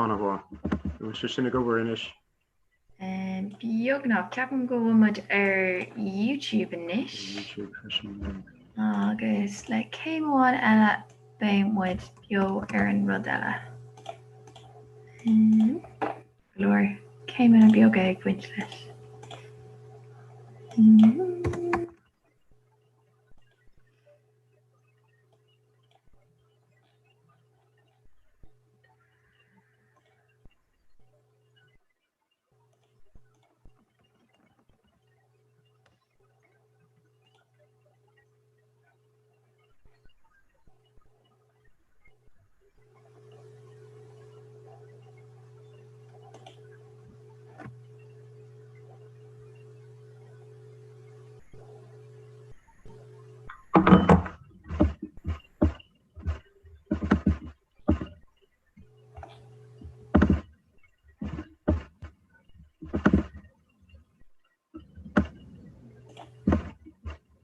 An-mhaith. An bhfuil sé sin ag obair anois? Beagnach. Ceapaim go bhfuil muid ar YouTube anois. YouTube freisin. Agus le céim amháin eile beidh muid beo ar an rud eile. Go leor céimeanna beaga ag baint leis.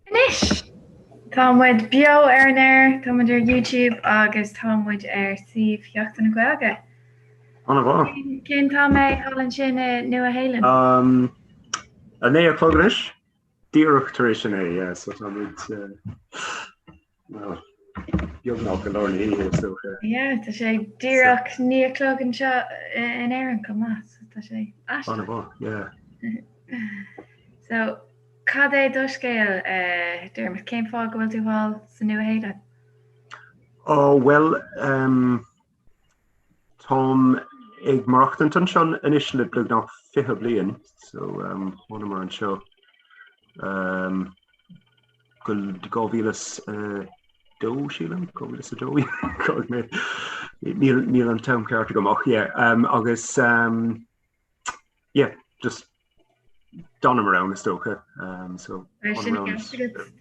Anois! Tá muid beo ar an aer, tá muid ar YouTube agus tá muid ar suíomh Sheachtain na Gaeilge. An-mhaith. Cén t-am é thall ansin i Nua Shéalainn? Um, 9 a chlog anois. Díreach tar éis 9, yeah, so tá muid well, beagnach i lár na hoíche is dócha. Yeah, tá sé díreach 9 a chlog anseo in Éirinn chomh maith, so tá sé aisteach. An-mhaith, yeah. So, cad é do scéal, Dermot? Cén fáth go bhfuil tú thall sa Nua Shéalainn? Oh, well, um, Táim ag maireachtaint anseo anois le beagnach 20 bliain, so thánamar anseo go 2002, sílim, 2002, níl níl an t-am ceart agam ach yeah, agus yeah, just d'fhanamar ann is dócha. So Sin agat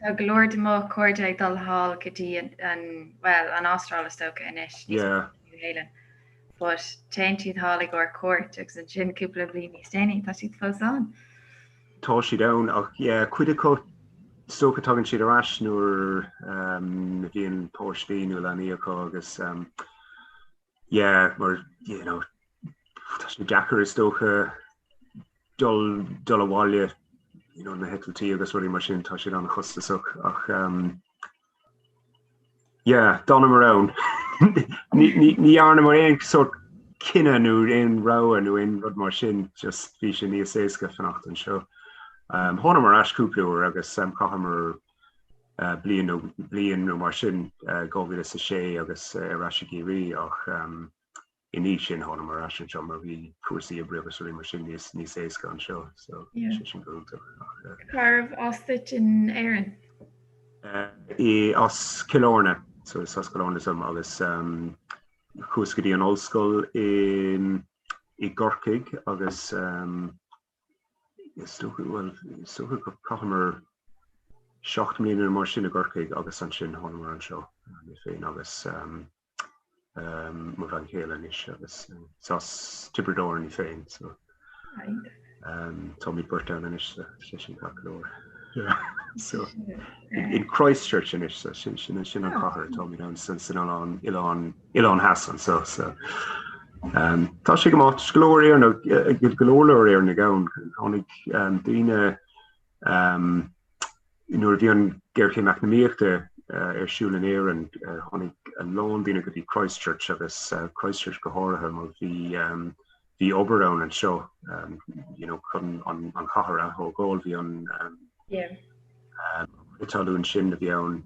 tá go leor de mo chairde ag dul thall go dtí an well an Astráil is dócha anois yeah. New Zealand. But téann siad thall i gcomhair cuairt agus ansin cúpla bliain níos déanaí tá siad fós ann. Tá siad ann ach yeah, cuid acu is dócha tagann siad ar ais nuair um, a bhíonn páistí nó leanaí acu agus um, yeah, mar you know, tá sé deacair is dócha dul dul abhaile you know, na heitiltí agus rudaí mar sin tá siad an-chostasach ach um, yeah, d'fhanamar ann. Ní ní ní dhearnamar aon sórt cinneadh nó aon rogha nó aon rud mar sin, just bhí sé níos éasca fanacht anseo. Um, thánamar ar ais cúpla uair agus um, chaitheamar bliain nó bliain nó mar sin, 2006 agus ar ais i gCiarraí ach i ndiaidh sin thánamar ar ais anseo mar bhí cúrsaí oibre agus rudaí mar sin níos níos éasca anseo so sé sin go hiontach. Cárbh as duit in Éirinn? I as Cill Airne, so is as Cill Airne dom agus chuas go dtí an ollscoil i i gCorcaigh agus Is dócha, bhuel, is dócha gur chaitheamar 7 mbliana nó mar sin i gCorcaigh agus ansin thánamar anseo, mé féin agus mo bhean chéile anois agus is as Tiobraid Árann í féin so táimid beirt ann anois so sé sin ceart go leor. So in Christchurch anois so sin sin sin an chathair atáimid ann san san oileán oileán Oileán Theas anseo so tá sé go maith. Go leor Éireannach go leor leor Éireannaigh ann. Tháinig daoine nuair a bhí an géarchéim eacnamaíochta ar siúl in Éirinn, tháinig a lán daoine go dtí Christchurch agus Christchurch go háirithe mar bhí bhí obair ann anseo you know chun an an chathair a thógáil. Bhí an crith talún sin a bhí ann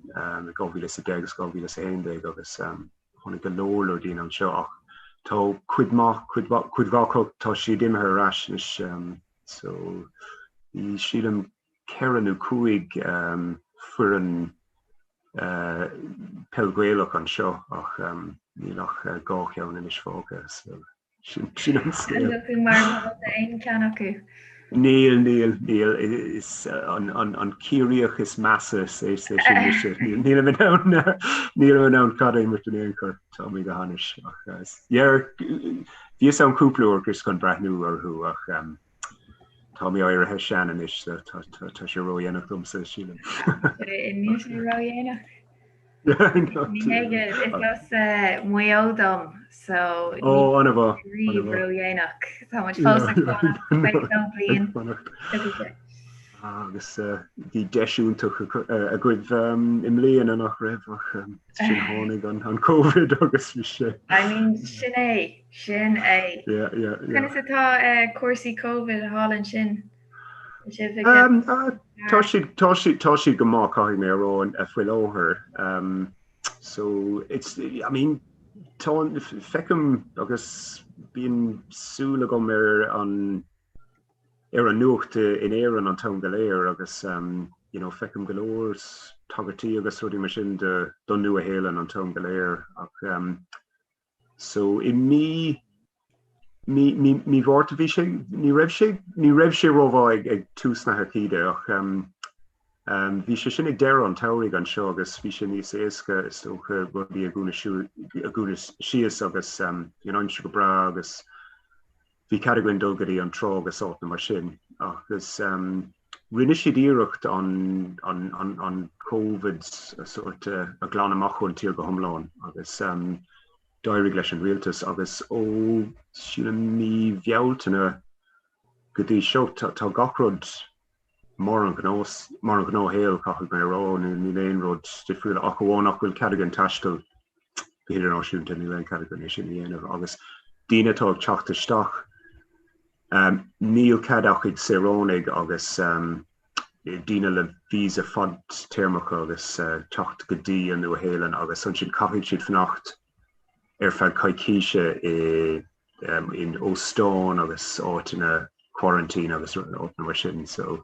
i 2010 agus 2011 agus tháinig go leor leor daoine anseo ach tá cuid maith, cuid mhaith, cuid mhaith acu tá siad imithe ar ais anois so bhí sílim ceithre nó cúig foireann peil Ghaelach anseo ach níl ach dhá cheann anois fágtha so. Sin an scéal. An bhfuil tú mar bhall d'aon cheann acu? Níl, níl, níl. Is an Ciarraíoch is measa is é sin mise. Nílim in ann, nílim in ann caid a imirt in aon chor. Tá mé go hainnis. Ach yeah, bhíos ann cúpla uair just chun breathnú orthu ach tá mé éirithe sean anois so tá sé ródhéanach domsa, sílim. Níl sé ródhéanach. Ní hé is as Maigh Eo dom. so Ó, an-mhaith, riamh an-mhaith. ródhéanach. Tá muid fós ag fanacht, beidh dó bliain. Fanacht. Tiocfaidh sé. Agus bhí deis iontach agaibh i mbliana nach raibh ach sin tháinig an Covid agus bhí sé. I mean, sin é, sin é. Yeah, yeah, yeah. Conas atá cúrsaí Covid thall ansin? Tá siad, tá siad, tá siad go maith caithfidh mé a rá faoi láthair. So it's, I mean, tá, feicim agus bíonn súil agam ar an ar an nuacht in Éirinn an t-am go léir agus you know feicim go leor tagairtí agus rudaí mar sin do don Nua-Shéalainn an t-am go léir ach so i mí mí mí mí Mhárta bhí sé ní raibh sé ní raibh sé rómhaith ag ag tús na haicíde ach bhí sé sin ag deireadh an tsamhraidh anseo agus bhí sé níos éasca is dócha rudaí a dhúnadh síos agus bhí an aimsir go breá agus Bhí cead againn dul go dtí an trá agus áiteanna mar sin agus rinne siad iarracht an an Covid a sórt a ghlanadh amach ón tír go hiomlán agus d'éirigh leis an rialtas agus ó sílim mí Bhealtaine go dtí seo tá gach rud mar an ghnás, mar an ghnáthshaol, caithfidh mé a rá, níl aon rud difriúil ach amháin nach bhfuil cead againn taisteal go hidirnáisiúnta, níl aon cead againn é sin a dhéanamh agus daoine atá ag teacht isteach, níl cead ach ag saoránaigh agus daoine le visa fadtéarmacha agus teacht go dtí an Nua-Shéalainn agus ansin caithfidh siad fanacht ar feadh coicíse i in óstáin agus áiteanna quarantine agus áiteanna mar sin so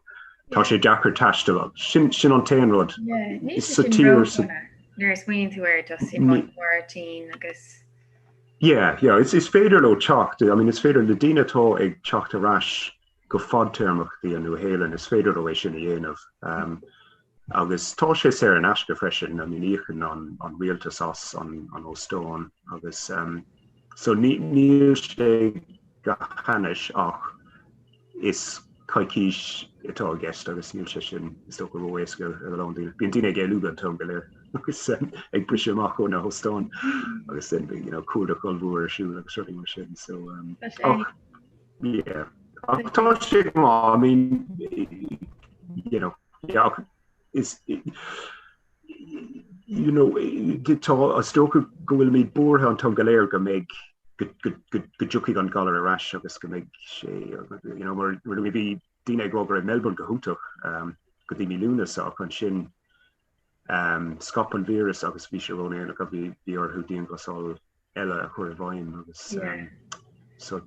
tá sé deacair taisteal sin sin an t-aon rud sa tír nuair a smaoiníonn tú air just in mm. quarantine agus Yeah, yeah, is, is féidir leo teacht, I mean, is féidir le daoine atá ag teacht ar ais go fadtéarmach go dtí an Nua-Shéalainn, is féidir leo é sin a dhéanamh. Um, agus tá sé saor in aisce freisin, I mean, íocann an, an rialtas as an, an óstán agus um, so ní, níl sé go hainnis ach is coicís atá i gceist agus níl sé sin is dócha ró-éasca ar a lán daoine. Bíonn daoine ag éalú an t-am go léir agus um, ag briseadh amach ó na hóstáin agus then you know, cuardach ollmhór ar siúl agus rudaí mar sin. So, um, ach, Yeah. Ach tá sé go maith, I mean, you know, yeah, is, you know, tá is dócha go bhfuilimid buartha an t-am go léir go mbeidh go dtiocfaidh an galar ar ais agus go mbeidh sé, you know, mar mar bhí daoine ag rá go raibh Melbourne go hiontach um, go dtí mí Lúnasa ach ansin um, scaip an víreas agus bhí sé ródhéanach a bhí bhí orthu dianghlasáil eile a chur i bhfeidhm agus so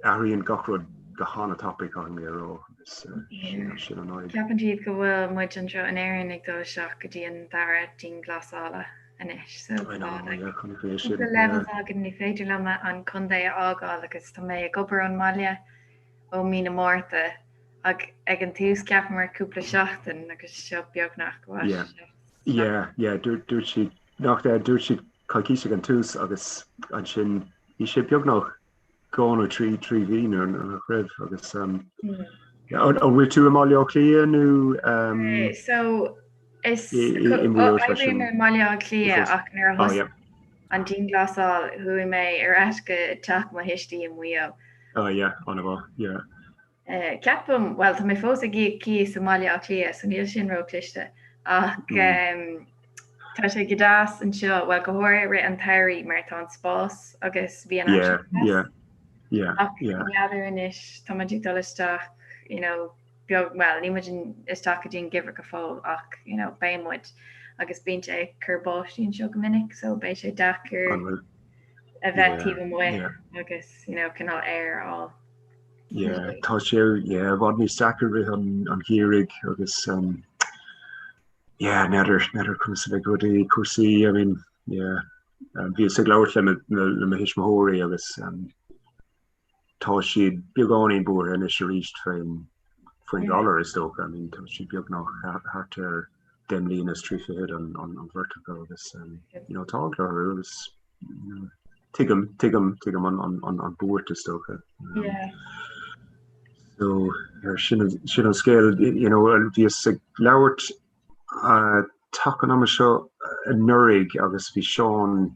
athraíonn gach rud go han-tapaidh caithfidh mé a rá agus sin an fhadhb. Ceapann siad go bhfuil muid anseo in Éirinn ag dul isteach go dtí an dara dianghlasála anois so tá cúpla levels againn ní féidir liom an contae a fhágáil agus tá mé ag obair ón mbaile ó mí na Márta ach ag an tús cheapamar cúpla seachtain agus seo beagnach go Yeah, yeah, dúirt siad Nach ea, dúirt siad coicís ag an tús agus ansin bhí sé beagnach dhá nó trí, trí mhí nó nach raibh agus an bhfuil tú i mBaile Átha Cliath nó So is oibrím i mBaile Átha Cliath ach nuair a thosaigh an dianghlasáil chuaigh mé ar ais go teach mo thuistí i Maigh Eo. Oh yeah, an-mhaith, yeah. Ceapaim, bhuel, tá mé fós ag íoc cíos i mBaile Átha Cliath, so níl sin róchliste, ach tá sé go deas anseo, bhuel, go háirithe i rith an tsamhraidh mar tá an spás agus bhí an aimsir deas. Ach n'fheadar anois, tá muid ag dul isteach, you know, beag, bhuel, níl muid isteach go dtí an geimhreadh go fóill ach, you know, beidh muid agus bíonn sé ag cur báistí anseo go minic, so beidh sé deacair a bheith taobh amuigh agus, you know, cineál aer a fháil. Yeah, tá sé yeah, i bhfad níos deacra rith an, an gheimhridh agus um, yeah, n'fheadar, n'fheadar conas a bheidh rudaí, cúrsaí, I mean, yeah, um, bhíos ag labhairt le mo, le mo thuismitheoirí agus um, tá siad beagáinín buartha anois arís faoin faoin yeah. ghalar is dócha, I mean, tá siad beagnach thart ar deich mbliana is 30 an, an, an bheirt acu agus um, you know, tá eagla orthu agus you know, Tuigim, tuigim, tuigim an, an, an, an buairt is dócha. Um, yeah. So er, sin, sin an scéal, you know, bhíos ag labhairt uh, taca an ama seo anuraidh agus bhí Seán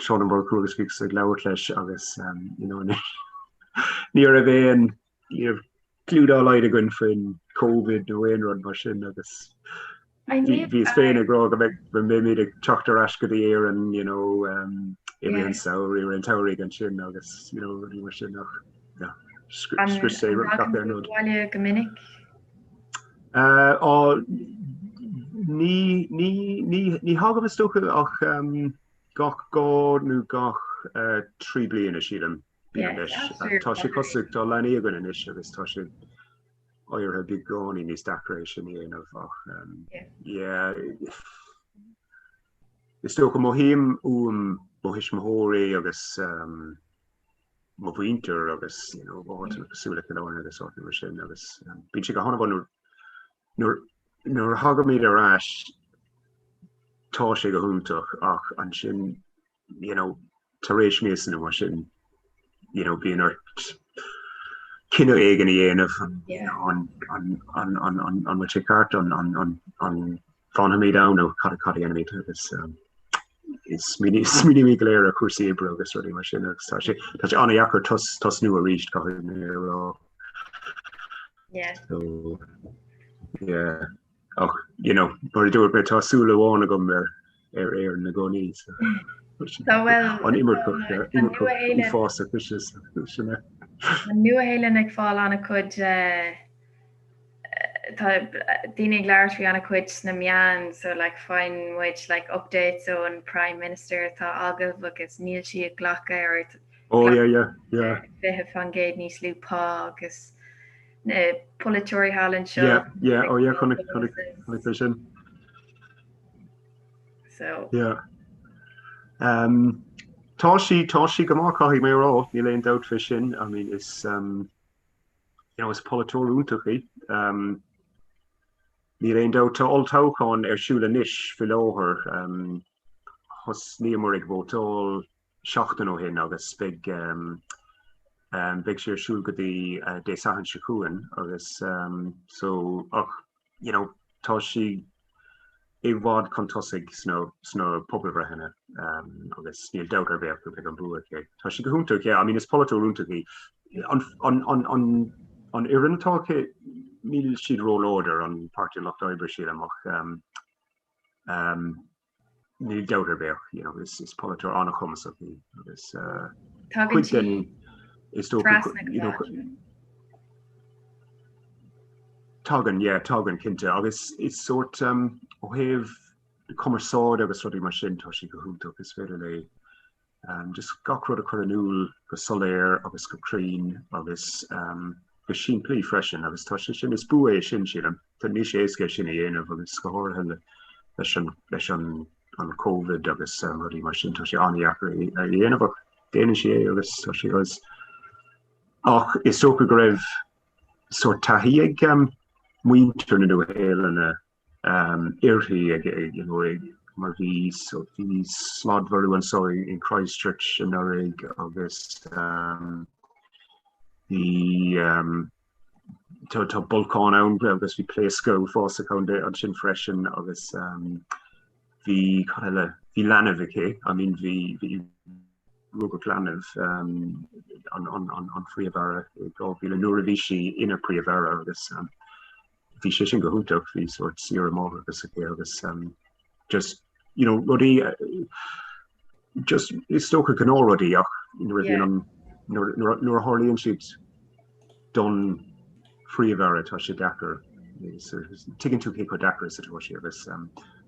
Seán Ó Murchú agus bhíos ag labhairt leis agus you know ní raibh aon ní raibh cliú dá laghad againn faoin Covid nó aon rud mar sin agus bhíos féin ag rá go mbeidh go mbeimid ag teacht ar ais go dtí Éirinn you know i rith an samhraidh i rith an tsamhraidh ansin agus you know rudaí mar sin ach yeah scrios sé gach aon rud. Bhaile go minic? Á ní ní ní ní thagaim is dócha ach gach gá nó gach 3 bliana sílim. Bíonn an deis. Tá sé cosúil, tá leanaí againn anois agus tá sé éirithe beagáinín níos deacra é sin a dhéanamh ach yeah is dócha mothaím uaim mo thuismitheoirí agus mo mhuintir agus you know áiteanna cosúil le Cill Airne agus áiteanna mar sin agus bíonn sé go han-mhaith nuair nuair nuair a thagaimid ar ais tá sé go hiontach ach ansin you know, tar éis míosa nó mar sin, you know, bíonn ort cinneadh éigin a dhéanamh, an, you know, an, an, an, an, an, an bhfuil sé ceart, an, an, an, an bhfanfaimid ann nó cad, cad a dhéanfaimid agus um, smaoinímid go léir ar chúrsaí oibre agus rudaí mar sin agus tá sé, tá sé an-dheacair tos, tosnú arís, caithfidh mé a rá. Yeah. So, yeah. Ach, you know, mar a dúirt mé, tá súil amháin agam ar ar Éirinn i gcónaí. So, Tá bhuel, an imirceach, imirceach uafásach is sin é. An Nua-Shéalainn ag fáil an-chuid tá daoine ag labhairt faoi an-chuid sna meáin so like faigheann muid like updates ón Prime Minister atá agaibh agus níl sí ag glacadh ar Oh yeah yeah yeah 20% níos lú pá agus na polaiteoirí thall anseo. Yeah, yeah, oh yeah, chonaic chonaic chonaic mé sin. So. Yeah. Um, tá sí tá sí go maith caithfidh mé a rá, níl aon dabht fé sin. I mean is um, you know, is polaiteoir iontach í. Um, níl aon dabht tá olltoghchán ar siúl anois faoi láthair. Um, thosnaíomar ag vótáil seachtain ó shin agus beidh beidh sé ar siúl go dtí Dé Sathairn seo chugainn agus so ach you know tá sí i bhfad chun tosaigh sna sna pobalbhreitheanna agus níl dabht ar bith ach go mbeidh an bua aici. Tá sí go hiontach yeah I mean is polaiteoir iontach í. An an an an an fhoireann atá aici níl siad róláidir an Páirtí an Lucht Oibre sílim ach Níl dabht ar bith ach you know, is, is polaiteoir an-chumasach í agus uh, cuid den is dócha you know, tagann yeah, tagann cinnte agus is sórt um, ó thaobh cumarsáid agus rudaí mar sin tá sí go hiontach is féidir léi Just gach rud a chur in iúl go soiléir agus go cruinn agus go simplí freisin agus tá sé sin, is bua é sin sílim. Tá níl sé éasca é sin a dhéanamh agus go háirithe leis an leis an an Covid agus rudaí mar sin tá sé an-dheacair a dhéanamh ach déanann sí é agus tá sé agus ach is dócha go raibh sórt taithí ag muintir na Nua-Shéalainne uirthi ag you know mar bhí so bhí sladmharú anseo in Christchurch anuraidh agus bhí tá tá bolcán ann agus bhí pléascadh uafásach ann ansin freisin agus bhí cad eile bhí leanbh aici I mean bhí bhí rugadh leanbh an an an phríomh-aire i 2000 nuair a bhí sí ina príomh-aire agus bhí sé sin go hiontach, bhí sórt saoire máithreachais aici agus just you know rudaí just is dócha gnáthrudaí ach nuair a bhíonn an nuair a tharlaíonn siad don phríomh-aire tá sé deacair tuigeann tú cé chomh deacair is atá sé agus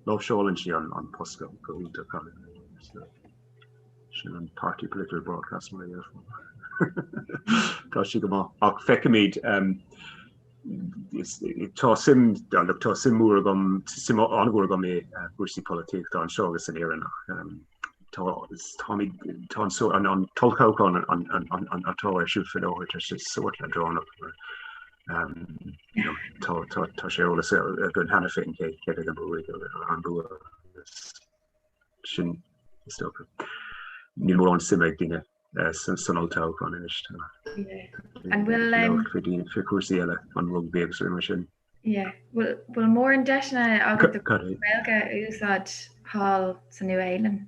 láimhseálann sí an post go hiontach. Sin an party political broadcast mar a déarfá. Tá sí go maith ach feicfimid tá suim look tá suim mhór agam suim an-mhór agam i gcúrsaí polaitíochta anseo agus in Éirinn ach tá táimid tá an so an an t-olltoghchán an an an an atá ar siúl faoi láthair tá sé sórt leadránach mar you know tá tá tá sé ar eolas againn cheana féin cé cé bheidh an bua an bua agus sin is dócha. Níl mórán suime ag daoine san olltoghchán anois. An bhfuil faoi daoine faoi chúrsaí eile an rugbaí agus rudaí mar sin. Yeah. Bhfuil bhfuil mórán deiseanna agat do Ghaeilge a úsáid thall sa Nua-Shéalainn?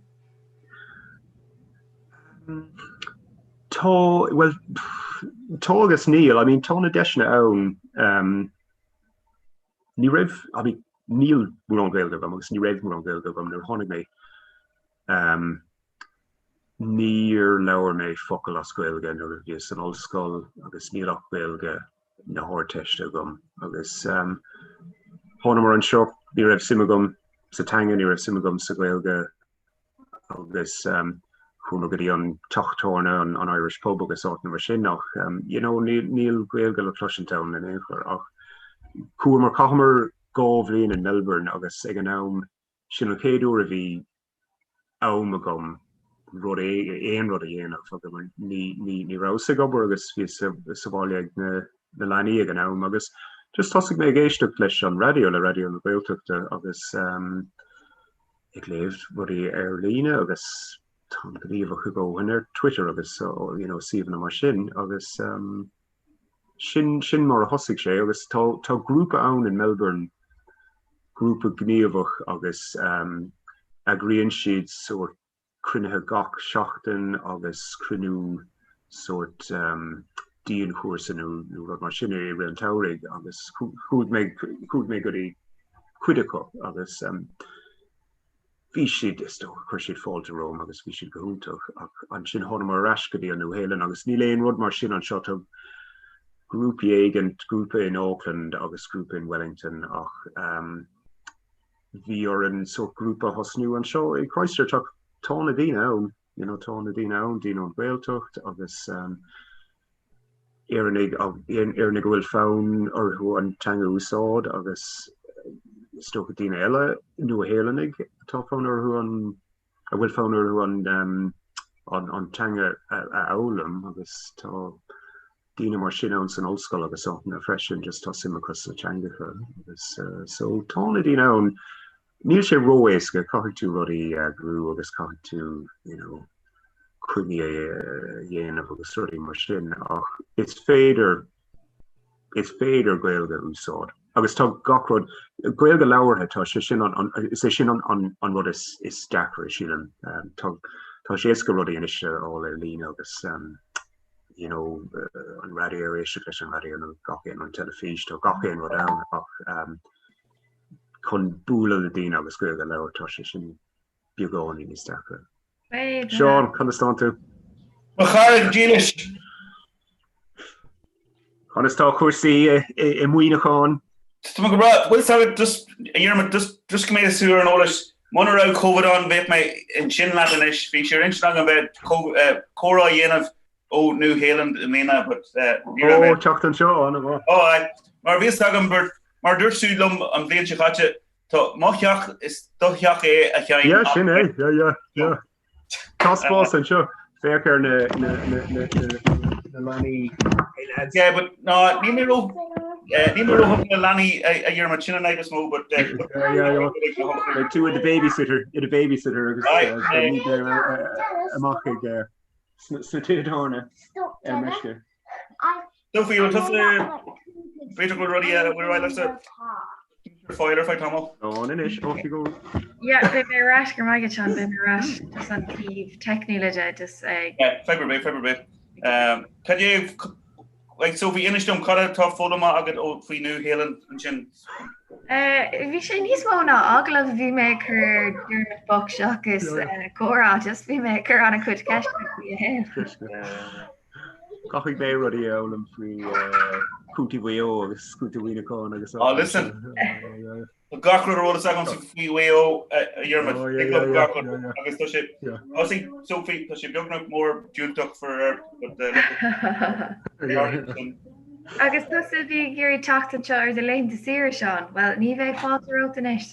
Tá, bhuel, tá agus níl. I mean, tá na deiseanna ann. Um, ní raibh, I mean, níl mórán Gaeilge agam agus ní raibh mórán Gaeilge agam nuair a tháinig mé. Um, níor labhair mé focal as Gaeilge nuair a bhíos san ollscoil agus níl ach Gaeilge na hArdteiste agam agus um, thánamar anseo, ní raibh suim agam sa teanga, ní raibh suim agam sa Ghaeilge agus um, chuamar go dtí an teach tábhairne, an, an Irish Pub agus áiteanna mar sin ach um, you know, níl, níl Gaeilge le cloisint ann in aon chor ach chuamar chaitheamar 2 bhliain in Melbourne agus ag an am sin an chéad uair a bhí am agam rud aon rud a dhéanamh agus ní ní ní rabhas ag obair agus bhíos sa, sa bhaile ag na, na leanaí ag an am agus just thosaigh mé ag éisteacht leis an raidió le Raidió na Gaeltachta agus um, ag léamh rudaí ar líne agus táim gníomhach go dóthain ar Twitter agus you know, suíomhanna mar sin agus um, sin, sin mar a thosaigh sé agus tá, tá grúpa ann in Melbourne, grúpa gníomhach agus um, eagraíonn siad sórt cruinnithe gach seachtain agus cruinniú sórt um, dianchúrsa nó, nó rud mar sin i rith an tsamhraidh agus chuaigh mé, chuaigh mé go dtí cuid acu agus um, bhí siad, is dócha, chuir siad fáilte romham agus bhí siad go hiontach ach ansin thánamar ar ais go dtí an Nua-Shéalainn agus níl aon rud mar sin anseo, tá grúpaí éigint, grúpa in Auckland agus grúpa in Wellington ach um, bhí orainn sórt grúpa a thosnú anseo i Christchurch ach tá na daoine ann, you know, tá na daoine ann, daoine ón Ghaeltacht agus um, Éireannaigh, Éireannaigh a bhfuil fonn orthu an teanga a úsáid agus is dócha daoine eile, Nua-Shéalannaigh atá fonn orthu an, a bhfuil fonn orthu an, an, an teanga a fhoghlaim agus tá daoine mar sin ann san ollscoil agus áiteanna freisin, just tá suim acu sna teangacha agus so tá na daoine ann. Níl sé ró-éasca, caithfidh tú rudaí a eagrú agus caithfidh tú, you know, coinní a dhéanamh agus rudaí mar sin ach is féidir, is féidir Gaeilge a úsáid agus tá gach rud, Gaeilge labhartha, tá sé sin an, is é sin an, an, an rud is, is deacra, sílim. Tá, tá sé éasca rudaí anois a fháil ar líne agus, you know, an raidió, éisteacht leis an raidió nó gach aon, an teilifís, tá gach aon rud ann ach chun bualadh le daoine agus Gaeilge a labhairt, tá sé sin beagáinín níos deacra. Seán, conas tánn tú? Mo chara dílis! Conas tá cúrsaí i Muineachán? Tá mé go breá. Bhfuil fhios agat, just, a Dhiarmaid, just, just go mbeidh tú ar an eolas, muna raibh Covid ann bheadh mé ansin leat anois. Bhí sé ar intinn agam bheith comhrá a dhéanamh ó Nua Shéalainn i mbliana but ní raibh mé. Ó, teacht anseo, an-mhaith. Ó, aye. Mar bhí fhios agam, mar a dúirt tú liom an bhliain seo caite, tá mo theach, is do theach é a Sheáin. Yeah, sin é, yeah, yeah, yeah. Tá spás anseo, féach ar na, na, na, na, na leanaí. Hey lads. Yeah, but no, níl mé ró, níl mé róthugtha le leanaí a Dhiarmaid, sin an fhadhb is mó, but. Yeah, yeah, yeah. Beidh tú i do babysitter, i do babysitter agus amach ag. Sna tithe tábhairne ar meisce. Sophie, bhfuil tusa b'fhéidir go bhfuil rudaí eile bhfuil raghaidh leatsa ar fáil ar feadh tamaill? Ann anois, off you go. Yeah, beidh mé ar ais go raibh maith agat Seán, beidh mé ar ais just an taobh teicniúil de just ag. Yeah, fadhb ar bith, fadhb ar bith. Cad é Like, Sophie, inis dom, cad atá foghlamtha agat ó faoi Nua Shéalainn ansin? Bhí sé níos mó ná agallamh a bhí mé ag cur ar Diarmuid bocht seachas comhrá, just bhí mé ag cur an-chuid ceisteanna faoi a shaol. Caithfidh mé rudaí a fhoghlaim faoi Contae Mhaigh Eo agus Contae Mhuineacháin agus. Oh, listen. Tá gach rud ar eolas agam faoi Mhaigh Eo, a Dhiarmaid. Tig liom gach rud. Agus tá sé, thosaigh Sophie, tá sé beagnach mór diúltach for but Agus tusa a bhí ag iarraidh teacht anseo ar do laethanta saoire, Seán, bhuel, ní bheidh fáilte romhat anois.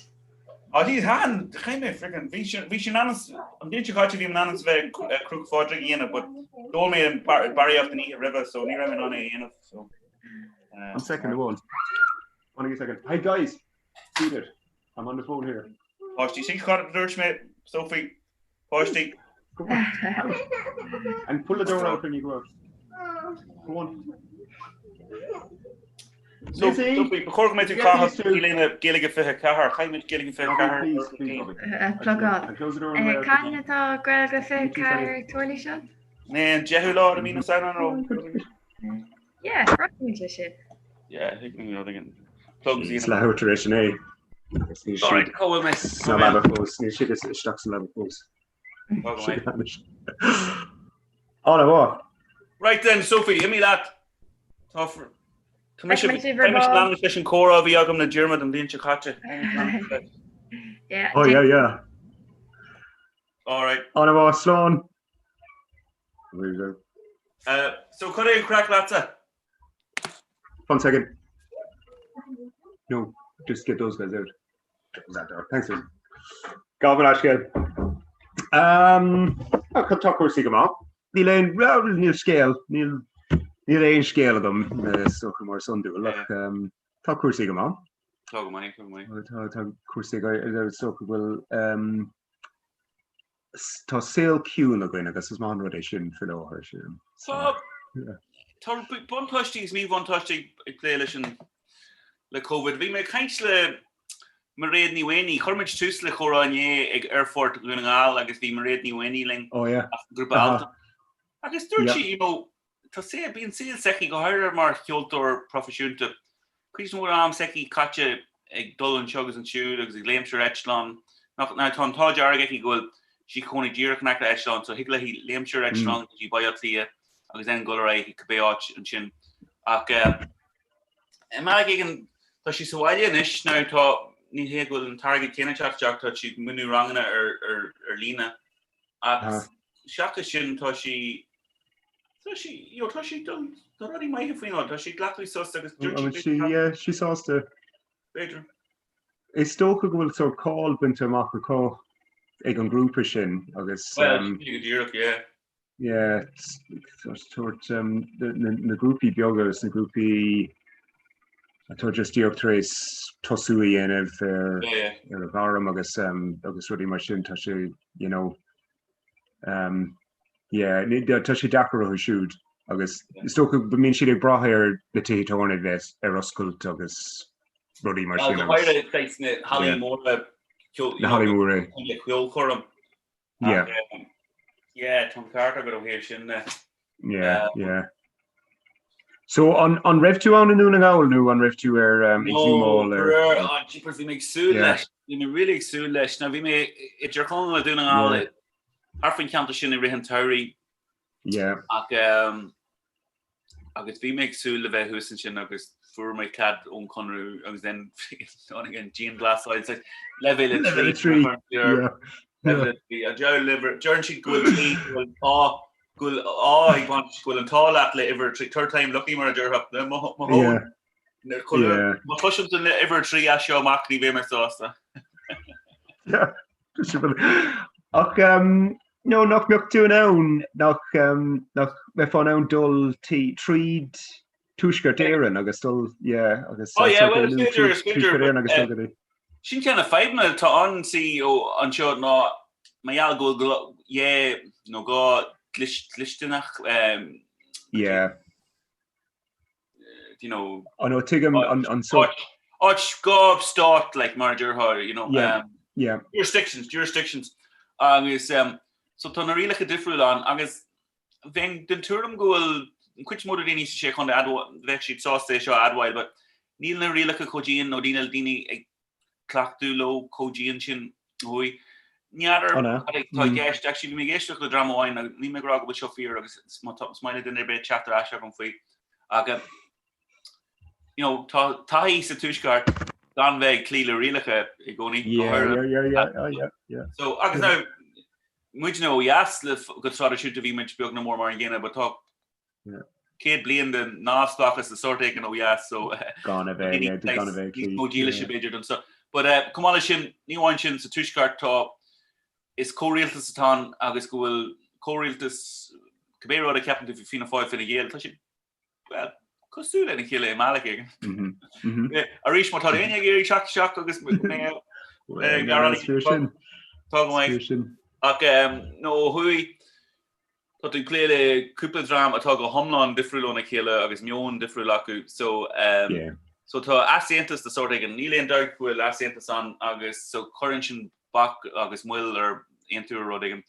Á, bhí, thaitin, chaith mé friggin', bhí sé, bhí sé in ainm, an bhliain seo caite bhí mé in ainm is a bheith ag Cruach Phádraig a dhéanamh, but d'ól mé an barraíocht an oíche roimhe, so ní raibh mé in ann é a dhéanamh, so. One second amháin. One second. Hey guys, beat it. I'm on the phone here. Páistí, sin cad a dúirt mé, Sophie. Páistí. Go on. Out. And pull the door out when you go out. Go on. So, Sophie, ba chóir go mbeidh tú caitheamh léine Gaeilge 24, caithfimid Gaeilge 24. Please, please, Bobby. Plugáil. And close the door on the way out. Cathain atá Gaeilge 24 ag tarlú, Seán? Né an 10ú lá de mí na Samhna nó? Yeah, rud sé sin. Yeah, thig mé rud éigin. Plugs Is leathuair tar éis a 9. Agus níl Alright, siad cá bhfuil mé? sna leaba fós, níl siad isteach sa leaba fós. Tá go maith. An-mhaith. Right then, Sophie, imigh leat. Tá fr- Tá mise Beidh mé sibh ar tá mise ball. leanúint leis an comhrá a bhí agam le Diarmuid an bhliain seo caite. Yeah, Oh yeah, yeah. All right. An-mhaith, slán. There you go. Uh, so cad é an craic leatsa? One second. No, just get those guys out. That door. Thanks, Susan. Gabh mo leithscéal. Um, tá cúrsaí go maith. Níl aon, well, níl scéal, níl, níl aon scéal agam is dócha mar is iondúil, ach um, tá cúrsaí go maith. Tá go maith, tá go maith. Tá, tá cúrsaí go, is dócha go bhfuil um, Tá saol ciúin againn agus is maith an rud é sin faoi láthair, sílim. Tá tá buntáistí agus míbhuntáistí ag plé leis an le Covid. Bhí mé ag caint le Mairéad Ní Mhaonaigh. Chuir muid tús le comhrá inné ag Aerfort Dhún na nGall agus bhí Mairéad Ní Mhaonaigh linn Oh yeah. as an grúpa Aha. Altan. Agus dúirt Yeah. sí, you know, Tá saol, bíonn saol s'aici, go háirithe mar cheoltóir proifisiúnta, cuid mhór am s'aici caite ag dul anseo agus ansiúd agus ag léimt ar eitleán. Now tá an t-ádh dearg aici go bhfuil sí cónaí díreach in aice le eitleán so thig léi léimt ar eitleán go dtí Baile Átha Cliath agus then dul ar aghaidh chuig cibé áit ansin. Ach i mbealach éigin tá sí sa bhaile anois now tá, ní hé go bhfuil an t-airgead céanna ag teacht isteach, tá sí ag múineadh ranganna ar líne. Ach seachas sin tá sí, tá sí, you know, tá sí dul, tá rudaí maithe faoin áit, tá sí ag glacadh sos agus dúirt sí, sí, yeah, sí sásta. B'fhéidir. Is dócha go bhfuil sórt cáil bainte amach acu ag an ngrúpa sin agus. Well, go díreach, yeah. Yeah, sórt na grúpaí beaga agus na grúpaí atá just díreach tar éis tosú a dhéanamh ar ar a ghairm agus agus rudaí mar sin, tá sé, you know, um, yeah, tá sé deacair orthu siúd agus is dócha go mbíonn siad ag brath ar na tithe tábhairne bheith ar oscailt agus rudaí mar sin. Go háirithe na hallaí móra, na hallaí móra. Ceolchoirm. Yeah. Yeah, tá an ceart agat ó thaobh sin de. Yeah, yeah. So an, an raibh tú ann i nDún na nGall nó an raibh tú ar um, ag zoomáil ar... Oh, jeepers, bhí mé ag súil leis. Bhí mé really ag súil leis. Now bhí mé i dTír Chonaill i Dún na nGall thart faoin cheantar sin i rith an tsamhraidh. Yeah. Ach um, Agus bhí mé ag súil le bheith thuas ansin agus fuair mé cead ón Chonradh agus then tháinig an dianghlasáil so leibhéal a Leibhéal a 3, yeah. Leibhéal a 3. An deireann siad go bhfuil trí, go bhfuil ádh, go bhfuil ádh ag baint, go bhfuil an t-ádh leat le uimhir a 3, third time lucky mar a déarfá. Mo Yeah. Yeah. Má chloisim an uimhir a 3 as seo amach ní bheidh mé sásta. Yeah. Ach um, no, nach mbeadh tú in ann, nach, um, nach mbeifeá in ann dul tríd Tuaisceart Éireann agus dul, yeah, agus Oh yeah, well, is féidir, is féidir, Tuaisceart Éireann agus dul go dtí. Sin ceann de na fadhbanna atá ann sí ó anseo ná mar gheall go bhfuil yeah, nó dhá dlisteanach um, Yeah. you know, Oh no, tuigim an, an sórt. áit, áit dhá stát, like, mar a déarfá, you know, Yeah, um, yeah. jurisdictions, jurisdictions. Agus, um, so tá na rialacha difriúil ann agus bheinn den tuairim go bhfuil an chuid is mó de daoine sa sé chontae bheadh siad sásta é seo a admháil, but níl na rialacha chomh dian nó níl daoine ag cleachtadh leo chomh dian sin ó thuaidh. N'fheadar cad é atá i gceist. Actually, bhí mé ag éisteacht le dream amháin agus níl mé ag rá go bhfuil seo fíor agus is maith le duine ar bith teacht ar ais agam faoi. Ach, you know, tá taithí sa Tuaisceart gan bheith ag cloí le rialacha i gcónaí. Yeah, yeah, yeah, yeah, oh, yeah, yeah. So, agus now, muidne ó dheas le go traidisiúnta bhí muid beag nó mór mar an gcéanna, but tá 100 bliain de neamhspleáchas de sórt éigin ó dheas so Gan a bheith, yeah, gan a bheith níos mó dílise b'fhéidir don so. But uh, chomh maith leis sin, ní amháin sin sa tuaisceart tá is comhrialtas atá ann agus go bhfuil comhrialtas cibé rud a cheapann tú faoi Fianna Fáil Fine Gael, tá siad well, cosúil lena chéile i mbealach éigin. Mm -hmm. Arís má tá éinne ag iarraidh teacht isteach agus mé Tá go maith. Ach nó ó thuaidh Tá tú ag plé le cúpla dream atá go hiomlán difriúil óna chéile agus meon difriúil acu so Yeah. so tá easaontas de sórt éigin. Níl aon dabht go bhfuil easaontas ann agus so cuireann sin bac agus moill ar aontú ar rud éigin.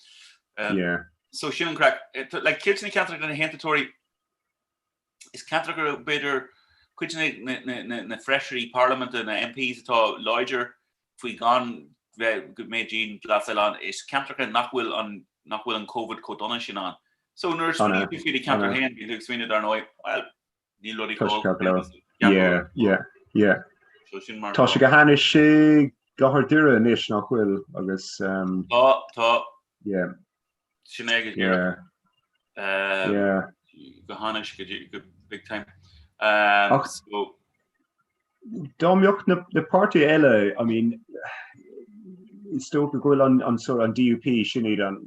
Yeah. So sin an craic. Like cuid de na ceantracha na hAontachtóirí, is ceantracha b'fhéidir cuid de na feisirí parlaiminte, na MPs atá láidir faoi gan bheith go mbeidh dianghlasáil ann, is ceantracha nach bhfuil an nach bhfuil an Covid chomh dona sin ann. So nuair a smaoiníonn tú faoi do cheantar féin, bíonn tú ag smaoineamh dar ndóigh, well, níl rudaí chomh Yeah, yeah, yeah. So sin mar Tá sé go hainnis i gcathair Doire anois nach bhfuil agus Tá, tá. Yeah. Sin é go díreach. Yeah. Yeah. Go hainnis go go big time. Um, so dá mbeadh na, na páirtithe eile, I mean, is dócha go bhfuil an, an, sort, an DUP sin iad an,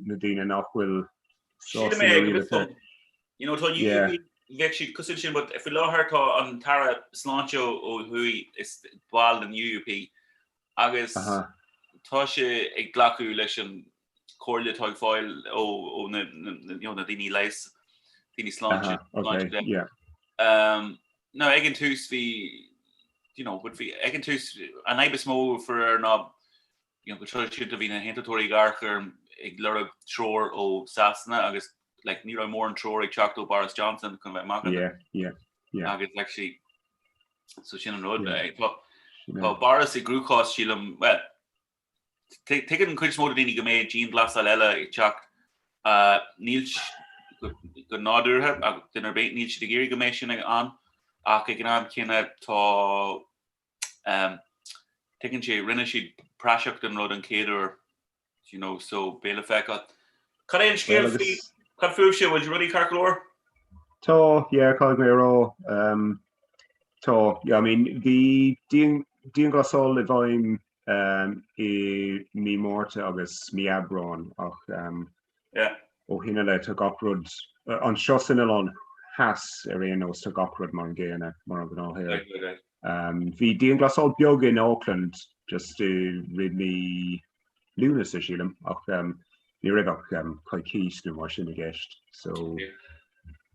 na daoine nach bhfuil sásta na rialacha. You know, tá an UUP, bheadh siad cosúil sin, but faoi láthair tá an tAire Sláinte ó thuaidh is ball den UUP agus tá sé ag glacadh leis an comhairle atá ag fáil ó na daoine leighis, daoine sláinte. Now ag an tús bhí, you know, but bhí ag an tús an fhadhb is mó faraor ná you know, go traidisiúnta bhí na hAontachtóirí ag amharc ar ag lorg treoir ó Sasana agus like, ní raibh mórán treoir ag teacht ó Boris Johnson chun bheith amach. Yeah, yeah, yeah. Agus actually so sin an rud. Yeah. Tá, tá Boris i gcruachás sílim, well, Tuigeann an chuid is mó de dhaoine go mbeidh dianghlasáil eile ag teacht. Níl, go nádúrtha, duine ar bith, níl siad ag iarraidh go mbeidh sin ann ach ag an am céanna tá, tuigeann sé, rinne siad praiseach den rud an chéad uair, you know, so beidh le feiceáil. Cad é an scéal faoi, cad fúibhse, bhfuil rudaí ceart go leor? Tá, yeah, caithfidh mé a rá, tá, yeah, I mean, bhí dianghlasáil i bhfeidhm i mí Márta agus mí Aibreáin ach ó shin i leith tá gach rud, anseo san Oileán Theas ar aon nós, tá gach rud mar an gcéanna, mar an gnáthshaol. Bhí dianghlasáil beag in Auckland just i rith mí Lúnasa, sílim, ach ní raibh ach coicís nó mar sin i gceist. So,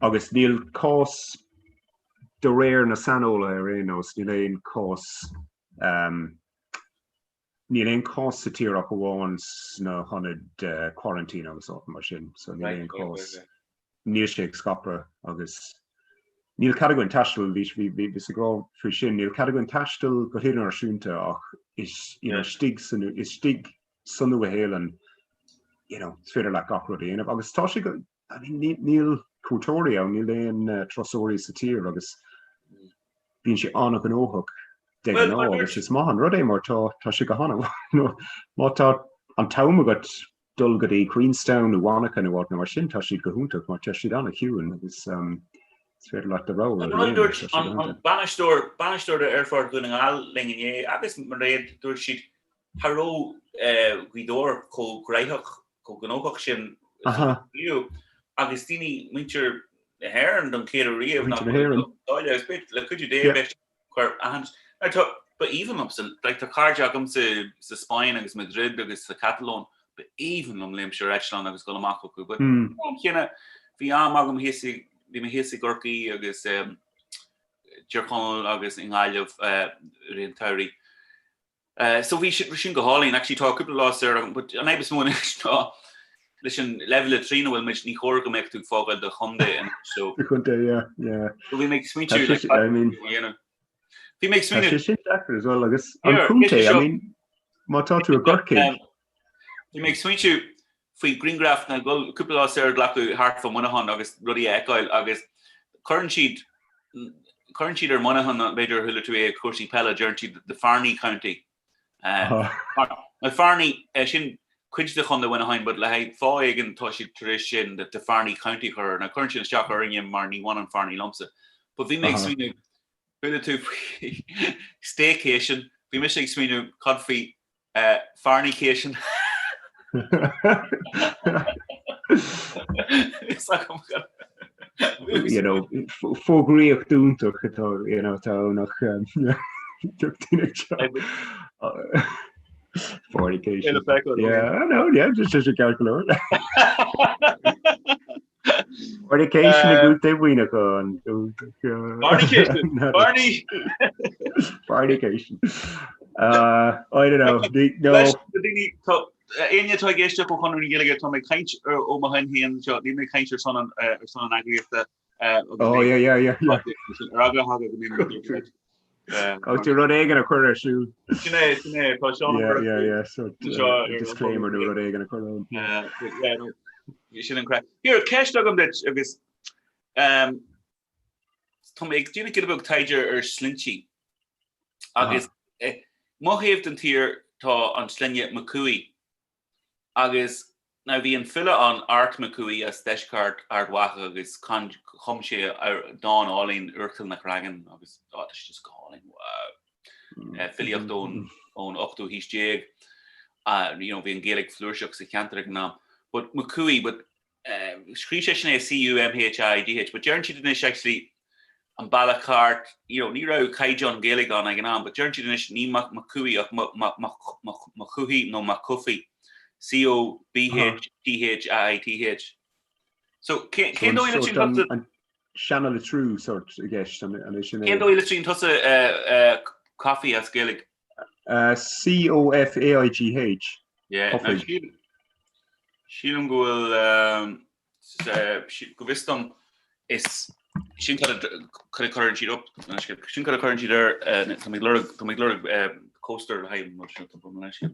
agus níl cás, de réir na saineolaithe ar aon nós, níl aon cás Níl aon chás sa tír ach amháin sna hionaid quarantine agus áit mar sin, so níl aon chás, níl sé ag scaipeadh agus níl cead againn taisteal, bhí bhíos ag rá faoi sin, níl cead againn taisteal go hidirnáisiúnta ach is, you know, istigh san, istigh sa Nua-Shéalainn, you know, is féidir leat gach rud a dhéanamh agus tá sé go, I mean, níl cuairteoirí ann, níl aon turasóirí sa tír agus bíonn sé an-ghnóthach de ghnáth agus is maith an rud é mar tá tá sé go han-mhaith. Má tá an t-am agat dul go dtí Queenstown nó Wanaka nó áit mar sin, tá siad go hiontach mar tá siad an-chiúin agus is féidir leat do rogha rud a dhéanamh. An bainisteoir bainisteoir d'aerfort Dhún na nGall linn inné agus Mairéad dúirt siad cha raibh Gaoth Dobhair chomh gnaitheach chomh gnóthach sin riamh agus daoine, muintir na hÉireann don chéad uair riamh nach bhfuil agus b'fhéidir le cuidiú Dé beidh cuir aithint. Now tá, ba aoibhinn liomsa, like tá cairde agamsa sa Spáinn agus Madrid agus sa Catalóin, ba aoibhinn liom léimt ar eitleán agus dul amach chucu, but an chéanna bhí am agam thíos i, bhí mé thíos i gCorcaigh agus i dTír Chonaill agus i nGaillimh i rith an tsamhraidh. So bhí sin go hálainn. Actually tá cúpla lá saor agam, but an fhadhb is mó anois ná leis an leibhéal 3 ina bhfuil muid, ní chóir go mbeadh tú ag fágáil do chontae anois. So Do chontae, yeah, yeah. So bhí mé ag smaointiú like, cad I mean, bhí mé ag smaointiú. Tá sé sin deacair as well agus an contae, I mean, má tá tú i gCorcaigh. Bhí mé ag smaointiú faoi ghrianghraif na gcúpla cúpla lá saor a ghlacadh thart fá Muineachán agus rudaí a fheiceáil agus cuireann siad cuireann siad ar Muineachán b'fhéidir ar chuala tú é ag cúrsaí peile deireann siad the Farney County. Uh, Farney eh, sin cuid de chontae Mhuineacháin but le haghaidh fáth éigin tá siad tar éis sin the Farney County chur na cuireann sin isteach orainne mar ní bhaineann Farney liomsa. But bhí mé ag smaoineamh chuala tú faoi staycation bhí mise ag smaoineamh cad faoi Farneycation. You know, fógraíocht iontach atá you know, atá ann ach Farneycation. Yeah, I know, yeah, just just a ceart go leor. Farneycation i gContae Mhuineacháin. Farneycation! Farney! Farneycation. Uh, I don't know. No. Leis na daoine, tá. Éinne atá ag éisteacht ó Chonradh na Gaeilge, tá mé ag caint ó mo thoin féin anseo, níl mé ag caint ar son an ar son an eagraíochta. Oh yeah yeah yeah yeah. Ar eagla go mbeidh Caithfidh tú rud éigin a chur ar siúl. Sin é, sin é, tá Seán Yeah yeah yeah so disclaimer nó rud éigin a chur ann. Yeah, no, sin an craic. Here, ceist agam duit agus um, tá mé ag déanamh giota beag taighde ar sloinntí agus mo thaobh den tír tá an sloinne McCooey agus now bhí an file ann Art Mac Cumhaigh as deisceart Ard Mhacha agus chum sé dán álainn Úrchill na Creagan agus tá sé just go hálainn wow. Filíocht ón ón ochtú haois déag you know bhí an Ghaeilge flúirseach sa cheantar ag an am. But McCooey but Scríobh sé sin é C-U-M-H-I-G-H but deireann siad anois actually an bealach ceart, you know, ní raibh caighdeán Gaeilge ann ag an am but deireann siad anois ní Mac Cumhaigh ach Mac Cumhaigh nó Mac Cobhthaigh, C-O-B-H-T-H-A-I-T-H. So cén dóigh a litríonn tusa? An seanalitriú sort i gceist, an é sin é? Cén dóigh a litríonn tusa Coffey as Gaeilge? C-O-F-A-I-G-H. Yeah, now Cofaigh. sílim go bhfuil, go bhfios dom, is sin cad a chuireann siad up, sin cad a chuireann siad air, tá mé ag lorg, tá mé ag lorg coaster le haghaidh an rud seo, tá mo leithscéal.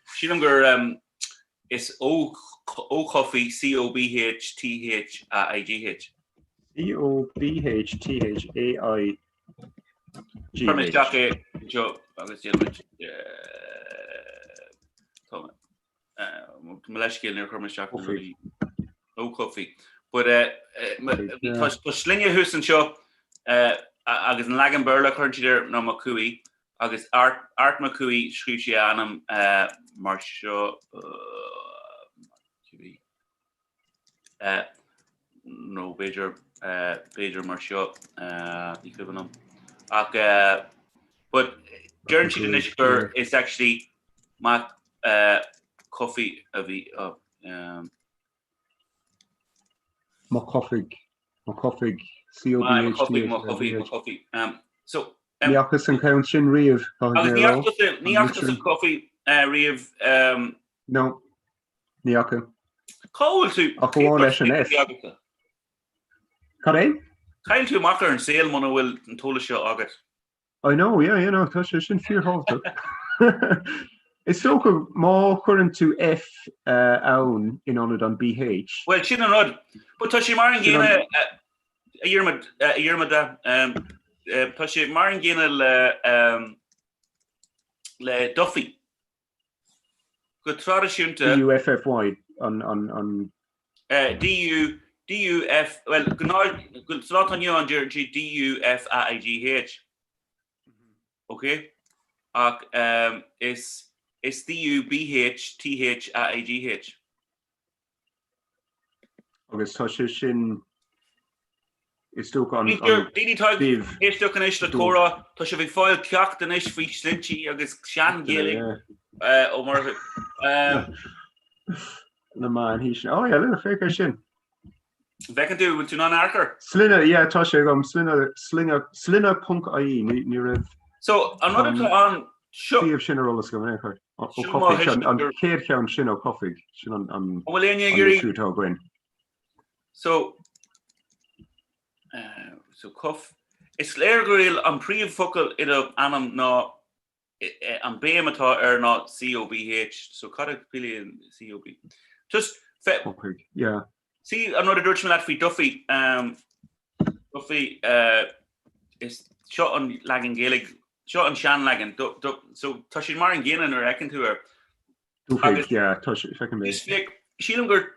Sílim gur is Ó Cofaigh, C-O-B-H-T-H-A-I-G-H. C-O-B-H-T-H-A-I Chuir mé isteach é anseo agus déanfaimid mo leithscéal níor chuir mé isteach na rudaí Ó Cofaigh. But tá sloinne thuas anseo agus an leagan Béarla a chuireann siad air ná Mac Cumhaigh agus Art Art Mac Cumhaigh scríobh sé a ainm mar seo Mac nó b'fhéidir, b'fhéidir mar seo, ní cuimhin liom. Ach but deireann siad anois gur is actually Mac Cofaigh a bhí. Mac Cofaigh, Mac Cofaigh, C-O-B-H-T. Mac Cofaigh, Mac Cofaigh, Mac Cofaigh. So Ní fhacas an ceann sin riamh, caithfidh mé a rá. Ní fhaca tusa Cofaigh riamh? No. Ní fhaca. Cá bhfuil tú? Ach amháin leis an F. Cad é? Chaill tú amach ar an saol muna bhfuil an t-eolas seo agat. I know, yeah, yeah, no, tá sé sin fíorthábhachtach. Is dócha má chuireann tú F ann in ionad an BH. Bhuel, sin an rud. But tá sé mar an gcéanna, a Dhiarmaid, a Dhiarmada, tá sé mar an gcéanna le, le Duffy. Go traidisiúnta. D-U-F-F-Y, an, an, an. D-U, D-U-F, bhuel, gnáth, sa lá atá inniu ann deireann siad D-U-F-A-I-G-H. Ok? Ach is, is D-U-B-H-T-H-A-I-G-H. Agus tá sé sin, is dócha an Daoine atá ag éisteacht anois le comhrá, tá sibh ag fáil ceacht anois faoi shloinntí agus sean-Ghaeilge ó Murchú. Na meánaoiseanna. Ó yeah, look, féach air sin. Bhfeiceann tú, bhfuil tú in ann amharc air? Sloinne, yeah, tá sé agam, sloinne, sloinne, sloinne ponc ie, ní, ní raibh. So, an rud atá ann, seo. Suíomh sin ar eolas agam in aon chor. Ó Cofaigh, sin an chéad cheann sin Ó Cofaigh, sin an, an, An bhfuil éinne ag iarraidh? litriú atá againn. So, uh, so Cof, is léir go bhfuil an príomhfocal i do ainm ná an béim atá air ná COBH, so cad a chiallaíonn COB? Just, fe, Cofaigh, yeah. See, an rud a dúirt mé leat faoi Duffy, um, Duffy, uh, is seo an leagan Gaeilge, seo an seanleagan, du, du, so tá siad mar an gcéanna nuair a fheiceann tú air. Agus, yeah, tá sé, feicim é. Just, sílim gur,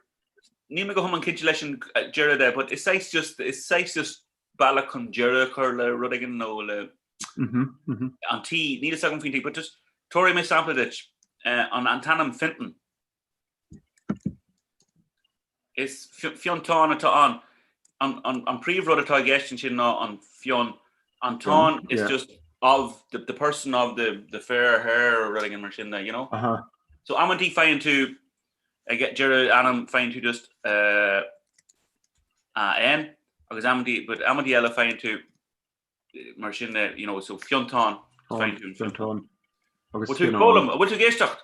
níl mé go hiomlán cinnte leis an deireadh de, but is saghas just, is saghas just bealach chun deireadh a chur le rud éigin nó le an T, níl fhios agam faoin T, but just tabharfaidh mé sampla duit, an an t-ainm Fintan. Is Fiontán atá ann. An, an, an príomhrud atá i gceist ansin ná an fionn. An tán is just of the, the person of the, the fair hair or rud éigin mar sin de, you know? Uh -huh. So amantaí faigheann tú ag deireadh ainm faigheann tú just uh, AN agus amantaí, but amantaí eile faigheann tú mar sin de, you know, so Fiontán, faigheann tú Fiontán. Agus Bhfuil tú ag foghlaim? Bhfuil tú ag éisteacht?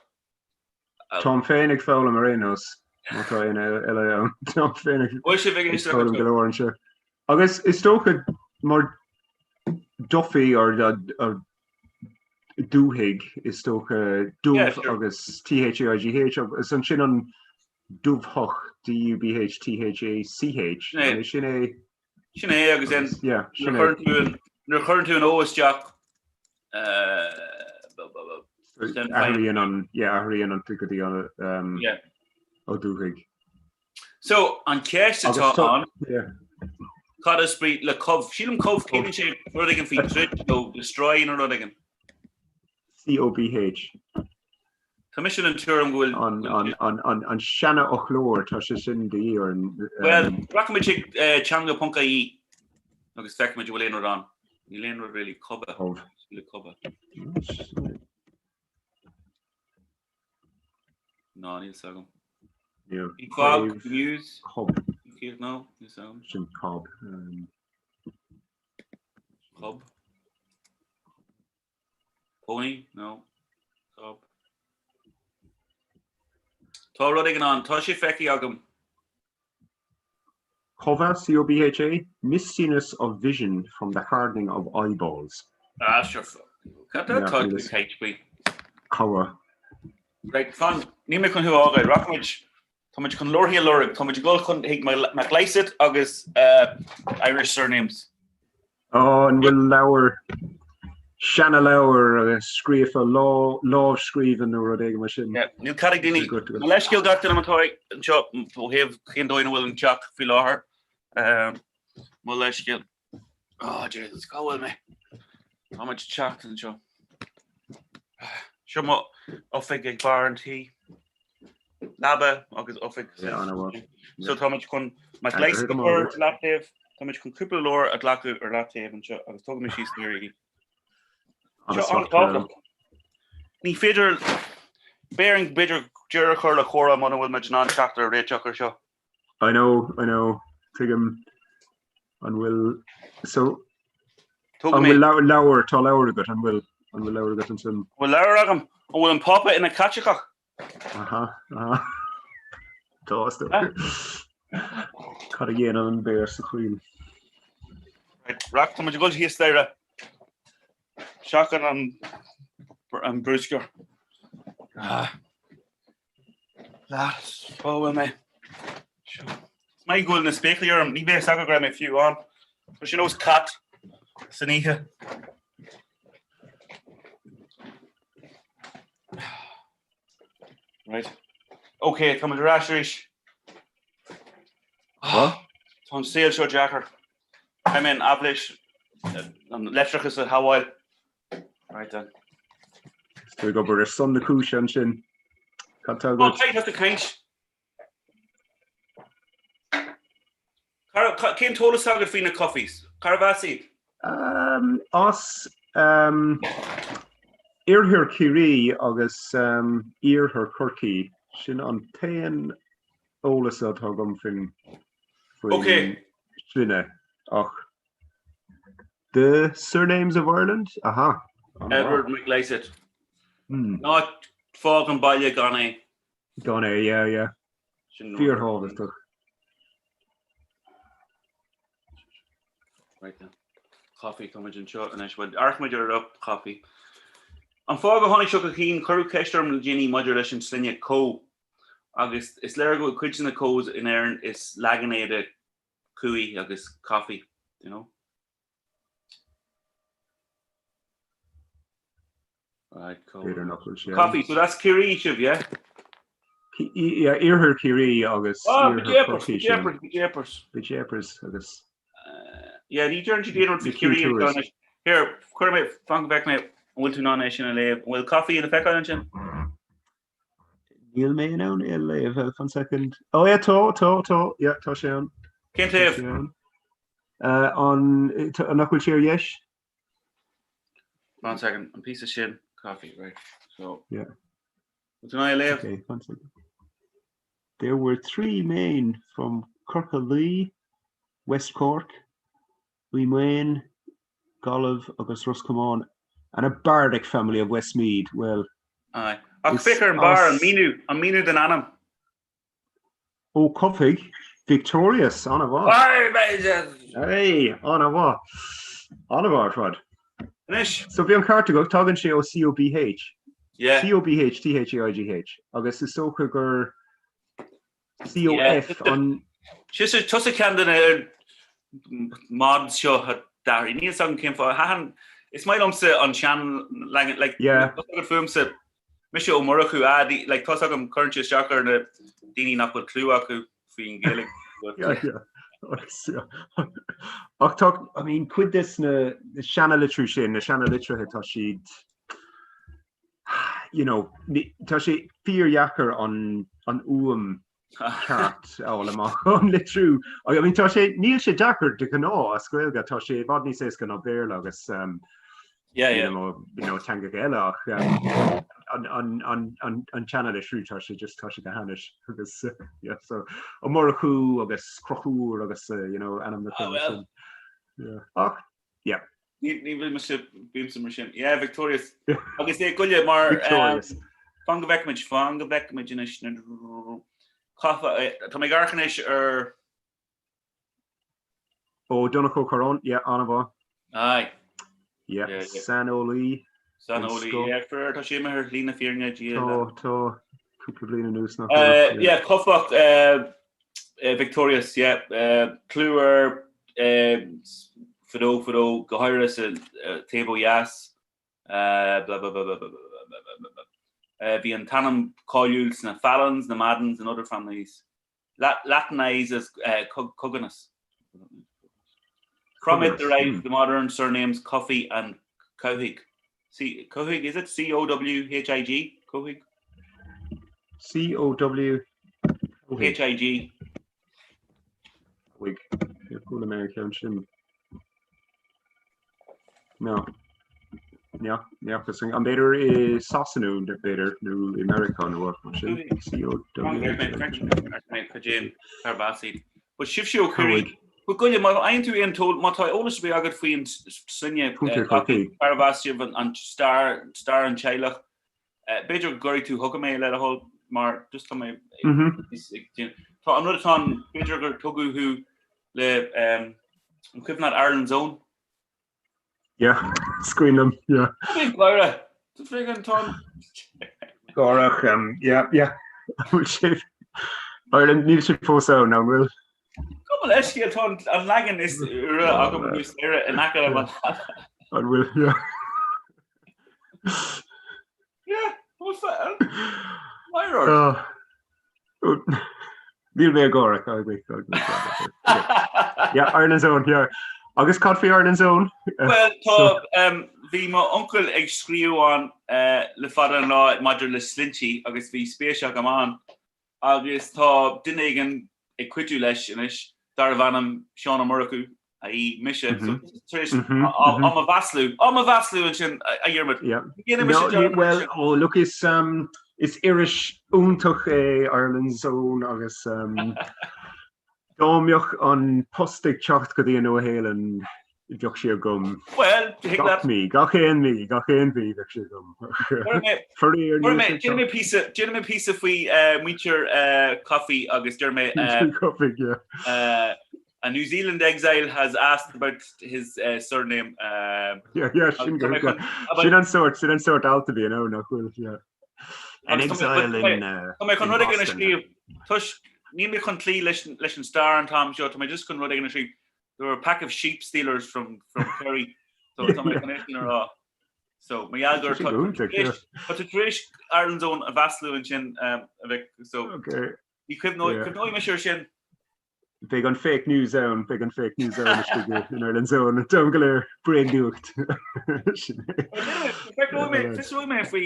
Táim féin ag foghlaim ar aon nós, má tá aon eile ann. Táim féin ag foghlaim go leor anseo. Agus is dócha mar Duffy or Dúthaigh, is dócha dubh agus T-H-A-I-G-H agus ansin an Dubhthach, D-U-B-H-T-H-A-C-H, sin é. Sin é agus then nuair a chuireann tú an O isteach athraíonn an yeah athraíonn an go dtí an Ó Dúthaigh. So an cheist atá ann cad is brí le cobh? Sílim cobh ciallaíonn sé rud éigin faoi troid nó destroy nó rud éigin. COBH. Tá mise den tuairim go bhfuil. An seanfhoclóir, tá sé sin de dhíth orainn. Bhuel, rachaimid chuig teanga ponc ie agus feicfimid an bhfuil aon rud ann. Níl aon rud really cobha. Le cobha. Ná, níl 's agam. Níl. Fog, news. Cob. No, níl 's agam. Sin cob. Cob. Pony? No. Cob. Tá rud éigin ann. Tá sé feicthe agam. Cobha, C-O-B-H-A, mistiness of vision from the hardening of eyeballs. Ah, sure. Cad tá tú ag caint faoi? Cobha. Right, fan, níl mé chun thú a fhágáil. Rachaimid, táimid chun leabharthaí a lorg. Táimid ag dul chun chuig Mac Lysaght agus Irish Surnames. Ó, an bhfuil leabhar, seana-leabhar agus scríofa, lámhscríbhinn nó rud éigin mar sin? Yeah, níl cead ag daoine, mo leithscéal gach duine atá anseo ó thaobh cén dóigh ina bhfuil an teach faoi láthair. Mo leithscéal. Oh, Jesus, cá bhfuil mé? Tá muid ag teacht anseo. Seo mo oifig ag barr an tí. Leaba agus oifig. So táimid chun Mac Lysaght a chur ar leataobh, táimid chun cúpla leabhar a ghlacadh ar leataobh anseo agus tógfaidh mé síos staighre í. Seo an-tábhachtach. Ní féidir, beidh orainn b'fhéidir deireadh a chur le comhrá muna bhfuil muid in ann teacht ar réiteach ar seo. I know, I know, tuigim an bhfuil, so, an bhfuil leabhar, tá leabhar agat, an bhfuil, an bhfuil leabhar agat ansin? An bhfuil leabhar agam? An bhfuil an Pápa ina Chaitliceach? Aha, aha. Tá, is dócha. Cad a dhéanann an béar sa choill? Right, rac, tá muid ag dul thíos staighre. Seachain an, an bruscar. Ah. Lads, cá bhfuil mé? Seo. Is maith go bhfuil na spéaclaí orm, ní bheadh a fhios agat go raibh mé fiú ann. Tá sé ar nós cat san oíche. Right. Ok, tá muid ar ais arís. Tá an saol seo deacair. Caithfidh mé an aibhléis an leictreachas a shábháil. Right then. Is tú ag obair ar son na cúise ansin. Cad tá agat? Ó, tá caint. Cén t-eolas atá agat faoi na Coffeys? Cárbh as iad? As Oirthear Chiarraí agus Iarthar Chorcaí. Sin an t-aon eolas atá agam faoin sloinne ach The Surnames of Ireland? Aha. Edward McLysaght. Ná fág an baile gan é. Gan é, yeah, yeah. Fíorthábhachtach. Right then. Coffey, tá muid anseo anois, bhuel, amharcfaimid ar lucht Coffey. An fáth go tháinig seo chun cinn, cuireadh ceist orm le déanaí maidir leis an sloinne Coe, agus is léir go bhfuil cuid de na Coes in Éirinn is leagan é de Cooey agus Coffey, you know. Right, cool. B'fhéidir nach bhfuil sé. Coffey, so that's Ciarraí sibh, yeah? Yeah, Iarthar Chiarraí agus Ah, Iarthar Chorcaí. B'jeepers, b'jeepers. B'jeepers agus. Yeah, ní deireann siad aon rud faoi Ciarraí anseo anois. Here, cuir mé, fan go bhfeic mé, an bhfuil tú in ann é sin a léamh? An bhfuil Coffey le feiceáil ansin? Níl mé in ann é a léamh, one second. Oh yeah, tá, tá, tá, yeah, tá sé ann. Cén taobh? An, nach bhfuil sé ar dheis? One second, an píosa sin, Coffey, right, so. Yeah. Bhfuil tú in ann é a léamh? Okay, one second. There were three men from Corca Luí, West Cork, Uí Maine, Gaillimh agus Ros Comáin, and a bardic family of Westmeath, well. Aye. Ach féach ar an barr, an míniú, an míniú den ainm. Ó Cobhthaigh, Victorious, an-mhaith. Hey, an-mhaith. An-mhaith ar fad. Anois. So bhí an ceart agat, tagann sé ó COBH. Yeah. COBH THAIGH agus is dócha gur COF an. Sise tusa ceann de na mods seo a d'athraigh. Níl 'fhios agam cén fáth. Thaitin, is maith liomsa an sean-leagan, like, Yeah. fúmsa, mise Ó Murchú, ah, like, tá's agam, cuireann sé isteach ar na daoine nach bhfuil clue acu faoin Ghaeilge. But, Yeah, yeah. Agus, yeah. Ach tá, I mean, cuid des na seana-litriú sin, na seana-litrithe, tá siad, you know, tá sé fíordheacair an an fhuaim ceart a fháil amach ón litriú. I mean, tá sé, níl sé deacair de ghnáth as Gaeilge, tá sé i bhfad níos éasca ná Béarla agus um, yeah, yeah. you know, you know, teangacha eile ach um, an, an, an, an, an tseana-litriú tá sé just tá sé go hainnis agus yeah, so Ó Murchú agus Crochúr agus uh, you know, ainm na ah, well. Yeah. Ach yeah. Ní bhfuil mise bímse mar sin. Yeah, Victorious. Agus é goile mar Victorious. Fan go bhfeicfimid, fan go bhfeicfimid anois na Coffee, tá mé ag amharc anois ar Ó Donncha Ó Corráin, yeah, an-mhaith. Aye. Yeah, saineolaí. Saineolaí, yeah, fir, tá sé imithe ar shlí na fírinne, Dia. Tá, tá, cúpla bliain anuas nach bhfuil. Yeah, Cobhthach Victorious, yeah, clú air fadó fadó, go háirithe sa taobh ó dheas, blah blah blah blah blah blah blah. Bhí an t-ainm cáiliúil sna Fallons, na Maddens and other families. Latinized as Coganas. From it derived the modern surnames Coffey and Cowhig. C Cowhig, is it? C-O-W-H-I-G? Cowhig? C-O-W H-I-G. Cowhig. Níor chuala mé an ceann sin. No. Ní fhacthas an b'fhéidir i Sasana b'fhéidir nó i Meiriceá nó áit mar sin. But sibhse ó Chiarraí, But goile, má fhaigheann tú aon t-eolas, má tá eolas ar bith agat faoin sloinne carbh as sibh an stair, stair an teaghlach, b'fhéidir go gcuirfidh tú chugam é le do thoil mar just tá mé tá an rud atá ann, b'fhéidir gur tugadh thú le an cuimhin leat Ireland's Own? Yeah, is cuimhin liom, yeah. Big Lyra, tá friggin ton. Gáireach, um, yeah, yeah. Bhfuil sé Ireland, níl sé fós ann, an bhfuil? Gabh mo leithscéal, tá an leagan is úire agam thuas staighre in aice le mo leaba. An bhfuil, yeah. Yeah, what's that? Lyra. Níl mé ag gáire, Yeah, Ireland's Own, yeah. Agus cad faoi Ireland's Own? Well, tá, bhí mo uncail ag scríobh ann le fada an lá maidir le sloinntí agus bhí spéis agam ann agus tá duine éigin ag cuidiú leis anois darbh ainm Seán Ó Murchú, i.e. mise, so tar éis á mo mhaslú, á mo mhaslú ansin, a Dhiarmaid. Well, oh, look, is, um, is iris iontach é Ireland's Own agus um, dá mbeadh an post ag teacht go dtí an Nua-Shéalainn bheadh sé agam. Well, thig Gach mí, gach aon mí, gach aon mhí bheadh sé agam. Faraor, níl sé Déanfaidh mé píosa, déanfaidh mé píosa faoi uh, muintir uh, Coffey agus deir mé uh, Coffey, yeah. uh, A New Zealand exile has asked about his uh, surname. Uh, yeah, yeah, sin go Sin an sórt, sin an sórt alt a bhíonn ann nach bhfuil, yeah. An exile in uh, Tá mé chun rud éigin a scríobh. Toisc níl mé chun cloí leis leis an stair an t-am seo, tá mé just chun rud éigin a scríobh. There were a pack of sheep stealers from from Kerry. So tá mé chun é sin a rá. So mar gheall gur Tá sé go hiontach, yeah. tá tú tar éis Ireland's Own a mhaslú ansin um, a bheith so Okay. ní cuimhneoidh cuimhneoidh mise ar sin. Beidh an fake news ann, beidh an fake news ann istigh in Ireland's Own, an t-am go léir, bréagnuacht. Sin é. Fiosróidh mé faoi,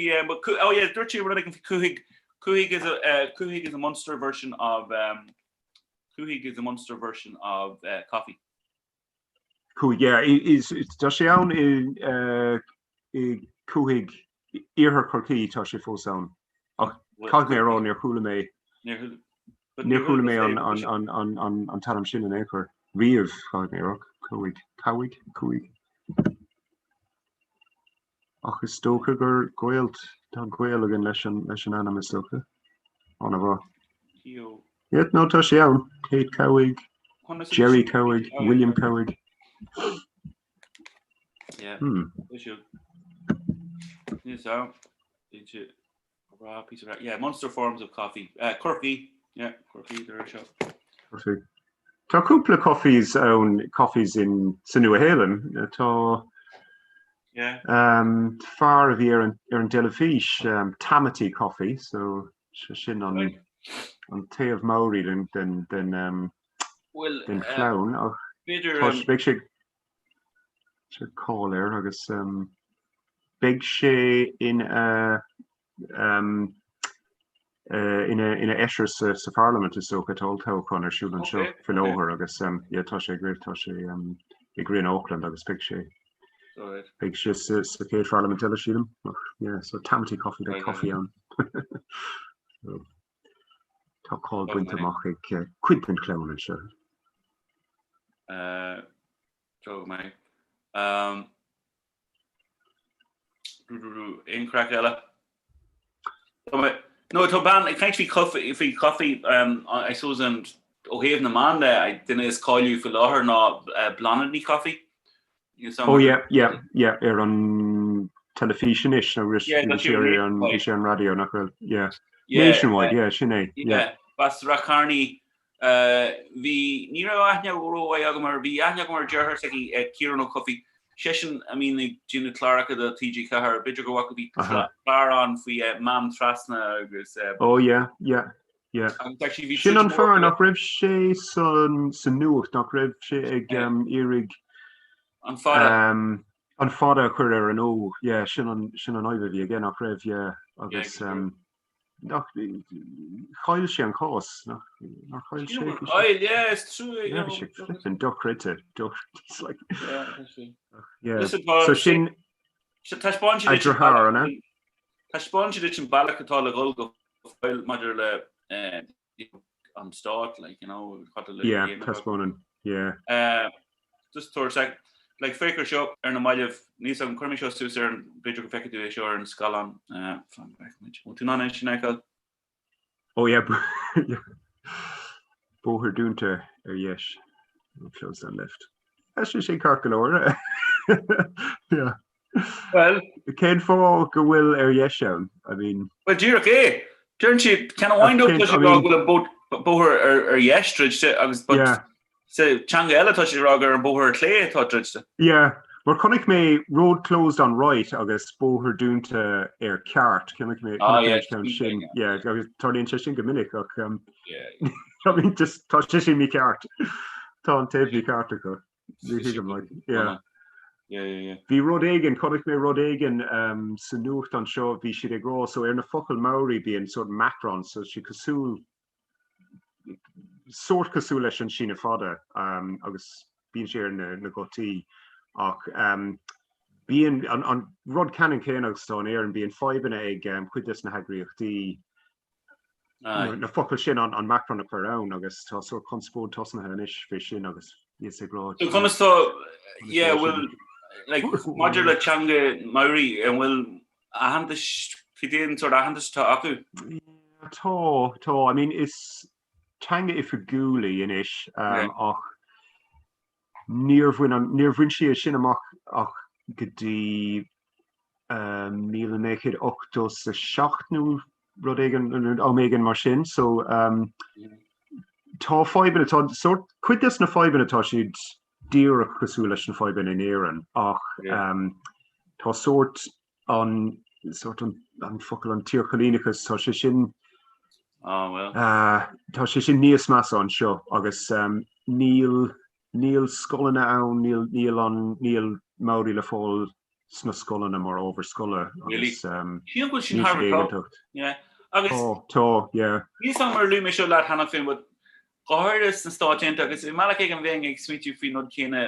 oh yeah, dúirt sé rud éigin faoi Cúthaigh, Cúthaigh is a, Cúthaigh is a Munster version of, um, Cúthaigh is a Munster version of uh, Coffey. Cúthaigh, yeah, is, tá sé ann i, uh, i Cúthaigh, iarthar Chorcaí, tá sé fós ann. Ach caithfidh mé a rá, níor chuala mé, níor chuala mé an, an, an, an, an, an t-ainm sin in aon chor riamh, caithfidh mé a rá, Cúthaigh, Cúthaigh, Cúthaigh. Ach is dócha gur gaol. Tá gaol againn leis an leis an ainm is dócha. An-mhaith. T.O. Yeah, no, tá sé ann. Kate Cowhig, Jerry Cowhig, William Cowhig. Yeah. Hmm. Níl ann. Raw piece of yeah, Munster Forms of Coffee. Uh, Corcaigh. Yeah, Corcaigh ar seo. Corcaigh. Tá cúpla Coffeys ann, Coffeys in sa Nua-Shéalainn. Tá yeah. um, fear a bhí ar an, ar an dteilifís, um, Tamati Coffey, so sé sin an, right. an taobh Maori den, den, den, um, well, den uh, chlann. Uh, B'fhéidir, um, beidh sé sé cáil air agus um, beidh sé ina um, uh, ina ina fheisire sa, sa Pharlaimint is dócha tá olltoghchán ar siúl anseo okay, faoi láthair agus um, yeah, tá sé ag tá sé um, ag rith in Auckland agus beidh sé right. beidh sé sa, sa chéad Pharlaimint eile sílim. Yeah, so Tamati Coffey beidh Coffey ann. so, tá cáil bainte amach ag uh, cuid den chlann anseo. Uh, Go maith. Um, aon chraic eile? No, tá bean ag caint faoi Coffey, faoi Coffey, um, I suppose an ó thaobh na mban de, duine is cáiliúla faoi láthair ná uh, Bláthnaid Ní Chofaigh. Oh yeah, yeah, yeah, ar an teilifís anois nó bhí sé ar an bhí sé ar an raidió nach bhfuil, yeah. Nationwide, yeah, sin é. Yeah, b'as Ráth Cairn Bhí, ní raibh aithne rómhaith agam air, bhí aithne agam ar deartháir s'aici, Ciarán Ó Cofaigh, seisean a mbíonn ag déanamh cláracha do TG4, b'fhéidir go bhfaca, bhí clár ann faoi Mam Trasna agus. Oh yeah, yeah, yeah. Agus actually bhí Sin an fear nach raibh sé san sa nuacht, nach raibh sé ag iarraidh An fada. an fada a chur ar an O, yeah, sin an sin an fhadhb a bhí aige, nach raibh, yeah, agus Nach, chaill sé an cás, nach, nár chaill sé? Chaill, yeah, is trua, you know. Bhí sé flippin' dochreidte, dochreidte, it's like. Yeah, tá sé. Yeah. Listen, tá, So sin taispeáin a deartháir, an ea? Taispeáin sé duit an bealach atá le dhul go fóill maidir le an stát, like, you know, cad le Yeah, taispeánann, yeah. Uh, just tabhair sec, like, féach ar seo ar na mallaibh, níl a fhios agam, cuirfidh mé seo suas ar an, b'fhéidir go bhfeicfidh tú é seo ar an scáileán, uh, fan, feicfimid. Bhfuil tú in ann é sin a fheiceáil? Oh yeah, bóthar dúnta ar dheis, closed on left. Tá sé sin ceart go leor. Yeah. Well, Cén fáth go bhfuil ar dheis ann? I mean. Well, díreach é. Deireann siad, ceann amháin dóibh tá siad ag rá go bhfuil an bóthar ar dheis druidte agus but Yeah. sa teanga eile tá siad ag rá gur an bóthar ar chlé atá druidte. Yeah, mar chonaic mé road closed on right agus bóthar dúnta ar ceart. Chonaic mé Ah, chonaic mé yeah, an ceann sin. yeah. Yeah, agus tarlaíonn sé sin go minic ach um, Yeah. I mean, just tá sé sin mícheart. Tá an taobh mícheart acu. Ní thuigim, like, yeah. Yeah, yeah, yeah. Bhí rud éigin, chonaic mé rud éigin um, sa nuacht anseo, bhí siad ag rá, so ar na focail Maori bíonn sort macron, so sé cosúil, sort cosúil leis an síneadh fada, um, agus bíonn sé ar na, na gutaí, ach um, bíonn an, an rud ceannann céanna agus atá in Éirinn, bíonn fadhbanna ag um, cuid des na heagraíochtaí na focail sin an macron a chur ann agus tá sórt conspóid tosnaithe anois fé sin agus iad ag rá. So conas tá, yeah, bhfuil, like, maidir le teanga Maori, an bhfuil aitheantas, cad é an sórt aitheantas atá acu? Tá, tá, I mean, is teanga oifigiúil í anois ach níor bhain an, níor bhain sí é sin amach ach go dtí 1987 nó rud éigin, am éigin mar sin. So tá fadhbanna, tá sórt, cuid des na fadhbanna tá siad díreach cosúil leis na fadhbanna in Éirinn ach tá sórt an sórt an, an focal an t-iarchoilíneachas, tá sé sin Ah, well. tá sé sin níos measa anseo agus níl níl scoileanna ann, níl níl an níl Maori le fáil sna scoileanna mar ábhar scoile Really? agus um, Sílim go bhfuil sin níl thar siad éigeantacht. Yeah. Agus Tá, tá, yeah. Níl a fhios agam ar luaigh mé seo leat cheana féin, but go háirithe sna Stáit Aontaithe agus i mbealach éigin bheinn ag smaointiú faoin rud céanna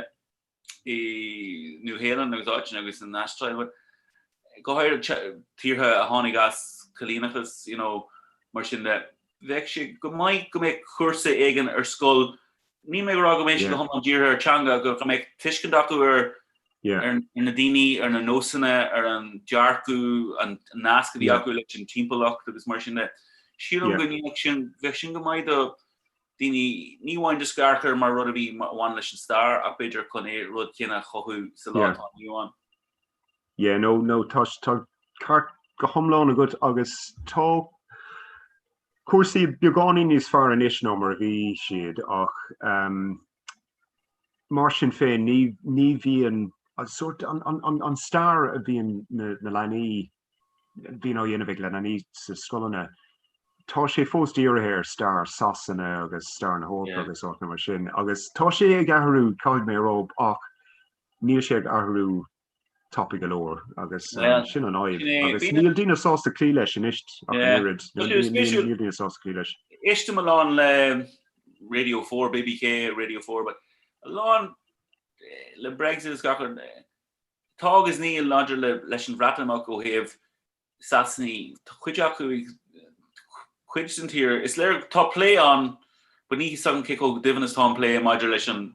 i Nua-Shéalainn agus áiteanna agus san Astráil, but go háirithe tíortha a tháinig as coilíneachas, you know, mar sin de, bheadh sé go maith go mbeadh cúrsa éigin ar scoil, níl mé ag rá go mbeidh sé go hiomlán dírithe ar teanga, go mbeadh tuiscint acu ar. Ar na daoine, ar na nósanna, ar an dearcadh, an nasc a bhí acu leis an timpeallacht agus mar sin de. Sílim go ndéanfadh sin, bheadh sin go maith do daoine, ní amháin just amharc air mar rud a bhí a bhain leis an stair ach b'fhéidir chun é rud céanna a chothú sa lá atá inniu ann. Yeah, no, no, tá tá ceart go hiomlán agat agus tá cúrsaí beagáinín níos fearr anois ná mar a bhí siad ach um, Mar sin féin, ní, ní bhíonn an sórt, an, an, an, an stair a bhíonn na, na leanaí, bhíonn á dhéanamh ag leanaí sa scoileanna, tá sé fós dírithe ar stair Sasana agus stair na hEorpa agus áiteanna mar sin. Agus tá sé ag athrú, caithfidh mé a rá, ach níl sé ag athrú tapaidh go leor agus sin an fhadhb. Agus níl daoine sásta cloí leis anois ach an oiread. Níl daoine sásta cloí leis. Éistim a lán le Radio 4, BBK, Radio 4, but a lán le Brexit is gach rud, tá agus níl maidir leis an Bhreatimeacht ó thaobh Sasanaigh, tá cuid acu ag cuid den tír, is léir, tá plé ann, but níl fhios agam cé chomh doimhin is atá an plé maidir leis an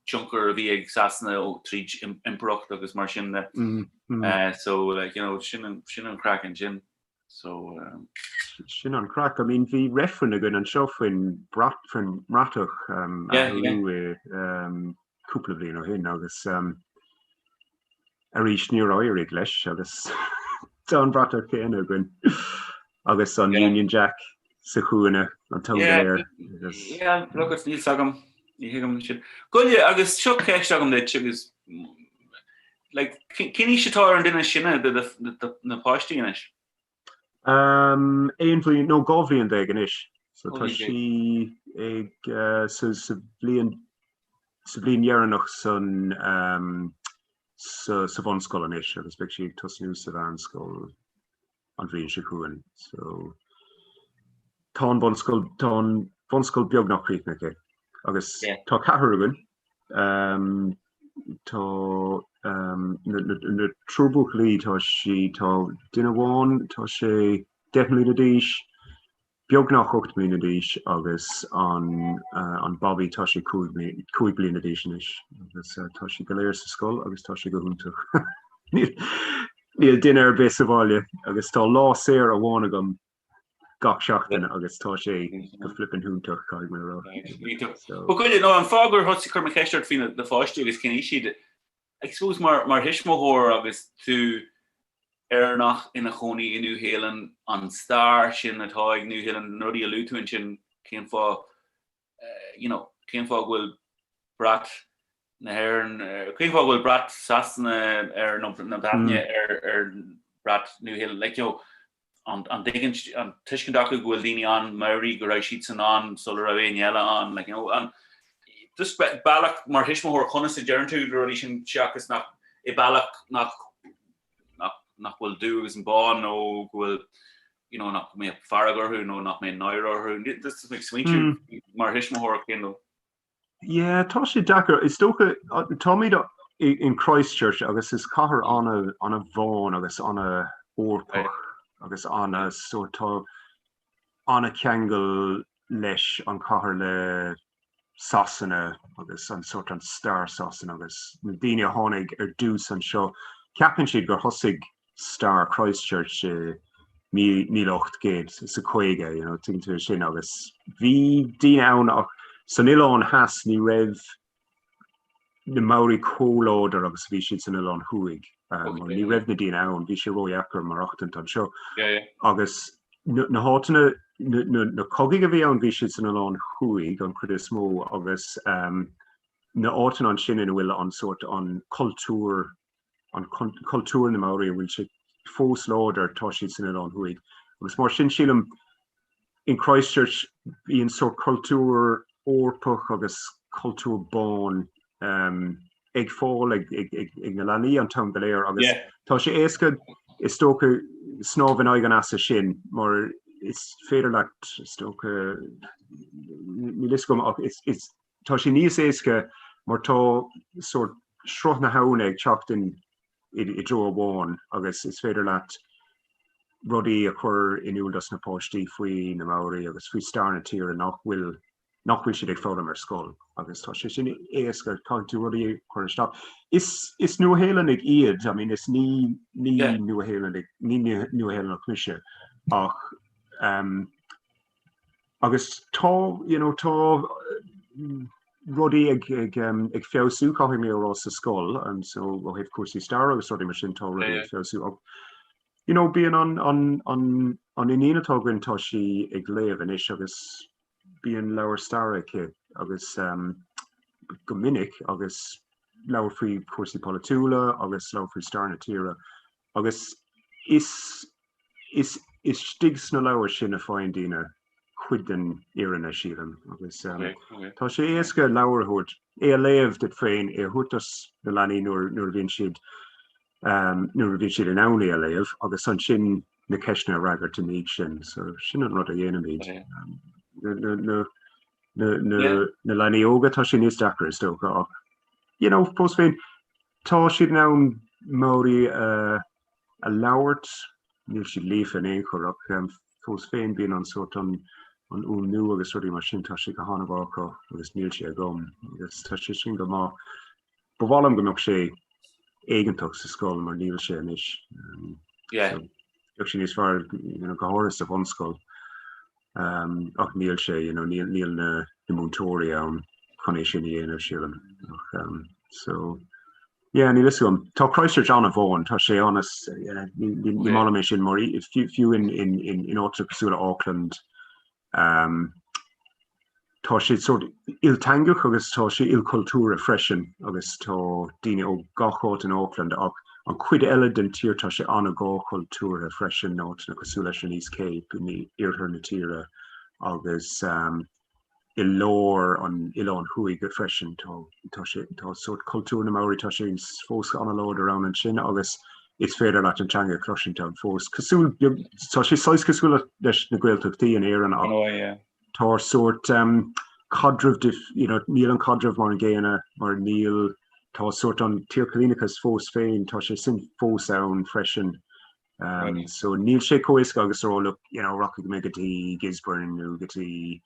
tionchar a bhí ag Sasana ó tríd impireacht agus mar sin de. So, like, you know, sin an, sin an craic ansin. So, um. Sin an craic. I mean, bhí reifreann againn anseo faoin brat, faoin mbratach um, yeah, yeah. um, cúpla bliain ó shin agus um, Arís, níor éirigh leis agus tá an bhratach chéanna againn agus an Union Jack sa chúinne an t-am go léir. Yeah, look, níl fhios agam, ní thuigim sin. Goile, agus seo ceist agam duit agus like, cén aois atá ar an duine is sine de na páistí anois? Aon bhliain, nó 12 bhliain anois. So tá sí ag sa sa bhliain sa bhliain dheireanach san sa sa bhunscoil anois agus beidh sí ag tosnú sa mheánscoil an bhliain seo chugainn. So tá an bhunscoil tá an bhunscoil beagnach críochnaithe aici agus tá ceathrar againn. Tá na triúr buachaillí, tá sí, tá duine amháin, tá sé 10 mbliana d'aois, beagnach 8 mbliana d'aois agus an an babaí tá sé 5 bliana d'aois anois agus tá siad go léir sa scoil agus tá sé go hiontach. Níl duine ar bith sa bhaile agus tá lá saor amháin agam gach seachtain agus tá sé go flippin hiontach, caithfidh mé a rá. So. But goile, no, an fáth gur thosaigh chuir mé ceist ort faoi na pháistí agus cén aois iad, I suppose mar, mar thuismitheoir agus tú Éireannach ina chónaí i Nua-Shéalainn, an stair sin atá ag Nua-Shéalainn, na rudaí a luaigh tú ansin, cén fáth, you know, cén fáth go bhfuil brat na hÉireann, cén fáth go bhfuil brat Sasana ar nó na Breataine ar ar brat Nua-Shéalainn, like, you know, an an dtuigeann an tuiscint acu go bhfuil daoine ann, Maori, go raibh siadsan ann sula raibh éinne eile ann, like, you know, an just bealach mar thuismitheoir conas a deireann tú na rudaí sin seachas nach i bealach nach nach nach bhfuil dubh agus an bán nó go bhfuil you know, nach mbeadh fearg orthu nó nach mbeadh náire orthu. Just ag smaointiú mar thuismitheoir cén nó. Yeah, tá sé deacair. Is dócha, táimid in Christchurch agus is cathair ana ana bhán agus ana Eorpach agus ana so tá ana cheangal leis an chathair le Sasana agus an sórt an stair Sasana agus na daoine a tháinig ar dtús anseo, ceapann siad gur thosaigh stair Christchurch i 1850, you know, tuigeann tú sin agus bhí daoine ann ach san Oileán Theas ní raibh na Maori chomh láidir agus a bhí siad san Oileán Thuaidh. Mar ní raibh na daoine ann, bhí sé ródheacair maireachtaint anseo. Agus na háiteanna, na cogaidh a bhí ann, bhí siad san Oileán Thuaidh an chuid is mó agus na áiteanna ansin ina bhfuil an sórt, an cultúr, an cultúr na Maori a bhfuil sé fós láidir, tá siad san Oileán Thuaidh. Agus mar sin sílim in Christchurch bíonn sórt cultúr Eorpach agus cultúr bán ag fáil ag na leanaí an t-am go léir agus tá sé éasca is dócha snámh in aghaidh an easa sin mar is féidir leat is dócha níl fhios agam ach is tá sé níos éasca mar tá sórt sruth na habhna ag teacht in i dtreo amháin agus is féidir leat rudaí a chur in iúl dos na páistí faoi na Maori agus faoi stair na tíre nach bhfuil. nach bhfuil siad ag foghlaim ar scoil agus tá sé sin éasca, caithfidh tú rudaí a chur isteach. Is is Nua-Shéalannaigh iad, I mean is ní ní Nua-Shéalannaigh, ní Nua-Shéalannach mise ach um, agus tá you know, tá rudaí ag ag um, ag feabhsú caithfidh mé a rá sa scoil um, so ó thaobh cúrsaí staire agus rudaí mar sin tá rudaí ag feabhsú ach you know, bíonn an an an an iníon atá againn tá sí ag léamh anois agus bíonn leabhar staire aici agus go minic agus leabhar faoi chúrsaí polaitiúla agus leabhar faoi stair na tíre agus is is istigh sna leabhair sin a faigheann daoine cuid den fhírinne, sílim, agus tá sé éasca leabhar a thabhairt, é a léamh duit féin, é a thabhairt dos na leanaí nuair nuair a bhíonn siad nuair a bhíonn siad in ann é a léamh agus ansin na ceisteanna a fhreagairt ina dhiaidh sin. So sin an rud a dhéanaimid. Na leanaí óga tá sé níos deacra is dócha ach you know, fós féin tá siad in ann Maori a a labhairt, níl siad líofa in aon chor ach fós féin bíonn an sórt an an fhuaimniú agus rudaí mar sin tá sé go han-mhaith acu agus níl sé agam agus tá sé sin go maith. Ba mhaith liom go mbeadh sé éigeantach sa scoil mar níl sé anois. Yeah. Bheadh sé níos fearr you know, go háirithe sa bhunscoil. Um, ach níl sé, you know, níl, níl na, na múinteoirí ann chun é sin a dhéanamh sílim. Ach, um, so, yeah, níl fhios agam. Tá Christchurch an-bhán, tá sé an yeah, ní, ní, ní maith liom é sin mar fiú, fiú in, in, in, in áiteanna cosúil le Auckland, um, Tá sé sórt ilteangach agus tá sé ilchultúrtha freisin agus tá daoine ó gach áit in Auckland ach an chuid eile den tír tá sé an-dhá-chultúrtha freisin, áiteanna cosúil leis an East Cape in iarthar na tíre agus i lár an Oileáin Thuaidh freisin. Tá tá sé tá sórt cultúr na Maori tá sé fós an-láidir ann ansin agus is féidir leat an teanga a chloisint ann fós. Cosúil beag tá sé saghas cosúil leis na Gaeltachtaí in Éirinn ach Tá sórt caidreamh dif, you know, níl an caidreamh mar an gcéanna mar níl, tá sórt an t-iarchoilíneachas fós féin, tá sé sin fós ann freisin. Um, so níl sé chomh éasca agus a rá, look, you know, rachaidh mé go dtí Gisborne nó go dtí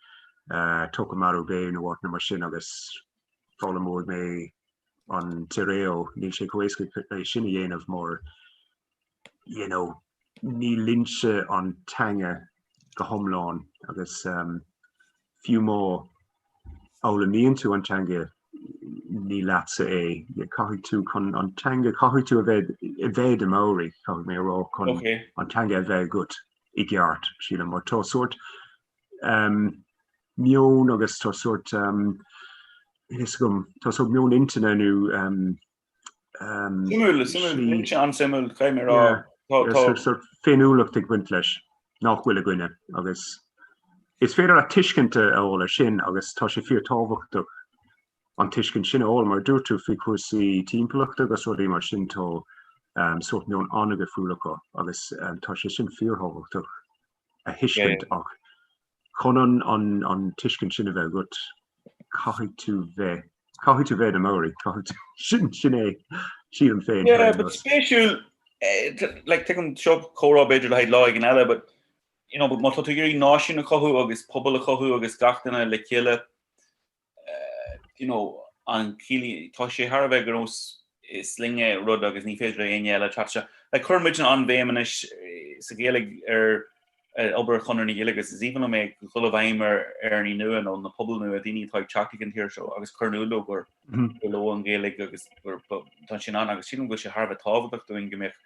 uh, Tokomaru Bay nó áiteanna mar sin agus foghlaimeoidh mé an te reo, níl sé chomh éasca é sin a dhéanamh mar you know, ní linnse an teanga go hiomlán agus um, fiú má fhoghlaimíonn tú an teanga ní leatsa é. Caithfidh tú chun an teanga, caithfidh tú a bheith a bheith i do Maori, caithfidh mé a rá chun okay. an teanga a bheith agat i gceart, sílim, mar tá sórt um, meon agus tá sórt um, is agam, tá sórt meon intinne nó um, Suimiúil, suimiúil, sé an-suimiúil, caithfidh mé a rá. Sórt féiniúlacht ag baint leis nach bhfuil againne agus is féidir leat tuiscint a fháil ar sin agus tá sé fíorthábhachtach an tuiscint sin a fháil mar dúirt tú faoi chúrsaí timpeallachta agus rudaí mar sin tá sórt meon an-dhifriúil acu agus tá sé sin fíorthábhachtach a thuiscint ach Chun an an tuiscint sin a bheith agat, caithfidh tú bheith, caithfidh tú bheith i do Maori, caithfidh tú, sin, sin é, sílim féin. Yeah, but spéisiúil, like, tuigim seo comhrá b'fhéidir le haghaidh lá éigin eile, but, you know, but má tá tú ag iarraidh náisiún a chothú agus pobal a chothú agus gach duine le chéile, you know, an ciallaíonn, tá sé thar a bheith ar nós is linne rud agus ní féidir le éinne eile teacht isteach. Like, cuireann muid an-bhéim anois sa Ghaeilge ar obair Chonradh na Gaeilge agus is aoibhinn liom é ag dul i bhfeidhm ar Éireannaigh nua nó na pobail nua, daoine atá ag teacht chuig an tír seo agus cur in iúl dóibh gur gur leo an Ghaeilge agus gur tá sin ann agus sílim go bhfuil sé thar a bheith tábhachtach dúinn go mbeadh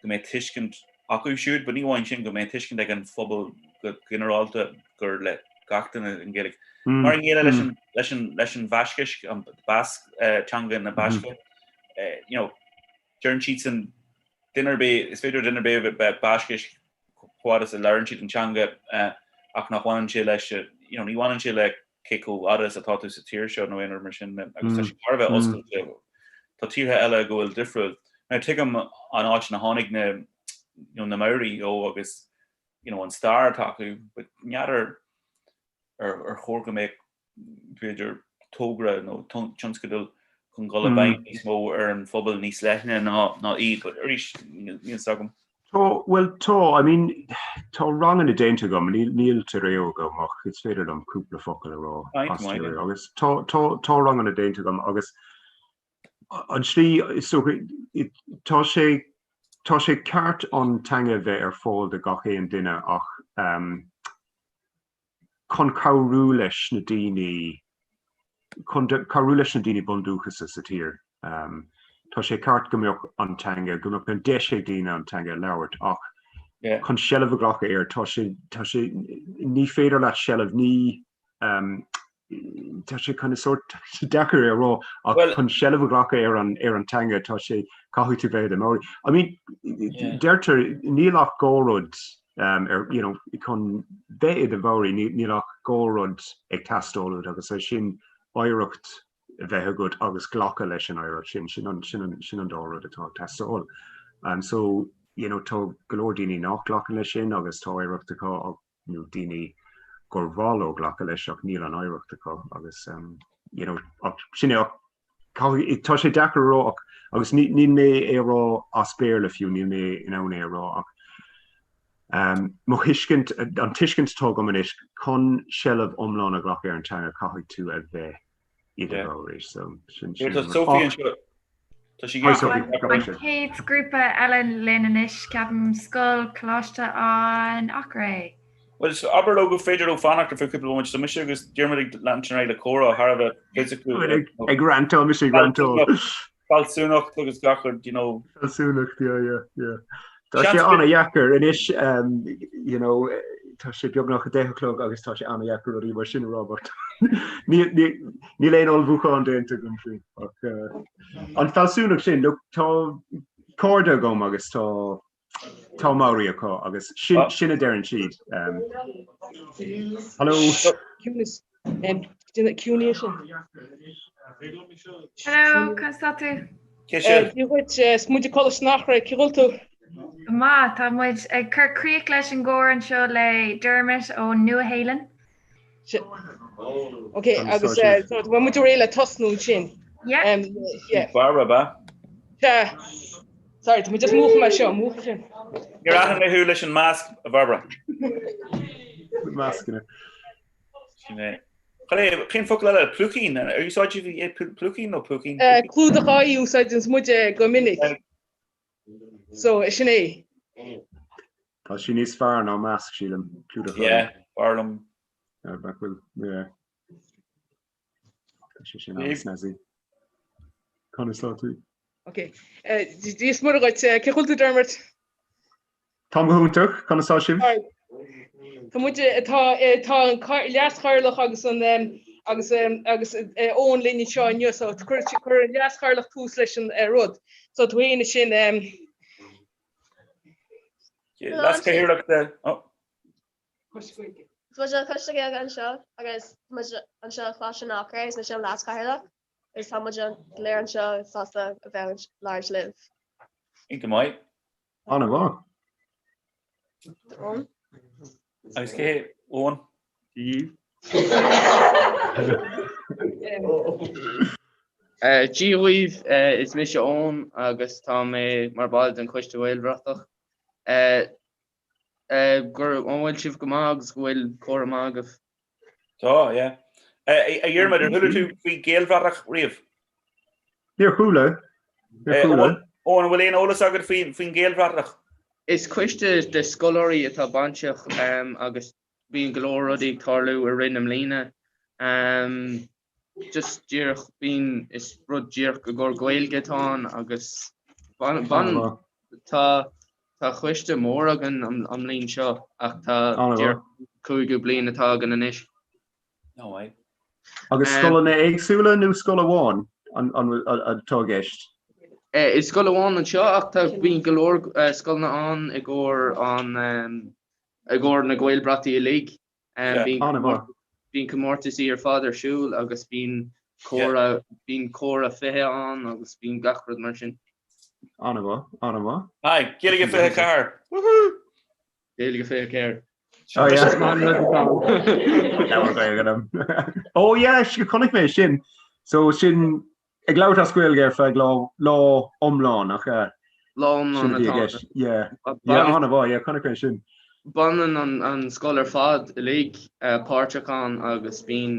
go mbeadh tuiscint acu siúd, but ní amháin sin, go mbeadh tuiscint ag an phobal go ginearálta gur le gach duine an Ghaeilge. Mar an gcéanna leis an, leis an, leis an Bhaiscis, an Basque, teanga na Basque, you know, deireann siadsan duine ar bith, is féidir duine ar bith a bheith Baiscis chomh fada is a labhrann siad an teanga ach nach bhaineann sé leis, you know, ní bhaineann sé le cé chomh fada is atá tú sa tír seo nó aon rud mar sin agus tá sé thar a bheith oscailte. Tá tíortha eile go bhfuil difriúil. Now tuigim an áit ina tháinig na you know, na Maori ó agus you know, an stair atá acu, but n'fheadar ar, ar chóir go mbeadh b'fhéidir togra nó tionscadal chun dul i bhfeidhm níos mó ar an phobal níos leithne ná, ná iad, but arís níl fhios agam. Tá, bhuel tá, I mean tá ranganna déanta agam, níl níl te reo agam ach is féidir liom cúpla focal a rá as te reo agus tá tá tá ranganna déanta agam agus an tslí is dócha tá sé tá sé ceart an teanga a bheith ar fáil do gach aon duine ach um, chun cabhrú leis na daoine, chun cabhrú leis na daoine bundúchasacha sa tír. Tá sé ceart go mbeadh an teanga, go mbeadh an deis ag daoine an teanga a labhairt ach chun seilbh a ghlacadh air, tá sé, tá sé, ní féidir leat seilbh, ní, tá sé kind of sort, tá sé deacair é a rá ach chun seilbh a ghlacadh ar an, ar an teanga, tá sé, caithfidh tú bheith i do Maori. I mean, deirtear níl ach dhá rud ar, you know, chun bheith i do Mhaori níl ach dhá rud ag teastáil uait agus é sin oidhreacht a bheith agat agus glacadh leis an oidhreacht sin, sin an, sin an, sin an dá rud atá ag teastáil. Um, so, you know, tá go leor daoine nach nglacann leis sin agus tá oidhreacht acu nó daoine gur mhaith leo glacadh leis ach níl an oidhreacht acu agus, um, you know, ach sin é ach tá sé deacair a rá ach agus níl mé é a rá as Béarla fiú, níl mé in ann é a rá ach um, mo thuiscint, an tuiscint atá agam anois, chun seilbh iomlán a ghlacadh ar an teanga caithfidh tú a bheith i do Mhaori. So, sin sin. Tá Sophie anseo. Tá sí Hi Sophie. An chéad grúpa eile linn anois, ceapaim, Scoil Coláiste an Eachréidh. Bhuel, abair leo gur féidir leo fanacht ar feadh cúpla bomaite. Tá mise agus Diarmuid ag leanúint ar aghaidh le comhrá thar a bheith fisiciúil. Ag rantáil, mise ag rantáil. Fealsúnacht agus gach rud, you know. Fealsúnacht, yeah, yeah, yeah. Tá sé an-dheacair anois, you know, tá sé beagnach 10 a chlog agus tá sé an-dheacair rudaí mar sin a rá, but níl aon ullmhúchán déanta agam faoi. Ach an fealsúnacht sin, look, tá cairde agam agus tá Tá Maori acu agus sin sin a deireann siad. Hello. Ciúnas. Ciúnaí sin. Hello, conas tá tú? Cé sin? Dia dhuit, is muid ag Coláiste an Eachréidh, cén chaoi a bhfuil tú? Go maith, tá muid ag cur críoch leis an gcomhrá anseo le Dermot ón Nua-Shéalainn. Ok, agus tá muid réidh le tosnú ansin. Yeah. Yeah. Barbara, ab ea? Sea. Sorry, tá muid just múchadh mé seo, múchadh sin. Níor aithin mé thú leis an masc, a Bharbara. Mascanna. Sin é. Cad é, cén focal eile? Plúicín? Ar úsáid sibh é plúicín nó púicín? Clúdach aghaidhe a úsáideanns muid go minic. So, sin é. Tá sé níos fearr ná masc, sílim. Clúdach aghaidhe. Yeah, b'fhearr liom. Nach bhfuil, yeah. Tá sé sin an-snazzy. Conas tá tú? Ok. Dia is Muire dhuit. Cén chaoi a bhfuil tú Dermot? Táim go hiontach. Conas tá sibh? Tá muid, tá, tá an leas-chathaoirleach agus an, agus, agus Eoin linn anseo inniu so chuir, chuir an leas-chathaoirleach tús leis an rud. So tú fhéin ansin. Leas-chathaoirleach de, oh. Coiste Gaeilge. Tá muid le Coiste Gaeilge anseo agus tá muid anseo i Coláiste an Eachréidh is mise an Leas-Chathaoirleach agus tá muid go léir anseo sásta a bheith ag labhairt libh. Iontach maith. An-mhaith. Eoin. Agus cé hé Eoin? Dia dhaoibh, is mise Eoin agus tá mé mar ball den Choiste Gaelbhratach. Go bhfuil sibh go maith agus go bhfuil comhrá maith agaibh. Tá, yeah. A Dhiarmaid, ar chuala tú faoi Gaelbhratach riamh? Níor chuala. Níor chuala. Eoin, an bhfuil aon eolas agat faoin Ghaelbhratach? Is coiste de scoláirí atá bainteach agus bíonn go leor rudaí ag tarlú i rith na mbliana. Just díreach, bíonn, is rud díreach i gcomhair Gaeilge atá ann agus baineann, tá, tá coiste mór againn an mbliain seo ach tá díreach cúigiú bliain atá againn anois. No way. Agus scoileanna éagsúla nó scoil amháin atá i gceist? Is scoil amháin anseo ach tá, bíonn go leor scoileanna ann i gcomhair an, i gcomhair na Gaelbhrataí uilig. Bíonn comórtaisí ar fad ar siúl agus bíonn comhrá, bíonn comhrá 20 ann agus bíonn gach rud mar sin. An-mhaith, an-mhaith. Hi, Gaeilge 24! Woohoo! Gaeilge 24. Oh yeah. Labhair Gaeilge liom. Oh yeah, chonaic mé sin. So sin ag labhairt as Gaeilge ar feadh lá, lá iomlán, nach ea? Lá iomlán Sin a bhí i atá gceist. Yeah. Yeah, an-mhaith, yeah, chonaic mé sin. Baineann an an scoil ar fad uilig páirteach ann agus bíonn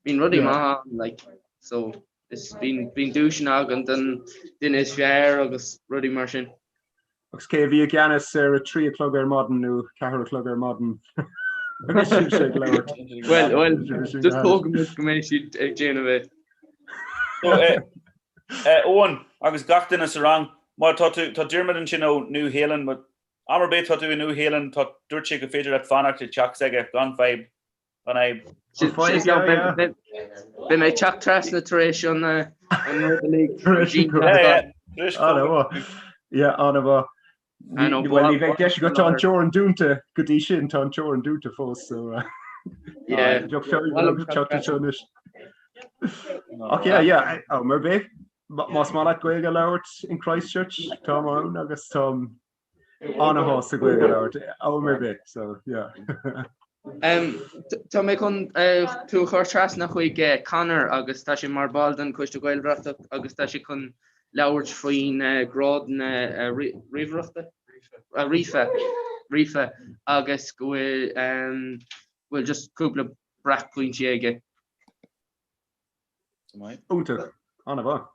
bíonn rudaí Yeah. maithe ann like so is bíonn bíonn duaiseanna againn don duine is fearr agus rudaí mar sin. Agus cé a bhí i gceannas ar a 3 a chlog ar maidin nó 4 a chlog ar maidin agus sibhse ag labhairt? Bhuel, bhuel, just tógfaidh muid go mbeidh siad ag déanamh é. So, eh, eh, Eoin agus gach duine sa rang, má tá tú, tá Diarmuid ansin ó Nua Shéalainn, but am ar bith tá tú i Nua Shéalainn, tá, dúirt sé go féidir leat fanacht i dteach s'aige gan fadhb. Gan fhadhb. Beidh mé ag teacht trasna tar éis an rud uilig. Yeah, an-mhaith. Bhuel, ní bheidh deis agat, tá an teorainn dúnta go dtí sin, tá an teorainn dúnta fós, so bheadh teacht anseo anois. Ach yeah, yeah, am ar bith, más maith leat Gaeilge a labhairt in Christchurch, táim ann agus táim An-shásta Gaeilge a labhairt am ar bith, so yeah. Tá mé chun tú a chur trasna chuig Conor agus tá sé mar ball den Choiste Gaelbhratach agus tá sé chun labhairt faoin grádanna ríomhaireachta, ríofa, ríofa agus go bhfuil bhfuil just cúpla breaicphointí aige. Iontach, an-mhaith.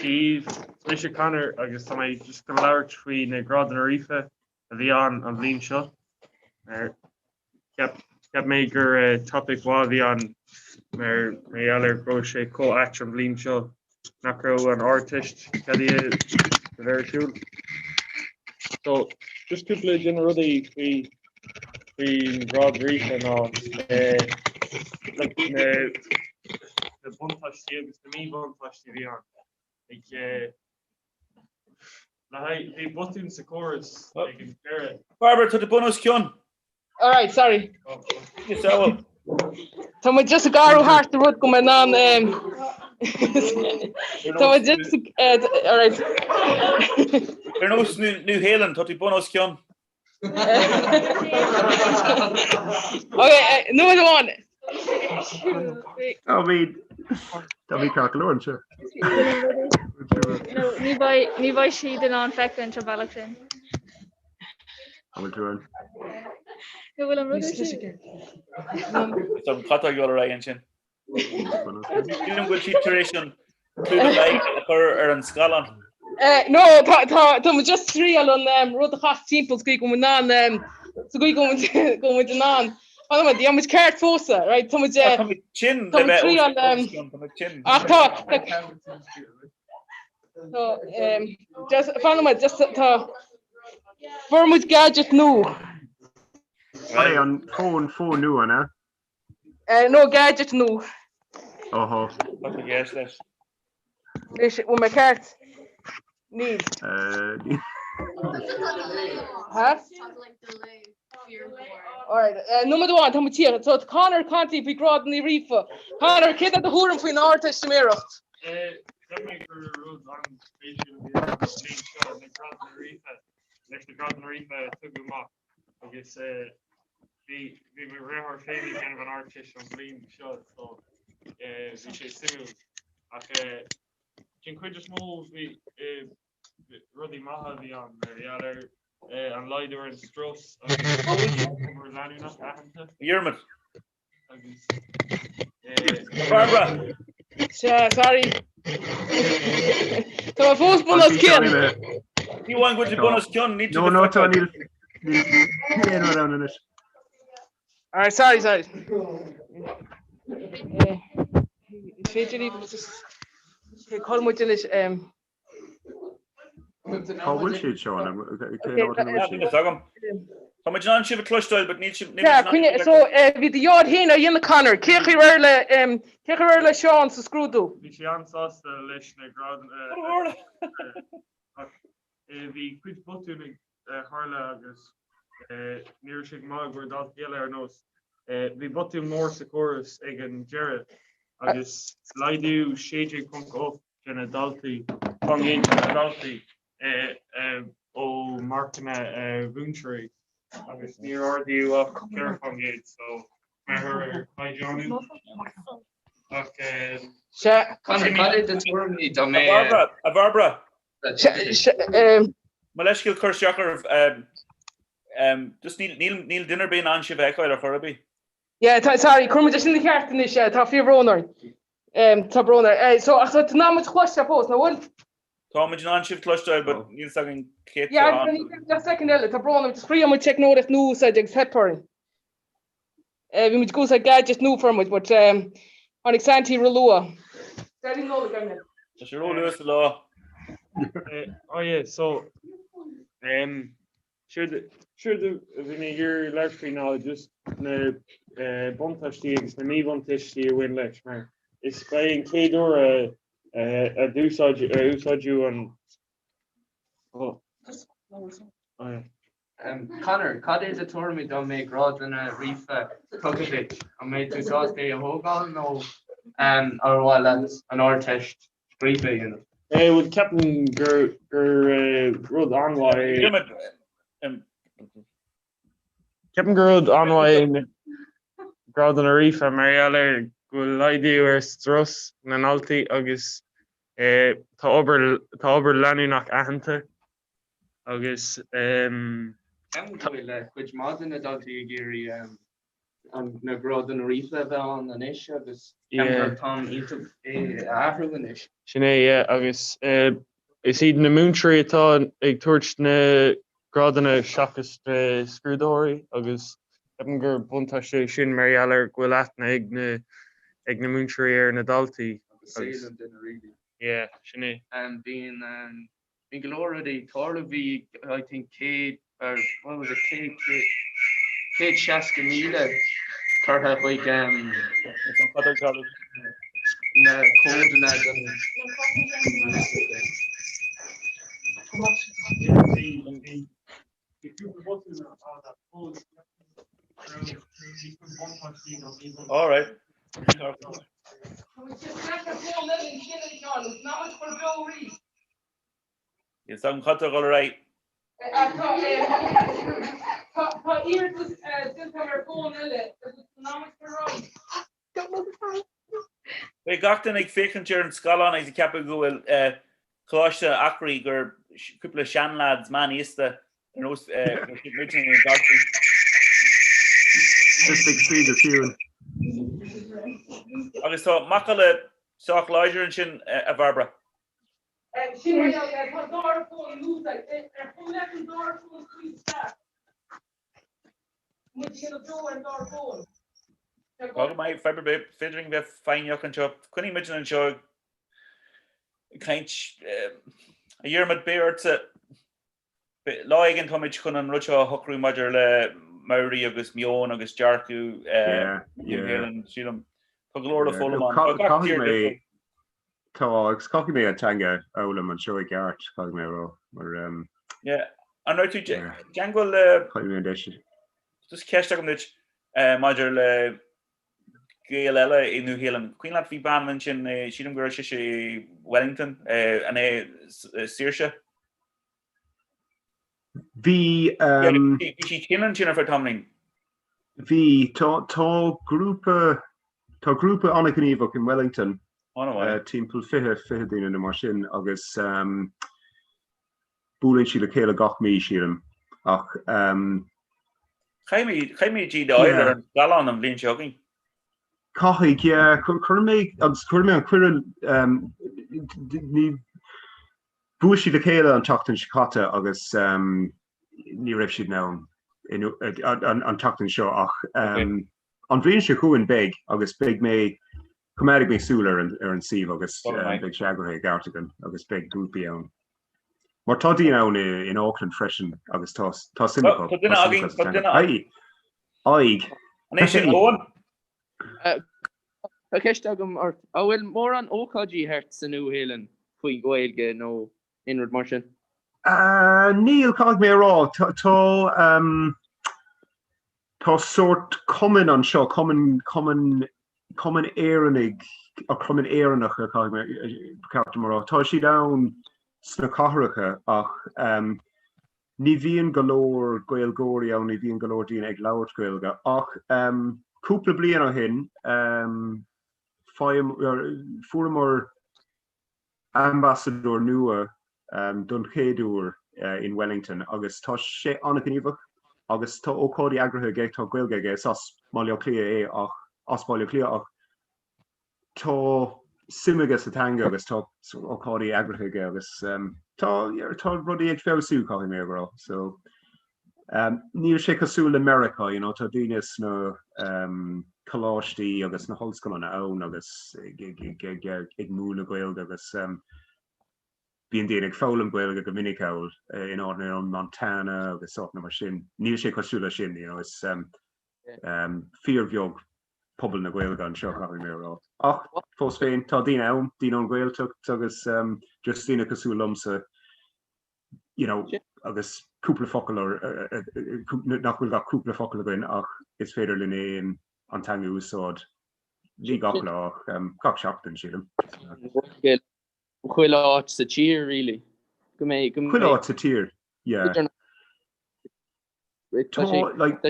Dia daoibh, is mise Conor agus tá mé just chun labhairt faoi na grádanna ríofa a bhí ann an bhliain seo. Cheap cheap mé gur topic mhaith a bhí ann mar mar gheall ar go raibh sé chomh ait an bhliain seo nach raibh an Ardteist ceadaithe a bheith ar siúl. So just cúpla de na rudaí faoi faoin ghrád ríofa ná like na na buntáistí agus na míbhuntáistí a bhí ann. Like le haghaidh bhí botún sa chóras ag an deireadh. Barbara, tá tú bun os cionn. All right, sorry. Is amhail. Tá muid just ag athrú thart an rud go mbeidh in ann Tá muid just all right. Ar nós Nua-Shéalainn, tá tú bun os cionn. Okay, nóiméad amháin. I mean, tá mé ceart go leor anseo. No, ní bheidh ní bheidh siad in ann feiceáil an bealach sin. An bhfuil tú ann? Go bhfuil an rud ar siúl. Is an cad tá ag dul ar aghaidh ansin. Sílim go bhfuil siad tar éis an clúdach aghaidhe a chur ar an scáileán. No, tá tá tá muid just triail an um, rud a chasadh timpeall sa gcaoi go bhfuil in ann um, sa gcaoi go bhfuil go bhfuil in ann. Fan muid, tá muid ceart fós, right? Tá muid Tá muid tinn tá le muid bheith triail um, os cionn, tá muid tinn. ach tá tá tá um, just fan muid, just tá fuair muid gadget nua. Cad é an fón fón nua, ne? No gadget nua. Óhó. Tá tú gceist leis. Anois, bhfuil mé ceart? Níl. Ha? Alright, nóiméad amháin, tá muid tíocht. So, Conor ag caint faoi grádanna ríofa. Conor, céard é do thuairim faoin Ardteistiméireacht? Cheap mé gur rud an-spéisiúil a bhí ann an bhliain seo, na grádanna ríofa, leis na grádanna ríofa a tugadh amach. Agus bhí bhí mo dheartháir féin ag déanamh an Ardteist an bhliain seo so bhí sé suimiúil. Ach den chuid is mó bhí rudaí maithe a bhí ann mar gheall ar an laghdú ar an strus agus obair leanúnach aitheanta. Diarmuid. Agus Barbara! Sea, sorry. Tá mé fós bun os cionn. Ní amháin go bhfuil tú bun os cionn, níl tú No, no, tá, níl níl aon rud ann anois. Alright, sorry, sorry. Is féidir libh just cur muid anois. Cá bhfuil siad, Seán? Cén áit ina bhfuil siad? Agam. Tá muid in ann sibh a chloisteáil, but níl sibh... Yeah, coinne, so bhí do dheartháir féin á dhéanamh Conor. Cén chaoi a raibh le cén chaoi a raibh le Seán sa scrúdú? Bhí sé an-sásta leis na grádanna ach bhí cuid botún ag tharla agus ní raibh sé go maith i gcomhair daltaí eile ar nós. Bhí botún mór sa chóras ag an deireadh agus laghdú 16.8 de na daltaí, faoin gcéad de na daltaí ó marcanna mhúinteoirí agus níor ardaíodh ach 4% so mar thoradh ar chaighdeánú. Ach Sea. Conor, cad é do tuairimí dá mbeadh. A Bhairbre, a Bhairbre! Sea, sea. Mo leithscéal cur isteach oraibh. Just níl, níl, níl duine ar bith in ann sibh a fheiceáil ar chor ar bith. Yeah, tá, sorry, cuirfidh muid é sin ina cheart anois, yeah, tá fíorbhrón orainn. Tá brón air. So, ach tá tú in ann muid a chloisteáil fós, nach bhfuil? Tá muid in ann sibh cloisteáil, but níl fhios againn cé Yeah, tá ann. Yeah, second eile, tá brón orm, just thriail muid teicneolaíocht nua a úsáid agus theip orainn. Bhí muid ag úsáid gadget nua fuair muid, but tháinig Santy ró-luath. Daidí Nollag ar mé. Tá sé ró-luath sa lá. Oh yeah, so, um, Séard a bhí mé ag iarraidh labhairt faoi ná just na buntáistí agus na míbhuntáistí a bhain leis mar is ba é an chéad uair a d'úsáideadh an Conor, cad é do tuairimí dá mbeadh grádanna Ríofa tugtha duit? An mbeidh tú sásta é a thógáil nó ar mhaith leat an Ardteist scríofa a dhéanamh. Bhuel, ceapaim gur rud an-mhaith é. Ceapaim gur rud an-mhaith é na grádanna ríofa mar gheall ar go bhfuil laghdú ar strus na ndaltaí agus tá obair tá obair leanúnach aitheanta agus. Ceapaim go bhfuil cuid mhaith de na daltaí ag iarraidh na grádanna ríofa a bheith ann anois agus ceapaim gur t-am iontach é a athrú anois. Sin é, yeah, agus is iad na múinteoirí atá ag tabhairt na grádanna seachas na scrúdaitheoirí agus ceapaim gur buntáiste é sin mar gheall ar go bhfuil aithne ag na ag na múinteoirí ar na daltaí. Agus saol an duine really. Yeah, sin é. Bíonn Bhí go leor rudaí ag tarlú, bhí I think 100 or what was it 160,000 curtha chuig na códanna don All right. Is an cad a dhul ar aghaidh. Tá iarratas déanta ar fón eile agus an am ag cur aghaidh. Beidh gach duine ag féachaint ar an scáileán agus ag ceapadh go bhfuil Coláiste Eachréidh gur cúpla seanleaids meánaosta ar nós gur siad muidne na daltaí. Just ag suí go ciúin. Agus tá macalla sách láidir ansin, a Bhairbre. Sin mar gheall ar tá dara fón in úsáid. Ar chuma leat an dara fón a scaoileadh isteach? Muid ag déanamh beo ar an dara fón. Tá go maith, fadhb ar bith, féidir linn bheith foighneach anseo. Coinneoidh muid anseo ag caint. A Dhiarmaid, beidh ortsa. Lá éigin táimid chun an rud seo a shocrú maidir le Maori agus meon agus dearcadh New Zealand, sílim. Tá go leor le foghlaim ann. Tá gach tír difriúil. Tá, agus caithfidh mé an teanga a fhoghlaim anseo i gceart, caithfidh mé a rá, mar. Yeah. An raibh tú i dteagmháil le. Caithfidh mé an deis. Just ceist agam duit maidir le Gael eile i Nua Shéalainn. Cuimhin leat bhí bean ansin, sílim go raibh sise i Wellington, an é Saoirse? Bhí. Bhí sí tinn ansin ar feadh tamaillín. Bhí. Tá tá grúpa tá grúpa an-ghníomhach in Wellington. Timpeall 20 20 daoine nó mar sin agus buaileann siad le chéile gach mí sílim ach. Caithfidh mé iad a fháil ar an scáileán an bhliain seo chugainn. Caithfidh, yeah. Chuir mé agus chuir mé an cuireadh ní Bhuail siad le chéile an tseachtain seo caite agus ní raibh siad in ann an tseachtain seo ach an bhliain seo chugainn beidh agus beidh mé, coimeádfaidh mé súil ar an suíomh agus beidh sé eagraithe i gceart againn agus beidh grúpaí ann. Mar tá daoine ann in Auckland freisin agus tá suim acu. Tá duine againn, tá duine againn. Aghaidh. An é sin Eoin? Tá ceist agam ort. An bhfuil mórán ócáidí thart sa Nua-Shéalainn faoin Ghaeilge nó aon rud mar sin? Níl, caithfidh mé a rá. Tá tá sórt cumainn anseo, cumann, cumann, cumann Éireannaigh, cumann Éireannach, caithfidh mé, ba cheart dom a rá. Tá siad ann sna cathracha ach Ní bhíonn go leor Gaeilgeoirí ann, ní bhíonn go leor daoine ag labhairt Gaeilge. Ach cúpla bliain ó shin. Fuaireamar ambasadóir nua don chéad uair in Wellington agus tá sé an-ghníomhach agus tá ócáidí eagraithe aige, tá Gaeilge aige, is as Baile Átha Cliath é ach as Baile Átha Cliath ach tá suim aige sa teanga agus tá ócáidí eagraithe aige agus tá tá rudaí ag feabhsú caithfidh mé a rá. So níl sé cosúil le Meiriceá, you know, tá daoine sna coláistí agus sna hollscoileanna ann agus ag ag múineadh Gaeilge agus bíonn daoine ag foghlaim Gaeilge go minic ann in áiteanna Montana agus áiteanna mar sin. Níl sé cosúil leis sin, you know, is fíorbheag pobal na Gaeilge anseo, caithfidh mé a rá. Ach fós féin, tá daoine ann, daoine ón Ghaeltacht agus just daoine cosúil liomsa, you know, agus cúpla focal nach bhfuil ach cúpla focal againn ach is féidir linn é an teanga a úsáid ní gach lá ach gach seachtain, sílim. Chuile áit sa tír, really. Go mbeidh, go mbeidh. Chuile áit sa tír, yeah. Tá, like.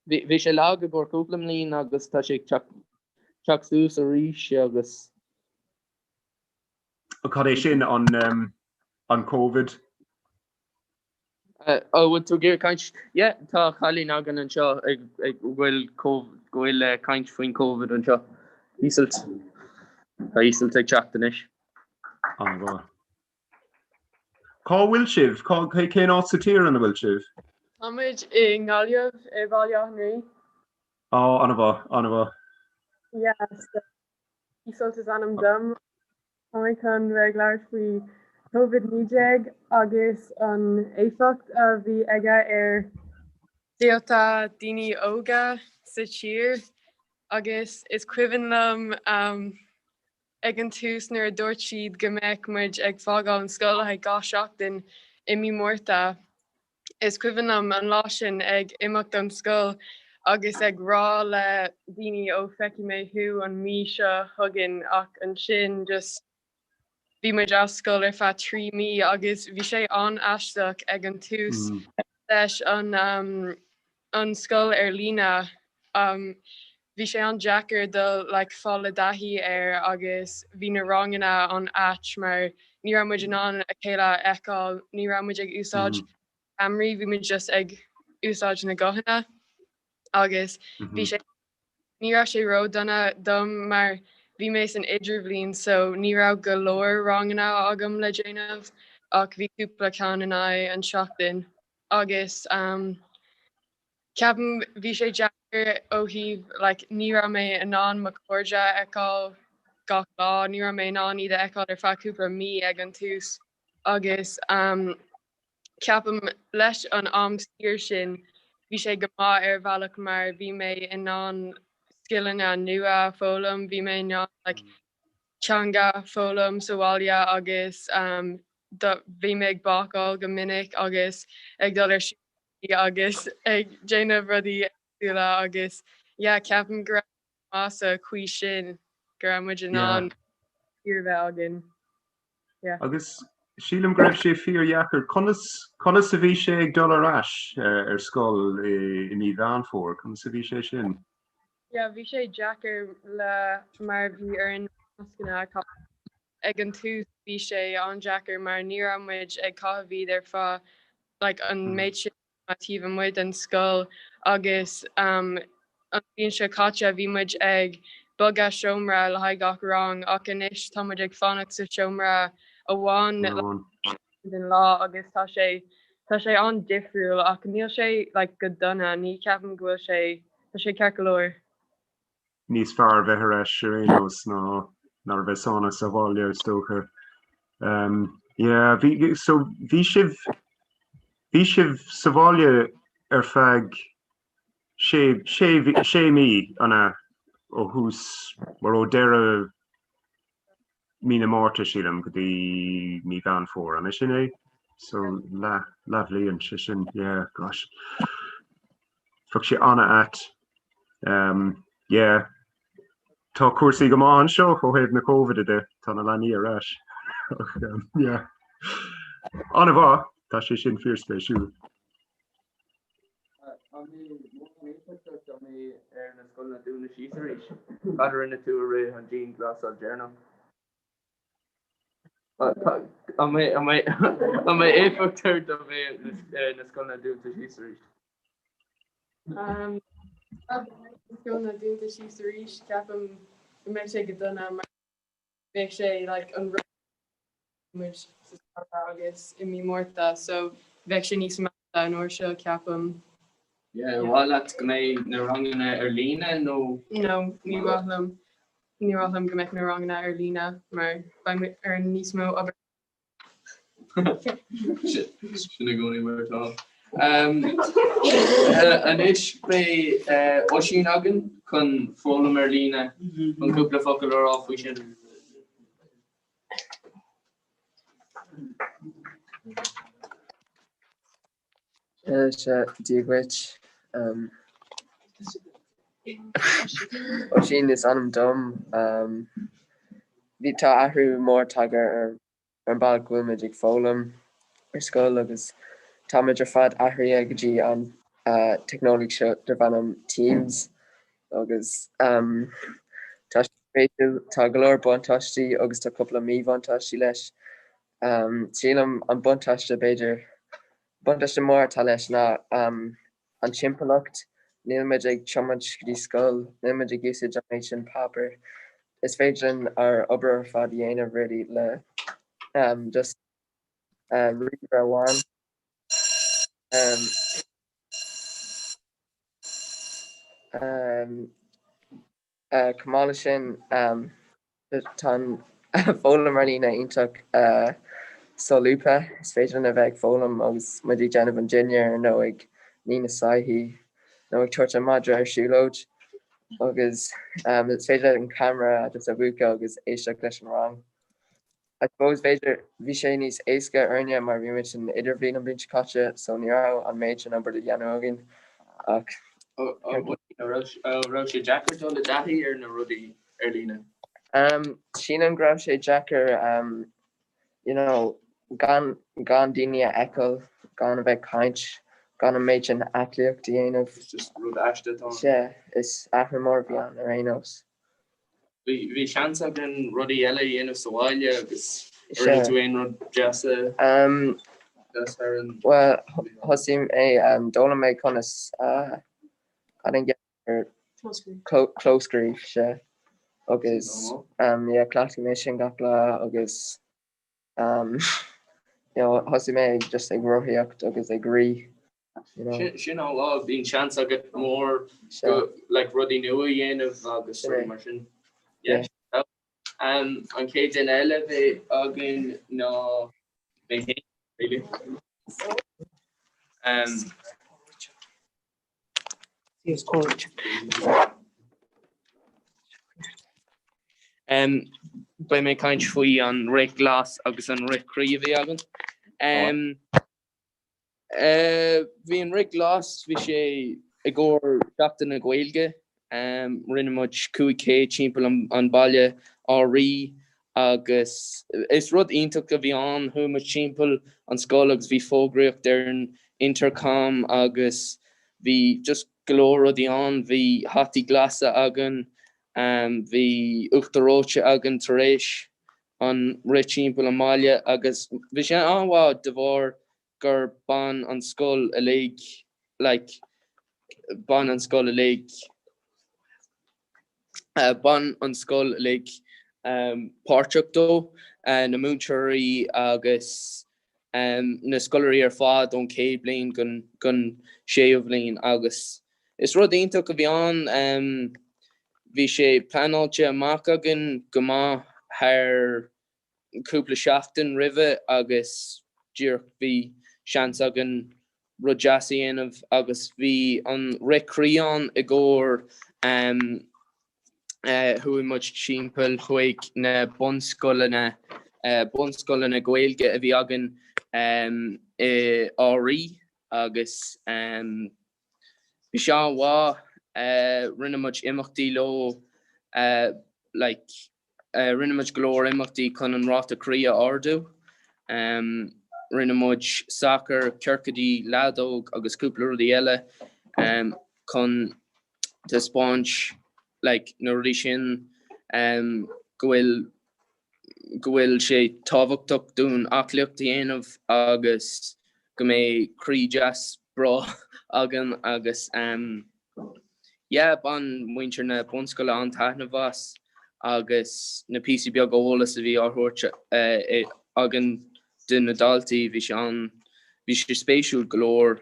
Bhí sé lag i gcomhair cúpla mbliain agus tá sé ag teacht suas arís agus. Cad é sin, an an Covid? Ó, bhfuil tú ag iarraidh caint? Yeah, tá cailín againn anseo ag ag bhfuil go bhfuil caint faoin Covid anseo. Iseult. Tá Iseult ag teacht anois. An-mhaith. Cá bhfuil sibh? Cá, cén áit sa tír ina bhfuil sibh? Tá muid i nGaillimh, i Baile Átha an Rí. Á, an-mhaith, an-mhaith. Yeah, so Iseult is ainm dom. Tá mé chun bheith ag labhairt faoi Covid-19 agus an éifeacht a bhí aige ar saolta daoine óga sa tír agus is cuimhin liom ag an tús nuair a dúirt siad go mbeadh muid ag fágáil an scoil le haghaidh 2 seachtain i mí Márta. Is cuimhin liom an lá sin ag imeacht ón scoil agus ag rá le daoine ó feicfidh mé thú an mí seo chugainn ach ansin just bhí muid as scoil ar feadh 3 mí agus bhí sé an-aisteach ag an tús leis an an scoil ar líne. Bhí sé an-deacair dul like fáil i dtaithí air agus bhí na ranganna an-ait mar ní raibh muid in ann a chéile a fheiceáil, ní raibh muid ag úsáid ceamaraí, bhí muid just ag úsáid na guthanna agus bhí sé ní raibh sé ró-dona dom mar bhí mé san idirbhliain so ní raibh go leor ranganna agam le déanamh ach bhí cúpla ceann in aghaidh an tseachtain agus ceapaim bhí sé deacair ó thaobh like ní raibh mé in ann mo chairde a fheiceáil gach lá, ní raibh mé in ann iad a fheiceáil ar feadh cúpla mí ag an tús agus ceapaim leis an am saor sin bhí sé go maith ar bhealach mar bhí mé in ann scileanna nua a foghlaim, bhí mé in ann like teanga a foghlaim sa bhaile agus bhí mé ag bácáil go minic agus ag dul ar siúlóidí agus ag déanamh rudaí éagsúla agus yeah ceapaim go raibh maith sa chaoi sin go raibh muid in ann saoire a bheith againn. Yeah. Agus sílim go raibh sé fíordheacair. Conas, conas a bhí sé ag dul ar ais ar scoil i, i mí Mheán Fómhair? Conas a bhí sé sin? Yeah, bhí sé deacair le mar bhí orainn mascanna a chaitheamh. Ag an tús bhí sé an-deacair mar ní raibh muid ag caitheamh iad ar feadh like an méid sin ama taobh amuigh den scoil agus um an bhliain seo caite bhí muid ag bogadh seomra le haghaidh gach rang ach anois tá muid ag fanacht sa seomra amháin den lá agus tá sé tá sé an-difriúil ach níl sé like go dona ní ceapaim go bhfuil sé tá sé ceart go leor. níos fearr bheith ar ais ar aon nós ná ná a bheith sáinnithe sa bhaile is dócha. Um, yeah, bhí, so bhí sibh bhí sibh sa bhaile ar feadh sé, sé, sé mí an ea ó thús mar ó deireadh mí na Márta sílim go dtí mí Mheán Fómhair, an é sin é? So leath leathbhliain sé sin, yeah, gosh. Bheadh sé an-ait. Um, yeah. Tá cúrsaí go maith anseo ó thaobh na Covid de, tá na leanaí ar ais. um, yeah. An-mhaith, tá sé sin fíorspéisiúil. An mbeidh mórán éifeacht ort, an mbeidh. mbeidh ar na scoileanna dúnadh síos arís? Cad a rinne tú i rith an dianghlasáil deireanach? An mbeidh éifeacht air dá mbeadh na scoileanna dúnta síos arís? Dá mbeadh na scoileanna dúnta síos arís, ceapaim go mbeadh sé go dona mar bheadh sé like an rud muid sa samhradh agus i mí Márta so bheadh sé níos measa an uair seo ceapaim. Yeah, ar mhaith leat go mbeidh na ranganna ar líne nó? No, ní mhaith liom. Ní mhaith liom go mbeadh na ranganna ar líne mar beidh orainn níos mó obair. Sin i gcónaí mar atá. Anois beidh Oisín againn chun foghlaim ar líne chun cúpla focal a rá faoi sin. Sea, Dia dhuit. Oisín is ainm dom. Bhí, tá athrú mór tagtha ar an bealach go bhfuil muid ag foghlaim ar scoil agus tá muid ar fad athraithe go dtí an teicneolaíocht seo darb ainm Teams agus tá sé spéisiúil, tá go leor buntáistí agus tá cúpla míbhuntáistí leis. Sílim an buntáiste b'fhéidir, buntáiste mór atá leis ná an timpeallacht, níl muid ag tiomáint go dtí scoil, níl muid ag úsáid an méid sin páipéir. Is féidir linn ár obair ar fad a dhéanamh really le just ríomhaire amháin. Chomh maith leis sin, tá an foghlaim ar líne iontach solúbtha. Is féidir linn a bheith ag foghlaim agus muid ag déanamh an dinnéar nó ag ní na soithí nó ag tabhairt an madra ar siúlóid agus is féidir an ceamara just a mhúchadh agus éisteacht leis an rang. I suppose b'fhéidir bhí sé níos éasca orainne mar bhí muid san idirbhliain an bhliain seo caite so ní raibh an méid sin obair le dhéanamh againn ach. An raibh sé deacair dul i dtaithí ar na rudaí ar líne? Sílim go raibh sé deacair you know gan gan daoine a fheiceáil, gan a bheith ag caint, gan an méid sin aclaíocht a dhéanamh. It's just rud aisteach atá ann. Sea, is athrú mór a bhí ann ar aon nós. Bhí seans againn rudaí eile a dhéanamh sa bhaile agus ar rinne tú aon rud deas deas thar an. Bhuel, thosaigh mé, d'fhoghlaim mé conas cad an clóscríobh, sea. Agus yeah, cleachtaigh mé sin gach lá agus you know, thosaigh mé just ag rothaíocht agus ag rith. Sin an-mhaith, bíonn seans agat mór go like rudaí nua a dhéanamh agus rudaí mar sin. Yeah. An chéad duine eile a bheidh againn ná mé féin, really. Um, um, beidh mé ag caint faoi an rith glas agus an rith croí a bhí againn. Um, Bhí an Rith Glas, bhí sé i gcomhair Seachtain na Gaeilge. Rinne muid 5K timpeall an baile á rith agus is rud iontach a bhí ann. Chuaigh muid timpeall an scoil agus bhí fógraíocht ar an intercom agus bhí just go leor rudaí ann. Bhí hataí glasa againn, bhí uachtar reoite againn tar éis an rith timpeall an mbaile agus bhí sé an-mhaith de bharr gur bain an scoil uilig like bain an scoil uilig bain an scoil uilig páirteach dó, na múinteoirí agus na scoláirí ar fad ón chéad bhliain gon séú bhliain agus is rud iontach a bhí ann. Bhí sé pleanáilte amach againn go maith thar cúpla seachtain roimhe agus díreach bhí seans againn rud deas a dhéanamh agus bhí an rith croí ann i gcomhair chuaigh muid timpeall chuig na bunscoileanna bunscoileanna Gaeilge a bhí againn i Áth Rí agus bhí sé an-mhaith rinne muid imeachtaí leo like Rinne muid go leor imeachtaí chun an ráta croí a ardú. Rinne muid sacar, ciorcaidí, leadóg agus cúpla rudaí eile chun. taispeáint like na rudaí sin go bhfuil go bhfuil sé tábhachtach dúinn aclaíocht a dhéanamh agus go mbeidh croí deas breá againn agus yeah bhain muintir na bunscoile an-taitneamh as agus na píosaí beaga eolas a bhí á thabhairt againn do na daltaí bhí sé an bhí sé spéisiúil go leor.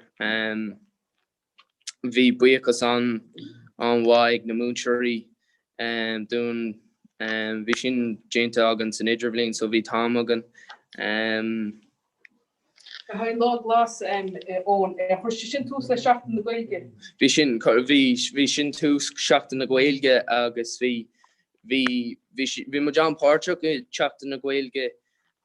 Bhí buíochas an-mhaith ag na múinteoirí dúinn. Bhí sin déanta againn san idirbhliain so bhí t-am againn. Le haghaidh Lá Glas, Eoin, chuir sé sin tús le Seachtain na Gaeilge? Bhí sin, bhí, bhí sin tús Seachtain na Gaeilge agus bhí, bhí, bhí, bhí muid an-páirteach i Seachtain na Gaeilge.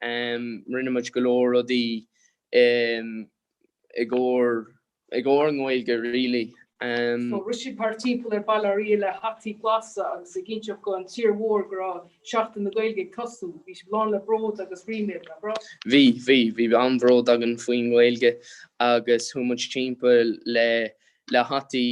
Rinne muid go leor rudaí i gcomhair i gcomhair an nGaeilge really. So rith sibh thart timpeall ar Baile Átha Rí le hataí glasa agus ag inseacht don tír mhór go raibh Seachtain na Gaeilge ag tosú. Bhí sibh lán le bród agus ríméad, nach raibh? Bhí, bhí, bhí an-bhród againn faoin nGaeilge agus chuaigh muid timpeall le le hataí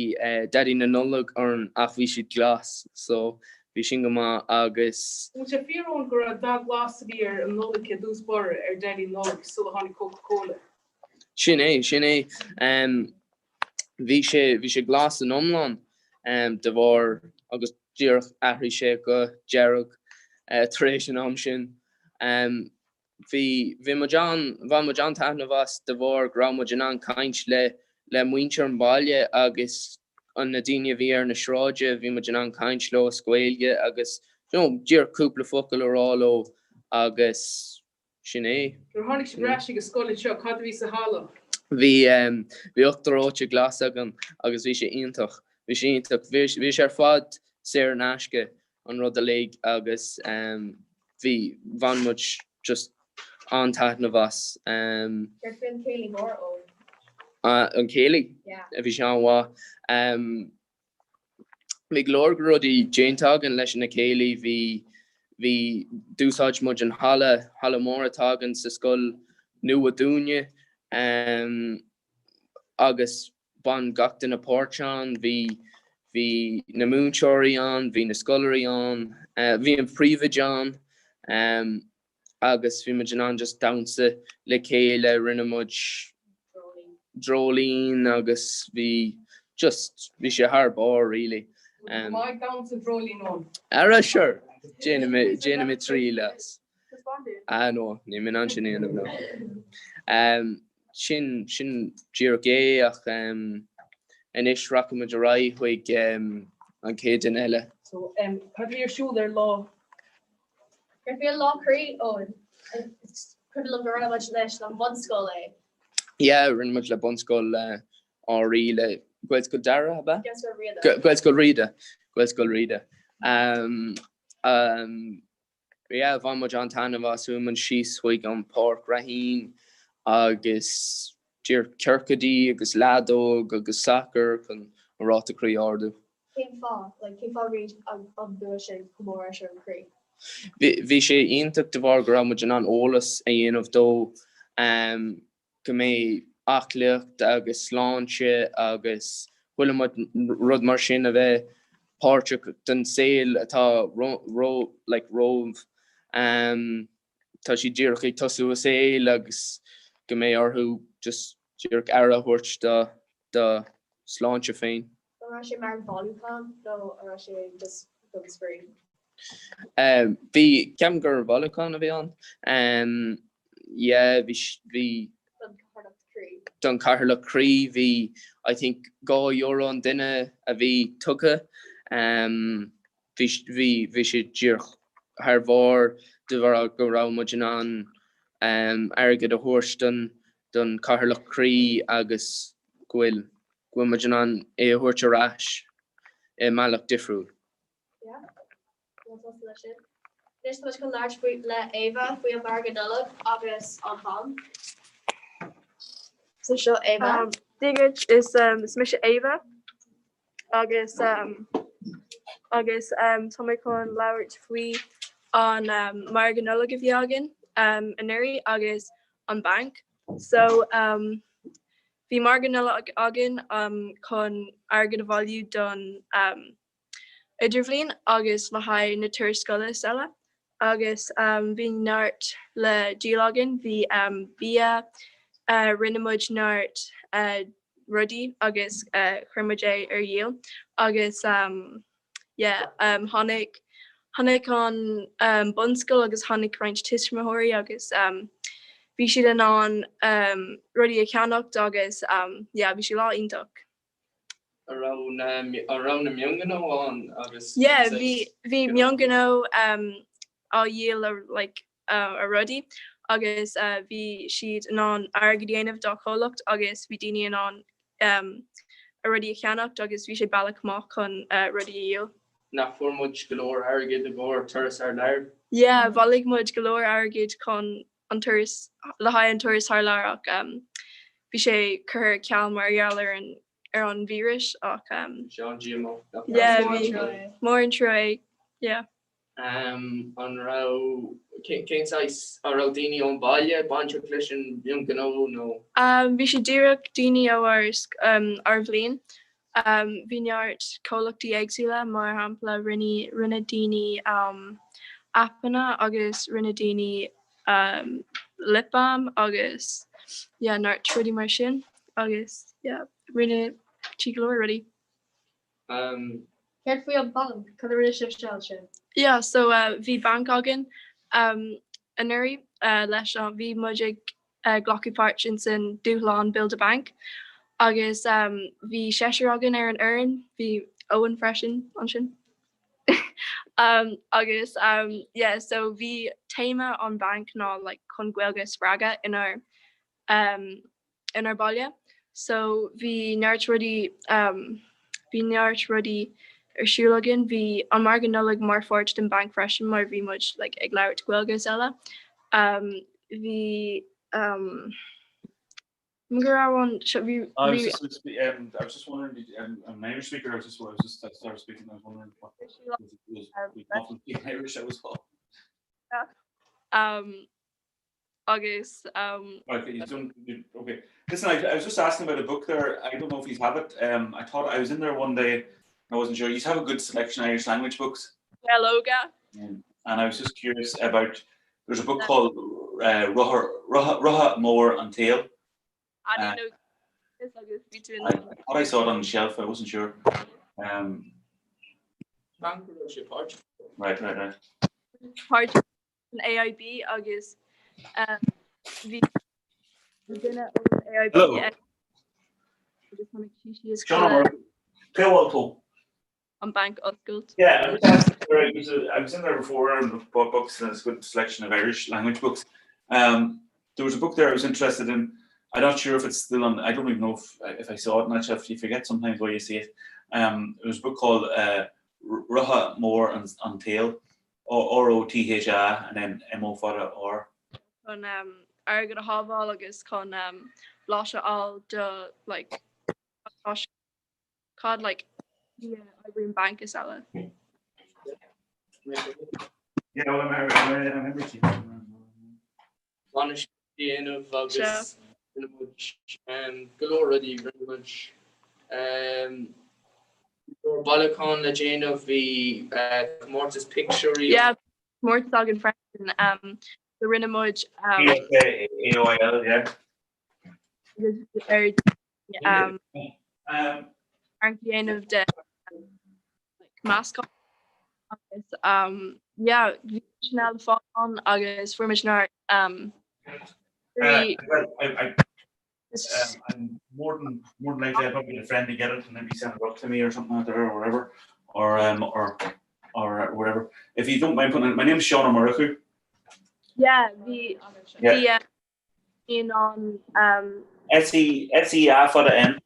Daidí na Nollag orainn ach bhí siad glas so bhí sin go maith agus. An bhfuil sé fíor Eoin go raibh dath glas a bhí ar an Nollaig i dtús báire ar Daidí na Nollag sula tháinig Coca Cola? Sin é, sin é. Bhí sé, bhí sé glas san iomlán de bharr agus díreach athraigh sé go dearg tar éis an am sin. Bhí, bhí muid an, bhain muid an-taitneamh as de bharr go raibh muid in ann caint le, le muintir an bhaile agus an na daoine a bhí ar na sráide, bhí muid in ann caint leo as Gaeilge agus you know díreach cúpla focal a rá leo agus Sin é. Nuair a tháinig sibh ar ais ag an scoil anseo, cad a bhí sa halla? Bhí bhí uachtar reoite glas againn agus bhí sé iontach. Bhí sé iontach. Bhí bhí sé ar fad saor in aisce an rud uilig agus bhí bhain muid just an-taitneamh as. Céard faoin céilí mór, Eoin? An céilí? Yeah. Bhí sé an-mhaith. Bhí go leor rudaí déanta againn leis an céilí, bhí, bhí, d'úsáid muid an halla, halla mór atá againn sa scoil nua dúinne agus bhain gach duine páirt ann, bhí, bhí na múinteoirí ann, bhí na scoláirí ann, bhí an príomhoide ann. agus bhí muid in ann just damhsa le chéile, rinne muid dreoilín agus bhí just, bhí sé thar barr really. Bhfuil tú go maith ag damhsa dreoilín Eoin? Ara sure! Déanfaidh mé, déanfaidh mé triail as. Ah no, níl mé in ann sin a dhéanamh no. Sin, sin díreach é ach anois rachaidh muid ar aghaidh chuig an chéad duine eile. So, cad a bhí ar siúl ar lá Céard faoi an Lá Croí, Eoin? Is cuimhin liom go rinne muid leis an bhunscoil é. Yeah, rinne muid le bunscoil Átha Rí le Gaelscoil Dara, ab ea? Gaelscoil Riada. Gaelscoil Riada. Gaelscoil Riada. Um, um, yeah, bhain muid an-taitneamh as, chuaigh muid síos chuig an Páirc Raheen agus díreach ciorcaidí agus leadóg agus sacar chun an ráta croí a ardú. Cén fáth? Like, cén fáth raibh an bua sin chomh mór leis an croí? Bhí sé iontach de bharr go raibh muid in ann eolas a dhéanamh dó go mbeidh aclaíocht agus sláinte agus chuile rud mar sin a bheith páirteach den saol atá like romhaibh. Tá siad díreach ag tosú a saol agus go mbeidh orthu just díreach aire a thabhairt dá sláinte féin. An raibh sé mar bhailiúchán nó an raibh sé just don spraoi? Bhí, ceapaim gur bhailiúchán a bhí ann. Yeah, bhí, bhí. Don Cathaoirleacht Croí. Don Cathaoirleacht Croí, bhí I think €2 an duine a bhí tugtha. Bhí, bhí, bhí sé díreach thar bharr de bharr go raibh muid in ann airgead a thabhairt don, don Cathaoirleacht Croí agus go bhfuil, go bhfuil muid in ann é a thabhairt ar ais i mbealach difriúil. Yeah, tá sásta leis sin. Anois tá muid chun labhairt faoi le Ava faoi an margadh Nollag agus an banc. So seo Ava. Dia duit, is is mise Ava agus agus tá mé chun labhairt faoi an margadh Nollag a bhí againn anuraidh agus an banc. So. Bhí margadh Nollag againn chun airgead a bhailiú don idirbhliain agus le haghaidh na turais scoile is eile agus bhí neart le díol againn, bhí bia, rinne muid neart rudaí agus chuir muid é ar dhíol agus yeah tháinig tháinig an bunscoil agus tháinig roinnt tuismitheoirí agus bhí siad in ann rudaí a cheannacht agus yeah bhí sé lá iontach. An raibh na an raibh na mionghnó ann agus Yeah bhí bhí mionghnó á dhíol le like a rudaí agus bhí siad in ann airgead a dhéanamh dá chomhlacht agus bhí daoine in ann a rudaí a cheannacht agus bhí sé bealach maith chun rudaí a dhíol. Nach fuair muid go leor airgid i gcomhair turas thar lear? Yeah bhailigh muid go leor airgid chun an turas le haghaidh an turas thar lear ach bhí sé curtha ar ceal mar gheall ar an ar an víreas ach Bhí sé an-díomách nach raibh? Yeah bhí mór an trua é yeah. An raibh cén saghas an raibh daoine ón baile bainteach leis an mionghnó nó? Bhí sé díreach daoine ó ár ár bhliain. Bhí neart comhlachtaí éagsúla, mar shampla rinne rinne daoine aipeanna agus rinne daoine lip balm agus yeah neart rudaí mar sin agus yeah rinne siad go leor rudaí. Céard faoi an banc? Cad a rinne sibhse ansin? Yeah so bhí banc againn anuraidh leis an bhí muid ag glacadh páirt ins an dúshlán Build a Bank agus bhí seisear againn ar an fhoireann, bhí Eoin freisin ansin agus yeah so bhí téama an banc ná like chun Gaeilge a spreagadh inár inár baile so bhí neart rudaí bhí neart rudaí ar siúl againn. Bhí an margadh Nollag mar pháirt den banc freisin mar bhí muid like ag labhairt Gaeilge is eile. Bhí go raibh an seo bhí I was just, um, I was just wondering, did, um, I'm an Irish speaker, I was just, I was just, I started speaking, I was wondering what was, was, was often speaking Irish, I was all. Um, agus. Okay, you don't, you, okay. Listen, I, I was just asking about a book there. I don't know if you have it. Um, I thought I was in there one day. I wasn't sure. You have a good selection of Irish language books. Gaeilge. Um, and I was just curious about there's a book called uh, Rotha Mór an tSaoil. I didn't know this agus bhí tú in I thought I saw it on the shelf, I wasn't sure. Um, Banc go raibh sé páirteach. Right, right, right. Páirt an AIB agus bhí duine ón AIB agus tháinig sí síos chuig an banc oscailt. Yeah, I was, I was in there before and bought books and it's a good selection of Irish language books. Um, there was a book there I was interested in. I'm not sure if it's still on. I don't even know if, if I saw it. Not sure if you forget sometimes where you see it. Um, it was a book called uh, Rotha Mór an, an tSaoil. R-O-T-H-A and then M-O fada R. Chun airgead a shábháil agus chun blaiseadh a fháil do like cad like oibríonn banc is eile. Yeah, well, I'm, I'm, I'm, I'm, Bainis dhéanamh agus rinne muid go leor rudaí, rinne muid go leor bailiúchán le déanamh, bhí comórtas pictiúirí. Yeah, comórtas againn freisin. So rinne muid. P-S-A-O-I-L, yeah. Ar amharc dhéanamh de mascot agus yeah bhí sin le fáil ann agus fuair muid neart Uh, well, I, I, um, I'm more than more than likely I'd probably get a friend to get it and maybe send it up to me or something like that or whatever or um or or whatever. If you don't mind putting it, my name's Sean Ó Murchú. Yeah, bhí bhí in an um, S-E S-E-A fada N.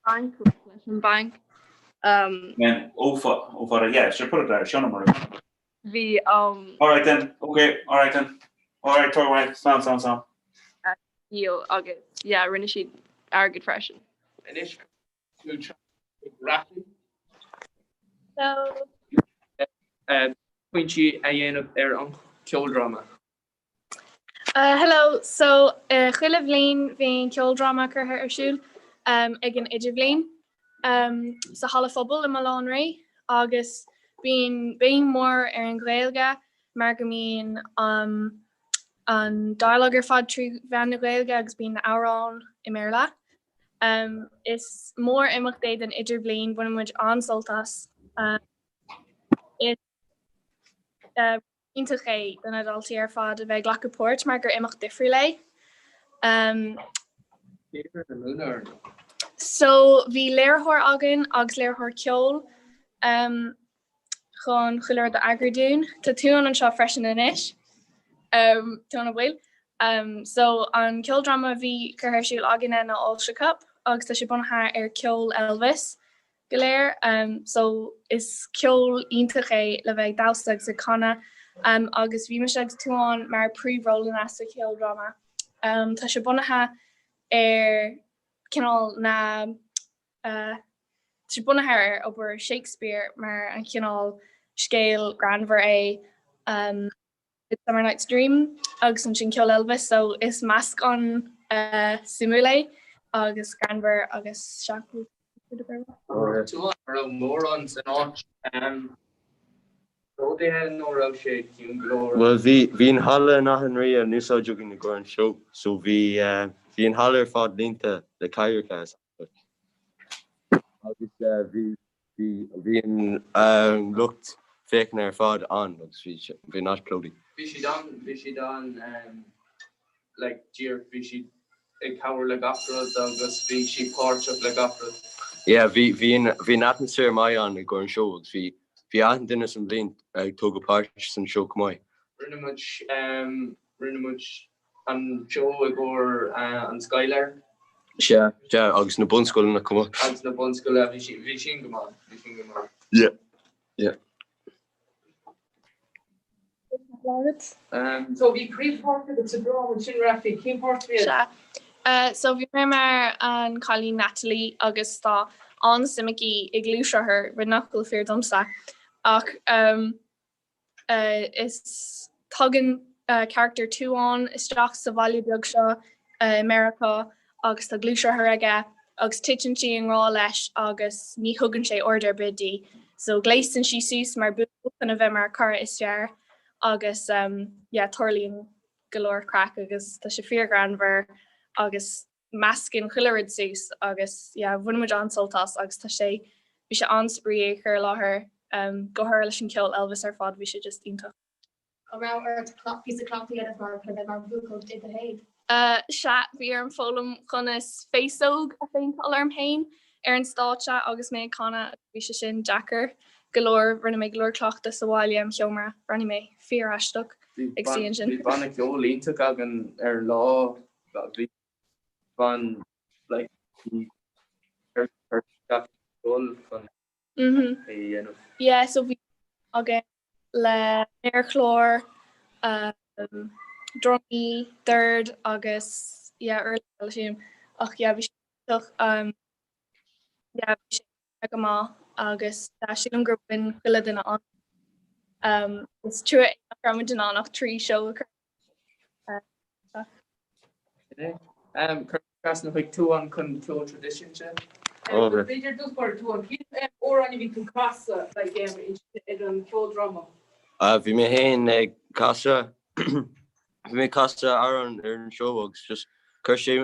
Banc leis an banc. Um, Then O O fada, yeah, sure, put it there, Sean Ó Murchú. Bhí um, All right then, okay, all right then. All right, talk away, slán, slán, slán. Dhíol agus yeah, rinne siad airgead freisin. Anois tú ag So pointí a dhéanamh ar an cheoldráma. Hello, so chuile bhliain bíonn ceoldráma curtha ar siúl ag an idirbhliain sa halla phobail i mBaile Átha an Rí agus bíonn béim mór ar an Ghaeilge mar go mbíonn an dialogue ar fad trí mheán na Gaeilge agus bíonn na amhráin i mBéarla. Is mór imeacht é don idirbhliain, baineann muid an-sult as. Is iontach é do na daltaí ar fad a bheith ag glacadh páirt mar gur imeacht difriúil é. So bhí léiritheoir againn agus léiritheoir ceoil chun chuile rud a eagrú dúinn. Tá Tuan anseo freisin anois. Tuan Ó Baoill. So an ceoldráma a bhí curtha ar siúl againne ná All Shook Up agus tá sé bunaithe ar ceol Elvis. go léir. So is ceol iontach é le bheith ag damhsa agus ag canadh agus bhí mise agus Tuán mar príomhrólanna sa cheoldráma. Tá sé bunaithe ar cineál na tá sé bunaithe ar obair Shakespeare mar an chineál scéal greannmhar é. Midsummer Night's Dream agus ansin ceol Elvis so is meascán suimiúil é agus greannmhar agus sea. An raibh mórán san áit plódaithe nó raibh sé ciúin go leor? Bhuel bhí bhí an halla in Áth an Rí in úsáid againn i gcomhair an seó so bhí bhí an halla ar fad líonta le cathaoireacha agus bhí Bhí, bhí an lucht féachana ar fad ann agus bhí, bhí an áit plódaithe. Bhí siad an, bhí siad an, like díreach bhí siad ag cabhair le gach rud agus bhí siad páirteach le gach rud. Yeah, bhí, bhí an, bhí an atmaisféar maith ann i gcomhair an seó agus bhí, bhí achan duine san bhliain ag tógáil páirt san seó chomh maith. Rinne muid, rinne muid An seó i gcomhair an Skylark. Sea, sea, agus na bunscoileanna chomh maith. Agus na bunscoileanna, bhí sí, bhí sin go maith, bhí sin go maith. Yeah, yeah. So bhí príomhpháirt agat sa dráma ansin, Rafi, cén páirt a bhí agat? Sea. So bhí mé mar an cailín Natalie agus tá an-suim aici i gluaisrothar, rud nach bhfuil fíor domsa. Ach Is tagann carachtar Tuán isteach sa bhaile beag seo i Meiriceá agus tá gluaisrothar aige agus titeann sí i ngrá leis agus ní thugann sé aird ar bith di. So gléasann sí suas mar buachaill chun a bheith mar a cara is fearr agus yeah tarlaíonn go leor craic agus tá sé fíorghreannmhar agus meascann chuile rud suas agus yeah bhain muid an-sult as agus tá sé, bhí sé an-spraoi é a chur i láthair go háirithe leis an ceol Elvis ar fad, bhí sé just iontach. An raibh ort píosa cleachtaidh a dhéanamh mar chun a bheith mar bhuachaill i do théad? Sea, bhí orm foghlaim conas féasóg a phéinteáil orm féin ar an stáitse agus mé ag canadh agus bhí sé sin deacair go leor, rinne mé go leor cleachtadh sa bhaile im sheomra, bhreathnaigh mé fíor-aisteach ag suí ansin. Bhí banna ceoil iontach againn ar an lá, bhí Bhain like ar gach dul chun é a dhéanamh. Yeah so bhí againn le méarchlár, um, drumaí, dord agus yeah uirlis eile sílim ach yeah bhí sé iontach um, yeah bhí sé go maith agus yeah, sílim gur bhain chuile duine an um, is trua é nach raibh muid in ann ach 3 seó a chur Trasna chuig Tuán chun ceol traidisiúnta. B'fhéidir dús mar Tuán, cén amhrán a bhí tú ag casadh like ar an cheoldráma? Bhí mé féin ag casadh, bhí mé ag casadh amhrán ar an seó agus just chuir sé,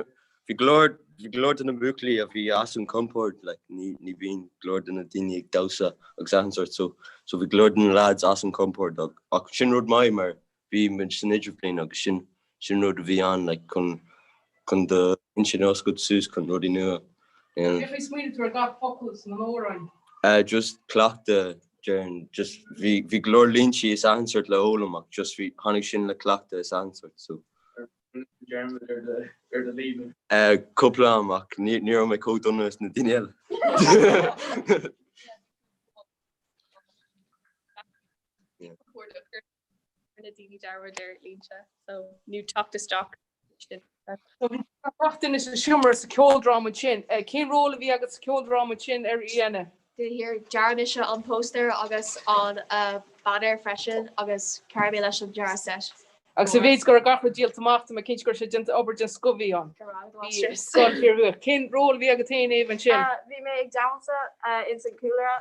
bhí go leor, bhí go leor de na buachaillí a bhí as an compord like ní, ní bhíonn go leor de na daoine ag damhsa agus achan sórt so, so bhí go leor de na lads as an compord ach sin rud maith mar bhí muid san idirbhliain agus sin sin rud a bhí ann like chun chun do intinn a oscailt suas chun rudaí nua a dhéanamh. Cén chaoi a smaoinigh tú ar gach focal san amhrán? Just cleachtadh déarfainn just bhí bhí go leor línte is achan sórt le fhoghlaim ach just bhí tháinig sin le cleachtadh is achan sórt so. Ar rinne tú dearmad ar do ar do líne? Cúpla am ach ní ní raibh mé chomh dona is na daoine eile. na daoine dearmad ar línte so nó teacht isteach sin. So bhí gach duine sa seomra sa ceoldráma ansin. Cén ról a bhí agat sa ceoldráma ansin a Ríona? Here dhear mise an póstaer agus an banner freisin agus chabhraigh mé leis an dearadh set. Agus sa mhéid go raibh gach rud díolta amach, tá mé cinnte go raibh sé déanta obair den scoth a bhí ann. Bhí scoil fíorbhuíoch. Cén ról a bhí agat féin, Éabha, ansin? Bhí mé ag damhsa ins an cúlra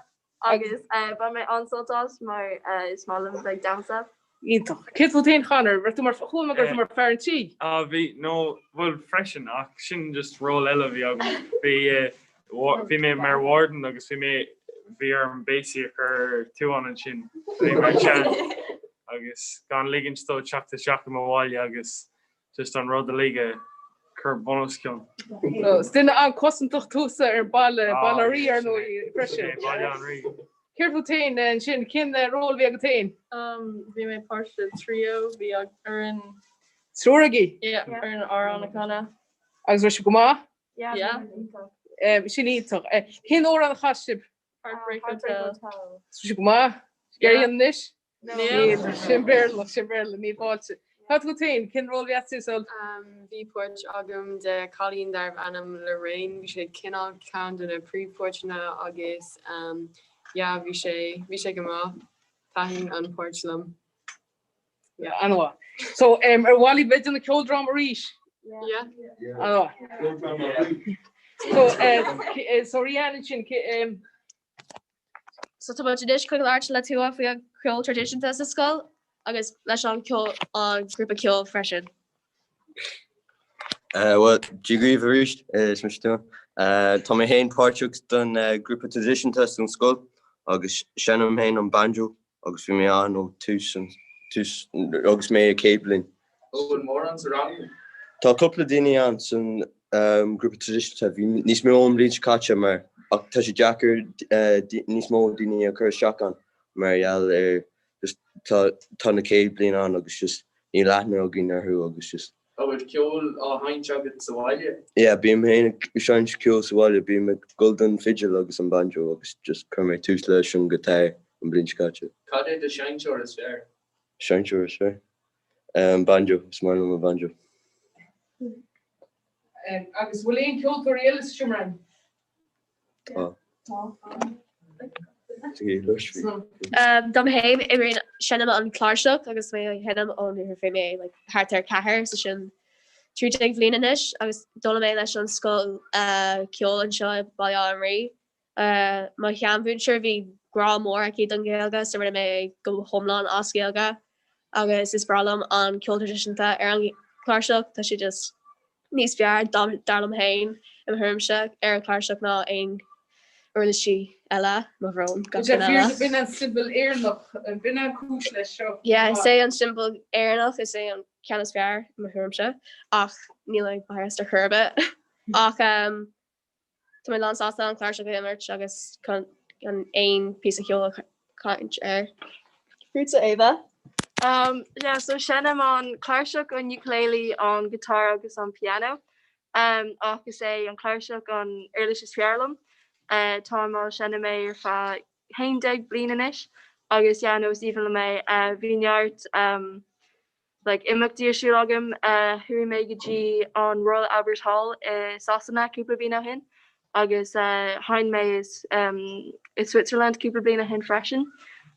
agus bhain mé an-sult as mar is maith liom bheith ag damhsa. Iontach. Céard fút féin, Conor? Raibh tú mar, chuala mé go raibh tú mar fear an tí? Ah bhí, no, bhuel freisin ach sin just ról eile a bhí agam. Bhí, bhí mé mar warden agus bhí mé, bhí orm béasaí a chur ar Tuán ansin. Bhí mar chan agus gan ligint dó teacht isteach i mo bhaile agus just an rud uilig a chur bunoscionn. So, is duine an-cosantach tusa ar baile, Baile an Rí ar ndóigh freisin. Baile an Rí. Céard fút féin ansin, cén ról a bhí agat féin? Bhí mé páirt de trio, bhí orainn. Triúr agaibh? Yeah, orainn amhrán a chanadh. Agus raibh sibh go maith? Yeah. Sin iontach. Cén amhrán a chas sibh? Heartbreak Hotel. Raibh sibh go maith? Ag anois? Níl, sin Béarla, sin Béarla, níl fáilte. Cad fút féin, cén ról a bhí agat Iseult? Bhí páirt agam de cailín darbh ainm Lorraine, bhí sé cineál ceann de na príomhpháirteanna agus yeah bhí sé, bhí sé go maith, thaitin an páirt liom. Yeah. An-mhaith. So, ar mhaith libh bheith ag déanamh ceoldráma arís? Yeah. An-mhaith. So, so Rianne ansin, So tá muid anois chun labhairt le Tuán faoi an ceol traidisiúnta sa scoil agus leis an ceol an grúpa ceoil freisin. Bhuel, Dia dhaoibh arís, is mise Tuán. Tá mé féin páirteach don grúpa traidisiúnta san scoil agus seinnim féin an banjo agus bhí mé ann ó tús an tús agus mé i céad bliain. An bhfuil mórán sa rang? Tá cúpla daoine ann san grúpa traidisiúnta. Bhí níos mó an bhliain seo caite mar ach tá sé deacair níos mó daoine a chur isteach ann mar gheall ar just tá tá na céad bliain ann agus just níl aithne againn orthu agus just An bhfuil ceol á sheinnt agat sa bhaile? Yeah, bím féin ag seinnt ceol sa bhaile, bím ag dul don fidil agus an banjo agus just chuir mé tús leis an guitar an bhliain seo caite. Cad é do sheinnteoir is fearr? Seinnteoir is fearr? Um, banjo, is maith liom an banjo. Agus bhfuil aon ceoltóirí eile sa seomra ranga? Tá. Dom féin, imríonn seinnim an cláirseach agus mé ag seinm ó nuair a bhí mé like, thart ar 4 so sin 13 bhliain anois agus d'fhoghlaim mé leis an scoil uh, ceoil anseo i Baile Átha an Rí. Uh, mo sheanmhúinteoir bhí grá mór aici don Ghaeilge so rinne mé go hiomlán as Gaeilge agus is breá liom an ceol traidisiúnta ar an chláirseach, tá sé just níos fearr, dar liom féin, i mo thuairimse, ar an chláirseach ná aon uirlisí eile, mo bhrón, gach duine eile. B'in an tsiombail Éireannach, b'in an cúis leis seo. Yeah, is é an tsiombail Éireannach, is é an ceann is fearr, i mo thuairimse, ach níl mé biased ar chor ar bith. Ach Tá mé lán sásta an chláirseach a imirt agus chun aon píosa ceoil a chaint air. Fútsa Éabha? Um, yeah, so seinnim an chláirseach, an ukulele, an guitar agus an piano. Um, ach is é an chláirseach an uirlis is fearr liom. Uh, táim á seinm é ar feadh 11 bliain anois agus yeah, no, is aoibhinn liom é. Uh, bhí neart um, like imeachtaí ar siúl agam. Chuaigh mé go dtí an Royal Albert Hall i Sasana cúpla bliain ó shin agus sheinn mé i Switzerland cúpla bliain ó shin freisin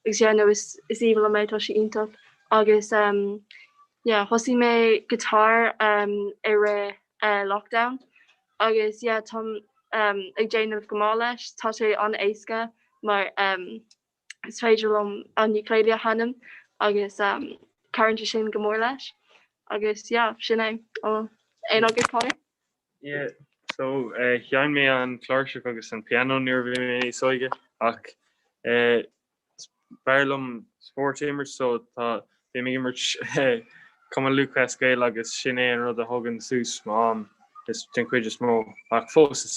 agus yeah no is is aoibhinn liom é, tá sé iontach agus yeah thosaigh mé guitar i rith lockdown agus yeah táim ag déanamh go maith leis, tá sé an-éasca mar is féidir liom an ukulele a sheinm agus cabhraíonn sé sin go mór leis agus yeah sin é. Aon agat Conor? Yeah so sheinn mé an chláirseach agus an piano nuair a bhí mé níos óige ach is fearr liom spórt a imirt so tá bím ag imirt Cumann Lúthchleas Gael agus sin é an rud a thugann suas m'am is den chuid is mó ach fós is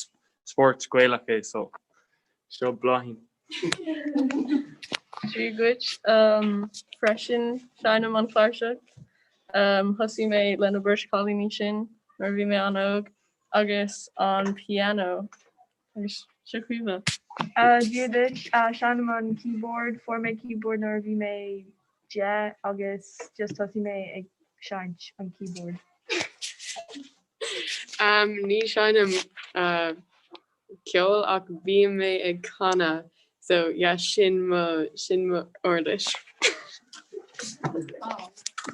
spórt Gaelach é so Seo Bláithín. Dia dhuit. Freisin, seinnim an chláirseach. Thosaigh mé le na beirt chailíní sin nuair a bhí mé an-óg agus an pianó. Agus seo Caoimhe. Dia duit. Seinnim an keyboard. Fuair mé keyboard nuair a bhí mé 10 agus just thosaigh mé ag seinnt an keyboard. Ní sheinnim ceol ach bím mé ag canadh so yeah sin mo sin mo uirlis.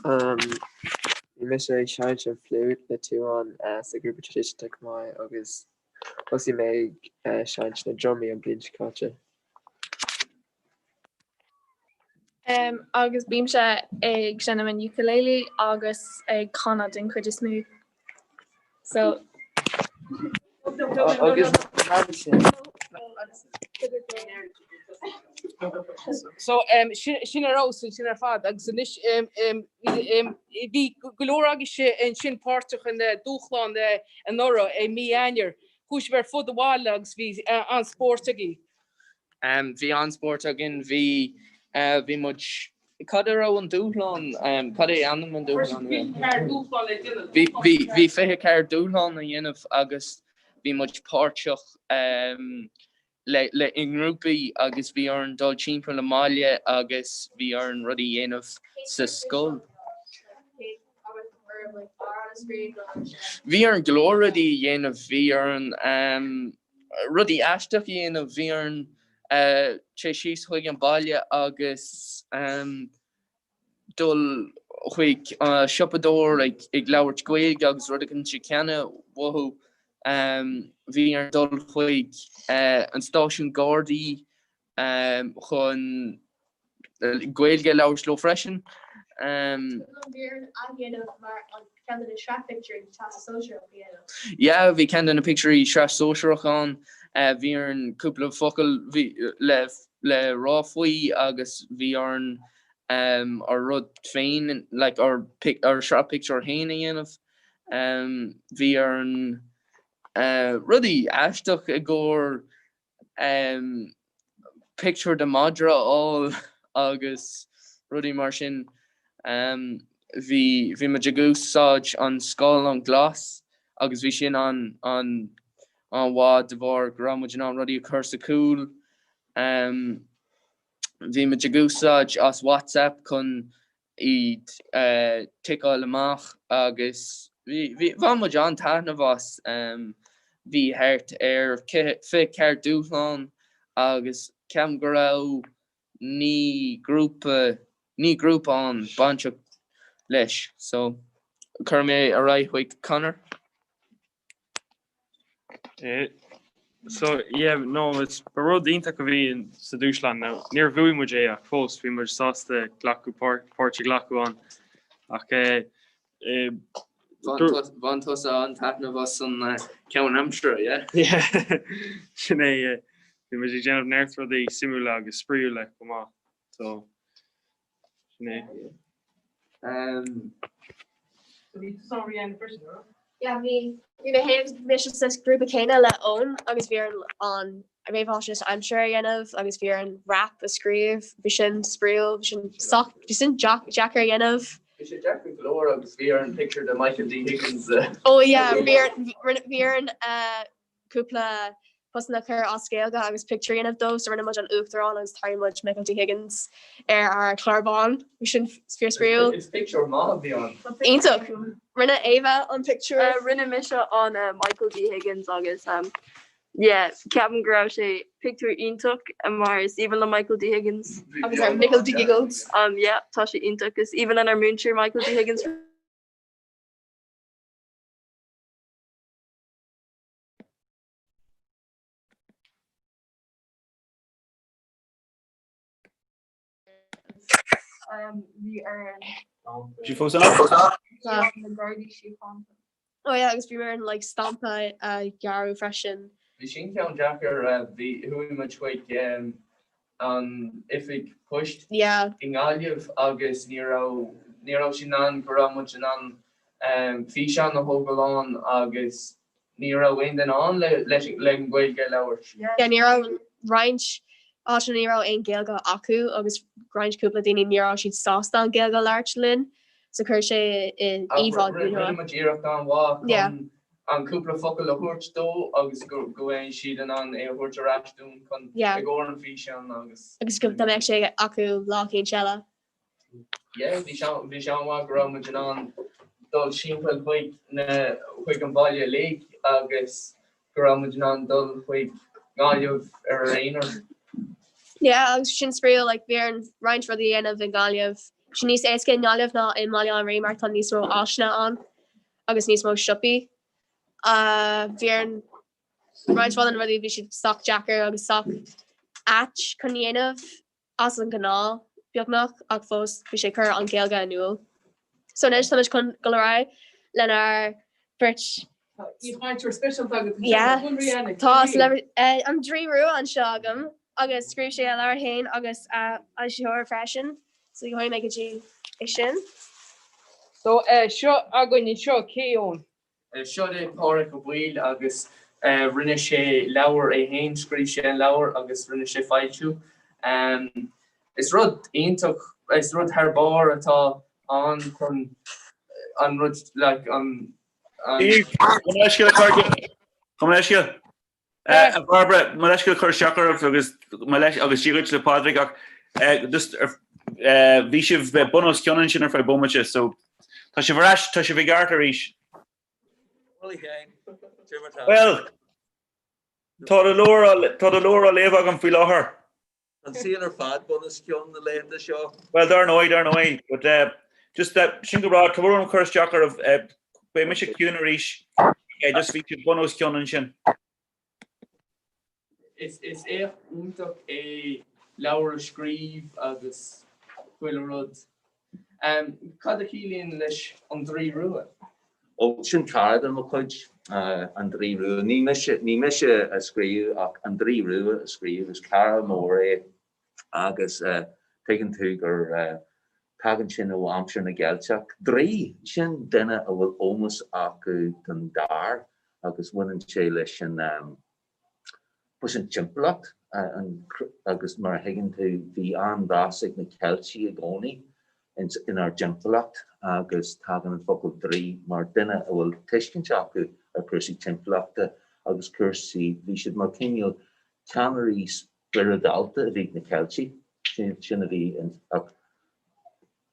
Bhí mise ag seinnt an fliúit le Tuán sa ghrúpa traidisiúnta chomh maith agus thosaigh mé ag seinnt na drumaí an bhliain seo caite. Agus bímse ag seinm an ukulele agus ag canadh den chuid is mó. So. Agus sin. So sin ar fheabhas sin ar fad agus anois bhí go leor agaibhse ansin páirteach in dúshlán anuraidh i mí Eanáir. Chuaigh sibh ar fud an bhaile agus bhí an-spórt agaibh. Bhí an-spórt againn, bhí, bhí muid, cad a raibh an dúshlán, cad é ainm an dúshlán? Bhí, bhí, bhí 24 dúshlán a dhéanamh agus bhí muid páirteach le, le, i ngrúpaí agus bhí orainn dul timpeall an mbaile agus bhí orainn rudaí a dhéanamh sa scoil. Bhí orainn go leor rudaí a dhéanamh, bhí orainn rudaí aisteach a dhéanamh, bhí orainn téigh síos chuig an baile agus dul chuig siopadóir ag labhairt Gaeilge agus rud éicint a cheannach uathu. Bhí orainn dul chuig an stáisiún Gardaí chun Gaeilge a labhairt leo freisin. Yeah, bhí ceann de na pictiúirí sraith sóisearach ann. Bhí orainn cúpla focal le le rá faoi agus bhí orainn ár rud féin, like ár ár sraith pictiúr féin a dhéanamh. Bhí orainn rudaí aisteach i gcomhair pictiúr de madra a fháil agus rudaí mar sin. Bhí bhí muid ag úsáid an scáileán glas agus bhí sin an an an-mhaith de bharr go raibh muid in ann rudaí a chur sa chúl. Bhí muid ag úsáid as WhatsApp chun iad a ticeáil amach agus bhí bhain muid an-taitneamh as. Bhí thart ar 24 dúshlán agus ceapaim go raibh 9 grúpa 9 grúpa ann bainteach leis so cuirfidh mé ar aghaidh chuig Conor. So yeah no it's ba rud iontach a bhí sa dúshlán now níor bhuaigh muid é ach fós bhí muid sásta glacadh páirt a ghlacadh ann ach eh, eh, Bhain tusa an-taitneamh as an ceann aimsire, yeah? Yeah, sin é, yeah. Bhí muid ag déanamh neart rudaí suimiúla agus spraíúla chomh maith, so sin é. Bhí tusa ann Rianne freisin, raibh? Yeah, bhí bhí mé féin agus mise sa grúpa céanna le Eoin agus bhí orainn an réamhaisnéis aimsire a dhéanamh agus bhí orainn rap a scríobh, bhí sin spraíúil, bhí sin sách, bhí sin deacair a dhéanamh. Bhí sé deacair go leor agus bhí orainn pictiúr de Michael D Higgins a. Oh yeah, bhí bhí orainn cúpla postanna a chur as Gaeilge agus pictiúr a dhéanamh dó, so rinne muid an Uachtarán agus tharraing muid Michael D Higgins ar ár chlár bán. Bhí sin fíor spraíúil. Is pictiúr maith a bhí ann. Iontach! Rinne Ava an pictiúr. Rinne mise an Michael D Higgins agus yeah ceapaim go raibh sé pictiúr iontach mar is aoibhinn liom Michael D Higgins. Agus ar Michael D Giggles. Yeah tá sé iontach is aoibhinn lenár múinteoir Michael D Higgins. Bhí ar Sí fós ann? na Gardaí Síochána. Oh yeah, agus bhí orainn like stampa a ghearradh freisin. Bhí sin ceann deacair, bhí chuaigh muid chuig an oifig poist i nGaillimh agus ní raibh ní raibh siad in ann go raibh muid in ann físeán a thógáil ann agus Ní raibh aon duine ann leis an Ghaeilge a labhairt. Yeah, ní raibh roinnt áiteanna ní raibh aon Ghaeilge acu agus roinnt cúpla daoine ní raibh siad sásta an Ghaeilge a labhairt linn so chuir sé i íomhá dúinn. Rinne muid iarracht an-mhaith chun an cúpla focal a thabhairt dó agus go mbeidh siad in ann é a thabhairt ar ais dúinn chun i gcomhair an físeán agus. Agus go mbeadh sé acu lá éicint eile. Yeah, bhí sé bhí sé an-mhaith go raibh muid in ann dul timpeall chuig na chuig an bhaile uilig agus go raibh muid in ann dul chuig Gaillimh ar ár aonar. Yeah, agus sin spraíúil, like bhí orainn roinnt rudaí a dhéanamh i nGaillimh. Sé níos éasca i nGaillimh ná i mBaile Átha an Rí mar tá níos mó áiseanna ann agus níos mó siopaí. Bhí ar an roinnt mhaith de na rudaí bhí siad sách deacair agus sách ait chun dhéanamh as an ghnáth beagnach ach fós bhí sé ag cur an Ghaeilge in iúl. So anois táimid chun dul ar aghaidh lenár beirt Tá aoichainteoir speisialta agat anseo, Yeah, an bhfuil Rhiannon? tá an Draoi Rua anseo agam agus scríobh sé a leabhar féin agus a fhoilsitheoir freisin, so gabhfaidh mé go dtí é sin. So seo againn anseo, cé Eoin? Seo é Pádhraic Ó Baoill agus rinne sé leabhar é féin, scríobh sé an leabhar agus rinne sé foilsiú. Is rud iontach, is rud thar barr atá ann chun an rud like an Mo leithscéal a chairde. Mo leithscéal. A Bhairbre, mo leithscéal cur isteach oraibh agus mo leis agus Dia dhuit le Pádraig ach just bhí sibh bun os cionn ansin ar feadh bomaite so tá sibh ar ais, tá sibh i gceart arís. Bhuel, tá do leabhar tá do leabhar á léamh agam faoi láthair. An saol ar fad bun os cionn na laethanta seo. Bhuel, dar ndóigh, dar ndóigh, but eh, just eh, sin go breá, tá brón orm cur isteach oraibh, eh, beidh mise ciúin arís, eh, just bhí sibh bun os cionn ansin. Is is éacht iontach é leabhar a scríobh agus chuile rud. Cad a chiallaíonn leis an Draoi Rua? Ó, sin cara de mo chuid, an Draoi Rua. Ní mise, ní mise a scríobh ach an Draoi Rua a scríobh. Is cara mór é agus tuigeann tú gur tagann sin ó aimsir na gCeilteach. Draoi, sin duine a bhfuil ómós acu don dair agus bhaineann sé leis an, Leis an timpeallacht agus mar a thuigeann tú bhí an-mheas ag na Ceiltigh i gcónaí inár dtimpeallacht agus tagann an focal draoi mar duine a bhfuil tuiscint acu ar chúrsaí timpeallachta agus cúrsaí, bhí siad mar cineál ceannairí spioradálta a bhí ag na Ceiltigh, sin a bhí ach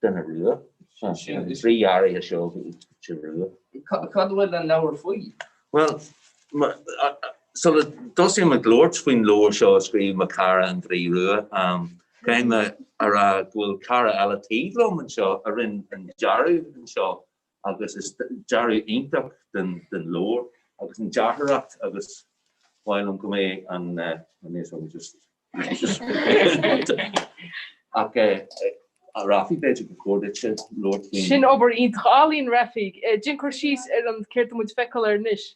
duine rua. An draoi áirithe seo bhí sé rua. Cad a bhfuil an leabhar faoi? Bhuel, sula dtosaím ag labhairt faoin leabhar seo a scríobh mo chara an Draoi Rua, caithfidh mé a rá go bhfuil cara eile taobh liom anseo a rinne an dearadh anseo agus is dearadh iontach den leabhar agus an dearthóireacht agus ba mhaith liom go mbeidh an, just Ach a Rafi, b'fhéidir gur chóir duitse labhairt faoin. Sin obair iontach álainn, Rafi. Déan cur síos ar an céard tá muid feiceáil air anois.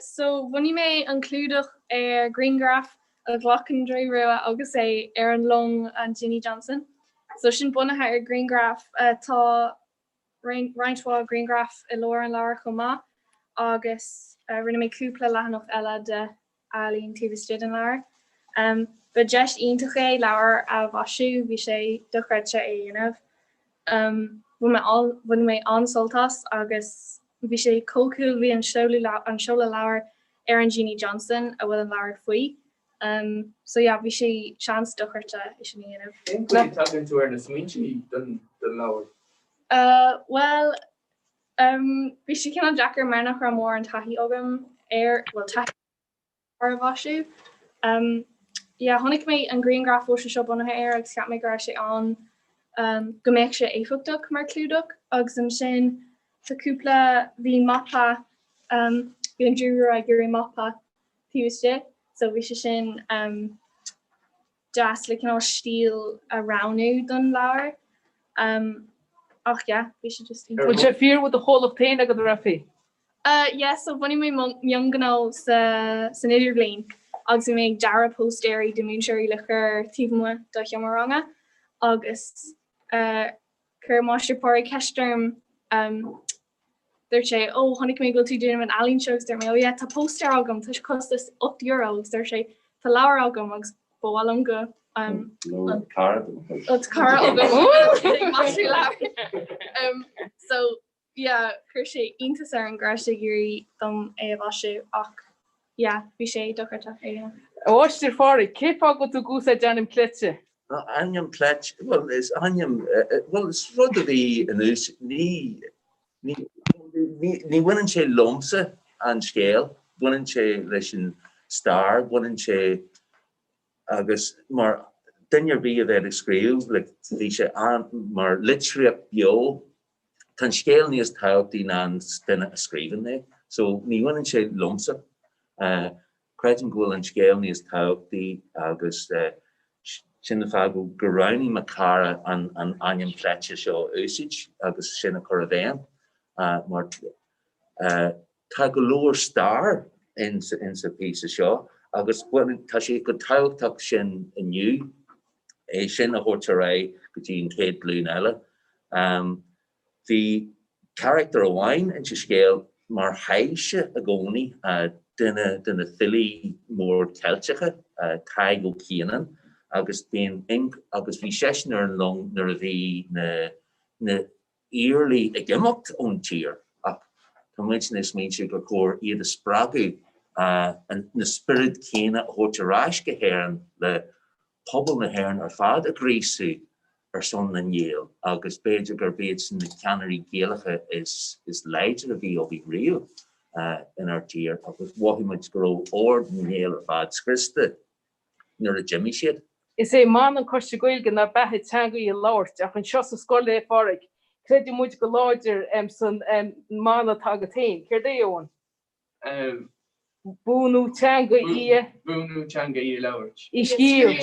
So, bhunaigh mé an clúdach ar ghrianghraf a ghlac an Draoi Rua agus é ar an long an Jeanie Johnston. So sin bunaithe ar ghrianghraf. Tá roinnt mhaith grianghraf i lár an leabhair chomh maith agus rinne mé cúpla leathanach eile de ealaín taobh istigh den leabhar. Ba deis iontach é leabhar a mhaisiú, bhí sé dochreidte é a dhéanamh. Bhain mé an-sult as agus bhí sé chomh cool, bhí an seoladh an seoladh leabhair ar an Jeanie Johnston a bhfuil an leabhar faoi. So yeah, bhí sé seans dochreidte é sin a dhéanamh. Cén chaoi a dtagann tú ar na smaointe don leabhar? Bhuel, bhí sé cineál deacair mar nach raibh mórán taithí agam ar, bhuel, taithí ar a mhaisiú. Yeah, chonaic mé an grianghraf a bhfuil sé seo bunaithe air agus cheap mé go raibh sé an, go mbeadh sé éifeachtach mar chlúdach agus ansin tá cúpla, bhí mapa, bhí an Draoi Rua ag iarraidh mapa taobh istigh so bhí sé sin deas le cineál stíl a roghnú don leabhar. Ach yeah, bhí sé just iontach. Bhfuil sé fíor go bhfuil do chomhlacht féin agat, a Rafi? Yeah, so bhunaigh mé mionghnó sa san idirbhliain agus bhí mé ag dearadh póstaeirí do mhúinteoirí le cur taobh amuigh do sheomra ranga agus chuir Máistir Pádraig ceist orm Dúirt sé, Ó, chonaic mé go bhfuil tú ag déanamh an ealaín seo agus dúirt mé, Ó yeah, tá póstaer agam, tá sé costas €8 agus dúirt sé, Tá leabhar agam agus ba mhaith liom go Leabhar cara de mo chuid. Ó, tá cara agam ag maisiú leabhar. So, yeah, chuir sé iontas orm go raibh sé ag iarraidh dom é a mhaisiú ach yeah, bhí sé dochreidte é a dhéanamh. A Mháistir Phádraig, cén fáth go bhfuil tú ag úsáid ainm cleite? Ainm cleite, bhuel is ainm, bhuel is rud a bhí in ús, ní, ní, ní bhaineann sé liomsa an scéal, baineann sé leis an stair, baineann sé agus mar. Duine ar bith a bheadh ag scríobh, like, bhí sé an, mar litríocht beo, tá an scéal níos tábhachtaí ná an duine a scríobhann é. So ní bhaineann sé liomsa. Creidim go bhfuil an scéal níos tábhachtaí agus sin an fáth gur roghnaigh mo chara an ainm cleite seo a úsáid agus sin a chur i bhfeidhm mar tá go leor stair insa phíosa seo agus tá sé go tábhachtach sin inniu é sin a thabhairt ar aghaidh go dtí an chéad ghlúin eile. Bhí carachtar amháin insa scéal mar thaibhse i gcónaí, duine de na filí mór Ceilteacha, Tadhg Ó Cianáin, agus bíonn agus bhí seisean ar an long nuair a bhí na na Iarlaí ag imeacht ón tír ach tá muidne ag smaointiú gur chóir iad a spreagadh na spiorad céanna a thabhairt ar ais go hÉirinn le pobal na hÉireann ar fad a ghríosú ar son na nGael agus b'fhéidir gurb iadsan na ceannairí Gaelacha is láidre a bhí againn riamh inár dtír agus mhothaigh muid go raibh ord na nGael ar fad scriosta nuair a d'imigh siad. Is é mana an Choiste Gaeilge ná beatha teanga í a labhairt ach anseo sa scoil a Phádraig, creideann muid go láidir san mana atá agat féin. Céard é, Eoin? Buanú teanga í a. Buanú teanga í a labhairt. Í scríobh.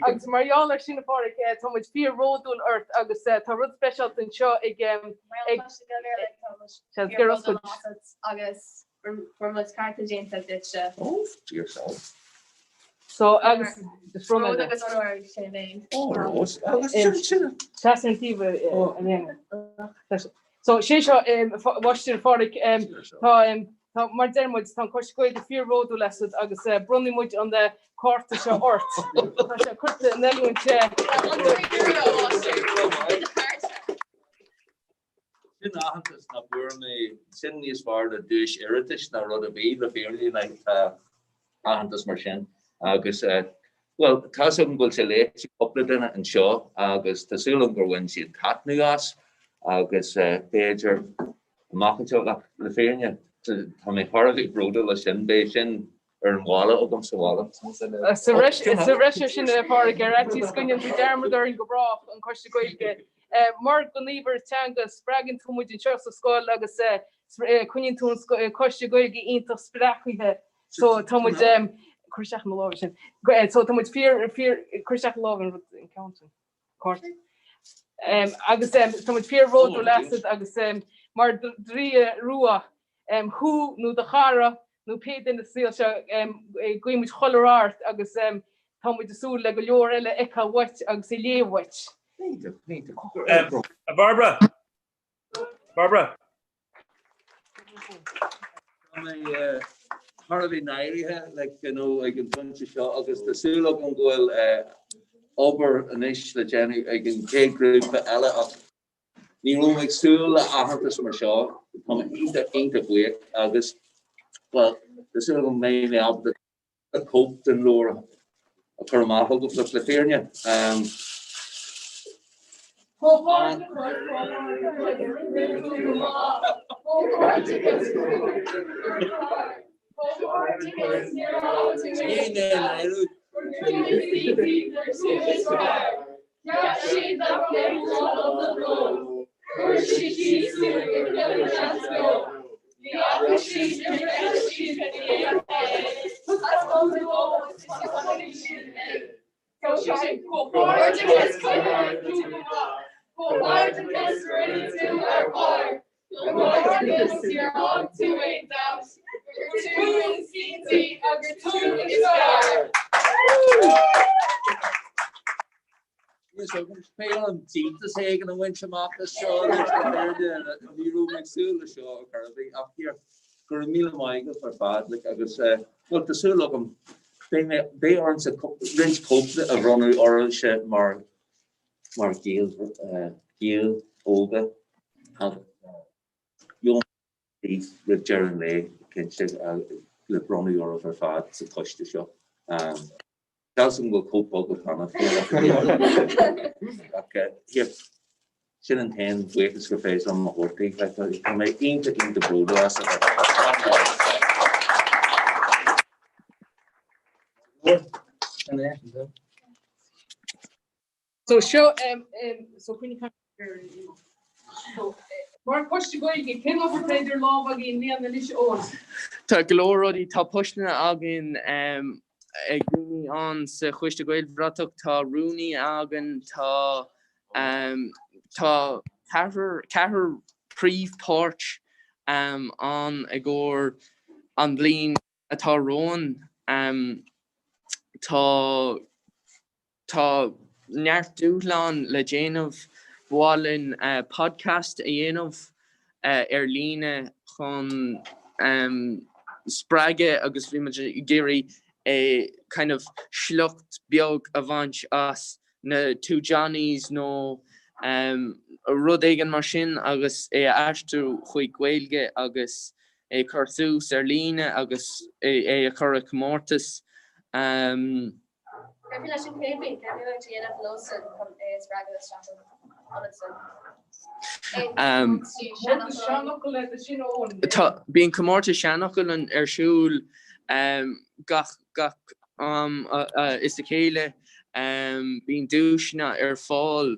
Agus mar gheall air sin, a Phádraig, tá muid fíor-bhródúil ort agus tá rud speisialta anseo ag. Seans gur oscailt. Agus fuair muid cárta déanta duitse. Oh, dear soul. So agus is bród agus onóir sé féin. Oh, Rós, agus sin sin. Seas ar an taobh a dhéanamh. So sé seo a mháistir Phádraig tá tá mar deir muid tá an Coiste Gaeilge fíor-bhródúil asat agus bronnfaidh muid an cárta seo ort. Tá sé curtha in oiriúint. Sin aitheantas nach bhfuair mé, sin níos fearr ná duais Oireachtais ná rud ar bith le fírinne like tá aitheantas mar sin agus bhuel tá's agam go bhfuil sé léite ag cúpla duine anseo agus tá súil agam gur bhain siad taitneamh as agus b'fhéidir amach anseo ach le fírinne tá mé thar a bheith bródúil as sin, beidh sin ar an bhalla agam sa bhaile. Sa bhreis air sin, a Phádraig, ar fhaitíos go ndéanfaí dearmad orainn go brách, an Coiste Gaeilge, mar ghníomhaire teanga, spreagann tú muid anseo sa scoil agus coinníonn tú an Coiste Gaeilge iontach spreagtha. So tá muid, cuir isteach mo lámh sin. So tá muid fíor, fíor, cuir isteach lámh an rud, an ceann sin. Cárta. Agus tá muid fíor-bhródúil asat agus mar draoi rua thú nó do chara nó pé duine sa saol seo, guíonn muid chuile rath ort agus tá muid ag súil le go leor eile a fheiceáil uait agus a léamh uait. A Bharbara! Barbara! Tá mé thar a bheith náirithe like, you know, ag an bpointe seo agus tá súil agam go bhfuil obair anois le déanamh ag an chéad ghrúpa eile ach ní raibh mé ag súil le aitheantas mar seo. Tá mé iontach iontach buíoch agus well, tá súil agam go mbeidh mé ábalta cóip den leabhar a chur amach agaibh le fírinne. Cheap siad nach mbeadh lá na brón. Chuir siad síos uaidh go gcuireann seans beo. Ní fhaca siad gur bhreith siad ar aon é. As an dó is chonaic siad é. Tá sé Comhghairdeas rinne tú go maith. Comhghairdeas rinne tú ar barr. Comhghairdeas níor fhág tú aon dabht. Gur tú is iontaí agus tú is fearr. Beidh orm deontas éigin a bhaint amach as seo anois le fírinne. Ní raibh mé ag súil le seo ar chor ar bith ach here, go raibh míle maith agaibh ar fad like agus bhuel tá súil agam beidh mé beidh ormsa roinnt cóipeanna a bhronnadh oraibhse mar mar Ghaeil Gaeil óga agus gheobhaidh roimh deireadh an lae cinnte le bronnadh oraibh ar fad sa choiste seo. Tá a fhios agam go bhfuil cóip agat cheana féin ach here, sin an t-aon bhuíochas gur féidir liom a thabhairt daoibh. Tá mé iontach iontach bródúil as. Sin So seo so coinnigh So mar Choiste Gaeilge, cén obair atá idir lámha agaibh i mbliana anois Eoin? Tá go leor rudaí, tá postanna againn ag daoine ann sa Choiste Gaelbhratach, tá rúnaí againn, tá tá ceathrar ceathrar príomhpháirt ann i gcomhair an bhliain atá romhainn. Tá Tá neart dúshlán le déanamh. Ba mhaith linn podcast a dhéanamh ar líne chun spreagadh agus bhí muid ag iarraidh kind of sliocht beag a bhaint as na Two Johnnies nó rud éigin mar sin agus é a aistriú chuig Gaeilge agus é a chur suas ar líne agus é a chur i comórtas. Céard faoi leis an chéad bhliain? Céard a bhí tú a dhéanamh leosan chun é a spreagadh isteach san ionad san? Tá, bíonn comórtas seanfhocal ar siúl gach gach am is a chéile. Bíonn duaiseanna ar fáil.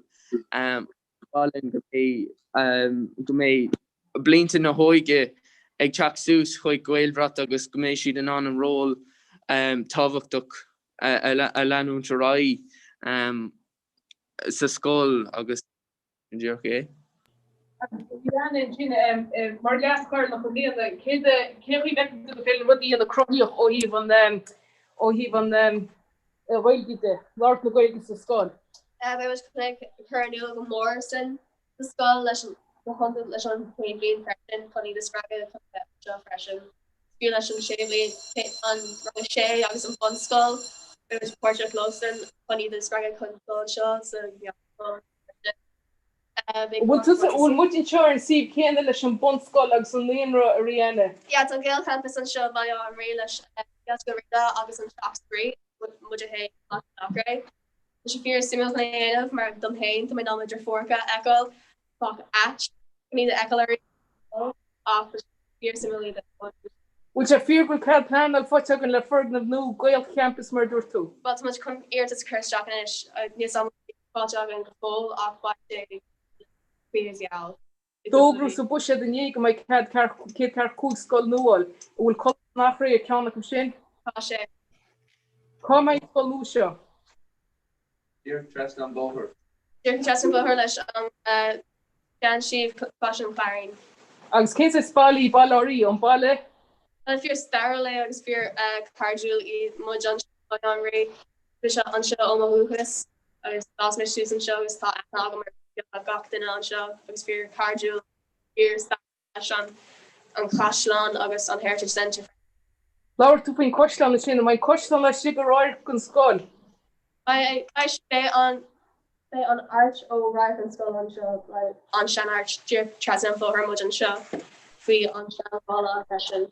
Ba mhaith linn go mbeidh go mbeidh blianta na hóige ag teacht suas chuig Gaelbhrat agus go mbeidh siad in ann an ról tábhachtach a leanúint ar aghaidh sa scoil agus díreach é. Leanann sin mar leas-chathaoirleach i mbliana, cén chaoi a bhfeiceann tú féin na rudaí a cruthaíodh ó thaobh an ó thaobh an Ghaeilge de, labhairt na Gaeilge sa scoil? Beidh muid chun é cur in iúl go mór san sa scoil leis an go hiondúil leis an chéad bhliain freisin chun iad a spreagadh chun bheith anseo freisin. Fiú leis an sé bhliain an rang a sé agus an bhunscoil beidh muid páirteach leosan chun iad a spreagadh chun dul anseo sa mheánscoil freisin. Beidh Bhfuil tusa, bhfuil muid anseo ar an suíomh céanna leis an bunscoil agus an naíonra a Rihanna? Yeah, tá an Gaelchampas anseo i Baile Átha an Rí leis Gaelscoil Riada agus an Teach Spraoi, muid a théann nach é. Tá sé fíor suimiúil chun é a dhéanamh mar dom féin tá mé in ann mo deirfiúracha a fheiceáil gach áit chun iad a fheiceáil arís ach tá sé fíor suimiúil iad a fheiceáil. Bhfuil sé fíor go bhfuil cead pleanáil faighte againn le foirgneamh nua Gaelchampas mar a dúirt tú? Bhuel tá muid chun iarratas a chur isteach anois. Níl 's agam faighte againn go fóill ach beidh sé faoi is gheall. D'fhógraíodh sa bhuiséad inné go mbeidh cead 145 scoil nua a fháil. An bhfuil Coláiste an Eachréidh ar ceann acu sin? Tá sé. Cá mbeidh an scoil nua seo? Díreach trasna an bóthar. Díreach trasna an bóthar leis an seansuíomh Coláiste an Chláirín. Agus cén saghas baile í Baile Átha Rí? An baile. Baile fíor stairiúil é agus fíor cairdiúil iad muid anseo i Baile Átha an Rí. Mise anseo ó mo dhúchas agus d'fhás mé suas anseo agus tá aithne agam ar gach duine anseo agus fíor cairdiúil, fíor stairiúil leis an an chaisleán agus an Heritage Centre. Labhair tú faoin chaisleán ansin, an mbeidh an caisleán laistigh de radharc an scoil? Beidh beidh an beidh an arch ó radharc an scoil anseo, an sean arch díreach trasna an bhóthair muid anseo faoi an sean bhalla freisin.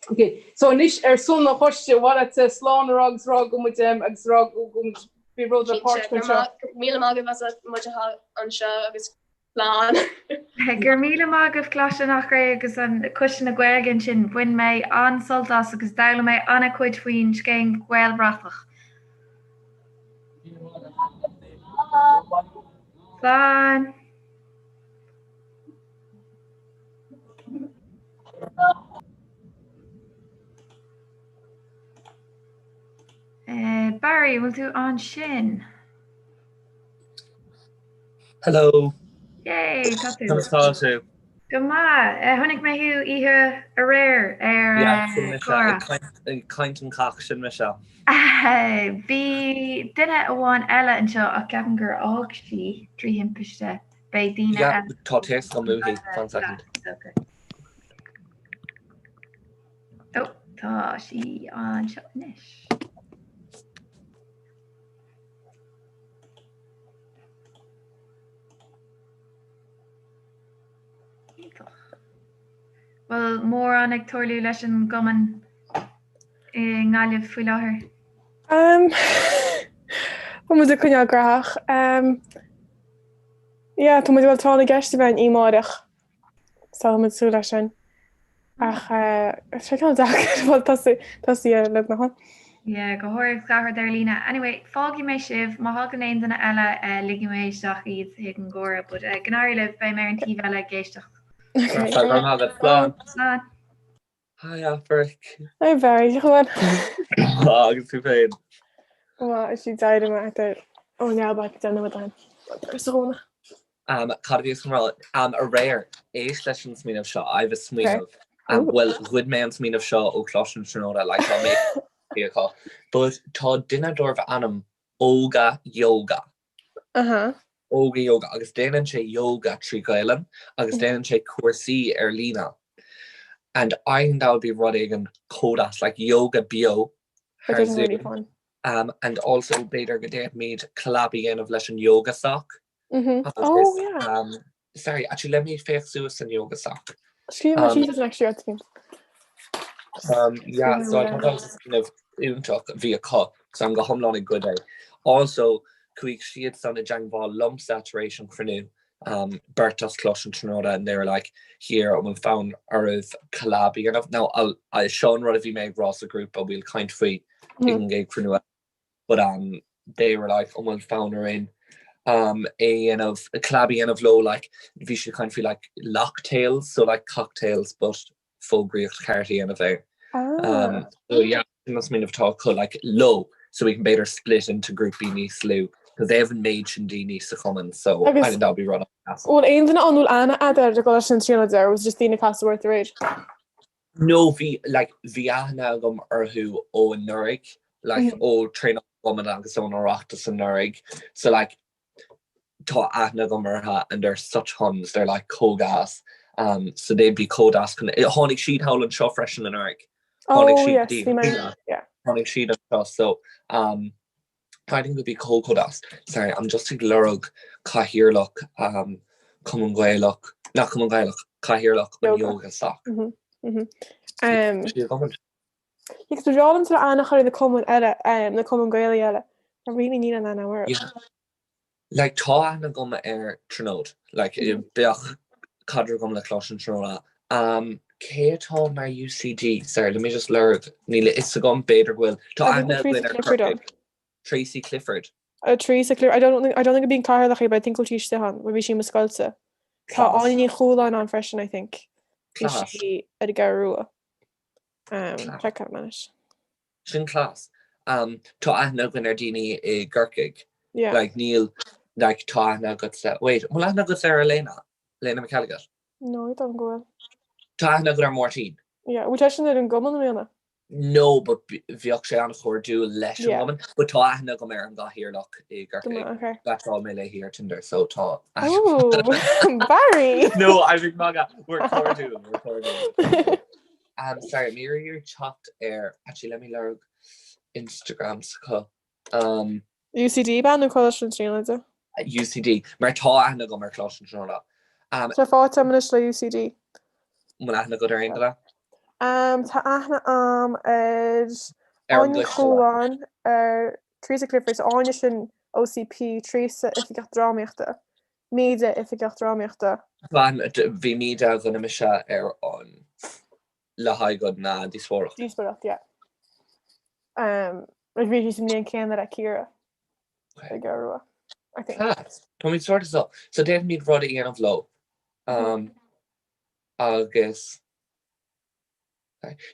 Ok, so anois ar son an choiste, ar mhaith leat slán a rá agus rá go muid agus rá go muid bhí rud le páirt anseo. Míle maith agaibh as muid a fháil anseo agus slán. Go raibh míle maith agaibh Coláiste an Eachréidh agus an Coiste na Gaeilge ansin. Bhain mé an-sult as agus d'fhoghlaim mé an-chuid faoin scéim Ghaelbhratach. Slán! Barry, bhfuil tú ansin? Hello. Yay, tá tú. Conas tá tú? Go maith. Chonaic mé thú oíche aréir ar Yeah, sin mise Comhrá. ag caint ag caint an cac sin mise. Bhí duine amháin eile anseo ach ceapaim gur fhág sí trí thimpiste. Beidh daoine Yeah, eile. tá téacs agam uaithi. One second. Oh, tá sí anseo anois. Iontach. Bhfuil mórán ag tarlú leis an gcumann i nGaillimh faoi láthair? Um, tá muid ag coinneáil graitheach. Um, yeah, tá muid bhuel tá na gceist a bheith in amárach. So tá muid súil leis sin. Ach eh, sé ceann deacair bhuel tosaí tosaí le na. Yeah, go háirithe gach rud ar líne. Anyway, fágfaidh mé sibh, má thagann aon duine eile, ligfidh mé isteach iad chuig an gcomhrá, but go n-éirí libh, beidh mé ar an taobh eile ag éisteacht. Okay. Go raibh maith agat. Slán. Slán. Hi Aifric. Hi Barry, cén chaoi? Agus tú féin? Well, is í d'éirigh mé ar ón leaba ag déanamh a dtáim sa ghóna. Um, cad a bhíos chun rá? Um, aréir, éist leis an smaoineamh seo, I have a smaoineamh. Um, well, ghoid mé an smaoineamh seo ó Choláiste na Tríonóide, like, tá mé acu. But tá duine darbh ainm Óga Yoga. Uh -huh. Óga Yoga, agus déanann sé yoga trí Ghaelainn, agus déanann sé cúrsaí ar líne. And I think that would be rud éigin chomh deas, like yoga beo thar Zoom. Fun. Um, and also b'fhéidir go d'fhéadfaimid collab a dhéanamh leis an Yoga Soc. Mm -hmm. Oh, yeah. Um, sorry, actually, let me féach suas an Yoga Soc. Scríobh um, síos next year cín. Um, yeah, so I thought that was a smaoineamh iontach a bhí acu, so I'm go hiomlán ag goid é. Also, chuaigh siad san i dteagmháil liomsa tar éis an chruinniú, um, beirt as Coláiste na Tríonóide and they were like, here, an bhfuil fonn oraibh collab a dhéanamh. Now, I'll, I, seo an rud a bhí mé ag rá sa ghrúpa, we'll caint faoi ag an gcéad chruinniú eile. But um, they were like, an bhfuil fonn orainn um, é a dhéanamh, collab a dhéanamh leo, like, bhí siad caint faoi like locktails, so like cocktails, but fógraíocht cheart a dhéanamh air. Ah. Um, so yeah, sin an smaoineamh atá acu like leo, so we can b'fhéidir split into grúpaí níos lú, because they have an méid sin daoine sa chumann, so Agus- I think that would be rud an-deas. Bhfuil aon duine ann bhfuil aithne agat ar i gColáiste na Tríonóide or was it just daoine a casadh ort aréir? No, bhí like bhí aithne agam orthu ó anuraidh, like Mhm. ó traenáil cumann agus ón Oireachtas anuraidh. So like tá aithne agam orthu and they're such huns, they're like chomh deas. Um, so they'd be chomh deas chun tháinig siad thall anseo freisin anuraidh. Tháinig Oh siad yes, go dtí bhí mé yeah. tháinig siad anseo so um, I think it'd be chomh chomh deas. Sorry, I'm just ag lorg cathaoirleach um, Cumann Gaelach, nach Cumann Gaelach, cathaoirleach an Yoga. Yoga Soc. Mhm, mhm. Um, Sí a gcumann. Yes, ba bhreá liom sort of aithne a chur ar na cumainn eile, um, na cumainn Gaelaí eile. Tá really níl an aithne orthu. Yeah. Like tá aithne agam ar Tríonóid, like Mhm. bheadh caidreamh agam le Coláiste na Tríonóide. Um, cé atá mar UCD? Sorry, let me just lorg. Níl a fhios agam, b'fhéidir go bhfuil. Tá I think aithne Teresa againn ar Clifford ann. Corcaigh. Tracy Clifford. Uh, Teresa Clifford. I don't think I don't think it'd be cathaoirleach í, but I think go bhfuil sí istigh ann. Bhí sí i mo scoilsa. Tá Class. Áine Ní Chualáin ann freisin, I think. Bhí Class. sí ar an gCeathrú Rua. Um, Class. check out anois. Sin class. Um, tá aithne againn ar daoine i gCorcaigh. Yeah. Like níl, like tá aithne agatsa. Wait, an bhfuil aithne agatsa ar Elena? Elena McElligott? No, I don't go bhfuil. Tá aithne agat ar Máirtín? Yeah, bhfuil seisean ar an gcumann i mbliana? No, but bheadh sé an-chairdiúil leis an Yeah. gcumann. But tá aithne agam ar an gcathaoirleach i Go gCorcaigh. maith, okay. Mheaitseáil mé léi ar Tinder, so tá Oh, Barry! No, I'm ag magadh. We're cairdiúil, we're cairdiúil. Um, sorry, mé ag iarraidh teacht ar, actually, let me lorg Instagram s'acu. Um, UCD bean nó Coláiste na Tríonóide? UCD, mar tá aithne agam ar Choláiste na Tríonóide. Um, Tá fáilte anois le UCD. An bhfuil aithne agat ar aon duine? Um, tá aithne agam ar Ar an Áine Ní gcoiste. Chualáin, ar Teresa Clifford, so Áine sin OCP, Teresa Oifigeach Drámaíochta, Míde Oifigeach Drámaíochta. Bhí Míde a dhuine mise ar an le haghaidh an uh, díospóireacht. Díospóireacht, yeah. Um, bhí sí sa mbliain céanna le Ciara Okay. ag an Rua, I think. Class. Táimid sort of so. So déanfaimid rud a dhéanamh leo. Um, agus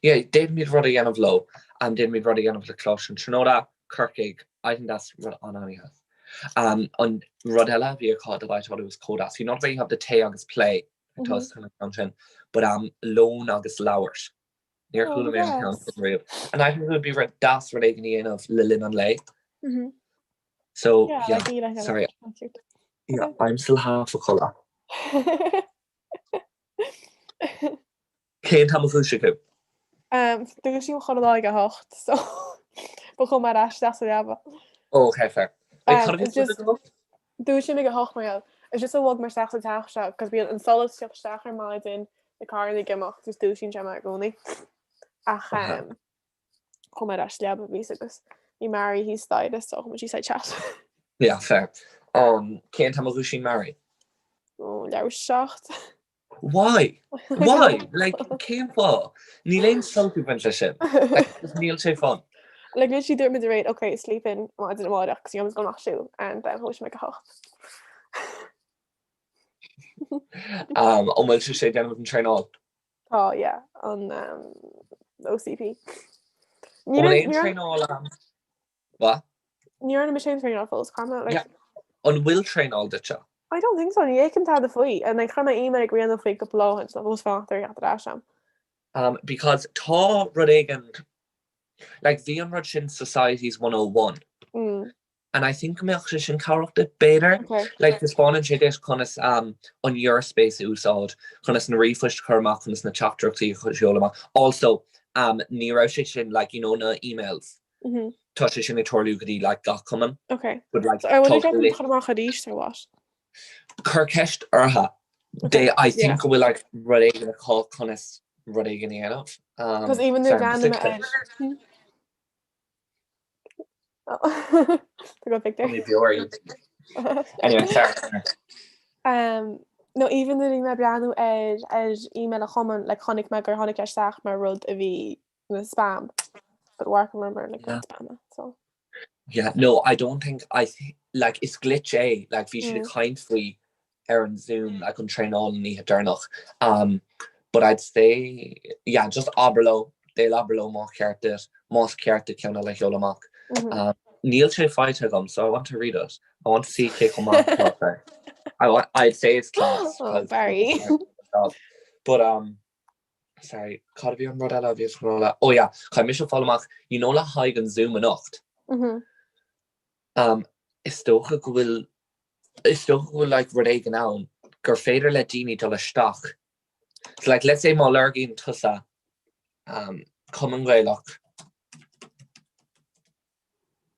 yeah, déanfaimid rud a dhéanamh leo. Um, déanfaimid rud a dhéanamh le Coláiste na Tríonóide, Corcaigh. I think that's rud an-an-deas. Um, an rud eile a bhí acu that I thought it was chomh deas. You know the way you have the tae agus plé Mhm. tá an sin, but um, lón agus labhairt. Níor Oh, chuala mé an ceann yes. sin riamh. And I think it would be rud deas rud éigin a dhéanamh le linn an lae. Mhm. So Yeah, yeah, like me, like sorry. Cute. Yeah, Okay. I'm still half a chodladh. Cén t-am a dhúisigh tú? Um, Dúisím chuile lá ag a hocht, so ba chuma ar ais isteach sa leaba. Oh, okay, fair. Wait, Um, cad a bhí it's just- tú Dúisím ag a hocht mar gheall. It's just a bhog mé isteach sa teach seo, cos bíonn an solas ag teacht isteach ar maidin, na carranna ag imeacht, just dúisíonn sé mé i gcónaí. Ach Okay. um, chuaigh mé ar ais sa leaba bhíos agus bhí Mary thíos staighre so chuaigh muid síos ag chat. Yeah, fair. Um, cén t-am a dhúisíonn Mary? Ó, leathuair 7. Why? Why? Like, cén fáth? Níl aon sult ag baint leis sin. Like, just níl sé fun. Like literally dúirt muid aréir okay sleep in maidin amárach 'cause bhí muid ag dul amach ag siúl and then thosaigh mé ag a hocht. Um, an bhfuil sé sé déanamh an traenáil? Tá, yeah, an um, OCP. Ní An bhfuil aon traenáil ann? What? Ní dhearna mise aon traenáil fós, caithfidh mé, like. Yeah. An bhfuil traenáil duitse? I don't think so, ní fheicim tada faoi, and like chuir mé email ag Ríona faoi cúpla lá ó shin, so fós fanacht ar theacht ar ais agam. Um, because tá rud éigin, like bhí an rud sin Societies 101, Mm. and I think go mbeadh sé sin cabhrach duit, b'fhéidir. Okay. Like taispeánann sé duit conas um, an Your Space a úsáid, conas na ríomhphoist a chur amach, conas na teachtaireachtaí a sheoladh amach. Also, um, ní raibh sé sin, like, you know, na emails. Mm-hmm. Tá sé sin ag tarlú go dtí like gach cumann. Okay. But like So I wonder tá if li- chur amach arís or what? Cuir ceist orthu. They, I think Yeah. go bhfuil like rud éigin acu conas rud éigin a dhéanamh. Um, Because even nuair sorry, a I'm bhreathnaigh just mé ar Oh. Tá go picture. Only beo Anyway, sorry. Um, no, even nuair a bhí mé ag breathnú ar ar email an chumainn, like chonaic mé gur tháinig sé isteach mar rud a bhí ina spam. But mharc mar mar like Yeah. spam so. Yeah, no, I don't think I th like is glitch é, like bhí siad ag Mm. caint faoi ar an Zoom like an traenáil an oíche deireanach. Um, but I'd say yeah, just abair leo, they'll abair leo má cheart duit, más ceart duit ceann eile a sheoladh amach. Mhm. Um, níl sé faighte agam, so I want to read it. I want to see cé chomh maith atá sé. I want, I'd say it's class. Oh, 'cause- Barry. But um, Sorry, cad a bhí an rud eile a bhí chun rá? Oh yeah, caithfidh mise fáil amach, you know le haghaidh an Zoom anocht. Mhm. Um, is dócha go bhfuil, is dócha go bhfuil like rud éigin ann gur féidir le daoine dul isteach. So like let's say má lorgaíonn tusa um, Cumann Gaelach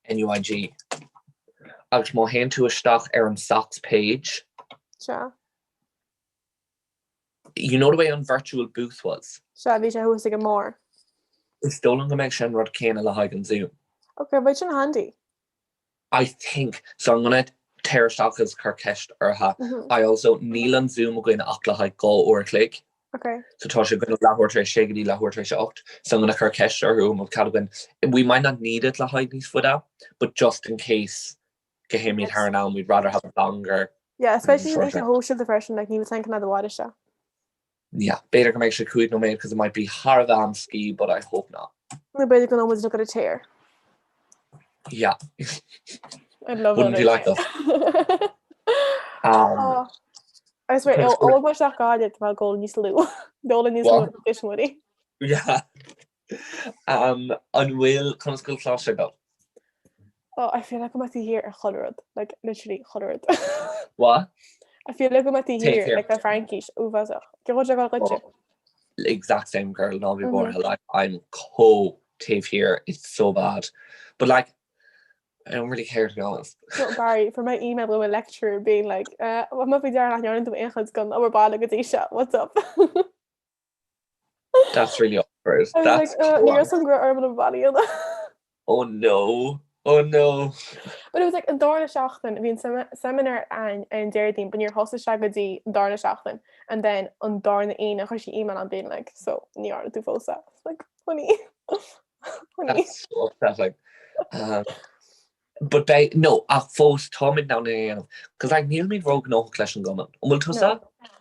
NUIG agus má théann tú isteach ar an SOCS page, Sea. You know the way an virtual booth was? Sea, bhí sé thuas ag an mbarr. Is dóigh liom go mbeidh sé an rud céanna le haghaidh an Zoom. Ok, beidh sin handy. I think, so I'm gonna tear isteach agus cur ceist orthu. I also, níl an Zoom againn ach le haghaidh 2 uair a chloig. Ok. So tá sé againn ó leathuair tar éis sé go dtí leathuair tar éis a 8. So I'm gonna cur ceist orthu an bhfuil cead againn. We might not need it le haghaidh níos faide, but just in case go théimid thar an am, we'd rather have it longer. Yeah, especially in oíche shóisialta freisin, like níl a fhios againn cá fhad a mhairfidh sé. Yeah, b'fhéidir go mbeidh sé 5 nóiméad because it might be thar a bheith amscaí, but I hope not. Nó b'fhéidir go ndófaidh muid look at a chair. Yeah. I'd love Wouldn't it. you like that? Um, Oh, I swear, ó ó mar seach gáide tá gól níos lú. Dóla níos lú What? tuismitheoirí. Yeah. Um, an bhfuil conas go bhfuil coláiste ag dul? Oh, I feel like I'm taobh thiar ar chuile rud, like literally chuile rud. What? I feel like I'm taobh Taobh thiar, thiar. like le Fraincis, uafásach. Cén chaoi a bhfuil sé ag dul duitse? Exact same girl, ná bí Mhm. buartha, like I'm chomh taobh thiar, it's so bad. But like, I don't really care to be honest. No, Barry, fuair mé email ó mo lecturer being like, uh, thug mé faoi deara nach ndearna tú aon chuid den obair baile go dtí seo, what's up? That's really awkward. I was That's like, uh, ní raibh san go raibh orm an obair baile a dhéanamh. Oh no. Oh no. But it was like an darna seachtain, bhí an seimineár againn ar an Déardaoin, but níor thosaigh sé go dtí an darna seachtain, and then an darna Aoine chuir sí email ann being like, so ní dhearna tú fós é. I was like, honey, honey. That's so upsetting. Um, But beidh, no, ach fós táimid in ann é a dhéanamh. Cos like nílimid róghnóthach leis an gcumann. An bhfuil tusa? No.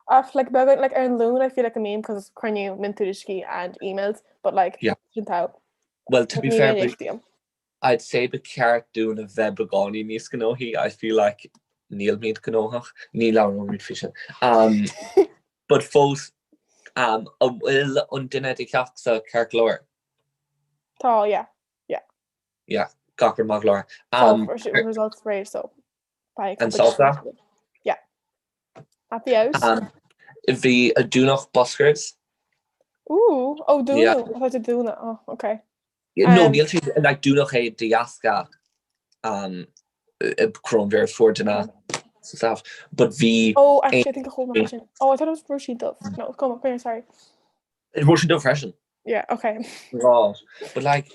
Ach like beagán, like ar an Luan I feel like go mbím cos it's cruinniú miontuairiscí and emails, but like Yeah. sin togha. Well, to be Ní fair, aon but éifeacht dom. I'd say ba cheart dúinn a bheith beagáinín níos gnóthaí. I feel like nílimid gnóthach. Ní labhróimid faoi sin. Um, but fós, um, an bhfuil an duine i do cheachtsa ceart go leor? Tá, yeah. Yeah. Yeah, gach rud maith go leor. Um, results réidh so beidh An sásta? Yeah. Happy out. Um, bhí a dúnadh Buskers. Ooh, oh dúnadh, Yeah. I thought dúnadh, oh, okay. Yeah, no, Um, níl sé like dúnadh é de dheasca um, coronavirus fuair duine sa staff, but bhí Oh, actually, I think a whole sin. Oh, I thought it was Róisín Dubh. No, come on, come here, sorry. Róisín Dubh freisin. Yeah, okay. God. But like,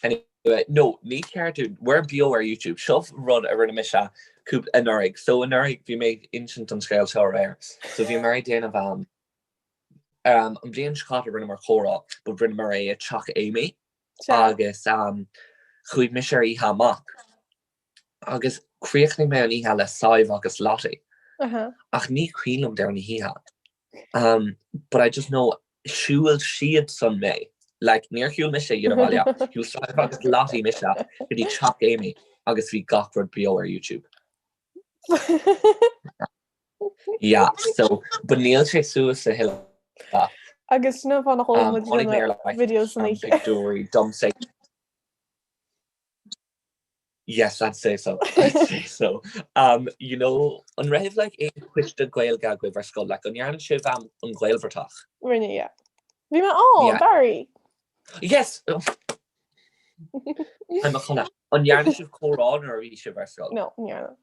anyway, no, ní ceart dúinn, we're beo ar YouTube, seo rud a rinne mise cúpla anuraidh. So anuraidh bhí mé ag insint an scéal seo aréir. So bhí mé ag déanamh um, um, an bhliain seo caite rinneamar comhrá, but rinneamar é i teach Amy. Sea. Agus um, Chuaigh mise ar oíche amach agus chríochnaigh mé an oíche le Sadhbh agus Lottie. Ach ní cuimhin liom deireadh na hoíche. Um, but I just know shiúil siad san mé. Like, níor shiúil mise iad abhaile. Shiúil Sadhbh agus Lottie mise go dtí teach Amy agus bhí gach rud beo ar YouTube. Yeah, so, but níl sé suas a thuilleadh. Agus sin an fáth nach bhfuil muid Tháinig mé ar like videos san oíche. pictiúirí domsa. Yes, I'd say so. I'd say so. Um, you know, an raibh like aon choiste Gaeilge agaibh ar scoil? Like, an ndearna sibh um, an Ghaelbhratach? Rinne, yeah. Bhí mé ann, Yeah. Barry! Yes! I'm a chona. An ndearna sibh comhrá nuair a bhí sibh ar scoil? No, ní dhearna.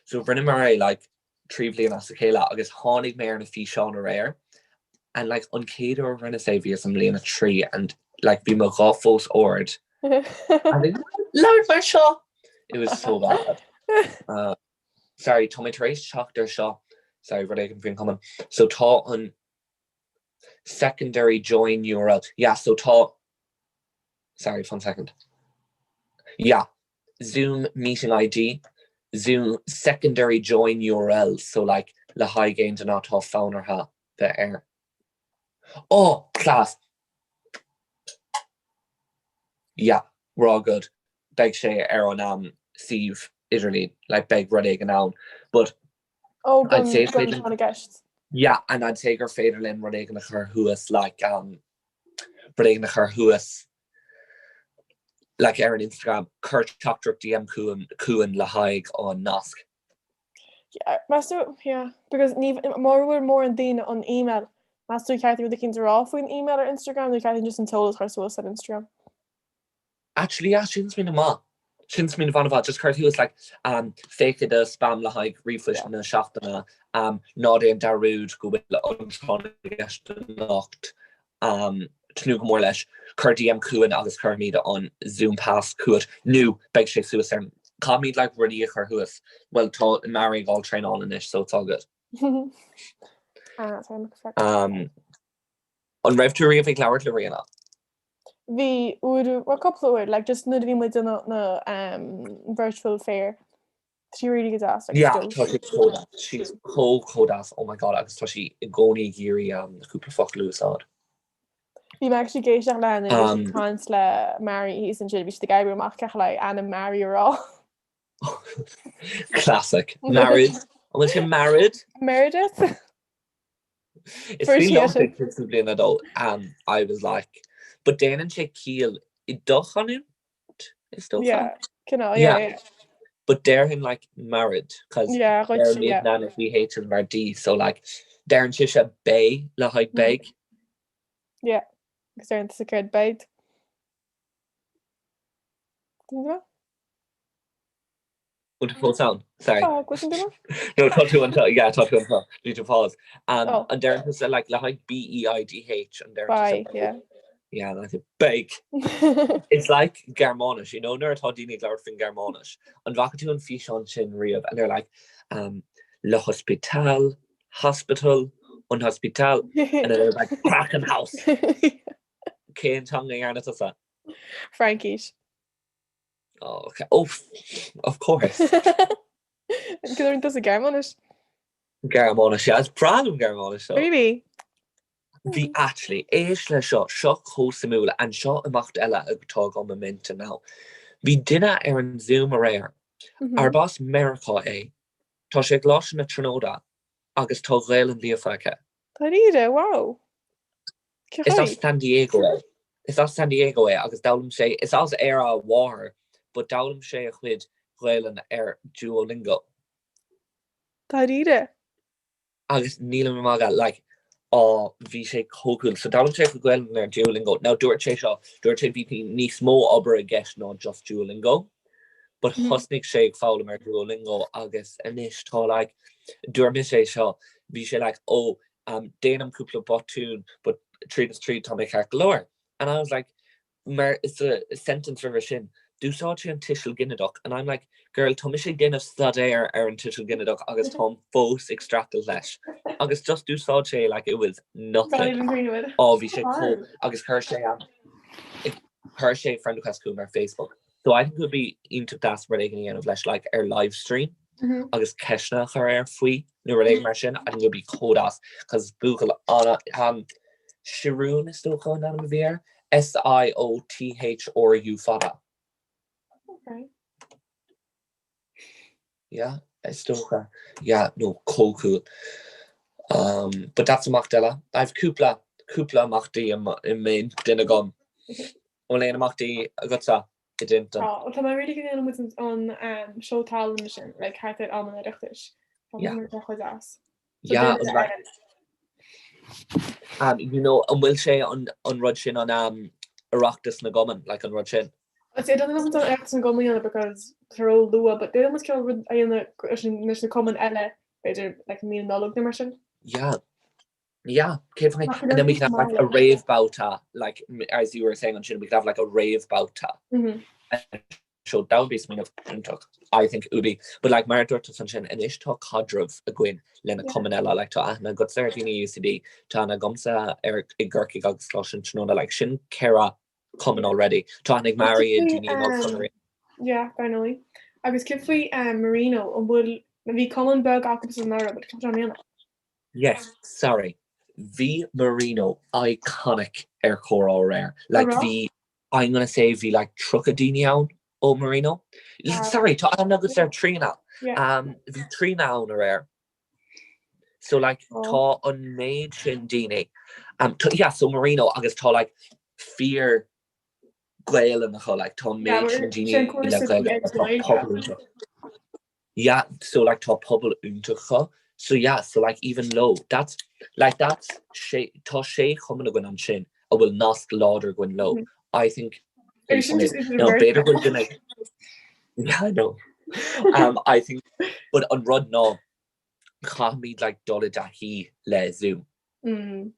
So rinneamar é like 3 bhliain as a chéile agus tháinig mé ar na físeáin aréir and like an chéad uair a rinneas é bhíos i mbliain 3 and like bhí mo ghuth fós ard and labhairt mar seo! It was so bad. Uh, sorry, tá mé tar éis teacht ar seo, sorry, rud éigin faoin cumann. So tá an secondary join URL, yeah, so tá, sorry, one second. Yeah, Zoom meeting ID, Zoom secondary join URL, so like le haghaidh aon duine atá fonn orthu bheith air. Oh, class! Yeah, we're all good. Beidh sé ar an um, suíomh idirlín, like beidh rud éigin ann, but Oh, I'd say is gan féidir tráth na gceist. Yeah, and I'd say gur féidir linn rud éigin a chur thuas like um, rud éigin a chur thuas like ar an Instagram, cuir teachtaireacht DM chugainn le haghaidh an nasc. Yeah, meas tú, yeah, because ní, mura bhfuil mórán daoine an email, meas tú ceart rud eicínt a rá faoin email ar Instagram nó ceart just an t-eolas a chur suas ar Instagram? Actually, yeah, sin smaoineamh maith. Sin smaoineamh an-mhaith. Just cuir thuas like um, féach i do spam le haghaidh ríomhphoist na seachtaine, um, ná déan dearúd go bhfuil an tráth na gceist anocht. Um, tnúth go mór leis. Cuir DM chugainn agus cuirfimid an Zoom pass chugat nó beidh sé suas ar Caithfimid like rudaí a chur thuas. Well tá Mary ag dul traenáil anois so it's all good. Ah, sorry, I'm looking for- Um, an raibh tú riamh ag labhairt le Ríona? Bhí uair, well cúpla uair, like just nuair a bhí muid ina na um, virtual fair. Tá sí really go deas Yeah, tá sí chomh deas. She's chomh chomh deas, oh my god, agus tá sí i gcónaí ag iarraidh um, na cúpla focal a úsáid. Bhí mé actually ag éisteacht léi nuair a bhí sí ag caint le Mary thíos ansin, bhí siad ag oibriú amach cén chaoi le ainm Mary a rá. Classic. Married. An bhfuil sé married? Meredith? Is faoi liom sa bhliain a dó, um, I was like, but déanann sé ciall i do chanúint? Is dócha? Yeah, cineál, yeah, yeah. But déarfainn like married, cos Yeah, dhuit, deireann yeah. na BH mar D, so like deireann sise bé le haghaidh Mm. beidh. Yeah, agus deireann tusa céard beidh. Duine? Bhfuil tú fós ann? Sorry. Tá, gluaiseann duine? No, tá tú anseo, yeah, tá tú anseo. Bhí tú pause. Um, Oh. An deireann tusa like le haghaidh B-E-I-D-H, an deireann tusa Beidh, yeah. Yeah, and I think beidh. It's like Gearmáinis, you know, nuair atá daoine ag labhairt faoin Gearmáinis. An bhfaca tú an físeán sin riamh and they're like, um, le hospital, hospital, an hospital, and then they're like, Krankenhaus. Cén teanga a dhearna tusa? Fraincis. Oh, okay. Oh, of course. Cad a rinne tusa Gearmáinis? Gearmáinis, yeah. Is breá liom Gearmáinis though. Really? Bhí actually, éist le seo, seo chomh suimiúil, and seo imeacht eile atá agam i m'intinn now. Bhí duine ar an Zoom aréir, arb as Meiriceá é, tá sé i gColáiste na Tríonóide agus tá Gaelainn líofa aige. Dáiríre, wow. Cé Is as chaoi? San Diego é. Is as San Diego é agus d'fhoghlaim sé, is as Éire a mháthair, but d'fhoghlaim sé a chuid Gaelainn ar Duolingo. Dáiríre. Agus nílim ag magadh, like, á, bhí sé chomh cool. So d'fhoghlaim sé a chuid Gaelainn ar Duolingo. Now dúirt sé seo, dúirt sé bhí níos mó obair i gceist ná just Duolingo, but thosnaigh sé ag foghlaim ar Duolingo agus anois tá like, dúirt mise é seo, bhí sé like, oh, um, déanaim cúpla botún, but tríd is tríd tá mé ceart go leor. And I was like, mar sa sentence roimhe sin, d'úsáid sé an tuiseal ginideach and I'm like, girl, tá mise ag déanamh staidéar ar an tuiseal ginideach agus táim fós ag streachailt leis. Agus just d'úsáid sé like it was nothing. Á bhí sé chomh agus chuir sé chuir sé friend request chugam ar Facebook. So I think it would be iontach deas rud éigin a dhéanamh leis like ar live stream Mhm. agus ceisteanna a chur air faoi nó rud éigin mar sin. I think it would be chomh deas cos buachaill ana um, Siorún is dócha an ainm a bhí air. S I O T H R U fada. Okay. Yeah, is dócha. Yeah, no, chomh cool. Um, but that's imeacht eile. I've cúpla, cúpla imeachtaí i m'intinn agam. An bhfuil aon imeachtaí agatsa i d'intinn? Tá, tá mé really go ndéanann muid an an seó tallann sin, like thart ar am an Oireachtais. Tá Yeah. muid ar chuid as. So Yeah, duine an like, eile. um, you know, an bhfuil sé an, an rud sin an um, Oireachtas na gCumann, like an rud sin? I'd say I don't know if it's an Oireachtas na gCumann a dhéanamh because tá ró-luath, but d'fhéadfadh muid cineál rud a dhéanamh leis an leis na cumainn eile, b'fhéidir like mí na Nollag nó mar sin. Yeah. Yeah, cé Ach and then we can have like a réamhbhabhta, like as you were saying ansin, we could have like a réamhbhabhta. Mhm. So that would be smaoineamh iontach, I think it would be. But like mar a dúirt tusa ansin, anois tá caidreamh againn le na cumainn eile, like tá aithne agatsa ar dhaoine UCD, tá aithne agamsa ar i gCorcaigh agus Coláiste na Tríonóide, like sin ceithre cumann already. Tá aithne ag Mary ar daoine in Ollscoil na Yeah, dar ndóigh. Agus céard faoi Marino, an bhfuil, bhí cumann beag acu anuraidh, but tá sé i mbliana. Yes, sorry. Bhí Marino iconic ar Comhrá aréir. Like bhí, I'm gonna say bhí like 30 daoine ann ó Marino. Sorry, tá aithne agat ar Tríona. Um, bhí Tríona ann aréir. So like tá an méid sin daoine. Um, yeah, so Marino agus tá like fíor Gaelainn acu, like tá an méid sin daoine le Gaeilge tá pobal iontach. Yeah, so like tá pobal iontach acu. So yeah, so like even leo, that's like that's sé tá sé chumann againn ansin a bhfuil nasc láidir againn leo. I think no b'fhéidir go bhfuil duine Yeah, I know. Um, I think but an rud ná caithfimid like dul i dtaithí le Zoom. Mm.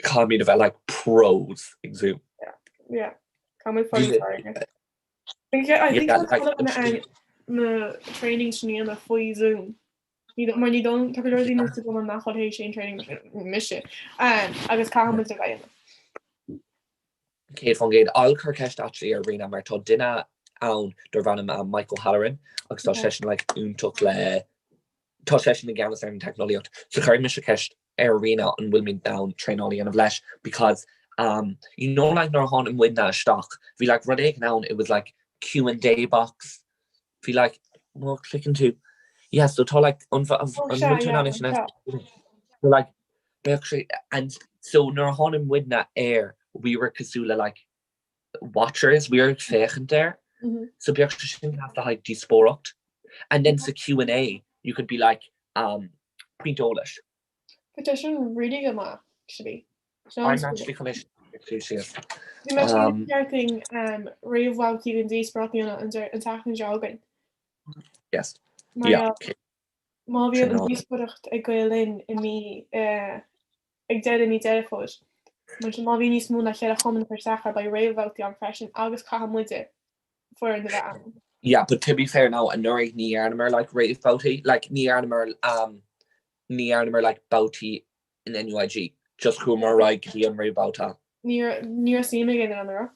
Caithfimid a bheith like pros ag Zoom. Yeah, yeah. Caithfimid fáil táirge. I think like na training sin a dhéanamh faoi Zoom. Mar ní don tá go leor daoine sa gcumann nach bhfuil théis aon training mise agus caithfidh muid a bheith dhéanamh. 100%. I'll cur ceist actually ar Ríona mar tá duine ann darb ainm Michael Halloran agus tá seisean like iontach le tá seisean i gceannas ar an teicneolaíocht. So chuirfidh mise ceist ar Ríona an bhfuilimid in ann traenáil a dhéanamh leis because um you know like nuair a tháinig muidne isteach bhí like rud éigin ann it was like Q and A box bhí like well clicking tú yeah so tá like an an bhfuil tú in ann sin so like bheadh sé and so nuair a tháinig muidne air we were cosúil le like watchers we were ag féachaint air so bheadh sé sin le haghaidh díospóireacht and then sa Q and A you could be like um pointe eolais. But tá sin really go maith actually. I'm actually chun é sin a scríobh síos. Bhí mé sin cearting réamhbhabhtaí den díospóireacht a dhéanamh an tseachtain seo chugainn. Yes. Yeah. Má bhíonn an díospóireacht ag Gael Linn i mí ag deireadh mí Deireadh Fómhair. Mar sin má bhíonn níos mó ná cheithre chumann ag cur isteach air beidh réamhbhabhtaí ann freisin agus caithfidh muide foireann a bheith ann. Yeah, but to be fair now, anuraidh ní dhearnamar like réamhbhabhtaí, like ní dhearnamar um ní dhearnamar like babhtaí in NUIG, just chuamar ar aghaidh go dtí an réamhbhabhta. Ní ní raibh suim againn in anuraidh.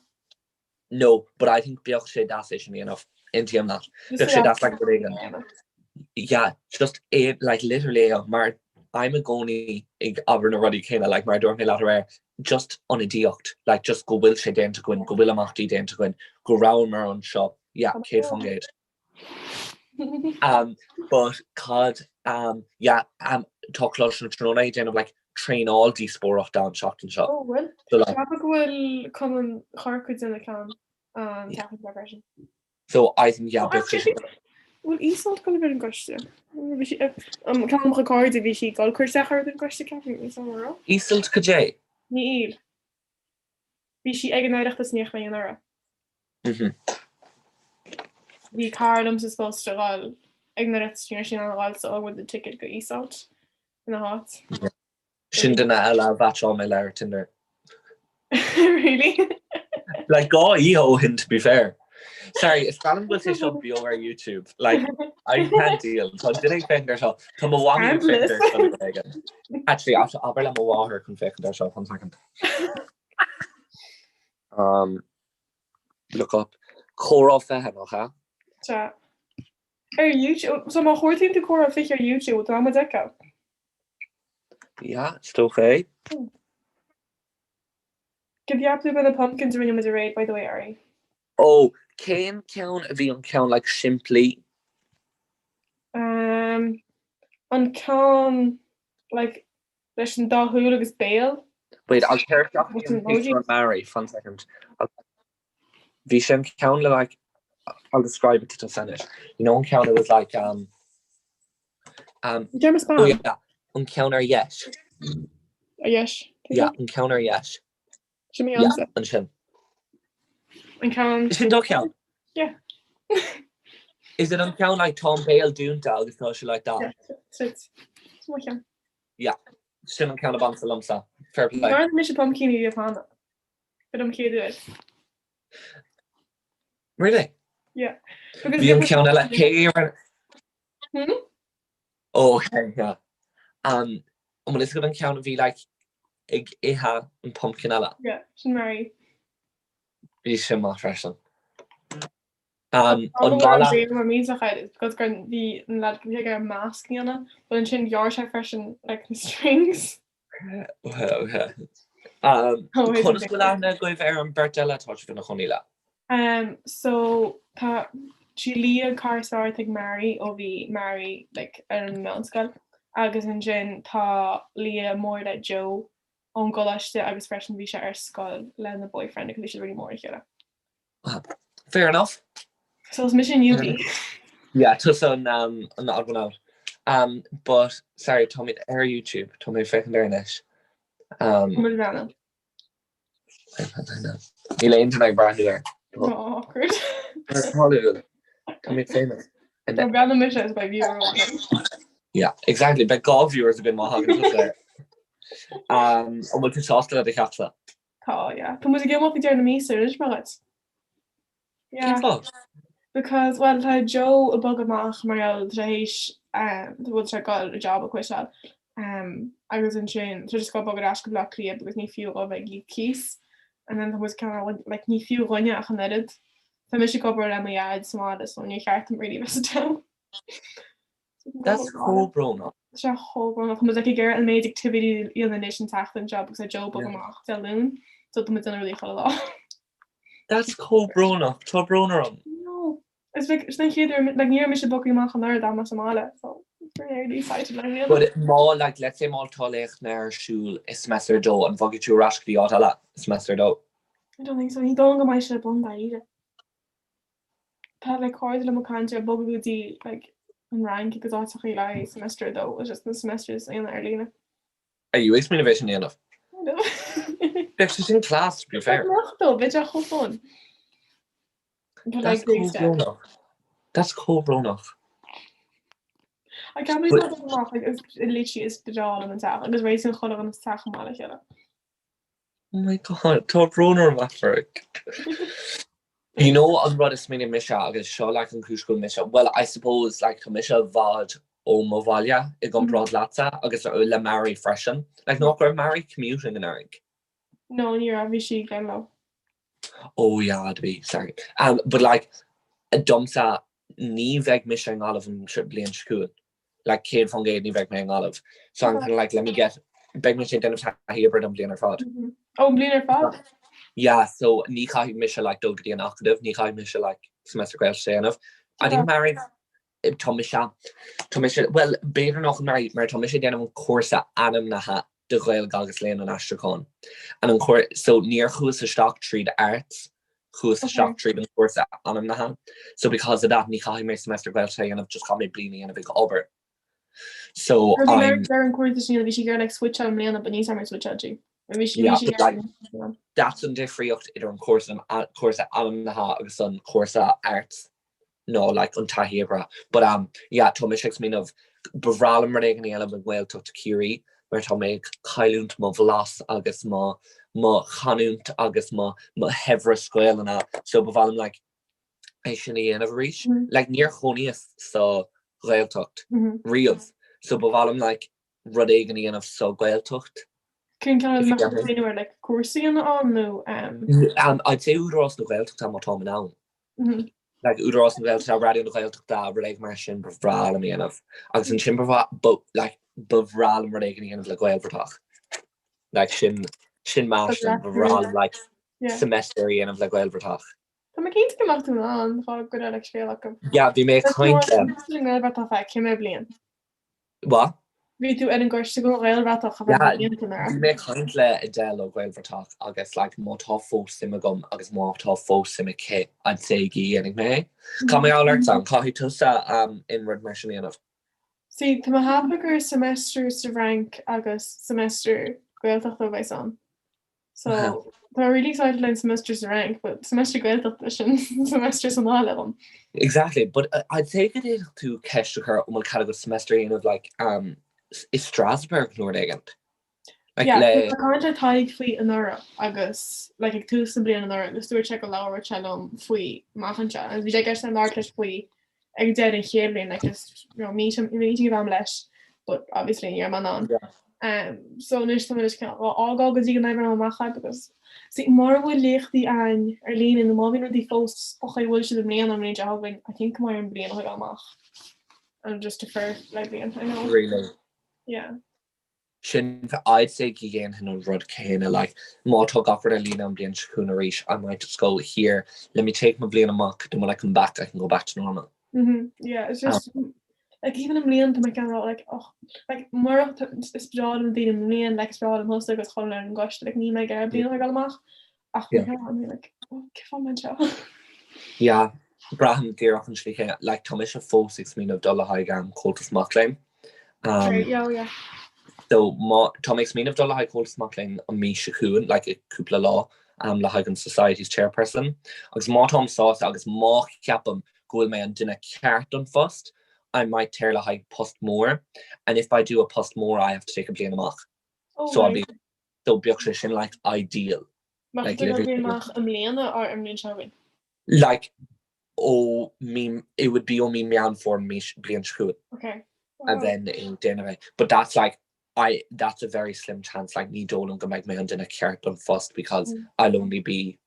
No, but I think bheadh sé deas é sin a dhéanamh. Aontaím leat. Bheadh sé deas like rud éigin. Yeah, just é like literally é mar I'm i gcónaí ag abair na rudaí céanna like mar a dúirt mé leat aréir just ionadaíocht like just go bhfuil sé déanta againn, go bhfuil imeachtaí déanta againn, go rabhamar anseo. Yeah, 100%. Um, but cad um, yeah, um, tá Coláiste na Tríonóide ag déanamh like traenáil díospóireachta an tseachtain seo. Oh, bhfuil? So like, Ceapaim go bhfuil Cumann Chorcaí ag déanamh ceann an tseachtain seo freisin. So I think yeah, Oh, actually, bhfuil Iseult ag dul ar an gcoiste? Bhí sí, um, ceann de mo chuid cairde bhí sí ag dul cur isteach ar an gcoiste ceapaim, ní san raibh? Iseult cad é? Níl. Bhí sí ag an Oireachtas ní raibh anuraidh. Bhí cara liomsa supposed to dhul ag an Oireachtas ní raibh sí in ann a dhul so thug muid an ticket go Iseult ina háit. Sin duine eile a mheaitseáil mé le ar Tinder. Really? Like dhá oíche ó shin to be fair. Sorry, is breá liom go bhfuil sé seo beo ar YouTube. Like, I can't deal. Tá duine ag féachaint ar seo. Tá mo mhamaí ag féachaint ar seo go éigin. Actually, abair le mo mháthair chun féachaint ar seo, one second. Um, look up. Comhrá 20, nach ea? Sea. Ar YouTube, so má chuartaíonn tú Comhrá 20 ar YouTube, tá muid a fheiceáil. Yeah, is dócha é. Cad a cheap tú faoi na pumpkins a rinne muid aréir, by the way, Ari? Ó, cén ceann a bhí an ceann like simplí? Um, an ceann like leis an dá shúil agus béal. Wait, I'll tear isteach an picture on Mary, one second. Bhí sé an ceann le like, I'll describe it to tusa anois. You know an ceann that was like um, um, Deir mo oh yeah, an ceann ar dheis. Ar dheis. Yeah, an ceann ar dheis. Sin me yeah, ansin. An ceann. Sin do cheann. Yeah. Is it an ceann like tá an béal dúnta agus tá sé like that? Yeah, it's mo cheann. Yeah, sin an ceann ab ansa liomsa. Fair play. Mar mise pumpkin i cheana. B'in an chéad uair. Really? Yeah. Bhí an ceann eile cé Hmm? Oh, okay, yeah. Um, an bhfuil fhios agat an ceann a bhí like ag ithe an pumpkin eile? Yeah, sin Mary. Bhí sin maith freisin. Um, an an maith mar mín chaid because gur bhí an lad go bhí aige masc a dhéanamh, but ansin ghearr sé freisin like na strings. Okay, okay. Um, Oh, wait, conas bhfuil aithne agaibh ar an bheirt eile atá sibh ina chónaí le? Um, so tá sí Leah cara is fearr ag Mary ó bhí Mary like, ar an meánscoil agus ansin tá Leah mór le Joe ón gcoláiste agus freisin bhí sé ar scoil lena boyfriend agus bhí siad really mór le chéile. Fair enough. So is mise an newbie. Yeah, tusa an um, an odd one out. Um, but sorry, tá mé ar YouTube, tá mé féachaint air anois. Um, Tá muid breathnú. Níl aon duine ag breathnú air. Oh, awkward. Cáiliúil. Tá mé famous. Tá breathnú mise is beidh viewer amháin. Yeah, exactly. Beidh dhá viewers againn má thagann tusa air. Um, an bhfuil tú sásta le do theachsa? Tá, yeah. Tá muid ag imeacht ag deireadh na míosa, inis mé dhuit. Yeah. Cén fáth? Because, well, tá Joe ag bogadh amach mar gheall tá sé théis, um, tá bhfuil sé ag dul a job a quitteáil. Um, agus ansin, tá sé just ag dul bogadh ar ais go Baile Átha Cliath because ní fiú dhó bheith ag íoc cíos. And then tá muid kind of, like, ní fiú dhúinne ach an oiread. Tá mise ag obair le mo dhaid sa mbaile, so níor cheart dom really bheith sa town. That's chomh brónach. Tá sé chomh brónach. Tá muid like ag iarraidh an méid activity a dhéanamh anois an tseachtain seo because tá Joe ag bogadh amach Dé Luain so tá muid ag déanamh rudaí chuile lá. That's chomh brónach. Tá brón orm. No. Is like sin an chéad uair like ní raibh mise bogtha amach anuraidh d'fhan mé sa mbaile so really excited le bliana. But má like let's say má tá léachtanna ar siúl i semester 2 an bhogfaidh tú ar ais go dtí áit eile i semester 2? I don't think so. Ní dóigh liom go mbeidh sé ar bun dáiríre. Tá like cairde liom ag caint ar bogadh go dtí like an Fhrainc agus áiteachaí le haghaidh semester 2 is just na semesters a dhéanamh ar líne. Are you ag smaoineamh é sin a dhéanamh? Bheadh sé sin class to be fair. Bheadh though, bheadh sé chomh fun. But That's like big chomh step. brónach. That's chomh brónach. I can't believe But not amach like is literally is breá liom an teach agus réitíonn chuile dhuine sa teach chomh maith le chéile. Oh my God, tá brón orm Aifric. You know an rud a smaoinigh mise agus seo like an chúis go bhfuil mise, well I suppose like tá mise i bhfad ó mo bhaile i gcomparáid leatsa agus le Mary freisin. Like nach raibh Mary commuting anuraidh? No, ní raibh, bhí sí i Glenloe. Oh yeah, do bhí, sorry. Um, but like domsa ní bheidh mise i nGaillimh an bliain seo chugainn. Like 100% ní bheidh mé i nGaillimh. So I'm kind of like let me get beidh mise ag déanamh taithí oibre don bhliain ar fad. Mm-hmm. Oh, an bliain ar fad? Yeah, so ní chaithfidh mise like dul go dtí an Acadamh, ní chaithfidh mise like semester Gaeltacht a dhéanamh. I think Mary tá mise tá mise well b'fhéidir nach Mary mar tá mise ag déanamh an cúrsa ainmnithe de Ghaeilge agus Léann an Aistriúcháin. And an cúr so níor chuas isteach tríd Arts, chuas isteach tríd an cúrsa ainmnithe. So because of that ní chaithfidh mé semester Gaeltacht a dhéanamh, just caithfidh mé bliain a dhéanamh ag obair. So Bhí I'm Mary ar an cúrsa sin bhí sí ag iarraidh like switcháil i mbliana but ní raibh mar switcháil sí. Bhí sí yeah, bhí sí but like that's an difríocht idir an cúrsa cúrsa ainmnithe agus an cúrsa Arts. ná like an taithí oibre. But um yeah tá mise ag smaoineamh ba bhreá liom rud éigin a dhéanamh i nGaeltacht Chiarraí mar tá mé ag cailliúint mo bhlas agus mo mo chanúint agus mo mo shaibhreas Gaelainne so ba mhaith liom like é sin a dhéanamh arís. Mm -hmm. Like níor chónaíos sa Ghaeltacht mm -hmm. riamh so ba mhaith liom like rud éigin a dhéanamh sa Ghaeltacht. Cén ceann If you get a me. mbeadh like cúrsaí ann nó um Um, I'd say Údarás na Gaeltachta má táim in ann. Like Údarás na Gaeltachta, Raidió na Gaeltachta, rud éigin mar sin ba bhreá liom a dhéanamh. Agus ansin ba mhaith, ba, like, ba bhreá liom rud éigin a dhéanamh le Gaelbhratach. Like sin, sin m'aisling, ba bhreá liom like semester a dhéanamh le Gaelbhratach. Tá mé cinnte go mbeadh tú in ann, tá go leor like scéal acu. Yeah, bhí mé ag caint le. Bhí tú ar an nGaelbhratach feadh cibé bliain. What? Bhí tú ar an gcoiste don Ghaelbhratach ar feadh blianta, nach raibh? Bhí mé ag caint le Adele ó Ghaelbhratach agus like má tá fós suim agam agus má tá fós suim aici I'd say go dhéanfaidh mé é. Cad mar gheall ortsa, an gcaithfidh tusa um, aon rud mar sin a dhéanamh? See, tá mé ag ceapadh gur semester sa bhFrainc agus semester Gaeltachta a bheas ann. So tá mé really excited le semester sa Fhrainc, but semester Gaeltachta sin semester sa mbaile dom. Exactly, but uh, I'd say go d'fhéadfadh tú ceist a chur an bhfuil cead agat semester a dhéanamh like, um, i Strasbourg nó rud éigin. Like, yeah, le... Caint le Tadhg faoi anuraidh agus like, ag tús na bliana anuraidh agus dúirt sé go labhródh sé liom faoi amach anseo agus bhí sé i gceist labhairt leis faoi ag deireadh an chéad bhliain like just you know meeting meeting a bheith agam leis but obviously ní raibh mé in ann. Yeah. Um, so anois tá mé just cineál á fhágáil go dtí go n-oibreoidh mé amach é because see mura bhfuil léachtaí againn ar líne nó má bhíonn rudaí fós an chaoi a bhfuil siad i mbliana an bhliain seo chugainn I think go mbeidh orm bliain a thógáil amach and just defer le bliain I know. Really? Yeah. Sin I'd say go dhéanfainn an rud céanna like má tá gach rud ar líne an bhliain seo chugainn arís I might just go here let me take mo bhliain amach then when I come back I can go back to normal. Mm-hmm. Yeah, it's just um, like even i mbliana tá mé cineál like oh like murach is breá liom daoine i mbliana like is breá liom thusa agus chuile dhuine ar an gcoiste like níl mé ag iarraidh bliain a thógáil amach ach yeah. I'm like oh cén fáth mé anseo. Yeah, braithim díreach an slí chéanna like tá mise fós ag smaoineamh dul le haghaidh um, Comhaltas Mac Léinn. Um, yeah, oh, yeah. So má tá mé ag smaoineamh dul le haghaidh Comhaltas Mac Léinn an mí seo chugainn, like i cúpla lá um, le haghaidh an Society's chairperson, agus má táim sásta agus má cheapaim go bhfuil mé an duine ceart don phost, I might tear le haghaidh post mór, and if I do a post mór I have to take a bliain amach. Oh, So I'll be so bheadh sé sin like ideal. Like, Like, literally- bliain amach i mbliana or i mbliain seo chugainn? Like ó mí it would be ó mí Meán Fómhair mí bliain seo chugainn. Okay. A bheinn ag déanamh é. But that's like I that's a very slim chance like ní dóigh liom go mbeidh mé an duine ceart don phost because mm. I'll only be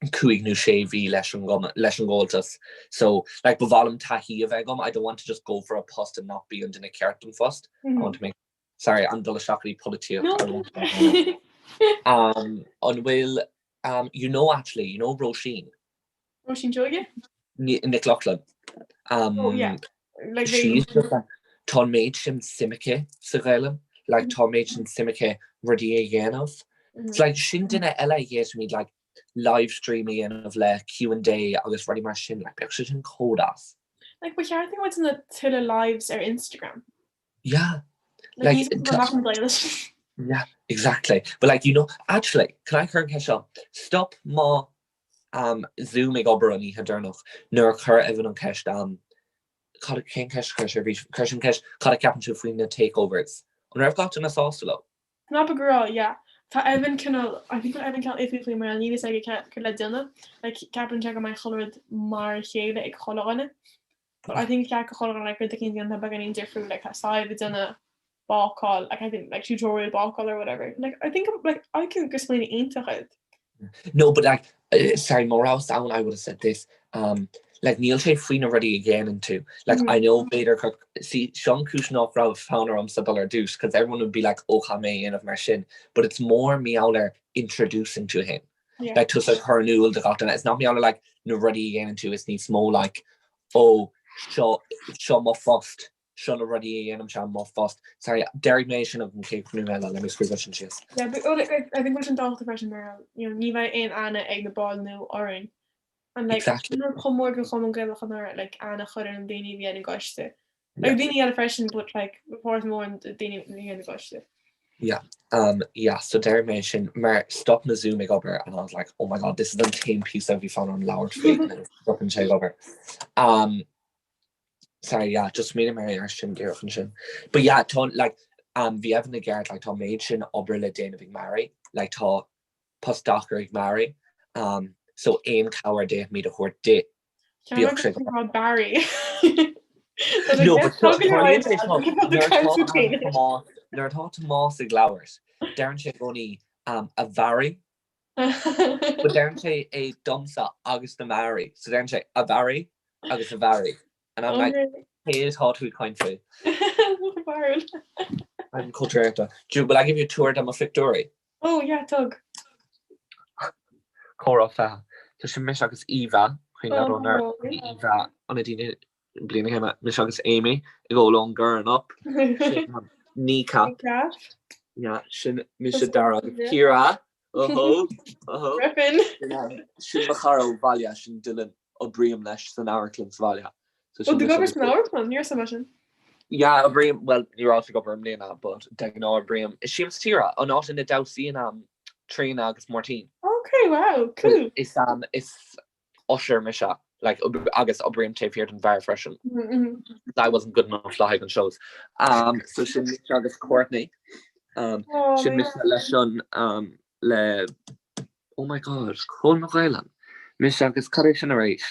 cúig nó sé mhí leis an leis an gComhaltas. So like ba mhaith liom taithí a bheith agam. I don't want to just go for a post and not be an duine ceart don phost. Mm -hmm. I want to make sorry an dul isteach i polaitíocht. No. um, an bhfuil um, you know actually, you know Róisín? Róisín Seoige? Nic Lochlainn. Um, oh, yeah. Like she's just like, tá an méid sin suim aici sa Ghaelainn, like mm. tá an méid sin suim aici rudaí a dhéanamh. Mm. It's like sin duine eile a d'fhéadfaimid like live stream a dhéanamh le Q&A agus rudaí mar sin, like bheadh sé sin chomh deas. Like ba cheart go mbeadh na tuilleadh lives ar Instagram. Yeah. Like, like yeah, exactly. But like, you know, actually, can I cur an ceist seo? Stop mo um, Zoom ag obair an oíche deireanach nuair a chuir Evan an ceist um, cad cén ceist chuir sé arís? Chuir sé an ceist cad a ceapann tú faoi na takeovers? An raibh gach duine sásta leo? Ná go raibh, yeah. Tá Evan cineál, I think Evan cineál iffy faoi mar níl fhios aige cad le déanamh. Like, ceapann sé go mbeidh chuile rud mar a chéile ag chuile dhuine. But I think ceart go chuile dhuine like rud éicint a dhéanamh beagáinín difriúil like tá Sadhbh ag déanamh bácáil like I think like tutorial bácáil or whatever. Like I think like I think gur smaoineamh iontach iad. No but like uh, sorry má rabhas ann I would have said this um, like níl sé faoi na rudaí a dhéanann tú like mm -hmm. I know b'fhéidir gur see seo an cúis nach raibh fonn ormsa dul ar dtús because everyone would be like oh cha mé dhéanamh mar sin but it's more mar gheall ar introducing tú féin Yeah. Like tusa ag cur in iúl do gach duine. It's not mar gheall ar like na rudaí a dhéanann tú, it's níos mó like oh seo seo mo phost, seo na rudaí a dhéanaimse i mo phost. Sorry, déarfaidh mé sin ag an chéad chruinniú eile, let me scríobh sin síos. Yeah, but oh, like, I think bhfuil sin tábhachtach freisin mar you know, ní bheidh aon aithne ag na baill nua orainn. And like, Exactly. sin rud chomh mór don Chumann Gaelach anuraidh, like, aithne a chur ar na daoine a bhí ar an gcoiste. Like, daoine eile freisin, but like, páirt mhór daoine a bhí ar an gcoiste. Yeah, um, yeah, so deir mé sin mar stop mo Zoom ag obair and I was like, oh my god, this is an t-aon píosa a bhí fonn orm labhairt faoi and then stopann sé ag obair. Um, sorry, yeah, just smaoinigh mé ar sin díreach ansin. But yeah, tá, like, um, bhí Evan i gceart, like, tá méid sin obair le déanamh ag Mary, like, tá post deacair ag Mary, um, so aon cabhair a d'fhéadfaimid a thabhairt di, Bíodh sé go Barry. No, but tarlaíonn sé seo nuair atá Tomás ag labhairt, deireann sé i gcónaí um, a Bharry. But deireann sé é domsa agus do Mhary. So deireann sé a Mhary agus a Mhary. And I'm like, cé atá tú ag caint faoi? Barúil. I'm cultúrtha. Do will I give you a tour de mo phictiúirí? Oh yeah, tug. Comhrá 20. So sin mise agus Eva, cuimhin leat ón oh, Eva ionadaí na bliana chéanna, mise agus Amy ag ól ón gcorn up. Sin kneecap. Kneecap. Yeah, sin mise Dara agus Ciara. Ohó, ohó. Griffin. Sin mo chara ó bhaile, sin Dylan. Oibrím leis san amharclann sa bhaile. So sin mise agus san amharclann? Ní raibh sin. Yeah, oibrím, well, ní rabhas ag obair i mbliana, but de ghnáth oibrím i Siamsa Tíre, an áit ina damhsaíonn um, Tríona agus Máirtín. Okay, wow, cool. Is, um, is usher mise, like, agus oibrím taobh thiar den bheár freisin. Mm -hmm. I wasn't good enough le haghaidh an shows. Um, so sin mise agus Courtney. Um, oh, sin mise leis an um, le Oh my God, cá bhfuil mo Ghaelainn. Mise agus cad é sin arís?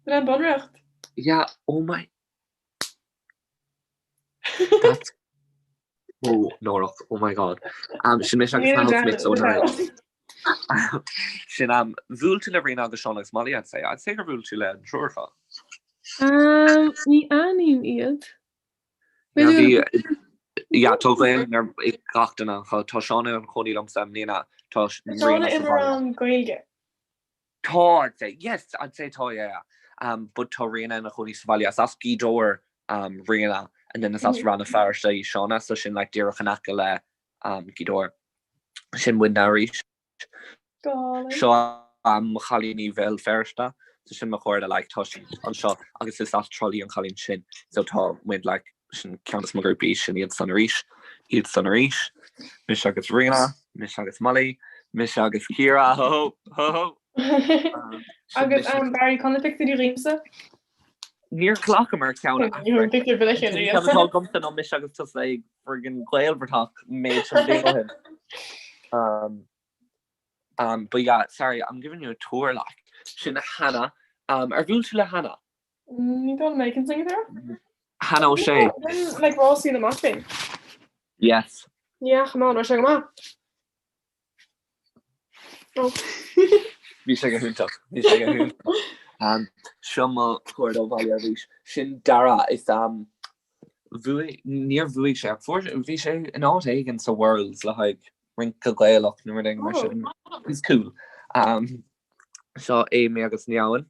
Sin an Bunreacht. Yeah, oh my. That's oh náireach, oh my God. Um, sin mise agus na housemates ó na Sin um, bhuail tú le Ríona agus Seán agus Molly, I'd say. I'd say gur bhuail tú le an triúr acu. Um, ní aithním iad. Yeah, tá Gaeilge ar ag gach duine acu. Tá Seán ina chónaí liomsa i mbliana. Tá Seán in rang Gaeilge. Tá, I'd say. Yes, I'd say tá, yeah, yeah. Um, but tá Ríona ina chónaí sa bhaile. Is as Gaoth Dobhair um, Ríona, and then is as Rann na Feirste í Shauna, so sin like díreach in aice le um, Gaoth Dobhair. Sin muidne arís. Seo mo chailíní Bhéal Feirste, so sin mo chairde like tá siad anseo agus is as Trá Lí an cailín sin so tá muid like sin ceann de mo ghrúpaí sin iad san arís, iad san arís, mise agus Ríona, mise agus Molly, mise agus Ciara, ho ho, ho ho. Agus um, Barry cá bhfuil na pictiúirí dhíomsa? Níor ghlacamar ceann Tá agamsa ná mise agus tusa ag friggin Gaelbhratach méid sin bliain ó shin. Um, um, but yeah, sorry, I'm giving you a tour like. Sin Hannah. Um, ar bhuail tú le Hannah? Ní dóigh liom cén singer é? Hannah O'Shea. Like rásaí na mac léinn. Yes. Yeah, come on, sé go maith. Bhí sé go hiontach. Bhí sé go hiontach. Um, seo mo chairde ó bhaile arís. Sin Dara is um, bhuaigh, níor bhuaigh sé ach fuair, bhí sé in áit éigin sa Worlds le haghaidh rince Gaelach nó rud éigin mar sin. He's cool. Um, seo Amy agus Neoin.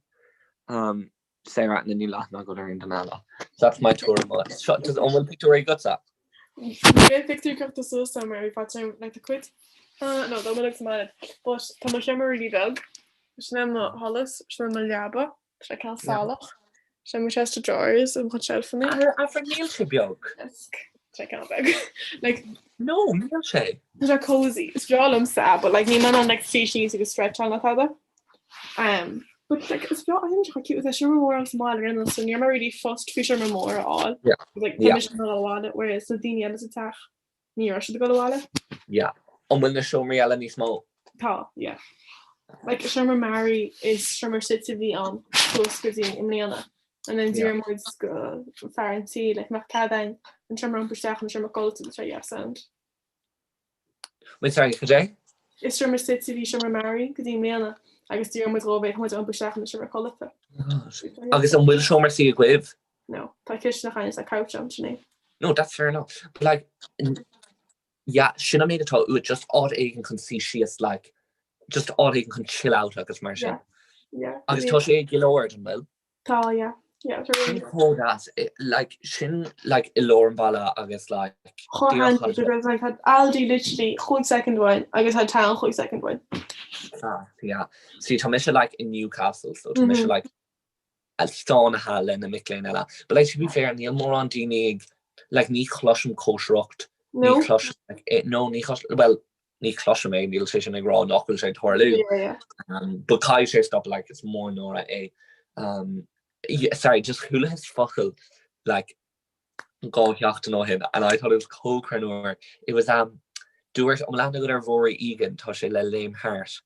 Um, Sarah na níl aithne agat ar aon duine eile. That's my tour mo. Seo, does an bhfuil pictiúirí agatsa? Níl aon pictiúr curtha suas agam mar bhí faitíos orm like tá cuid ah no dá mbeadh sa mbaile but tá mo sheomra really beag. Sin é mo sholas, sin é mo leaba, tá sé cineál salach. Sin é mo chest of drawers mo chuid seilfeanna. Aifric níl sé beag. Desk. Tá sé cineál beag. Like No, níl sé. Tá sé cozy. Is breá liomsa é but like níl mé in ann like suí síos agus stretcháil ná tada. Um, but like is breá I think chomh cute with seomra mór sa mbaile ar aon nós, so ní raibh mé really fussed faoi seomra mór a fháil. Yeah. Like tá Yeah. mise ag dul abhaile whereas na daoine eile sa teach ní raibh siad ag dul abhaile. Yeah. An bhfuil na seomraí eile níos mó? Tá, yeah. Like seomra Mary is seomra suite a bhí ann suas go dtí i mbliana. And then Yeah. d'iarr muid go fear an tí like mbeadh cead againn an seomra iompar isteach an seomra codlata tá yeah sound. Wait, sorry, cad é? I seomra suite a bhí seomra Mary go dtí i mbliana agus d'iarr muid dhóibh é muid a iompar isteach ina seomra codlata. Agus an bhfuil seomra suí agaibh? No, tá cistineach againn is tá couch ann, sin é. No, that's fair enough. But like, yeah, sin an méid atá uait, just áit éigin chun suí síos, like, just áit éigin chun chill out agus mar sin. Yeah, yeah. Agus tá sé i gCill Ard, an bhfuil? Tá, yeah. Yeah, tá Sin really. chomh deas, like, sin like i lár an bhaile agus like Chomh díreach handy chun because like tá Aldi literally chúig second uainn agus tá town chúig second uainn. Ah, yeah. See, tá mise like in Newcastle, so tá mise Mhm. like sáinnithe le na mic léinn eile. But like to be fair, níl mórán daoine ag like ní chloisim cóisireacht, ní No? chloisim like, eh, no, ní chloisim, well, ní chloisim é, níl sé sin ag rá nach bhfuil sé ag tarlú. Yeah, yeah. Um, but caithfidh sé stop like is mór an náire é. Um, yeah, sorry, just chualathas focal like dhá sheachtain ó shin and I thought it was chomh greannmhar. It was um, dúirt an bhfuil aithne agat ar Rory Egan, tá sé le Léim Thart.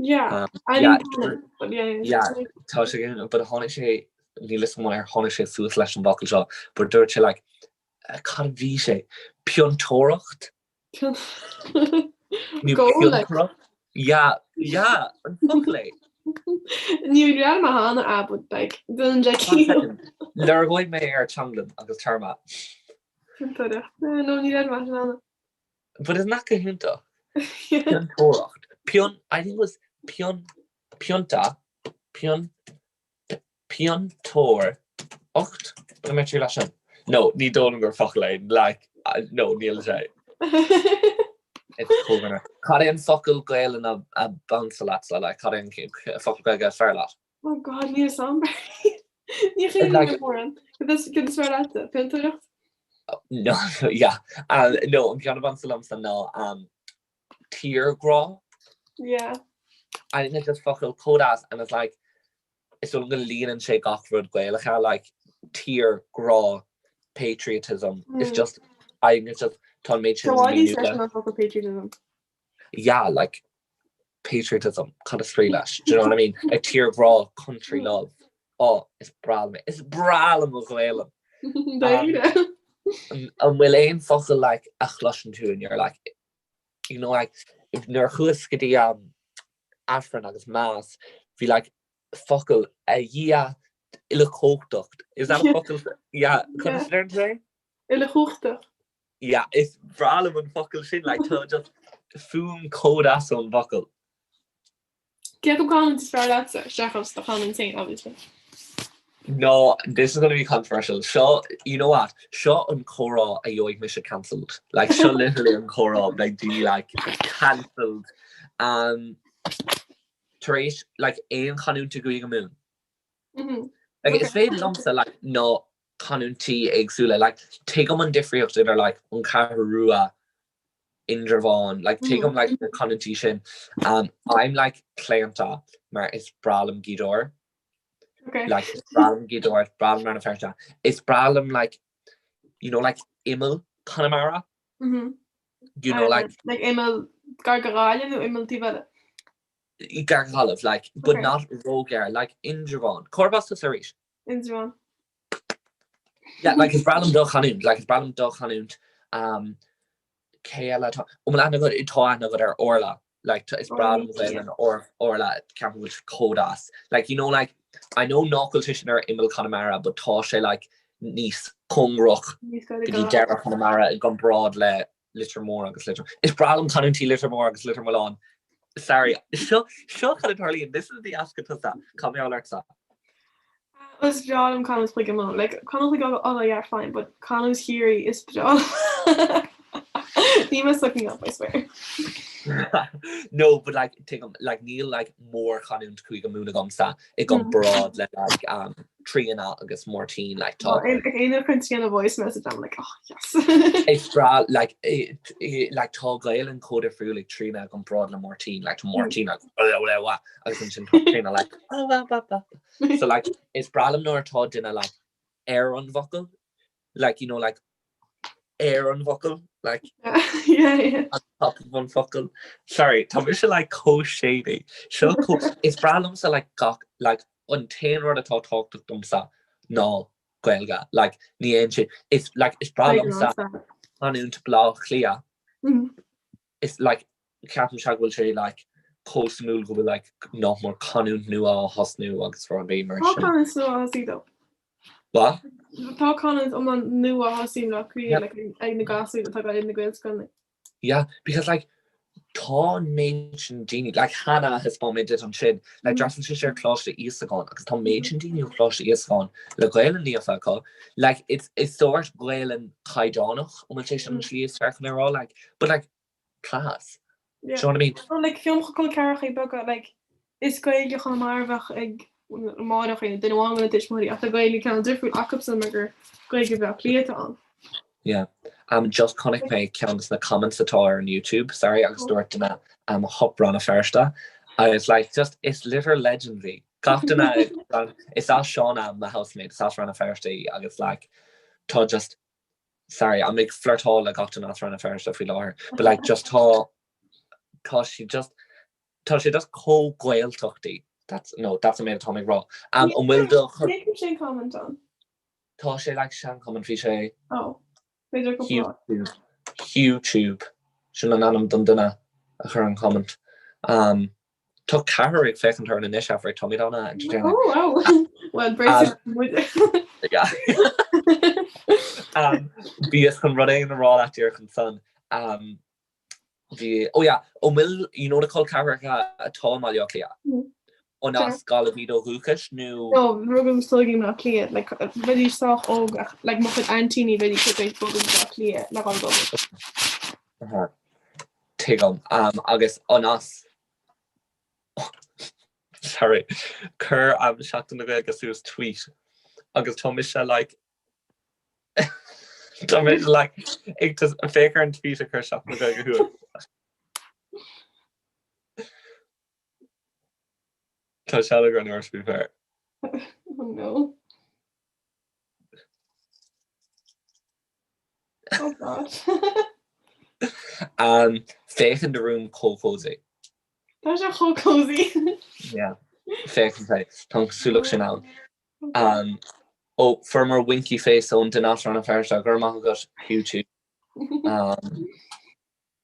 Yeah, Um, I yeah, didn't know, but yeah, yeah, yeah, tá sé gin, but tháinig sé níl a fhios agam ar tháinig sé suas leis an bhfocal seo, but dúirt sé like eh, cad a bhí sé? Piontóireacht? Go like. Piontóireacht? Yeah, yeah, an focal é. Ní raibh mé cheana a but like don Jackie. Lorgóidh mé ar Teanglann agus téarma. No ní raibh mé cheana. But isn't that go hiontach? Piontóireacht. Pion, I think it was pion, pionta, pion, Piontóir. 8? An mbeidh tú leis sin? No, ní dóigh liom gur focal é, like, no, níl sé. It's comhghná. Cad é an focal Gaelainn a ab ansa leatsa, like, cad é an focal Gaeilge is fearr leat? Oh God, níl 'fhios a'm. Ní chuimhin liom mórán. Cad is cad is fearr leatsa? Piontóireacht? No, yeah. Um, no, an ceann ab ansa liomsa ná um, tírghrá. Yeah. I think it's just focal chomh deas and it's like is dóigh liom go líonann sé gach rud Gaelacha like tír grá patriotism mm. it's just I think it's just tá an méid sin míniú patriotism. Yeah, like patriotism cad is brí leis do you know what I mean? Like tír grá country mm. love. Oh, is breá liom is breá liom mo Ghaelainn. Um, an bhfuil aon focal like a chloiseann tú and you're like you know like nuair a chuas go dtí um, Aifreann agus Mass bhí like focal a Dhia uilechumhachtach is that a focal yeah conas a deireann tú é? Uilechumhachtach. Yeah is breá liom an focal sin like tá just fuaim chomh deas ón bhfocal. Cé acu canúint is fearr leatsa, seachas do chanúint féin, obviously? No, this is gonna be controversial. Seo, you know what, seo an comhrá a gheobhaidh mise cancelled. Like, seo literally an comhrá, like, daoine like, cancelled. Um, tar éis, like, aon chanúint i gCúige Mumhan. Mm-hmm. Like, okay. Is féidir liomsa, like, na canúintí éagsúla, like, tuigim an difríocht idir, like, an Cheathrú Rua Indreabhán, like, tuigim like na canúintí sin. Um, I'm like claonta mar is breá liom Gaoth Dobhair. Okay. Like, is breá liom Gaoth Dobhair, is breá liom Rann na Feirste. Is breá liom like, you know, like imeall Chonamara. Mm -hmm. You know, like, like imeall gar do Ghaillimh nó imeall taobh eile? Gar do Ghaillimh, like, but okay. not róghar, like Indreabhán. Cárb as tusa arís? Indreabhán. Yeah, like is breá liom do chanúint, like is breá liom do chanúint. Um, cé eile atá? An bhfuil aithne agat, tá aithne agat ar Orla. Like, tá, is breá liom Gaelainn Or, Orla, ceapaim go bhfuil sé chomh deas. Like, you know, like, I know nach bhfuil sé sin ar imeall Chonamara, but tá sé, like, níos cóngarach go dtí deireadh Chonamara i gcomparáid le Leitir Móir agus Leitir. Is breá liom canúintí Leitir Móir agus Leitir Mealláin. Sorry, seo, seo cad a tarlaíonn, this is the ask tusa, cá mbeadh leatsa? Is breá liom canúint Chúige Mumhan, like canúint Chúige Uladh, yeah, fine, but canúint Chiarraí is breá liom. Níl mé sucking up, I swear. No, but like, tuigim, like, níl like mórchanúint Chúige Mumhan agamsa i gcomparáid le like um, Tríona agus Máirtín, like tá. Aon uair a chuireann Tríona voice message, I'm like, oh yes. Is breá, like, like tá Gaelainn chomh difriúil ag Tríona i gcomparáid le Máirtín, like tá Máirtín like, agus ansin tá Tríona like, so like, is breá liom nuair atá duine like ar an bhfocal, like, you know, like, ar an bhfocal, like, yeah, yeah. on top of an focal. Sorry, tá mise like chomh shady. Seo chomh, is breá liomsa like gach, like, an t-aon rud atá tábhachtach domsa ná Gaeilge. Like, ní aon sin, is, like, is breá liomsa canúint Bhaile Átha Cliath. Mm. Is, like, ceapaimse go bhfuil sé, like, chomh suimiúil go bhfuil, like, nach mór canúint nua á thosnú agus rudaí mar sin. Tá canúint nua á thosú though. What? Tá canúint iomlán nua á thosú i mBleá Cliath, like, ag na gasúir atá ag dul na Gaelscoileanna. Yeah, because like tá an méid sin daoine, like Hannah a thaispeáin mé duit ansin, like d'fhreastail sise ar Choláiste Íosagáin agus tá an méid sin daoine ó Choláiste Íosagáin le Gaelainn líofa acu, like it's is sórt Gaelainn caighdeánach, an bhfuil sé sin an slí is fearr chun é a rá, like, but like class. Yeah. Do you know what I mean? Well, like fiú mo chol ceathracha beaga, like is Gaeilge Chonamara a bheadh ag máithreacha nó duine amháin de na tuismitheoirí ach tá Gaeilge cineál difriúil acusan mar gur Gaeilge Bhaile Átha Cliath atá ann. Yeah. Um, just chonaic mé ceann de na comments atá ar an YouTube, sorry, agus dúirt duine um, hup Rann na Feirste. Agus like, just, is literal legend í. Gach duine, is as Shauna, my housemate, is as Rann na Feirste í, agus like, tá just, sorry, I'm ag flirtáil le gach duine as Rann na Feirste faoi láthair, but like, just tá, tá sí just, tá sé just chomh Gaeltachtaí. That's, no, that's an méid atá mé ag rá. Um, an bhfuil do, Ní sin comment ann. Tá sé like sean-comment, bhí sé Oh, b'fhéidir cúpla. YouTube, YouTube, sin an ainm don duine a chuir an comment. Um, tá ceathrar ag féachaint orainn anois, Aifric, táimid an-entertaining. Oh, wow. Well, brace um, muid. Yeah. um, Bhíos chun rud éigin a rá leat díreach ansan. Um, Bhí, oh yeah, an bhfuil, you know na col ceathracha atá i mBaile Átha Cliath? Mm. An as Gaillimh iad ó dhúchas nó? No, rugadh agus tógadh i mBaile Átha Cliath, like, bheidís sách óg ach, like, mo chuid aintíní bheidís tar éis bogadh go Baile Átha Cliath le dhul ag obair. Aha. Tuigim. Um, agus an as Sorry. Chuir um, Seachtain na Gaeilge suas tweet agus tá mise like Tá mé like ag just féach ar an tweet a chuir Seachtain na Gaeilge suas. Tá sealg ar an uair to be fair. Oh no. Oh God. Um, féachann do room chomh cozy. Tá sé chomh cozy. Yeah. Féachann sé. Tá an cosúlacht sin ann. Um, ó, fuaireamar winky face ón duine as Rann na Feirste, go raibh maith agat, YouTube. Um,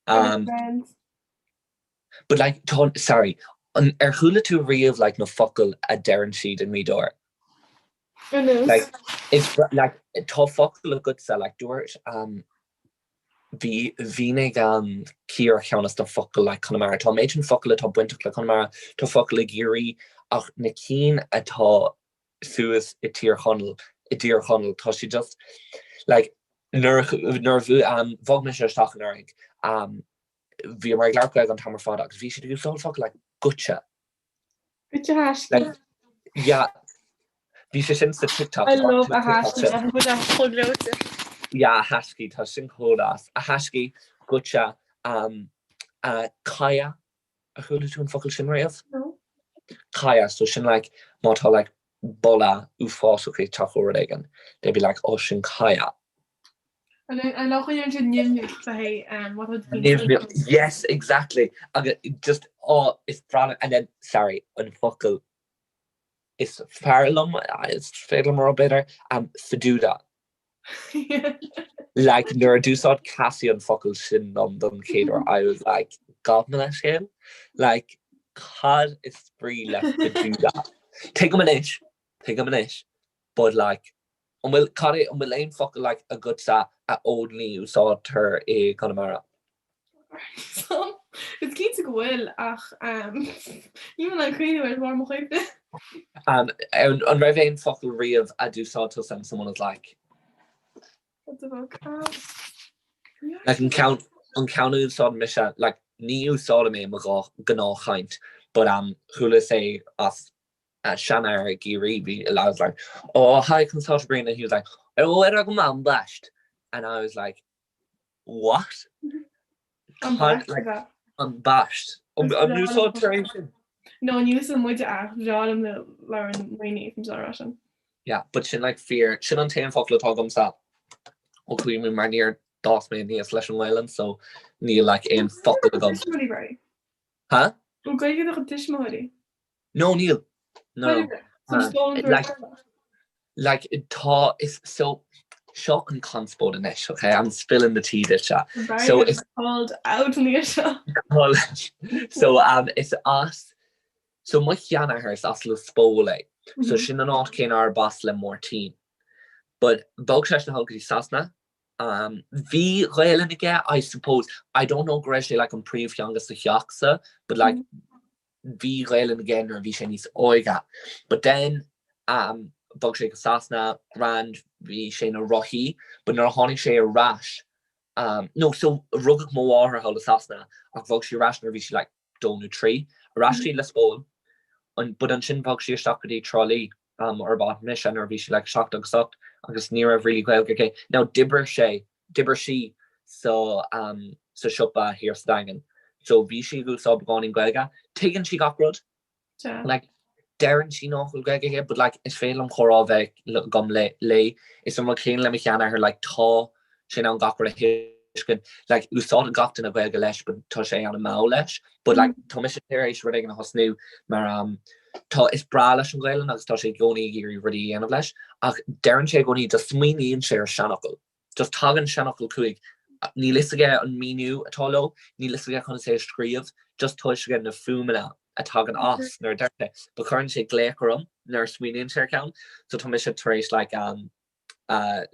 um, Friends. but like, tá, sorry, an, ar chuala tú riamh like, na focail a deireann siad i nGaoth Dobhair? Ar nós. Like, it's, like, tá focal agatsa, like, dúirt, um, Bhí, mhínigh um Ciara ceann as na focail like Conamara. Tá an méid sin focal atá bainteach le Conamara, tá focail i gCiarraí ach na cinn atá suas i Tír Chonaill, i dTír Chonaill, tá siad just like nuair a, nuair a um bhog mise isteach anuraidh um bhíomar ag labhairt Gaeilge an t-am ar fad agus bhí siad ag úsáid focail like goitse. Goitse a thaiscí. Yeah. Bhí sé sin sa TikTok. I love a thaiscí. Tá sé chomh gleoite. Yeah, a thaiscí, tá sin chomh deas. A thaiscí, goitse, um, uh, caia. Ar chuala tú an focal sin riamh? No. Caia, so sin like, má tá like boladh uafásach ag teacht ó rud éigin, they'd be like, oh sin caia. An nach siad nimhneach le haghaidh Yes, exactly. Agus just oh, is breá and then sorry, an focal is fearr liom is féidir liom a rá b'fhéidir um, faduda. Like nuair a d'úsáid Cassie an focal sin liom don chéad uair, I was like, gabh mo leithscéal? Like cad is brí le faduda? Tuigim anois, tuigim anois, but like An bhfuil, cad é, an bhfuil aon focal like agatsa a only úsáidtear i gConamara? Is cinnte go bhfuil ach níl mé in ann cuimhneamh ar bharr mo chuimhne. An raibh aon focal riamh a d'úsáid tusa and someone was like. What the fuck? Like an ceann, an ceann a úsáid mise, like ní úsáidim é i mo ghnáthchaint but um chualas é as seanfhear i gCiarraí, bhí, I was like, oh hi, conas tá Brian? And he was like, oh ar go maith, ambaist. And I was like, what? Ambaist, Like, ambaist. An úsáidtear é sin? No, ní úsáideann muide ach bhreá liom na labhrann daoine faoin dara sin. Yeah, but sin like fíor, sin an t-aon focal atá agamsa ó chuaigh mé mar níor d'fhás mé aníos leis an nGaelainn, so níl like aon focal agam. Tuismitheoirí, Barry. Huh? Bhfuil Gaeilge ag do chuid tuismitheoirí? No, níl. No. Like, like, tá, is, so, seo an conspóid anois, okay? I'm spilling the tea duitse. So, is called out ní seo. So, um, is as, so mo sheanathair is as Lios Póil é. So, sin an áit céanna arb as le Máirtín. But bhog seisean thall go dtí Sasana. Um, bhí Gaelainn aige, I suppose. I don't know go raibh sé like an príomhtheanga sa theach sa, but like, bhí Gaelainn aige nuair a bhí sé níos óige. But then um bhog sé go Sasana, grand, bhí sé ina rothaí, but nuair a tháinig sé ar ais um no so rugadh mo mháthair thall i Sasana ach bhog sí ar ais nuair a bhí sí like dó nó trí, ar ais go dtí Lios Póil, an but ansin bhog sí isteach go dtí Trá Lí um arb as mise nuair a bhí sí like seacht agus ocht agus ní raibh really Gaeilge aici. Now d'oibrigh sé D'oibrigh sí sa sa siopa thiar sa Daingean so bhí sí ag úsáid beagáinín Gaeilge. Tuigeann sí gach rud. Like deireann sí nach bhfuil Gaeilge aici but like is féidir liom comhrá a bheith agam léi. Is an rud céanna le mo sheanathair like tá sé in ann gach rud a thuiscint. Like úsáideann gach duine Gaeilge leis but tá sé an-mhall leis. But like tá mise tar éis rud éigin a thosnú mar um tá is breá leis an Ghaelainn agus tá sé i gcónaí ag iarraidh rudaí a dhéanamh leis ach deireann sé i gcónaí just smaoiníonn sé ar seanfhocal. Just tagann seanfhocal chuige. Níl fhios aige an míniú atá leo, níl fhios aige conas é a scríobh, just tá fhios aige na fuaimeanna a tagann as nuair a deir sé, but cuireann sé glaoch orm nuair a smaoiníonn sé ar cheann, so tá mise tar éis like um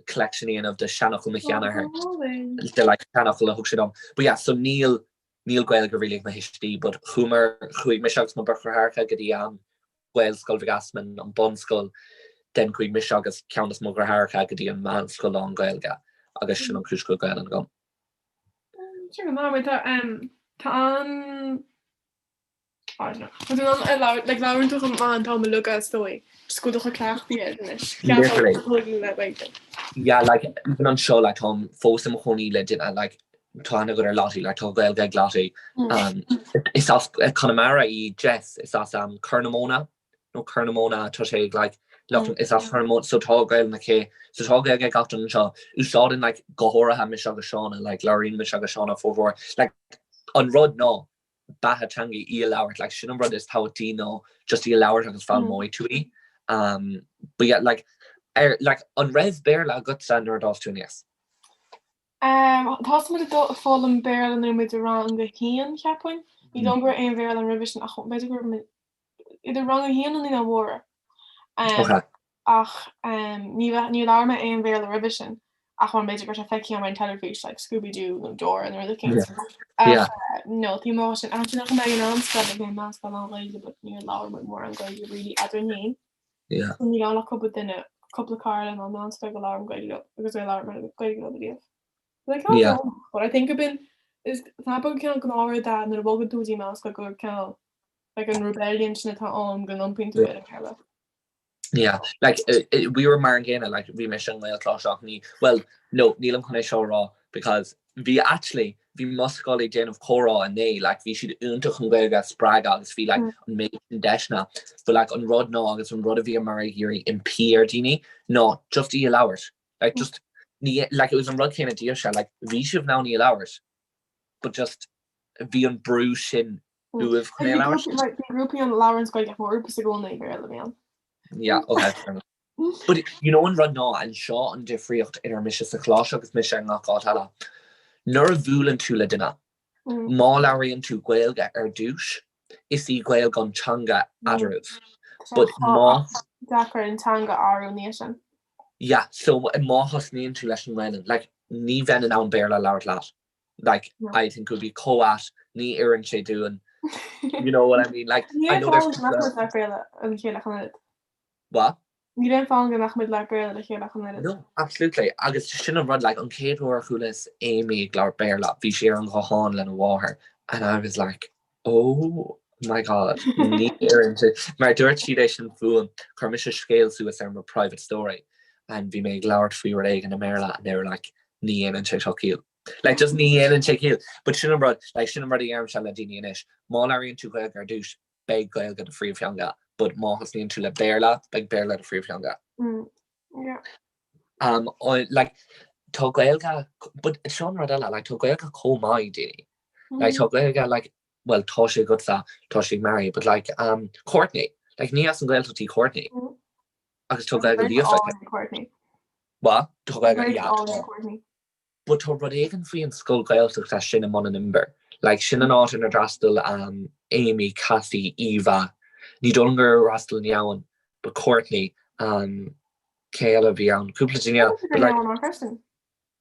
collection a dhéanamh de seanfhocail mo sheanathar, de like seanfhocail a thug sé dom. But yeah, so níl níl Gaeilge really ag mo thuistí, but chuamar, chuaigh mise agus mo bheirt dheartháireacha go dtí an Ghaelscoil Mhic Easmainn, an bunscoil, then chuaigh mise agus ceann de mo dheartháireacha go dtí an meánscoil lán-Ghaeilge agus sin an chúis go bhfuil Gaelainn agam. Sin go maith, tá tá an I don't know. Tá tú in ann labhairt, like labhrann tú chomh maith an t-am uilig is dóigh. Just go bhfuil tú chomh cleachtaithe air anois. Literally. Ceapaim le Gaeilge. Yeah, like even anseo like táim fós i mo chónaí le duine like tá aithne agat ar Lottie, like tá Gaeilge ag Lottie. Um, is as Conamara í Jess, is as um, Corr na Móna nó Cor na Móna tá sé ag like mm. is as Cor na Móna so tá Gaeilge aici so tá Gaeilge ag gach duine anseo úsáideann like go háirithe mise agus Seána like labhraíonn mise agus Seána formhór like an rud ná beatha teanga í a labhairt like sin an rud is tábhachtaí ná just í a labhairt agus foghlaimeoidh tú í um, but yeah, like ar like an raibh Béarla agatsa nuair a d'fhás tú aníos? Um, Thosaigh muid ag foghlaim Béarla nuair muid i rang a haon, cheapfainn. Ní dóigh go raibh aon Bhéarla roimhe sin ach b'fhéidir go raibh idir rang a haon nó Naíonáin Mhóra. Um, ach um, ní ní labhair mé aon Bhéarla roimhe sin ach mar b'fhéidir go raibh sé feicthe agam ar an teilifís like Scooby-Doo nó Dora nó rud éicint. Ach no, taobh amuigh sin ansin ach mé ag an meánscoil ag an meánscoil lán-Ghaeilge but níor labhair muid mórán Gaeilge really eadrainn féin. Yeah. Níl ann ach cúpla duine, cúpla cara liom ón meánscoil go labhraím Gaeilge leo agus ar labhair mé Gaeilge leo riamh. Like, Yeah. but I think gurb in is tá go cineál gnáthrud é nuair a bhogann tú go dtí meánscoil go cineál like an rebellion sin atá ann go n-iompaíonn tú ar an Bhéarla. Yeah, like uh, uh, we were mar an gcéanna, like bhí mise i nGaelcholáiste ach ní, well, no, nílim chun é seo a rá because bhí actually, bhí mo scoil ag déanamh comhrá inné, like bhí siad iontach chun Gaeilge a spreagadh agus bhí like an méid sin deiseanna, but like an rud ná agus an rud a bhíomar ag iarraidh impí ar daoine ná just í a labhairt, like just ní, like it was an rud céanna daoibhse, like bhí sibh in ann í a labhairt but just bhí an brú sin uaibh chun é a labhairt. Bhí grúpaí ann a labhrann Gaeilge ach mo ghrúpa i gcónaí Béarla a bhí ann. Yeah, okay, fair enough. But you know an rud ná, and seo an difríocht idir mise sa choláiste agus mise i ngach áit eile, nuair a bhuaileann tú le duine, má labhraíonn tú Gaeilge ar dtús, is í Gaeilge an teanga eadraibh. But má. Deacair an teanga a athrú ina dhiaidh sin. Yeah, so má thosnaíonn tú leis an nGaelainn, like, ní bheinn in ann Béarla a labhairt leat. Like, I think it would be chomh ait, ní oireann sé dúinn. You know what I mean? Like, I know there's. Ní raibh nach mbeadh Béarla an chéile chun oiread. What? Níl aon fáth go mbeadh muid ag labhairt Béarla le chéile ach an oiread. No, absolutely. Agus sin an rud, like, an chéad uair a chualas Amy ag labhairt Béarla, bhí sí ar an ghuthán lena mháthair and I was like, oh my God, ní oireann sé. Mar dúirt siad é sin fúm, chuir mise scéal suas ar mo private story and bhí mé ag labhairt faoi rud éigin i mBéarla and they were like, ní dhéanann sé seo ciall. Like, just ní dhéanann sé ciall. But sin an rud, like, sin an rud a deirimse le daoine anois, má labhraíonn tú Gaeilge ar dtús, beidh Gaeilge do phríomhtheanga, but má thosnaíonn tú le Béarla, beidh Béarla do phríomhtheanga. Mm, yeah. Um, like, tá Gaeilge, but seo an rud eile, like, tá Gaeilge chomh maith ag daoine. Like, tá Gaeilge, like, well, tá sé agatsa, tá sé ag Mary, but like, um, Courtney, like, ní as an Ghaeltacht í Courtney. Mm. Agus tá Gaeilge líofa aici. Courtney. What? Tá Gaeilge, yeah, tá. Courtney. But tá rud éigin faoi an scoil Ghaeltachta sin i mBun an Inbhir. Like, sin an áit inar d'fhreastail um, Amy, Cassie, Eva, ní dóigh liom gur fhreastail Neamhain, but Courtney, um, cé eile a bhí ann? Cúpla duine eile. But like, Neamhain ann freisin.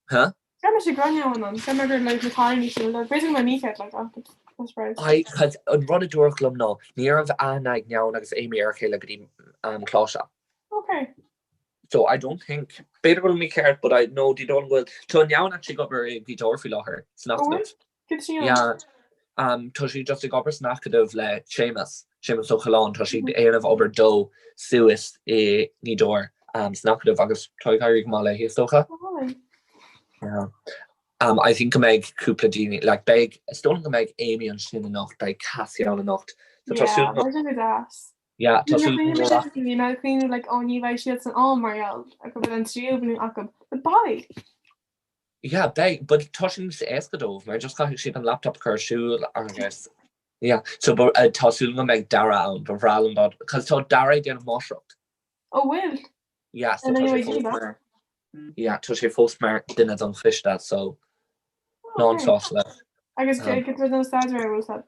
Huh? Cheap mise go raibh Neamhain ann. Cheap mé gur like na cailíní sin, like, b'fhéidir go mbeidh mícheart, like, ach that's right. I, cause an rud a dúradh liom ná, ní raibh aithne ag Neamhain agus Amy ar a chéile go dtí um, Coláiste. Okay. So I don't think, b'fhéidir go bhfuil mícheart but I know ní dóigh liom go bhfuil, tá Neamhain actually ag obair i Gaoth Dobhair faoi láthair san Acadamh. Cad sí Yeah, um, tá sí just ag obair san Acadamh le Séamus, Séamus Ó Coileáin, tá sí ag déanamh obair dó suas i nGaoth Dobhair um, san Acadamh agus tá ag éirí go maith léi is dócha. Yeah. Um, I think go mbeidh cúpla daoine, like beidh, is dóigh liom go mbeidh Amy ansin anocht, beidh Cassie ann anocht. So tá súil Yeah, beidh sé go deas. Yeah, tá súil agam go raibh. Bhí mé ag cuimhneamh like ó ní bheidh siad san am mar gheall go bhfuil an tríú bliain acu. But beidh! Yeah, beidh, but tá sé níos éasca dóibh mar just caithfidh siad an laptop a chur ar siúl agus yeah, so but uh, tá súil agam go mbeidh Dara ann, ba bhreá liom dá, cos tá Dara ag déanamh máistreacht. Ó bhfuil? Yeah, so tá sé fós mar, yeah, tá sé fós mar duine den choiste, so. Lán-sásta leis. Agus cé cé rud an staidéar a bhfuil sad?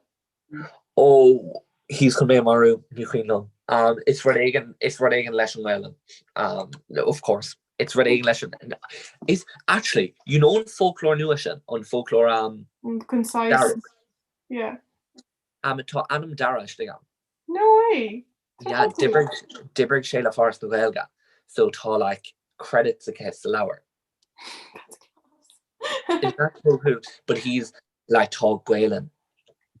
Ó, he's chun mé a mharú, ní cuimhin liom. Um, is rud éigin, is rud éigin leis an nGaelainn. Um, of course. It's rud éigin leis an... Is, actually, you know an foclóir nua sin, an foclóir um, An concise. Dearg. Yeah. Um, tá ainm Dara istigh ann. No way! Yeah, d'oibrigh, d'oibrigh sé le Foras na Gaeilge, so tá like credits aici sa leabhar. That's class. Is that so cool? But he's like tá Gaelainn.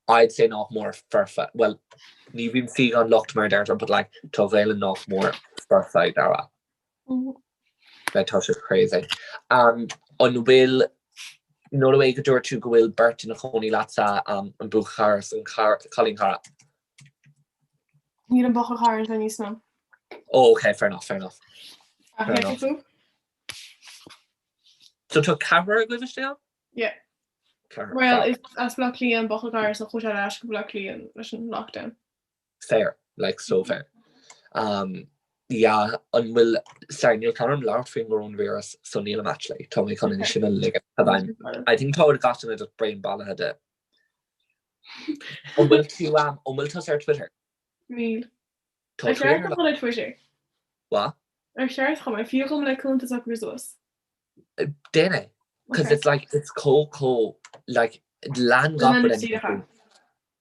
I'd say nach mór foirfe. Well, ní bhíonn saoi gan locht mar a deirtear, but like tá Gaelainn nach mór foirfe ag Dara. Like tá sé crazy. Um, an bhfuil nó the way go dúirt tú go bhfuil beirt ina chónaí leatsa um, an buachaill cara is an cailín cara? Níl an buachaill cara anseo níos mó. Oh, okay, fair enough, fair enough. Ach Fair enough. tú? So tá ceathrar agaibh istigh ann? Yeah. Ceathrar. Well, is as Bleá Cliath an buachaill cara so chuaigh sé ar ais go Bleá Cliath leis an lockdown. Fair, like so fair. Um, yeah, an bhfuil, sorry, níl fonn orm labhairt faoin gcoróinvíreas, so nílim actually, tá mé chun sin a ligean. I think tá gach duine just braon bailithe de. An bhfuil tú, um, an bhfuil tusa ar Twitter? Níl. Tá Ar cheart Twitter dom le Twitter? What? Ar cheart dom, ar fiú dom le cuntas a chur suas? Déan é, cos Okay. it's like, it's chomh, chomh, like, lean gach rud anyway.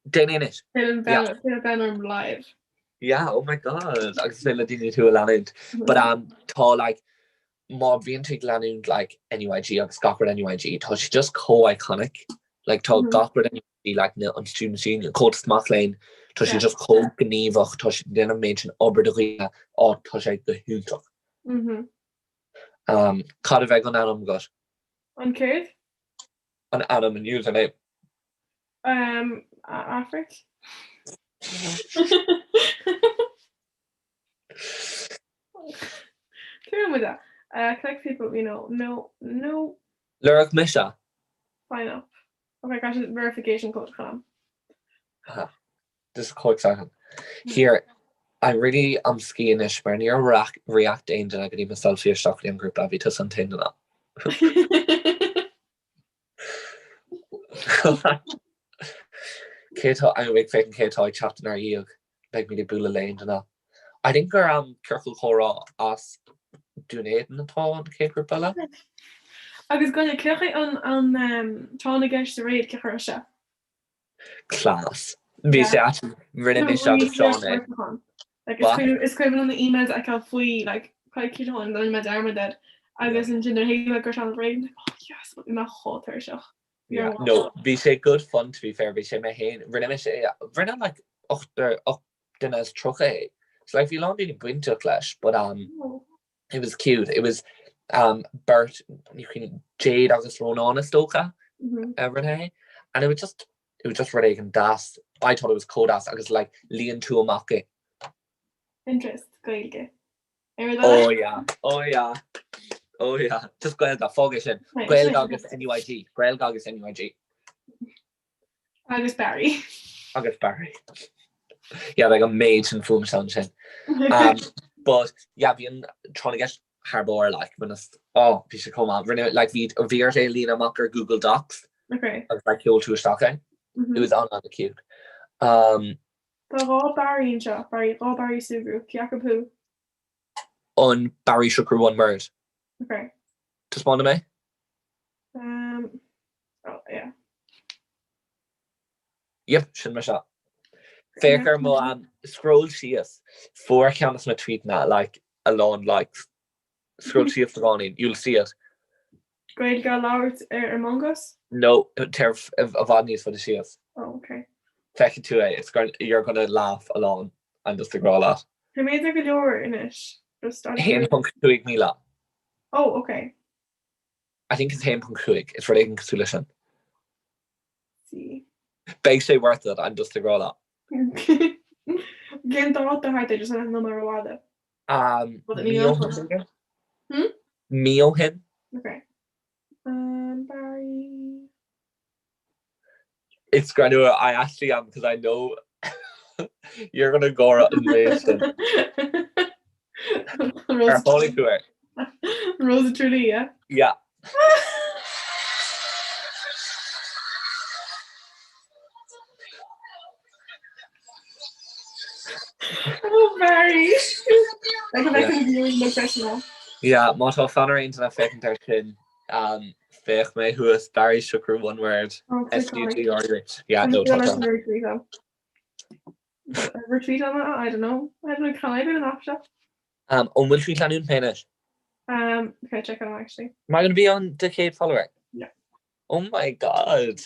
Déan é anois. Yeah. Féile Ben orm live. Yeah, oh my god, agus féile daoine tú a leanúint. But um, tá like, má bhíonn tú ag leanúint like NUIG agus gach rud NUIG, tá sé just chomh iconic. Like tá Mhm. gach rud NUIG like na an Students' Union, Comhaltas Mac Léinn, tá sé Yeah. just chomh gníomhach, tá sé ag déanamh an méid sin obair do dhaoine, á tá sé go hiontach. Mhm. Um, cad a bheidh an ainm agat? An céard? An ainm an username? Um, Aifric? Cé muid uh, connect people we know. No, no. Lorg mise. Sign up. Okay, caithfidh verification code chun. Ha. This is quite exciting. Here, I really am ski anois mar níor react aon duine go dtí mo selfie isteach go dtí an grúpa bhí tusa an t-aon duine. Cé tá I'm ag féachaint cé atá ag teacht inár dhiaidh beidh muid ag bualadh le aon duine. I think gur um, ciorcal comhrá as Dún Éideann atá an chéad grúpa eile. Agus Gráinne, cé chaoi an an um, tráth na gceist aréir cén chaoi a raibh sé? Class. Bhí sé actually rinne mise agus Seán é. Is cuimhin liom na emails a fheiceáil faoi like coicís ó shin rinne mé dearmad air agus ansin nuair a thuig mé gur Seán Bhréid like oh yes bhí mé chomh tuirseach. Yeah, no, bhí sé good fun to be fair, bhí sé mé féin, rinne mise é, rinne like 8 duine is 30 é. So like bhí a lán daoine bainteach leis, but um, It was cute. It was um, beirt Jade agus Rónán is dócha a rinne é. And it was just it was just rud éigin deas. I thought it was chomh deas agus like líon tú amach é. Interest Gaeilge. Oh yeah, oh yeah, oh yeah. Just Gaeilge, fág é sin. Gaeilge agus NUIG, Gaeilge agus NUIG. Agus Barry. Agus Barry. Yeah, beidh an méid sin fúmsa ansin. Um, but yeah, bhí an tráth na gceist thar barr like when is oh bhí sé chomh maith. Rinne like bhí bhí ort é a líonadh amach ar Google Docs. Okay. Agus like sheol tú isteach é. Mm -hmm. It was an-an-cute. Um, Tá dhá Barry anseo, Barry dhá Barry Sugrue, cé acu thú? An Barry Sugrue one word. Okay. Taispeáin dom é? Um, oh, yeah. Yep, sin mise. Féach ar mo um, scroll síos fuair ceann de na tweetanna like a lán likes. Scroll síos beagáinín, you'll see it. Gaeilge á labhairt ar Among Us? No, téir i bhfad níos faide síos. Oh, okay. Feicfidh tú é, it's going, you're gonna laugh a lán, I'm just ag rá leat. Tá méid go leor anois. Just 1.5 míle. Oh, okay. I think it's 1.5, is rud éigin cosúil leis sin. See. Beidh sé worth it, I'm just ag rá leat. Cén dáta thart é just an number bhada? Um, mí ó shin? Hmm? Mí ó shin? Okay. Um, Barry. It's great I actually am because I know you're gonna go out and race Ar tháinig tú air? Rose Tralee, yeah? Yeah. Oh, Barry. Like if I could viewing the freisin. Yeah, má tá fonn ar aon duine féachaint air sin, um, féach mé thuas Barry Sugrue one word Oh, S U G R U E. Yeah, no, tá tá. Retweet on that? I don't know. I don't know, can I do an app seo? Um, an bhfuil tú ag leanúint mé anois? Um, okay, check it out actually. Am I gonna be on do chéad follower? Yeah. Oh my god!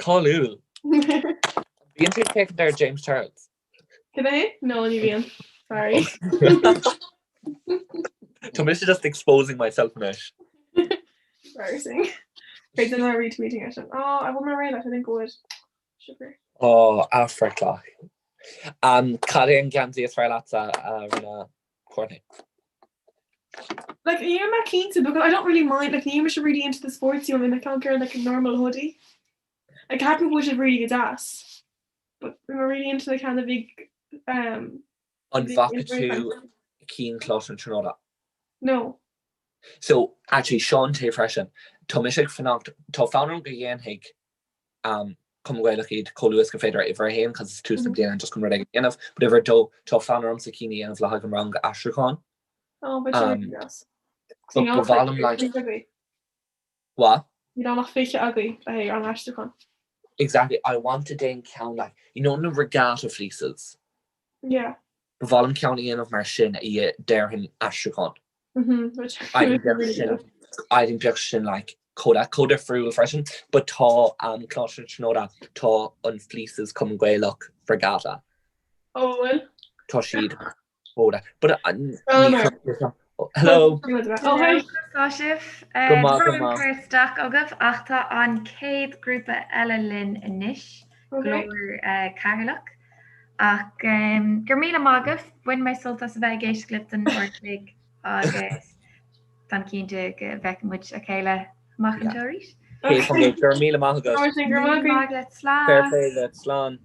Cáiliúil! Bíonn tú ag féachaint ar James Charles? Can I? No, ní bhíonn. Sorry. Tá mise just exposing myself anois. Embarrassing. Wait, then I'm retweeting it. Oh, I want my rain. I think would. Sugar. Oh, Afracach. Um, cad é an geansaí is fearr leatsa a rinne Courtney? Like, níl mé cinnte because I don't really mind, like, níl mise really into the sportsy one, mé ceann like a normal hoodie. Like, ceapaim go bhfuil siad really go deas. But bhí mé really into the kind of big, um, An bhfaca tú cinn Choláiste na Tríonóide? No. So, actually, seo an té freisin, tá mise ag fanacht, tá fonn orm go dhéanfaidh um, Cumann Gaelach iad chomh luath is gur féidir uimhir a haon, cos is tús na bliana just chun rud éigin a dhéanamh, but uimhir a dó, tá fonn ormsa cinn a dhéanamh le haghaidh an rang aistriúcháin. Oh, but um, yes. But ba mhaith liom like What? Níl ann ach 20 agaibh le haghaidh an aistriúchán. Exactly, I want to déan ceann like, you know na regatta fleeces? Yeah. Ba mhaith liom ceann a dhéanamh mar sin a déarfainn aistriúchán. Mhm, which I think bheadh sin I think bheadh sin like chomh chomh difriúil freisin, but tá um, Coláiste na Tríonóide, tá an fleeces Cumann Gaelach regatta. Oh, bhfuil? Tá siad chomh but uh, ní Hello. chuir- Hello. Oh, hi. Tá sibh Go maith, go maith. cur isteach agaibh ach tá an chéad grúpa eile linn anois, Okay. Glór eh, Ceatharlach. Ach go raibh míle maith agaibh, bhain mé sult as a bheith ag éisteacht libh don uair chloig agus táim cinnte go bhfeicfidh muid a chéile amach anseo arís. Go raibh míle maith agat. Go raibh maith agat. Slán. Fair play duit. Slán.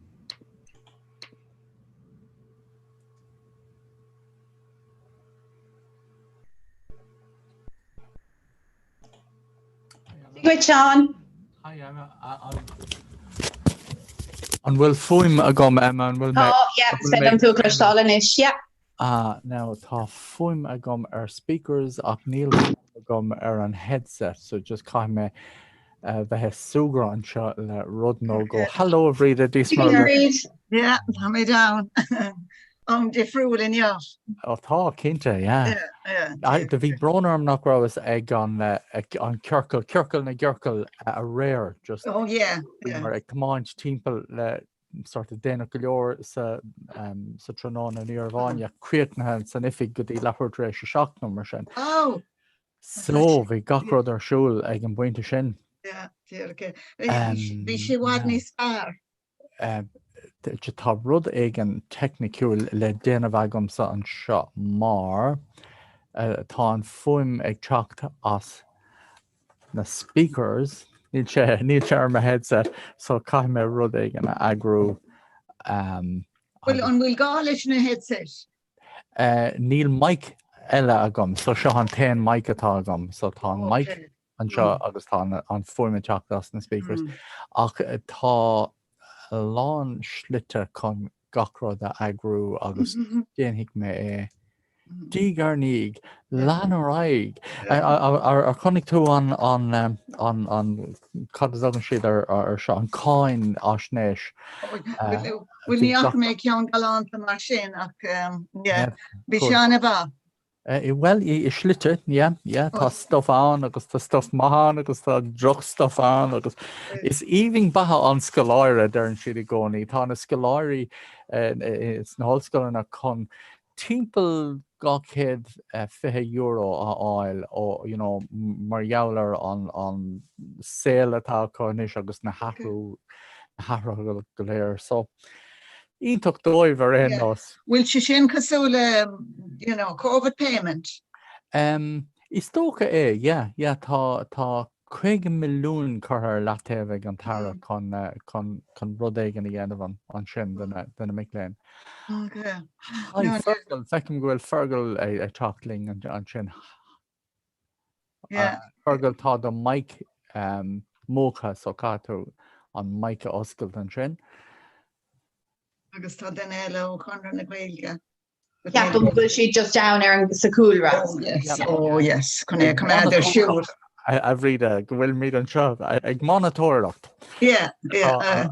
Dia duit, Seán. Hi Emma. An bhfuil fuaim agam Emma? An bhfuil mé? Tá, yeah, is féidir liom tú a chloisteáil anois, yeah. Ah, now tá fuaim agam ar speakers ach níl fuaim agam ar an headset, so just caithfidh mé bheith ag súgradh anseo le rud nó dhó. Hello a Bhríd, Dia is Muire duit. Yeah, tá mé down. Am difriúil inniu. Ó tá, cinnte, yeah. Yeah, yeah. Do bhí brón orm nach rabhas ag an an ciorcal, ciorcal na gciorcal aréir, just Oh yeah, yeah. mar ag tiomáint timpeall le sort of déanach go leor sa sa tráthnóna ní raibh éinne críochnaithe san oifig go dtí leathuair tar éis a seacht nó mar sin. Oh! So bhí gach rud ar siúl ag an bpointe sin. Yeah, yeah, okay. Bhí sé i bhfad níos fearr. Tá rud éigin teicniciúil le déanamh agamsa anseo mar tá an fuaim ag teacht as na speakers, níl sé, níl sé ar mo headset, so caithfidh mé rud éigin a eagrú. Bhfuil, an bhfuil gá leis na headset? Níl mic eile agam, so seo an t-aon mic atá agam, so tá an mic anseo agus tá an fuaim ag teacht as na speakers. Ach tá a lán slite chun gach rud a eagrú agus déanfaidh mé é. Diaidh ar ndiaidh, lean ar aghaidh. Ar chonaic tú an, an, an, an, cad a thugann siad ar, ar seo, an cáinfhaisnéis? Bhuel ní fhaca mé ceann galánta mar sin ach yeah, bhí sé an-mhaith. Bhuel, i slite, yeah, yeah, tá stuff ann agus tá stuff maith ann agus tá droch stuff ann agus is aoibhinn beatha an scoláire, deireann siad i gcónaí. Tá na scoláirí sna hollscoileanna chun timpeall €220 a fháil ó, you know, mar gheall ar an an saol atá acu anois agus na hathrú, na hathruithe go léir. So, iontach dóibh ar aon nós. Bhfuil sé sin cosúil le, you know, Covid payment? Um, is dócha é, yeah, yeah, tá, tá 50 milliún curtha ar leataobh ag an tAire chun, chun, chun rud éigin a dhéanamh ansin do na, do na mic léinn. Okay. Hi, Fergal, feicim go bhfuil Fergal ag, ag teacht linn ansin. Yeah. Fergal, tá do mic um, múchta, so caithfidh tú an mic a oscailt ansin. Agus tá duine eile ó Chonradh na Gaeilge. Ceapaim go bhfuil siad just ann ar an sa chúlra. Oh yes, oh yes, chun é a choimeád ar siúl. A Bhríde, go bhfuilimid anseo ag monatóireacht. Yeah, yeah.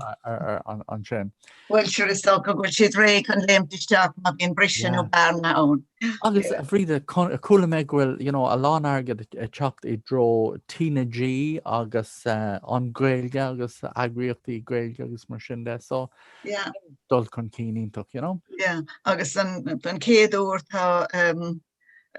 Ansin. Bhuel, sure is dócha go bhfuil siad réidh chun léimt isteach má bhíonn briseadh nó bearna ann. Agus a Bhríde, chuala mé go bhfuil, you know, a lán airgid ag teacht i dtreo TnaG agus an Ghaeilge agus eagraíochtaí Gaeilge agus mar sin de, so Yeah. dul chun cinn iontach, you know. Yeah, agus an don chéad uair tá um,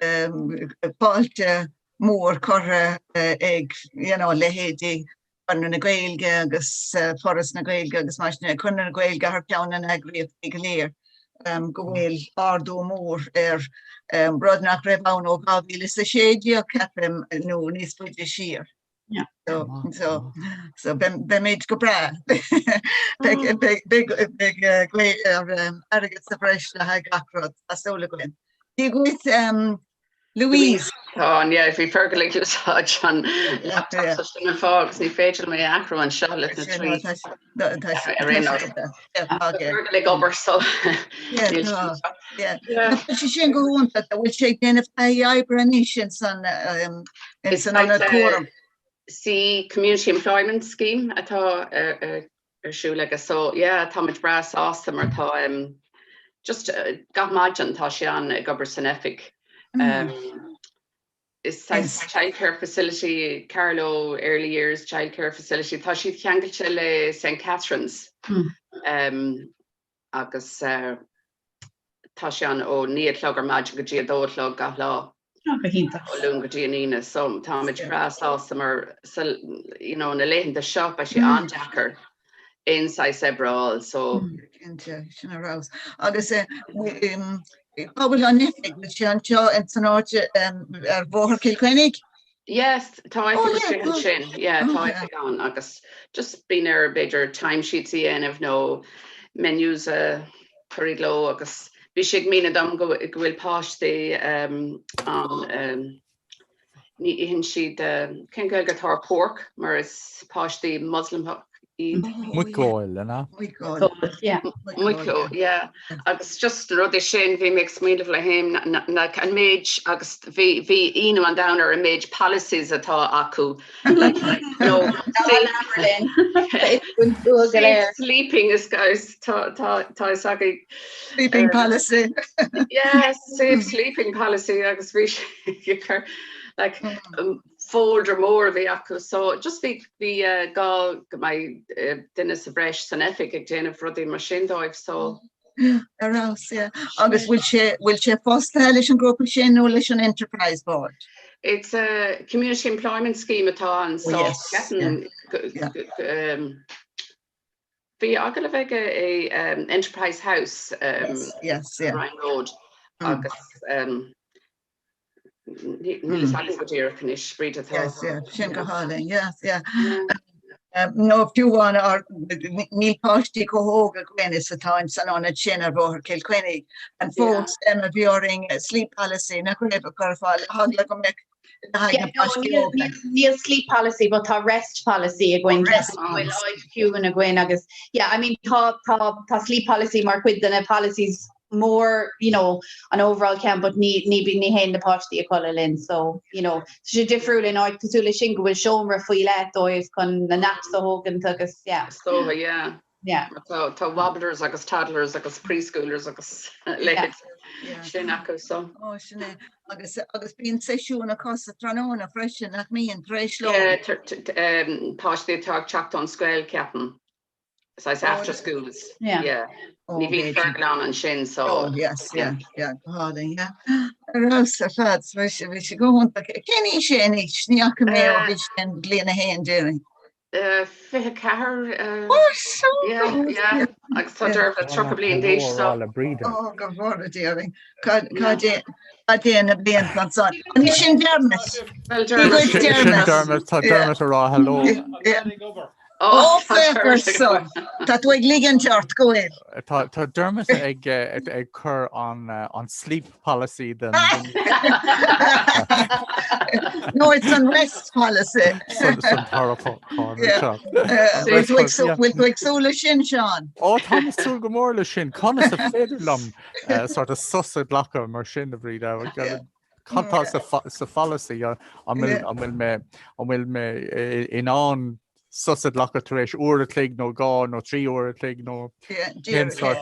um, fáilte mór curtha uh, ag you know, leithéidí Conradh na Gaeilge agus uh, Foras na Gaeilge agus mar sin Conradh na Gaeilge thar ceann na n-eagraíochtaí go léir um, go bhfuil ardú mór ar um, rud nach raibh ann ó 2016 ceapaim nó níos faide siar. Yeah. So, so, so beimid go breá. Beidh beidh beidh beidh airgead sa bhreis le haghaidh gach rud tá súil againn. Dia dhuit um, Louise. Tá, yeah, bhí Fergal ag úsáid an laptop so sin an fáth agus ní féidir liom é a athrú anseo leis na trí ar aon nós. Fergal ag obair so níl sé anseo. Tá sé sin go hiontach, bhfuil sé ag déanamh taithí oibre anois in san in san ionad cúraim. Sí Community Employment Scheme atá ar siúl aige so yeah táimid breá sásta mar tá um, just uh, gach maidin tá sé ann ag obair san oifig. Um, is saghas childcare facility Carlow Early Years Childcare Facility tá siad ceangailte le St Catherine's um, agus uh, tá sé ann ó 9 a chlog ar maidin go dtí a 2 a chlog gach lá. Go hiontach. Ó Luan go dtí an Aoine, so táimid breá sásta mar sa, you know, na laethanta seo beidh sé an-deacair aon saghas oibre a fháil, so. Cinnte, sin ar fheabhas. Agus eh, cá bhfuil an oifig, bhfuil sé anseo in san áit ar Bhóthar Chill Chainnigh? Yes, tá oifig istigh ansin, yeah, tá oifig ann agus just bíonn air b'fhéidir timesheets a dhéanamh nó menus a chur i gcló agus bhí sé ag míniú dom go bhfuil páistí ann ní itheann siad cén Ghaeilge atá ar pork mar is páistí Moslamach iad. Muiceoil, an ea? Muiceoil. Muiceoil, yeah. Agus just na rudaí sin, bhí mé ag smaoineamh liom féin, like an méid agus bhí bhí ionadh an domhain ar an méid policies atá acu like no safe sleeping is guys tá tá tá is agaibh. Sleeping policy. Yeah, safe sleeping policy agus bhí sé like folder mór a bhí acu so just bhí bhí gá go mbeidh duine sa bhreis san oifig ag déanamh rudaí mar sin dóibh so. Ar fheabhas, yeah. Agus bhfuil sé bhfuil sé fostaithe leis an grúpa sin nó leis an Enterprise Board? It's a community employment scheme atá ann so oh, yes, yeah. yeah. um, Bhí agallamh aige i um, Enterprise House um, yes, yes, yeah. Ryan Road mm. agus um, Níl a fhios agam go díreach anois, Bríd atá. Yes, yeah, sin go hálainn, yes, yeah. No, fiú amháin ár níl páistí chomh hóg againn is atá in san ionad sin ar Bhóthar Chill Chainnigh. And fós Emma bhí orainn sleep policy nach raibh a chur ar fáil le heagla go mbeadh le haghaidh na bpáistí óga. Níl sleep policy but tá rest policy againn rest bhfuil áit chiúin againn agus yeah, I mean tá tá tá sleep policy mar chuid de na policies mór you know an overall ceann but ní ní ní théann na páistí a chodladh linn so you know tá sé difriúil in áit cosúil leis sin go bhfuil seomra faoi leith dóibh chun na naps a thógaint agus yeah. Is dócha yeah. Yeah. Tá tá wobblers agus toddlers agus preschoolers agus leithéid sin acu so. Ó sin é agus agus bíonn seisiún acu sa tráthnóna freisin nach mbíonn tar éis lóin. Yeah páistí atá ag teacht ón scoil ceapaim. Saghas after schools. Yeah. Ní bhíonn Fergal ann ansin so. Oh yes, yeah, yeah, go hálainn, yeah. Ar fheabhas ar fad, bhí sé bhí sé go hiontach. Cén aois é anois? Ní fhaca mé ó bhí sé in bliain a haon déarfainn. 24. Oh, so Yeah, yeah. Agus tá Dervla 30 bliain d'aois so. Oh, go bhfóire Dia orainn. Cad é cad é na blianta ansan? An sin Dermot? Well, Dermot. Sin Dermot, tá Dermot ag rá hello. Yeah. Ó, féach ar son! Tá tú ag ligint ort go bhfuil. Tá tá Dermot ag ag cur an an sleep policy den No, it's an rest policy. San san tarracáin seo. Bhfuil tú ag sú- bhfuil tú ag súil leis sin, Seán? Ó tá mé ag súil go mór leis sin. Conas is féidir liom sort of sos a ghlacadh mar sin a Bhríd? Cad tá sa pholasaí an bhfuil mé an bhfuil mé in ann sos a ghlacadh tar éis uair a chloig nó dhá nó trí uair a chloig nó cén sórt.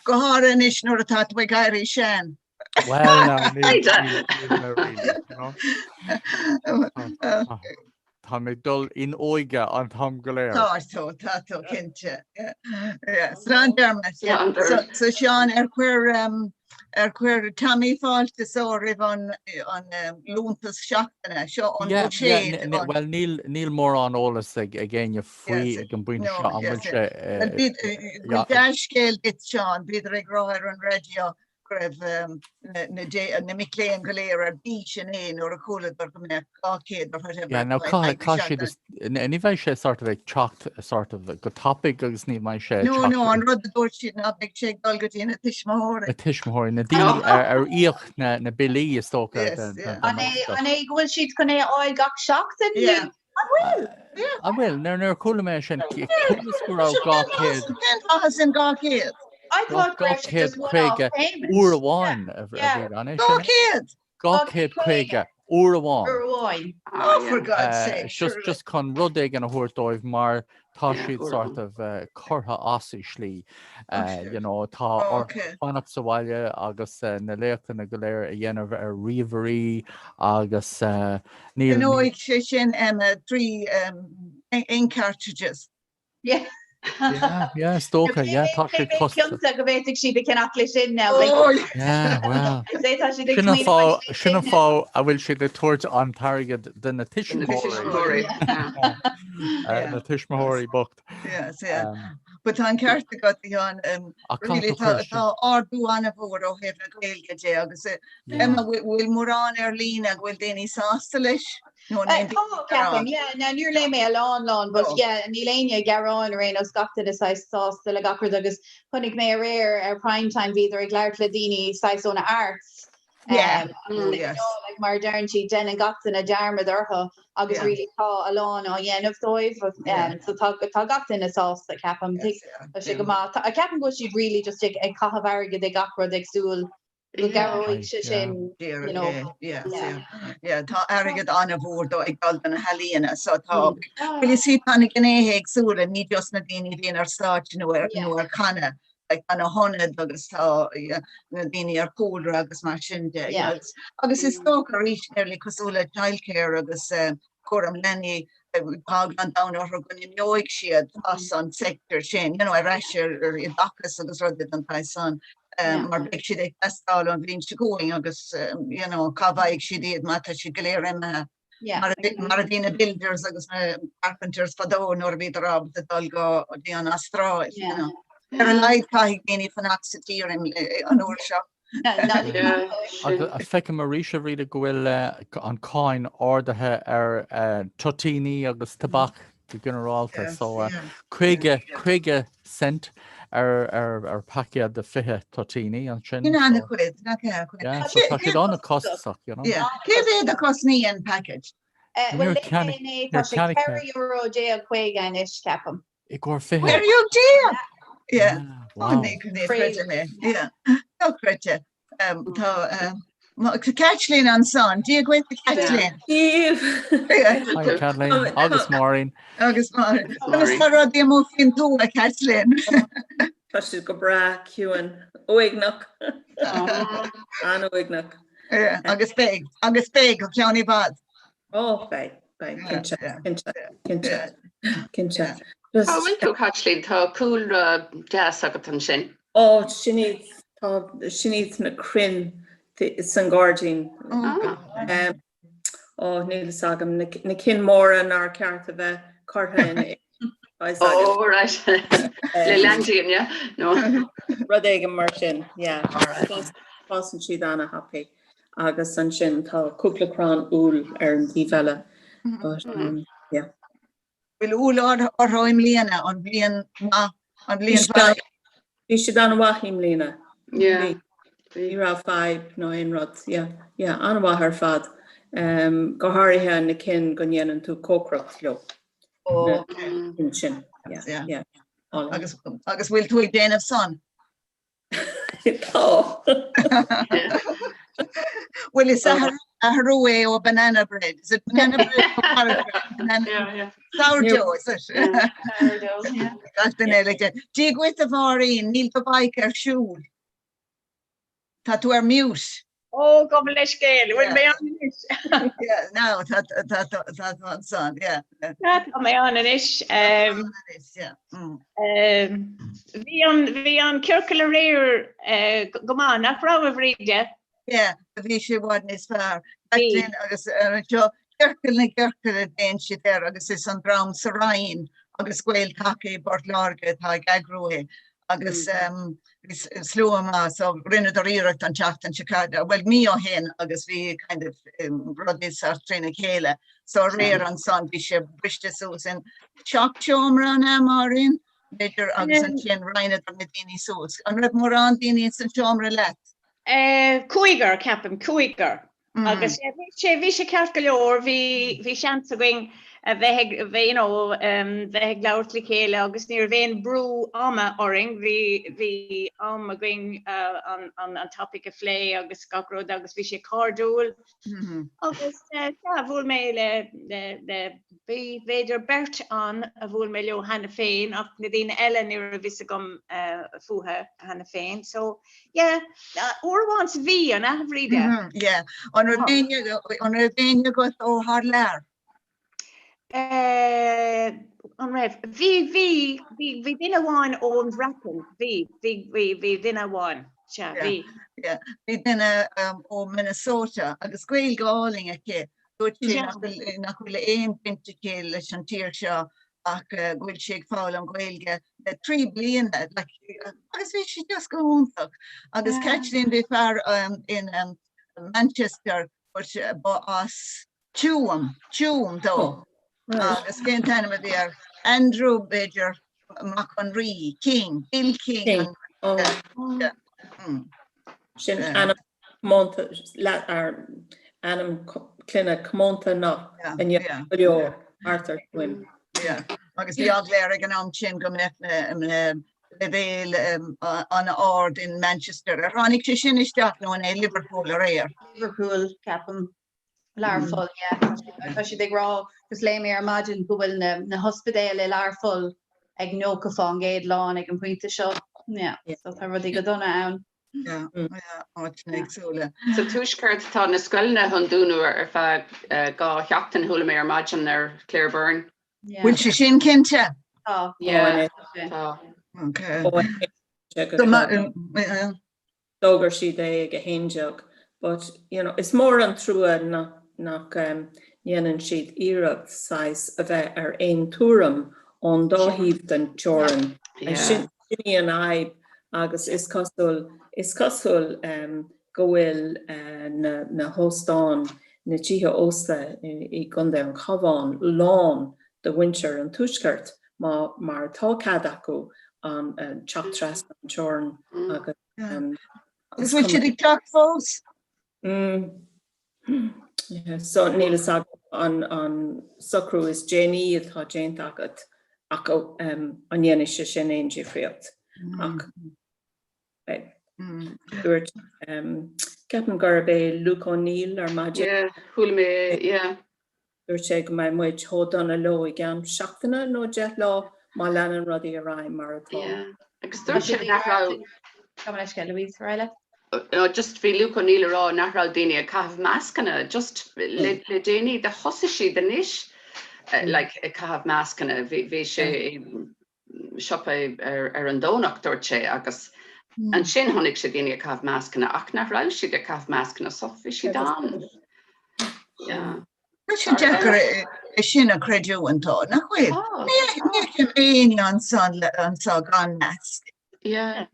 Go háirithe anois nuair atá tú ag éirí sean. Well now níl mé really, you know. Tá mé ag dul in óige an t-am go léir. Tá tú, tá tú, cinnte. Slán Dermot. So Seán, ar chuir ar chuir Tommy fáilte so roimh an an liúntas seachtaine seo an buiséad? Bhuel níl níl mórán eolas ag ag éinne faoi ag an bpointe seo an bhfuil sé. Dea-scéal duit Seán, bhíodar ag rá ar an raidió go raibh na mic léinn go léir ar bís inné nuair a chualadar go mbeadh 200 or whatever. Yeah, now caithfidh siad, ní bheidh sé sort of ag teacht sort of go tapaidh agus ní bheidh sé No, no, an rud a dúirt siad ná beidh sé ag dul go dtí na tuismitheoirí. Na tuismitheoirí, na daoine ar íoc na billí is dócha. An é go bhfuil siad chun é a fháil gach seachtain? Yeah. An bhfuil? An bhfuil? Nuair a chuala mé sin, chualas go raibh 200. Cén fáth sin 200? I thought go raibh sé just one-off 250 payment. uair amháin a bhí an é sin? 200? 250 uair amháin. Uair amháin. Oh, for God's sake. Just just chun rud éigin a thabhairt dóibh mar tá siad sort of curtha as i slí. You know, tá orthu fanacht sa bhaile agus na léachtanna go léir a dhéanamh ar ríomhairí agus níl. Ceannóidh sé sin Emma 3 ink cartridges. Yeah. Yeah, yeah, is dócha, yeah, tá sé costasach. Cinnte go bhféadfaidh siad a cheannach leis sin now. Yeah, well. Sin an fáth, sin an fáth a bhfuil siad ag tabhairt an t-airgead do na tuismitheoirí. Na tuismitheoirí bocht. Yes, yeah. But tá an ceart agat a Sheáin, really tá ardú an-mhór ó thaobh na Gaeilge de agus Emma, bhfuil mórán ar líne, bhfuil daoine sásta leis? Nó an aon Tá, ceapaim, yeah. Now níor léigh mé a lán lán, but yeah, níl éinne ag gearán ar aon nós, gach duine saghas sásta le gach rud agus chonaic mé aréir ar Prime Time bhíodar ag labhairt le daoine saghas ó na arts Yeah, um, mm, yes. you know, like mar a deireann siad déanann gach duine dearmad orthu agus Yeah. really tá a lán á dhéanamh dóibh Yeah. um, so tá, tá gach duine sásta ceapaim. Yes, yeah. Tá sé go maith. Tá- Ceapaim go bhfuil siad really just ag, ag caitheamh airgid ag gach rud ag súil go gcabhróidh sé sin, you know. Yeah, yeah, tá airgead an-mhór dó ag dul do na healaíona, so tá, well you see tá na gnéithe éagsúla, ní just na daoine a bhíonn ar stáitse nó ar nó ar canadh, like tá na hionaid agus tá na daoine ar chúlra agus mar sin de. Agus agus is dócha arís nearly cosúil le childcare agus cúram leanaí, tá eagla an domhain orthu go n-imeoidh siad as an sector sin, you know, ar ais ar oideachas agus rudaí den tsaghas san, mar beidh siad ag teastáil an bhliain seo chugainn agus, you know, cá bhfaighidh siad iad má tá siad go léir imithe. Mar a bhí na builders agus na carpenters fadó nuair a bhíodar ábalta dul go dtí an Astráil, you know. Ar a laghad caithfidh daoine fanacht sa tír an uair seo. Feicim arís a Bhríde go bhfuil an cáin ardaithe ar toitíní agus tobac go ginearálta so 50 50 cent ar ar paicéad de 20 toitíní ansin. Sin an-chuid, nach ea? Yeah, so tá siad an-chostasach, you know. Yeah. Cé mhéad a chosnaíonn package? Well, léigh mé inné tá sé €14 euro 50 anois, ceapaim. I gcomhair 20. €14 euro? Yeah. Oh, ní chreidim é. Yeah. Dochreidte. Tá Caitlín ansan. Dia dhuit a Chaitlín. Hi Caitlín agus Máirín. Agus Máirín. Conas tá rudaí amuigh faoin tuath a Chaitlín? Tá siad go breá ciúin. Uaigneach. An-uaigneach. Agus beidh, agus beidh go ceann i bhfad. Ó, beidh, beidh, cinnte, cinnte, cinnte, cinnte. Cá bhfuil tú, Caitlín? Tá cúlra deas agat ansin. Ó, sin iad, tá, sin iad na crainn san gairdín. Ó, níl fhios agam, na cinn móra nár ceart a bheith curtha in Oh, right. Le leaindíon, yeah? No. Rud éigin mar sin, yeah. Fásann siad ana-thapaidh. Agus ansin tá cúpla crann úll ar an taobh eile. But, um, yeah. Bhfuil dúil orthu i mbliana, an bhliain maith, an bhliain mhaith? Bhí siad an-mhaith i mbliana. Yeah. Ní raibh fadhb nó aon rud. Yeah, yeah, an-mhaith ar fad. Go háirithe na cinn go ndéanann tú cócaireacht leo. Oh. Sin. Yeah, yeah. Agus agus bhfuil tú ag déanamh san? Tá. Well is athrú é ó banana bread. Is it banana bread or carrot bread? Banana yeah, yeah. Sourdough, is it? Sourdough, yeah. Gach duine eile de. Dia dhuit a Mháirín, níl do mhic ar siúl. Tá tú ar mute. Ó, gabh mo leithscéal, bhfuil mé ann anois? Yeah, now tá tá tá tá tú ansan, yeah. Tá tá mé ann anois. Anois, yeah. Mm. Bhí an bhí an ciorcal aréir go maith, nach raibh a Bhríde? Yeah, bhí sé i bhfad níos fearr. Caitlín agus seo Ciorcal na gCiorcal a dtéann siad air agus is an dream sa Rinn agus Gael Taca i bPort Láirge atá ag eagrú é. agus bhí slua maith so rinneadar iarracht an tseachtain seo caite, bhuel mí ó shin agus bhí kind of rudaí sort trína chéile. So aréir ansan bhí sé briste suas in seacht seomra an ea Máirín? B'fhéidir agus ansin roinneadar na daoine suas. An raibh mórán daoine san seomra leat? Cúigear, ceapaim, cúigear. Agus bhí sé, bhí sé ceart go leor, bhí, bhí seans againn a bheith ag, bheith, you know, bheith ag labhairt le chéile agus ní raibh aon brú ama orainn, bhí, bhí am againn an, an, an topic a phlé agus gach rud agus bhí sé cairdiúil. Agus yeah, bhuail mé le, le, le, bhí b'fhéidir beirt ann a bhuail mé leo cheana féin ach na daoine eile ní raibh fhios agam fúthu cheana féin. So, Yeah, uair amháin sa mhí, an ea, a Bhríde? Yeah. An raibh éinne, an raibh éinne agat ó thar lear? An raibh? Bhí, bhí, bhí, bhí duine amháin ón Bhreatain, bhí, bhí, bhí, bhí duine amháin, sea, bhí. Yeah, bhí duine ó Minnesota agus Gaeilge álainn aici. Dúirt sí nach bhfuil, nach bhfuil aon baint aici leis an tír seo ach go bhfuil sí ag foghlaim Gaeilge le 3 bliana like agus bhí sí just go hiontach. Agus Caitlín bhí fear in Manchester but ba as Tuam, Tuam dó. Agus cén t-ainm a bhí air? Andrew b'fhéidir Mac an Rí, King, Bill King. King. Sin ainm comónta ainm clainne comónta ná inniu go leor thart ar Thuaim. Agus bhí eagla air ag an am sin go mbeadh na leibhéil an-ard in Manchester. Ar tháinig sé sin isteach nó an é Liverpool aréir? Liverpool, ceapaim. Learpholl, yeah. Tá siad ag rá, agus léigh mé ar maidin go bhfuil na na hospidéil i Learpholl ag 90% lán ag an bpointe seo. Yeah, so tá rudaí go dona ann. Yeah, yeah, áiteanna éagsúla. Sa Tuaisceart tá na scoileanna chun dúnadh ar feadh 2 sheachtain, chuala mé ar maidin ar Claire Byrne. Bhfuil sé sin cinnte? Tá. Yeah, tá. Okay. D'fhógair siad é ag 11 but you know is mór an trua nach nach ndéanann siad iarracht saghas a bheith ar aon tuairim ón dá thaobh den teorainn. Sin í an fhadhb agus is cosúil is cosúil go bhfuil na na hóstáin, na tithe ósta i gContae an Chabháin lán de mhuintir an Tuaiscirt má mar tá cead acu an teacht trasna an teorainn agus Agus bhfuil siad ag teacht fós? So níl fhios agam an an socrú is déanaí atá déanta agat ach an ndéanfaidh sé sin aon difríocht ach dúirt ceapaim gurb é Luke O'Neill ar maidin. Yeah, chuala mé, yeah. Dúirt sé go mbeidh muid chomh dona leo i gceann seachtaine nó 10 lá má leanann rudaí ar aghaidh mar atá. Yeah. Agus dúirt sé nach raibh. Gabh mo leithscéal, Louise, ar aghaidh leat. No, just bhí Luke O'Neill ag rá nach raibh daoine ag caitheamh mascanna, just le le déanaí do thosaigh siad anois like ag caitheamh mascanna. Bhí bhí sé i siopa ar ar an Domhnach dúirt sé agus ansin chonaic sé daoine ag caitheamh mascanna ach nach raibh siad ag caitheamh mascanna so bhí siad an. Yeah. Tá sé deacair é sin a chreidiúint tá, nach bhfuil? Ní fheicim éinne ansan anseo gan masc. Yeah.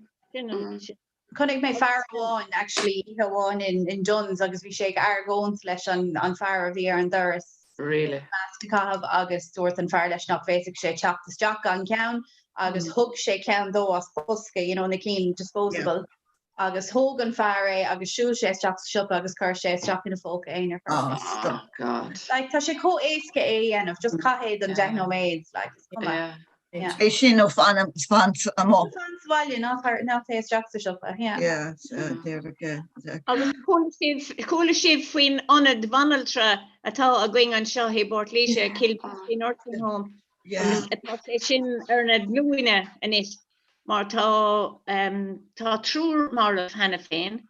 Chonaic mé fear amháin actually oíche amháin in in Dunnes agus bhí sé ag argóint leis an an fear a bhí ar an doras. Really? Masc a chaitheamh agus dúirt an fear leis nach bhféadfadh sé teacht isteach gan ceann agus thug sé ceann dó as bosca, you know, na cinn disposable. Agus thóg an fear é agus shiúil sé isteach sa siopa agus chuir sé isteach ina phóca é nuair a fuair sé. Oh God. Like tá sé chomh éasca é a dhéanamh, just caith é don deich nóiméad, like is cuma. Yeah. É sin nó fan fan amuigh. Fan sa bhaile ná ná téigh isteach sa siopa, yeah. Yeah, déarfadh, yeah, exactly. Agus chuala sibh, chuala sibh faoin ionad bhanaltra atá againn anseo i bPort Laoise, Kilbeacanty Nursing Home. Yeah. Agus tá sé sin ar na glúine anois. Mar tá tá triúr marbh cheana féin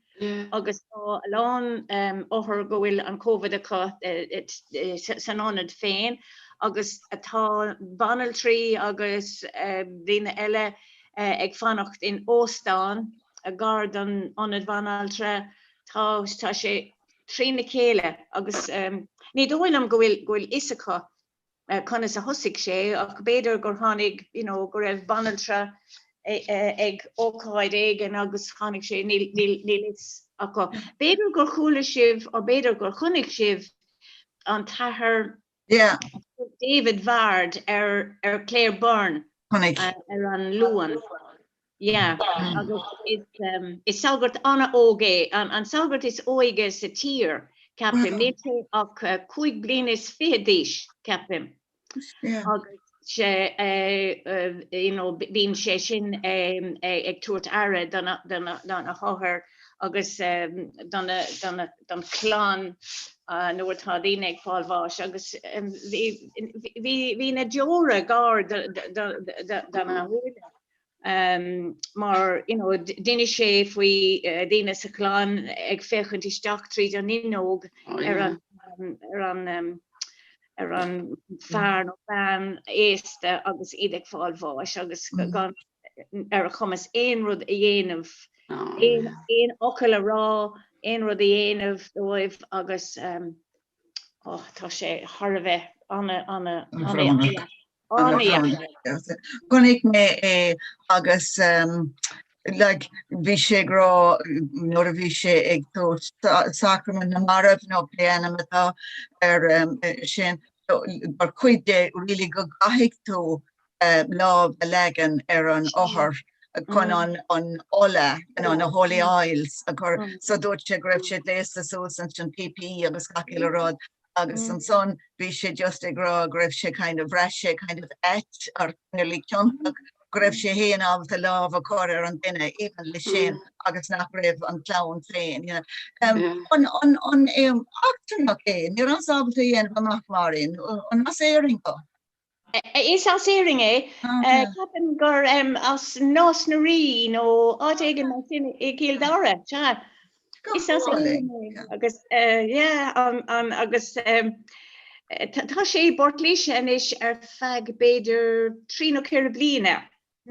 agus tá a lán othar go bhfuil an Covid acu san ionad féin agus tá banaltraí agus daoine eile ag fanacht in óstán gar don ionad banaltra. Tá tá sé trína chéile agus ní dóigh liom go bhfuil go bhfuil fhios acu conas a thosaigh sé ach b'fhéidir gur tháinig you know go raibh banaltra ag ócáid éigin agus tháinig sé, níl níl níl fhios acu. B'fhéidir gur chuala sibh or b'fhéidir gur chonaic sibh an tAthair Yeah. David Ward ar ar Claire Byrne Chonaic. ar an Luan. Yeah, agus is um, is sagart an-óg é, an, an sagart is óige sa tír, ceapaim. Níl sé ach uh, 25 bliana d'aois, ceapaim. Yeah. Agus sé, uh, uh, you know, bíonn sé sin um, ag tabhairt aire do na, do na, do na hothair agus um, do na, do na, don chlann uh, nuair atá daoine ag fáil bháis agus um, bhí, bhí, bhí na deora gar do, do, do, do, do na shúile. mar you know d'inis sé faoi daoine sa chlann ag féachaint isteach tríd an fhuinneog ar an ar an ar an fear nó bean aosta agus iad ag fáil bháis agus gan ar a chumas aon rud a dhéanamh, aon aon fhocal a rá, aon rud a dhéanamh dóibh agus oh tá sé thar a bheith ana ana ana Chonaic mé é agus like bhí sé ag rá nuair a bhí sé ag tabhairt sacraimint na marbh nó pé ainm atá ar sin gur cuid de really go gcaithfidh tú lámh a leagan ar an othar chun an an ola you know na holy oils a chur so dúirt sé go raibh sé gléasta suas ansin PPE agus gach uile rud agus ansan bhí sé just ag rá go raibh sé kind of, bhraith sé kind of ait or nearly ciontach go raibh sé fhéin ábalta lámh a chur ar an duine even leis sin agus nach raibh an clann féin, you know. Um, an, an, an, um, eachtrannach é, ní rabhas ábalta a dhéanamh amach Máirín, an as Éirinn dó? Is as Éirinn é. Ceapaim gur as Nás na Rí nó áit éigin mar sin i gCill Dara, sea. Is as Éirinn é agus yeah an agus tá sé i bPort Laoise anois ar feadh b'fhéidir trí nó ceithre bliana.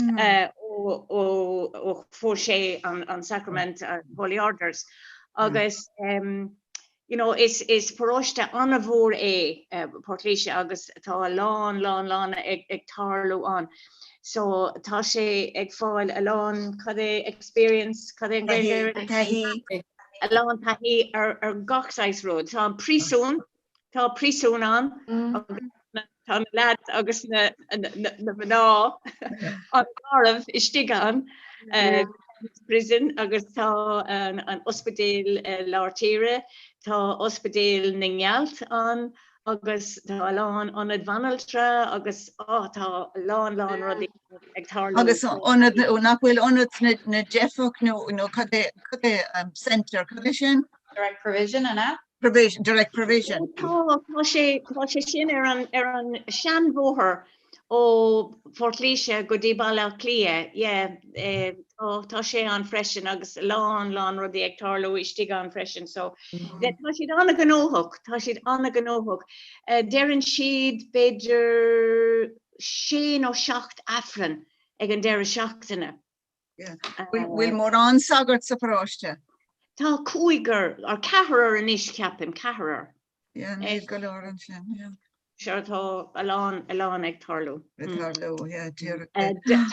ó fuair sé an sacraimint Holy Orders agus you know is is paróiste an-mhór é Port Laoise agus tá a lán lán lán ag ag tarlú ann. So tá sé ag fáil a lán cad é experience cad é an Ghaeilge Taithí. A lán taithí ar ar gach saghas rud. Tá an príosún Tá príosún ann agus tá na leaids agus na mná an-gharbh istigh ann, prison, agus tá an ospidéal lár tíre, tá ospidéal na ngealt ann agus tá a lán ionad bhanaltra agus á tá a lán lán rudaí ag tarlú. Agus ionad, nach bhfuil ionad na dteifeach nó cad é, cad é centre, cad é sin? Direct provision, an ea? Provision, direct provision. Tá, tá sé, tá sé sin ar an, ar an seanbhóthar ó Phort Laoise go dtí Baile Átha Cliath, yeah, eh, tá, tá sé ann freisin agus a lán, lán rudaí ag tarlú istigh ann freisin, so yeah, tá siad an-ghnóthach, tá siad an-ghnóthach. Eh, deireann siad b'fhéidir sé nó seacht Aifreann ag an deireadh seachtaine. Bhfuil mórán sagart sa pharóiste? Tá cúigear, or ceathrar anois ceapaim, ceathrar. Yeah, níl go leor ansin, yeah. Sure tá a lán, a lán ag tarlú. Ag tarlú, yeah, díreach.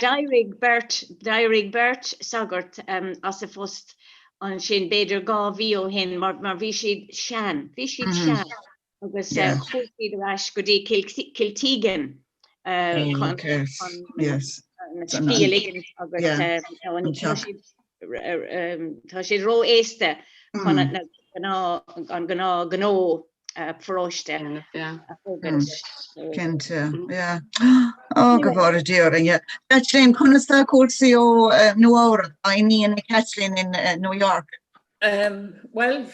D'éirigh beirt, d'éirigh beirt sagart as a phost ansin b'fhéidir 2 mhí ó shin mar, mar bhí siad sean, bhí siad sean. Agus chuaigh siad ar ais go dtí Cill Teagan chun na scíth a ligint agus tá siad ró-aosta chun an gnáth gnó paróiste a thógaint. Cinnte, yeah. Ó, go bhfóire Dia orainn, yeah. Caitlín, conas tá cúrsaí ó Nua Eabhrac? Tá iníon ag Caitlín in New York. Bhuel,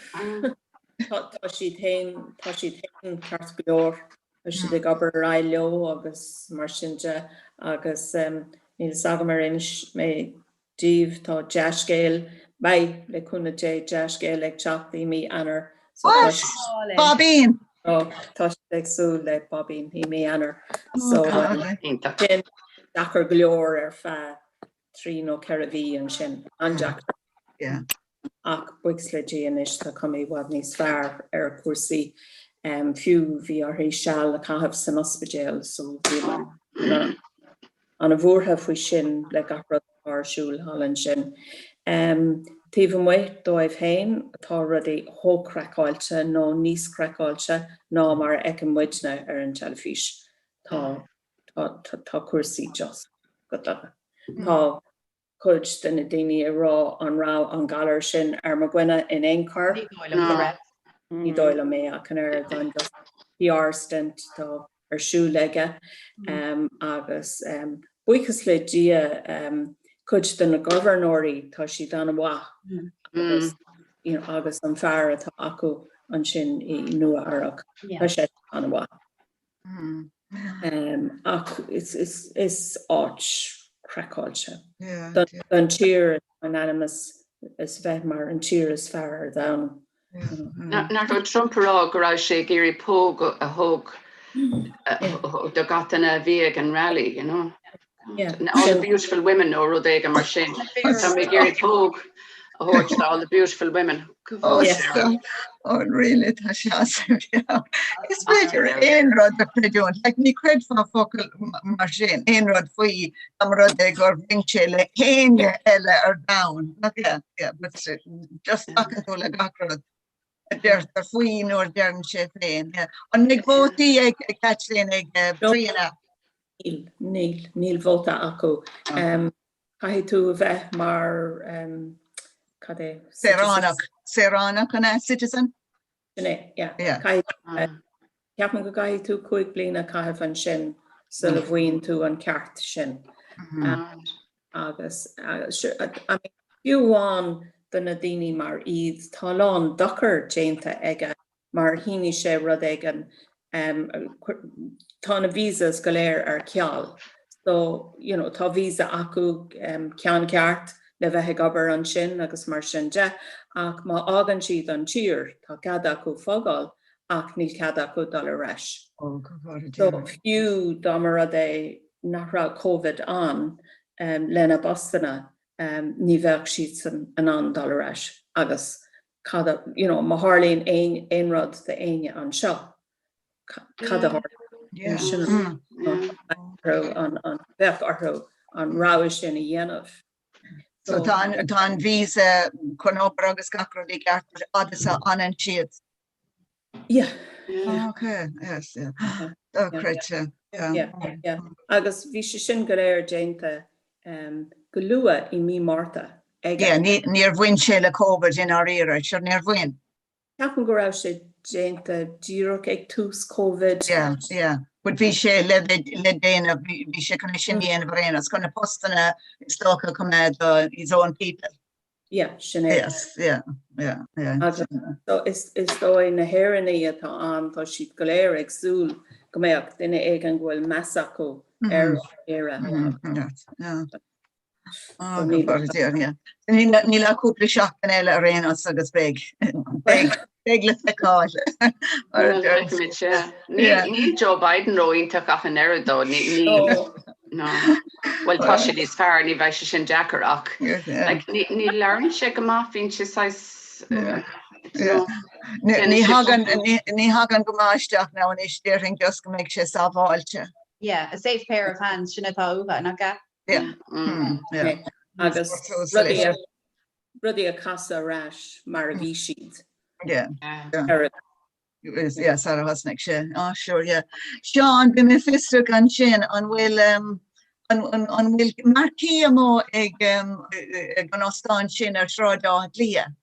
tá siad féin, tá siad féin ceart go leor. Tá siad ag obair ar aghaidh leo agus mar sin de agus níl fhios agam ar inis mé daoibh, tá dea-scéal, beidh, le cúnamh Dé, dea-scéal ag teacht i mí Eanáir. So tá What? siad, Baibín! tá siad ag súil le baibín i mí Eanáir. Oh, So God. sin deacair go leor ar feadh 3 nó 4 mhí ansin. An-deacair. Yeah. Ach buíochas le Dia anois tá cuma i bhfad níos fearr ar chúrsaí. Fiú bhí uirthi seal a chaitheamh san ospidéal so bhí an-bhuartha faoi sin le gach rud atá ar siúl thall ansin. Taobh amuigh dóibh féin tá rudaí chomh craiceáilte nó níos craiceáilte ná mar a fheiceann muidne ar an teilifís. Tá tá cúrsaí just go dona. Tá cuid de na daoine ag rá an raibh an galar sin ar mo dhuine in aon chor? Ní dóigh liom go raibh. Ní dóigh liom é ach an oiread an just PR stunt atá ar siúl aige agus buíochas le Dia cuid de na gobharnóirí tá siad an-mhaith agus you know agus an fear atá acu ansin i Nua Eabhrac tá sé an-mhaith. Ach is áit craiceáilte don tír in ainm is bheith mar an tír is fearr ar domhan. Nach raibh Trump ag rá go raibh sé ag iarraidh póg a thóg do gach duine a bhí ag an rally, you know? All the beautiful women nó rud éigin mar sin. Tá mé ag iarraidh póg a thabhairt do all the beautiful women. Oh, oh, really tá sé as Is féidir aon rud a chreidiúint, like, ní chreidfeá focal mar sin, aon rud faoi dá mba rud é gur bhain sé le héinne eile ar domhan. Like, yeah, yeah, but just tagann tú le gach rud a deirtear faoi nuair a deireann sé féin. Yeah. An mbeidh vótaí ag Caitlín ag Tríona? Níl, níl, níl vóta acu. Caithfidh tú a bheith mar, cad é? Saoránach. Saoránach an ea? Citizen? Sin é, yeah. Yeah. Caithfidh, ceapaim go gcaithfidh tú 5 bliana a chaitheamh ansin sula bhfaigheann tú an ceart sin. Agus, I mean, fiú amháin do na daoine mar iad, tá a lán dochar déanta aige mar shínigh sé rud éigin, tá na visas go léir ar ceal so you know tá visa acu ceann ceart le bheith ag obair ansin agus mar sin de ach má fhágann siad an tír tá cead acu fágáil ach níl cead acu dul ar ais. So fiú dá mba rud é nach raibh Covid ann lena bpostanna ní bheadh siadsan in ann dul ar ais agus cad a, you know, má tharlaíonn aon, aon rud d'éinne anseo, cad a tharlaíonn? Sin an, an, bheadh orthu an rogha sin a dhéanamh. So tá an, tá an visa chun obair agus gach rud i gceart, but fhad is a fhanann siad. Yeah. Oh, okay, yes, yeah. Dochreidte, yeah. Yeah, yeah. Agus bhí sé sin go léir déanta um, go luath i mí Márta aige. Yeah, ní, níor bhain sé le Covid i ndáiríre, sure níor bhain. Ceapaim go raibh sé déanta díreach ag tús Covid. Yeah, yeah. But bhí sé le, le déanamh, bhí bhí sé chun é sin a dhéanamh ar aon nós, chun na postanna is dócha a choimeád do his own people. Yeah, sin é. Yes, yeah, yeah, yeah. Agus so is, is dóigh na hÉireannaigh atá ann, tá siad go léir ag súil go mbeadh duine éigin go bhfuil meas acu ar Éire. Yeah, yeah. Oh, go bhfóire Dia, yeah. Níl níl ach cúpla seachtain eile ar aon nós agus beidh, beidh, beidh le feiceáil. Mar a deir Feicfimid, yeah. Níl, níl Joe Biden ró-iontach ach an oiread dó. Ní, ní, No. Bhuel tá sé níos fearr, ní bheidh sé sin deacair ach like, ní, ní labhrann sé go maith, bíonn sé saghas uh, Yeah. Ní ní thagann ní ní thagann go maith isteach now anois déarfainn just go mbeidh sé sábháilte. Yeah, a safe pair of hands sin atá uathu, nach ea? Yeah. Mm, yeah. Agus rudaí a, rudaí a chasadh ar ais mar a bhí siad. Yeah. Ar a Yeah, sara thosnaigh sé. Ah, sure, yeah. Seán, bhí mé fiosrach ansin, an bhfuil um, an, an, an bhfuil marquee amuigh ag, um, ag an ostán sin ar Sráid Átha Cliath?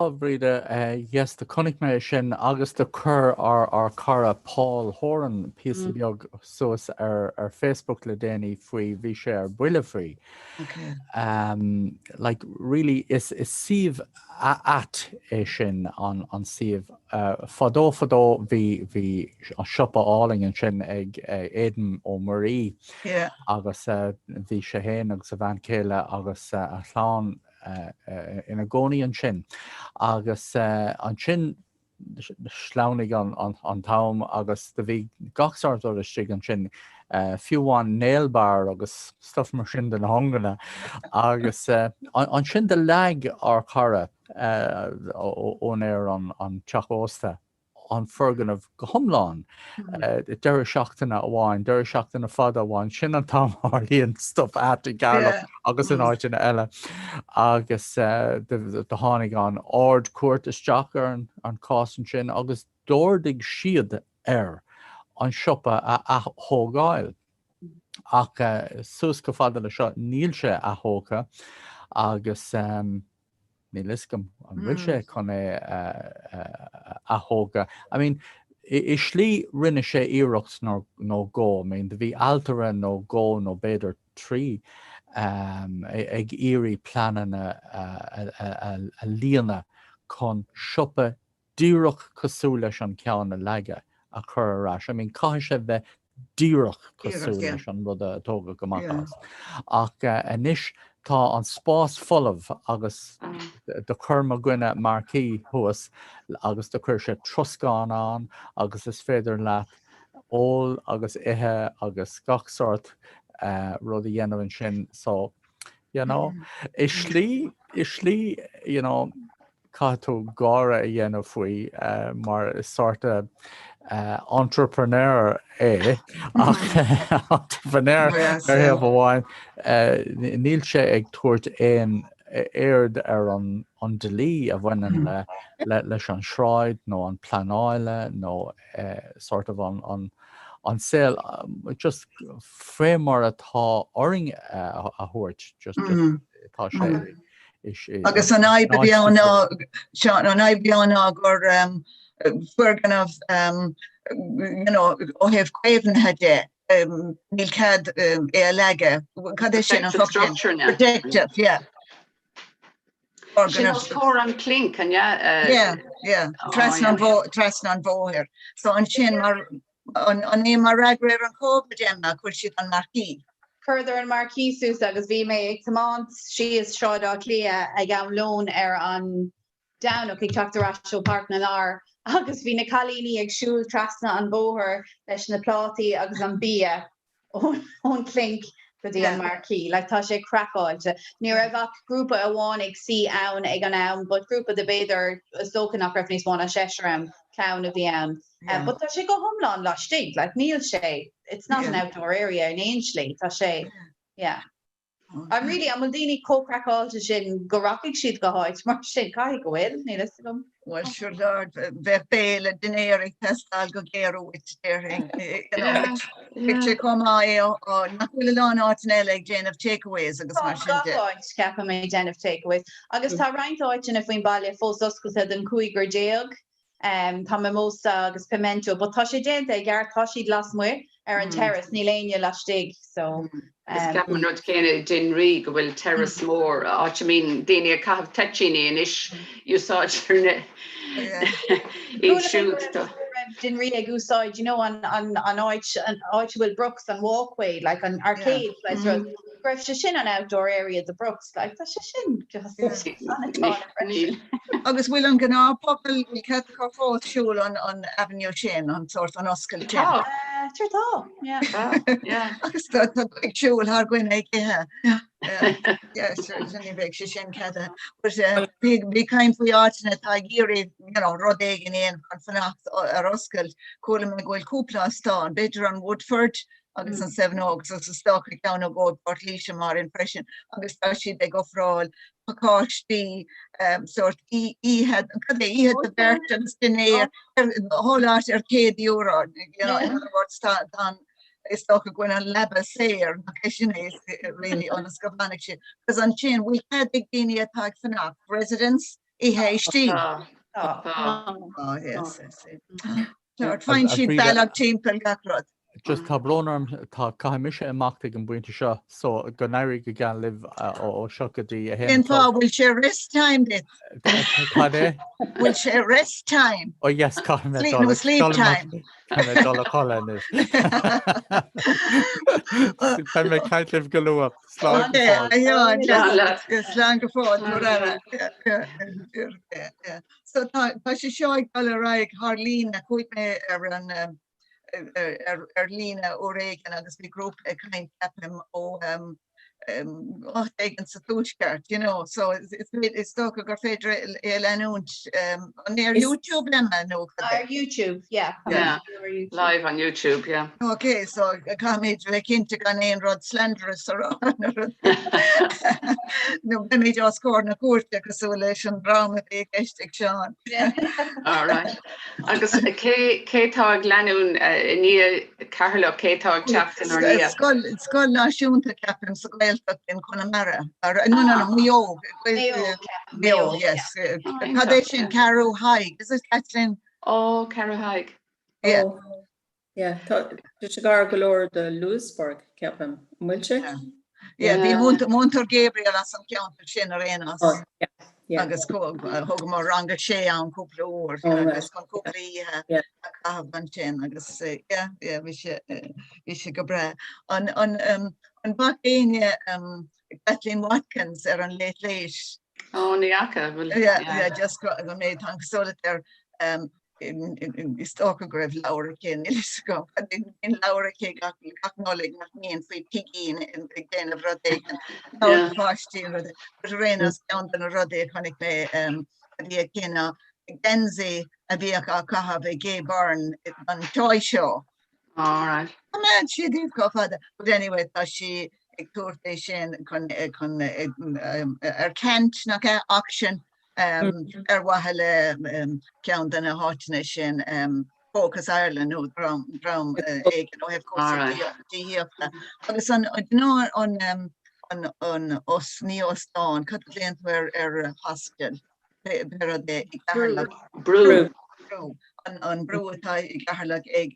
A Bhríde, yes, do chonaic mé é sin agus do chuir ár ár cara Paul Horan píosa beag suas ar ar Facebook le déanaí faoi, bhí sé ar buile faoi. Okay. Um, like, really, is is suíomh ait é sin an an suíomh. Uh, fadó fadó bhí bhí an siopa álainn ansin ag uh, Aidan Ó Muirí Yeah. agus uh, bhí sé féin agus a bhean chéile agus uh, a chlann ina gcónaí ansin agus ansin shleamhnaigh an t-am agus do bhí gach sórt rud istigh ansin, fiú amháin nail bar agus stuff mar sin do na honganna agus ansin do leag ár cara úinéir an teach ósta. an foirgneamh go hiomlán. Deireadh seachtaine amháin, deireadh seachtaine fada amháin, sin an t-am a tharlaíonn stuff ait i gCeatharlach agus in áiteanna eile. Agus do tháinig an Ard-Chúirt isteach ar an chás ansin agus d'ordaigh siad air an siopa a ath-thógáil. Ach suas chomh fada le seo níl sé ath-thógtha agus. Níl fhios agam an bhfuil sé chun é a ath-thógadh. I mean, i slí rinne sé iarracht nó dhó, I mean, do bhí ailtire nó dhó nó b'fhéidir 3 ag iarraidh pleananna a líonadh chun siopa díreach cosúil leis an ceann a leagadh a chur ar ais. I mean, caithfidh sé bheith díreach cosúil leis an rud a tógadh amach as. Ach anois tá an spás folamh agus do chuir mo dhuine marquee thuas agus do chuir sé troscán ann agus is féidir leat ól agus ithe agus gach sórt rud a dhéanamh ansin. So, you know, i slí, i slí, you know, caithfidh tú gáire a dhéanamh faoi mar is sórt entrepreneur é ach entrepreneur ar thaobh amháin níl sé ag tabhairt aon aird ar an dlí a bhaineann le leis an sráid nó an pleanáil nó sort of an an saol just fé mar atá orainn a thabhairt just tá sé Agus an fhadhb a bhí ann ná, Seán, an fhadhb a bhí ann ná gur foirgneamh, you know, ó thaobh caomhnaithe de, níl cead é a leagadh. Cad é sin an focal sin? Protective, yeah. Sin os comhair an Clink, an ea? Yeah, yeah. Trasna an bhóthair. So ansin mar An é mar fhreagra ar an Covid, Emma, a chuir siad an marquee? Chuireadar an marquee suas agus bhí mé ag tiomáint síos Sráid Átha Cliath ag am lóin ar an Domhnach ag teacht ar ais ó Páirc na Lar agus bhí na cailíní ag siúl trasna an bhóthair leis na plátaí agus an bia ón Clink go dtí an marquee. Like tá sé craiceáilte. Ní raibh ach grúpa amháin ag suí ann ag an am but grúpa de b'fhéidir is dócha nach raibh níos mó ná seisear ann, clann a bhí ann. But tá sé go hiomlán laistigh, like níl sé, it's not an outdoor area in aon slí, tá sé, yeah. I'm really, an bhfuil daoine chomh craiceáilte sin go rachaidh siad go háit mar sin? Caithfidh go bhfuil, níl fhios agam. Bhuel, sure Lord, bheadh béile dinnéar ag teastáil go géar uait, déarfainn. Bheadh sé chomh maith é ó, nach bhfuil a lán áiteanna eile ag déanamh takeaways agus mar sin de. Tá gach áit, ceapaim, ag déanamh takeaways. Agus tá roinnt áiteanna faoin baile fós oscailte don 15. Tá Mimosa agus Pimento but tá sé déanta i gceart, tá siad lasmuigh ar an terrace, níl éinne laistigh so. Agus ceapaim an rud céanna i dTinn Rí go bhfuil terrace mór, áit a mbíonn daoine ag caitheamh toitíní anois, úsáidtear na iad siúd do. raibh Dinn Rí ag úsáid, you know, an an an áit an áit a bhfuil Brooks, an walkway, like an arcade, like rud, go raibh sé sin an outdoor area do Brooks, like tá sé sin just an-tána freisin. Agus bhfuil an gnáthphobal, bhfuil cead acu fós siúl an an avenue sin, an sórt an oscailt sin? Tá. Sure tá, yeah. Tá, yeah. Agus tá tá ag siúl thar dhuine ag ithe. Yeah, sure, sin ní bheidh sé sin ceadaithe. But uh, bhí bhí caint faoi áiteanna atá ag iarraidh, you know, rud éigin a dhéanamh chun fanacht ar oscailt. Chuala mé go bhfuil cúpla óstán, b'fhéidir an Woodford. agus an Seven Oaks agus is dócha ceann nó dhó i bPort Laoise maran freisin agus tá siad ag ofráil pacáistí sórt oíche, cad é, oíche do bheirt agus dinnéar ar whole lot ar €100, you know, in other words tá an is dócha go bhfuil an leaba saor nach é sin é really ionas go bhfanfaidh siad. Agus ansin bhfuil cead ag daoine atá ag fanacht, residents, ithe istigh? Tá. Tá. Oh yes, yes. Faigheann siad bealach timpeall gach rud. Just tá brón orm, tá, caithfidh mise imeacht ag an bpointe seo, so go n-éirí go geal libh ó seo go dtí a haon Cén fáth, bhfuil sé rest time duit? Cad é? Bhfuil sé rest time? Oh yes, caithfidh mé dul, nó sleep time. Caithfidh mé dul a chodladh anois. Beidh mé ag caint libh go luath. Slán go fóill. Slán go fóill. So tá sé seo ag dul ar aghaidh thar líne, chuaigh mé ar an ar líne uair éigin agus bhí grúpa ag caint ceapaim ó áit éigin sa tuaisceart, you know, so is dócha gur féidir é a leanúint an é ar YouTube Emma nó cad é? Ar YouTube, yeah. Yeah, live on YouTube, yeah. Ok, so caithfimid bheith cinnte gan aon rud slanderous a rá nó beimid os comhair na cúirte cosúil leis an dream a bhí i gceist ag Seán. All right. Agus cé cé tá ag leanúint i ndiaidh Ceatharlach, cé tá ag teacht inár ndiaidh? Scoil scoil náisiúnta ceapaim sa Ghaeltacht in Conamara. No, no, no, Maigh Eo. Maigh Eo, yes. Cad é sin Ceathrú Thaidhg? Is it Caitlín? Ó, Ceathrú Thaidhg. Yeah. Yeah, tá sé gar go leor do Louisburgh, ceapaim. An bhfuil sé? Yeah, bhí múinteoir Gabriel as an cheantar sin ar aon nós. Oh, yeah, yeah. Agus thugamar rang a sé ann cúpla uair oh, agus chun cúpla oíche a chaitheamh ansin agus yeah, yeah, bhí sé bhí sé go breá. An an um, an bhfaca éinne um, Kathleen Watkins ar an Late Late? Ó, ní fhaca. Yeah, yeah, just go mé tá cosúil ar um, Is dócha go raibh leabhar aici, níl fhios agam, bíonn leabhar aici gach Nollaig nach mbíonn faoi pigín ag déanamh rud éigin, leabhar do pháistí nó rud éigin. But ar aon nós, ceann de na rudaí a chonaic mé a bhí aici ná geansaí a bhíodh á caitheamh ag Gay Byrne don Toy Show. All right. Choimeád siad iad chomh fada. But anyway, tá sí ag tabhairt é sin chun ar ceant nach ea, auction ar mhaithe le ceann de na háiteanna sin Focus Ireland nó dream dream éigin ó thaobh cúrsaí tithíochta. Agus an an an an os ní óstán, cad a ghlaonn tú ar ar hostel? Pé rud é i gCeatharlach. Brú. Brú. An brú atá i gCeatharlach ag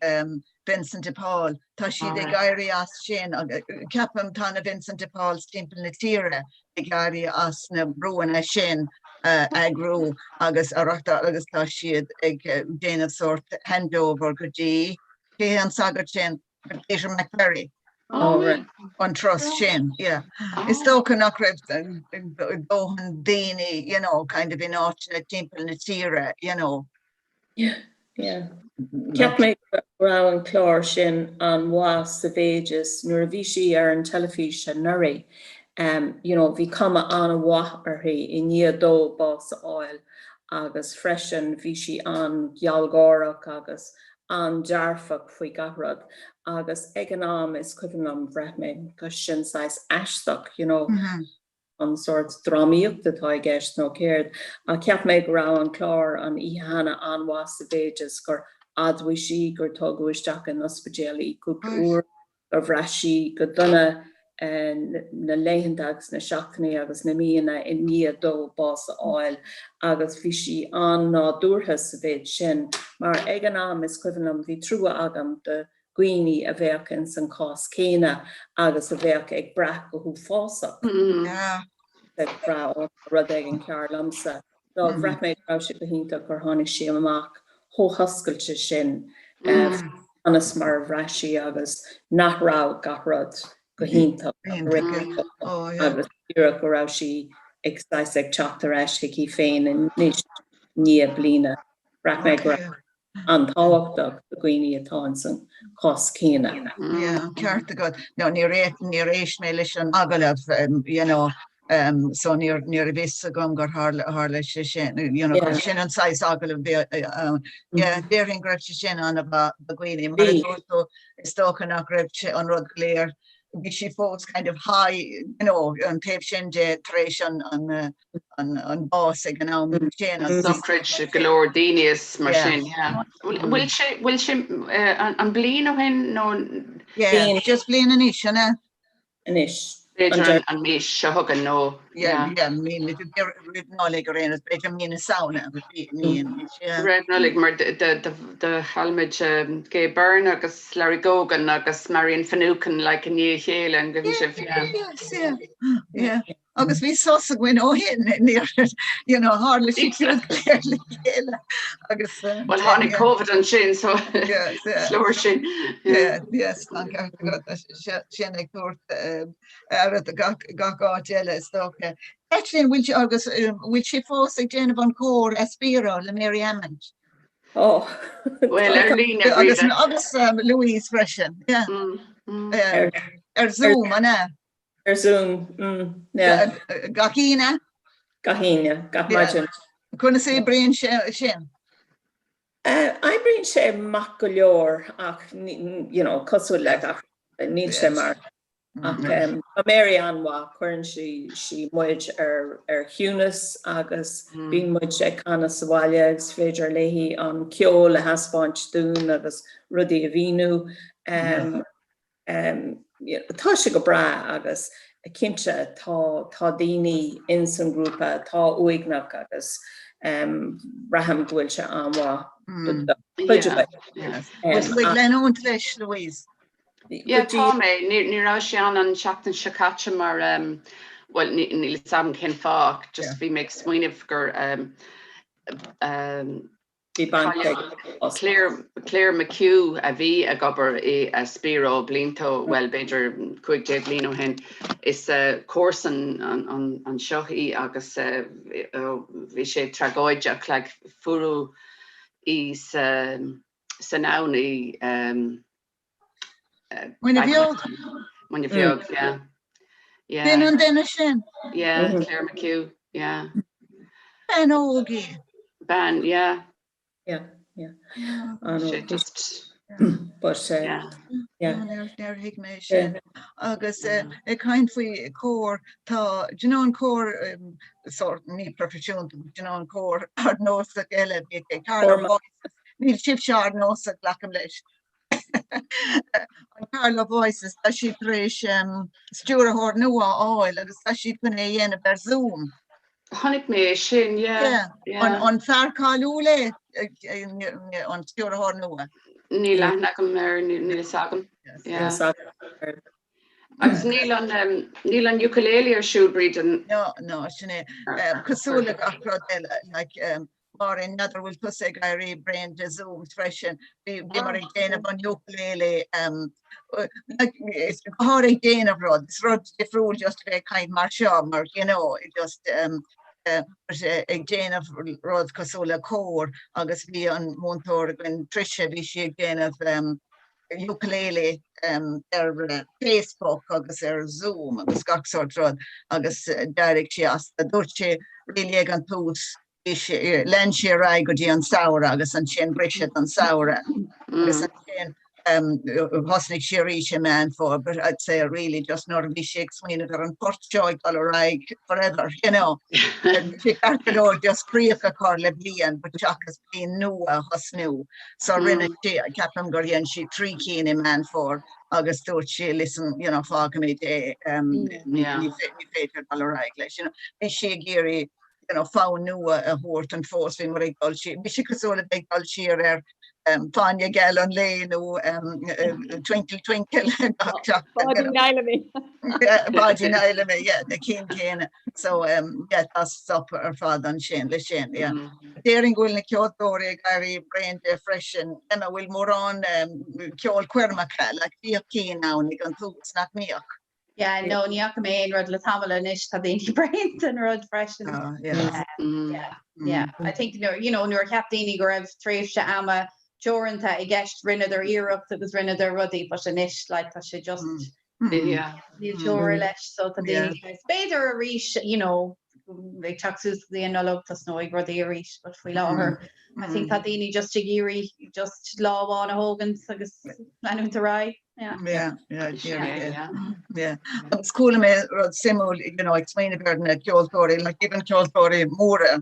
Vincent de Paul. Tá siad ag éirí as sin agus ceapaim tá na Vincent de Pauls timpeall na tíre ag éirí as na brúanna sin a eagrú agus a reáchtáil agus tá siad ag déanamh sórt handover go dtí, cé hé an sagart sin? Peter McVerry. An trust sin, yeah. Is dócha nach raibh dóthain daoine, you know, kind of in áiteanna timpeall na tíre, you know. Yeah, yeah. Cheap mé go raibh an clár sin an-mhaith sa mhéid is nuair a bhí sí ar an teilifís anuraidh, um, you know, bhí cuma an-mhaith uirthi i ndiaidh dó bás a fháil agus freisin bhí sí an-ghealgháireach agus an-dearfach faoi gach rud agus ag an am is cuimhin liom bhraith mé tá sin saghas aisteach, you know, mm -hmm. an sórt drámaíocht atá i gceist nó céard, ach cheap mé go raibh an clár an oíche cheana an-mhaith sa mhéid is gur admhaigh sí gur tugadh isteach in ospidéal í cúpla uair, gur bhraith sí go dona na laethanta agus na seachtainí agus na míonna i ndiaidh dó bás a fháil agus bhí sí an-nádúrtha sa mhéid sin mar ag an am is cuimhin liom bhí trua agam do dhaoine a bheadh ins an cás céanna agus a bheadh ag brath go huafásach ag brath ó tá rud éigin cearr liomsa. So bhraith mé go raibh sé go hiontach gur tháinig sí amach chomh hoscailte sin conas mar a bhraith sí agus nach raibh gach rud go hiontach agus díreach go raibh sí ag saghas ag teacht ar ais chuici féin anois i ndiaidh bliana. Bhraith mé go raibh an-tábhachtach do dhaoine atá ins an chás céanna. Yeah, ceart agat. No, níor níor éist mé leis an agallamh, you know. So ní raibh fhios agam gur tharla sé sin, you know, gur sin an saghas agallamh a bhí ann. Yeah, déarfainn go raibh sé sin an-mhaith do dhaoine, mar a dúirt tú, is dócha nach raibh sé an rud go léir, bhí sí fós kind of high, you know, an taobh sin de tar éis an, an, an, an bás ag an am sin. Sochraid go leor daoine is mar sin, yeah. Bhfuil sé, bhfuil sé an bliain ó shin nó? Yeah, just bliain anois, an ea? Anois. B'fhéidir an mhí seo chugainn nó. Yeah, yeah, mí roimh Nollaig ar aon nós, b'fhéidir mí na Samhna, mí anois, yeah. Roimh Nollaig mar do chaill muid Gay Byrne agus Larry Gogan agus Marian Finucane like i ndiaidh a chéile an gcuimhin sibh? Yeah, yes, yeah, yeah. Agus bhí sos againn ó shin, níor, you know, tharla sé siúd go léir le chéile agus. Well tháinig Covid ansin so is leor sin. Yeah, yes, tá an ceart agat. Sin ag tabhairt aire do gach áit eile is dócha. Caitlín, bhfuil sé agus bhfuil sé fós ag déanamh an cór Aspiro le Mary Amond? Oh. Well ar líne agus agus Louise freisin. Yeah. Ar Zoom an ea? Ar Zoom, mm, yeah. Gach Aoine? Gach Aoine, gach maidin. Conas a oibríonn sé sin? Oibríonn sé maith go leor ach you know cosúil le gach rud níl sé mar ach tá Mary an-mhaith, cuireann sí sí muid ar ar chiúnas agus bíonn muid ag canadh sa bhaile agus féidir léi an ceol a thaispeáint dúinn agus rudaí a mhíniú. Tá sé go breá agus cinnte tá tá daoine ins an grúpa atá uaigneach agus braithim go bhfuil sé an-mhaith do chuid againn. Bhfuil tú ag leanúint leis, Louise? Yeah, tá mé. Ní raibh sé ann an tseachtain seo caite mar bhuel níl fhios agam cén fáth ach just bhí mé ag smaoineamh gur Bhí baint ag Claire, Claire McHugh a bhí ag obair i Aspiro blianta, bhuel b'fhéidir 15 bliain ó shin. Is comharsan anseo í agus bhí sé tragóideach like fuaireadh í san abhainn i Muine Bheag. Muine Bheag, yeah. Yeah. B'in an duine sin? Yeah, Claire McHugh, yeah. Bean óg í. Bean, yeah. Yeah, yeah. Sé just... But, uh, yeah. yeah. Níor thuig mé sin. Agus ag caint faoi cór, tá, do you know an cór sort ní proifisiúnta, do you know an cór ardnósach eile bhí ag Carlow Voices. Níl sibhse ardnósach, glacaim leis. An Carlow Voices, tá siad tar éis stiúrthóir nua a fháil agus tá siad chun é a dhéanamh ar Zoom. Chonaic mé é sin, yeah. Yeah. An fear cáiliúil é an stiúrthóir nua? Níl aithne agam air, níl fhios agam. Yeah. Agus níl an, níl an ukulele ar siúl, Bríd? No, no, sin é. Cosúil le gach rud eile, like, Máirín, n'fheadar bhfuil tusa ag éirí bréan de Zoom freisin, bhíomar ag déanamh an ukulele, like, is go háirithe ag déanamh rud, is rud difriúil just a bheith ag caint mar seo, mar, you know, just but ag déanamh rud cosúil le cór agus bhí an múinteoir againn, Tricia, bhí sí ag déanamh ukulele ar Facebook agus ar Zoom agus gach sórt rud agus d'éirigh sí as. Dúirt sí really ag an tús bhí sé, lean sí ar aghaidh go dtí an samhradh agus ansin briseadh don samhradh agus ansin thosnaigh sí arís i Meán Fómhair but I'd say really just nuair a bhí sí ag smaoineamh ar an port seo ag dul ar aghaidh forever, you know. Bhí sé ceart go leor just críoch a chur le bliain but seachas bliain nua a thosnú. So rinne sí, ceapaim gur dhein sí 3 cinn i Meán Fómhair agus dúirt sí listen, you know, fágfaimid é, ní féidir dul ar aghaidh leis. You know, bhí sí ag iarraidh you know, fonn nua a thabhairt an fós, bhí mar ag dul siar, bhí sé cosúil le bheith ag dul siar ar Fáinne Geal an Lae nó Twinkle Twinkle gach seachtain. Báidín Fheidhlimí. Báidín Fheidhlimí, yeah, na cinn céanna. So, yeah, tá stop ar fad ansin leis sin, yeah. Déarfainn go bhfuil na ceoltóirí ag éirí bréan de freisin, Emma, bhfuil mórán ceolchoirmeacha, like bhíodh cinn ann ag an tús, nach mbíodh? Yeah, no, ní fhaca mé aon rud le tamall anois, tá daoine bréan den rud freisin. Oh, yeah. Yeah, yeah. I think, you know, nuair a cheap daoine go raibh tréimhse ama teoranta i gceist, rinneadar iarracht agus rinneadar rudaí, but anois, like, tá sé just, Níl teora leis so tá daoine b'fhéidir arís you know ag teacht suas go dtí an Nollaig tosnóidh rudaí arís but faoi láthair I think tá daoine just ag iarraidh just lá amháin a thógaint agus leanúint ar aghaidh. Yeah. Yeah, yeah, yeah, yeah. Agus chuala mé rud suimiúil, you know, ag smaoineamh ar na ceoltóirí, like even ceoltóirí móra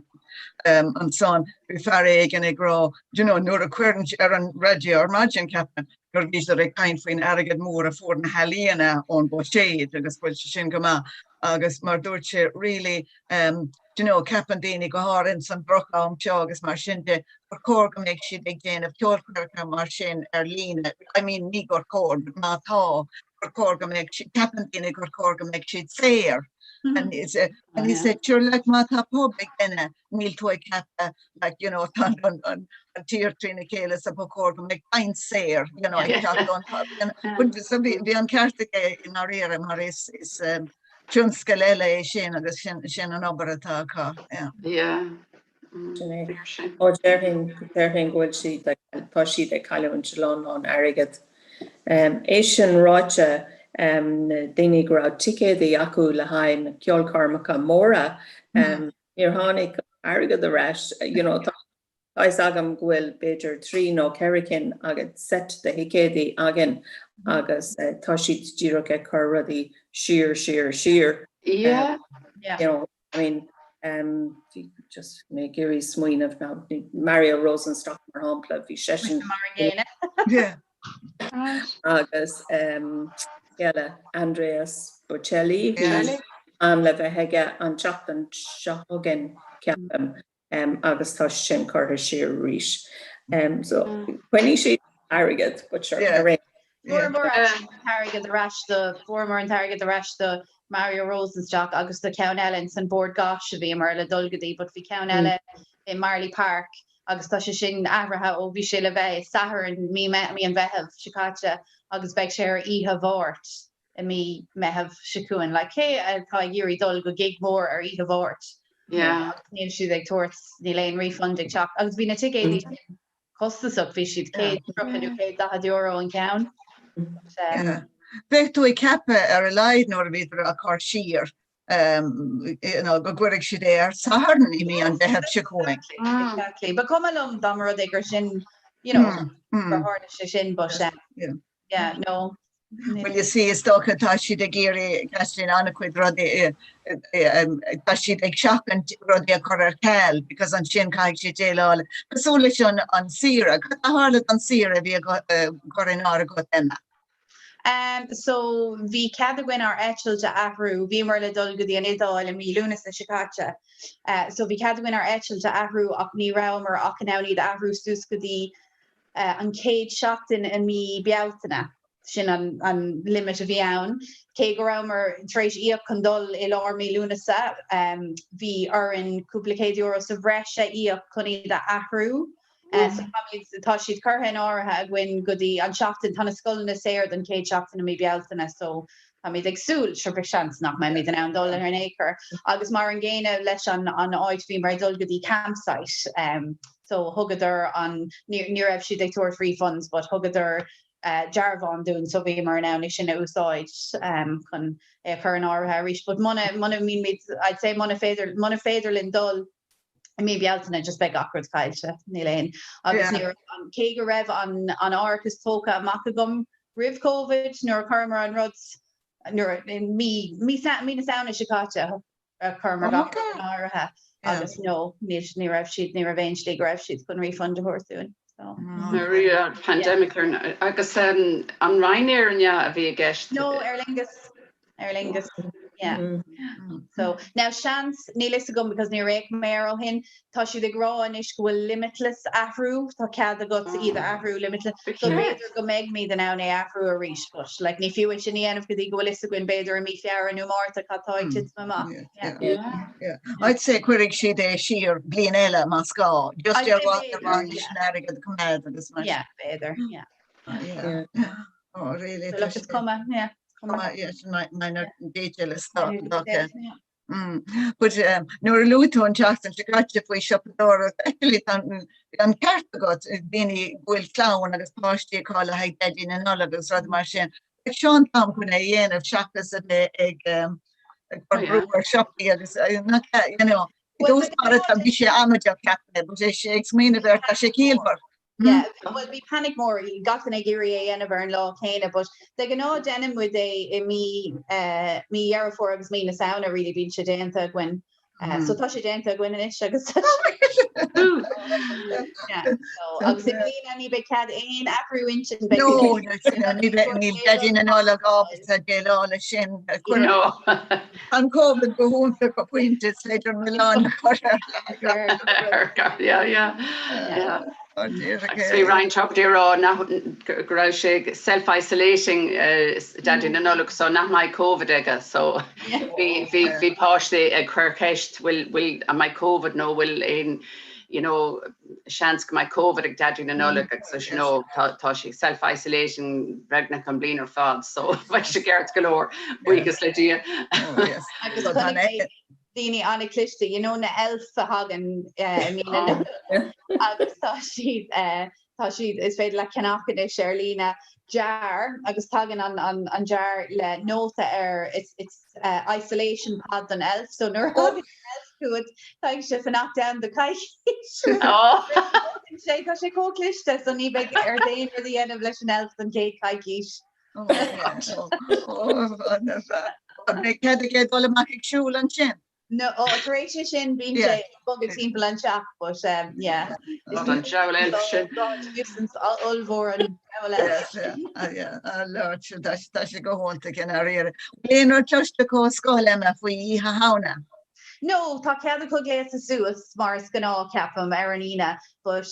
um, ansan, bhí fear éigin ag rá, you know, nuair a chuireann ar an raidió ar maidin ceapaim, nuair a bhí siad ag caint faoin airgead mór a fuair na healaíona ón bhuiséad agus bhfuil sé sin go maith agus mar dúirt sé really um, you know, ceapann daoine go háirithe san droch-am seo agus mar sin de gur chóir go mbeidh siad ag déanamh ceolchoirmeacha mar sin ar líne, I mean ní gur chóir but má tá gur chóir go mbeidh siad, ceapann daoine gur chóir go mbeidh siad saor. And he said, and he said, sure like má tá pub ag duine níl tú ag ceapadh like you know tá an an an tír trína chéile so ba chóir go mbeidh pint saor you know ag teacht ón pub you know. But so bhí bhí an ceart aige i ndáiríre mar is is um, tionscal eile é sin agus sin sin an obair atá acu. Yeah. Yeah. Sin é. Ó déarfainn déarfainn go bhfuil siad ag tá siad ag cailliúint a lán lán airgead. É sin ráite na daoine go raibh ticéadaí acu le haghaidh na ceolchoirmeacha móra Níor tháinig airgead ar ais, you know, tá a fhios agam go bhfuil b'fhéidir 3 nó 4 cinn agus set de thicéadaí againn agus tá siad díreach ag cur rudaí siar, siar, siar. Yeah. You know, I mean, um, bhí just mé ag iarraidh smaoineamh now, Mario Rosenstock mar shampla, bhí seisean Mar an gcéanna. Yeah. Agus eile, Andreas Bocelli, bhí an le bheith aige an tseachtain seo chugainn, ceapaim, agus tá sé sin curtha siar arís. So coinneoidh siad airgead, but sure, ar aon Fuaireamar an t-airgead ar ais do, fuaireamar an t-airgead ar ais do Mario Rosenstock agus do cheann eile in san Bord Gáis a bhíomar le dul go dtí, but bhí ceann eile i Marlay Park agus tá sé sin athraithe ó bhí sé le bheith Satharn mí mí an Mheithimh seo caite agus beidh sé ar oíche Mháirt i mí Meitheamh seo chugainn. Like cé atá ag iarraidh dul go gig mór ar oíche Mháirt? Yeah. Agus níl siad ag tabhairt, níl aon refund ag teacht agus bhí na ticéadaí sin costasach, bhí siad 130 nó 140 euro an ceann. But, um, Yeah. Bheadh tú ag ceapadh ar a laghad nuair a bhíodar á cur siar go gcuirfidh siad é ar Satharn i mí an Mheithimh seo chugainn. Exactly. Ba chuma liom dá mba rud é gur sin, you know, gur tharla sé sin, but yeah, no. Well, you see, is dócha tá siad ag iarraidh Caitlín an-chuid rudaí, tá siad ag seachaint rudaí a chur ar ceal because ansin caithfidh siad déileáil cosúil leis an an saoire. Cad a tharla don saoire a bhí á cur in áirithe agat, Emma? So bhí cead againn ár eitilt a athrú, bhíomar le dul go dtí an Iodáil i mí Lúnasa seo caite. So bhí cead againn ár eitilt a athrú ach ní rabhamar ach in ann iad a athrú suas go dtí an chéad seachtain i mí Bealtaine. Sin an an limit a bhí ann. Cé go rabhamar tar éis íoc chun dul i lár mí Lúnasa, bhí orainn cúpla céad euro sa bhreis a íoc chun iad a athrú. So táimid, tá siad curtha in áirithe againn go dtí an seachtain, tá na scoileanna saor don chéad seachtain i mí Bealtaine so táimid ag súil, sure beidh seans nach mbeimid in ann dul ar aon chor. Agus mar an gcéanna leis an an áit bhíomar ag dul go dtí campsite so thugadar an, ní ní raibh siad ag tabhairt refunds but thugadar dearbhán dúinn so bhíomar in ann é sin a úsáid chun é a chur in áirithe arís. But muna muna mbímid, I'd say muna féidir muna féidir linn dul, i mí Bealtaine just beidh gach rud caillte, níl aon agus ní raibh an, cé go raibh an an árachas tógtha amach agam roimh Covid nuair a chuireamar an rud nuair i mí mí mí na Samhna seo caite a chuireamar gach rud in áirithe agus no níl ní raibh siad ní raibh aon slí go raibh siad chun refund a thabhairt dúinn so. Nuair a pandemic ar agus an Ryanair an ea a bhí i gceist? No, Aer Lingus. Aer Lingus. Yeah. So, now seans, níl fhios agam because níor fhéach mé air ó shin, tá siad ag rá anois go bhfuil limitless athrú, tá cead agat iad a athrú limitless, so b'fhéidir go mbeimid in ann é athrú arís, but like ní fiú é sin a dhéanamh go dtí go bhfuil fhios againn b'fhéidir i mí Feabhra nó Márta cad tá ag titim amach. Yeah. Yeah. I'd say cuirfidh siad é siar bliain eile más gá, just ar mhaith ar mhaith leis an airgead a choimeád agus mar Yeah, b'fhéidir, yeah. Yeah. Oh, really? So look, it's cuma, yeah. Cuma, yeah, sin minor detail is dócha. Mm. But um, nuair a luaigh tú an tseachtain seo caite faoi siopadóireacht, actually tá an ceart agat daoine go bhfuil clann agus páistí acu le haghaidh Daidí na Nollag agus rud mar sin. Seo an t-am chun é a dhéanamh seachas a bheith ag cur brú ar siopaí agus you know, i dtús báire tá bhí sé amaideach ceap mé, but is é ag smaoineamh air tá sé ciallmhar. Yeah, well bhí panic mór, gach duine ag iarraidh é a dhéanamh ar an lá céanna, but de ghnáth déanann muid é i mí mí Dheireadh Fómhair agus mí na Samhna really bíonn sé déanta againn. So tá sé déanta againn anois agus Yeah, so agus i mbliana ní beidh cead aon athrú intinn beidh No, ní bheidh níl Daidí na Nollag ábalta déileáil leis sin. No. An Covid go hiontach go pointe is féidir milleán a chur air. Yeah, yeah, yeah. Agus bhí roinnt acu ag rá nach go raibh sé self-isolating Daidí na Nollag so nach mbeidh Covid aige so bhí bhí bhí páistí ag cur ceist bhfuil bhfuil an mbeidh Covid nó bhfuil aon you know seans go mbeidh Covid ag Daidí na Nollag agus so you know tá tá sé self-isolating beagnach an bliain ar fad so beidh sé ceart go leor buíochas le Dia. Agus chonaic mé daoine an-chliste, you know na elf a thagann i mí na Nollag agus tá siad tá siad is féidir leat ceannach anois ar líne jar agus tagann an an an jar le nóta air it's it's isolation pod don elf so nuair a thagann an elf chugat caithfidh sé fanacht ann do coicís. Sé tá sé chomh cliste so ní bheidh ort aon rud a dhéanamh leis an elf don chéad coicís. Beidh cead aige dul amach ag siúl ansin? No, ó, tar éis é sin bíonn sé ag bogadh timpeall an teach, but um, yeah. An diabhal elf sin. Nuisance ollmhór an diabhal elf. Tá sé go hiontach i ndáiríre. Aon rud cloiste acu ó scoil Emma faoi Oíche Shamhna? No, tá cead acu gléasadh suas mar is gnáth, ceapaim, ar an Aoine but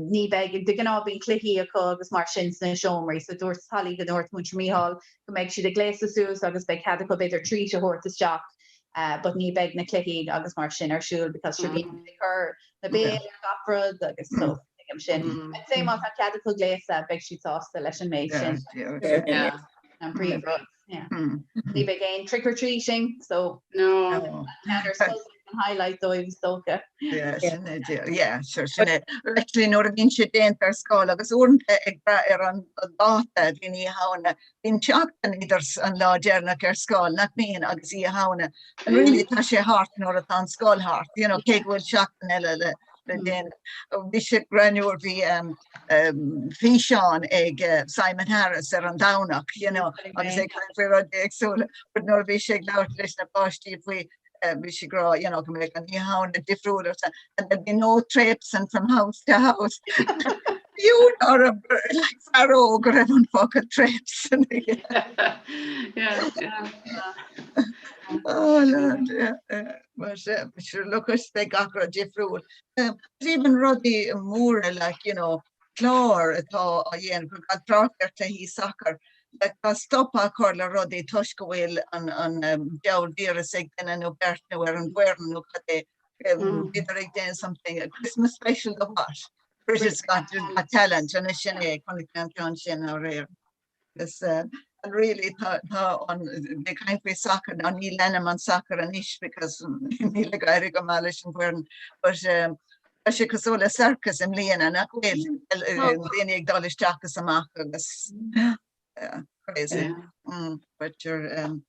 ní bheidh, de ghnáth bíonn cluichí acu agus mar sin sna seomraí so dúirt Holly go ndúirt Múinteoir Mícheál go mbeidh siad ag gléasadh suas agus beidh cead acu b'fhéidir treat a thabhairt isteach but ní bheidh na cluichí agus mar sin ar siúl because sure bíonn siad ag cur na béil ar gach rud agus so tuigim sin. I'd say má tá cead acu gléasadh beidh siad sásta leis an méid sin. An príomhrud. Yeah. Ní bheidh aon trick or treating so no an highlight dóibh is dócha. Yeah, sin é, dear. Yeah, sure, sin é. Actually, nuair a bhíonn sé déanta ar scoil agus uaireanta ag brath ar an dáta a bhíonn Oíche Shamhna, bíonn seachtain idir an lá deireanach ar scoil, nach mbíonn, agus Oíche Shamhna. And really tá sé thart nuair atá an scoil thart, you know, cé go bhfuil seachtain eile le le déanamh. Bhí sé greannmhar, bhí físeán ag Simon Harris ar an Domhnach, you know, agus é ag caint faoi rudaí éagsúla, but nuair a bhí sé ag labhairt leis na páistí faoi bhí sé ag rá, you know, go mbeadh an Oíche Shamhna difriúil or and there'd be no traipsing from house to house. Fiú ar like fear óg go raibh an focal traipsing aige. Yeah, yeah. Oh Lord, yeah, yeah. Mar sin, sure, look, beidh gach rud difriúil. Even rudaí móra like, you know, clár atá á dhéanamh, gan trácht ar chluichí sacair, like tá stop á chur le rudaí toisc go bhfuil an an diabhal víreas ag duine nó beirt nó ar an bhfoireann nó cad é. Bhíodar ag déanamh something, a Christmas special do what? Britain's Got Got Talent, anois sin é, chonaic mé an ceann sin aréir. Agus and really tá tá an ag caint faoi sacar now ní leanaim an sacar anois because níl ag éirí go maith leis an bhfoireann but um, tá sé cosúil le circus i mbliana nach bhfuil daoine ag dul isteach is amach agus yeah, crazy. Mm, but you're, um,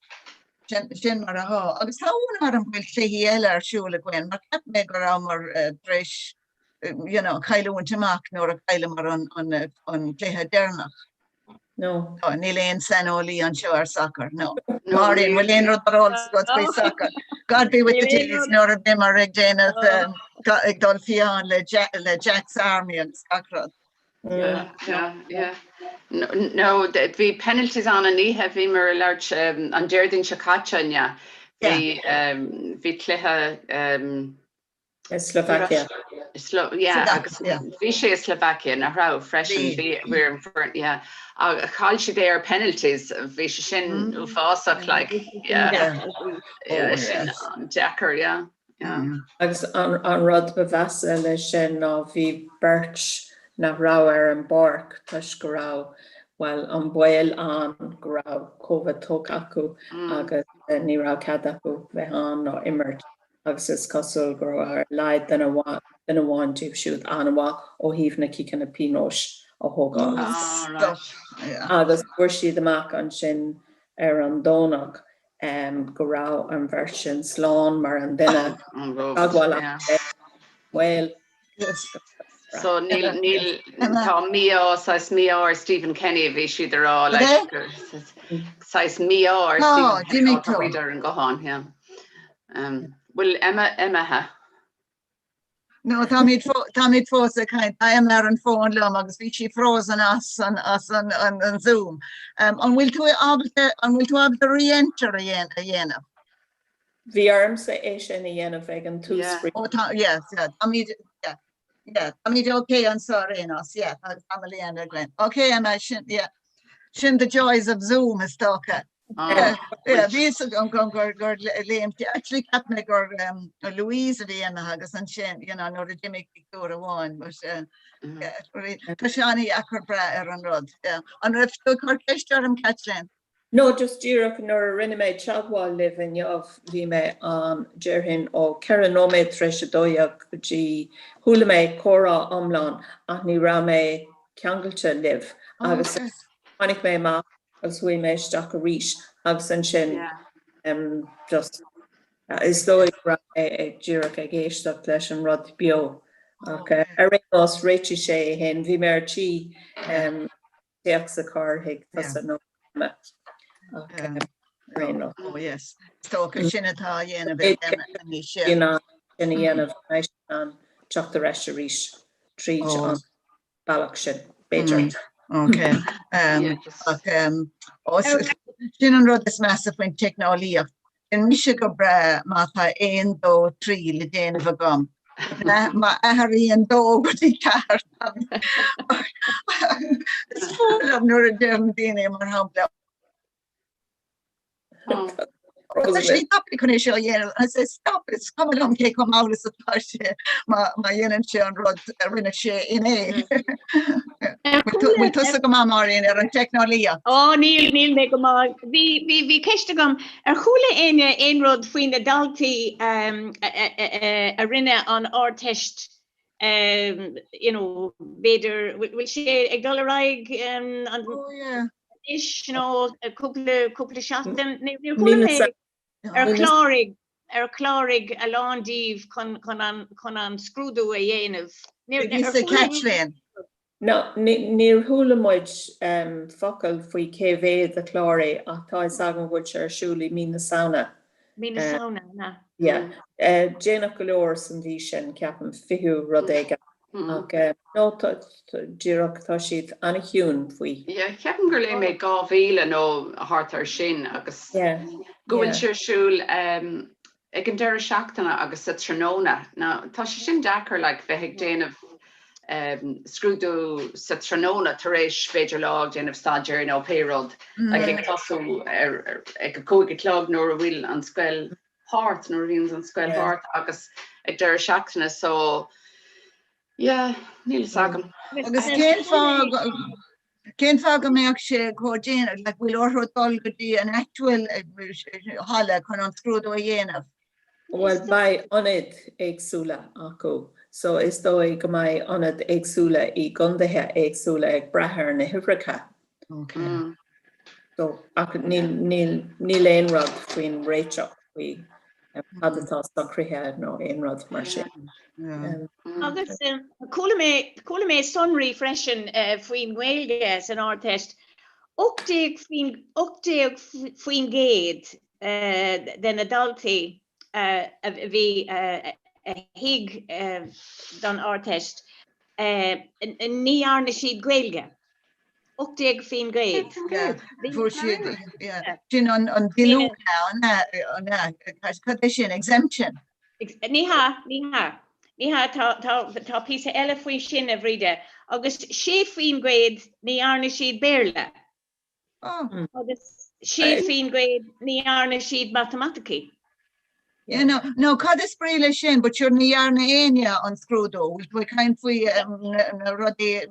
sin, sin mar atá. Agus tá ionadh orm go bhfuil cluichí eile ar siúl againn, mar cheap mé go rabhamar uh, tar éis you know, cailliúint amach nuair a chailleamar an, an, an cluiche deireanach. No. No, níl aon saineolaí anseo ar sacar, no. Máirín, bhfuil aon rud ar eolas agat faoi sacar. God be with the days nuair a bhíomar ag déanamh um, ag dul fiáin le, ja le Jack's Army agus gach rud. Yeah, yeah, yeah. No, no, bhí penalties ann an oíche bhíomar ag labhairt um, an Déardaoin seo caite inné. Bhí um, bhí cluiche um, Slovakia. Slo yeah, agus bhí sé i Slovakia nach raibh freisin bhí bhí yeah. Chaill siad é ar penalties bhí sé sin uafásach like yeah. Yeah, sin deacair yeah. Yeah. Agus an, an rud ba mheasa leis sin ná bhí beirt nach raibh ar an bpáirc toisc go raibh well an baol ann go raibh Covid tógtha acu agus ní raibh cead acu bheith ann ná imirt. agus is cosúil go raibh ar a laghad duine amháin díobh siúd an-mhaith ó thaobh na ciceanna pionóis. a thógáil. Agus fuair siad amach ansin ar an Domhnach go raibh an bheirt sin slán mar an duine teagmháil bhuel. So níl, níl, tá mí-ádh, saghas mí-ádh ar Stephen Kenny a bhí siad a rá, like, saghas mí-ádh ar Stephen Kenny, tá muid ar an guthán, yeah. Bhfuil Emma imithe? No, táimid táimid fós ag caint, tá Emma ar an fón liom agus bhí sí frozen as an as an an an Zoom. Um, an bhfuil tú ábalta an bhfuil tú ábalta re-enter a dhéanamh? Bhí ormsa é sin a dhéanamh ag an tús. Yeah. Oh, tá, yes, yeah, táimid, yeah, yeah, táimid okay anseo ar aon nós, yeah, tá tá mo léan ar Glenn. Okay, Emma, sin, yeah, sin the joys of Zoom is dócha. Ah. Yeah, bhí fhios agam gur gur gur léim actually cheap mé gur um, Louise a bhí imithe agus ansin, you know, nuair a d'imigh pictiúr amháin, but uh, mm. yeah, tá sé an-deacair brath ar an rud. Yeah. An raibh tú ag cur ceist orm, Caitlín? No, just díreach nuair a rinne mé teagmháil libh inniu, bhí mé ann, déarfainn ó 4 nóiméad tar éis 12 go dtí, chuala mé comhrá iomlán ach ní raibh mé ceangailte libh agus tháinig mé amach agus chuaigh mé isteach arís agus ansin just is dóigh go raibh mé ag díreach ag éisteacht leis an rud beo ach ar aon nós réitigh sé é féin, bhí mé ar tí téacs a chur chuig tusa nó Emma. Oh yes. Is dócha sin atá á dhéanamh ag Emma anois, yeah. Sin a dhéanamh anois an teacht ar ais arís tríd an bealach sin, b'fhéidir. Ok. Ach sin an rud is measa faoin teicneolaíocht. Bíonn mise go breá má tá aon, dó, trí le déanamh agam. Má athraíonn dó go dtí ceathair, is fuath liom nuair a deireann daoine, mar shampla, Tá sé tapaidh chun é seo a dhéanamh. I say stop, is cuma liom cé chomh mall is atá sé má dhéanann sé an rud a rinne sé inné. Bhfuil tusa go maith, Máirín, ar an teicneolaíocht? Ó, níl, níl mé go maith. Bhí, bhí, bhí ceist agam, ar chuala éinne aon rud faoi na daltaí a rinne an Ardteist, you know, b'fhéidir, bhfuil sé ag dul ar aghaidh anois nó cúpla, cúpla seachtain? Níor chuala mé ar chláraigh ar chláraigh a lán díobh chun chun an chun an scrúdú a dhéanamh. Níor Níor ar chuala Caitlín. No, níor chuala muid focal faoi cé mhéad a chláraigh ach tá fhios agam go bhfuil sé ar siúl i mí na Samhna. Mí na Samhna, an ea? Yeah. Déanach go leor san mhí sin, ceapaim, fichiú rud éigin. Ach no, díreach tá siad an-chiúin faoi. Yeah, ceapaim gur léigh mé 2,000 nó thart ar sin agus go bhfuil sé ar siúl ag an deireadh seachtaine agus sa tráthnóna. Now, tá sé sin deacair like bheith ag déanamh scrúdú sa tráthnóna tar éis b'fhéidir lá ag déanamh staidéir nó pé rud, like ag tosú ar ag a cúig a chlog nuair a bhfuil an scoil thart, nuair a bhíonn an scoil thart agus ag deireadh seachtaine so yeah, níl fhios agam. Agus cén fáth cén fáth go mbeadh sé chomh déanach, like bhfuil orthu dul go dtí an actual halla chun an scrúdú a dhéanamh? Bhuel beidh ionaid éagsúla acu so is dóigh go mbeidh ionaid éagsúla i gcondaetha éagsúla ag brath ar na huimhreacha. Okay. So, ach níl, níl, níl aon rud faoin réiteach faoi cad atá socraithe nó aon rud mar sin. Agus chuala mé, chuala mé sonraí freisin faoin nGaeilge san Ardteist. 18% de na daltaí a bhí a shuigh don Ardteist, ní dhearna siad Gaeilge. 18%. Fuair siad, yeah. Sin an díolúine, an ea? Cad é sin, exemption? Ní hea, ní hea. Ní hea, tá píosa eile faoi sin, a Bhríde. Agus 6% ní dhearna siad Béarla. Agus 6% ní dhearna siad matamaiticí. Yeah, no, no, cad is brí leis sin, but sure ní dhearna éinne an scrúdú, bhfuil tú ag caint faoi na rudaí,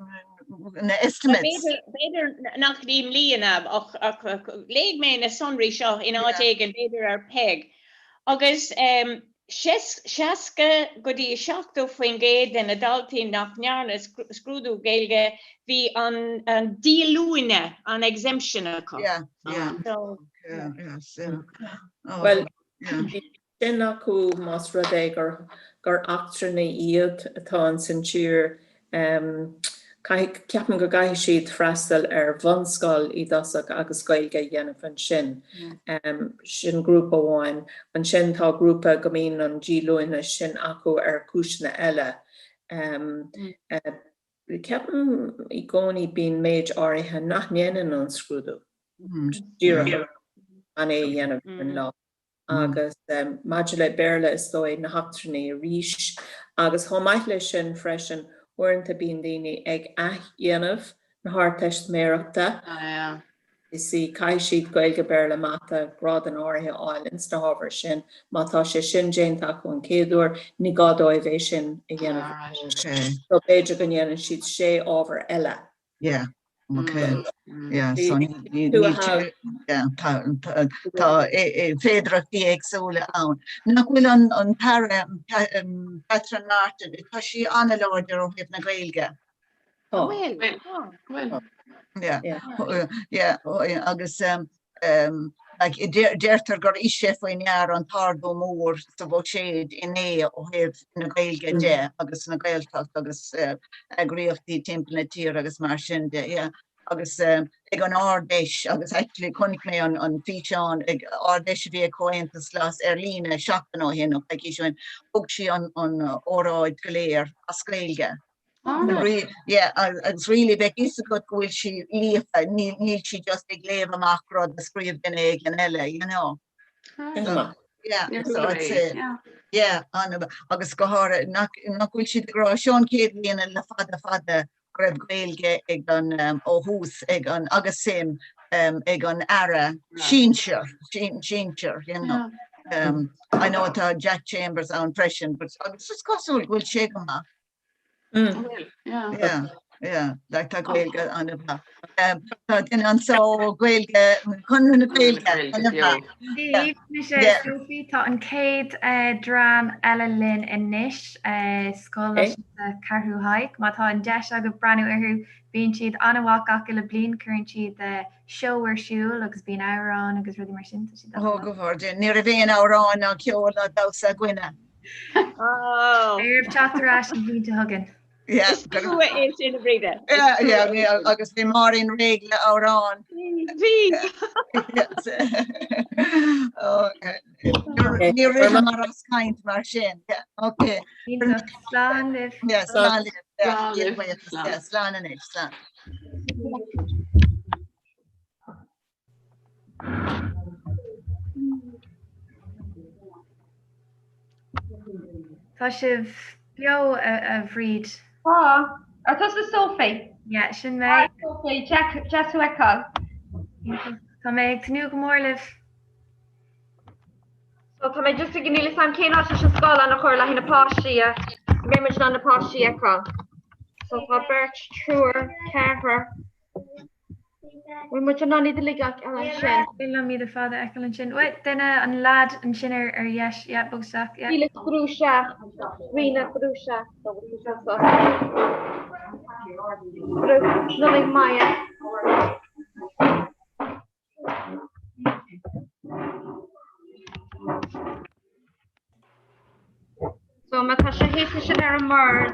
na estimates? B'fhéidir nach i mbliana ach ach léigh mé na sonraí seo in áit éigin, b'fhéidir ar Peig. Agus. 60 go dtí 70% de na daltaí nach ndearna scrúdú Gaeilge, bhí an díolúine, an exemption acu. Yeah, yeah. So, yeah, yes, yeah. Oh, Well, bhí sin acu más rud é gur gur eachtrannaigh iad atá ins an tír. Caithfidh, ceapaim go gcaithfidh siad freastal ar bhunscoil i dtosach agus Gaeilge a dhéanamh ansin. Sin grúpa amháin. Ansin tá grúpa go mbíonn an díolúine sin acu ar chúiseanna eile. Ceapaim i gcónaí bíonn méid áirithe nach ndéanann an scrúdú. Díreach gan é a dhéanamh ar an lá. Agus maidir le Béarla, is dóigh, na heachtrannaigh arís. Agus chomh maith leis sin freisin, uaireanta bíonn daoine ag athdhéanamh na hArdteistiméireachta. Is í, caithfidh siad Gaeilge, Béarla, Mata, grádanna áirithe a fháil ins na hábhair sin. Má tá sé sin déanta acu an chéad uair, ní gá dóibh é sin a dhéanamh arís. So b'fhéidir go ndéanann siad sé ábhar eile. Yeah. Okay. Yeah, so yeah, tá tá féidearthachtaí éagsúla ann. Nach bhfuil an an tAire Catherine Martin, tá sí an-láidir ó thaobh na Gaeilge. Bhfuil, bhfuil. Yeah, yeah, agus um, um, like, deirtear gur ise faoi ndear an t-ardú mór sa bhuiséad inné ó thaobh na Gaeilge de agus na Gaeltacht agus eagraíochtaí timpeall na tíre agus mar sin de, yeah. Agus ag an Ard-Fheis agus actually chonaic mé an an físeán ag Ard-Fheis a bhí ag Comhaontas Glas ar líne seachtain ó shin nó coicís ó shin, thug sí an an óráid go léir as Gaeilge. Yeah, agus really bheadh fhios agat go bhfuil sí líofa, níl sí just ag léamh amach rud a scríobh duine éigin eile, you know. Yeah, so I'd say, yeah, agus go háirithe nach bhfuil siad ag rá seo an chéad bhliain le fada fada go raibh Gaeilge ag an ó thús ag an agus suim ag an Aire sinsir, sinsir, you know. I know tá Jack Chambers ann freisin, but agus is cosúil go bhfuil sé go maith. Yeah, yeah, like tá Gaeilge an-mhaith. Tá duine anseo Gaeilge, Conradh na Gaeilge an-mhaith. Mise Sophie, tá an chéad dream eile linn anois, Scoil Náisiúnta Cheathrú Thaidhg. Má tá an deis agaibh breathnú orthu, bíonn siad an-mhaith gach uile bliain, cuireann siad seó ar siúl agus bíonn amhráin agus rudaí mar sin. Tá siad Ó, go bhfóire Dia, ní raibh aon amhrán ná ceol ná damhsa againne. Beidh oraibh teacht ar ais an bhliain seo chugainn. Is trua é sin, a Bhríde. Yeah, yeah, bhí, agus bhí Máirín réidh le amhrán. Bhí. Ní ritheamar as caint mar sin. Yeah, okay. Slán libh. Yeah, slán libh. Yeah, yeah, slán anois, slán. Tá sibh beo, a Bhríd? Tá. Ar tusa Sophie? Yeah, sin mé. Hi Sophie, deas thú a fheiceáil. Tá mé ag tnúth go mór libh. So tá mé just ag níl a fhios agam cén áit leis an scáileán a chur le haghaidh na páistí a go mbeidh muid in ann na páistí a fheiceáil. So tá beirt, triúr, ceathrar. Bhfuil muid in ann iad uilig a fheiceáil ansin? Bhfuil liom iad ar fad a fheiceáil ansin. Wait, duine, an lad ansin ar ar dheis, yeah, bog isteach, yeah. Felix brú isteach, Ríona brú isteach. Brú, Nollaig Maya. So má tá sé thíos ansin ar an mbord.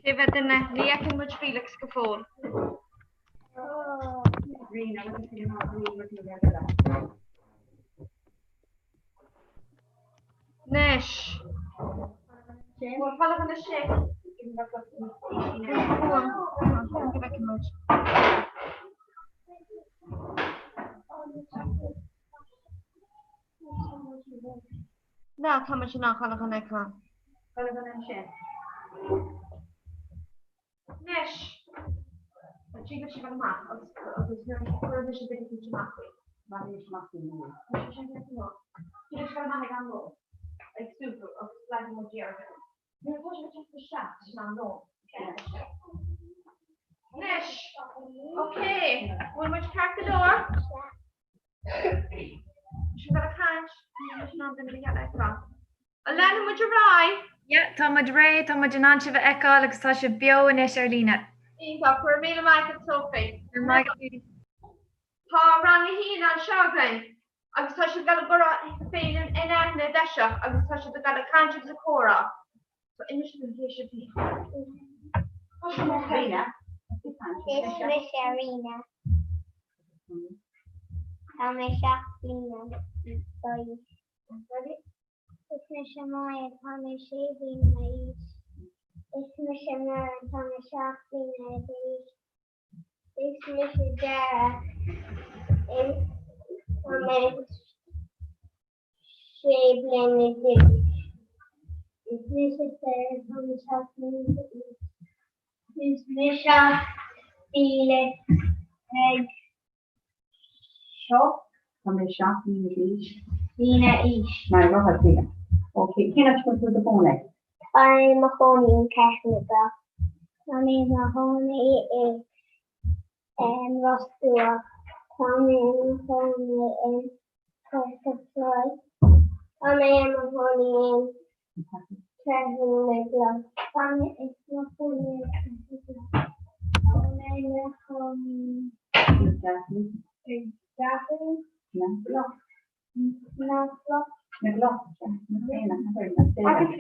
Cé mhéad duine? Ní fheiceann muid Felix go fóill. Anois. Ná tá muid in ann chuile dhuine a fheiceáil. Chuile dhuine ansin. Anois, tá tú sibh amach agus agus nuair a chuir mise duine éicint amach faoi. Bhain amach faoi nó. Tá sé sin ceart go leor. Tá sibh amach ag am lóin. Ag súgradh agus leagann muid iarraidh. Nuair atá sibh ag teacht isteach san am lóin. Anois, ok, bhfuil muid ceart go leor? Sibh ag caint, níl mise in ann duine ar bith eile a fheiceáil. An leanfaidh muid ar aghaidh? Yeah, tá muid réidh, tá muid in ann sibh a fheiceáil agus tá sibh beo anois ar líne. Iontach, go raibh míle maith agat Sophie. Go raibh maith agat. Tá rang a haon anseo againn agus tá siad ag dul a gcur féin in aithne i dtoiseach agus tá siad ag dul ag caint agus ag comhrá. So inis dúinn cé sibh féin. Is mise Ríona. Tá mé 7 bliana d'aois. Is mise Máire, tá mé 6 bliana d'aois. Is mise Muireann, tá mé 7 bliana d'aois. Is mise Dara, tá mé 16 bliana d'aois. Is mise Sarah, tá mé 7 bliana d'aois. Is mise Felix ag seo, tá mé 7 bliana d'aois. Bliana aois. Mar rotha bliana. Ok, cén áit a bhfuil tú i do chónaí? Tá mé i mo chónaí in Ceathrú na gCloch. Tá mé i mo chónaí i Ros Dumhach. Tá mé i mo chónaí in Port a' Chláir. Tá mé i mo chónaí in Ceathrú na gCloch. Tá mé i mo chónaí in Ceathrú na gCloch. Tá mé i mo chónaí i gCeathrú na gCloch. Na gCloch. Na gCloch. Agus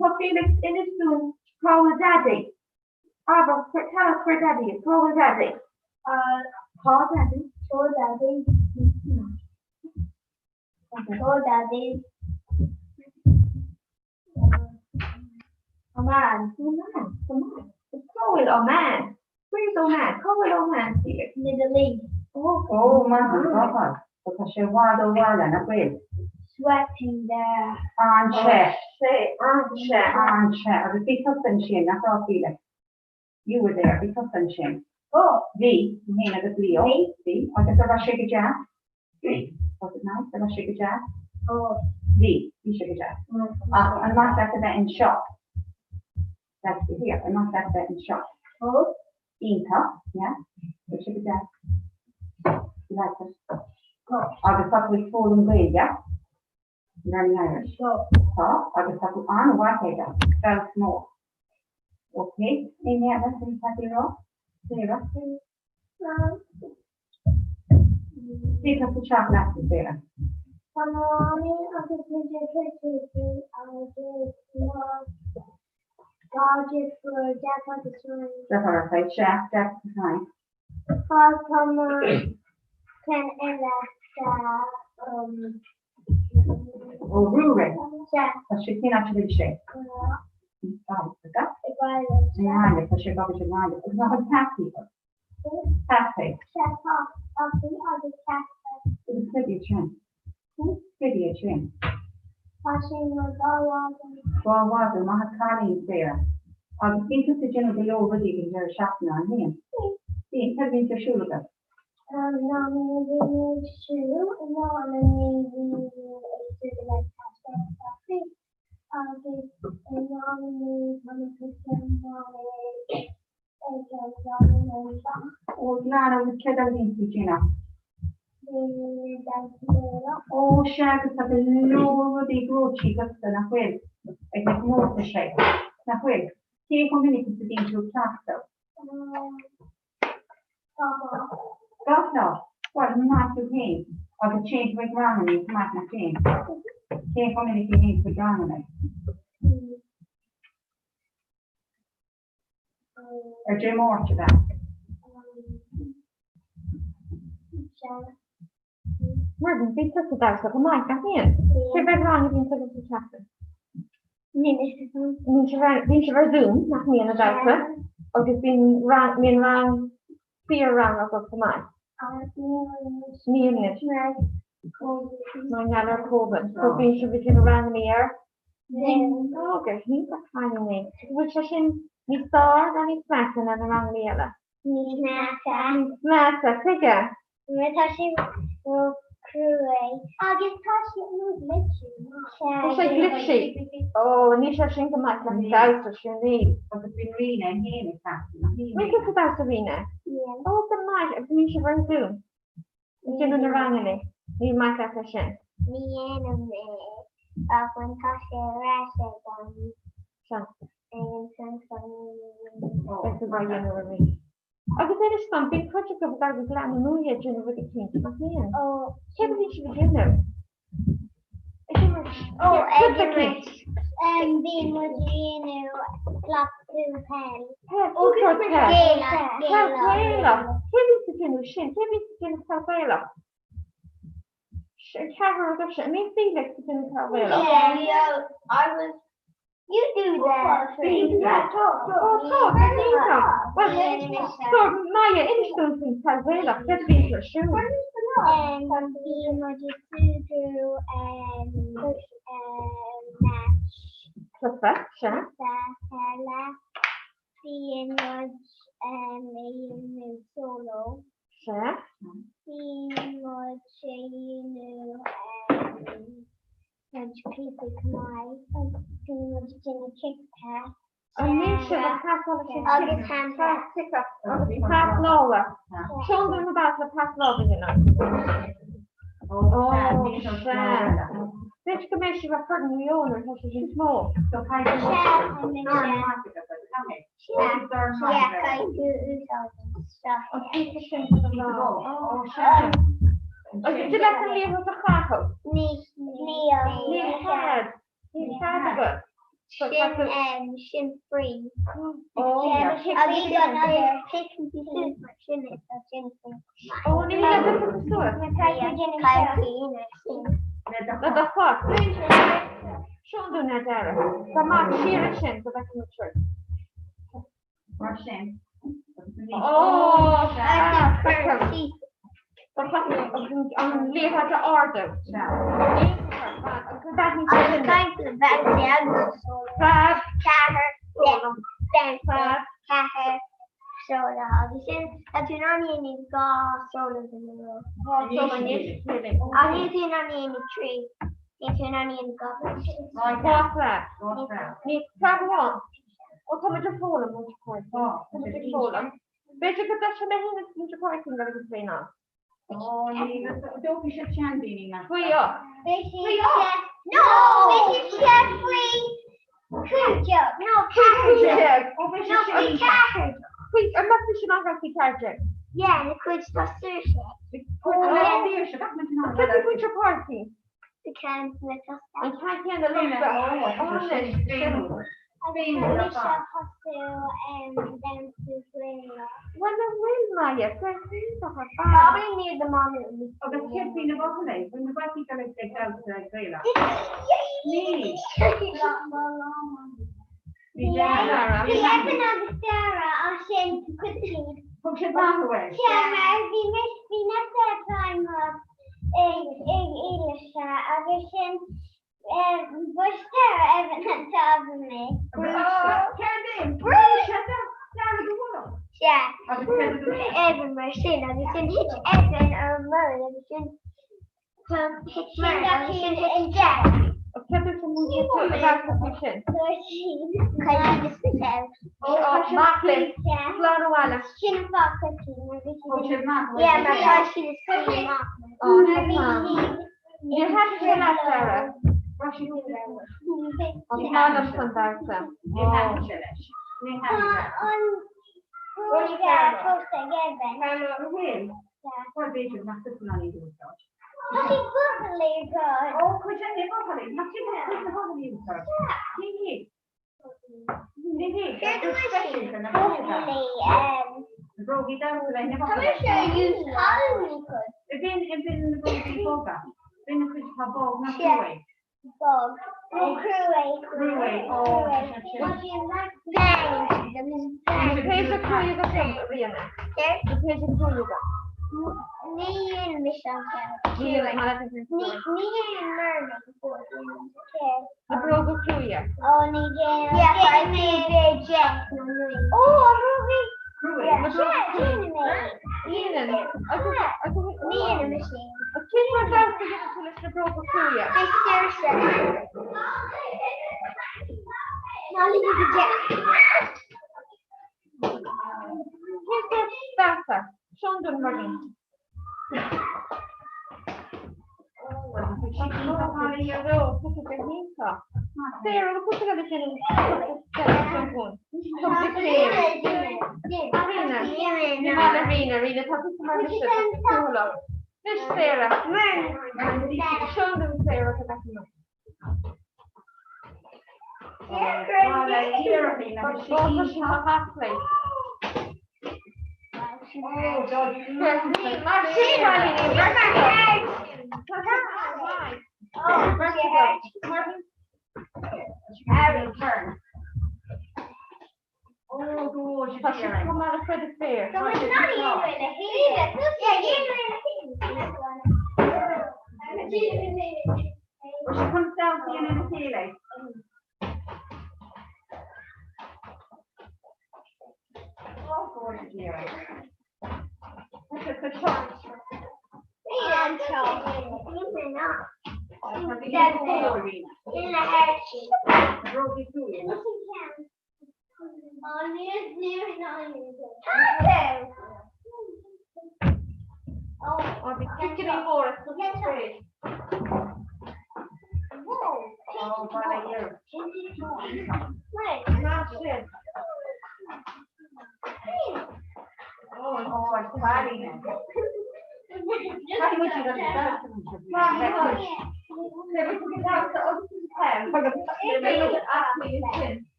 Tá Felix inis dúinn cá bhfuil Daidí. Abair, tell us where Daddy is. Cá bhfuil Daddy? Tá Daddy. Tá Daddy. Tá Daddy. Oman. Oman. Oman. Cá bhfuil Oman? Where's Oman? Cá bhfuil Oman, Felix? Middle East. Oh, oh maith an bhfad. Tá sé i bhfad ó bhaile, nach bhfuil? Sweating there. An-te. An-te. An-te. Agus bhí tusa ansin, nach raibh, Felix? You were there. Bhí tusa ansin. Oh. Bhí, tú féin agus Leo. Bhí. Bhí. Agus an raibh sé go deas? Bhí. Was it nice? An raibh sé go deas? Oh. Bhí. Bhí sé go deas. Ach an maith leat a bheith anseo? Like to be here. An maith leat a bheith anseo? Oh. Iontach, yeah. Bhí sé go deas. You like it? Agus tá tú ag foghlaim Gaeilge? Learning Irish. Tá, agus tá tú an-mhaith aige. Feabhas mór. Ok, éinne eile chun cad a rá? Sarah? Cé tá sa teach leat, Sarah? Tá mo mhamaí agus mo dheirfiúr agus mo dhá dheirfiúr, Jack agus Ryan. Deartháir, okay, Jack, Jack agus Ryan. Tá tá mo ceann eile sa Ó Ruairí. Sea. Tá sé cén áit a bhfuil sé? I Gaillimh. I nGaillimh, tá sé ag obair i nGaillimh. Agus nach bhfuil peataí agat? Peataí. Sea, tá peataí agus Casper. Agus cad iad sin? Cad iad sin? Tá sé mar dá mhadadh. Dá mhadadh, maith an cailín, Sarah. Agus bíonn tusa ag déanamh go leor rudaí ag an deireadh seachtaine, an mbíonn? Bíonn. Cad a bhíonn ar siúl agat? In amanna bhí mé ag siúl, in amanna bhí mé ag siúl le Casper agus Sophie, agus in amanna tá mé cúpla mála ag an glanadh anseo. Ó, glanadh, agus céard eile a bhíonn tú ag déanamh? Bíonn mé ag damhsóireacht. Ó, sea, agus tá go leor rudaí gnóite agatsa, nach bhfuil, ag na comórtais, nach bhfuil? Cé chomh minic is a bhíonn tú ag cleachtadh? Gach lá. Gach lá? Bhuel, maith thú féin. Agus téann tú ag ranganna chomh maith, nach dtéann? Cé chomh minic a théann tú ag ranganna? Ar Dé Máirt ab ea? Muireann, bíonn tusa ag damhsa chomh maith, nach mbíonn? Cé mhéad rang a bhíonn agat sa tseachtain? Bíonn sibh ar Zoom, nach mbíonn, ag damhsa? Agus bíonn rang, bíonn rang, fíor-rang agat chomh maith. Níl anois. Mar gheall ar Covid. So bíonn sibh ag déanamh ranganna ar Zoom. Ó, go hiontach cailín é. Bhfuil sé sin níos fearr nó níos measa ná na ranganna eile? Níos measa. Níos measa, tuige? Mar tá sé ró-cruaidh. Agus tá sé glitchy. Tá sé glitchy. Ó, níl sé sin go maith le damhsa, sin níl. Agus bíonn Ríona féin ag damhsa, nach mbíonn? Bíonn tusa ag damhsa, Ríona? Yeah. Ó, go maith, agus bíonn sibh ar Zoom? Ag déanamh na ranganna, ní maith leat é sin. Ní dhéanaim é ach when tá sé ar ais ag an Sea. ag an seanscoil ní Beidh tú á dhéanamh arís. Agus inis dom, bíonn cuid acu ag dul go Gleann na Muaidhe ag déanamh rud eicínt, nach mbíonn? Ó. Céard a bhíonn sibh ag déanamh? Ag imirt Ó, ag rud eicínt. imirt. Bíonn muid ag déanamh cleachtadh peil. Peil, cén sórt peil? Gaelach, Peil Gaelach. Gaelach. Cé bhíonns ag déanamh sin? Cé bhíonns ag déanamh peil Gaelach? An ceathrar agaibhse. An mbíonn Felix ag déanamh peil Ghaelach? Yeah, yeah, I was You do that. Yeah, tá, tá, tá, iontach. Bhuel, so, Maya, inis dúinn faoin peil Ghaelach, céard a bhíonn ar siúl? Bíonn muid ag súgradh match. Cluiche, sea. Peile. Bíonn muid ag déanamh solo. Sea. Bíonn muid ag déanamh rud píosa maith agus bíonn muid ag déanamh cic pas. An mbíonn sibh ag pasáil leis an Agus hand pas ciceach agus pas láimhe. Seolann duine na bealach le pas láimhe a dhéanamh. Ó, sea. B'fhéidir go mbeidh sibh ar foireann Mhaigh Eo nuair atá sibh níos mó. Sea, caithfidh tú úsáid an An píosa sin do do lámh. Ó, sea. Agus tig leat an liathróid a chaitheamh? Ní, níl. Níl cead. Níl cead agat. Sin, sin free. Ó, Agus thiteann tú suas mar sin is tá sin free. Ó, ní le do suas. Le do chos. Seolann dúinn a Dara. Tá amach siar ansin go bhfeicfidh muid sibh. Mar sin. Ó, feicim. Ba cheart an liathróid a ardú. Ní preab amháin. Ó tá muid ag foghlaim, Múinteoir Páircín. Tá muid ag foghlaim. B'fhéidir go dtoiseoidh mé féin agus Múinteoir Páircín agus is féin ann. Ó, ní, dófaidh siad seandaoine nach. Faoi ocht. Faoi ocht. No! Beidh sé faoi 15. No, 14. Ó, beidh sé faoi 14. Faoi, an mbeadh sé sin ann faoi 14? Yeah, na cuid tá saoirse. Ó, saoirse, gach muid in ann. Cad é Múinteoir Páircín? The ceann na tosta. An ceann céanna liomsa. Bhuel, an bhfuil, Maya? Probably near the mom. Agus céard faoi na buachaillí? Bhfuil na buachaillí ag ag damhsa Gaelach? Ní. Bhí Evan agus Dara ansin quickly. Thug siad maith uaidh. Bhí mise ag climb ag ag Eilise agus sin bhuail Dara Evan an tábla mé. Céard é? Bhuail sé Dara do bhunadh? Sea. Agus céard a dúirt Evan mar sin agus sin thit Evan ar an mbord agus sin thit Mar agus sin thit an Dara. Céard dúirt an múinteoir faoi sin? Dúirt sí cailín is mise. Mac linn, slán abhaile. Sin an fáth quickly mar bhí siad Yeah, mar tá siad ag scaoileadh amach. Mar bhí siad Níor thaitin sé leat, Dara. An maith liomsa an damhsa. Tá an bróga fós ag Evan. Bhuel, b'fhéidir nach dtugann an úsáid. Tá siad buachaillí ag Ó, cuid de na buachaillí, nach sin cuid na buachaillí úsáid. Cé hé? Céard a bhfuil siad? Na brógaí damhsa le na Tá mise ag use colúnaí cuid. B'in b'in na brógaí boga. B'in na cuid atá bog nach cruaidh. Bog. Ó cruaidh. Cruaidh, ó. Page cruaidh agat liom, a Ríona. Page cruaidh agat. Ní dhéanaim mise an ceann. Ní dhéanaim mermaid. Na bróga cruaidhe. Ó ní dhéanaim. Yeah, I made a jet nó naoi. Ó, a bhrógaí. Cruaidh. Na bróga cruaidhe. Dhéanann. Agus agus Ní dhéanaim mise. Cén sórt damhsa a dhéanann tú leis na bróga cruaidhe? Bhí saoirse. Ná lig go jet. Cén sórt damhsa? Sean dún mar.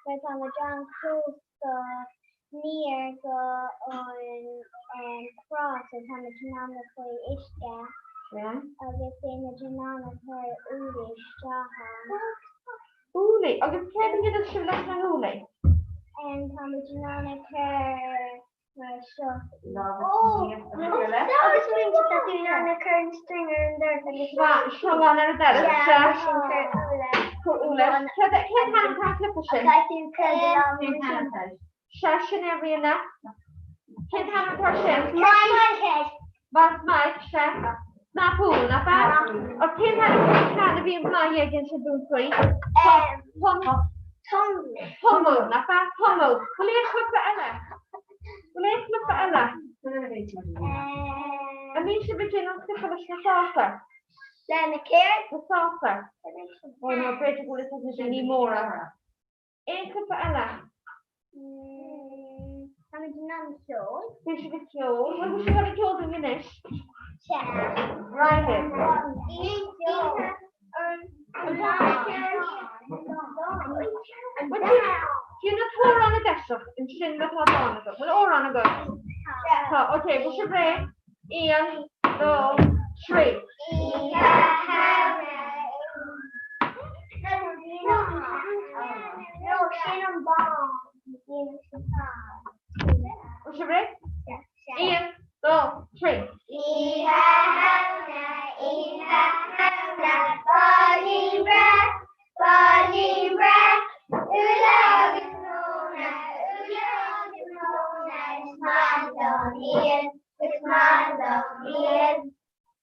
Mar tá muid an-close go near go an trá so tá muid in ann a faoi uisce agus beidh muid in ann a chur úllaí isteach ann. Úllaí? Agus céard a dhéanann sibh leis na húllaí? Tá muid in ann a chur mar seo. Agus muid tá tú in ann a chur an string ar an doras agus Sreangán ar an doras, sea. Cur úlla. Cén t-ainm atá ar an chluiche sin? Sea, sin é Ríona. Cén t-ainm atá air sin? Mike. Mike, sea. Snap úll, nach ea? Ach cén t-ainm atá ar an ceann a bhíonn maith ag insint dúinn faoi? Tum. Tumú, nach ea? Tumú. Bhfuil aon chluiche eile? Bhfuil aon chluiche eile? An mbíonn sibh ag déanamh an cluiche leis na sásair? Le na céard? Na sásair. Ó nó b'fhéidir go bhfuil fhios ag na daoine móra. Aon chluiche eile? Táimid in ann ceol. Bhí sibh ag ceol. Bhfuil sibh ag ceol dúinn anois? Sea. Right. Cén an t-amhrán a deiseach ansin má tá dán agat? Bhfuil amhrán agat? Tá, ok, bhfuil sibh réidh? 1, 2, 3. Bhfuil sibh réidh? 1, 2, 3. Oíche Shamhna, Oíche Shamhna, Báidín breá, Báidín breá, Úlla agus móna, úlla agus móna, Is maith liom iad, is maith liom iad.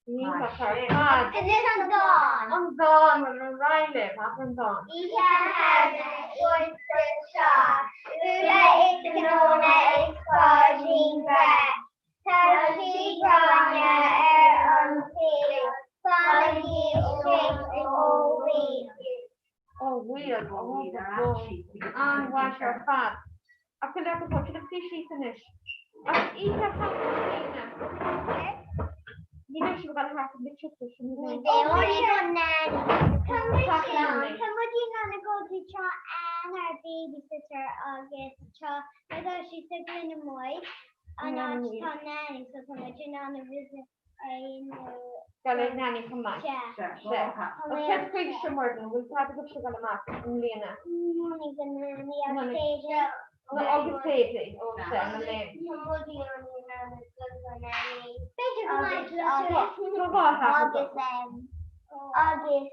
Iontach ar fad. Anois an dán. An dán, bhuel ar aghaidh libh, abair an dán. Oíche Shamhna uair sa tráth, úlla is móna is báidín breá. Tá sí gráinne ar an saol, fanaigí istigh ó bhaol. Ó bhaol, ó bhaol, an-mhaith ar fad. Ach go leor go tá siad ag suí síos anois. Ach oíche Shamhna i mbliana. Ní bheidh sibh ag dul thart an tiocfaidh sin Ní bheidh muid ag nanny. Tá muid in ann a go dtí teach Ann our babysitter agus teach mar tá sí sa Ghleann amuigh an áit tá nanny so tá muid in ann a visit Dul ag nanny chomh maith. Sea. Agus céard faoi seo Muireann, bhfuil cead agaibhse dul amach i mbliana? Nanny go nanny agus Sadie. Nó agus Sadie, ó sea, mo léan. B'fhéidir go mbeidh agus agus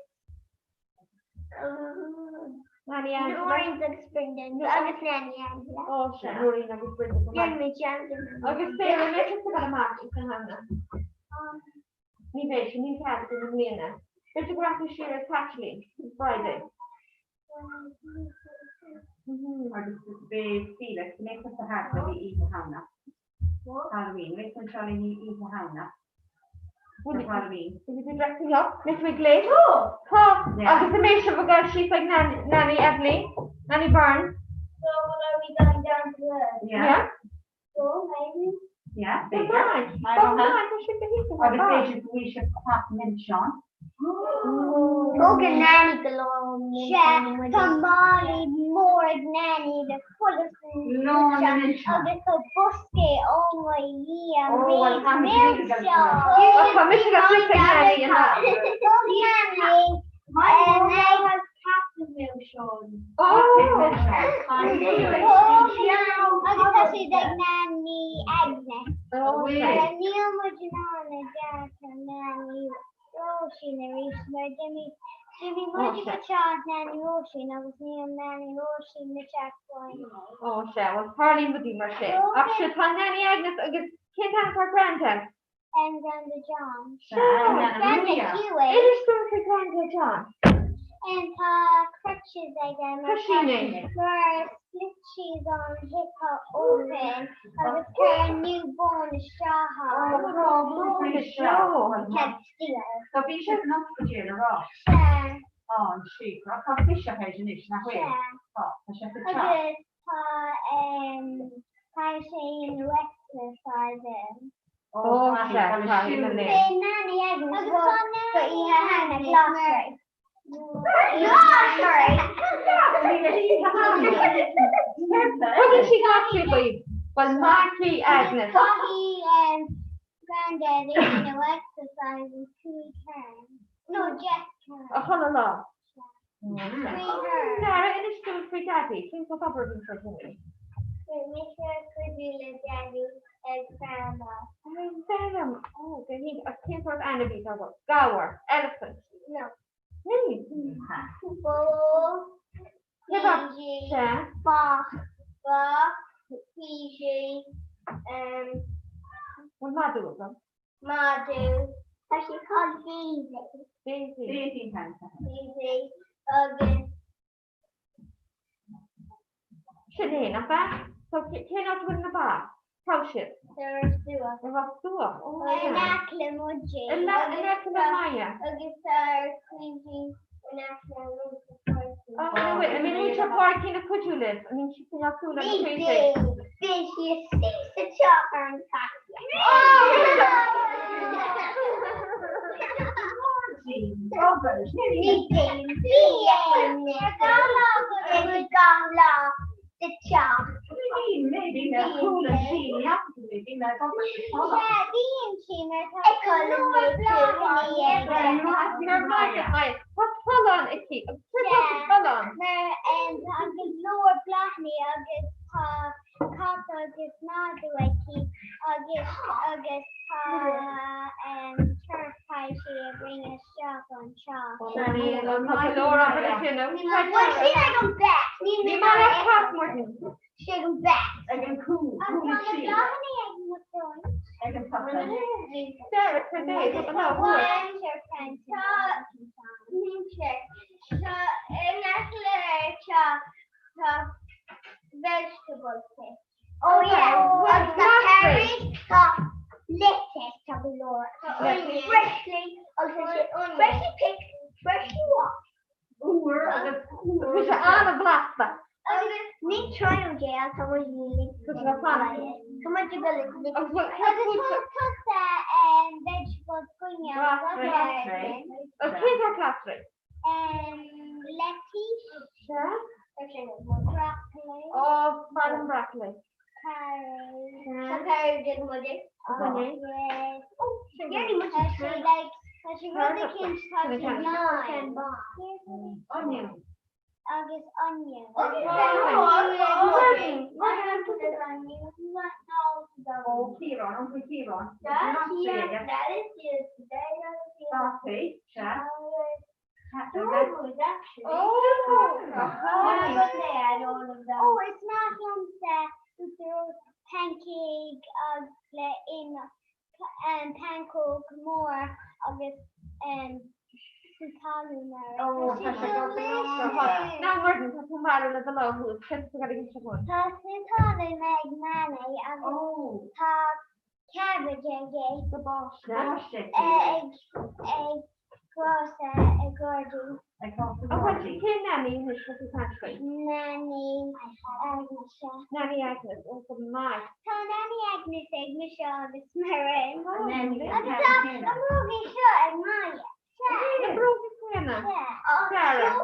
Nanny Angela. Noreen agus Brendan agus Nanny Angela. Ó sea, Noreen agus Brendan. Déanfaimid dearmad. Agus Sarah, an mbeidh tusa ag dul amach Oíche Shamhna? Ní bheidh, sin níl cead againn i mbliana. B'fhéidir go rachaidh siar ag Caitlín, Friday. Agus beidh Felix, an mbeidh tusa thart le Oíche Shamhna? Halloween, an mbeidh tú anseo le Oíche Shamhna? For Halloween. Will you be dressing up? Mbeidh tú gléasta? Tá. Agus an mbeidh sibh ag dul síos ag Nanny Evelyn, Nanny Byrne. So when are we going down to the... Yeah. So maybe. Yeah, Bye. b'fhéidir. Bye. Tá sibh go hiontach. Agus b'fhéidir go bhfuil sibh teach milseán. Tógann Nanny go leor milseán. Tá málaí mór ag Nanny le full of milseán agus tá boscaí oh my Dhia milseán. Tá mise le fios ag Nanny inná. Thug Nanny Nanny Agus tá siad ag Nanny Agnes. Níl muid in ann a dearcadh Nanny Róisín arís mar d'imigh d'imigh muid go teach Nanny Róisín agus níl Nanny Róisín le teacht chugainn. Ó sea, bhuel tarlaíonn rudaí mar sin. Ach sea, tá Nanny Agnes agus cén t-ainm atá ar Grandad? Em Granda John. Sea! Granda Hughie. Inis dúinn faoi Granda John. Em tá crutches aige mar Croisíní. mar split siad an hip open agus cuir new bone isteach ann. Ó, tá bone isteach. So bhí sé san ospidéal a rá. Sea. Á, an síocra. Tá biseach air anois, nach bhfuil? Sea. Tá, tá sé sa teach. Agus tá em tá sé in Wexford fada. Ó, sea, tá sé in Bhí Nanny Agnes go oíche Shamhna glasraí. Glasraí! Tugann sí glasraí daoibh. Bhuel, maith í Agnes. Caithfidh Grandad ag déanamh exercise in 5 turn. No, 10 turn. A chuile lá. Dara, inis dúinn faoi Daidí. Cén sórt obair a bhíonn sé ag déanamh? Bhí mise ag cuidiú le Daidí ag feirmeáil. Ag feirm. Ó, go hiontach. Agus cén sórt ainmhí atá agat? Gabhar, elephant. No. Níl. Bó, Cé ba, ba, císí, Bhfuil madadh agat? Madadh. Tá sé called Daisy. Daisy. Daisy. Daisy agus. Sin é, nach ea? So cén áit a bhfuil na ba? Cá bhfuil siad? Sa Ros Dumhach. I Ros Dumhach. Ó. In aice le muide. In aice le Maighe. Agus tá Caoimhín in aice le Muintir Pháircín. Ó, an bhfuil Muintir Pháircín ag cuidiú libh? An mbíonn siad cineál súil ar na caoirigh? Bíonn sí istigh sa teach ar an chathaoir. Ní bhíonn. Bíonn gach lá sa teach. Bíonn sí mar tá Tá tollán aici. Céard atá sa tollán? Mar tá go leor bláthanna agus tá cat agus madadh aici agus agus tá turcaisí a bring isteach anseo. Tá go leor obair le déanamh. Bhuel sin ag an vet. Ní maith leat cat, Muireann. Sé ag an vet. Ag an cú. Agus tá na bláthanna ag mo front. Ag an papa. Sarah, cad é? Tá an Tá Tá in aice le tá vegetable pit. Oh yeah, agus tá carrot, tá lettuce, tá go leor. Tá onion. Freshly, agus tá sé freshly picked, freshly washed. Úr agus tá sé an-bhlasta. Agus ní tráth é tá muid Tá sé fanacht. Tá muid ag dul Agus bhfuil Agus tá tusa vegetables coinne. Glasraí. Agus cén sórt glasraí? Lettuce. Sea. Broccoli. Ó, maith liom broccoli. Carrot. Tá carrot ag muid. Coinne. Tá sé like tá sé rud eicínt tá sé lime. Onion. Agus onion. Ó, Ciarán, Uncail Ciarán. Bataí, sea. Oh, is maith liomsa pancake agus le im pancóg mór agus sú talún air. Tá sé delicious. Now Muireann, tá tú marbh le do lámh thuas, céard atá ag inse dhúinn? Tá sú talún ag Nanny agus tá cabbage aige. Báisteach. Ag ag fás i ngairdín. Ag fás i An bhfuil ngairdín. cén Nanny anois tá tú ag caint faoi? Nanny Agnes. Nanny Agnes, ó go maith. Tá Nanny Agnes ag mise agus Muireann. Nanny Agus tá na brógaí seo ag Maja. Na bróga céanna. Sarah.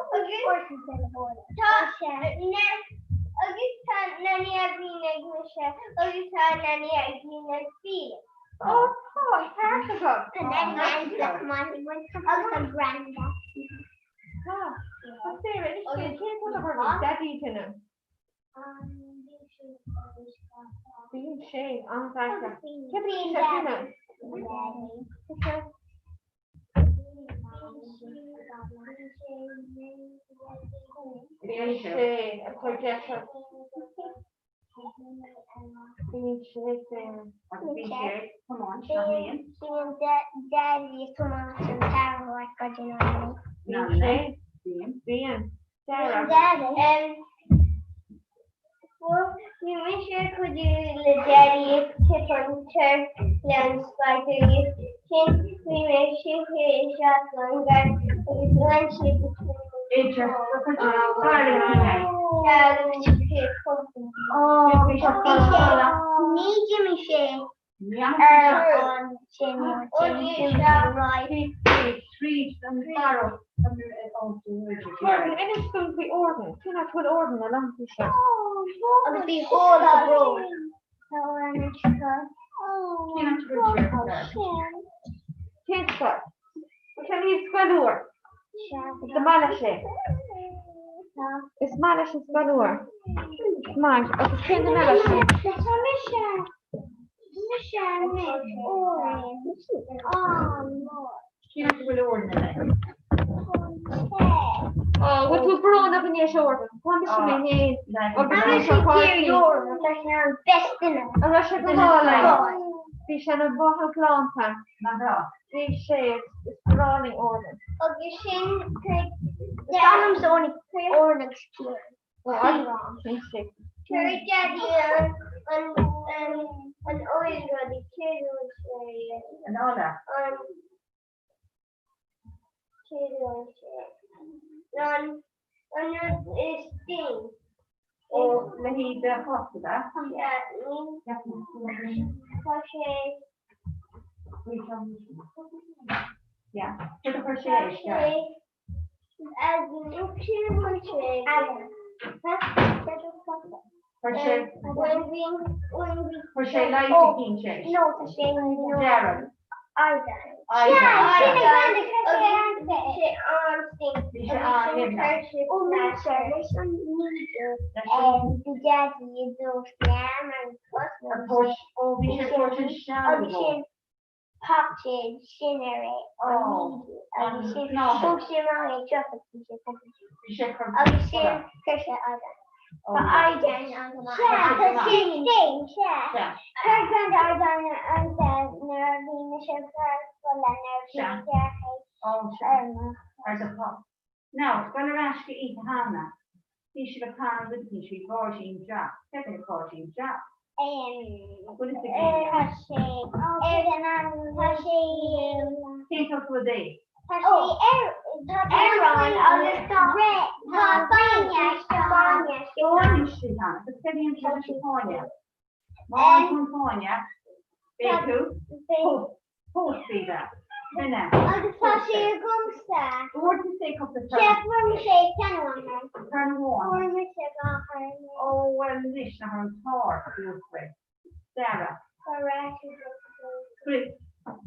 Tá agus tá Nanny Agnes ag mise agus tá Nanny Agnes ag Felix. Ó tá, ceart agat. Tá Nanny Agnes agus an Granda. Tá. Tá Sarah, anois cén sórt obair a bhíonn Daddy ag déanamh? Bíonn sé an-ghnóthach. Céard a bhíonn sé ag déanamh? Bíonn sé ag cur deise. Bíonn sé ag déanamh. Agus bíonn sé ag tiomáint, nach mbíonn? Bíonn Daddy ag tiomáint an tarrthóir go dtí an Bíonn sé. Bíonn. Bíonn. Sarah. Bhí mise ag cuidiú le Daddy ag tip an turf le an spider sin bhí mé siúcra isteach an gar agus bhain sé Idir. Ní d'imigh sé ar an sin mar sin d'imigh sé. Tríd an barra. Jordan, inis dúinn faoi Jordan. Cén áit a bhfuil Jordan i láthair seo? Agus bhí hól á brón. Tá Jordan ag scoil. Cén áit a bhfuil sé? Cén scoil? Cén í scoil úr? Is maith leis é. Is maith leis an scoil úr. Maith. Agus cén duine eile sin? Tá mise. Mise anois Oran. An-mhór. Cén áit a bhfuil Oran anois? Ó, bhfuil tú brónach anois Oran? Tá mise mé féin. Agus bhí sé Tá Oran, tá sé an best duine. An raibh sé go hálainn? Bhí sé ina mhaith galánta. Nach raibh? Bhí sé, is breá linn Oran. Agus sin ainm Oran agus Ciarán. Chuir Daddy an an oil rudaí An ola. An an an rud is sting. Ó le haghaidh do chosa. Tá sé. Yeah, chuir sé isteach. Chuir sé light a cinn sé. Dearg. Bhí sé ag Potted sin ar é an needle agus sin thóg sé amach é droch agus bhí sé pocaidí agus sin chuir sé iodine. Tá iodine an go maith. Sea tá sin féin sea. Chuir Granda iodine ormsa nuair a bhí mise ag cur fola nuair a bhí géarchéim orm. Ar do chos. Now, dul ar ais go Oíche Shamhna, bhí sibh ag canadh rud éicint faoi Pháidín Jack. Céard é Páidín Jack? Bhfuil fhios ag éinne? Tá sé ar an an tá sé Cén sórt rud é? Tá sé ar arán agus tá tá bainne bainne. Fáinne sin ann agus céard a dhéanann sé leis an fáinne? Má fhaigheann tú an fáinne, beidh tú pósta. Sin é. Agus tá sé agamsa. Fuair tú sé cúpla turn. Sea, fuair mise é ceann amháin. Turn amháin. Fuair mise dhá thurn. Ó, bhuel anois, nach raibh an t-ár a fuair tú é. Dara. Tá ráite agat. Chris.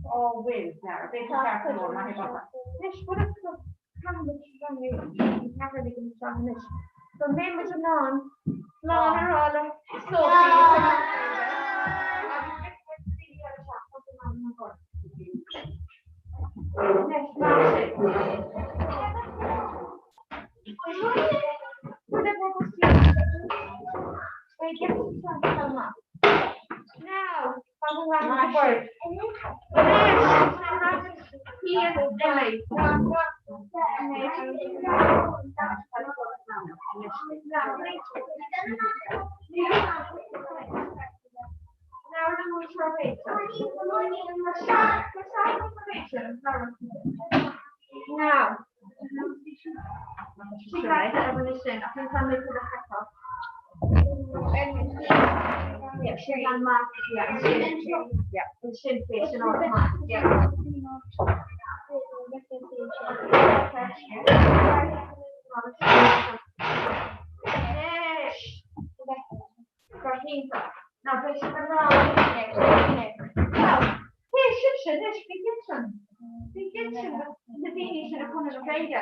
Ó, bhuel, Dara, beidh tú ceart go leor, maith agat. Anois, bhuel, caithfidh muid ceathair ag an seo anois. Go mbeidh muid in ann slán a rá le Sophie. Now, Now, Na daoine sin a chun na Gaeilge.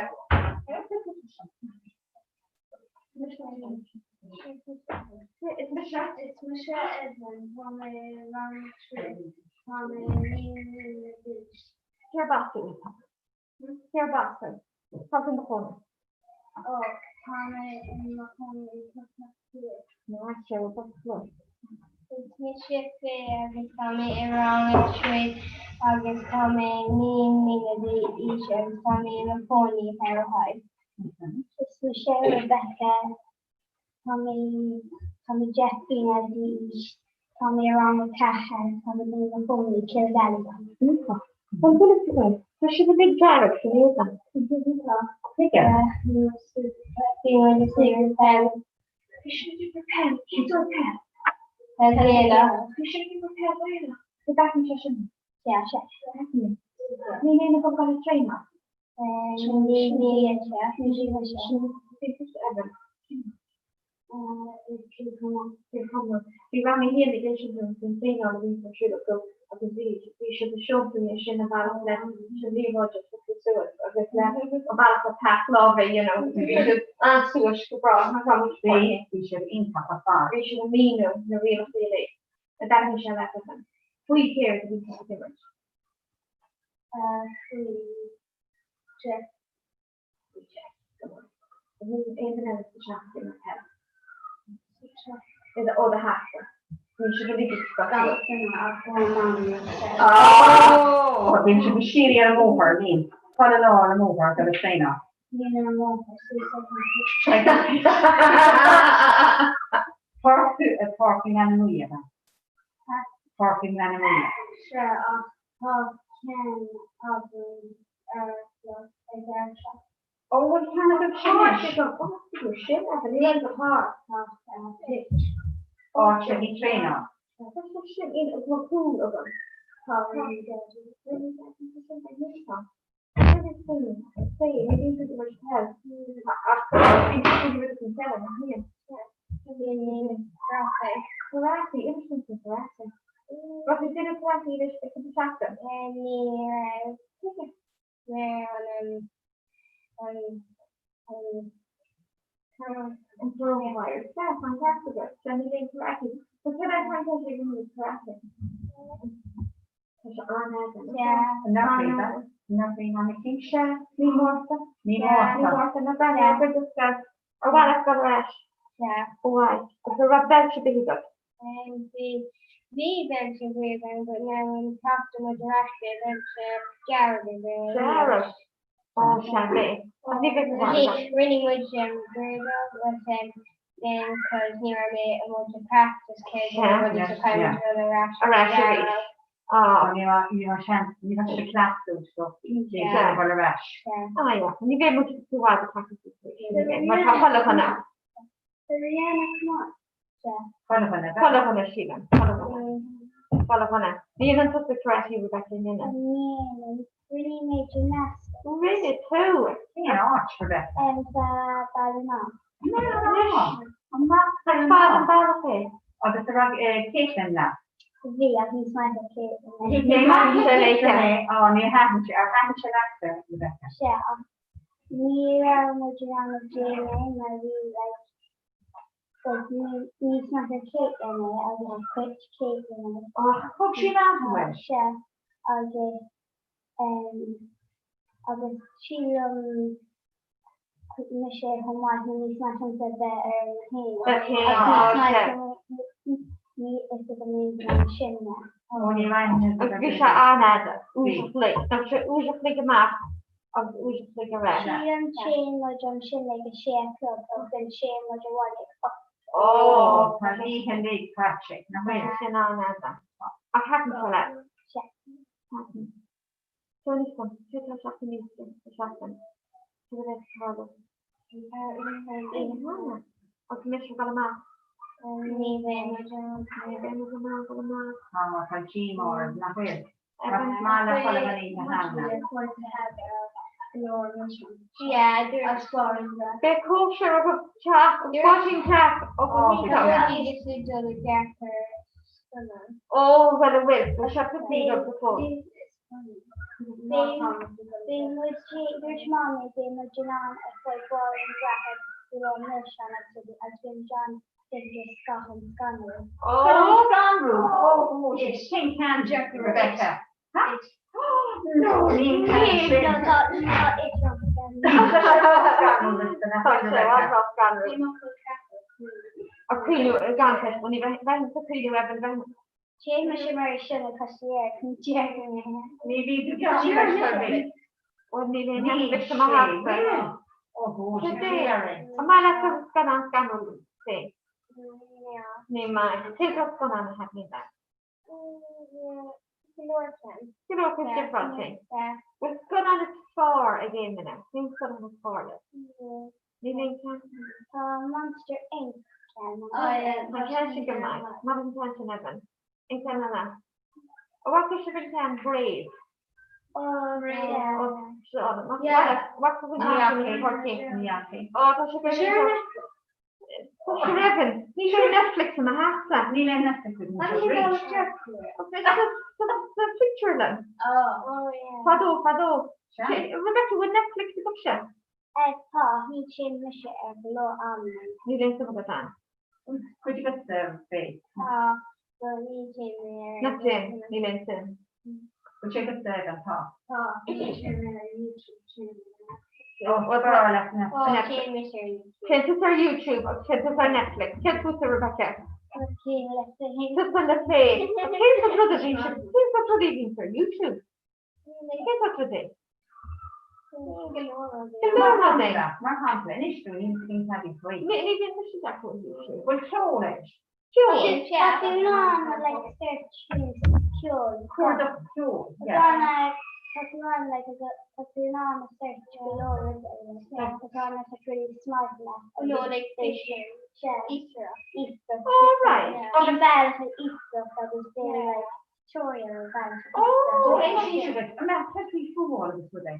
Is mise. Is mise Evan, tá mé i rang 3, tá mé 9 mbliana d'aois. Céard as tú? Céard as tú? Tá tú i do chónaí. Ó, tá mé i mo chónaí i Cnoc Thiar. Maith thú. Is mise Faye agus tá mé i rang 3 agus tá mé 9 mbliana d'aois agus tá mé i mo chónaí i Harrow Is mise Rebecca, tá mé tá mé 10 bliana d'aois, tá mé i rang 4, tá mé i mo chónaí i Cill Gallagán. Iontach. An bhfuil fhios agat, tá sibh uilig dearg san éadan. Tá. Tuige? Bhí muid ag imirt peil. Bhí sibh ag imirt peil? Cén sórt peil? Peil Ghaelach. Bhí sibh ag imirt peil Ghaelach? Go dtaitníonn sé sin? Sea, sea. Taitníonn. Níl aon agam dul ag traenáil. Bhí rang a haon ag insint dúinn faoin traenáil a bhíonn ar siúl acu agus bhí bhí siad ag seosamh sin an bealach le sin liathróid a phiocadh suas agus le an bealach le pas láimhe a dhéanamh. Bhí siad an-suas go breá nach raibh muid Bhí, bhí siad iontach ar fad. Bhí siad ag míniú na rialacha uilig. An dtaitníonn sé leat Evan? Faoi céard a bhí tú ag imirt? Faoi Jeff. Aon duine eile sa teach ag imirt peile? Ó do theachsa. Bíonn sibh uilig ag scaipeadh. Ó! Bíonn sibh ag síoraí ar an mbóthar, bíonn. Chuile lá ar an mbóthar ag dul ag traenáil. Bíonn ar an mbóthar suas ag an Páirc Páirc na nGleanna Muaidhe, ab ea? Páirc na nGleanna Muaidhe. Sea, ach tá ceann againn ar ag Airse. Ó, bhfuil ceann agaibh sin anois? Sin Evan, níl aon Tá pitch. Áit le haghaidh traenáil. Tá sé sin in tá cúl agam. Tá Tá sé an-fhada. Nach bhfuil an Sea, mí Márta. Mí Márta. Mí Márta na breithe ar chuid scoil. Ar mhaith leat dul ar ais? Sea. Ó mhaith. Agus an raibh beilt ar bith agat? Bhí. Bhí beilt buí agam but now an tseachtain muid ar ais beidh beilt dearg againn. Dearg? Ó, sea, bhí. Ach ní bheidh mé. Rinne muid bréadáil but then cause ní raibh mé amuigh to practice cé go raibh muid so caithfidh muid dul ar ais Ar ais arís. Ah. Ní raibh ní raibh seans ní raibh sé cleachtadh so bhí sé ag dul ar ais. Ah yeah, ní bheidh muid i bhfad ag practice mar tá chuile dhuine. Rihanna come on. Chuile dhuine. Chuile dhuine sílim. Chuile dhuine. Chuile dhuine. Bhí an tusa karate Rebecca an ndéanann? Ndéanaim. Rinne mé gymnastics. Rinne tú? Cén áit, Rebecca? Sa Ballymount. Amach ar fad an bealach é. Agus an raibh Caitlin leat? Bhí, ach níos measa Caitlin. Ní thaitin sé léi. Á, níor thaitin sé. Ar thaitin sé leatsa, Rebecca? Sea, ach ní raibh muid in ann ag déanamh mar bhí like but níos measa Caitlin é agus thit Caitlin é. Ach thug sí an ath Sea, agus agus sílim mise chomh maith nó níos measa liomsa bheith ar mo fhéin. Ach ní fhios agam aon duine ansin mé. Agus bhí sé an-fhada, uair a chloig. Tá sé uair a chloig amach agus uair a chloig ar ais. Sílim téann muid ansin ag a sé a chlog agus then téann muid abhaile ag 8. Ó, tá an oíche uilig caite, nach bhfuil? Sin an-fhada. Ach thaitin sé leat? Sea. Thaitin. Tony Fun, cé tá seachtain níos sa seachtain? Cé a bheidh ag tarlú? Aoine Shamhna. Agus an mbeidh sibh ag dul amach? Ní bheidh muid ann. Ní bheidh muid in ann dul amach. Tá, tá díomá oraibh, nach bhfuil? Tá maith le chuile dhuine Oíche Shamhna. Beidh cóisir agaibh teach, báitín teach ó go Ó, bhuel a bhfuil, tá sé poiblí go fóill. Beidh muid, dúirt Mamaí, beidh muid in ann a chuid báirín braitheadh go raibh milseáin agus agus beidh muid ann don scáthán scanrúil. Ó, scanrúil! Ó, ó, sin ceann Rebecca. No, ní ceann sin. No, tá, tá Scanrúil. A cuimhniú gan ceist, ní bheidh sa cuimhniú Evan bheith. Téigh mise mar sin a Costier chun deireadh na hAoine. Ní bhí tú ceart ar bith. Bhuel níl aon Netflix i mo theachsa. Ó bhuel, sin é orainn. An maith leat an scannán scanrúil féin? Ní maith. Cé tá scannán a thaitníonn leat? Go leor ceann. Go leor ceann difriúil féin. Bhfuil scannán is fearr ag aon duine? Cén scannán is fearr leat? Níl aon ceann? Tá Monster Inc. ceann. Tá ceann sin go maith. Maith an ceann sin Evan. Aon ceann eile? An bhfaca sibh an ceann Brave? Níl aon Netflix i mo theachsa. Níl aon Netflix i mo Sa phictiúrlann. Fadó, fadó. Rebecca, bhfuil Netflix agatsa? Tá, ní téann mise ar go leor amanna. Níl aon suim agat ann. Cuid agat fé. Tá, but ní téann mé ar. Nach dtéann, níl aon suim. Bhfuil sé agat Evan? Tá. Tá, ní téann mé ar YouTube. Ó, bhuel, b'fhearr leat Netflix. Tá, téann mise ar YouTube. Téann tusa ar YouTube agus téann tusa ar Netflix. Cén fútsa, Rebecca? Téann le féin. Tusa le féin. Cén sórt rud a bhíonn cén sórt rud a bhíonn ar YouTube? Cén sórt rud é? Go leor rudaí. Go leor rudaí. Mar shampla, anois dúinn, níl cén cead faoi. Ní bhíonn mise deacair ar YouTube. Bhfuil ceol air? Ceol. Tá tú in ann like search ceol. Cuardach ceol. Tá tú in ann like tá tú in ann search go leor rudaí. Tá tú in ann search really smart le. No like Easter. Easter. Easter. Oh right. Agus bealach Easter agus then like Ó, insíonn sé duit, an mbeadh tuistí fuáil agus rud é?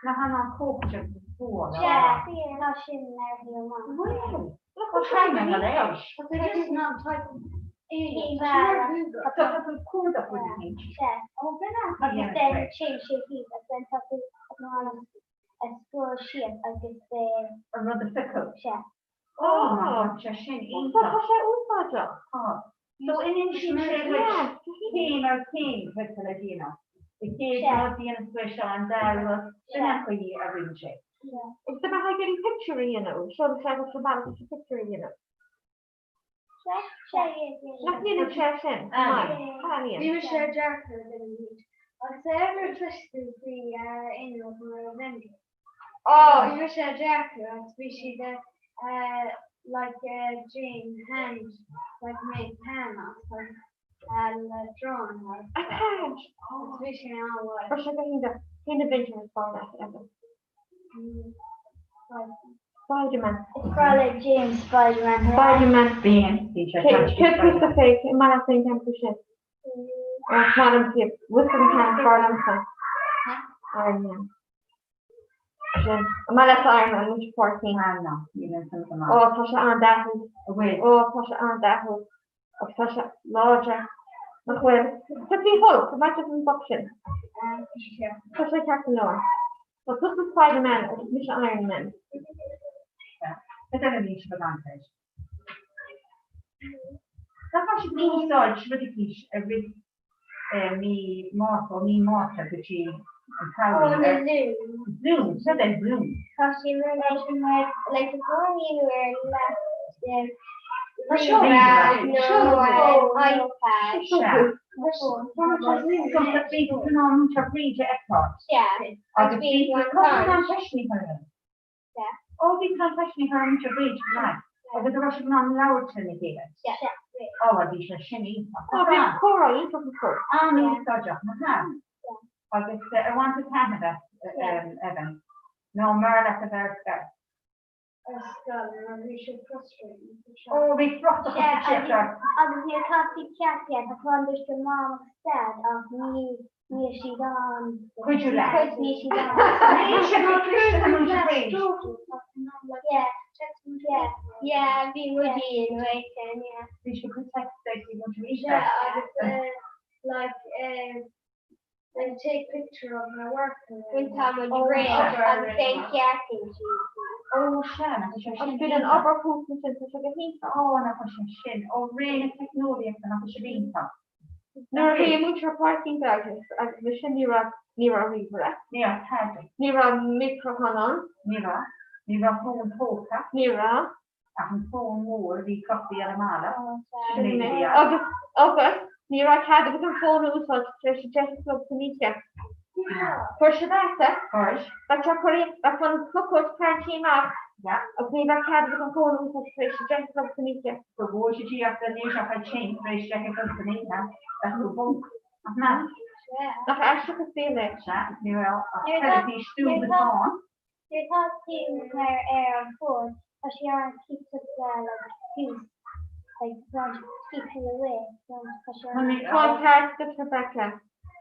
Nach ann an cócaire agus fuáil a rá? Tá sin ar thaobh amháin. Bhuel, tá sé go léir. Tá tú ag cuardach rud éicint. Ó, b'in é. Agus then téann sé thíos agus then tá tú in ann a scroll síos agus then. An rud a phiocadh. Sea. Ó, tá sé sin iontach. Tá sé úsáideach. Tá. So insíonn sé duit céim ar chéim cad tá le déanamh. An chéad rud, déanann tú é seo, an dara rud, sin an chaoi a rinne sé. Agus dá mbeifeá ag iarraidh pictiúr a dhéanamh, seo an seans an bealach leis an pictiúr a dhéanamh. Nach ndéanann sé sin? Bhí mise ar dearcadh a bhí agus ever cloiste tú faoi aon rud mar Avengers. Oh! Bhí mise ar dearcadh agus bhí siad like déan hand like made pan as like le drawing agus A hand! Agus bhí sé an-mhaith. Bhí sé go hiontach. Cén Avenger is fearr leat, Evan? Spiderman. Is breá le James Spiderman. Spiderman. Bíonn, bíonn sé Céard fútsa Faith? An maith leat aon cheann acu sin? Ó, is maith liom Faith. Bhfuil an ceann is fearr liomsa? Iron Man. Sin. An maith leat Iron Man, Muintir Pháircín? Ah, no, níl aon suim agam ann. Ó, tá sé an-dathúil. An bhfuil? Ó, tá sé an-dathúil. Agus tá sé láidir. Nach bhfuil? Cad faoi Hulk, an maith leat an boc sin? Tá sé ceart go leor. Tá tusa Spider-Man agus mise Iron Man. Cad eile a bhíonn sibh ag caint air? Nach raibh sibh ag úsáid rud eicínt i rith mí Márta, ó mí Márta go dtí an Ó, tsamhradh na ar Zoom. Zoom, cad é Zoom? Tá sé mar like mar like a fóinín nó ar leath Tá seo nó ar iPad. Sea. Bhí tú in ann múinteoir Bríd a fheiceáil. Sea. Agus bhí tú in ann ceisteanna a chur uirthi. Ó, bhí tú in ann ceisteanna a chur ar Mhúinteoir Bríd chomh maith. Agus an raibh sibh in ann labhairt lena chéile. Sea. Ó, bhuel, bhí sé sin iontach. Ó, bhí comhrá iontach acu. An-úsáideach, nach ea? Agus ar bhain tú taitneamh as, Evan? Nó an mb'fhearr leat a bheith ar scoil? Ar scoil, mar bhí sé frustrating. Ó, bhí frustrachas sa Sea, agus níl cad ceart yet, tá clann duit do Mom agus Dad ach ní níl siad ann. Cuidiú leat. Níl siad ann. Níl siad go cliste na múinteoir Bríd. Yeah, yeah, yeah, bhí muid in Waken, yeah. Bhí sé chun text ag bhí muid arís. Yeah, agus like and take picture of my work. Bhain tá muid réidh agus then ceartaíonn siad. Ó sea, nach bhfuil sé sin. Agus bíonn an obair thuas ansin, tá sé go hiontach. Ó, nach bhfuil sé sin. Ó, ré na teicneolaíochta, nach bhfuil sé iontach. Nuair a bhí múinteoir Páircín beag agus mise ní raibh ní raibh ríomhaire. Ní raibh tada. Ní raibh micreathonnán ann. Ní raibh. Ní raibh fón póca. Ní raibh. Ach an fón mór a bhí crochta ar an mballa. Sin é a bhí ann. Agus agus ní raibh cead agat an fón a úsáid tar éis a 10 a chlog san oíche. Chuir siad ata. Chuir. Bheadh sé curtha bheadh an cnocóid tarraingthe amach. Agus ní bheadh cead agat an fón a úsáid tar éis a 10 a chlog san oíche. So bhuail siad isteach anois ach ag tinn tar éis 10 a chlog san oíche, bheadh tú bunk. Nach mbeadh? Nach aisteach an saol é? Sea, agus ní raibh ach teilifís dubh is bán. Nuair atá tú mar ar an bhfón, tá sé an keep us like tús like want to keep you awake, want tá sé Tá an ceart agat Rebecca.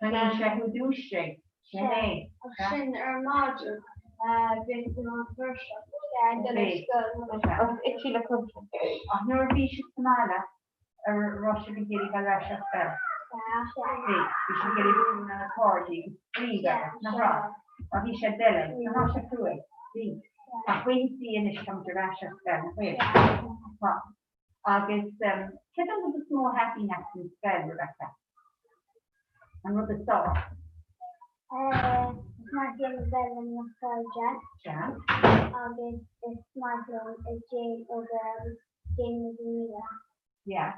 Coinníonn sé thú dúisithe. Sin é. Ach sin ar maidin bhí an tuirseach dul ar scoil. Agus itchy le cúpla. Ach nuair a bhí sibh sa mbaile, an raibh sibh ag iarraidh dul ar ais ar scoil? Bhí. Bhí sibh ag iarraidh bualadh le na cairde agus spraoi agus, nach raibh? Mar bhí sé doiligh, nach raibh sé cruaidh? Bhí. Ach buíochas Dé anois táimid ar ais ar scoil, nach bhfuil? Tá. Agus céard an rud is mó a thaitníonn leat faoin scoil, Rebecca? An rud is fearr? Is maith liom a bheith le mo chairde. Sea. Agus is maith liom ag déanamh obair agus déanamh rudaí nua. Yeah,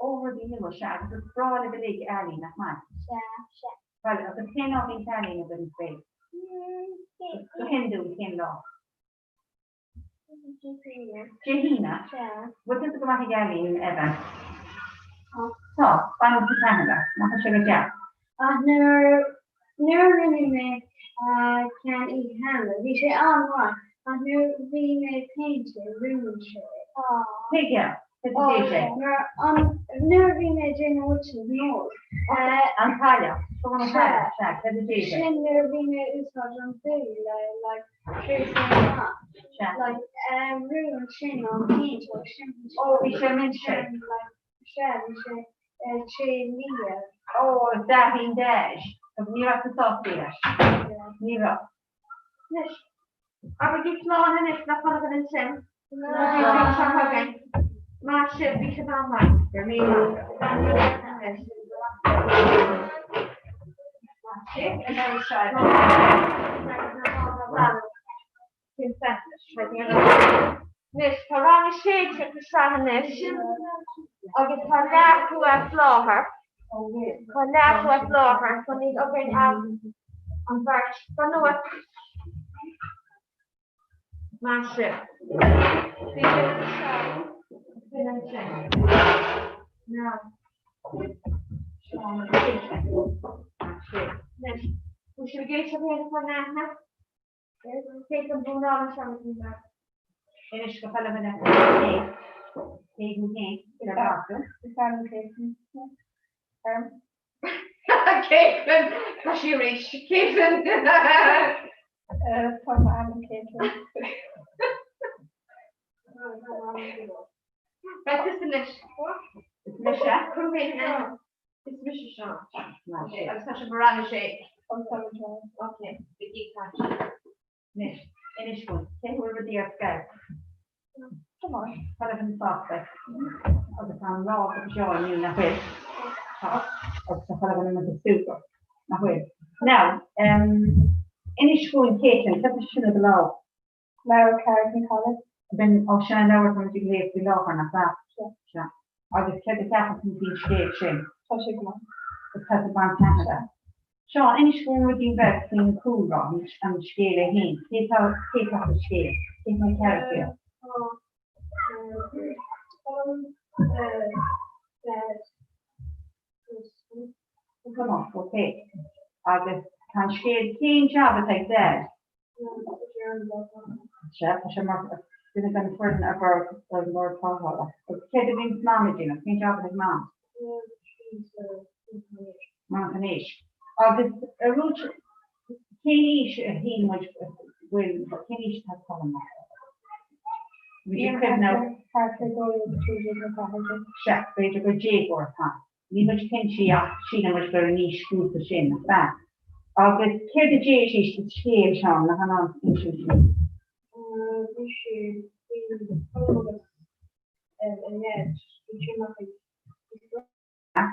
ó rudaí nua, sea. Agus is breá libh uilig ealaín, nach maith? Sea, sea. Bhuel, agus cén lá a bhíonn ealaín agaibh an scoil? Go hiondúil, cén lá? Dé hAoine? Bhfuil tusa go maith ag ealaín, Eva? Tá. Baineann tú taitneamh as. Nach bhfuil sé go deas? Ach nuair nuair a rinne mé ceann oíche cheana, bhí sé an-mhaith, ach nuair a bhí mé ag péintiú, ruin sé. Tuige? Cad é? Mar an nuair a bhí mé ag déanamh witch's nose. An cailleach. Seo an cailleach, sea. Cad é? Sin nuair a bhí mé ag úsáid an dúil le like Sea. Like, ruin sin an péint ó sin. Ó, bhí sé millte. Sea, bhí sé sé liath. Ó, daithín deas. Ní raibh tú sásta leis. Ní raibh. Anois, abraigí slán anois le chuile dhuine ansin. Slán. Seo chugainn. Maith sibh, bhí sibh an-mhaith. Go raibh míle maith agat. Anois tá rang a sé tagtha isteach anois agus tá leath acu as láthair. Tá leath acu as láthair so níl againn ach an bheirt ba nua. Maith sibh. Bhí duine anseo agus duine ansin. Now, Seán agus Caitlin. Maith sibh. Anois, bhfuil sibh ag éisteacht le haon chur in aithne? Caitlin, búnáil anseo agus ní bheadh. Inis do chuile dhuine cé cé thú féin, céard as tú. Is ainm Caitlin. Caitlin, tá sí arís. Caitlin. Tá m'ainm Caitlin. Beidh tusa anois. Is mise. Cuir mé in ainm. Is mise Seán. Agus tá sé mar rang a sé. Ok, bígí ag caint. Anois, inis dúinn, cé bhfuil rudaí ar scoil? Go maith. Tá an sásta. Agus tá an lá go breá inniu, nach bhfuil? Tá. Agus tá chuile dhuine ag súgradh, nach bhfuil? Now, um, inis dúinn, Caitlin, cad é sin i do lámh? Leabhar Carraig na Caladh. B'in, ó, sin an leabhar atáimid ag léamh faoi láthair, nach ea? Sea. Agus céard a cheapann tú faoin scéal sin? Tá sé go maith. Agus tá tú ag baint taitneamh as. Seán, inis dúinn ruidín beag faoin chúlra, an scéal é féin. Cé tá, cé tá sa scéal? Cé na carachtair? Tá Colm, Daid agus Mum. Go maith, ok. Agus tá an scéal, cén jab atá ag Daid? Sea, tá sé mar duine den foireann ar bord an bhord tarrthála. Agus céard a bhíonns Mam ag déanamh? Cén jab atá ag Mam? Monarchan éisc. Agus a Ruth, cén aois a shíl muid go bhfuil, cén aois atá Colm mar? Bhí sé cuimhneach. Thart ar 12, 13 nó 14. Sea, b'fhéidir gur déagóir atá ann. Níl muid cinnte ach síleann muid gur an aoisghrúpa sin, nach ea? Agus céard a d'éist sa scéal, Seán, nach in ann insint dúinn? Bhí sé, bhí Colm agus a Dhaid, bhí sé amach ag iascaireacht ach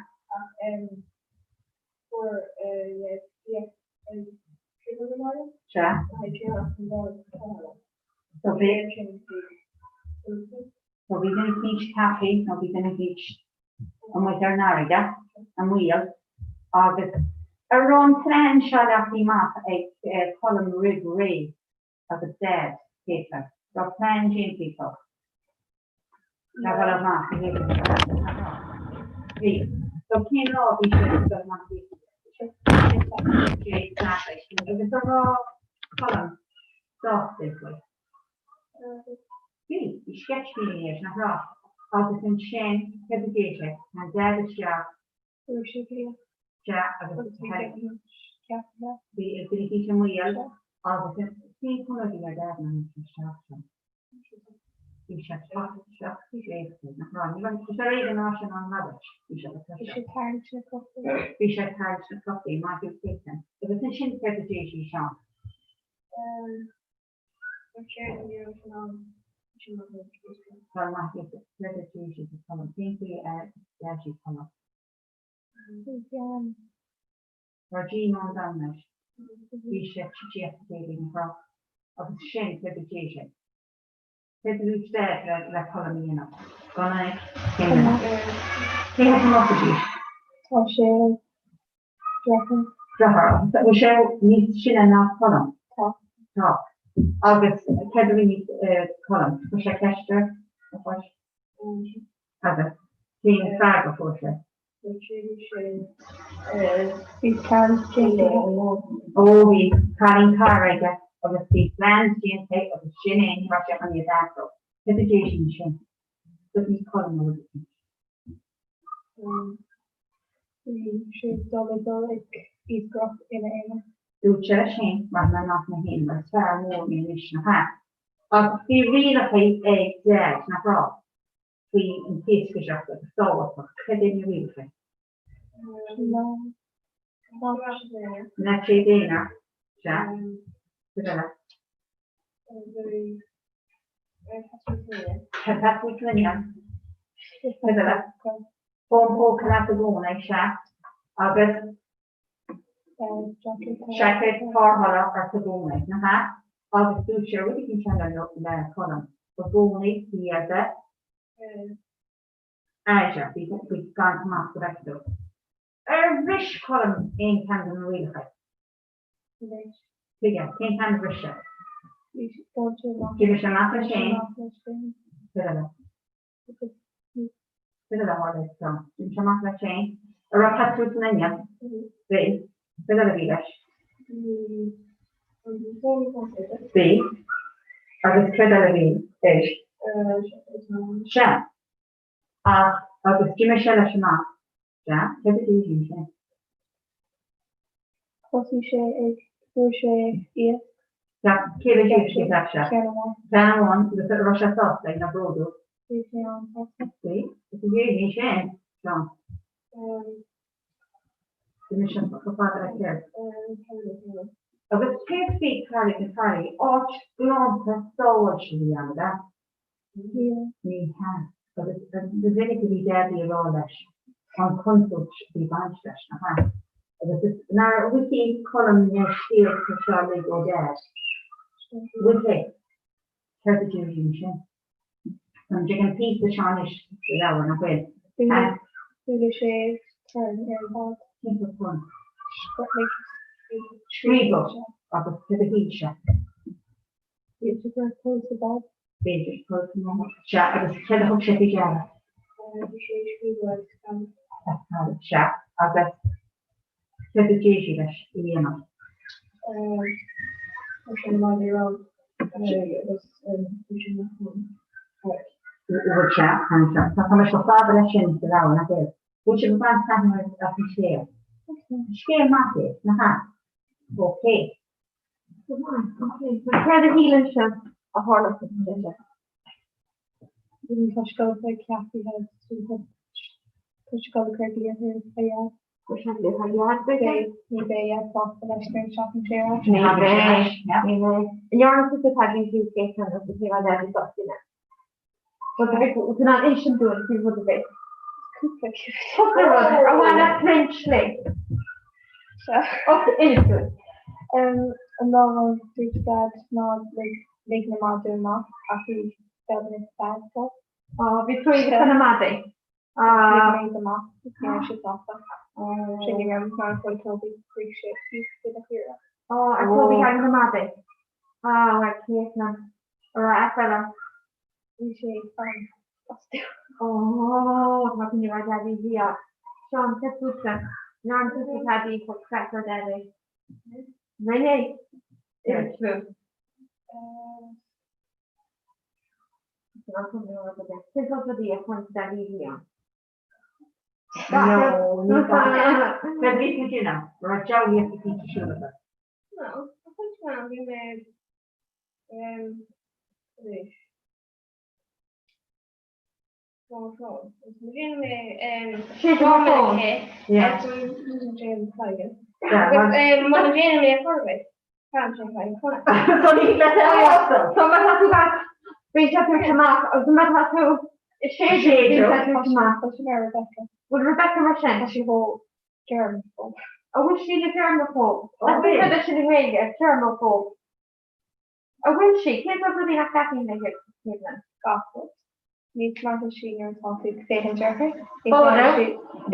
fuair a Dhaid glaoch ag trioball an bhaile. Sea. Tháinig sé as an bád tarrthála. So bhí, so bhí duine eicínt ceaptha nó bhí duine eicínt amuigh ar an fharraige, i mbaol, agus an raibh an plean seo leagtha amach ag Colm roimh ré agus Daid, Caitlin? Raibh plean déanta acu? Le dhul amach ag Bhí. So cén lá a bhí sé ag dul amach ag Dé Sathairn. Agus an raibh Colm sásta faoi? Bhí, bhí sceitimíní air, nach raibh? Agus ansin, céard a dúirt sé? Tháinig Daid isteach. Fuair sé glaoch. Sea, agus tháinig. Ceapaithe. Bhí duine eicínt i mbaol agus cén chuma a bhí ar Dhaid nuair a tháinig sé isteach seo? Bhí sé tuirseach traochta, nach raibh? Ní raibh, is ar éigean a raibh sé in ann labhairt. Bhí sé go Bhí sé tuirseach. ag tarraingt na cropaí. Bhí sé ag tarraingt na cropaí, maith thú Caitlin. Agus ansin céard a d'éist Seán? Bhí sé ní raibh sé in ann sin a thabhairt. Tá maith thú, céard a d'éist Colm? Cén chaoi a d'éist Colm? Bhí an. Raibh díomá an domhain air. Bhí sé tite as a chéile nach raibh? Agus sin céard a d'éist sé. Céard a dúirt Daid le Colm a dhéanamh? Gan é? Cén duine? Cé hé Tomás arís? Tá sé deartháir. Deartháir. Agus bhfuil sé níos sine ná Colm? Tá. Tá. Agus céard a rinne Colm? Chuir sé ceist air? Agus cén freagra a fuair sé? Bhí plean déanta. Ó bhí cailín cara aige agus bhí plean déanta agus sin é ní raibh sé chun iad a athrú. Céard a d'éist ansin? Cuimhnigh Colm ar rud eicínt. Bhí sé ag dul ag dul ag iascaireacht ina aonar. Dúirt sé leis féin, rachaidh mé amach mé féin mar is fear mór mé anois, nach ea? Ach bhí rialacha ag Deaid, nach raibh? faoi an t-iascaireacht agus sábháilteacht, cad é na rialacha? Ná téigh i d'aonar, sea, cad eile? Tá tú clainne, cad eile? Fón póca leat i gcónaí, sea, agus seaicéad tarrthála ort i gcónaí, nach ea? Agus dúirt sé rud eicínt eile le Colm, i gcónaí bí ar do aire, bí gan amach go bhfeicfidh tú. Ar bhris Colm aon cheann de na rialacha? Bhris. Tuige? Cén ceann a bhris sé? D'imigh sé amach leis féin. Cad eile? Cad eile a tharla Seán? D'imigh sé amach leis féin. An raibh tattoo san inneall? Bhí. Cad eile a bhí leis? Bhí. Agus cad eile a bhí air? Sea. Ach, agus d'imigh sé leis amach. Sea, céard a bhí ansin? Thosaigh sé ag, fuair sé iasc. Sea, cé mhéad iasc a cheap sé? Ceann amháin. Ceann amháin, agus an raibh sé sásta, nó bródúil? Bhí sé an-sásta. Bhí, agus a bhí ansin, Seán? D'imigh sé chomh fada le céard? Agus céard faoi Carraig na Carraige, áit ghlánta sábháilte a bhí ann, ab ea? Ní hea. Agus ba mhinic a bhí Daidí ag rá leis an chontúirt a bhí ag baint leis, nach ea? Agus is nuair a bhfuigh Colm na scéalta seo uilig ó Dhaid, bhfuil céard a deir ansin? Táimid ag an píosa seo anois sa leabhar, nach bhfuil? Chuala sé torann ar an bhád. Cén sórt torann? Scríobadh. Agus céard a shíl sé? B'fhéidir go raibh poll sa bhád. B'fhéidir poll sa bhád. Sea, agus céard a thug sé faoi deara? Bhí sé ag scríobadh agus carraig. Carraig, sea. Agus céard a deir sí leis a dhéanamh? Chuir sé na maidí ar aghaidh agus bhí sé ina carraig. Bhuel, sea, tháinig sé. Tá mé chomh fada leis sin sa leabhar, nach bhfuil? Bhfuil sibh ag baint taitneamh as an scéal? Scéal maith é, nach ea? Ok. Céard a shíleann sibh a tharla sa seo? Tá scoil ceaptha tá scoil ag cur glaoch ar a Dhaid. Chuir sé glaoch ar a Dhaid, b'fhéidir? Ní bheidh a sásta leis gur seachtain sé ar ais. Ní bheidh, ní bheidh. An ndearna tusa Peigí fiú céard a bhí ar Dhaidí sásta leis? Rud ar bith, tú in ann insint dúinn faoi rud ar bith. Cúpla Cúpla rud ar mhaith leat roinnt linn. Sea. Ok, inis dúinn. An lá dúirt Daid ná lig na madraí amach ach bhí Daid ina sásta. Ó, bhí trua aige do na madaí. Lig mé iad amach agus ní raibh siad sásta. Sin ní raibh mar a chuaigh Toby, shroich sé iad ina chaora. Ó, ar Toby thagann na madaí. Ó, ar céatna. Ar a eile. Bhí sé an fostú. Ó, tá ní raibh Daidí bhí a. Seán, céard fútsa? An ndearna tusa Peigí cur craic ar Daidí. Rinne. Inis dúinn. Cén sórt rudaí a chuireann Daidí bhí ann? No, ní gach. Cad a bhí tú ag déanamh? An raibh diabhlaíocht eicínt ar siúl agat? No, a chuid am bhí mé anois. Bhfuil Rebecca mar sin? Tá sí chomh germaphobe. An bhfuil sí ina germaphobe? An bhfuil sin i nGaeilge, germaphobe? An bhfuil sí? Cén sórt rudaí nach dtaitníonn léi, Caitlin? Gach rud. Ní maith léi nuair atá tú ag féachaint uirthi. Ní maith léi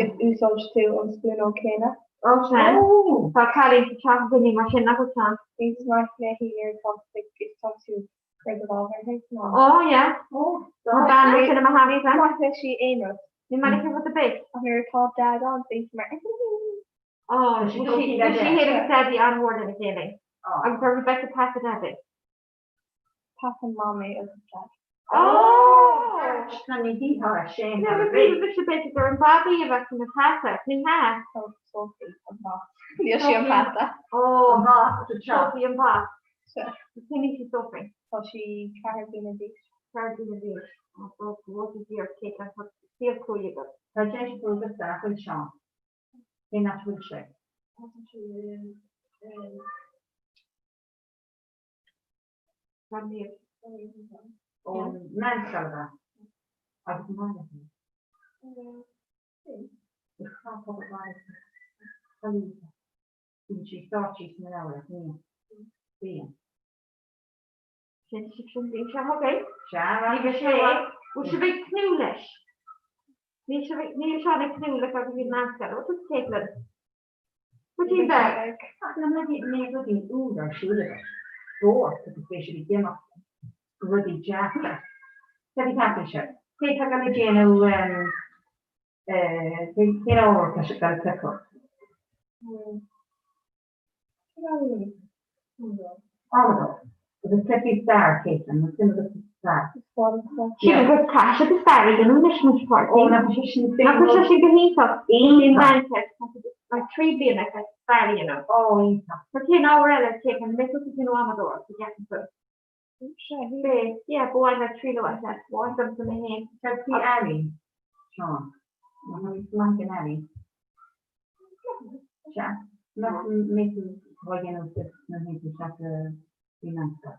if úsáid tú an spúnóg céanna. Ó sin. Tá cailín sa teach againne mar sin, nach bhfuil Seán? Ní maith léi nuair atá tú ag is tá tú ag cur do lámh uirthi. Ná. Ó yeah. Tá bean mar sin i mo theach. Ní maith léi aon rud. Ní maith léi rud ar bith. Ach nuair atá Dad ann, bíonn sí mar. Ó, bhí sí féin agus Daidí an-mhór lena chéile. Agus tá Rebecca peata Daidí. Peata Mamaí agus Daidí. Ó! Ná ní hítheá ar sin. Ní raibh mise b'fhéidir gur an babaí a bheadh ina pheata, ní hea? Sophie an mac. Níl sí an peata. Ó, An mac sa teach. Sophie an mhac. Cén aois í Sophie? Tá sí 4 bliana d'aois. 4 bliana d'aois. Ó, go bhfóire Dia ort, Caitlin, tá saol cruaidh agat. Tá deis agat a bhfuil Seán. Cén áit a bhfuil sé? Tá sé in Ón meánscoil ab ea? Agus an maith leat é? Is chaithfeá go bhfaigheadh tú Bíonn sí sáite sna leabhair ach níl. Bíonn. Sin sin bhí sé againn. Sea, Ní bheidh sé Bhfuil sibh ag tnúth leis? Níl sibh ag níl Seán ag tnúth le go dtí an meánscoil. What's this Caitlin? Go dtí bheith. Ach na mbeidh rudaí úr ar siúl agat. Spórt agus beidh sibh ag imeacht go rudaí deasa. Cad a cheapann sibh? Cé atá ag dul a déanamh cén ábhar atá sibh ag dul a phiocadh? Adamhach. Agus cluichí stair, Caitlin, an suim agat sa stair? Sin agus tá sé go stair a dhéanamh anois muis páirtí. Ó, nach bhfuil sé sin Nach bhfuil sé sin go hiontach? Iontach. Tá sé 3 bliana aige stair a dhéanamh. Ó, iontach. So cén ábhar eile, Caitlin, an mbeidh tusa ag déanamh adhmadóireacht, an gceapann tú? Beidh, yeah, ba mhaith leat triail a bhaint as, ba mhaith liomsa mé féin. Cad faoi ealaín, Seán? Nach bhfuil tú maith ag an ealaín? Sea, nach mbeidh tú á dhéanamh nuair a théann tú isteach go dtí an meánscoil?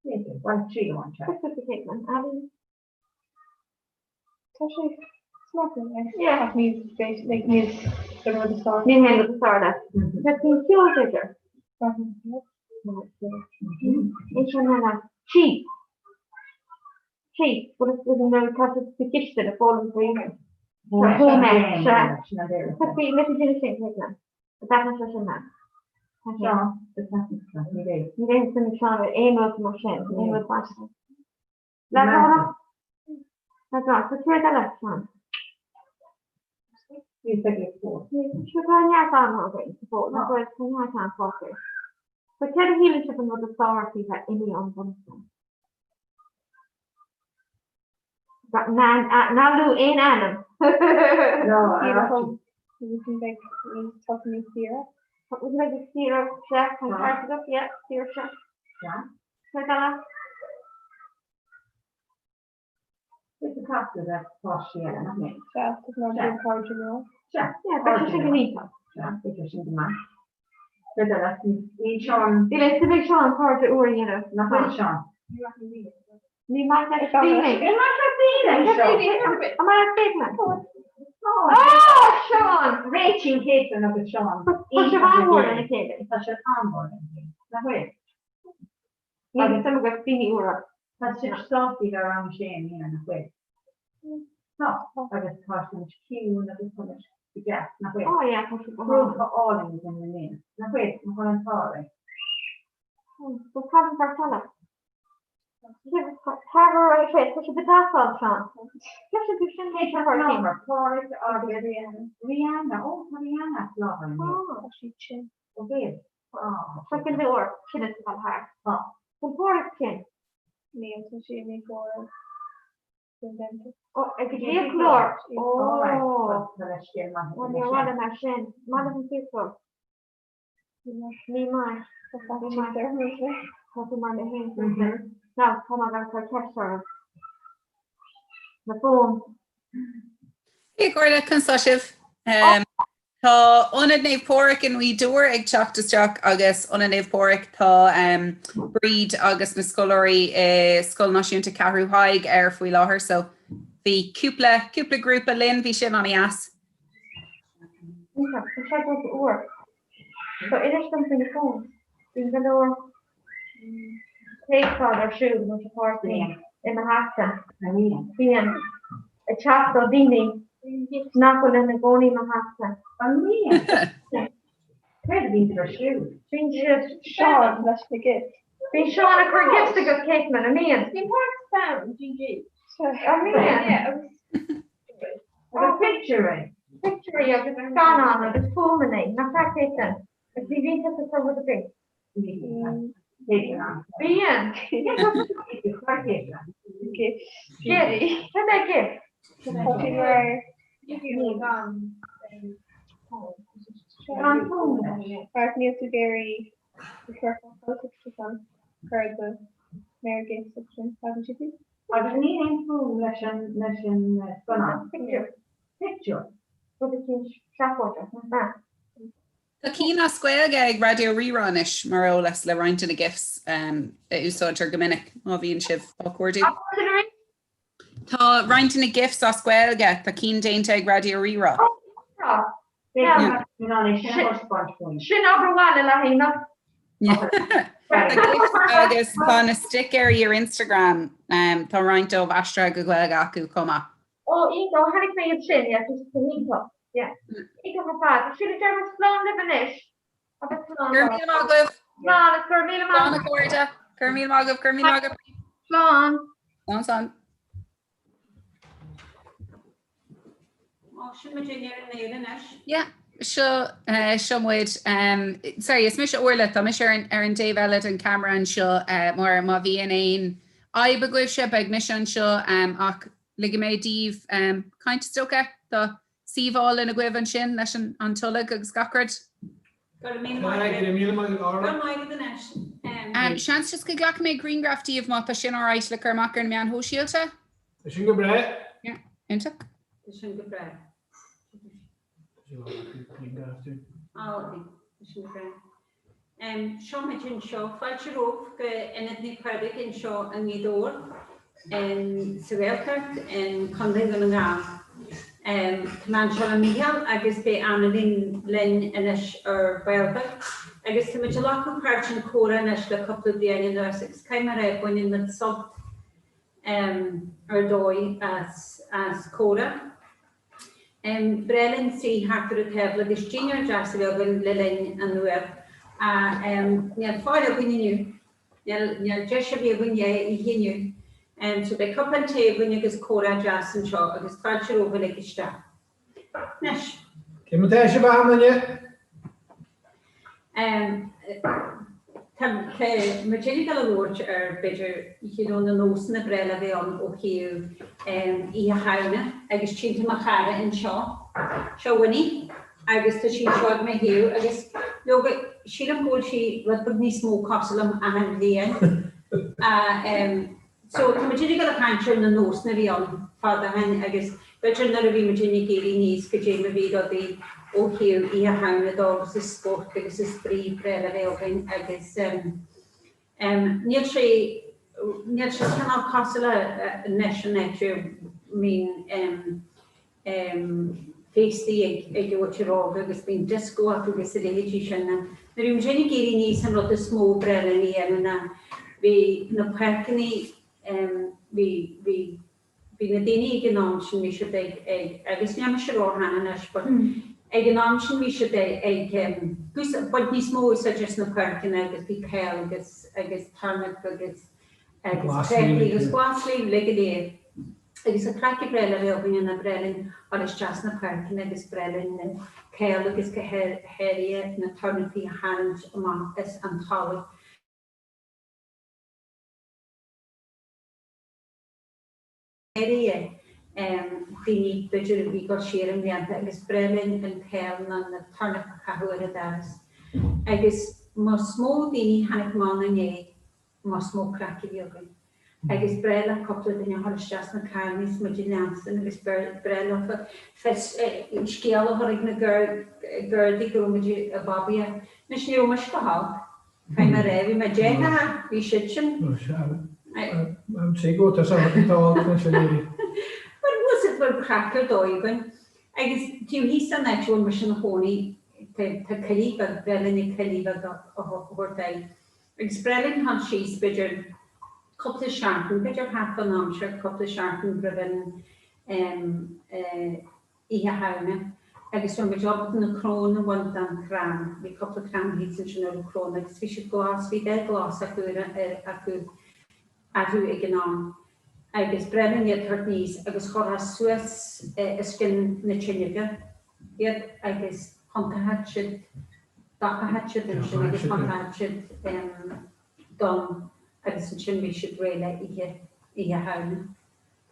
B'fhéidir, bhuel, triail a bhaint as. Cad fútsa, Caitlin, ealaín? Tá sé smart yeah. Ach ní like níl an rud is fearr. Ní hé an rud is fearr leat. Cad faoin cheol, b'fhéidir? É sin eile. Sí. Sí, bhuel is is an tá sé sa gcistin ag foghlaim faoi. Home ec, sea. Cad faoi leis an duine sin, Caitlin? An dtaitneodh sé sin leat? Seán, is taitneamh ní bheidh. Ní bheidh suim ag Seán ar aon rud mar sin, aon rud mar sin. Leadránach. Leadránach. Tá céard eile, Seán? Níl a fhios ag fós. Sure tá neart ama againn sa bhfód, nach bhfuil? Tá neart am fágtha. So céard a shíleann sibh an rud is fearr faoi bheith imithe ón bhunscoil? Ná luaigh aon ainm. Beidh níos saoire. Beidh saoire, sea, tá an ceart agat, yeah, saoirse. Céard eile? Is ag casadh le páistí eile, nach mbeidh? Sea, tá mé ag cairde nua. Sea, Yeah, beidh sé sin go hiontach. Sea, beidh sé sin go maith. Céard eile? Níl Seán. Níl a fhios ag Seán cairde úr a dhéanamh. Nach bhfuil Seán? Ní maith leis daoine. Ní maith leis daoine. An maith leat daoine? Oh, Seán! Réitíonn Caitlin agus Seán. Tá sibh an-mhór lena chéile. Tá siad an-mhór lena chéile. Nach bhfuil? Níl suim agat daoine úra. Tá sibh sásta le rang 6 i mbliana, nach bhfuil? Tá, agus tá muid ciúin agus tá muid go deas, nach bhfuil? Ó yeah, tá sibh go hálainn. Grúpa álainn againn i mbliana, nach bhfuil? Nach bhfuil an t-ádh orainn? Tá cad an bheirt eile? Tá sé, tá sibh go deas ann, Seán. Cloiseann tú sin Cé tá i láthair? Pádraig agus Rihanna. Ó, tá Rihanna as láthair inniu. Tá sí tinn. Ó bhfuil? Tá go leor tinneas ag dul thart. Tá. Bhfuil Pádraig tinn? Níl, tá sé i gcomhair. Ó, ag an bhfiaclóir. Ó. Ó, níor mhaith liom é sin. Maith liom an fiaclóir. Ní maith. Ní maith. Tá tú mar mé féin. Now, tá mé ag cur ceist oraibh. Na fón. Hey a chairde, conas tá sibh? Tá Ionad Naomh Pádraig i nGaoth Dobhair ag teacht isteach agus Ionad Naomh Pádraig tá Bríd agus na scoláirí i Scoil Náisiúnta Ceathrú Thaidhg air faoi láthair so bhí cúpla cúpla grúpa linn, bhí sin an-dheas. Iontach, tá sé rud úr. So inis dom faoi na fóin. Bíonn go leor téacsáil ar siúl nó sa pháirtí i mo theachsa. Bíonn ag teacht ó daoine nach bhfuil ina gcónaí i mo theachsa. Céard a bhíonn ar siúl? Bíonn siad Seán leis na gifs. Bíonn Seán ag cur gifs agat Caitlin, an mbíonn? Bíonn páirt spam, GG. An mbíonn? Agus pictiúirí. Pictiúirí agus scannán agus fuaimeanna, nach ea Caitlin? Agus ní bhíonn tusa ag cur rud ar bith. Bíonn. Gif. Gif. Cad é gif? Gan fuaim leis. Mar níl tú ag iarraidh cur do méar gif sin tagann siad. Agus níl aon fuaim leis an leis an scannán. Pictiúr. Pictiúr. Rud eicínt seafóideach, nach ea? Tá cinn as Gaeilge ag Raidió Rí-Rá anois, mar eolas, le roinnt de na gifs a úsáidtear go minic má bhíonn sibh á cuardú. Tá roinnt de na gifs as Gaeilge, tá cinn déanta ag Raidió Rí-Rá. Sin obair bhaile le haghaidh na. Tá gifs agus tá na sticéirí ar Instagram, tá roinnt dóibh aistrithe go Gaeilge acu chomh maith. Ó, iontach, chonaic mé iad sin, yeah, tá siad go hiontach, yeah. Iontach ar fad. Sin a deir muid slán libh anois. Agus slán. Go raibh míle maith agaibh. Slán, agus go raibh míle maith. Slán a chairde. Go raibh míle maith agaibh, go raibh míle maith agaibh. Slán. Slán, slán. Ó, sin muid ar an aer anois. Yeah, seo, eh, seo muid. Um, sorry, is mise Orla, tá mise ar an, ar an dtaobh eile den camera anseo, eh, mar má bhíonn aon fhadhb agaibhse, beidh mise anseo, um, ach Ligfidh mé daoibh caint is dócha. Tá suíomh álainn agaibh ansin leis an tolg agus gach rud. Go raibh míle maith agat. Go raibh míle maith agat, Orla. Go raibh maith agat anois. Seans just go nglacfaidh mé grianghraf díobh má tá sin alright le cur amach ar na meáin shóisialta. Tá sin go breá. Yeah, iontach. Tá sin go breá. Seo muid anseo. Fáilte romhaibh go Ionad Naomh Pádraig anseo i nGaoth Dobhair sa Ghaeltacht in Contae Dhún na nGall. Tá mé anseo le Mícheál agus beidh Annalene linn anois ar ball beag. Agus tá muid ag glacadh páirt in Comhrá anois le cúpla bliain anuas agus caithfidh mé a rá baineann muid sult ar dóigh as Comhrá. Breá linn suí thart ar an tábla agus dinnéar deas a bheith againn le linn an uair. Ach níl fáil againn inniu. Níl deis ar bith againn é oíche inniu. So beidh cupán tae againn agus comhrá deas anseo agus fáilte romhaibh uilig isteach. Anois. Cé mar tá sibh achan duine? Tá muid ag dul a labhairt ar b'fhéidir you know na nósanna breá le bheith ann ó thaobh Oíche Shamhna agus tchíonn tú mo chara anseo, seo Winnie agus tá sí anseo ag mo thaobh agus leoga sílim go bhfuil sí rud beag níos mó cosúil liom achan bhliain. So, tá muid ag dul a caint ar na nósanna a bhí ann fad ó shin agus b'fhéidir nuair a bhí muidinne ag éirí aníos goidé mar bhí rudaí ó thaobh Oíche Shamhna dó agus an spórt agus an spraoi breá le bheith againn agus em níl sé níl sé cineál cosúil le anois an áit a mbíonn em féastaí ag ag an mhuintir óg agus bíonn dioscó acu agus a leithéidí sin. Nuair a bhí muidinne ag éirí aníos an rud is mó ba bhreá linn a dhéanamh ná bhí na páirceanna bhí bhí bhí na daoine ag an am sin bhí siad ag ag agus níl mise ró-shean anois but ag an am sin bhí siad ag ag baint níos mó úsáid as na páirceanna agus bhí peil agus agus tarrac agus agus préataí agus glasraí uilig go léir. Agus an chraic ba bhreá le bheith againne ná ba bhreá linn dul isteach sna páirceanna agus ba bhreá linn na peil agus go háirithe na tornapaí a tharraingt amach as an talamh. Áirithe, daoine b'fhéidir a bhí ag dul siar i mblianta agus breá linn an peil nó na tornap a chaitheamh ar an doras. Agus más mó daoine a tháinig amach ina ndiaidh, más mó craic a bhí againn. Agus breá le cúpla duine a dhul isteach sna carranna is muid a leanstan agus breá leofa fios scéal a chur ag na Gardaí go raibh muid ag babaíocht. Anois ní raibh mise go holc. Caithfidh mé a rá, bhí mé deimhnithe, bhí siad sin. Sé go tá sé tá anois a léiriú. Mar bhfuil siad bhfuil craic ar dóigh againn. Agus taobh thíos den áit a bhfuil mise ina chónaí tá tá coillidh beag, breá linn an coillidh beag a thabhairt air. Agus breá linn dhul síos b'fhéidir cúpla seachtain, b'fhéidir thart fán am seo, cúpla seachtain roimh an Oíche Shamhna agus bhí muid ábalta na crónna a bhaint den chrann. Bhí cúpla crann thíos ansin a raibh crónna agus bhí siad glas, bhí dath glas acu ar acu orthu ag an am. Agus breá linn iad a thabhairt aníos agus chuirfeá suas os cionn na tine iad agus thiontódh siad, d'fhacadh siad ansin agus thiontódh siad donn agus ansin bhí siad réidh le Oíche Oíche Shamhna.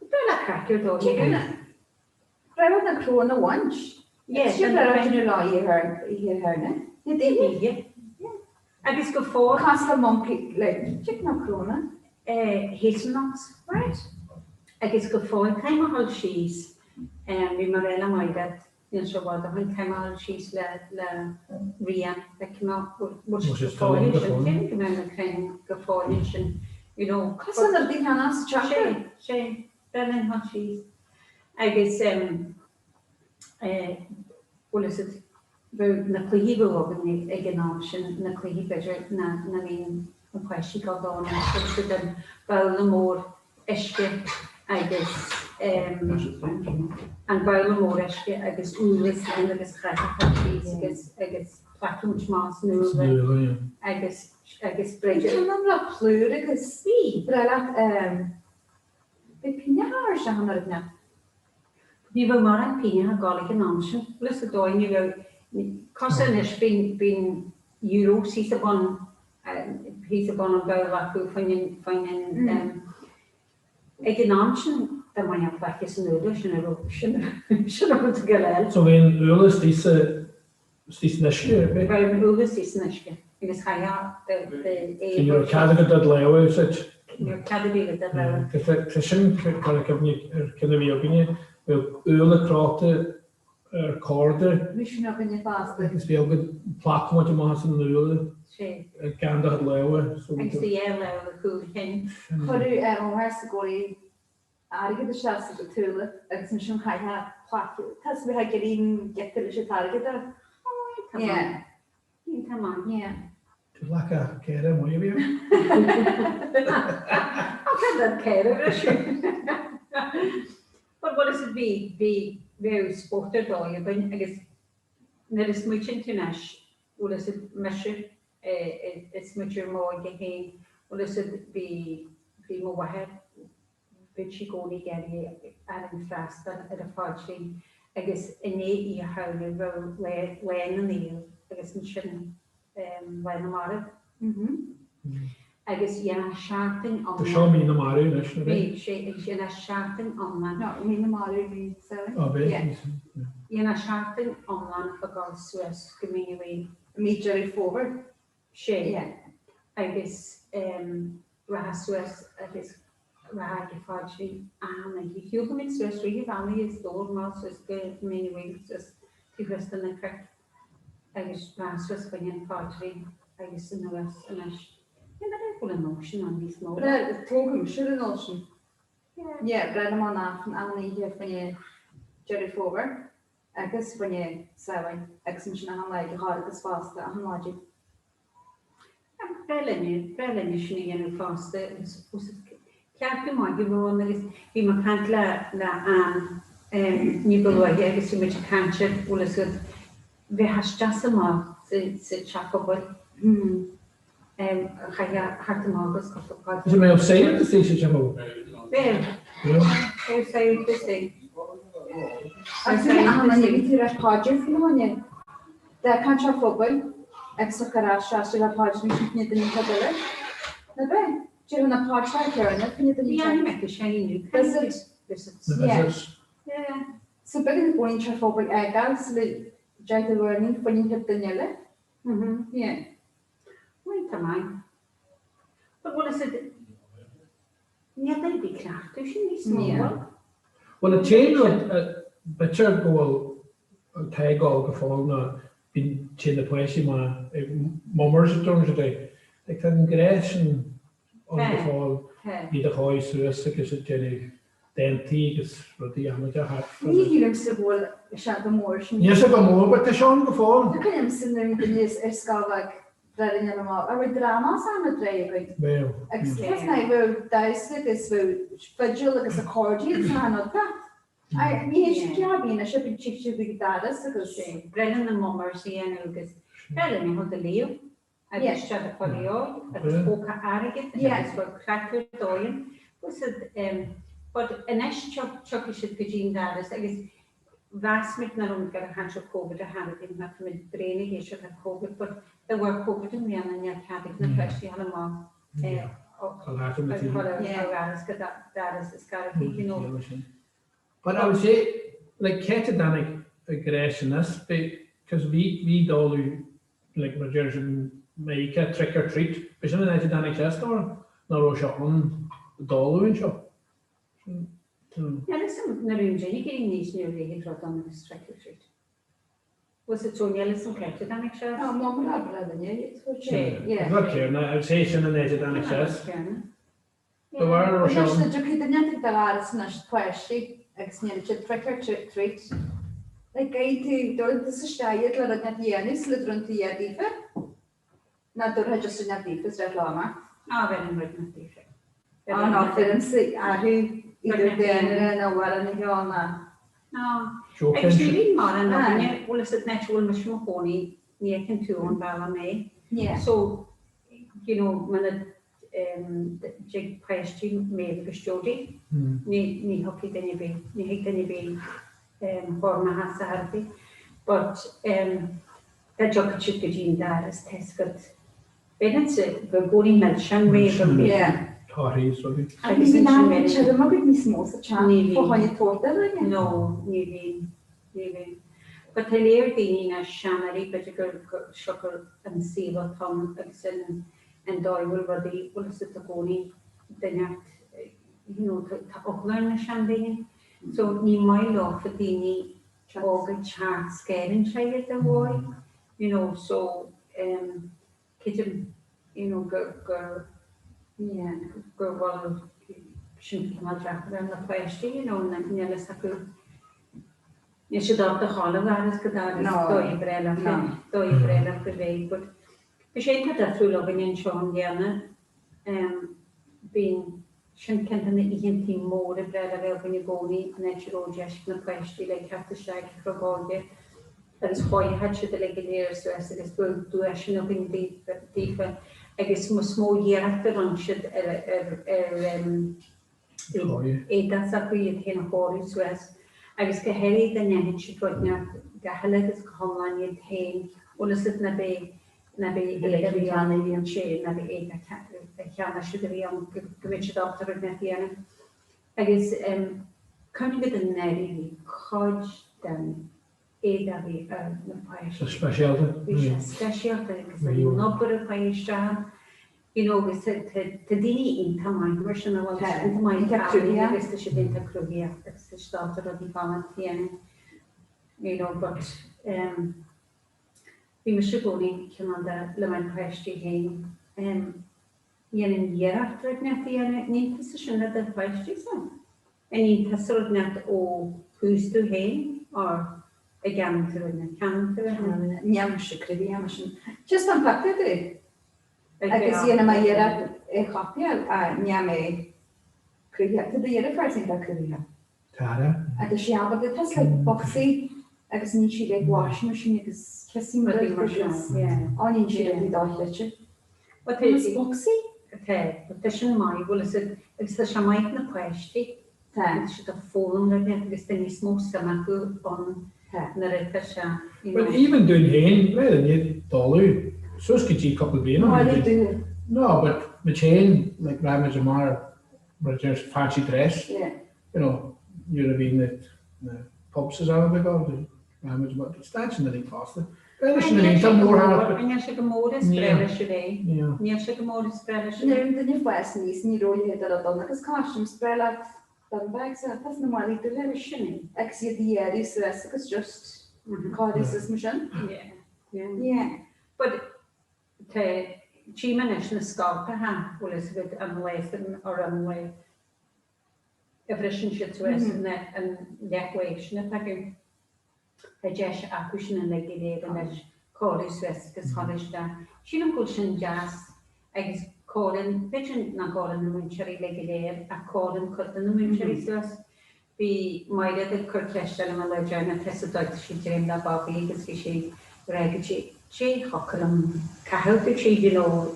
Breá le craic ar dóigh againn. Raibh na crónna a bhaint. Yeah, sin le duine lá Oíche Shamhna. Oíche. Agus go fóill. Cosúil le monkey, like, chicken na crónna. Hazelnuts. Right. Agus go fóill, caithfidh mé a dhul síos, bhí mé ag rá le Maighread, níl sé i bhfad ó shin, caithfidh mé a dhul síos le, le Rian, like, you know, bhfuil siad go fóill ansin, déarfainn go mbeadh na crainn go fóill ansin, you know. Cosúil le daoine as teach. Sé, sé. Breá linn dhul síos agus bhfuil fhios a'd, bheadh na cluichí a bheadh againn ag an am sin, na cluichí b'fhéidir nach mbíonn na páistí ag dul dó anois, bhfuil fhios a'd, an babhla mór uisce agus an babhla mór uisce agus úlla san agus chaithfeá síos agus agus plaiceadh muid amach san úlla agus agus b'fhéidir. Bhí an le plúr agus bhí. Breá leat Bhí pingneacha ar seo an oiread Ní bheadh mórán pingneacha ag dul ag an am sin. Bhfuil fhios a'd dóigh ní raibh, cosúil anois bíonn, bíonn euro thíos ag bun, thíos ag bun an bhabhla acu faoin an, faoin an, ag an am sin dá mbainfeá plaice as an úlla sin a raibh, sin, sin a raibh tú ag dul. So bhí an úlla istigh sa Istigh san uisce, ar bith. Bheadh an úlla istigh san uisce agus chaithfeá é So ní raibh cead agat do lámh a úsáid? Ní raibh cead ar bith agat do lámh. Tá sin curtha i gcuimhne ar ceann a bhí againne. Bheadh úlla crochta ar corda. Bhí sin againne fosta. Agus bhí againn plaic muid amach as an úlla. Gan do chuid lámha. Agus do dhá lámh ar chúl do chinn. Chuireadh mo mháthair i gcónaí airgead isteach sa t-úlla agus ansin chaithfeá plaic tá a bheith ag iarraidh an giota leis an t-airgead a Tá yeah. Tá maith. Yeah. Glaca céire amuigh a bhí ann. Tá dat céire leis. But what is it bhí bhí bheadh spórt ar dóigh againn agus nuair a smaoitíonn tú anois bhfuil fhios a'd mise ag smaoitiú ar m'óige féin bhfuil fhios a'd bhí bhí mo mháthair Bhíodh sí i gcónaí ag iarraidh orainn freastal ar an phaidrín agus i ndiaidh Oíche Shamhna bheadh Lá na Naomh agus ansin Lá na Marbh. Agus dhéanfá seachtain iomlán. Seo mí na Marbh anois, nó bhí? Sé, agus dhéanfá seachtain iomlán. No, mí na Marbh, mí Samhain. Ó, bhí? Dhéanfá seachtain iomlán ag dul suas go Mín an Mhaoil. Mí Deireadh Fómhair. Sé. Agus rachfá suas agus rachfá ag an phaidrín achan oíche. Shiúlfadh muid suas rith an bhealaigh as Dobhar amach suas go Mín an Mhaoil suas taobh thiar de na cnoic agus rachfá suas fá choinne an phaidrín agus anuas anois. Ní maith go bhfuil an nós sin ann níos mó. Breá, tógadh mise ar an nós sin. Yeah, breá liom an Aifreann achan oíche fá choinne Deireadh Fómhair agus fá choinne Samhain agus ansin achan lá ag an Charghas fosta, achan maidin. Breá linne, breá linne sin a dhéanamh fosta agus ceart go maith a bheith ann agus bhí mé ag caint le le Ann ní ba luaithe agus bhí muid ag caint ar bhfuil fhios agat bheith isteach is amach sa sa teach pobail chaithfeá theacht amach agus cúpla paidrín. Is mé saoth is é sin ó. Bheadh, bheadh saoth is é. Agus bhí achan duine, bhí tú ar phaidir faoin fháinne. De caint ar phobail agus a chur as seasamh le paidrín sin na duine atá eile. Na bith, déarfainn na paidreacha céanna faoi na duine Bhí aithne aici sé inniu. Does it? Visits. Na visits. Yeah. So b'fhéidir go bhfuil sé fóbair fhágáil sula dtéann tú ar ní fuinneamh duine eile. Mhm. Yeah. Bhuel, tá maith. But bhfuil fhios a'd, níl duine ar bith ag cleachtadh sin níos mó, Yeah. bhfuil? Bhuel, an t-aon rud a b'fhéidir go bhfuil atá ag dul go fóill ná bíonn téann na páistí amach ag mummers a dtugann siad air. Like tá an gnás sin ann go fóill, iad a chóiriú suas agus ag déanamh dántaí agus rudaí amaideach thart fá Ní shílimse go bhfuil sé go mór sin. Níl sé go mór but tá sé ann go fóill. Tá cuimhne nuair a bhí duine ar scoil bheag breithe na mBall. Bhí dráma as am a dtréigh againn. Bheadh. Agus cé nach bhfuil damhsa agus bheadh fidil agus accordion san anodta. Ní hé sin jab íona sé bíonn siad siad ag daras agus. Breithe na mummers a dhéanamh agus breithe na thug a léamh agus siad a chur leo agus póca airgid agus bheadh craic ar dóigh ann. Was it but anois tiocfaidh siad go dtí an doras agus mheas muid nach raibh muid ag caint ar Covid a tharla dúinn mar tá muid bréan ag éisteacht le Covid but de bharr Covid i mbliana níl cead ag na páistí dul amach ó dhoras go doras is garraí you know. But I would say like cé a dtáinig i gcreis anois because bhí bhí dóladh like mar deir siad Meiriceá trick or treat b'é sin an áit a dtáinig sé is dóigh nach raibh sé ann dóladh anseo. Níl a fhios agam nuair a bhí muid ag éirí níos níor léigh rud ann agus trick or treat. Was it so níl a fhios agam cé áit a dtáinig sé as. Tá mó mar a duine iad sé. An rud céanna I would say sin an áit a dtáinig sé as. De bharr a raibh sé Anois ann. na dtiocfaidh duine ag do dhoras anois páistí agus ní raibh siad trick or treat. Like caithfidh tú dul tusa isteach iad le rud inteacht a dhéanamh sula dtabharann tú iad daofa. Ná dtabharfá just rud inteacht daofa is rith leo amach. Á bheith an rud inteacht daofa. Á ná firimse athrú idir daonra nó bhaile na heol ná. Ná. Agus ní bhíonn mórán againne, bhfuil fhios a'd an áit a bhfuil mise i mo chónaí, ní fheiceann tú ón bhealach mé. So, you know, muna dtig páistí Méabh agus Jodie, ní ní thiocfaidh duine ar bith, ní thig duine ar bith chomh maith as a thairbhí. But dá dtiocfadh siad go dtí an doras, tá fhios agat, bheinn go gcónaí milseáin réidh don bhia. Torthaí is rudaí. Agus ní bhíonn tirim agaibh níos mó sa teach fá choinne torta a rinne? No, ní bhíonn, ní bhíonn. But tá léir daoine na seanóirí, b'fhéidir gur gur siocair an saol atá ann agus an an dóigh a bhfuil rudaí, bhfuil fhios agat i gcónaí duine you know tá eagla ar na seandaoine. So ní maith leofa daoine óga teacht scáireann sé iad ar dhóigh, you know, so um, creidim you know gur gur yeah gur bhfuil sin cineál deacair ar na páistí you know níl fhios acu níl siad ábalta a ghabháil ó dhoras go doras dóigh breá leofa dóigh breá leofa bheith but bhí sé iontach difriúil againne anseo i mbliana um bíonn Sin ceann de na oícheantaí móra breá a bheith againn i gcónaí, an áit a raibh deis ag na páistí le teacht isteach ag Cnoc Óige agus chóireodh siad uilig go léir suas agus bheadh duaiseanna againn daofa agus is mó iarracht a rinne siad ar éadach s'acu iad féin a chóiriú suas agus go háirithe dá ndéanfadh siad rud inteacht go huile agus go hiomlán iad féin, bhfuil fhios agat ná b'é ná b'é éadach a bhí ann a bhí sé, ná b'é éadach a cheannaigh siad a bhí ann, go mbeadh siad ábalta rud inteacht a dhéanamh. Agus cuimhním go den náire bhí cuid den éadach a bhí ar na páistí. Speisialta. Bhí sé speisialta agus an obair a chuaigh isteach ann. You know, agus tá daoine iontach maith mar sin a bhfuil siad iontach maith ag ealaín agus tá siad iontach cruthaitheach agus tá siad ábalta rudaí galánta a dhéanamh. You know, but um, Bhí mise i gcónaí cineál de le mo pháistí féin. Dhéanainn iarracht rud inteacht a dhéanamh. An ndéanann tusa sin le do pháistí sa? An ndéanann tusa rud inteacht ó thús tú féin or an gceannaíonn tú rud inteacht? Ceannaíonn tú rud inteacht? Níl mise cruthaithe mar sin. Just an pictiúr dom. Agus dhéanaim mé iarracht é a chóipeáil ach níl mé cruthaithe. Tá do dheirfiúr iontach cruthaithe. Tara. Agus sí ábalta, tá like bocsaí agus níonn sí like washing machine agus kissing Rudaí mar sin, yeah. Á níonn sí rudaí dochreidte. But Tá bocsaí? Tá, but tá sin maith, bhfuil fhios agat, agus tá sé maith do na páistí. Tá. Tá siad ag foghlaim rud inteacht agus tá níos mó suim acu ann nuair atá sé, you know. Well even dúinn féin, le linn dáileadh, suas go dtí cúpla bliain ó shin. No, but muid féin, like raibh muid amach mar a deir fancy dress. Yeah. You know. nuair a bhí na na pubs is ann ag dul, rachaidh muid amach, staid sin uilig fosta. Bheadh leis sin iontach mór thart but. Níl sé go mór is breá leis a bheith. Níl sé go mór is breá leis a bheith. Nuair an duine fás aníos ní raibh leithéid de rud ann agus costume is breá leat bin bags a tá sna málaí dubha Sin é. agus iad a ghearradh suas agus just cóiriú suas mar sin. Yeah. Yeah. But tá tchím anois na scoltacha, bhfuil fhios agat an lae san or an lae a bhriseann siad suas an leathlae sin atá acu. Tá deis acu sin uilig go léir anois cóiriú suas agus chur isteach. Sílim go bhfuil sin deas agus cóiríonn, b'fhéidir nach gcóiríonn na múinteoirí uilig go léir ach cóiríonn cuid de na múinteoirí suas. Bhí Máiréad ag cur ceiste liom an lá deireanach, tá sa dóigh sí dréim le Bobby agus bhí sí ag rá go dté thiocfadh liom caitheamh dúirt sí, you know,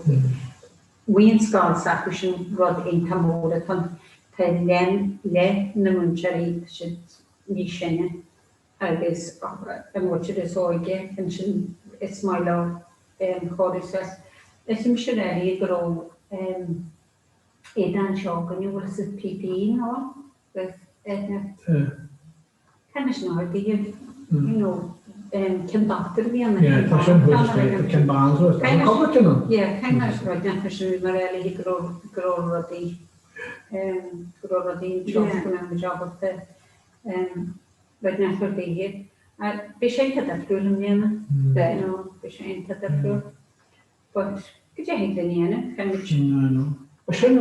Bhí an scoil s'acu sin rud iontach mór atá ann. Tá leath na múinteoirí, tá siad níos sine agus an mhuintir is óige ansin is maith leo cóiriú suas. Is mise a rá go raibh éadán seo againne, bhfuil fhios agat PPE nó with Eithne. Cad is náir daoibh, you know, cén dochtúir a bhí ann? Yeah, tá sin thuas istigh, cén bean thuas, tá an cúpla cinn ann. Yeah, cén mar rud nach raibh sin mar eile go raibh go raibh rudaí go raibh rudaí anseo go mbeadh muid ábalta rud nach raibh daoithe. Bhí sé iontach difriúil i mbliana, you know, bhí sé iontach difriúil. But goidé thig linn a dhéanamh, caithfimid. I know. Bhuel sin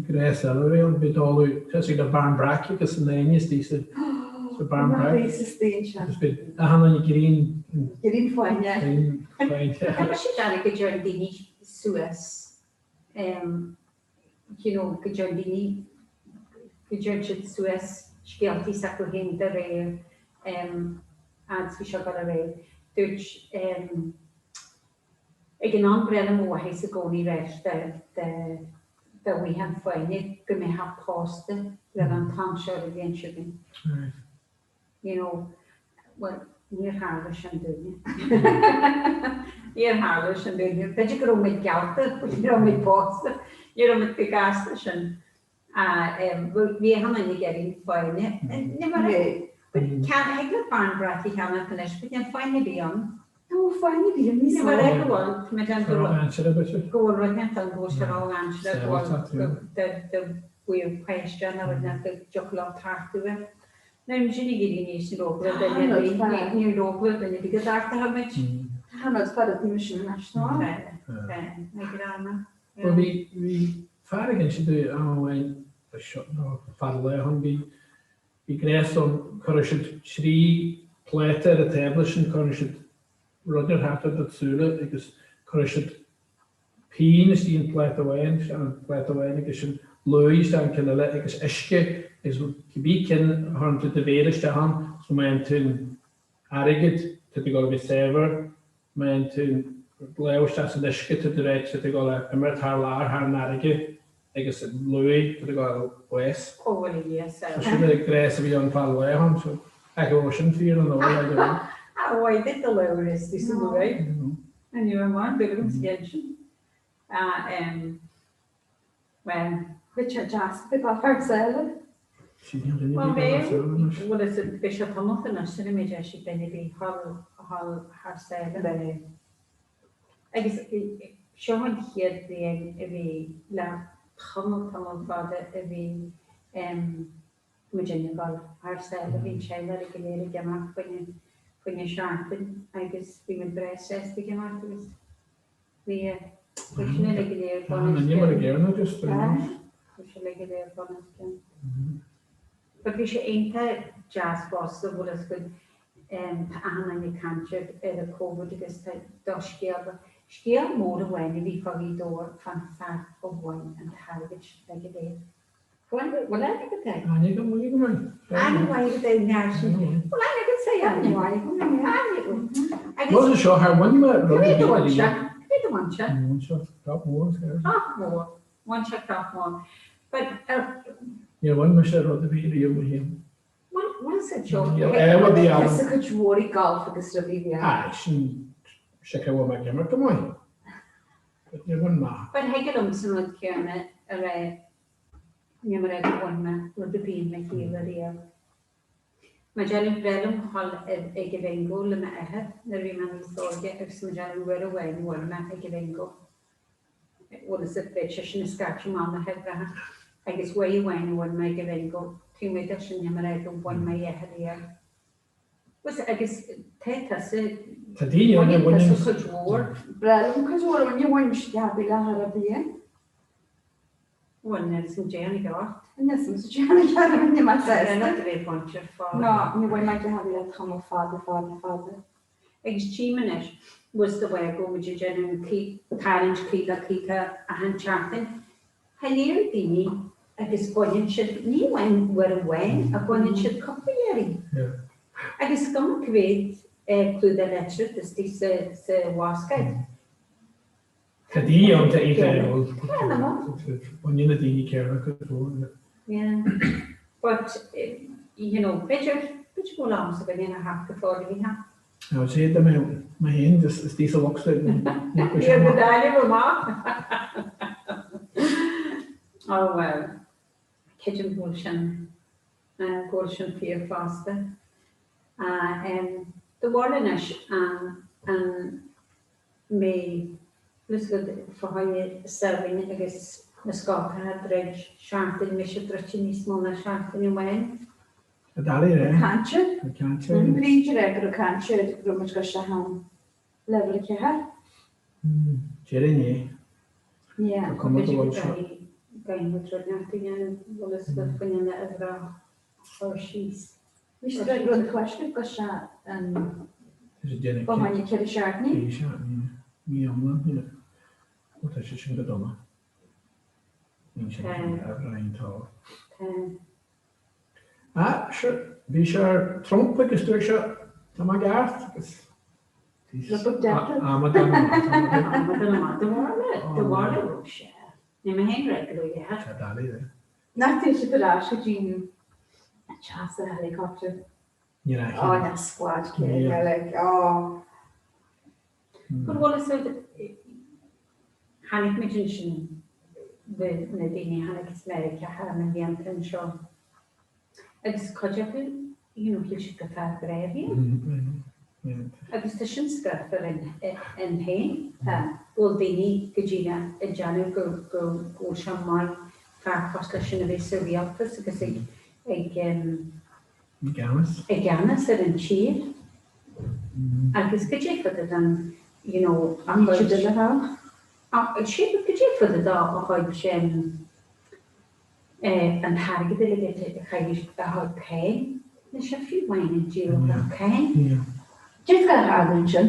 gnéas eile a bhí ann, bhí dáileadh, tá fhios ag le barmbrack agus an éinne istigh sa sa barmbrack. Bhí sa stíl seo. Agus bhí achan duine green. Green fáinne. Green fáinne. Tá sé dearfa go dtéann daoine suas, you know, go dtéann daoine, go dtéann siad suas scéaltaí s'acu féin de réir fhad is bhí seo ag dul ar aghaidh. Dúirt Ag an am ba bhreá le mo mháthairsa i gcónaí ráit dá bhfaighfeá an fáinne go mbeifeá pósta roimh an t-am seo ar an bhliain seo chugainn. You know, bhuel, níor tharla sin dúinne. Níor tharla sin dúinne. B'fhéidir go raibh muid geallta, but ní raibh muid pósta. Ní raibh muid chomh gasta sin. Bhí achan duine ag iarraidh an fáinne. Ní mar thig leat barmbrack a cheannacht anois, but níl fáinne ar bith ann. Nó fáinne ar bith ann níos mó. Ní mar go bhfuil, tá mé ag déanamh go bhfuil go bhfuil rud inteacht ann, go bhfuil sé ró-dhainséarach, go bhfuil do bhuíomh páiste nó rud inteacht go dtiocfadh leo tartú air. Nuair a bhí sin ag éirí aníos ní raibh eagla ar duine ar bith, ní raibh eagla ar duine ar bith go dtartódh muid. Tá an rud fada taobh sin anois, nó? Tá, tá, ag rá. Bhuel bhí, bhí fear ag inse domh am amháin, seo nó fada lá ó shin, bhí, bhí gnéas ann, cuireadh siad 3 pláta ar an tábla sin, cuireann siad rud ar thart ar do tsúile agus cuireadh siad pingin istigh in pláta amháin, isteach in pláta amháin agus sin luaith isteach in ceann eile agus uisce agus cibé ceann a chuireann tú do mhéar isteach ann so má fhaigheann tú an airgead, tá tú ag dul a bheith saibhir, má fhaigheann tú do lámh isteach san uisce, tá tú ag tá tú ag dul a imeacht thar lear, thar an fharraige agus an luaith, tá tú ag dul bás. Ó bhuel a Dhia, So sin an gnéas a bhí ann fad lá ann, so ach an bhfuil sin fíor nó I don't know. A mhaith duit do lámh a rith sa luaith. Inniu amháin, b'fhéidir go sa sin. Bhuel. Richard deas a bheith ag thar sáile. Bhuel bheadh, bhuel is beidh sé tamall anois sula mbeidh deis ag duine ar bith dhul thar sáile. Beidh. Agus seo an chéad bhliain a bhí le tamall tamall fada a bhí muid ag dul thar sáile, bhí an teaghlach go léir ag imeacht fá choinne seachtain agus bhí muid breá sásta ag imeacht agus Bhí bhí sin uilig go léir bun os cionn. Bhí sé uilig go léir bun os cionn. But bhí sé iontach deas fosta bhfuil fhios agat tá achan duine ag caint ar ar an Covid agus tá do scéal scéal mór amháin a bhí fá Ghaoth Dobhair fán fear a bhain an t-airgead sin uilig go léir. Bhfuil aithne agat air? Aithne agam, aithne agam air. Aithne mhaith agat air, neart sin. Bhfuil aithne agat air? Aithne mhaith agam air. Aithne agam. Rud é seo, thar bhain mé rud ar bith bhain sé? Cé mhéad a bhain sé? Bhain sé crap mór. Crap mór. Bhain sé crap mór. But Níor bhain mise rud ar bith riamh mo shaol. Bhfuil sa seo? Níl aon rud agam. Tá cuid mhór i golf agus rudaí bhí ann. Aye, sin sé go bhfuil mé ag imirt go maith. But níor bhain mé. But thig liom san rud céanna a rá. Níl mé ag rá gur bhain mé rud ar bith i mo shaol ariamh. Má déanamh breá liom dhul ag an bhingo le m'athair nuair a bhí mé níos óige agus má déanamh uair amháin bhuail mé ag an bhingo. Bhuel is bheadh sé sin ag scairteadh amach na huimhreacha agus uair amháin a bhuail mé ag an bhingo taobh amuigh de sin níl mé ag rá gur bhain mé a dhath ariamh. Bhuel agus tá tusa, Tá daoine ann a bhaineann bhaineann. tusa cuid mhór. Breá liom cuid mhór a bhain bhain sceapaí le thar a bhliain. Bhuel níl san déan ag ort. Níl san sa déan ag ort, níl mé sásta. Níl a bheith baint ar fad. Ná, ní bhain mé go healaí le tamall fada fada fada. Agus tchím anois, bhfuil de bharr go bhfuil muid ag déanamh an tarraingt 50 50 achan tseachtain, tá léir daoine agus baineann siad, ní amháin uair amháin, ach baineann siad cúpla iarraidh. Agus cuma cá mhéad clúdach leitreach istigh sa bhascáid. Tá daoine ann tá iontach ar eol. Baineann na daoine céanna cuid mhór. Yeah. But, you know, b'fhéidir, b'fhéidir go bhfuil am s'againne le theacht go fóill a bhí ha. I would say dá mbeadh mé féin just istigh sa bhocsa Níor go Gaillimh amach. Oh well, creidim go bhfuil sin, go bhfuil sin fíor fosta. Do bharúil anois an, an, mbeidh fhios agat fá choinne Samhain agus na scoltacha ag druid seachtain, mbeidh siad druidte níos mó ná seachtain amháin. Tá doiligh é. Cainte. Tá cainte. Bríd ar go raibh cainte ar go raibh muid go isteach ann leibhéal 4. Déarfainn é. Yeah. Tá cuma go bhfuil seo. Gain muid rud nach dtéann bhfuil fhios agat fá choinne na uimhreacha a chur síos. Bhí siad ag rud coiscthe go sea an Ba tháinig 4 seachtainí. Bhí sé mí iomlán yeah. Ó tá sé sin go dona. Níl sé sin aimhreáin tá. Ah sure bhí sé ar Trump agus dúirt sé tá mé ceart agus Amadán Amadán amach de bharr de bharr le raibh sé. Ní mé féin rud go raibh Tá doiligh é. Nach dtéann siad ar ais go dtí an teach sa helicopter? Níl aon Oh, na squad céanna, like, oh. But bhfuil fhios agat, tháinig muid ansin, na daoine a tháinig as Meiriceá thar na blianta anseo, agus cuid acu, you know, shíl siad gur fear breá a bhí ann. Agus tá sin scaife ann féin, go bhfuil daoine go dtí ag déanamh go bhfuil sé maith fear cosúil leis sin a bheith sa rialtas agus ag ag i gceannas ar an tír. Agus goidé fá dtaobh den, you know, a chuid, goidé fá dtaobh dá a chuid an t-airgead uilig a chaith a chuid cáin, níl sé fiú amháin ag díol do cháin. Céard atá ag tarlú ansin?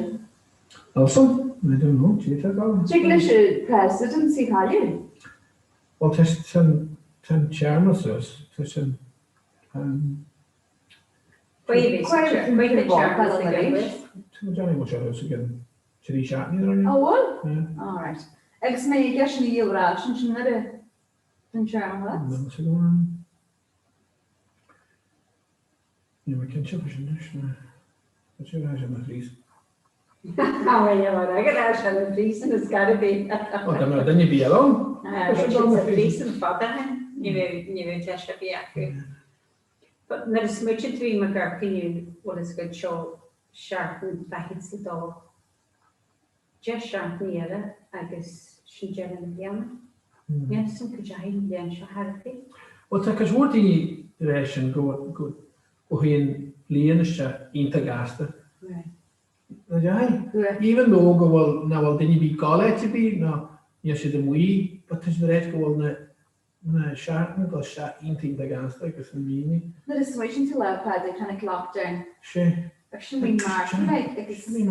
Awesome. I don't know. Cé tá ag Tig leis an presidency a chailleadh? Bhuel tá tá an téarma suas, tá sin an Cuid cuid Tá mé seo thuas again 3 seachtaine ar Ó bhfuil? Alright. Agus mé ag eisean a dhíol ar ais ansin nuair a An seanchas? Níl mé cinnte faoi sin anois, ná tá sé ar ais ina phríosún. Ar ais ina phríosún is gar a bhí. Ó, dá mbeadh duine ar bith eile ann, bheadh siad sa phríosún fada ó shin, ní bheadh ní bheadh deis ar bith acu. But nuair a smaoitíonn tú i mo gcorp inniu, bhfuil fhios agat seo seachtain fichead is a dó. 10 seachtainí eile agus sin deireadh na bliana. Níl 'fhios a'm cá dteachaidh an bhliain seo thart. Bhuel tá cuid mhór daoine ag rá sin go go chuaigh an bhliain isteach iontach gasta. Nach dteachaidh? Even though go bhfuil nach bhfuil duine ar bith ag gabháil áit ar bith nó níl siad amuigh but tá siad ag ráit go bhfuil na na seachtainí ag dul isteach iontach iontach gasta agus na míonna. Nuair a smaoitíonn tú Lá Pádraig tháinig lockdown. Sé. Agus sin mí Márta like agus sin mí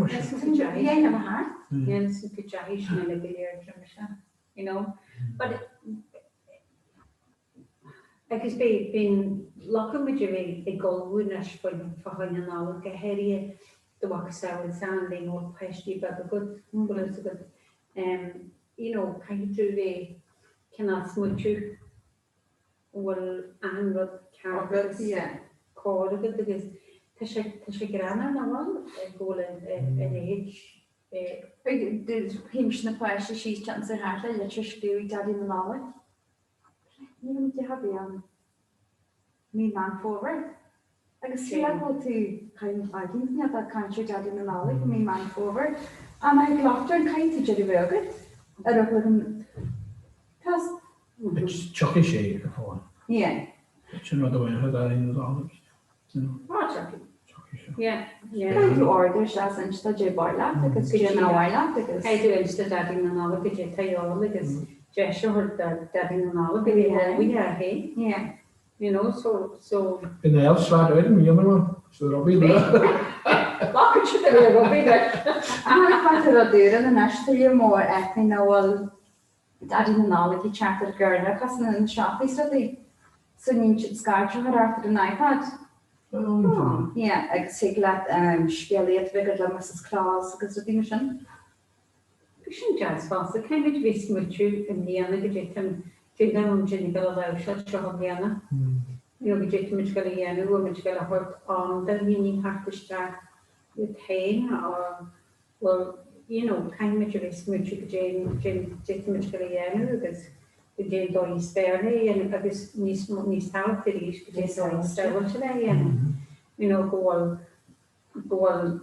Dhéanamh thart. Níl 'fhios a'm cá dteachaidh sin uilig go léir roimis you know. But agus beidh bíonn lochadh muid a bheith ag ullmhú anois faoin fá choinne Nollag go háirithe do mhacasamhail san le nó páistí beaga agat, bhfuil fhios agat. You know caithfidh tú bheith cineál smaoitiú an bhfuil achan rud ceart agus cóir agat agus tá sé tá sé greannmhar nach bhfuil go bhfuil a leithéid Théimis na páistí síos ansa thart le litir a scríobh Daidí na Nollag. Ní raibh mé bhí an mí Meán Fómhair. Agus sílim go bhfuil tú caint ní ag caint ar Daidí na Nollag i mí Meán Fómhair. Am I glactar an caint tú deireadh bheith agat ar a bhfuil an tá Tiocfaidh sé go fóill. Yeah. Sin rud amháin atá Daidí na Nollag. Á, tiocfaidh. Yeah, yeah. Caithfidh tú ordú isteach is inste dé ba mhaith leat agus dé nach mhaith leat agus. Caithfidh tú inste Daidí na Nollag goidé tá a dhíobháil agus deis a thabhairt do Daidí na Nollag a bhí ullmhaithe é féin. Yeah. You know, so, so. Bhí na elves flat out i mbliana mar so rugby le. Glacann siad ar rugby leis. Ach tá rud úr ann anois, tuilleadh mór aithne nach bhfuil Daidí na Nollag ag teacht ar giorra cosna na siopaí is rudaí. So níonn siad scairteach ar ort ar an iPad. Oh. Yeah, agus thig leat scéalaíocht a bheith agat le Mrs Claus agus rudaí mar sin. Bhí sin deas fosta. Caithfimid bheith smaoitiú i mbliana goidé tá déanamh an duine go láimhseáil seo i mbliana. You know, goidé táimid ag dul a dhéanamh, bhfuil muid ag dul a thabhairt am do dhaoine theacht isteach iad féin or bhfuil, you know, caithfimid a bheith smaoitiú goidé goidé táimid ag dul a dhéanamh agus goidé an dóigh is fearr le dhéanamh agus níos níos tábhachtaí arís goidé an dóigh is sábháilte le dhéanamh. You know, go bhfuil go bhfuil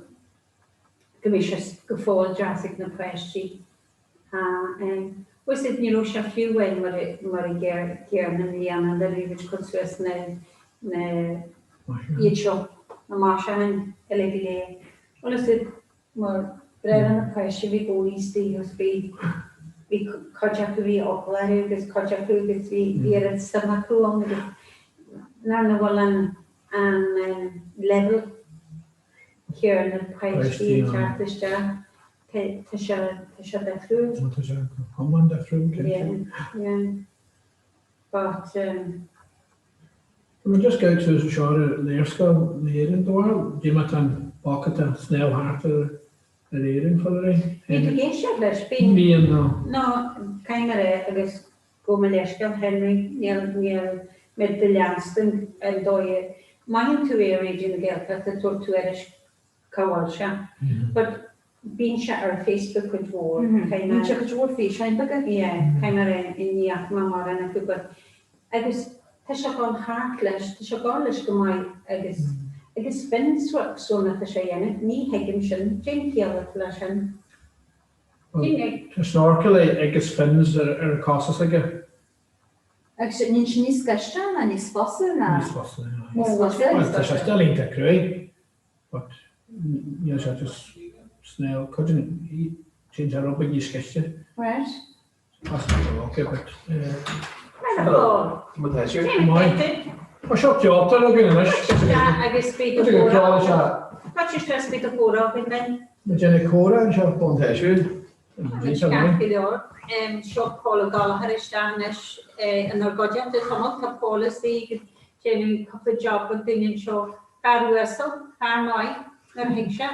go mbeidh sé go fóill deas ag na páistí. Bhfuil fhios a'd, ní raibh sé fiú amháin mar mar a gcéanna i mbliana nuair a bhí muid ag cur suas na na iad seo, na maisiúcháin uilig go léir. Bhfuil fhios a'd, mar breá le na páistí bhí góirí istigh agus bhí bhí cuid acu bhí eagla orthu agus cuid acu agus bhí bhí oiread suim acu ann agus nuair nach bhfuil an an leibhéal céanna páistí ag teacht isteach, tá sé tá sé difriúil. Tá sé go hiomlán difriúil, cinnte. Yeah, yeah. But um. Tá muid just gabh suas anseo ar léarscáil na hÉireann do bharúil, cad é mar tá an bucket ag snámh thart ar ar Éirinn fá réir. Bhí tú ag éisteacht leis, bíonn. Bíonn, no. No, caithfidh mé a rá agus Gabh mo leithscéal, Henry, níl, níl mé do leanstan ar an dóigh a maitheann tú é ar Raidió na Gaeltachta, tabhair tuairisc cá bhfuil sé. But bíonn sé ar Facebook cuid mhór, caithfidh mé. Bíonn sé cuid mhór físeáin beaga. Yeah, caithfidh mé a rá, ní fhaca mé mórán acu but agus tá sé ag dul thart leis, tá sé ag dul leis go maith agus agus finn suan atá sé a dhéanamh, ní thuigim sin, cén chiall atá leis sin? Tá snorkel agus fins ar an costas aige. Agus níl sé níos gaiste ná níos fusa ná? Níos fusa, yeah. Níos fusa? Well, tá sé still iontach cruaidh, but níl sé just snámh, cuideann, téann sé rud beag níos gaiste. Right. That's not okay, but. Hello. Maith. Tá seo ceoltóir againn anois. Agus bhí do chomhrá. Tá sé seo bhí do chomhrá againn then. Muid ag comhrá anseo. Bon teisiú. Ceart go leor. Seo Paul Ó Gallchóir isteach anois inár gcuideachta. Tamall tá Paul istigh ag déanamh cúpla job ag daoine anseo. Fear uasal, fear maith, nuair a thig sé.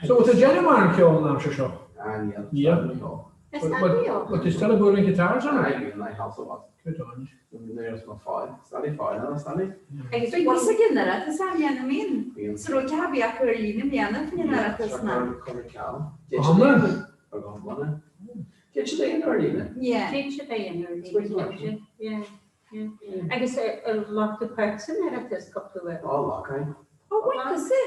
So tá déanamh mar an ceol an aimsir seo? Yeah. But tú still ag bualadh guitars ann? Good on you. Agus bhí níos aige an Oireachtas á dhéanamh mín. Sa raibh ceathar bhí acu ar líne i mbliana faoin an Oireachtas ná. Go hiomlán? Yeah. Agus ar ghlac tú páirt san Oireachtas cúpla uair? Á, ghlac, aye. Ó, bhain tusa?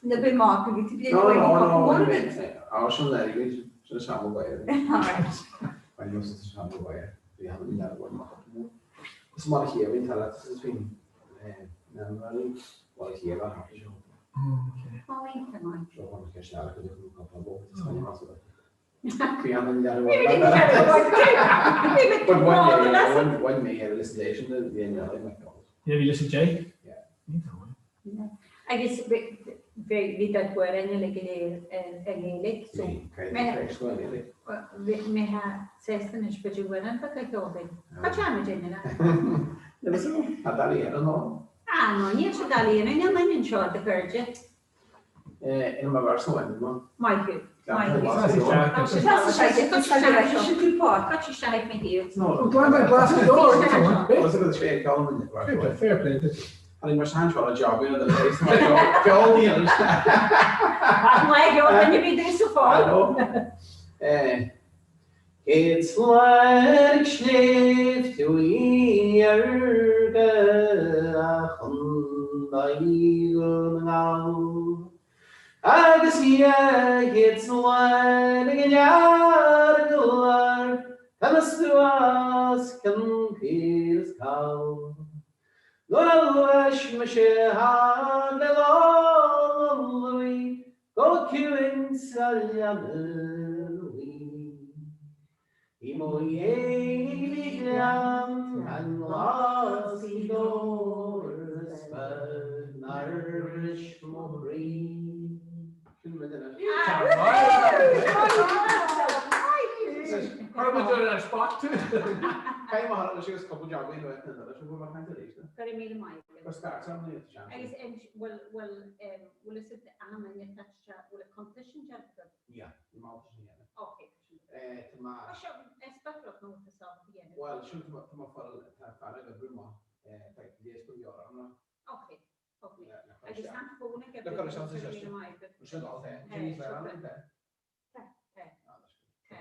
Na bhí maith acu, bhí tú bliain ó bhí cúpla mór agat. Á, sin an airgead, sin an seamlóg air. Alright. Bhain tusa sa seamlóg air. Bhí an lear bhain maith acu mór. Is mar a chéile bhí an tOireachtas is bhí an mar a chéile thart seo. Ó, iontach maith. Seo chun ceist eile go dtí cúpla bó. Agus bhí do amhráin uilig go léir i nGaeilge so mé sásta anois b'fhéidir amhrán beag a cheol dúinn. Cad é muid in Ah no, níl sé doiligh a dhéanamh, níl duine anseo do chairde. Ina mo bhearsa amháin, Maith thú. Fair play duit. Tháinig mar san seo le job in the place Ceol ní an Céad slán ag sléibhte Uí Fhearga a Chontae Dhún na nGall. Agus dheich slán ag an Earagail conas tú os cionn caol is call. Nuair a ghluais mise thart le lámh an luaith go ciúin sa leaba luí. I mo dhiaidh bhí gleann an-ghlas Ghaoth Dobhair is beag nár bhris mo chroí. Sin rud eile. Chuir muid ar an spot tú. Caithfidh mo thar leis agus cúpla job in uaidh na ndola sin bhfuil mé caint arís. Go raibh míle maith agat. Go start am ní sean. Agus bhfuil bhfuil bhfuil is am inne tá bhfuil a cuntas sin déanta agat? Yeah, ní maith sin a dhéanamh. Okay. Tá mé. Seo, is beag rud nó tá sásta a dhéanamh. Bhuel, sin tá mé fáil, tá fear ag oibriú amach, tá léas go leor ann. Ok, ok. Agus tá an fón ag oibriú. Look, ar an system. Sin all te. Sin níos fearr ann, te. Te, te. Te.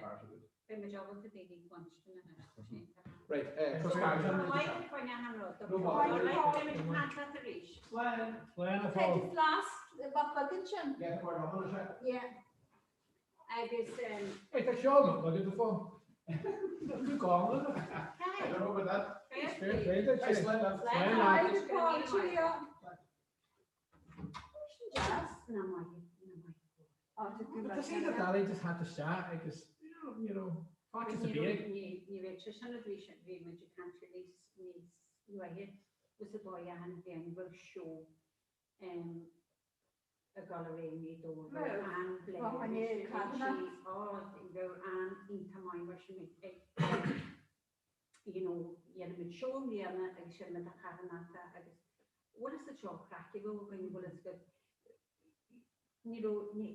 Beidh muid ábalta daoine a chluinstin anois. Right, cos fear. Maith go foirne an rud. Beidh muid ag caint leat arís. Slán. Slán a Tá Phóil. fleasc mhaith beag ansin. Yeah, tá mar a sé. Yeah. Agus. Hey, tá ceol nó agat a Phóil. Tú gán le. I don't know about that. Fair play duit. Hey, slán leat. Slán leat. Paul, cheerio. Ná maith, ná maith. Tá sé na dalí just hat isteach agus you know, faitíos a bíodh. Ní raibh sé sin a bhí sé, bhí muid ag caint ar níos níos luaithe, was a dóigh achan bhliain roimh seó ag dul ar aghaidh i nGaoth Dobhair bheadh an-bhlé bheadh an-iontach maith mar sin ag you know dhéanfaimid seó i mbliana agus déanfaimid a charthanachta agus bhfuil fhios agat seo craic a bheadh againn bhfuil fhios agat ní raibh ní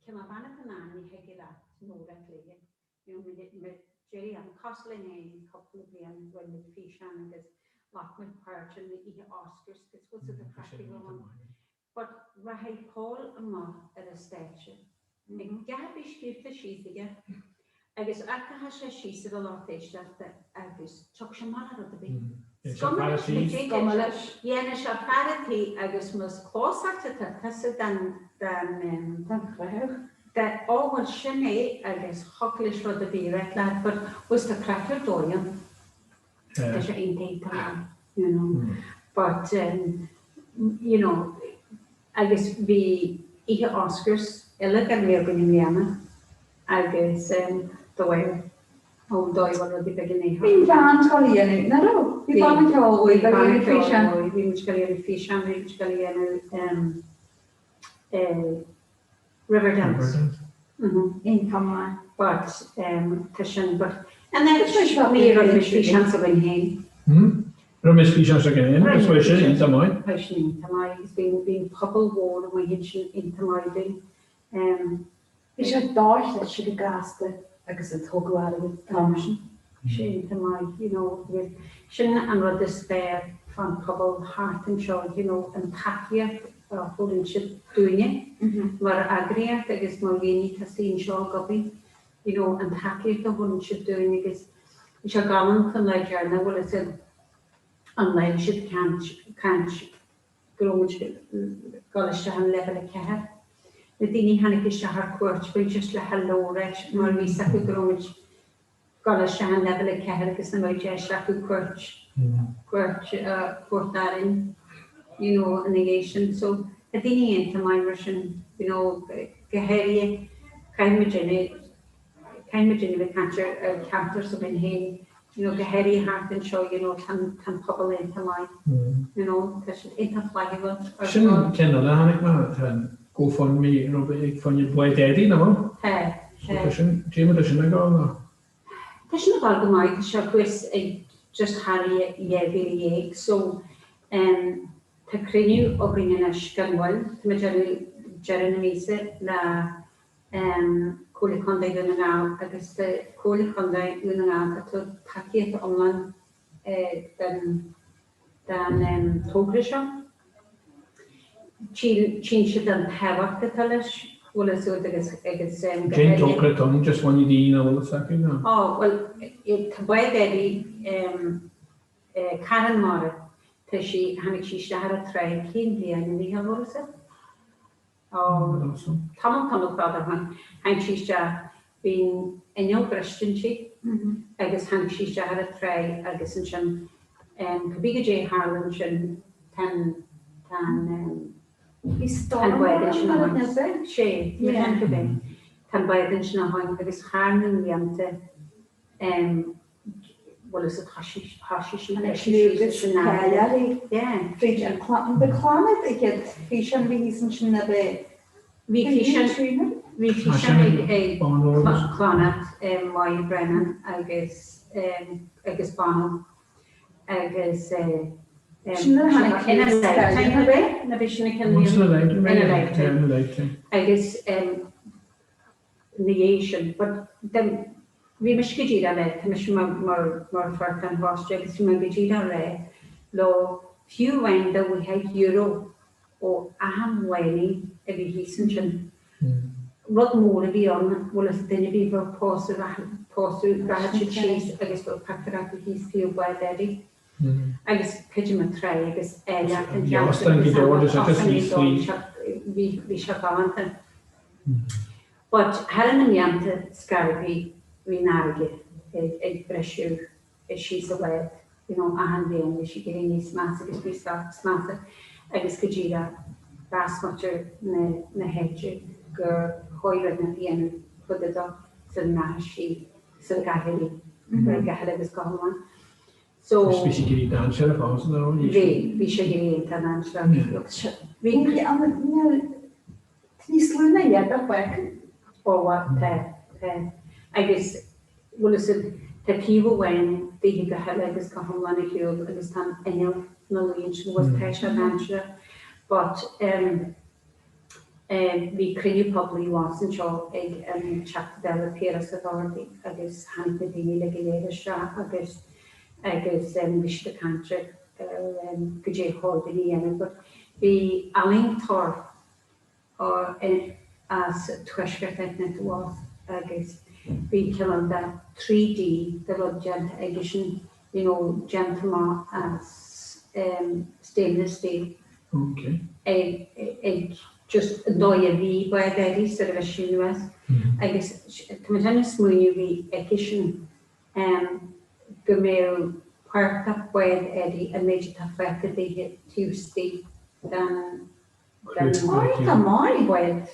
cineál bean in ann ní thig leat nó le léi You know, me, Jerry an cosúil linn féin cúpla bliain rinne muid físeán agus ghlac muid páirt in oíche Oscars agus was it a craic a bheadh ann. But rachaidh Paul amach ar an stáitse ag gach a bith scríobhta síos aige agus amharcfaidh sé síos ar an lucht éisteachta agus tiocfaidh sé amach le rud ar bith. Is cuma leis. Dhéanfaidh sé fear an tí agus más closach atá tusa den den Den chreitheamh. De, Ó bhuel sin é agus thiocfadh leis rud ar bith a ráit leat but was tá craic ar dóigh ann. Tá sé iontach iontach maith, you know. But you know agus bhí oíche Oscars eile gan bheith againn i mbliana agus dóigh ó dóigh bhfuil rudaí beaga in Bhí band ag dul a dhéanamh, nach raibh? Bhí banna ceoil uaidh, bhí banna ceoil uaidh, bhí muid ag dul a dhéanamh físeán, bhí muid ag dul a dhéanamh eh Riverdance. Iontach maith. But tá sin but and then ní raibh muid físeán s'againn féin. Raibh muid físeán s'againn féin agus bhí sin iontach maith. Bhí sin iontach maith agus bhí bhí an pobal mhór amuigh ansin iontach maith dúinn. Bhí sé dochreidte chomh gasta agus a tógadh airgead an t-am sin. Sé iontach maith, you know, with sin an rud is fearr fán pobal thart anseo, you know, an tacaíocht a thugann siad dúinne mar eagraíocht agus mar dhaoine atá istigh anseo ag obair, you know, an tacaíocht a thugann siad dúinn agus bhí sé galánta an lá deireanach, bhfuil fhios agat, an lá bhí siad ag caint, go raibh muid ag dul isteach in leibhéal 4. Na daoine a tháinig isteach ar cuairt, bhain just le hello a ráit mar bhí fhios acu go raibh muid ag dul isteach in leibhéal 4 agus nach mbeadh deis acu cuairt cuairt cuairt orainn you know ina dhiaidh sin. So tá daoine iontach maith mar sin you know go háirithe caithfidh muid Caithfidh muid a bheith ag caint ar ar cheantar s'againn féin, you know, go háirithe thart anseo, you know, tá an tá an pobal iontach maith, you know, tá siad iontach flaithiúil ar Sin fad. ceann eile a chonaic mé, tá an GoFundMe you know, ag fá choinne Boy Daddy, nach bhfuil? Tá, So tá. tá sin, cad é mar tá sin ag dul nó? Tá sin ag dul go maith, tá sé thuas ag just thar 12,000, so um, tá cruinniú againn anois gan mhoill, tá muid ag déanamh deireadh na míosa le. Comhairle Contae Dhún na nGall agus tá Comhairle Contae Dhún na nGall ag tabhairt tacaíocht iomlán den den togra seo. Tchíonn siad an tábhacht atá leis, bhfuil fhios agat agus agus go Cén togra atá ann, just bhain daoine nach bhfuil fhios acu ná? Ó, bhuel, tá bád Eddie, Carn Mara, tá sí, tháinig sí isteach ar an tráigh, cén bhliain a bhí, bhfuil fhios agat? Tamall tamall fada ó shin, tháinig sí isteach, bhí an inneall briste inti agus tháinig sí isteach ar an tráigh agus ansin cibé goidé a tharla ansin tá an, tá an, tá an bád ansin ó shin. Sé, cibé. Tá an bád ansin ó shin agus thar na mblianta bhfuil fhios agat thoisigh sí Agus cailleadh fríd an chlann. Ba chlann a chéad físeán a bhí thíos ansin ab ea? Bhí físeán bhí físeán ag Clonat Máire Brennan agus agus Bono agus Sin nuair a tháinig ina lifetime na bhí sin a ina lifetime agus ina dhiaidh sin. But then bhí mise go díreach le, tá mise mar, mar, mar pháirt den choiste agus bhí mé go díreach le leo fiú amháin dá bhfaighfeá euro ó achan lánúin a bhí thíos ansin. Rud mór a bhí ann, bhfuil fhios ag duine ar bith bheadh pósadh, pósadh, rachadh siad síos agus bheadh pictiúr acu thíos taobh bád Eddie. Agus cuid amuigh tráigh agus áilleacht an cheantair agus an bhí bhí sé galánta. But thar na mblianta scaití bhí an fharraige ag briseadh síos an bhád, you know, achan bhliain bhí sí ag éirí níos measa agus níos measa agus go díreach mheas muintir na háite gur chóir rud inteacht a dhéanamh fá dtaobh dó sula ndeachaigh sí sula gcaithfear í go huile agus go hiomlán. So. Bhí sí ag éirí dainséarach fós an raibh? Bhí, bhí sé ag éirí iontach dainséarach. Bhí, tá níos lú ná iad a fágtha. Ó tá, tá. Agus bhfuil fhios agat, tá taobh amháin daoithe go huile agus go hiomlán ar shiúl agus tá an inneall ina luí ansin, bhuel tá sé dainséarach but ehm, Bhí cruinniú poiblí abhus anseo ag an Teachta Dála Piaras Ó Dochartaigh agus tháinig na daoine uilig go léir isteach agus agus bhí siad ag caint ar goidé a chóir dúinn a dhéanamh but bhí ealaíontóir as Tuaisceart Eithneach abhus agus bhí cineál de 3D de rud déanta aigesean you know déanta amach as stainless steel. Okay. Ag ag just an dóigh a bhí bád Eddie sar a bhris sí anuas agus tá mé ag déanamh smaoineamh bhí aici-sin go mbeadh páirteach bád Eddie an méid atá fágtha daoithe taobh istigh den Tá maith. Bád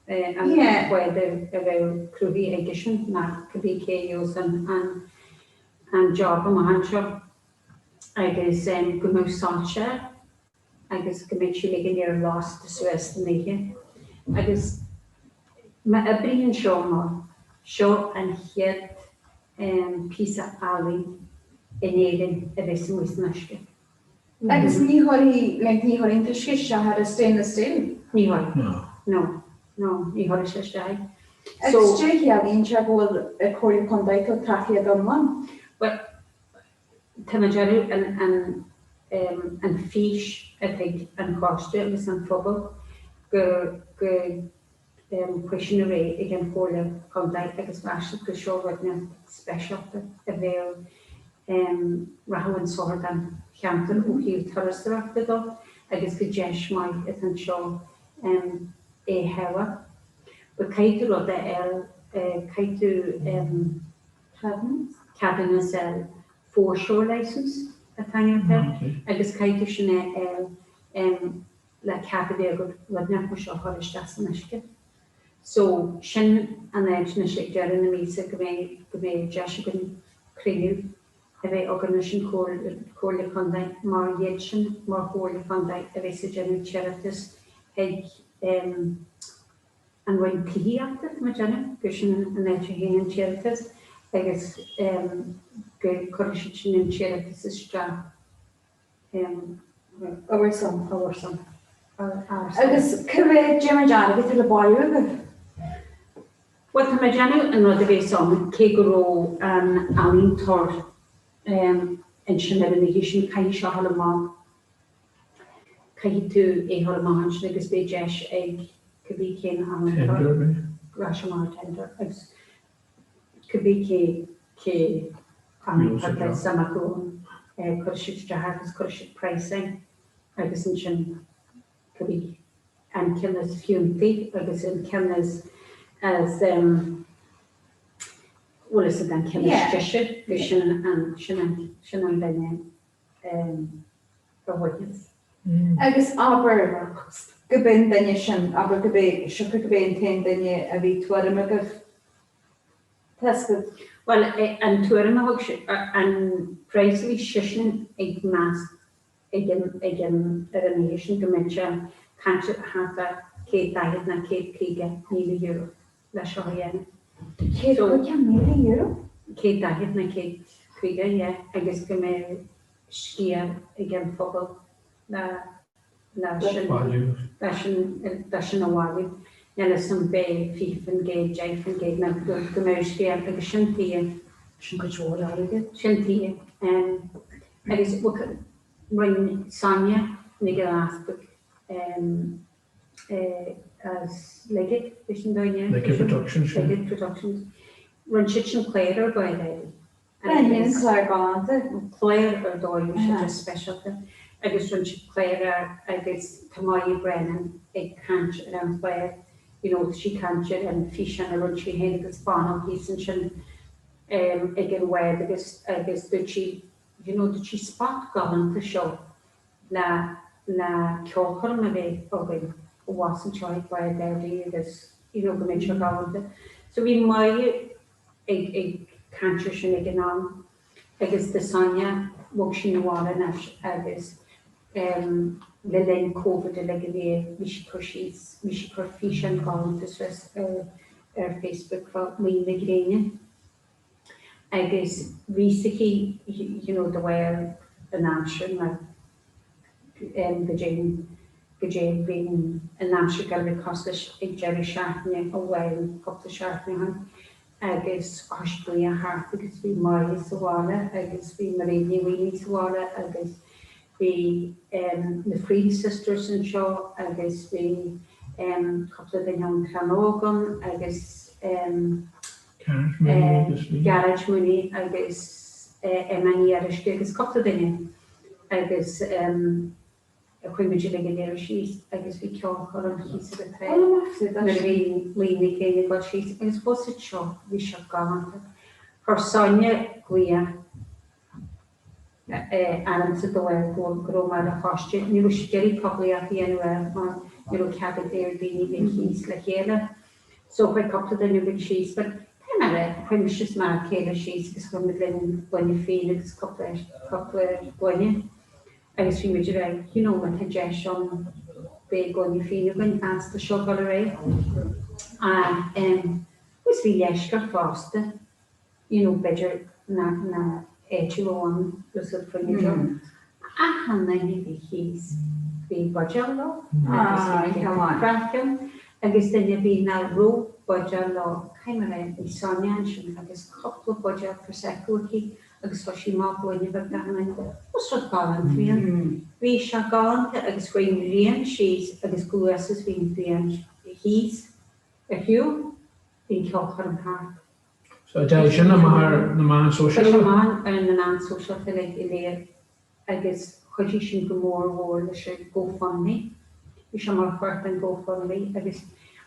an bád a bheadh cruthaithe aigesean ná cibé cé a gheobhas an an job amach anseo agus go mbeadh soilse agus go mbeadh sí uilig go léir lasta suas san oíche. Agus má oibríonn seo amach, seo an chéad píosa ealaín in Éirinn a bheas amuigh san uisce. Agus ní chuirfidh, like, ní chuirfidh an t-uisce isteach ar an stainless steel? Ní chuirfidh. No. No. No, ní chuirfidh sé isteach é. Agus cad é chiallaíonn sé go bhfuil an Comhairle Contae ag tabhairt tacaíocht iomlán? Bhuel, tá mé ag déanamh an, an, an fís atá ag an choiste agus an phobal go, go, chuaigh sin ar aghaidh ag an Chomhairle Contae agus mheas siad gur seo rud inteacht speisialta a bheadh rachadh chun sochair don cheantar ó thaobh turasóireachta dó agus go deis maith atá anseo é a shábháil. But caithfidh tú rud a fháil, caithfidh tú ceadúnas a fháil, foreshore licence atá air agus caithfidh tú sin a fháil le cead a bheith agat rud inteacht mar seo a chur isteach san uisce. So, sin an áit anois ag deireadh na míosa go mbeidh, go mbeidh deis againn cruinniú a bheith againn leis an Chomhairle Contae mar iad sin mar Chomhairle Contae a bheas ag déanamh t-iarratas chuig an Roinn Tithíochta, tá mé ag déanamh, gur sin an áit a théann an t-iarratas agus go gcuirfidh siad sin an t-iarratas isteach. Ar son. Ar son. Agus cá mhéad, cé mhéad airgead atá le bailiú agaibh? Bhuel, tá mé ag déanamh an rud a bhéas ann, cé go raibh an ealaíontóir ansin ar an oíche sin, caithfidh seo a dhul amach, caithfidh tú é a chur amach ansin agus beidh deis ag cibé cén ealaíontóir, rachaidh sé amach ar tender agus cibé cé cé ealaíontóir atá suim acu ann, cuirfidh siad isteach agus cuirfidh siad praghas air agus ansin cibé an ceann is fiúntaí agus an ceann is is bhuel is an ceann is deise go sin an sin an sin an duine a bhuafas. Agus abair go b'in duine sin, abair go b'é, siocair go b'é an t-aon duine a bhí tuairim agaibh. Tá 'fhios agat. Bhuel, an tuairim a thug sé, an praghas a bhí seisean ag meas ag an ag an ar an oíche sin go mbeadh sé caint thart ar 140 nó €150,000 le seo a dhéanamh. €150,000? 140 nó 150 yeah agus go mbeadh sciar ag an phobal le le sin le sin le sin a bhailiú. Níl 'fhios a'm beidh 20%, 10% nó go mbeadh sciar agus sin tuighe. Sin cuid mhór airgid. Sin tuighe. Agus rinne Sonia Nic Giolla Easpaig as Liggett, bhí sin dóigh, yeah? Liggett Productions, yeah. Liggett Productions. Rinne siad sin clár ar Bád Eddie. Bhí an clár galánta. Clár ar dóigh, bhí sé just speisialta. Agus rinne siad clár air agus tá Máire Brennan ag caint ar an chlár, you know, tá sí ag caint ar an físeán a rinne sí féin agus Bono thíos ansin. ag an bhád agus agus dúirt sí you know dúirt sí spot galánta seo le le ceolchoirm a bheith againn abhus anseo ag Bád Eddie agus you know go mbeidh sé galánta. So bhí Máire ag ag caint ar sin ag an am agus tá Sonia bhog sí 'na bhaile anois agus em le linn Covid uilig a bhí bhí sí cur síos bhí sí cur físeán galánta suas ar ar Facebook fá Luí na Gréine agus bhí s'aici you know de bharr an aimsir mar em go dté go dté bhí an aimsir go raibh cosúil leis ag deireadh seachtaine amháin cúpla seachtain ó shin agus thoisigh gaoth thart agus bhí Máire sa bhaile agus bhí Mairéad Ní Mhaonaigh sa bhaile agus bhí na Friel Sisters anseo agus bhí cúpla duine ón Crann Óg ann agus Gearóid Mooney agus Emma Ní Fhuaruisce agus cúpla duine agus Chuaigh muid uilig go léir síos agus bhí ceolchoirm thíos ar an trá nuair a bhí luí na gréine ag dul síos agus bhfuil 'fhios a'd seo, bhí sé galánta. Chuir Sonia glaoch ormsa de bharr go raibh mé ar an choiste. Ní raibh siad ag iarraidh poiblíocht a dhéanamh air mar ní raibh cead ag daoine bheith thíos le chéile. So chuaigh cúpla duine againn síos but tá mé le, chuaigh mise is m'fhear céile síos agus chuir muid linn gloine fíona agus cúpla cúpla gloine. Agus bhí muid ag rá, you know, má tá deis ann beidh gloine fíona againn as tá seo ag dul ar aghaidh. Ach em agus bhí leisce fosta, you know, b'fhéidir na na áit a raibh ann raibh siad faoina mm. Achan duine a bhí thíos bhí buidéal leo agus bhí craic ann agus duine ar bith nach raibh buidéal leo, caithfidh mé a rá, bhí Sonia ansin agus cúpla buidéal Prosecco aici agus fuair sí amach gloine bheag d'achan duine. Is rud galánta a bhí ann. Bhí sé galánta agus chuaigh an ghrian síos agus chomh luath is bhí an ghrian thíos ar shiúl, bhí an ceolchoirm thart. So deir sin amach ar na meáin sóisialta? Chuir sé amach ar na meáin sóisialta uilig go léir agus chuidigh sin go mór mhór leis an GoFundMe. Bhí sé mar pháirt den GoFundMe agus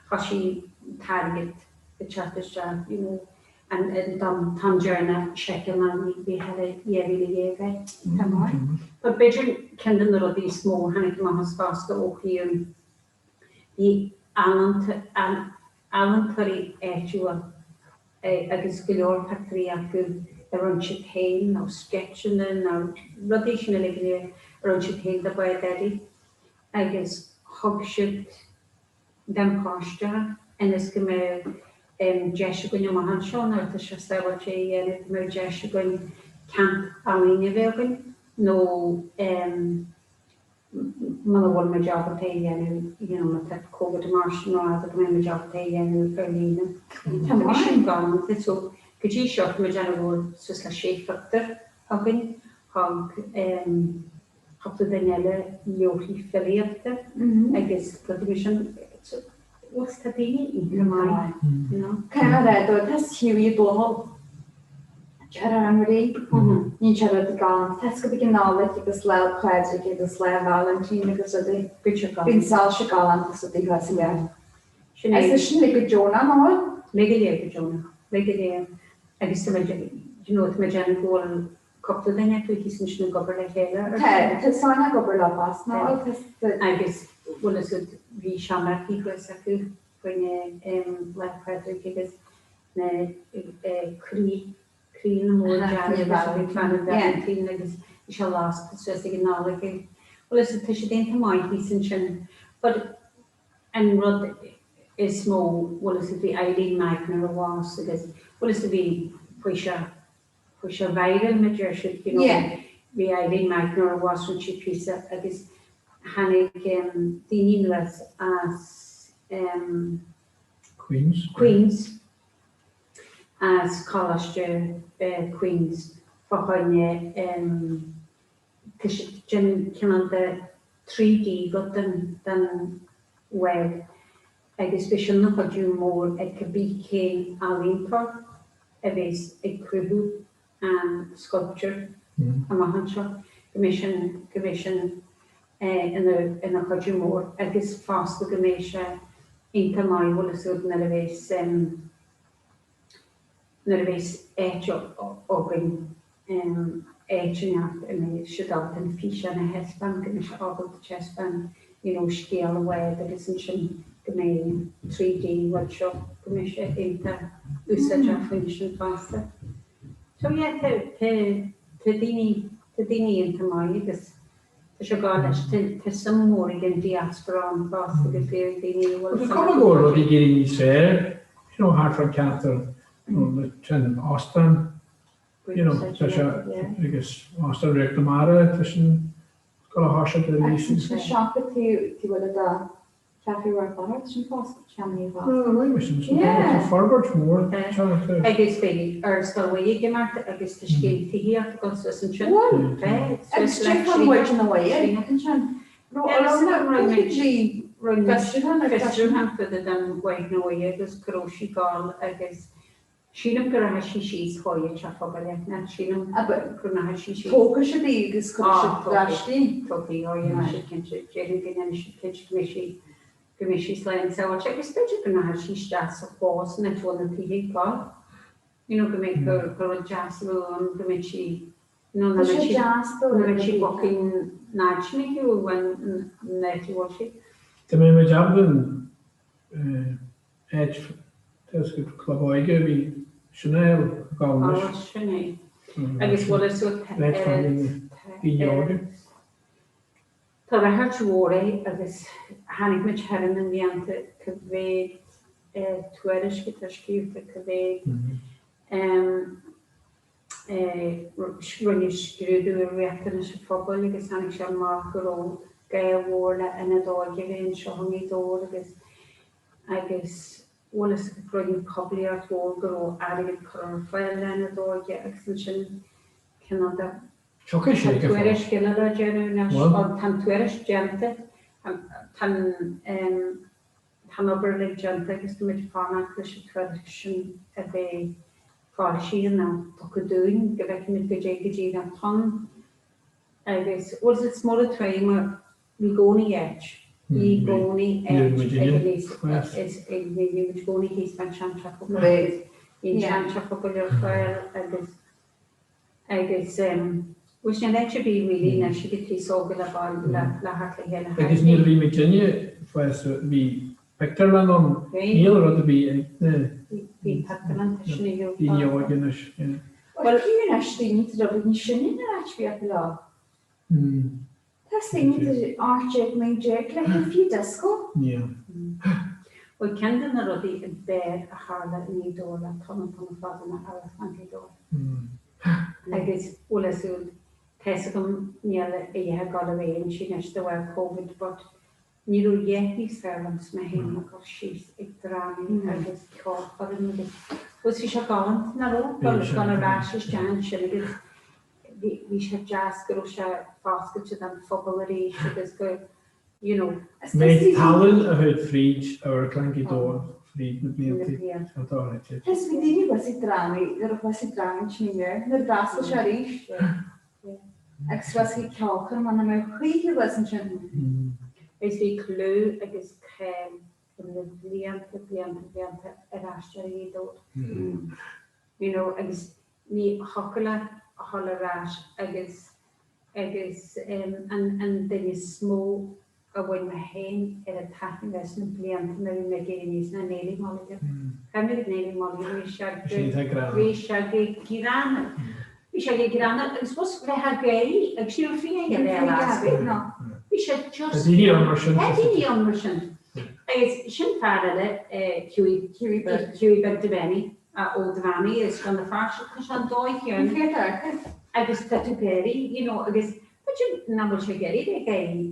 thoisigh an t-airgead ag teacht isteach, you know, An t-am deireanach seiceáil ná bhí thar 12,000 é. Tá maith. But b'fhéidir ceann de na rudaí is mó a tháinig amach as fosta ó thaobh bhí ealaíontóirí áitiúla agus go leor pictiúirí acu a rinne siad féin nó sceitseanna nó rudaí sin uilig go léir a rinne siad féin do Bád Eddie agus thug siad don choiste ionas go mbeadh deis againn amach anseo, nuair atá sé sábháilte é a dhéanamh, go mbeadh deis againn camp ealaíne a bheith againn nó muna bhfuil muid ábalta é a dhéanamh, you know, má tá Covid mar sin nó go mbeidh muid ábalta é a dhéanamh ar líne. Tá sin galánta. So go dtí seo tá muid ag déanamh go bhfuil suas le sé phictiúr againn. Thug cúpla duine eile leabharthaí filíochta agus rudaí mar sin. So bhuel tá daoine iontach maith, you know. Caithfidh mé a rá dóibh, tá Hughie ag dul Cearán rí, ní sé rud galánta. Tá scuab ag an Nollaig agus Lá 'le Pádraig agus Lá Vailintín agus rudaí. Bíonn soilse galánta is rudaí thuas aige. Sin é. Is sin le go deonach, an bhfuil? Le go léir go deonach. Le go léir. Agus tá muid, you know, tá muid ag déanamh go bhfuil cúpla duine acu thíos ansin ag obair le chéile ar Tá, tá Sonia ag obair leo fosta, an bhfuil? Tá. Agus bhfuil fhios agat, bhí seanreacaí thuas acu faoin Lá 'le Pádraig agus na croí, croíanna mór dearg agus a bhí clann an Vailintín agus bhí sé lasta suas ag an Nollaig agus bhuel is tá siad iontach maith thíos ansin but an rud is mó bhfuil fhios agat bhí Eileen Magner i bhfás agus bhfuil fhios agat bhí chuaigh sé chuaigh sé viral mar a deir siad you know bhí Eileen Magner i bhfás rinne sí píosa agus tháinig daoine anuas as Queens. Queens, as Coláiste Queens fá choinne tá siad ag déanamh cineál de 3D rud den den bhád agus beidh sin ina chuidiú mór ag cibé cén ealaíontóir a bhéas ag cruthú an sculpture amach anseo, go mbeidh sin, go mbeidh sin ina, ina chuidiú mór agus fosta go mbeidh sé iontach maith, bhfuil fhios agat, nuair a bhéas, nuair a bhéas áit againn, áit inteacht a mbeidh siad ábalta an físeán a thaispeáint, go mbeidh sé ábalta taispeáint, you know, scéal an bháid agus ansin go mbeidh 3D rud seo, go mbeidh sé iontach úsáideach faoin sin fosta. So yeah, tá, tá, tá daoine, tá daoine iontach maith agus tá sé gá leis, tá, tá suim mhór ag an diaspora ann fosta agus bhí daoine a bhfuil Tá suim cuma go bhfuil rudaí ag éirí níos fearr, you know, thart fán ceantar, you know, le sin óstán, you know, tá sé, agus óstán Ríocht na Mara, tá sin Go háirithe de Agus na siopa taobh bhfuil do Café Red Butter sin fós ceannaí fós. Tá forbairt mhór teacht. Agus beidh ar Scoil Mhuire ag imeacht agus tá scéim tithíochta ag dul suas ansin. Bhuel, agus cén muid ina bhfuil ansin? Rinne fiosrúchán fada don Mhaigh Nuadh agus go raibh sí ag dul agus Sílim go rachaidh sí síos chomh teach pobail Eithne, sílim go rachaidh sí síos. Tógfaidh siad í agus cuirfidh siad ar ais í. Tógfaidh, ó dhéanfaidh siad cinnte, déarfainn go ndéanfaidh siad cinnte go mbeidh sí, go mbeidh sí slán sábháilte agus b'fhéidir go rachaidh sí isteach sa chlós an áit a bhfuil na tithe ag dul, you know, go mbeidh, gur, gur rud deas a bheadh ann go mbeidh sí, you know, Tá sé deas dó. nach mbeidh sí bocín náid fiú an áit a bhfuil sí. Dá mbeadh muid ábalta an áit tá club óige a bhí sin é ag gabháil anois. Á, sin é. Agus bhfuil fhios agat Áit fá daoine óga. Tá ráchairt mhór é agus tháinig muid thar na mblianta cá mhéad tuairisc atá scríofa, cá mhéad rinneadh scrúdú ar riachtanais an phobail agus tháinig sé amach go raibh gá mhór le ionad óige a bheith anseo i nGaoth Dobhair agus agus bhfuil fhios agat rinneadh poiblíocht mhór go raibh airgead curtha ar fáil le ionad óige agus ansin cineál de Tiocfaidh sé tá go tuairisc eile le déanamh anois, tá an tuairisc déanta, tá an. Tá an obair uilig déanta agus tá muid ag fanacht leis an tuairisc sin a bheith foilsithe nó tugtha dúinn go bhfeicfimid goidé go díreach atá ann. Agus, bhuel, is mór an trua mar bhí i gcónaí áit, bhí i gcónaí áit ag an aos, is ag, bhí muid i gcónaí thíos fán seanteach pobail agus bhí an seanteach pobail ar fáil agus, Agus bhuel sin áit ar bith really anois ag an t-aos óg le bail le theacht le chéile. Agus nuair a bhí muid inne fosta bhí pictiúrlann ann, níl rud ar bith ag na Bhí pictiúrlann tá sin ag daoine óga anois. Bhuel fiú anois daoine tar obair níos sine ná áit bhí acu leo. Tá daoine idir 18 19 le haghaidh fiú dioscó. Níl. Bhuel ceann de na rudaí ab fhearr a tharla i nGaoth Dobhair le tamall tamall fada ná Amharclann Ghaoth Dobhair. Agus bhfuil fhios agat Tá's agam níl a dhath ag dul ar aghaidh ansin anois de bharr Covid but ní raibh a dhath níos fearr liomsa mé féin ná dul síos ag drámaí agus ceolchoirm agus bhuel bhí sé galánta nach raibh? Dul dul ar ais isteach ansin agus bhí bhí sé deas go raibh sé foscailte don phobal arís agus go you know. Méid talún a chuaigh fríd Amharclann Ghaoth Dobhair fríd na blianta atá ráite. Is bhí daoine thuas ag drámaí, nuair a thuas ag drámaí ansin i nDoire, nuair a d'oscail sé arís agus thuas ag ceolchoirm ann, an mbeadh choíche thuas ansin? Is bhí clú agus cáil do na blianta, blianta, blianta ar Aisteoirí Ghaoth Dobhair. You know, agus ní thiocfadh leat a dhul ar ais agus agus an an duine is mó a bhain mé féin oiread taitneamh as na blianta nuair a bhí mé ag éirí aníos ná Neilí Mulligan. Cuimhnigh ar Neilí Mulligan, bhí sé go bhí sé go greannmhar. Bhí sé go greannmhar agus bhus bheith ag éirí agus ní raibh fí aige bheith as. Bhí sé just Tá daoine ann mar sin. Tá daoine ann mar sin. Agus sin fear eile, Hughie Hughie Beag Devaney. Ó Devaney is gan na fear seo, tá sé an dóigh chéanna agus tá tú ag éirí, you know, agus b'fhéidir nach bhfuil sé ag iarraidh bheith ag éirí,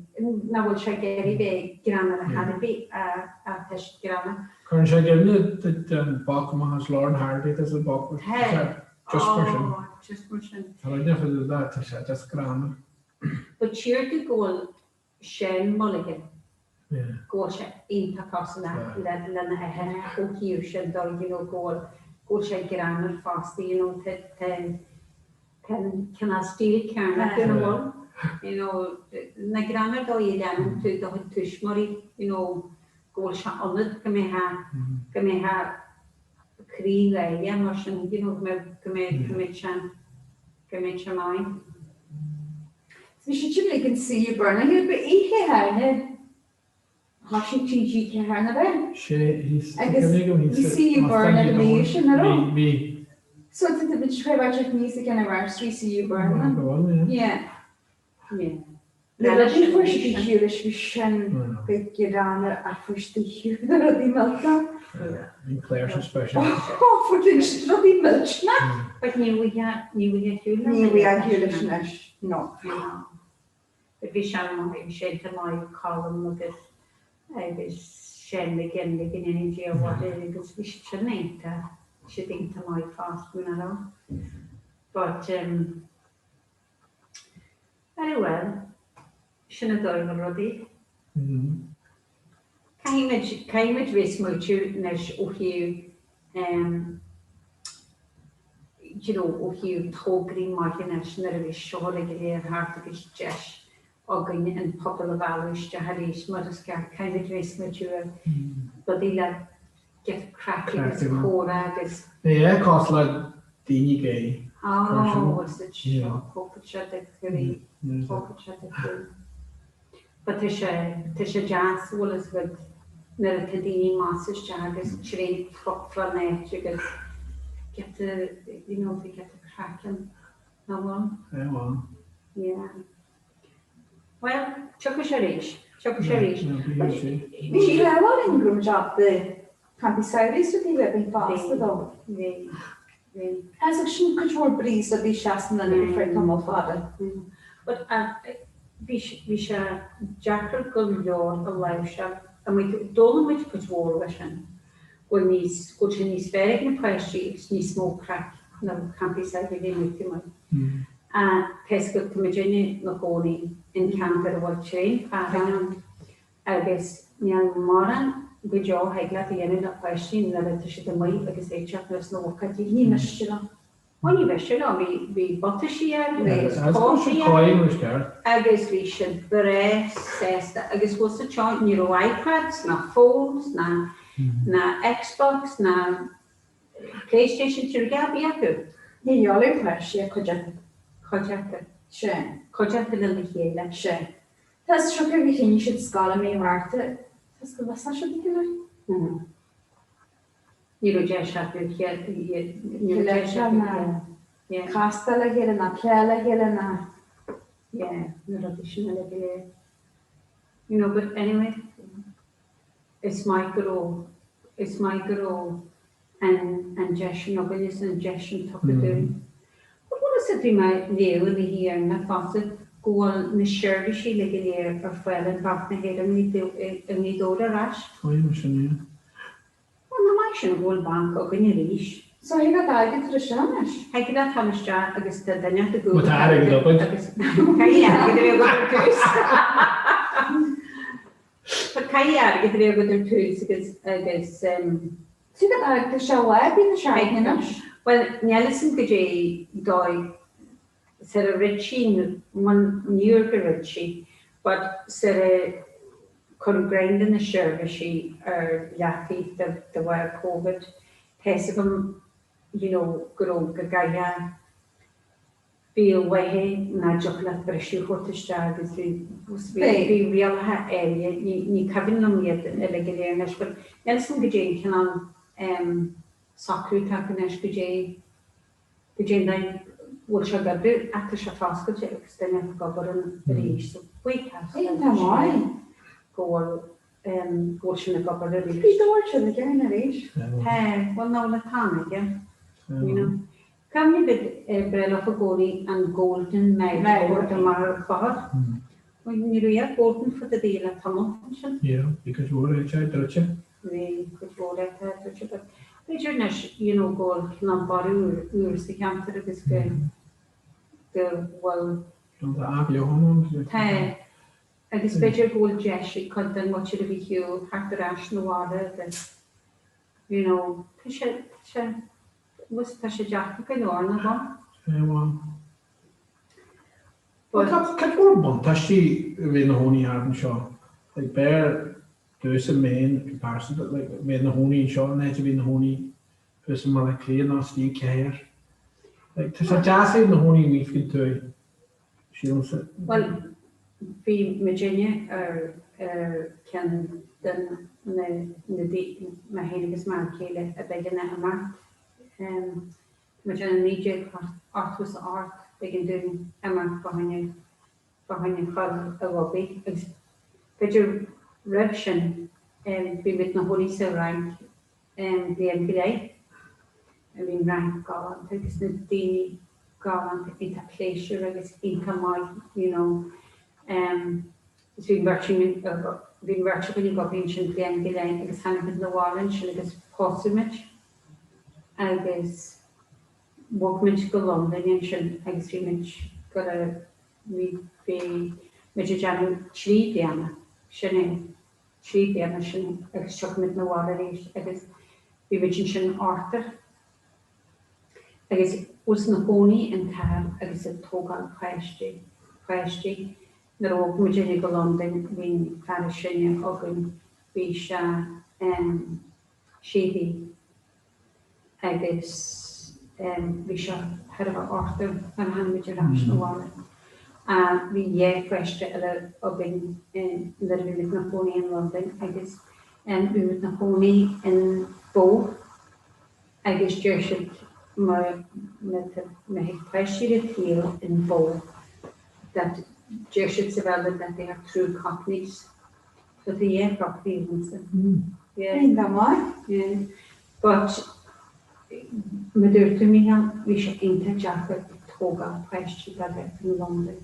nach bhfuil sé ag iarraidh bheith greannmhar ar chor ar bith ach tá sé greannmhar. Cuireann sé i gcuimhne duit an boc amach as Lauren Hardy, tá sé boc mar sin, just mar sin. Oh, just mar sin. Tá rud neamh tá sé just greannmhar. But siar go go bhfuil Shane Mulligan, go bhfuil sé iontach cosúil lena athair ó thaobh sin de, you know, go bhfuil, go bhfuil sé greannmhar fosta, you know, tá, tá, tá an cineál stíl céanna acu, an bhfuil? You know, na greannmhar dóigh a leanann tú do chuid tuismitheoirí, you know, go bhfuil sé ionat go mbeifeá, go mbeifeá croí gháire mar sin, you know, go mbeadh, go mbeadh, go mbeadh sé, go mbeadh sé maith. Bhí siad sin ag an CU Burn here ba oíche Aoine thoisigh TG4 na bheith. Sé thíos Agus bhí CU Burn ar an oíche sin, an raibh? Bhí. So tá bhí sé bhí níos ag an ar bhí CU Burn. Go bhfuil, yeah. Yeah. Na rudaí fuair siad a shiúl leis bhí sin go greannmhar ach fuair siad a shiúl na rudaí millteach. Bhí Claire sin speisialta. Oh, fuair siad rudaí millteach. But ní bhfuil ní bhfuil a shiúl Ní bhfuil a shiúl leis anois, no. But bhí sé maith, bhí sé iontach maith Colm agus agus Shane McGinley go ndéana Dia a mhaith agus bhí siad sin iontach, siad iontach maith fosta, nach raibh? But um, Very well, sin an dóigh a bhfuil rudaí. Caithfidh muid, caithfidh muid bheith ag smaoitiú anois ó thaobh em you know ó thaobh tograí maithe anois nuair a bheidh seo uilig go léir thart agus deis againn an pobal a mhealladh isteach arís mar is ceart, caithfidh muid bheith ag smaoitiú ar rudaí le get craic agus comhrá agus. É cosúil le daoine gay. Oh, is it seo, tógfaidh sé do chroí, tógfaidh sé do chroí. But tá sé, tá sé deas, bhfuil fhios agat, nuair atá daoine amach is isteach agus tréan trup fán áit agus get the, you know, to get the craic ann, nach bhfuil? É, bhfuil. Yeah. Bhuel, tiocfaidh sé arís. Tiocfaidh sé arís. Bhí sé le orainn go raibh muid ábalta campaí samhraidh is rudaí a bheith fásta dó. Bhí. Bhí. Agus sin cuid mhór brí is rudaí seasanna le ar feadh tamall fada. But bhí bhí sé deacair go leor a láimhseáil. D'fhoghlaim muid cuid mhór leis sin. Go bhfuil níos, go bhfuil sé níos fearr ag na páistí agus níos mó craic na campaí samhraidh a bhí muid amuigh. Tá fhios agat, tá muidinne 'na gcónaí in ceantar a bhfuil tréan farraige ann agus níl mórán go deo a thig leat a dhéanamh le páistí nuair atá siad amuigh agus ag teacht anuas na bhucaidí. Ní miste leo. Ó ní miste leo, bhí bhí butaisí acu agus cótaí acu agus bhí siad breá sásta agus bhfuil sa teo, ní raibh iPads ná phones ná ná Xbox ná Playstation ní raibh a dhath ar bith acu. Ní dhealaigh páistí ach cuid acu. Cuid acu. Sea. Cuid acu lena chéile. Sea. Tá is siocair gur shínigh siad scoil i mí Márta, tá is go bhfiosnódh siad a chéile. Ní raibh deis acu a chéile, ní raibh deis acu ná castáil le chéile ná plé le chéile ná. Yeah, na rudaí sin uilig go léir. You know, but anyway, is maith go raibh, is maith go raibh an, an deis sin againn is an deis sin tugtha dúinn. But bhfuil. Bhfuil a fhios agat bhí mé ag léamh an oíche dheireanach fosta go bhfuil na seirbhísí uilig go léir ar fáil in Banc na hÉireann i nGaoth Dobhair ar ais. Tuigim sin, yeah. Bhuel, nach maith sin go bhfuil banc againn arís. So thig leat airgead a chur isteach anois? Thig leat dul isteach agus tá duine ag Má tá airgead agat. Agus caithfidh airgead a bheith agat ar dtús. Caithfidh airgead a bheith agat ar dtús agus agus. Thig leat airgead isteach lá ar bith na seachtaine anois. Bhuel, níl fhios a'm goidé dóigh sar a rith sí, bhuel níor go rith sí, but sar a cuireadh greim de na seirbhísí ar leataobh de de bharr Covid, tá fhios agam you know go raibh go gcaithfeá bhí uaithe nach dtiocfadh leat briseadh a thabhairt isteach agus bhí bhí rialacha eile, ní ní cuimhin liom iad uilig go léir anois but níl fhios agam goidé an cineál em socrú atá acu anois goidé goidé an dóigh bhfuil sé ag oibriú ach tá sé foscailte agus duine ag obair ann arís so buíochas Iontach maith. go bhfuil em go bhfuil sin ag obair arís. Bhí dóir sin ag aon arís. Tá, bhuel ná le tá aige, you know. Cuimhnigh go breá i gcónaí an Golden Mile a thabhairt amach ar an bhóthar. Bhuel, ní raibh ach Golden fud a bhí le tamall ansin. Yeah, bhí cuid mhór áite druidte. Bhí cuid mhór áite druidte, but b'fhéidir anois, you know, go bhfuil cineál borradh úr sa cheantar agus go go bhfuil. Tá athbheochan ann. Tá, agus b'fhéidir go bhfuil deis ag cuid den mhuintir a bhí ar shiúl theacht ar ais 'na bhaile agus, you know, tá sé, tá sé. Bhuel, tá sé deacair go leor, nach bhfuil? Sea, bhuel. Bhuel, tá cuid mhór buntáistí a bheith ina chónaí thart anseo. Like, b'fhearr domhsa féin go pearsanta, like, bheith ina chónaí anseo in áit a bheith ina chónaí thuas i mBaile Átha Cliath nó istigh i gcathair. Like, tá sé deas a bheith ina chónaí amuigh faoin tuath, sílimse. Bhuel, bhí muidinne ar ar ceann de na na daoine, mé féin agus m'fhear céile, a b'éigean a imeacht. Muidinne 1988, b'éigean dúinn imeacht fá choinne fá choinne dhul ag obair agus b'fhéidir roimh sin bhí muid 'na chónaí sa Fhrainc bliain go leith. Bhí an Fhrainc galánta agus na daoine galánta, iontach pléisiúrtha agus iontach maith you know. Agus bhí an bheirt againn, bhí an bheirt againn ag obair ansin bliain go leith agus tháinig muid 'na bhaile ansin agus pósadh muid agus bhog muid go Londain ansin agus bhí muid go bhí bhí muid ag déanamh 3 bliana, sin é. 3 bliana sin agus tiocfaidh muid 'na bhaile arís agus bhí muid ansin ochtar agus bhfuil 'na chónaí in cathair agus ag tógáil páistí, páistí. Nuair a bhog muidinne go Londain bhí an fear is sine againn, bhí sé sé mhí. agus bhí sé thar a bheith ochtar nuair a tháinig muid ar ais 'na bhaile. Bhí dhá pháiste eile againn nuair a bhí muid 'na chónaí in Londain agus bhí muid 'na chónaí in Bow agus deir siad má má tá má thig páistí ar an tsaol in Bow that deir siad sa Bhéarla that they are true cockneys. So tá dhá cockney ionamsa. Yeah. Iontach maith. Yeah. But mar a dúirt tú Mícheál, bhí sé iontach deacair ag tógáil páistí beaga in Londain.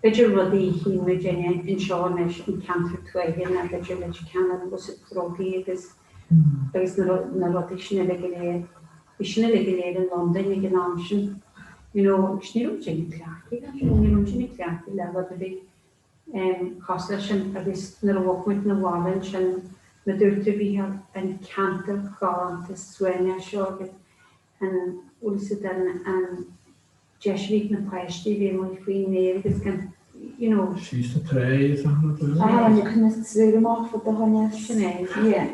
B'fhéidir rudaí a tchíonn muidinne anseo anois an ceantar tuaithe ná b'fhéidir Leitir Ceanainn agus drugaí agus agus na na rudaí sin uilig go léir. Bhí sin uilig go léir in Londain ag an am sin. You know, agus ní raibh daoine cleachtaithe leis sin, ní raibh daoine cleachtaithe le rud ar bith. cosúil leis sin agus nuair a bhog muid 'na bhaile ansin mar a dúirt tú bhí an ceantar galánta suaimhneach seo agus an bhfuil fhios agat an an deis a bhí ag na páistí a bheith amuigh faoin aer agus gan you know. Síos na tráigh is achan rud. Ah, ní coinneos súil amach fud do choinne. Sin é. Yeah.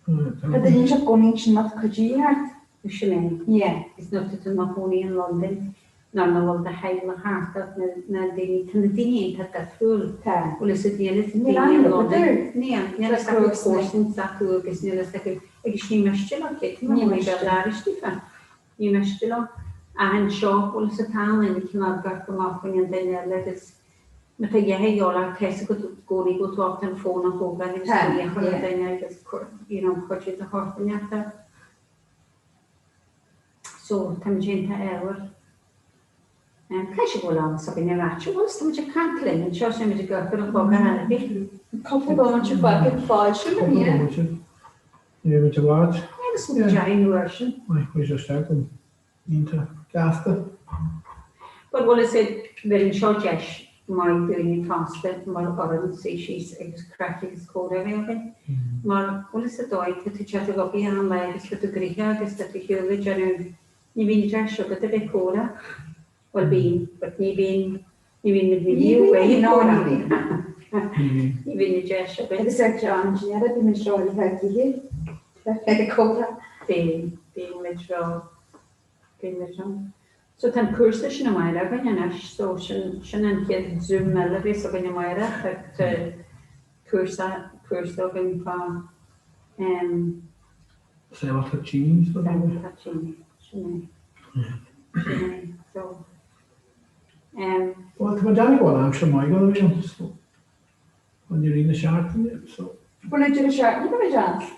Tá duine seo gcónaí ansin ach cuid de thart. Sin é. Yeah. Is nuair atá tú i do chónaí in Londain ná na bhfuil do theaghlach thart ort na na daoine, tá na daoine iontach difriúil. Tá. Bhfuil fhios agat níl fhios ag Níl daoine aon in rud Londain. air. Níl, níl fhios acu comharsan s'acu agus níl fhios acu agus ní miste leo cé tá Ní mé miste. Béal Feirste fa. Ní miste leo. Ach anseo, bhfuil fhios agat tá an duine cineál ag amharc amach faoin an duine eile agus Má tá a dhath a dhíobháil ort, tá fhios agat i gcónaí go bhfuil tú ábalta an fón a thógáil agus Tá, glaoch ar an yeah. duine agus you know cuidiú de shórt inteacht. So, táimid iontach ádhúil. Caithfidh sé go bhfuil eolas againn ar áit. Bhuel, tá muid ag caint linn anseo, tá muid ag amharc ar an chlog ar chor ar bith. Cúpla bomaite fágtha fáilte mo Cúpla bomaite. Ní raibh muid i bhfad. Agus muid ag déanamh uair sin. Maith, chuaigh sé isteach go iontach gasta. But bhfuil fhios a'd, bheireann seo deis maith dúinne fosta mar fhoireann suí síos agus craic agus comhrá a bheith againn. Mar bhfuil fhios a'd dóigh, tá tú teacht ag obair achan lá agus tá tú gnoitheach agus tá tú ar shiúl ag déanamh, ní bhíonn deis agat a bheith ag comhrá. Bhuel bíonn, but ní bhíonn, ní bhíonn muid ní bhíonn, no ní bhíonn. Ní bhíonn an deis againn. Agus ar an deireadh bíonn muid ró-oilte ag ithe, ag comhrá. Bíonn, bíonn muid ró, bíonn muid ró. So tá an cúrsa sin amárach againn anois, so sin, sin an chéad Zoom eile a bheas againn amárach, tá, tá cúrsa, cúrsa againn fá, em. Sábháilteacht tine. Sábháilteacht tine, sin é. Sin é, so, em. Bhuel, tá mé ag déanamh go bhfuil aimsir maith go bhí ann, so, bhuel, i rith na seachtaine, so. Bhuel, i deireadh seachtaine, beidh deas.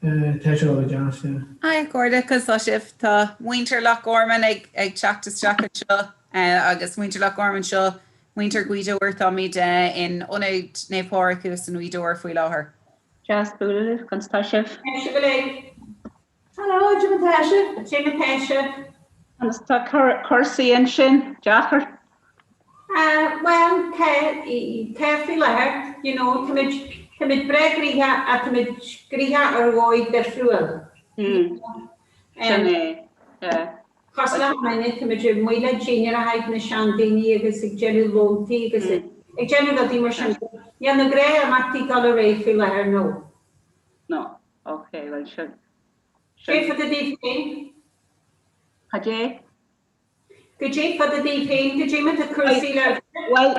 Tá sé go deas, yeah. Hi a chairde, conas tá sibh? Tá muintir Loch Garman ag ag teacht isteach anseo agus muintir Loch Garman seo, muintir Ghaoth Dobhair, táimid in Ionad Naomh Pádraig thuas i nGaoth Dobhair faoi láthair. Deas bualadh libh, conas tá sibh? Tá sibh uilig. Hello, cad é mar tá sibh? Cad é mar tá sibh? Conas tá cúrsaí ansin? Deacair? Bhuel, tá, tá faoi láthair, you know, táimid, táimid breá gnoitheach ach táimid gnoitheach ar dhóigh difriúil. Sin é, yeah. Cosúil le hamanna, táimid amuigh le dinnéar a thaobh na seandaoine agus ag déanamh lóntaí agus ag déanamh rudaí mar sin. Níl na gnáthimeachtaí ag dul ar aghaidh faoi láthair, no. No, ok, bhuel sin. Cad é fá dtaobh féin? Cad é? Cad é fá dtaobh féin, cad é mar tá cúrsaí le. Bhuel,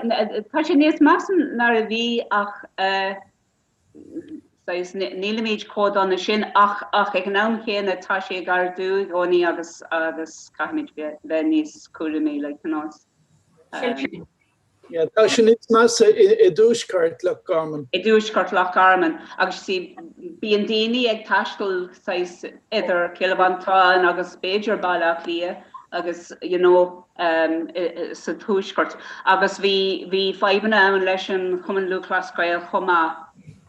tá sé níos measa ná a bhí ach eh, saghas, nílimid chomh dona sin ach ach ag an am chéanna tá sé ag ardú i gcónaí agus agus caithfimid bheith níos cúramaí like you know. Um, Yeah, tá sé níos measa i dtuaisceart Loch Garman. I dtuaisceart Loch Garman agus see, bíonn daoine ag taisteal saghas idir Cill Mhantáin agus b'fhéidir Baile Átha Cliath agus you know um, sa tuaisceart agus bhí bhí fadhbanna ann leis an Chumann Lúthchleas Gael chomh maith,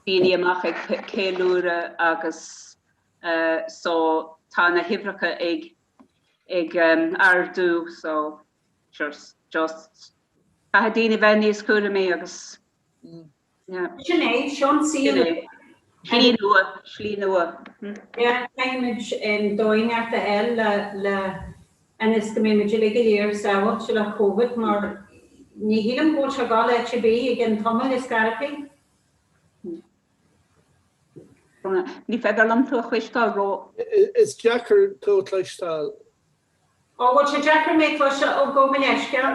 daoine amach ag ceiliúradh agus uh, so tá na huimhreacha ag ag um, ardú so just just caithfidh daoine bheith níos cúramaí agus yeah. Sin é, seo an saol. Sin é. Slí nua, slí nua. Yeah, caithfimid dóigh inteacht a fháil le le ionas go mbeimid uilig go léir sábháilte le Covid mar ní shílim go bhfuil sé ag dul áit ar bith i gcionn tamaill ar scor ar bith. Ní féidir liom tú a chloisteáil ró. Is deacair tú a chloisteáil. Ó, bhfuil sé deacair mé a chloisteáil? Ó, gabh mo leithscéal.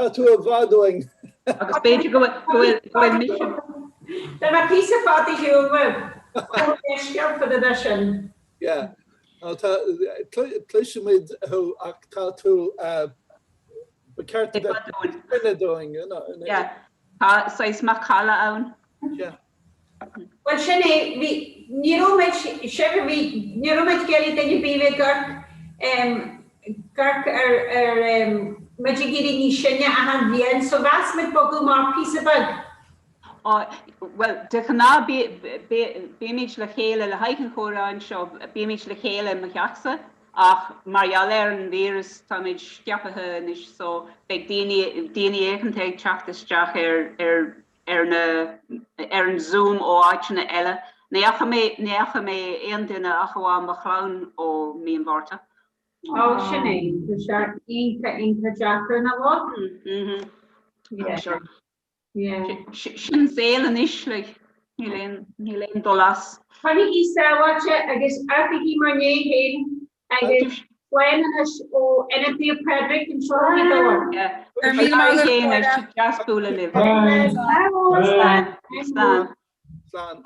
Tá tú i bhfad uainn. Agus b'fhéidir go bhfuil go bhfuil mise. Tá mé píosa fada ar shiúl uaibh. Gabh mo leithscéal fá dtaobh de sin. Yeah. Nó tá, cloisimid thú ach tá tú, ba cheart a bheith duine dúinn, you know. Yeah. Tá saghas macalla ann. Yeah. Bhuel sin é, bhí, ní raibh muid, sibh, bhí, ní raibh muid ag iarraidh duine ar bith a bheith ag amharc, em, ag amharc ar, ar, em, muid ag éirí níos sine achan bhliain, so mheas muid bogadh amach píosa beag. Á, bhuel, de ghnáth bí, bí, bímid le chéile le haghaidh an chomhrá anseo, bímid le chéile i mo theachsa ach mar gheall ar an víreas táimid scaipthe anois so beidh daoine, daoine éigeanta ag teacht isteach ar, ar, ar na, ar an Zoom ó áiteanna eile. Ní fhaca mé, ní fhaca mé aon duine ach amháin mo chlann ó mí an Mhárta. Ó, sin é. Tá sé iontach, iontach deacair, nach bhfuil? Mhm. Yeah. Sure. Yeah. Sin an saol anois, like, níl aon, níl aon dul as. Coinnígí sábháilte agus amharcaigí bhur ndiaidh féin agus slán anois ó Ionad Naomh Pádraig anseo i nGaoth Dobhair. Go raibh míle maith agat, deas bualadh libh. Slán. Slán. Slán.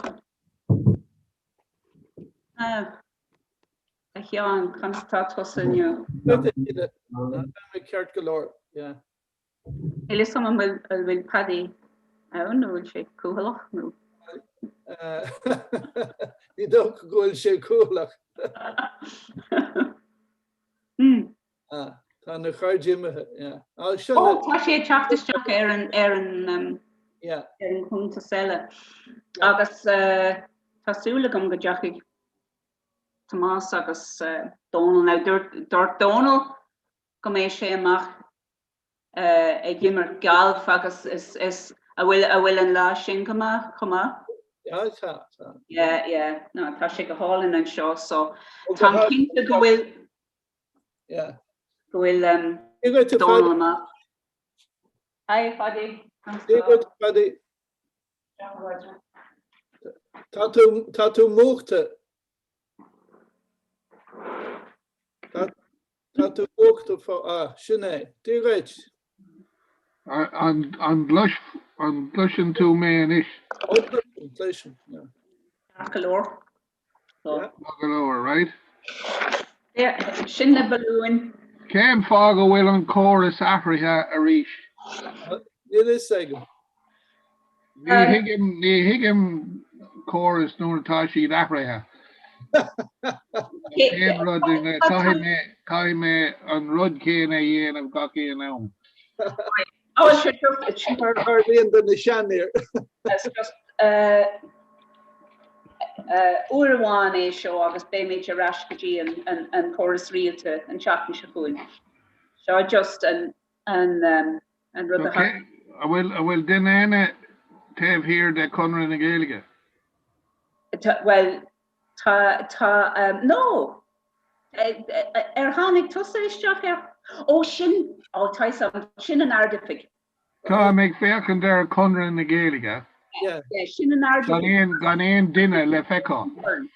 A Sheáin, conas tá tusa inniu? Tá mé ceart go leor, yeah. Níl fhios agam an bhfuil an bhfuil Paddy ann nó bhfuil sé cúthaileach nó. Ní dócha go bhfuil sé cúthaileach. Tá na cairde imithe, yeah. Ah, sin Ó, tá sé ag teacht isteach ar an ar an um, Yeah. ar an chuntas eile. Agus uh, tá súil agam go dtiocfaidh Tomás agus uh, Dónal. Now, dúirt, dúirt Dónal go mbeidh sé amach uh, ag imirt galf agus is, is a bhfuil a bhfuil an lá sin go maith chomh maith? Yeah, tá, tá. Yeah, yeah. No, tá sé go hálainn anseo, so táim cinnte go bhfuil Yeah. Go bhfuil Dónal amach. Hi, Phaddy. Dia duit, Phaddy. Tá tú, tá tú múchta. Tá, tá tú múchta fá, ah, sin é. Dia duit. An, an gclois, an gcloiseann tú mé anois? Ó, cloisim, cloisim, yeah. Ceart go leor. Maith go leor, right? Sin na balúin. Cén fáth go bhfuil an córas athraithe arís? Níl fhios agam. Ní thuigim, ní thuigim córas nuair atá siad athraithe. Cén rud, caithfidh mé, caithfidh mé an rud céanna a dhéanamh gach aon am. Oh, it's just, it's Mar tharlaíonn do na seanfhir. It's just uh, uh, uair amháin é seo agus beimid ar ais go dtí an, an, an córas rialta an tseachtain seo chugainn. Seo just an, an, um, an rud a Okay. An bhfuil, an bhfuil duine eile taobh thiar de Conradh na Gaeilge? Tá, well, tá, tá, um, no! Ar tháinig tusa isteach ar, ó sin, ó tá fhios agam, sin an Ard-Oifig. Táim ag féachaint ar Conradh na Gaeilge. Yeah, sin an Ard-Oifig. Gan aon, gan aon duine le feiceáil.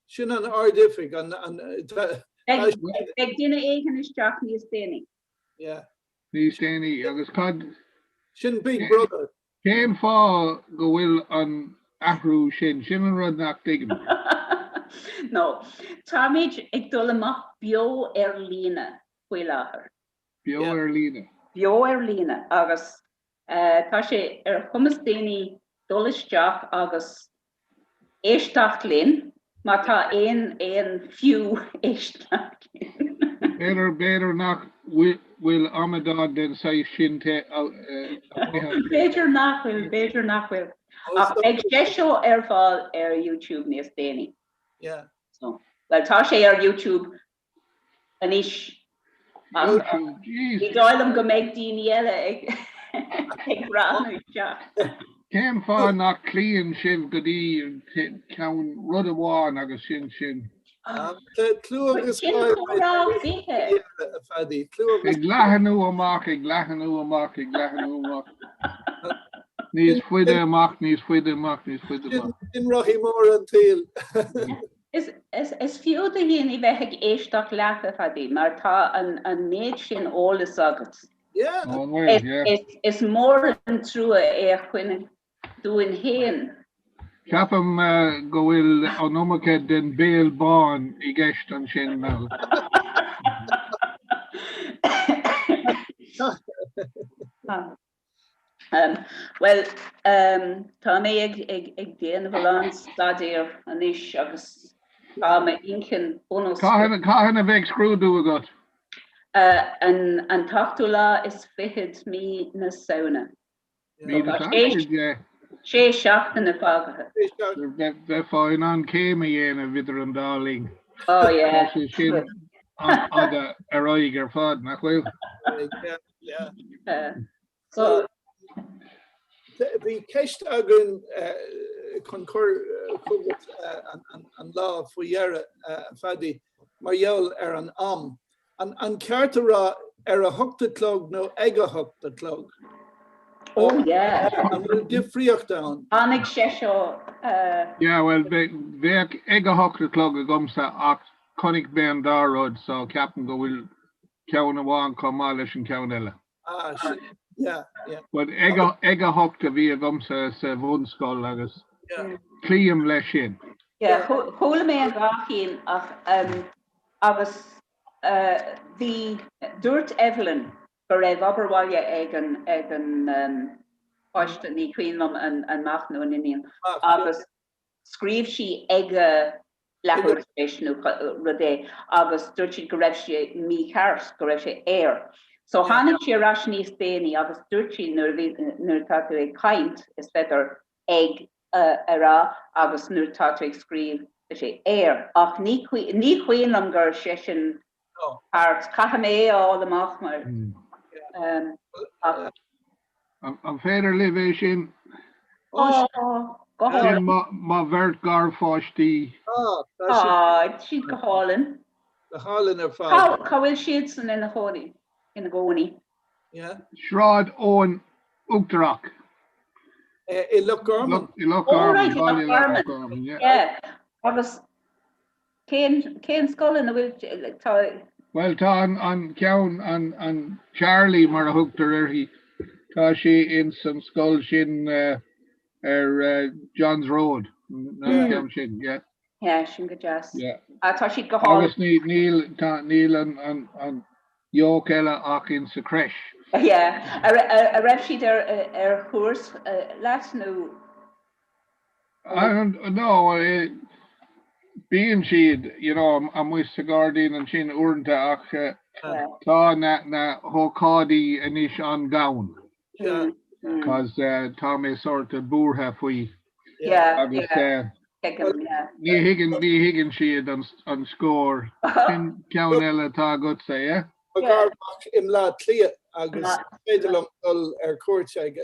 Sin an Ard-Oifig, an, an, Beidh duine éigin isteach níos déanaí. Yeah. Níos déanaí, agus cad. Sin Big Brother. Cén fáth go bhfuil an athrú sin? Sin an rud nach dtuigim. No. Táimid ag dul amach beo ar líne faoi láthair. Beo ar líne. Beo ar líne agus tá sé ar chumas daoine dul isteach agus éisteacht linn má tá aon aon fiú éisteacht linn. B'fhéidir, b'fhéidir nach bhfuil amadán den saghas sin te amuigh ansin. B'fhéidir nach bhfuil, b'fhéidir nach bhfuil. Ach beidh sé seo ar fáil ar YouTube níos déanaí. Yeah. So, well tá sé ar YouTube Anois, ní dóigh liom go mbeidh daoine eile ag breathnú isteach. Cén fáth nach cloíonn sibh go dtí ceann rud amháin agus sin sin? Clú agus Sin comhrá fiche. a Phaddy. Clú agus Ag leathanú amach, ag leathanú amach, ag leathanú amach. Níos faide amach, níos faide amach, níos faide amach. Sin rothaí móra an tsaoil. Is fiú do dhaoine bheith ag éisteacht leat, a Phaddy, mar tá an méid sin eolas agat. Is mór an trua é a choinneáil dúinn féin. Ceapaim go bhfuil an iomarca den béal bán i gceist ansin, Mel. Bhuel, tá mé ag déanamh a lán staidéir anois agus tá m'inchinn bunoscionn. Cathain a bheidh scrúdú agat? An t-ochtú lá is fichead mí na Samhna. Mí na Samhna? Sé seachtaine fágtha. Bheifeá in ann céim a dhéanamh idir an dá linn. Oh yeah. Tá sé sin an-fhada ar aghaidh ar fad, nach bhfuil? Yeah. So, bhí ceist againn chun cur chugat an lá faoi dheireadh, a Phaddy, mar gheall ar an am. An ceart a rá ar a hocht a chlog nó ag a hocht a chlog? Oh yeah. An bhfuil difríocht ann? Tháinig sé seo. Yeah, well, bheadh ag a hocht a chlog agamsa ach chonaic mé an dá rud so ceapaim go bhfuil ceann amháin chomh maith leis an ceann eile. Ah, sin, yeah, yeah. But ag a, ag a hocht a bhí agamsa sa bhunscoil agus Yeah. cloím leis sin. Yeah, chuala mé an dhá chinn ach um, agus uh, bhí, dúirt Evelyn go raibh obair bhaile ag an, ag an um, páiste, ní cuimhin liom an, an mac nó an iníon, agus scríobh sí ag a. Leathuair tar éis nó rud é agus dúirt siad go raibh sé mícheart, go raibh sé air. So tháinig sí ar ais níos déanaí agus dúirt sí nuair a bhí, nuair atá tú ag caint is féidir ag a rá agus nuair atá tú ag scríobh tá sé ar. Ach ní ní cuimhin liom gur sé sin ceart. Caithfidh mé é a fháil amach mar ach. An féidir libh é sin? Go Sin hálainn. mo bheirt garpháistí. Tá siad go hálainn. Go hálainn ar fad. Cá bhfuil siadsan ina chónaí? Ina gcónaí? Sráid Eoin Uachtarach. I Loch Garman. I Loch Garman, baile Loch Garman, yeah. Agus Cén, cén scoil ina bhfuil, tá. Bhuel, tá an, an ceann, an, an Charlie mar a thugtar uirthi, tá sí ins an scoil sin ar John's Road, an ceann sin, yeah. Yeah, sin go deas. Yeah. Ah, tá siad go hálainn. Agus ní, níl, tá, níl an, an, an yoke eile ach in sa creche. Yeah. A, a, a raibh siad ar, ar chuairt leat nó? No, bíonn siad, you know, amuigh sa ghairdín ansin uaireanta ach tá na na hócáidí anois an-ghann. Cos tá mé sort of buartha faoi agus ní thuigeann ní thuigeann siad an scór. Sin ceann eile atá agatsa, yeah? Tá garmhac i mBleá Cliath agus is féidir liom dul ar cuairt aige.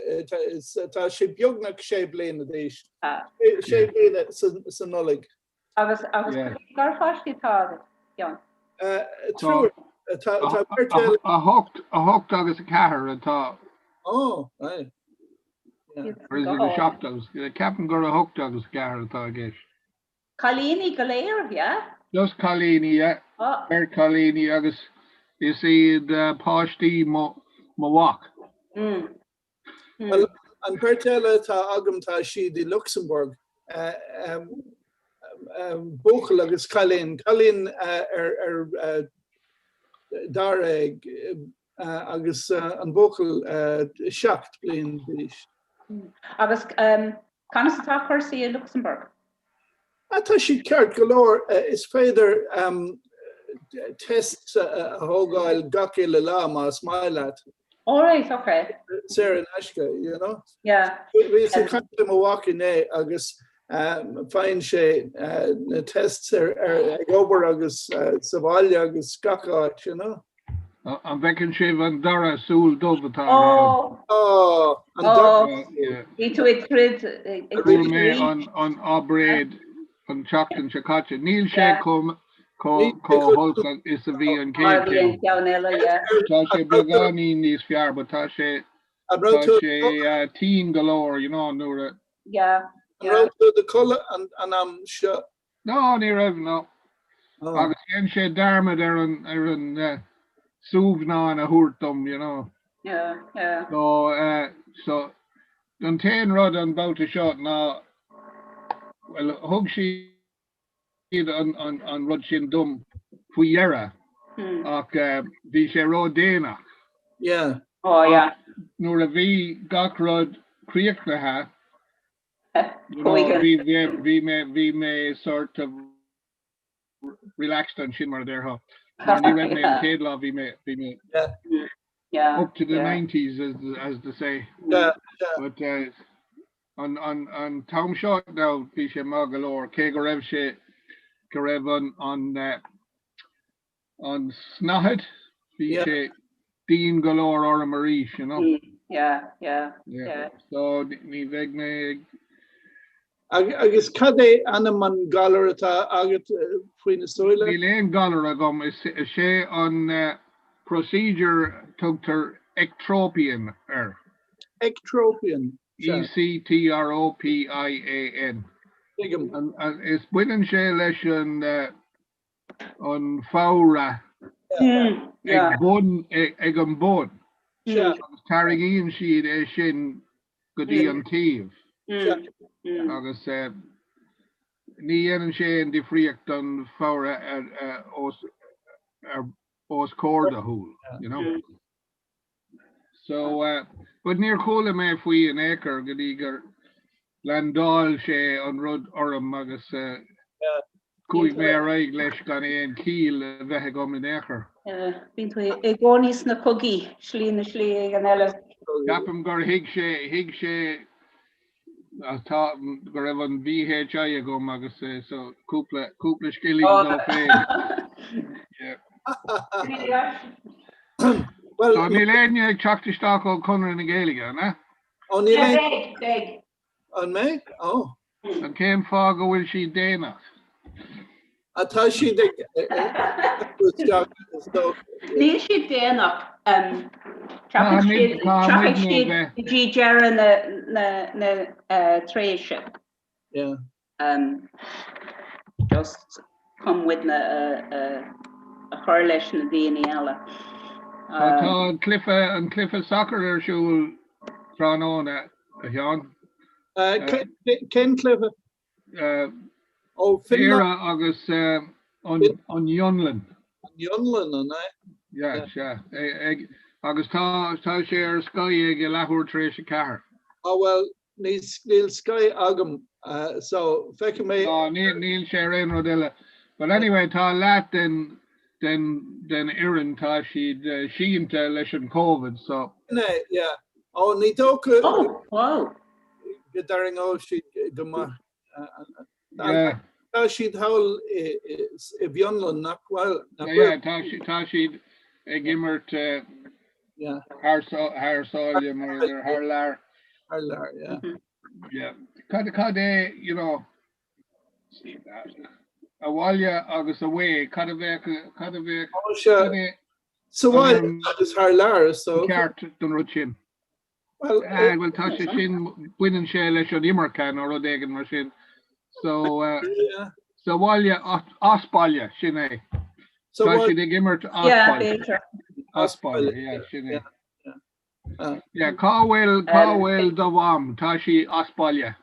Tá sé beagnach sé bliana d'aois. Sé bliana sa Nollaig. Agus agus cé mhéad garpháistí atá agat, Fionn? Triúr. Tá beirt eile. 8, 8 agus 4 atá. Oh, right. Or is it 7 agus, ceapaim gur 8 agus 4 atá i gceist. Cailíní go léir, yeah? Just cailíní, yeah. Beirt cailíní agus is iad páistí mo mhac. Bhuel, an bheirt eile atá agam tá siad i Lucsamburg. Buachaill agus cailín. Cailín ar dáréag agus an buachaill 7 bliain d'aois. Agus conas atá cúrsaí i Lucsamburg? Tá siad ceart go leor. Is féidir tests a thógáil gach uile lá más maith leat. All right, okay. Saor in aisce, you know. Yeah. Bhíos ag caint le mo mhac inné agus faigheann sé na tests ar ag obair agus sa bhaile agus gach áit, you know. An bhfeiceann sibh an dara súil dubh atá orm? Ó, an dara súil. Bhí tú ag troid Fuair mé an obráid an tseachtain seo caite. Níl sé chomh holc is a bhí an chéad cheann. Tá sé beagáinín níos fearr, but tá sé tá sé tinn go leor, you know, nuair a. An raibh tú i do chodladh an am seo? No, ní raibh, no. Agus dhein sé dearmad ar an, ar an suaimhneán a thabhairt dom, you know. Yeah, yeah. So, so, an t-aon rud an babhta seo ná, bhuel, thug siad an, an, an rud sin dom faoi dheireadh ach bhí sé ródhéanach. Yeah. Oh, yeah. Nuair a bhí gach rud críochnaithe, You know, bhí bhí mé bhí mé sort of relaxed ansin mar a déarfá. Mar ní raibh mé an chéad lá bhí mé bhí mé up to the 90s as as they say. Yeah, yeah. But uh, an an an t-am seo now bhí sé maith go leor cé go raibh sé go raibh an an uh, An snáthaid, bhí sé dian go leor orm arís, you know. Yeah, yeah, yeah. So ní bheidh mé ag. Agus cad é ainm an galar atá agat faoi na súile? Níl aon galar agam, is é an procedure tugtar ectropion air. Ectropion. E-C-T-R-O-P-I-A-N. Tuigim. Is baineann sé leis an an foghrath ag bun ag an bun agus tarraingíonn siad é sin go dtí an taobh agus ní dhéanann sé aon difríocht don foghrath os os comhair do shúl, you know. So, uh, but níor chuala mé faoi in aon chor go dtí gur landáil sé an rud orm agus uh, Chuaigh mé ar aghaidh leis gan aon chiall a bheith agam in aon chor. Bíonn tú i gcónaí sna cogaí, slí nó slí éigin eile. Ceapaim gur thuig sé, thuig sé atá, go raibh an VHI agam agus so cúpla, cúpla scilling dó féin. Yeah. So níl éinne ag teacht isteach ó Chonradh na Gaeilge, an ea? Ó níl aon. Beidh, beidh. An mbeidh? Ó. An cén fáth go bhfuil siad déanach? Ah, tá siad ag isteach is dócha. Níl siad déanach. Tiocfaidh siad go dtí deireadh na tréimhse. Yeah. Just chun muidne a chur leis na daoine eile. Tá an cluiche an cluiche sacair ar siúl tráthnóna, a Sheáin. Cén cluiche? Ó Éire agus an Fhionlainn. An Fhionlainn, an ea? Yeah, sea. Agus tá sé ar Sky ag a leathuair tar éis a ceathair. Ah bhuel, Níl Sky agam so feicfidh mé. Ná níl sé ar aon rud eile. But anyway tá leath den den den fhoireann tá siad sínte leis an Covid so. Sin é, yeah. Ó ní dócha Oh, wow. go dtarraingeoidh siad go maith. Yeah. Tá siad thall i bhFionlainn nach bhfuil? Yeah, tá tá siad ag imirt Yeah. thar thar sáile mar thar lear. Thar lear, yeah. Yeah. Cad cad é, you know, abhaile agus away, cad a bheadh cad a bheadh Ó, sea. cad é Sa bhaile agus thar lear, so. ceart don rud sin? Well, Ah, well tá sé sin baineann sé leis an imirce nó rud éigin mar sin. So uh, yeah. sa bhaile as baile sin é. Sa Tá bhaile- siad ag imirt as Yeah, baile. b'fhéidir. As baile, yeah, sin é. Uh, Yeah, cá bhfuil cá Um, bhfuil do mham? Tá sí as baile.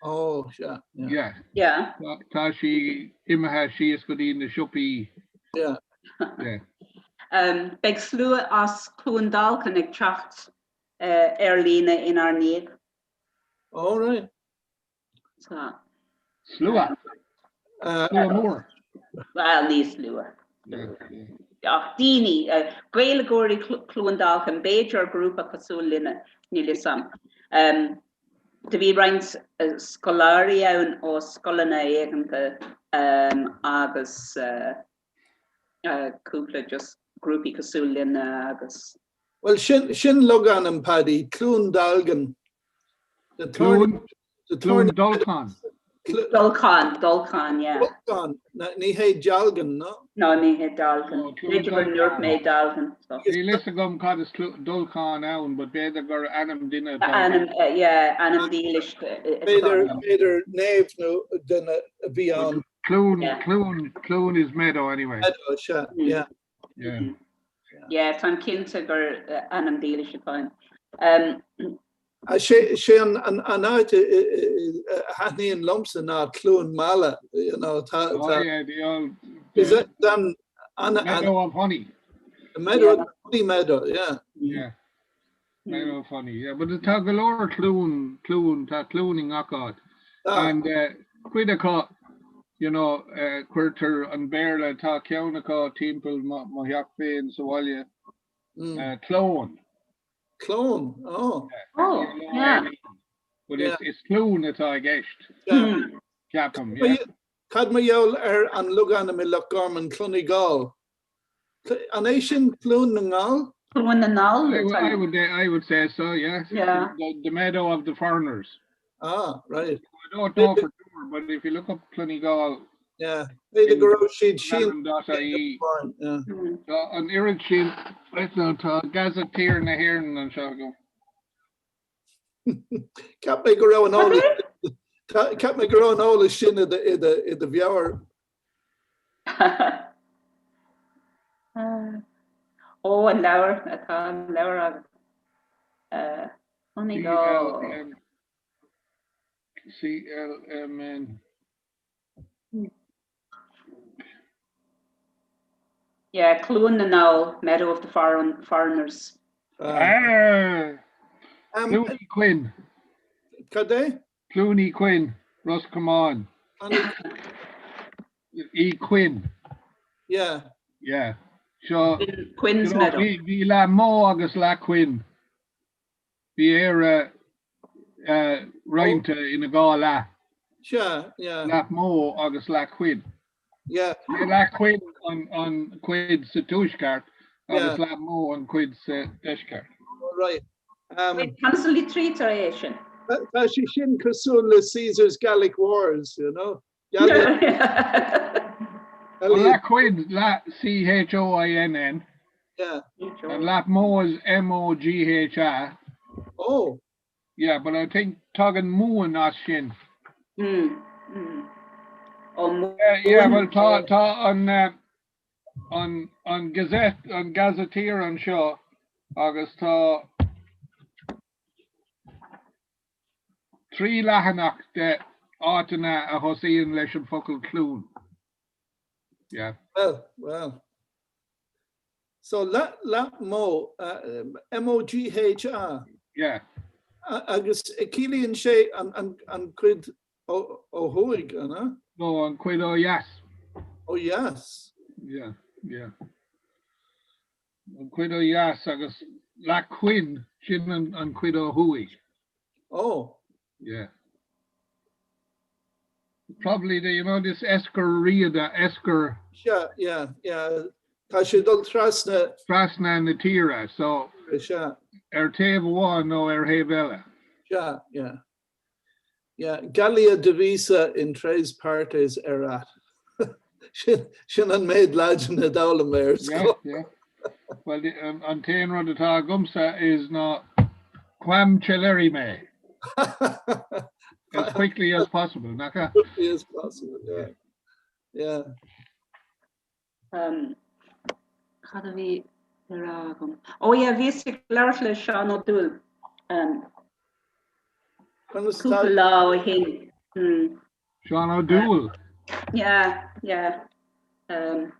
oh, sea. Yeah. Yeah. Yeah. Tá tá sí imithe síos go dtí na siopaí. Yeah. Yeah. Um, beidh slua as Cluain Dolcáin ag teacht uh, ar líne inár ndiaidh. All right. So, Slua. Uh, Slua mór. well, ní slua. Yeah, yeah. Ach daoine, uh, Gaeilgeoirí Cluain Dolcáin, b'fhéidir grúpa cosúil linne, níl fhios a'm. Um, do bhí roinnt uh, scoláirí ann ó scoileanna éigeanta um, agus uh, uh, cúpla just grúpaí cosúil linne agus Well, sin, sin logainm, Paddy, Cluain Dalgan. The Cluain the Cluain Dolcáin. Dolcáin, Dolcáin, yeah. Dolcáin, ní hé Dealgan, no? No, ní hé Dalgan. Oh, Cluain B'fhéidir gur ndúirt mé Dalgan. So. Níl fhios agam cad is Dolcáin ann, but b'fhéidir gur ainm duine atá Ainm, ann. yeah, ainm dílis. B'fhéidir, b'fhéidir naomh nó duine a bhí ann. Cluain, Yeah. Cluain, Cluain is meadow anyway. Meadow, sea, yeah. Yeah. Yeah, táim cinnte gur ainm dílis atá ann. Um, Sé sé an an an áit a thaitníonn liomsa ná Cluain Meala, you know, tá Oh tá yeah, the old is the that an an an meadow of honey. the meadow, yeah. honey meadow, yeah. Yeah. Meadow of honey, yeah. But tá go leor cluain, cluain, tá cluain i ngach áit. Tá. And uh, cuid acu, you know, uh, cuirtear an Béarla, tá ceann acu timpeall mo mo theach féin sa bhaile, Mm. uh, Clone. Clone, oh. Oh, yeah. But Yeah. it's, it's cluain atá i gceist, Yeah. ceapaim, yeah. Cad mar gheall ar an logainm i Loch Garman, Clonegall? An é sin Cluain na nGall? Cluain na nGall. I, would- I would I would say so, yeah. Yeah. The, the meadow of the foreigners. Ah, right. I don't know for sure, but if you look up Clonegall Yeah. B'fhéidir go raibh siad sin. .ie, Yeah. tá an oiread sin, right now, tá Gazetteer na hÉireann anseo agam. Ceap mé go raibh an eolas Ceap mé go raibh an eolas sin i do i do i do mheabhair. Ó, an leabhar atá an leabhar agat. Uh, Clonegall. CLM CLMN. Yeah, Cluain na nGall, Meadow of the Foreign, Foreigners. Ah! Um, Cluain Uí Chuinn. Cad é? Cluain Uí Chuinn, Ros Comáin. Uí Chuinn. Yeah. Yeah. So, Quinn's you know, Meadow. bhí bhí Leath Mogh agus Leath Chuinn. Bhí Éire roinnte ina dhá leath. Sea, yeah. Leath Mogh agus Leath Chuinn. Yeah. Bhí Leath Chuinn an an chuid sa tuaisceart agus Leath Mogh an chuid sa deisceart. Right. Um, Conas a litrítear é sin? Tá sé sin cosúil le Caesar's Gallic Wars, you know? Gallic. Well, Leath Chuinn, Leath C-H-O-I-N-N. Yeah. And Leath Mogh is M-O-G-H-A. Oh. Yeah, but I think tagann Mumhan as sin. Mm. Mm. Oh, Yeah, yeah, well tá tá an uh, an an Gazette an Gazetteer anseo agus tá 3 leathanach de áiteanna a thosaíonn leis an focal cluain. Yeah. Well, well. So Leath Leath Mogh, M-O-G-H-A. Yeah. Agus ciallaíonn sé an an an cuid ó ó thuaidh, an ea? No, an cuid ó dheas. Ó dheas. Yeah, yeah. An cuid ó dheas agus Leath Chuinn, sin an an cuid ó thuaidh. Oh. Yeah. Probably the, you know, this Eiscir Riada, Eiscir. Sea, yeah, yeah. Tá sé dul trasna. Trasna na tíre, so. Sea. Ar taobh amháin nó ar thaobh eile. Sea, yeah. Yeah, Gallia divisa in tres partes erat. Sin, sin an méid Laidin a d'fhoghlaim mé ar scoil. Yeah, yeah. Well, an t-aon rud atá agamsa is ná quam celerrime. As quickly as possible, nach ea? Quickly as possible, yeah. Yeah. Um, cad a bhí le rá agam? Ó yeah, bhíos ag labhairt le Seán Ó Dúill um, cúpla lá ó shin. Hmm. Seán Ó Dúill? Yeah, yeah. Um,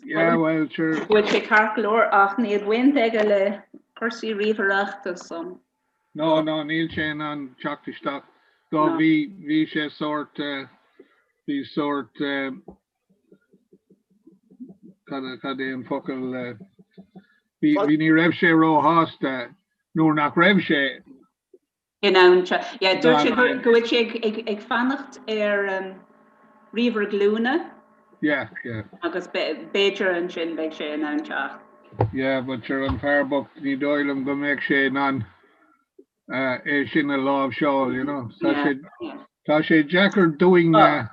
Yeah, well, sure. Bhfuil sé ceart go leor ach níl baint aige le cúrsaí ríomhaireachta so. No, no, níl sé in ann teacht isteach. Dá bhí, bhí sé sórt, eh, bhí sórt, eh, cad, cad é an focal, eh, bhí, bhí, ní raibh sé róshásta nuair nach raibh sé In ann, yeah, dúirt sé go bhfuil sé ag fanacht ar ríomhaire glúine. Yeah, yeah. Agus b'fhéidir ansin beidh sé in ann teacht. Yeah, but sure an fear bocht ní dóigh liom go mbeadh sé in ann é sin a láimhseáil, you know. Tá sé, tá sé deacair dúinne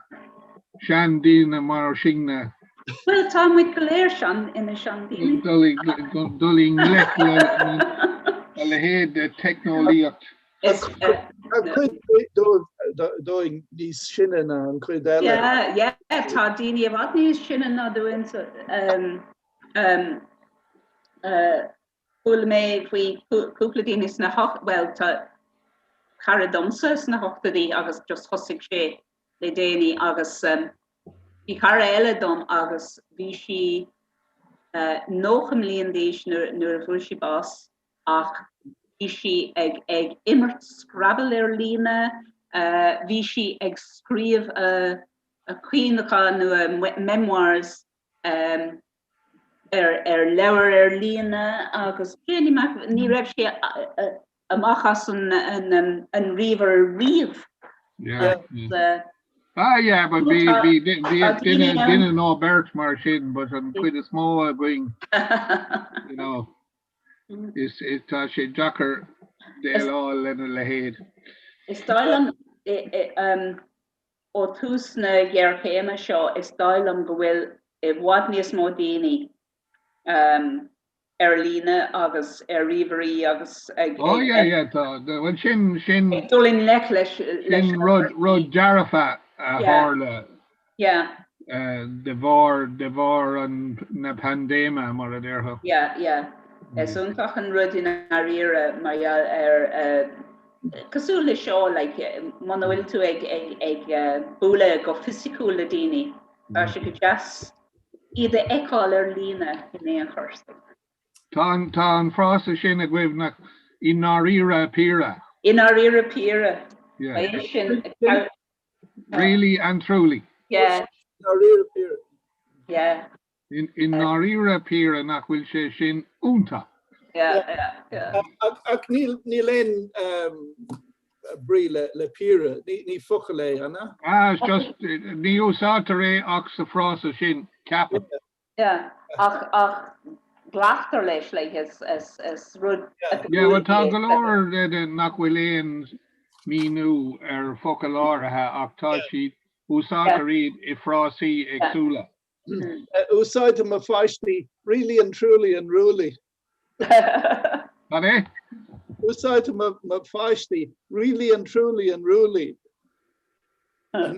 seandaoine mar sinne. Bhuel, tá muid go léir sean, ina seandaoine. Dul i ngleic le a leithéid de teicneolaíocht. Tá cuid dúinn níos sine ná an chuid eile. Yeah, yeah, tá daoine i bhfad níos sine ná dúinn. Chuala mé faoi cúpla daoine sna hocht, bhuel, tá cara domsa sna hochtóidí agus just thosaigh sé le déanaí agus bhí cara eile dom agus bhí sí 90 mbliain d'aois nuair a fuair sí bás ach bhí sí ag ag imirt Scrabble ar líne, bhí sí ag scríobh a a cuimhneacháin nó a memoirs ar ar leabhar ar líne agus ní raibh sí amach as an an ríomhaire riamh. Yeah. Ah yeah, but bhí bhí bhí duine duine nó beirt mar sin, but an chuid is mó againn, you know, is is tá sé deacair déileáil lena leithéid. Is dóigh liom ó tús na géarchéime seo, is dóigh liom go bhfuil i bhfad níos mó daoine ar líne agus ar ríomhairí agus ag Oh yeah, yeah, tá, bhuel sin, sin, ag dul i ngleic leis, sin rud, rud dearfa a tharla Yeah. de bharr, de bharr an, na paindéime, mar a déarfá. Yeah, yeah. Is iontach an rud i ndáiríre mar gheall ar, cosúil le seo, like, muna bhfuil tú ag, ag, ag bualadh go fisiciúil le daoine, tá sé go deas iad a fheiceáil ar líne in aon chor. Tá an, tá an frása sin agaibh nach i ndáiríre píre. I ndáiríre píre. Yeah. É sin. Really and truly. Yeah. Ndáiríre píre. Yeah. I ndáiríre píre nach bhfuil sé sin iontach. Yeah, yeah, yeah. Ach níl aon brí le píre, ní focal é, an ea? Ah, it's just, ní úsáidtear é ach sa frása sin, ceapaim. Yeah, ach, ach glactar leis, like, is, is, is rud Yeah, well tá go leor nach bhfuil aon míniú ar focail áirithe ach tá siad, úsáidtear iad i frásaí éagsúla. Úsáideann mo pháistí really and truly and ruly. Cad é? Úsáideann mo pháistí really and truly and ruly. Ní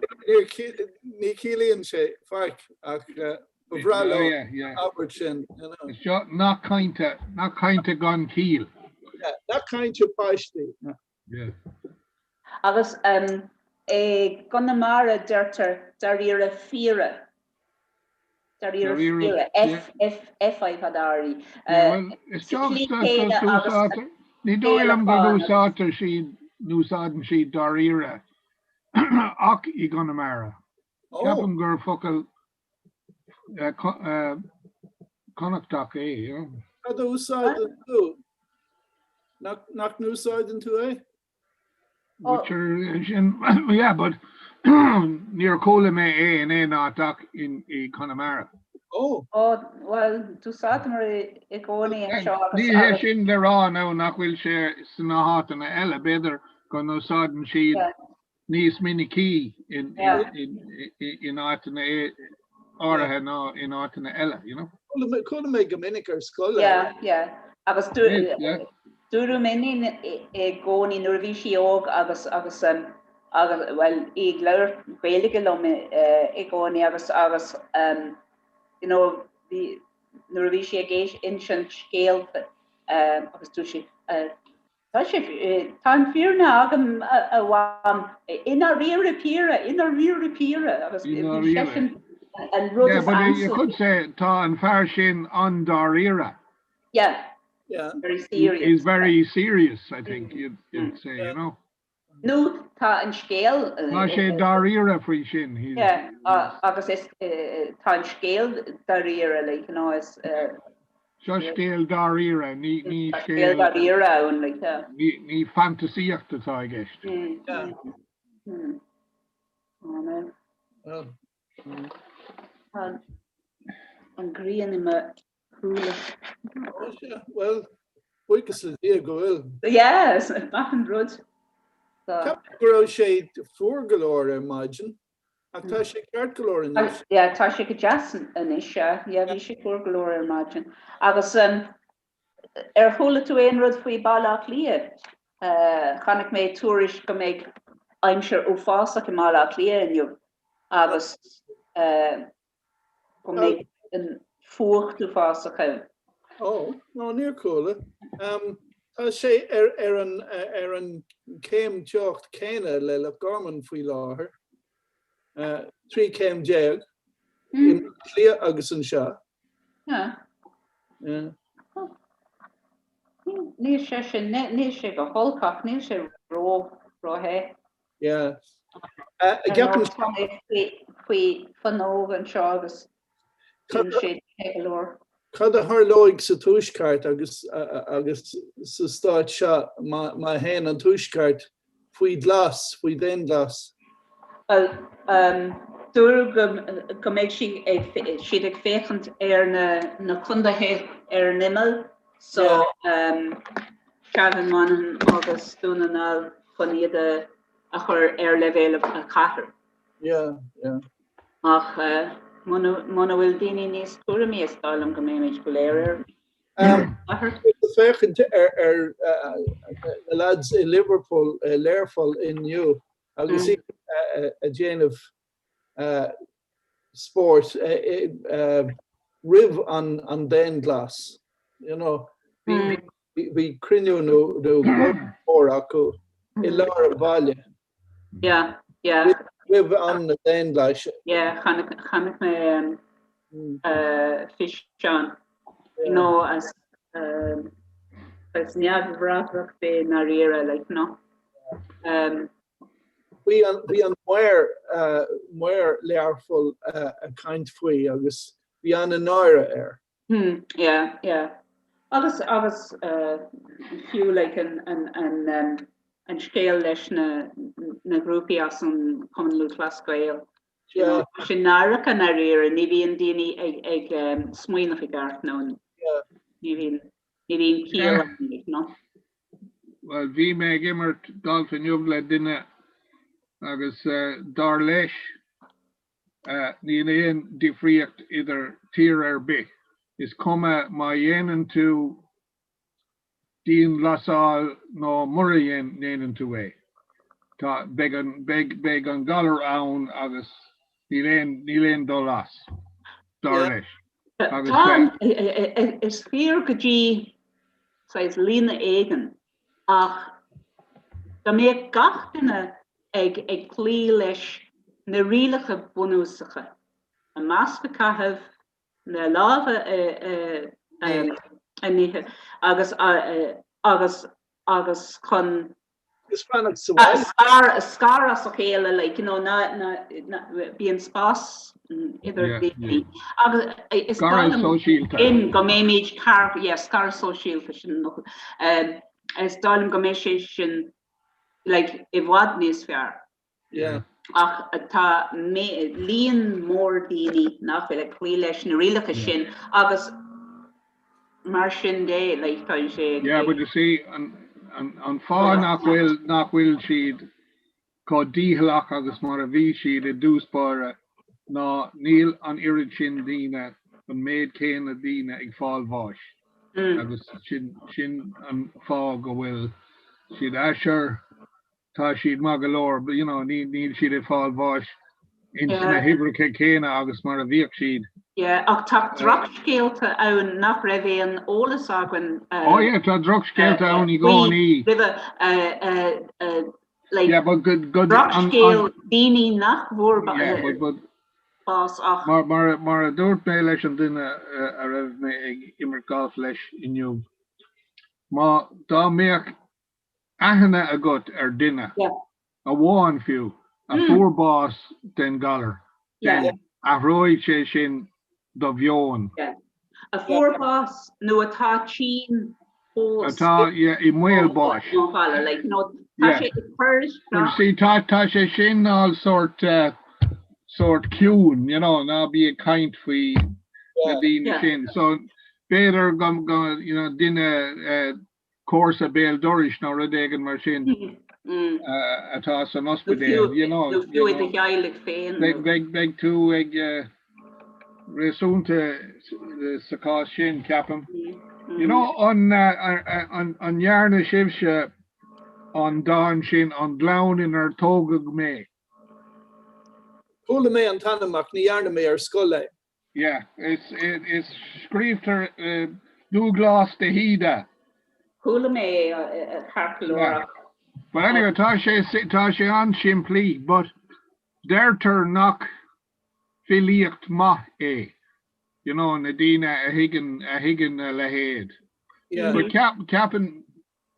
chiallaíonn sé faic ach ba bhreá leo an abairt sin. Seo nath cainte, nath cainte gan chiall. Nath cainte páistí. Agus i gConamara deirtear dáiríre fíre. Dáiríre fíre. F, F, F I fada R E. Is Ní dóigh liom go n-úsáidtear siad, n-úsáideann siad dáiríre ach i gConamara. Ceapaim gur focal Connachtach é, you know. Cad a úsáideann tú? Nach n-úsáideann tú é? Butcher sin, yeah, but níor chuala mé é in aon áit ach i Conamara. Oh. Oh, well, d'úsáideamar é i gcónaí anseo agus. Ní hé sin le rá nó nach bhfuil sé sna háiteanna eile, b'fhéidir go n-úsáideann siad níos minicí in áiteanna áirithe ná in áiteanna eile, you know. Chuala mé go minic ar scoil é. Yeah, yeah. Agus dúradh m'iníon i gcónaí nuair a bhí sí óg agus agus agus bhuel í ag labhairt Gaeilge liom i gcónaí agus agus you know bhí nuair a bhí sí ag insint scéalta agus dúirt sí Tá sé, tá an fírinne agam a mham, i ndáiríre píre, i ndáiríre píre, agus bhí seisean an rud is ansa. You could say tá an fear sin an-dáiríre. Yeah, yeah. Very serious. He's very serious, I think you'd, you'd say, you know. Nó tá an scéal. Tá sé dáiríre faoi sin. Yeah, agus is tá an scéal dáiríre, like, you know, is. Seo scéal dáiríre, ní scéal. Tá scéal dáiríre ann, like, yeah. Ní fantasaíocht atá i gceist. Tá an ghrian i mo shúile. Well, buíochas le Dia go bhfuil. Yeah, is maith an rud. Ceapaim go raibh sé fuar go leor ar maidin. Ach tá sé ceart go leor anois. Yeah, tá sé go deas anois, yeah. Yeah, bhí sé fuar go leor ar maidin. Agus ar chuala tú aon rud faoi Baile Átha Cliath? Chonaic mé tuairisc go mbeidh aimsir uafásach i mBaile Átha Cliath inniu agus go mbeidh an fuacht uafásach ann. Ó, no, níor chuala. Tá sé ar ar an ar an céim teocht céanna le Loch Garman faoi láthair, 13 céim i mBaile Átha Cliath agus anseo. Yeah. Yeah. Níl sé sin, níl sé go holc ach níl sé ró ró-the. Yeah. Tá mé faoi fuinneog anseo agus bíonn sé te go leor. Cad a tharlóidh sa Tuaisceart agus agus sa stát seo má théann an Tuaisceart faoi ghlas, faoi dhianghlas? Bhuel, dúradh go mbeidh siad ag féachaint ar na contaetha ar an imeall So, Cavan, Monaghan agus Dún na nGall chun iad a chur ar leibhéal 4. Yeah, yeah. Ach muna bhfuil daoine níos cúramaí is dóigh liom go mbeimid go léir ar 4. Féachaint ar na lads i Liverpool, Learpholl inniu agus iad ag déanamh spóirt roimh an dianghlas, you know. Bhí cruinniú nó mór acu i lár an bhaile. Yeah, yeah. Roimh am na dianghlais. Yeah, chonaic mé físeán, you know, as as neamhfhreagrach i ndáiríre, like, you know. Bhí an bhí an maor maor Learpholl ag caint faoi agus bhí an-náire air. Hmm, yeah, yeah. Agus agus fiú like an an an an scéal leis na na grúpaí as an Cumann Lúthchleas Gael. You know, tá sé náireach i ndáiríre, ní bhíonn daoine ag ag smaoineamh i gceart nó ní bhíonn ní bhíonn ciall ann, you know. Bhuel, bhí mé ag imirt galf inniu le duine agus dar leis níl aon difríocht idir tír ar bith. Is cuma má dhéanann tú dianghlasáil nó mura ndéanann tú é, tá, beidh an, beidh, beidh an galar ann agus níl aon, níl aon dul as, dar leis. Agus Tá, is fíor go dtí saghas líne éigin ach dá mbeadh gach duine ag, ag cloí leis na rialacha bunúsacha, an masc a chaitheamh, na lámha a nithe agus agus agus chun Is fanacht sa bhaile. scar scar as a chéile like you know ná ná bíonn spás idir daoine agus is Scaradh sóisialta. in go mbeimid car yeah scaradh sóisialta sin is dóigh liom go mbeidh sé sin like i bhfad níos fearr. Yeah. Ach tá líon mór daoine nach bhfuil ag cloí leis na rialacha sin agus mar sin de, like, tá sé ag. Yeah, but you see, an, an, an fáth nach bhfuil, nach bhfuil siad chomh dícheallach agus mar a bhí siad i dtús báire ná níl an oiread sin daoine, an méid céanna daoine ag fáil bháis. Agus sin, sin an fáth go bhfuil siad ah sure, tá siad maith go leor, you know, níl siad ag fáil bháis ins na huimhreacha céanna agus mar a bhíodh siad. Yeah, ach tá drochscéalta ann nach raibh aon eolas againn. Oh yeah, tá drochscéalta ann i gcónaí. Roimhe, like, Yeah, but go, go, drochscéal daoine nach bhfuair bás ach. Mar, mar, mar a dúirt mé leis an duine a raibh mé ag imirt galf leis inniu, má, dá mbeadh aithne agat ar duine, amháin fiú, a fuair bás den ghalar, then athróidh sé sin do mheon. A fuair bás nó atá tinn fós. Atá, yeah, i mbaol báis. Like, you know, tá sé ag cur isteach. See, tá, tá sé sin all sort, sort ciúin, you know, ná bí ag caint faoi na daoine sin. So, b'fhéidir go, go, you know, duine, comharsa béal dorais nó rud éigin mar sin atá san ospidéal, you know. Nó fiú i do theaghlach féin. Beidh tú ag réasúnta sa chás sin, ceapaim. You know, an ndearna sibhse an dán sin, An Gleann Inar Tógadh Mé? Chuala mé an t-ainm ach ní dhearna mé ar scoil é. Yeah, is, is, scríobhtar Dúghlás de hÍde. Chuala mé é ceart go leor ach. But anyway, tá sé, tá sé an-simplí, but deirtear nach filíocht maith é, you know, na daoine a thuigeann, a thuigeann a leithéid. Yeah. But ceap, ceapann,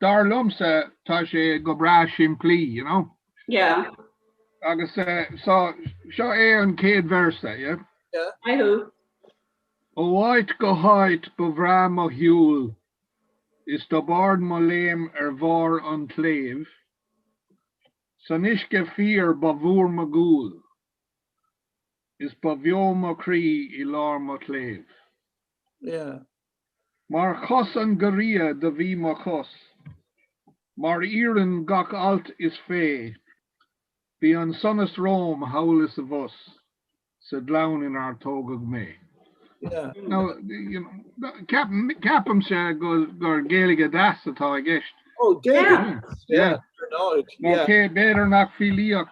Dar liomsa, tá sé go breá simplí, you know? Yeah. Agus so, seo é an chéad véarsa, yeah? Yeah. Maith thú. Ó áit go háit ba bhreá mo shiúl is dob ard mo léim ar bharr an tsléibh, San uisce fíor ba mhór mo dhúil is ba bheo mo chroí i lár mo chléibh. Yeah. Mar chos an ghiorria do bhí mo chos, mar iarann gach alt is féith, bhí an sonas romham thall is abhus sa ghleann inar tógadh mé. Now, you know, ceapaimse gur Gaeilge deas atá i gceist. Oh, Gaeilge yeah. Yeah. Cé b'fhéidir nach filíocht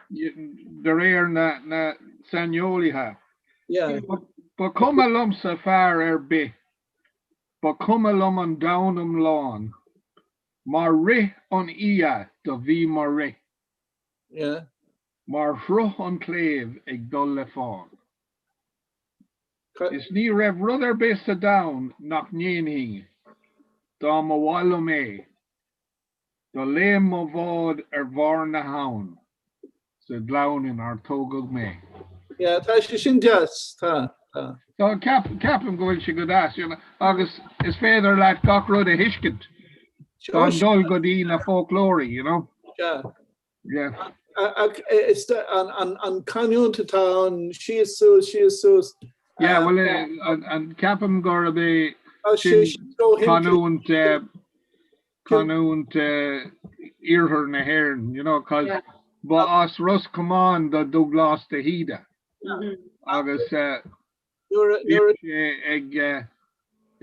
de réir na, na saineolaithe. Yeah. Ba chuma liomsa fear ar bith, ba chuma liom an domhan iomlán, mar rith an fhia do bhí mo rith. Yeah. Mar shruth an tsléibh ag dul le fán. Is ní raibh rud ar bith sa domhan nach ndéanfainn dá mba mhaith liom é. Do léim mo bhád ar bharr na habhann sa ghleann inar tógadh mé. Yeah, tá sé sin deas, tá, tá. So ceapaim go bhfuil sé go deas, you know, agus is féidir leat gach rud a thuiscint gan dul go dtí na foclóirí, you know. Yeah. Yeah. Ach is an canúint atá ann, síos suas, síos suas. Yeah, well, an ceapaim gurb é sin canúint canúint iarthar na hÉireann, you know, cos ba as Ros Comáin do Dubhghlas de hÍde agus bhí sé ag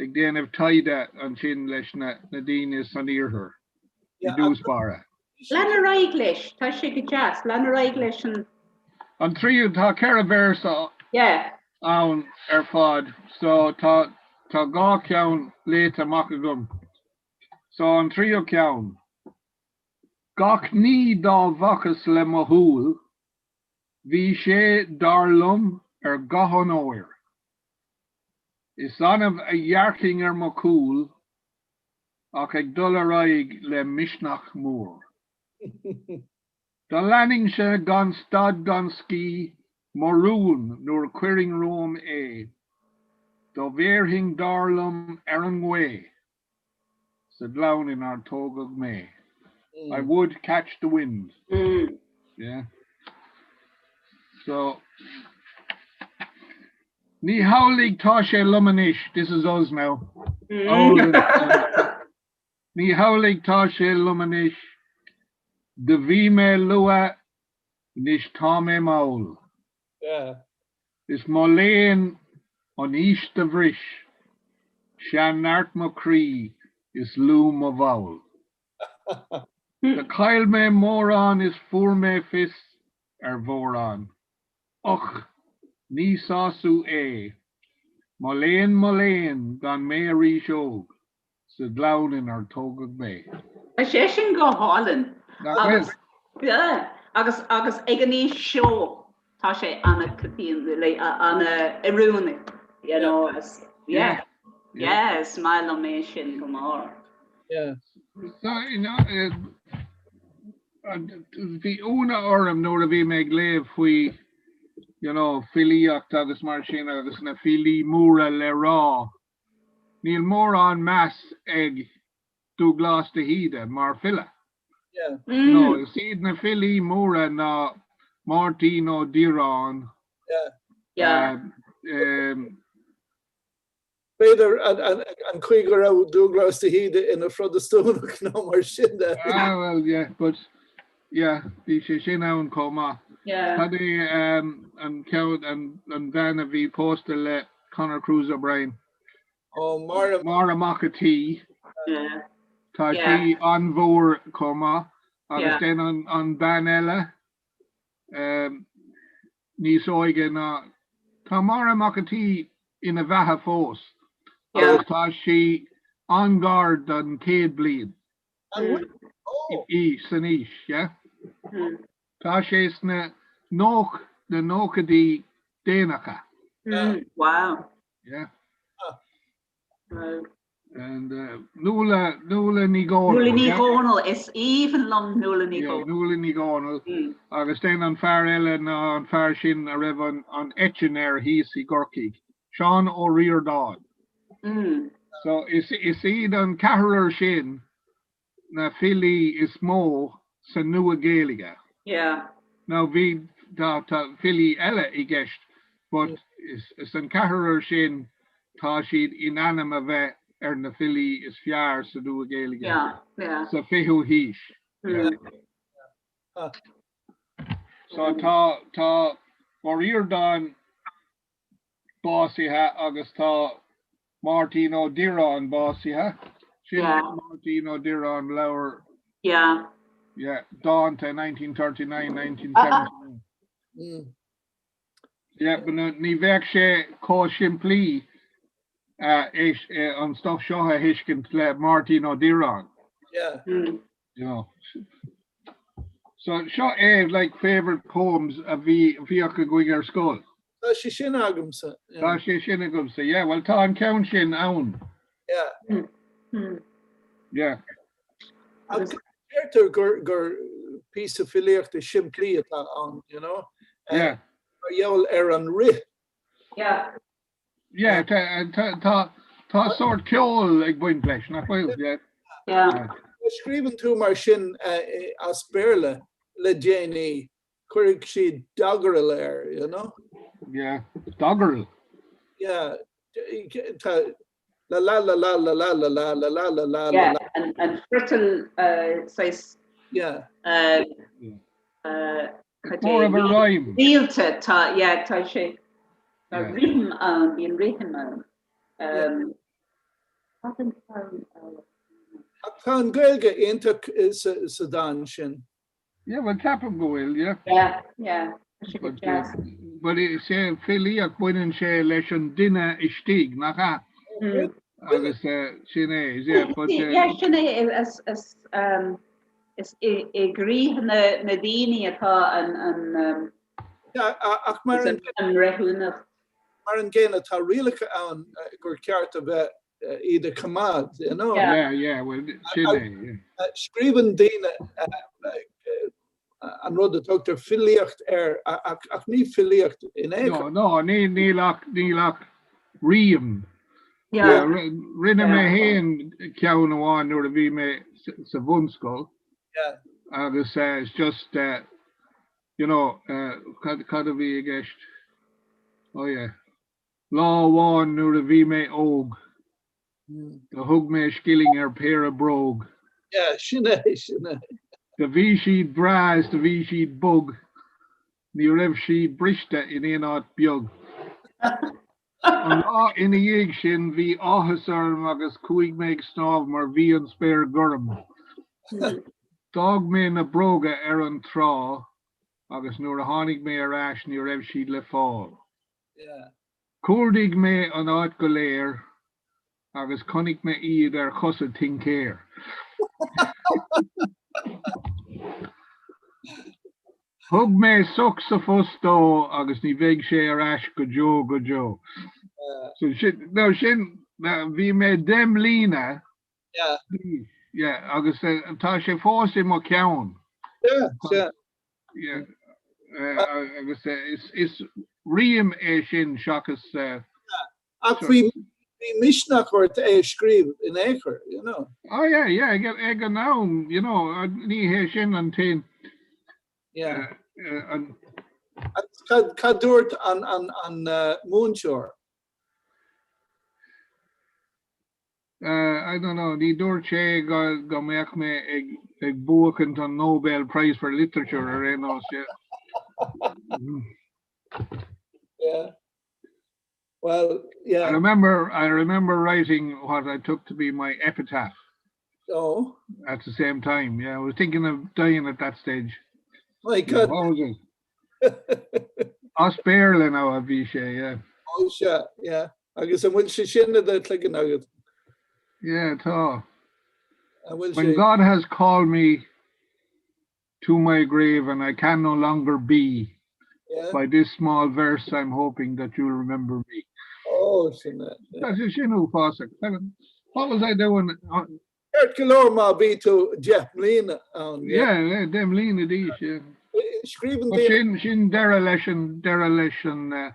ag déanamh taighde ansin leis na daoine san iarthar i dtús báire. Lean ar aghaidh leis, tá sé go deas, lean ar aghaidh leis an. An tríú, tá 4 véarsa ann ar fad so tá tá 2 ceann léite amach agam. So an tríú ceann. Gach ní dá bhfacas le mo shúil, bhí sé, dar liom, ar dhath an óir. Is annamh a dhearcfainn ar mo chúl ach ag dul ar aghaidh le misneach mór. Do leanfainnse gan stad gan scíth mo rún nuair chuirfinn romham é, do bhéarfainn dar liom ar an ngaoth sa ghleann inar tógadh mé. I would catch the wind. Yeah. So, ní hamhlaidh tá sé liom anois, this is us now. Ní hamhlaidh tá sé liom anois, do bhí mé luath, anois tá mé mall. Is mo léan an aois do bhris, sean-neart mo chroí is lú mo bhall. Do chaill mé mórán is fuair mé fios ar mhórán. Och, ní sásamh é. Mo léan, mo léan, gan mé arís óg. sa ghleann inar tógadh mé. Tá sé sin go hálainn. Nach bhfuil? Yeah, agus agus ag an aois seo tá sé an-coitianta, like, an-oiriúnach, you know, is yeah, yeah, is maith liom é sin go mór. Yeah. So, you know, eh, bhí ionadh orm nuair a bhí mé ag léamh faoi, you know, filíocht agus mar sin agus na filí móra le rá. Níl mórán meas ag Dúghlás de hÍde mar file. No, is iad na filí móra ná Máirtín Ó Direáin, B'fhéidir an chaoi go raibh Dúghlás de hÍde ina Phrotastúnach nó mar sin de. Ah well yeah, but yeah, bhí sé sin ann chomh maith. Cad é an ceann, an bhean a bhí pósta le Conor Cruise O'Brien? Ó, Máire. Máire Mac a' tSaoi. Tá sí an-mhór chomh maith. Agus then an bean eile, níos óige ná, tá Máire Mac a' tSaoi ina bheatha fós agus tá sí an-ghar don 100 bliain. Í san aois, yeah. Tá sé sna nóc, na nóchaidí déanacha. Wow. Yeah. And uh, Nuala, Nuala Ní Dhomhnaill. Nuala Ní Dhomhnaill, is aoibhinn liom Nuala Ní Dhomhnaill. Nuala Ní Dhomhnaill. Mm. Agus then an fear eile ná an fear sin a raibh an, an eitinn air thíos i gCorcaigh, Seán Ó Ríordáin. Mm. So is, is iad an ceathrar sin na filí is mó sa Nua-Ghaeilge. Yeah. Now bhí tá tá filí eile i gceist but is is an ceathrar sin tá siad in ainm a bheith ar na filí is fearr sa Nua-Ghaeilge Yeah, yeah. sa 20ú haois. Mm. Yeah. So tá tá Ó Ríordáin básaithe agus tá Máirtín Ó Direáin básaithe. Sin Máirtín Ó Direáin leabhar Yeah. Yeah, dánta 1939, 1979. Mm. Yeah, but no, ní bheadh sé chomh simplí uh, é, uh, an stuff seo a thuiscint le Máirtín Ó Direáin. Yeah. Mm. You know. So seo é like favourite poems a bhí bhíodh againn ar scoil. Tá sé sin agamsa. Yeah. Tá sé sin agamsa, yeah, well tá an ceann sin ann. Yeah. Mm. Yeah. Agus Deirtear gur gur píosa filíochta simplí atá ann, you know? Yeah. Mar gheall ar an rith. Yeah. Yeah, tá tá tá sórt ceol ag baint leis, nach bhfuil? Yeah. Yeah. Má scríobhann tú mar sin as Béarla le déanaí, cuirfidh siad doggerel air, you know? Yeah, doggerel. Yeah, tá la la la la la la la la la la la la Yeah, an an friotal saghas. Yeah. More of a rhyme. Rialta, tá, yeah, tá sé, tá rithim ann, bíonn rithim ann. Um, Cad an ceann eile? Tá an Ghaeilge iontach sa dán sin. Yeah, well ceapaim go bhfuil, yeah. Yeah, yeah. Tá sé go deas. But is é filíocht baineann sé leis an duine istigh, nach ea? Agus sin é, yeah, but. Yeah, sin é, is, is, um, Is i gcroíthe na ndaoine atá an Ach mar an mbreithiúnacht. Mar an gcéanna, tá rialacha ann gur ceart a bheith iad a choimeád, you know. Yeah, yeah, well, sin é, yeah. Scríobhann daoine an rud a tugtar filíocht air, ach ní filíocht in aon chor. No, no, níl ach, níl ach rím. Rinne mé féin ceann amháin nuair a bhí mé sa bhunscoil agus it's just you know cad cad a bhí i gceist? Oh yeah. Lá amháin nuair a bhí mé óg do thug mé scilling ar péire bróg. Yeah, sin é, sin é. Do bhí siad breá is do bhí siad bog, ní raibh siad briste in aon áit beag. An lá ina dhiaidh sin bhí áthas orm agus chuaigh mé ag snámh mar bhí an spéir gorm. D'fhág mé na bróga ar an trá agus nuair a tháinig mé ar ais ní raibh siad le fáil. Chuardaigh mé an áit go léir agus chonaic mé iad ar chosa tincéir. Thug mé soc sa phost dó agus ní bheidh sé ar ais go deo go deo. So sin, no sin, bhí mé 10 mbliana Yeah. Yeah, agus tá sé fós i mo cheann. Yeah, yeah. Yeah. Agus is, is rím é sin seachas. Ach bhí misneach ort é a scríobh in aon chor, you know. Oh yeah, yeah, ag, ag an am, you know, ní hé sin an t-aon. Yeah. An... Cad, cad dúirt an, an, an uh, múinteoir? Uh, I don't know, ní dúirt sé go, go mbeadh mé ag, ag buachaint an Nobel Prize for Literature ar aon nós, yeah. Yeah. Well, yeah. I remember, I remember writing what I took to be my epitaph. Oh. At the same time, yeah. I was thinking of dying at that stage. My God. What was it? As Béarla now a bhí sé, yeah. Oh, sea, yeah. Agus an bhfuil sé sin i do chloigeann agat? Yeah, tá. An bhfuil When sé? God has called me to my grave and I can no longer be, Yeah. by this small verse I'm hoping that you'll remember me. Oh, sin é. yeah. Tá sé sin uafásach. What was I doing? Ceart go leor má bhí tú 10 mbliana ann. Yeah, yeah, 10 mbliana d'aois, yeah. Scríobhann But daoine. sin, sin deireadh leis an, deireadh leis an, uh,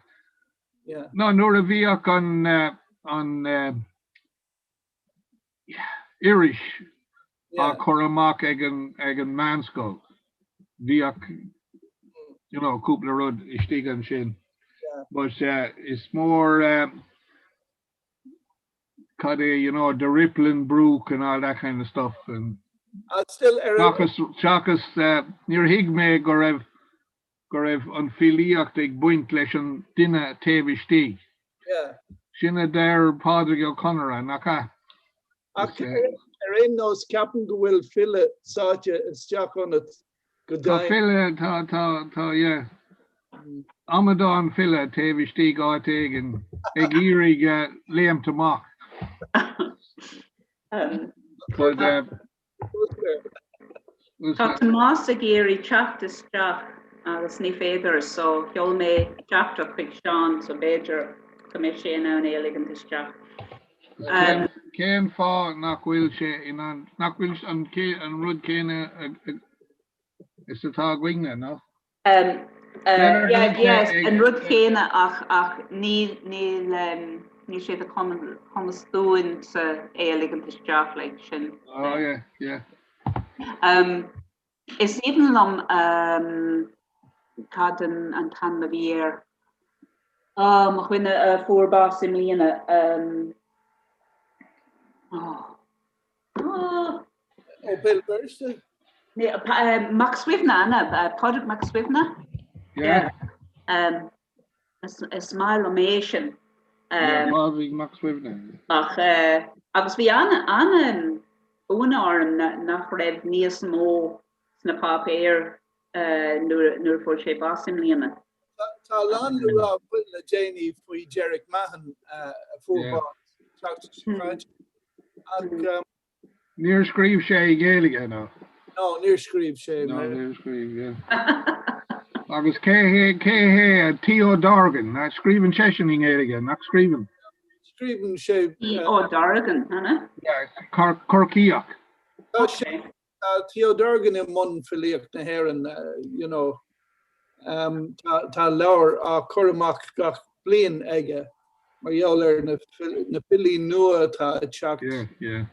Yeah. no, nuair a bhíodh an, uh, an, uh, iris á cur amach ag an ag an meánscoil. Bhíodh you know cúpla rud istigh ansin. But uh, is mór uh, cad é you know the rippling brook and all that kind of stuff and still ar seachas seachas uh, níor thuig mé go raibh go raibh an filíocht ag baint leis an duine taobh istigh. Sin a deir Pádraig Ó Conaire, nach ea? Ach ar aon nós, ceapaim go bhfuil file sáite isteach ionat go Tá deimhin. file, tá, tá, tá, yeah. Amadán file taobh istigh áit éigin ag iarraidh léimt amach. But, uh, Tá Tomás ag iarraidh teacht isteach agus ní féidir so sheol mé teachtaireacht chuig Seán so b'fhéidir go mbeidh sé in ann é a ligint isteach. Cén fáth nach bhfuil sé in ann, nach bhfuil an an rud céanna is atá againne, nó? Um, uh, yeah, yes, an rud céanna ach ach níl níl um, níl sé de chumas dúinn sa é a ligint isteach like sin. Oh yeah, yeah. Um, is aoibhinn liom um, cad an an t-ainm a bhí air. Ah, mo dhuine a fuair bás i mbliana. Um, oh. Oh. Ó Béal Feirste? Mac Suibhne, an ea? Pádraig Mac Suibhne? Yeah. Um, is, is maith liom é sin. Um, Pádraig Mac Suibhne. Ach, uh, agus bhí an, an ionadh orm nach raibh níos mó sna páipéir uh, nuair, nuair a fuair sé bás i mbliana. Tá a lán le rá le déanaí faoi Derek Mahon uh, a fuair bás tseachtain seo caite. Ach, um, Níor scríobh sé i nGaeilge, nó? No, níor scríobh sé. No, níor scríobh, yeah. Agus cé hé, cé hé T.O. Dorgan? Scríobhann seisean i nGaeilge, nach scríobhann? Scríobhann sé. T.O. Dorgan, an ea? Yeah, Corcaíoch. Tá sé, tá T.O. Dorgan i mbun filíocht na hÉireann, you know. Um, tá, tá leabhar á cur amach gach bliain aige mar gheall ar na, na filí nua atá ag teacht. Yeah, yeah.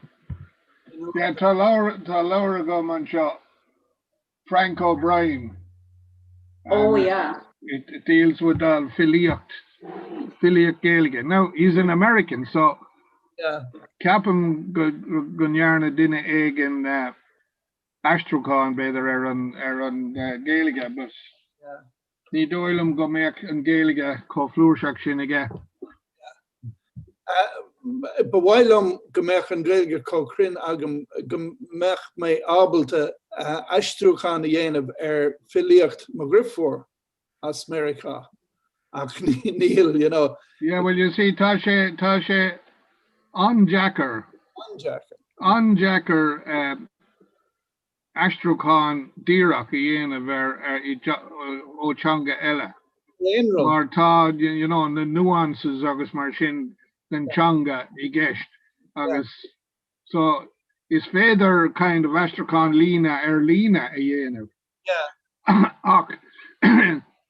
Yeah, tá leabhar, tá leabhar agam anseo, Frank O'Brien. Oh, yeah. It, it deals with uh, filíocht, filíocht Gaeilge. Now, he's an American, so yeah. ceapaim go, go ndearna duine éigin uh, aistriúchán b'fhéidir ar an ar an Ghaeilge but ní dóigh liom go mbeadh an Ghaeilge chomh flúirseach sin aige. Ba mhaith liom go mbeadh an Ghaeilge chomh cruinn agam go mbeadh mé ábalta aistriúchán a dhéanamh ar filíocht mo dheirfiúr as Meiriceá ach níl, you know. Yeah, well you see tá sé tá sé an-deacair. An-deacair. An-deacair aistriúchán díreach a dhéanamh ar ar ó teanga eile. Mar tá you know na nuances agus mar sin den teanga i gceist agus so is féidir kind of aistriúchán líne ar líne a dhéanamh. Ach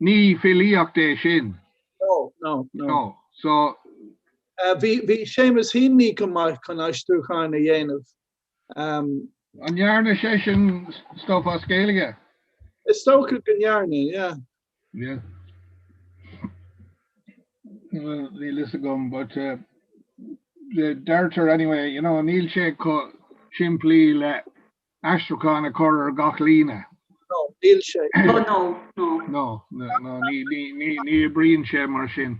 ní filíocht é sin. No, no, no. No, so. Bhí, bhí Seamus Heaney go maith chun aistriúcháin a dhéanamh. An ndearna seisean stuff as Gaeilge? Is dócha go ndearna, yeah. Yeah. Well, níl fhios agam, but uh, deirtear anyway, you know, níl sé chomh simplí le aistriúchán a chur ar gach líne. No, níl sé. Oh, no, no. No, no, no, ní, ní, ní, ní oibríonn sé mar sin.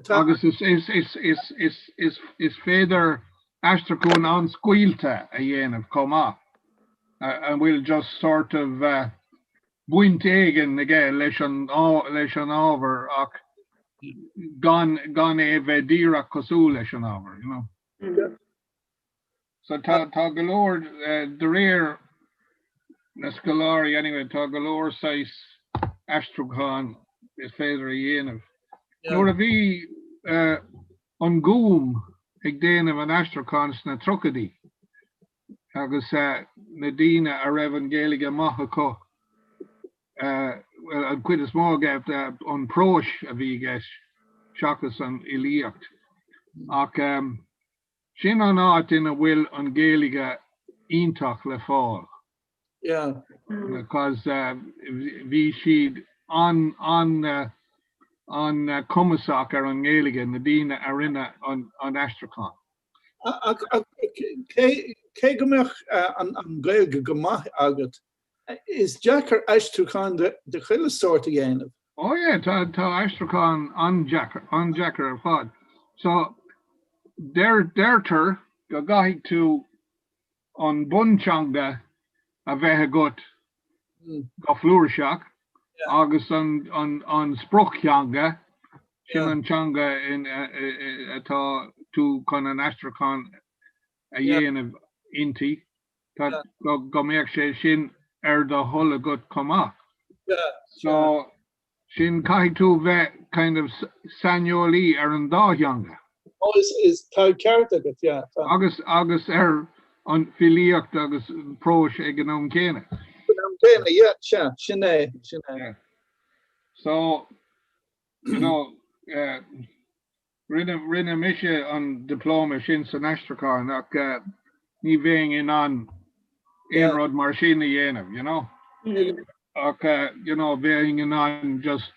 Agus is, is, is, is, is, is, is féidir aistriúchán an-scaoilte a dhéanamh chomh maith, a bhfuil just sort of uh, baint éigin aige leis an, leis an ábhar ach gan, gan é bheith díreach cosúil leis an ábhar, you know. Mm. So tá tá go leor de réir na scoláirí anyway tá go leor saghas aistriúchán is féidir a dhéanamh. Nuair a bhí an Gúm ag déanamh an aistriúcháin sna tríochaidí agus na daoine a raibh an Ghaeilge maith acu, bhuel an chuid is mó aige an próis a bhí i gceist seachas an fhilíocht ach Sin an áit ina bhfuil an Ghaeilge iontach le fáil. Yeah. Because bhí siad an an an cumasach ar an nGaeilge, na daoine a rinne an an aistriúchán. Ach cé go mbeadh an Ghaeilge go maith agat, Is deacair aistriúchán de chuile sórt a dhéanamh. Oh yeah, tá tá aistriúchán an-deacair, an-deacair ar fad. So, deir, deirtear go gcaithfidh tú an bunteanga a bheith agat go flúirseach agus an, an, an sprioctheanga, sin an teanga in, atá tú chun an aistriúchán a dhéanamh inti. Go mbeadh sé sin ar do thoil agat chomh maith. So, sin, caithfidh tú bheith kind of saineolaí ar an dá theanga. Oh, is, is, tá ceart agat, yeah. Tá. Agus, agus ar an filíocht agus próis ag an am céanna. Ag an am céanna, yeah, sea, sin é, sin é. Yeah. So, you know, uh, rinne, rinne mise an diplóma sin san aistriúchán ach uh, ní bheinn in ann aon rud mar sin a dhéanamh, you know. Ach, uh, you know, bheinn in ann just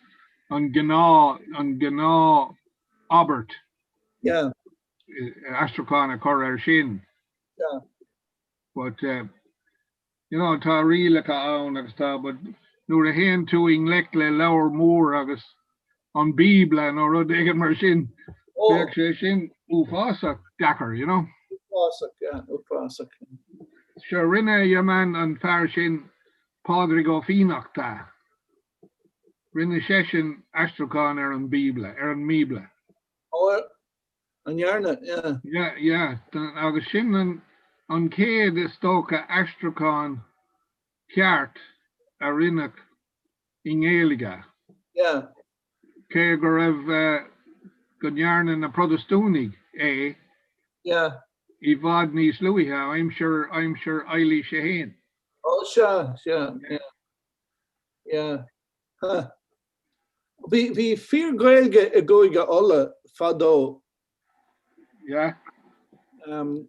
an gnáth, an gnáth abairt Yeah. aistriúchán a chur air sin. Yeah. But, uh, you know, tá rialacha ann agus tá, but nuair a théann tú i ngleic le leabhar mór agus an Bíobla nó rud éigin mar sin, Oh. bheadh sé sin uafásach deacair, you know. Uafásach, yeah, uafásach. Sure, rinne your man an fear sin Pádraig Ó Fiannachta. Rinne seisean aistriúchán ar an Bíobla, ar an mBíobla. Oh, an ndearna, yeah. Yeah, yeah, agus sin an an chéad is dócha aistriúchán ceart a rinneadh i nGaeilge. Yeah. Cé go raibh, go ndearna na Protastúnaigh é Yeah. i bhfad níos luaithe, aimsir, aimsir Eilís a hAon. Oh, sea, sea, yeah. Yeah. Huh. Bhí, bhí fíor-Ghaeilge i gCúige Uladh fadó. Yeah. Um,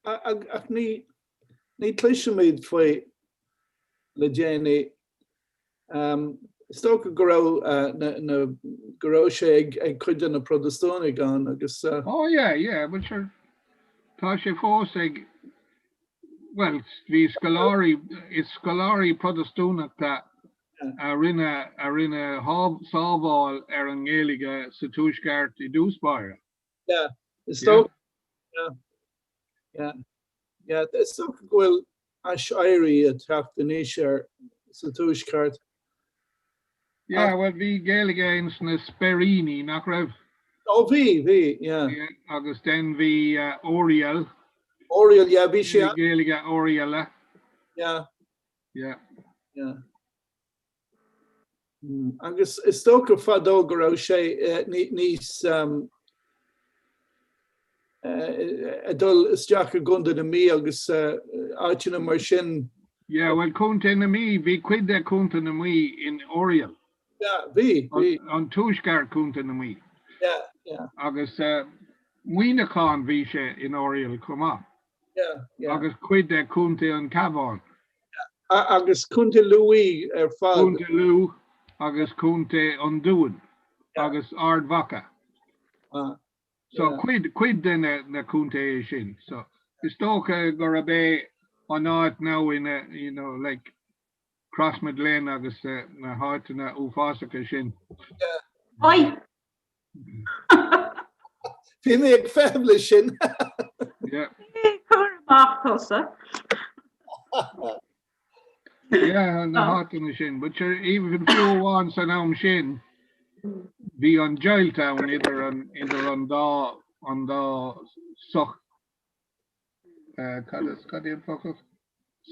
ach ní, ní chloisimid faoi le déanaí. Um, is dócha go raibh, uh, na, na, go raibh sé ag, ag cuid de na Protastúnaigh ann agus, uh, Oh yeah, yeah, but sure, tá sé fós ag, Bhuel, bhí scoláirí, is scoláirí Protastúnacha a rinne, a rinne sábháil ar an nGaeilge sa Tuaisceart i dtús báire. Yeah, is dócha, yeah, yeah, yeah, is dócha go bhfuil aiséirí ag teacht anois air sa Tuaisceart. Yeah, bhuel bhí Gaeilge ins na Speiríní, nach raibh? Oh bhí, bhí, yeah. Yeah, agus then bhí Oiriall. Oiriall, yeah, bhí sé. Gaeilge Oirialla. Yeah. Yeah. Yeah. Hmm, agus is dócha fadó go raibh sé níos ag dul isteach i gContae na Mí agus áiteanna mar sin. Yeah, bhuel Contae na Mí, bhí cuid de Chontae na Mí in Oiriall. Yeah, bhí, bhí. An tuaisceart Contae na Mí. Yeah, yeah. Agus Muineachán bhí sé in Oiriall chomh maith. Yeah, yeah. Agus cuid de Chontae an Chabháin. Yeah. Agus Contae Lú ar fad. Contae Lú agus Contae an Dúin agus Ard Mhacha. Ah. So cuid, cuid de na, na contaetha sin. So is dócha gurb é an áit now ina, you know, like Crossmaglen agus na háiteanna uafásacha sin. Oi! Bhí mé ag feitheamh leis sin. Yeah. Cuir amach tusa. Yeah, na háiteanna sin. But sure, even fiú amháin san am sin, bhí an deighilt ann idir an, idir an dá, an dá soch, eh, cad is, cad é an focal?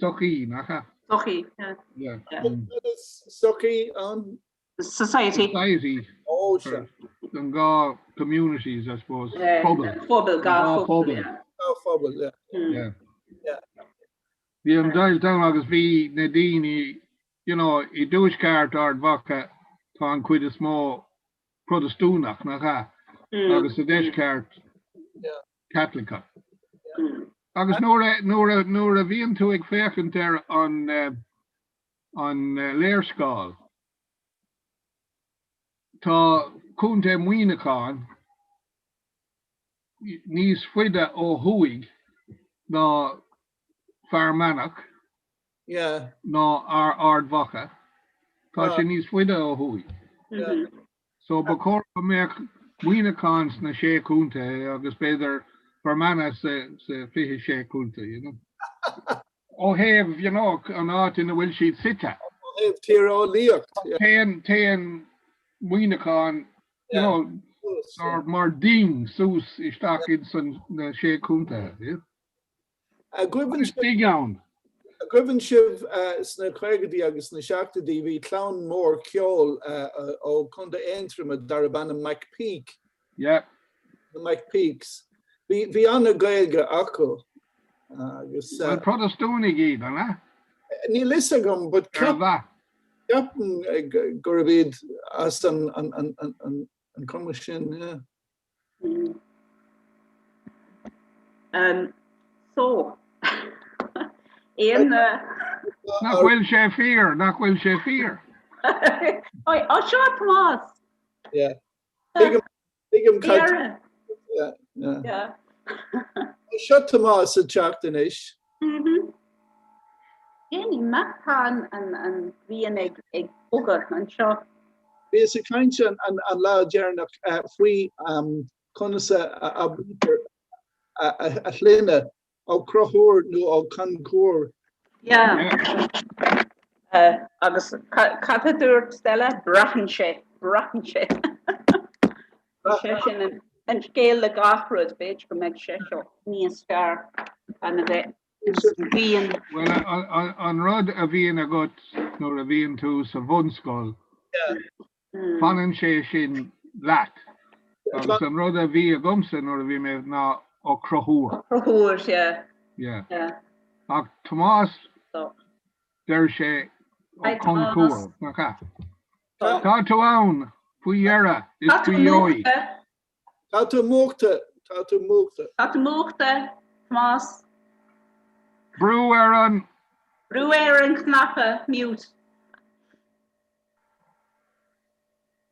Sochaí, nach ea? Sochaí, yeah. Yeah. Cad is sochaí ann? Society. Society. Oh, sure. An dá communities, I suppose. Pobal. Pobal, dhá phobal. Dhá phobal, yeah. Yeah. Yeah. Bhí an deighilt ann agus bhí na daoine, you know, i dtuaisceart Ard Mhacha tá an chuid is mó Protastúnach, nach ea? Agus sa deisceart Caitliceach. Agus nuair a, nuair a, nuair a bhíonn tú ag féachaint ar an, an léarscáil, tá Contae Mhuineacháin níos faide ó thuaidh ná Fear Manach ná Ard Mhacha. Tá sé níos faide ó thuaidh. So ba chóir go mbeadh Muineachán sna Sé Chontae agus b'fhéidir Fear Manach sa 26 Contae, you know. Ó thaobh, you know, an áit ina bhfuil siad suite. Ó thaobh tíreolaíocht. Téann, téann Muineachán, you know, sort mar ding suas isteach ins an na Sé Chontae, yeah. An dtig ann. An gcuimhin sibh sna caogaidí agus sna seachtóidí bhí clann mór ceoil ó Chontae Aontroma darb ainm McPeak. Yeah. Na McPeakes. Bhí bhí an-Ghaeilge acu agus. Bhuel Protastúnaigh iad, an ea? Níl fhios agam but ceapaim gurb iad as an an cuma sin, yeah. Um, so, aon. Nach bhfuil sé fíor, nach bhfuil sé fíor. Ó seo Tomás. Yeah. Tuigim cad. Yeah, yeah. Yeah. Seo Tomás ag teacht anois. Mhm. Déanaí maith an an ghrian ag ag bogadh anseo. Bhíos ag caint an an lá deireanach faoi conas a abraítear a shloinne Ó Conchúir nó Ó Conchúir. Yeah. Agus cad a dúirt Stella? Braitheann sé, braitheann sé. Sé sin an scéal le gach rud, b'fhéidir go mbeidh sé seo níos fearr gan a bheith bhíonn. Bhuel, an rud a bhíonn agat nuair a bhíonn tú sa bhunscoil, Fanann sé sin leat. Agus an rud a bhí agamsa nuair a bhí mé ná Ó Conchúir. Ó Conchúir, yeah. Yeah. Yeah. Ach Tomás, deir sé Ó Conchúir, nach ea? Tá tú ann, faoi dheireadh is faoi dheoidh. Tá tú múchta, tá tú múchta. Tá tú múchta, Tomás. Brú ar an. Brú ar an chnaipe mute.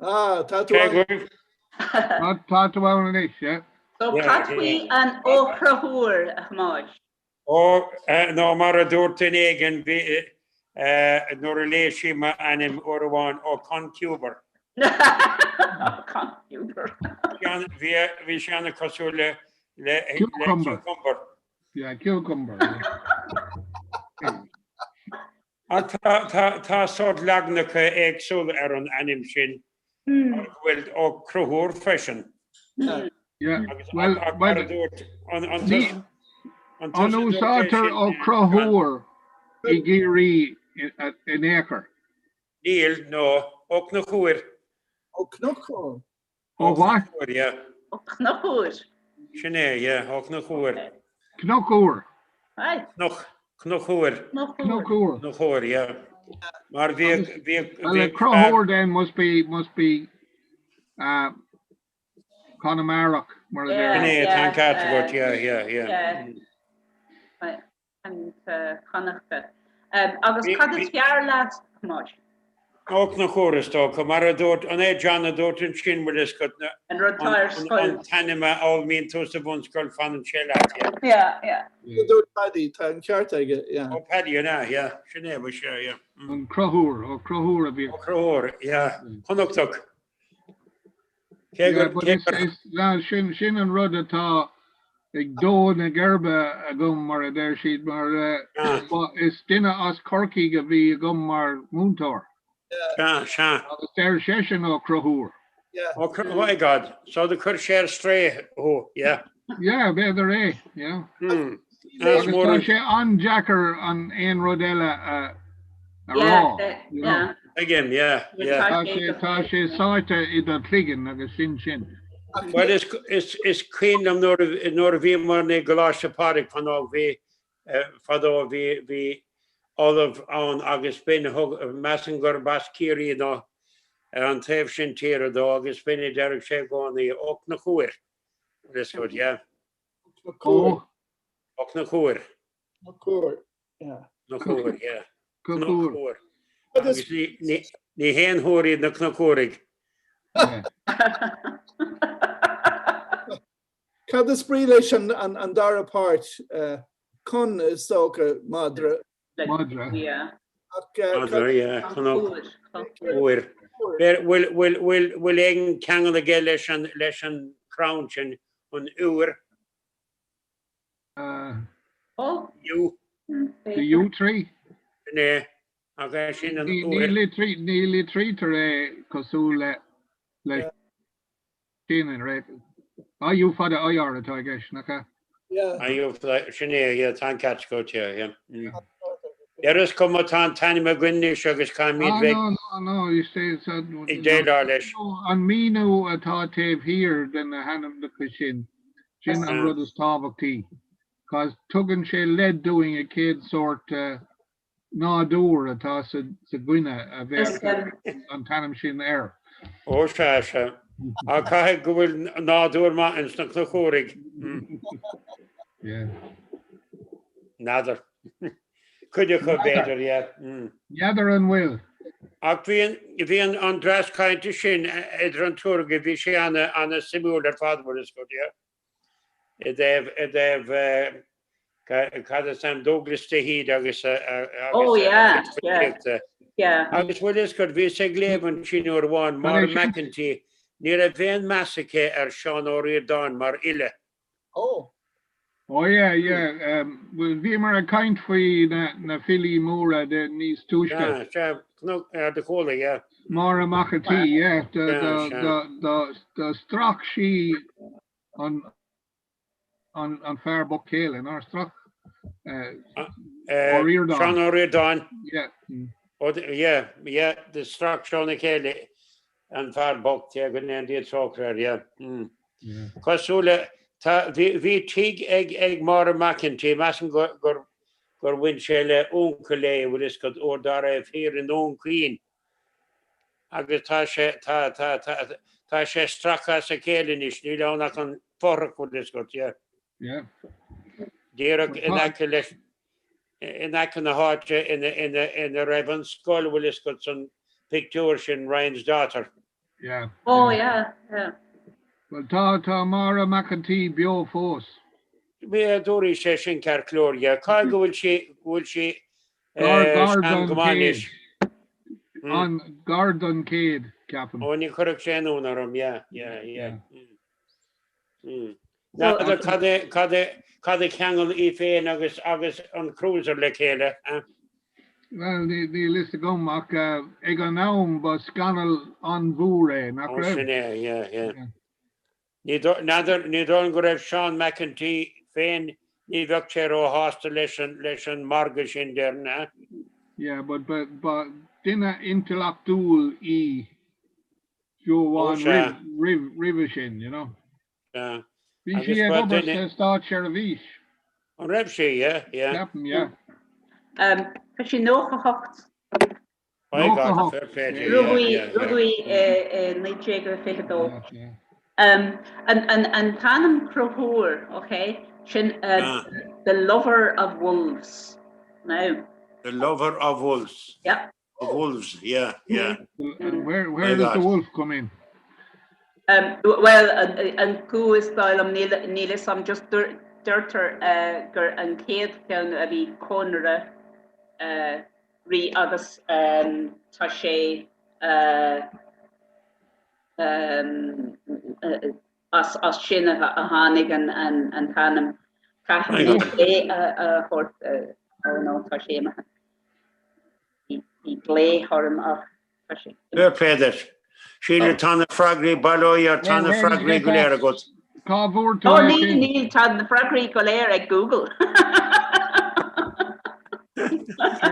Ah, tá tú ann. Tá tú ann anois, yeah. So cad faoi an Ó Conchúir, a Thomáis? Ó, nó mar a dúirt duine éigin nuair a léigh sí m'ainm uair amháin, Ó Concubhar. Ó Concubhar. Bhí sé an-cosúil le cucumber. Yeah, cucumber. Ach tá sórt leaganacha éagsúla ar an ainm sin mar go bhfuil Ó Conchúir freisin. Agus mar a dúirt an An úsáidtear Ó Conchúir i gCiarraí in aon chor? Níl, no. Ó Conchúir. Ó Conchúir. Ó what? Conchúir, yeah. Ó Conchúir. Sin é, yeah, Ó Conchúir. Cnoc Úr. Aye. Cnoc, Cnoc Úr. Cnoc Úr. Cnoc Úr, yeah. Mar bhíodh, bhíodh, Well, a Conchúr then must be, must be uh, Conamarach mar a Yeah, Sin é, tá an ceart agat, yeah, yeah, yeah. Yeah. And Connachta. Agus cad is fearr leat, Tomás? Ó Conchúir is dócha, mar a dúirt, an é John a dúirt ansin, bhfuil fhios agat, na, An rud atá ar scoil. an t-ainm a fhoghlaimíonn tú sa bhunscoil, fanann sé leat, yeah. Yeah, yeah. A dúirt Paddy, tá an ceart aige, yeah. Ó Paddy, an ea, yeah, sin é, ba sea, yeah. An Conchúr, Ó Conchúir a bhí. Ó Conchúir, yeah, Connachtach. Cé gur, cé gur. Sin, sin an rud atá ag dó na geirbe agam mar a deir siad, mar is duine as Corcaigh a bhí agam mar mhúinteoir. Sea, sea. Agus deir seisean Ó Conchúir. Ó Conchúir, my God, so do chuir sé ar strae thú, yeah. Yeah, b'fhéidir é, yeah. Agus tá sé an-deacair an aon rud eile a rá. Tuigim, yeah, yeah. Tá sé, tá sé sáite i do chloigeann agus sin sin. Bhuel, is, is, is cuimhin liom nuair a, nuair a bhíomar i gColáiste Phádraig fadó, bhí, fadó, bhí, bhí ollamh ann agus b'in a thug, measaim gurb as Ciarraí nó an taobh sin tíre dó agus b'in a deireadh sé i gcónaí, Ó Conchúir. Bhfuil fhios agat, yeah. Ó. Ó Conchúir. Conchúir, yeah. Conchúir, yeah. Conchúir. Conchúir. Agus ní, ní, ní haon thúr iad na Cnoc Úraigh. Cad is brí leis an, an, an dara páirt, uh, con is dócha madra. Madra. Yeah. Madra, yeah. Cnoc Úir. Bhfuil, bhfuil, bhfuil, bhfuil aon ceangal aige leis an, leis an crann sin, an iúr? Oh. Yew. The yew tree? Sin é. Ach é sin an Ní iúr. ní ní litrítear é cosúil le le sin in ré. I U fada I R atá i gceist, nach ea? Yeah. I U fada, sin é, yeah, tá an ceart agat, yeah, yeah. Mm. Ar is cuma tá an t-ainm againn anois agus caithfimid Ah, bheith no, no, no, you say it's a, ag déileáil leis. An míniú atá taobh thiar de na hainmneacha sin, sin an rud is tábhachtaí. Cos tugann sé leid dúinn i cén sórt nádúr atá sa dhuine a bheadh an t-ainm sin air. Ó sea, sea. Ach caithfidh go bhfuil nádúr maith ins na Conchúraigh. Yeah. N'fheadar. Cuid acu b'fhéidir, yeah. N'fheadar an bhfuil. Ach bhí an, bhí an, an dreas cainte sin idir an triúr agaibh, bhí sé ana, ana suimiúil ar fad, bhfuil fhios agat, yeah. I dtaobh, i dtaobh, cad is ainm, Dúglas de hÍde agus a, agus Oh, a yeah, chuid yeah, filíochta. yeah. Agus bhfuil fhios agat, bhíos ag léamh ansin uair amháin, Máire McEntee, ní raibh aon meas aici ar Seán Ó Ríordáin mar fhile. Oh. Oh yeah, yeah. Bhuel, bhíomar ag caint faoi na filí móra de níos túisce. Sea, sea, cnoc ar do chúla, yeah. Máire McEntee, yeah. Do strac sí an an fear bocht céile, nár strac? Ó Ríordáin. Seán Ó Ríordáin. Yeah. Yeah, yeah, do strac Seán a chéile an fear bocht, yeah, go ndéana Dia trócaire air, yeah. Mm. Cosúil le, tá, bhí, bhí tigh ag, ag Máire McEntee, measaim gur, gur, gur bhain sé le uncail léi, bhfuil fhios agat, uair dá raibh thiar i nDún Chaoin. Agus tá sé, tá, tá, tá, tá sé stractha as a chéile anois, níl ann ach an fothrach, bhfuil fhios agat, yeah. Yeah. Díreach in aice leis, in aice na háite ina, ina, ina raibh an scoil, bhfuil fhios agat, san pictiúr sin, Ryan's Daughter. Yeah. Oh yeah, yeah. Well tá, tá Máire McEntee beo fós. Bhí, dúraís é sin ceart go leor, yeah. Caithfidh go bhfuil sí, go bhfuil sí Gar, gar sean don go maith chéad. anois. An, gar don chéad, ceapaim. Ó, ní chuirfeadh sé aon ionadh orm, yeah, yeah, yeah. So, N'fheadar cad é, cad é, cad a cheangail í féin agus, agus an cruiser le chéile, eh? Bhuel, níl fhios agam ach ag an am ba scannal an-mhór é, nach Ó, raibh? sin é, yeah, yeah. Ní dóigh, n'fheadar, ní dóigh liom go raibh Seán McEntee féin, ní bheadh sé róshásta leis an, leis an margadh sin, déarfainn, eh? Yeah, but ba, ba duine intleachtúil í fiú Ó, amháin sea. roimh, roimhe sin, you know. Sea. Bhí Agus sí ag ba obair duine. sa státseirbhís. An raibh sí? Yeah, yeah. Ceapaim, yeah. Um, tá sí 98. By God, 98. fair play to you, yeah, Rugadh í yeah, yeah. rugadh í i 1922. Yeah, yeah. Um, an, an, an t-ainm Conchúr, okay, sin uh, Ah. The Lover of Wolves. Now, The Lover of Wolves. yeah. Of wolves, yeah, yeah. And where, My where does the God. wolf come in? Um, well, an, an cú is dóigh liom níl níl fhios a'm just deirtear uh, gur an chéad cheann a bhí cónaire uh, rí agus um, tá sé uh, um, uh, as, as sin a, a tháinig an, an, an t-ainm. Caithfidh My God. mé a, a thabhairt uh, oh no, tá sé imithe. Bhí glao orm ach tá sé. Fair play duit. Síle, tá na freagraí, bail ó Dhia ort, tá na freagraí go léir agat. Cá bhfuair tú Ó é níl, sin? níl, tá na freagraí go léir ag Google.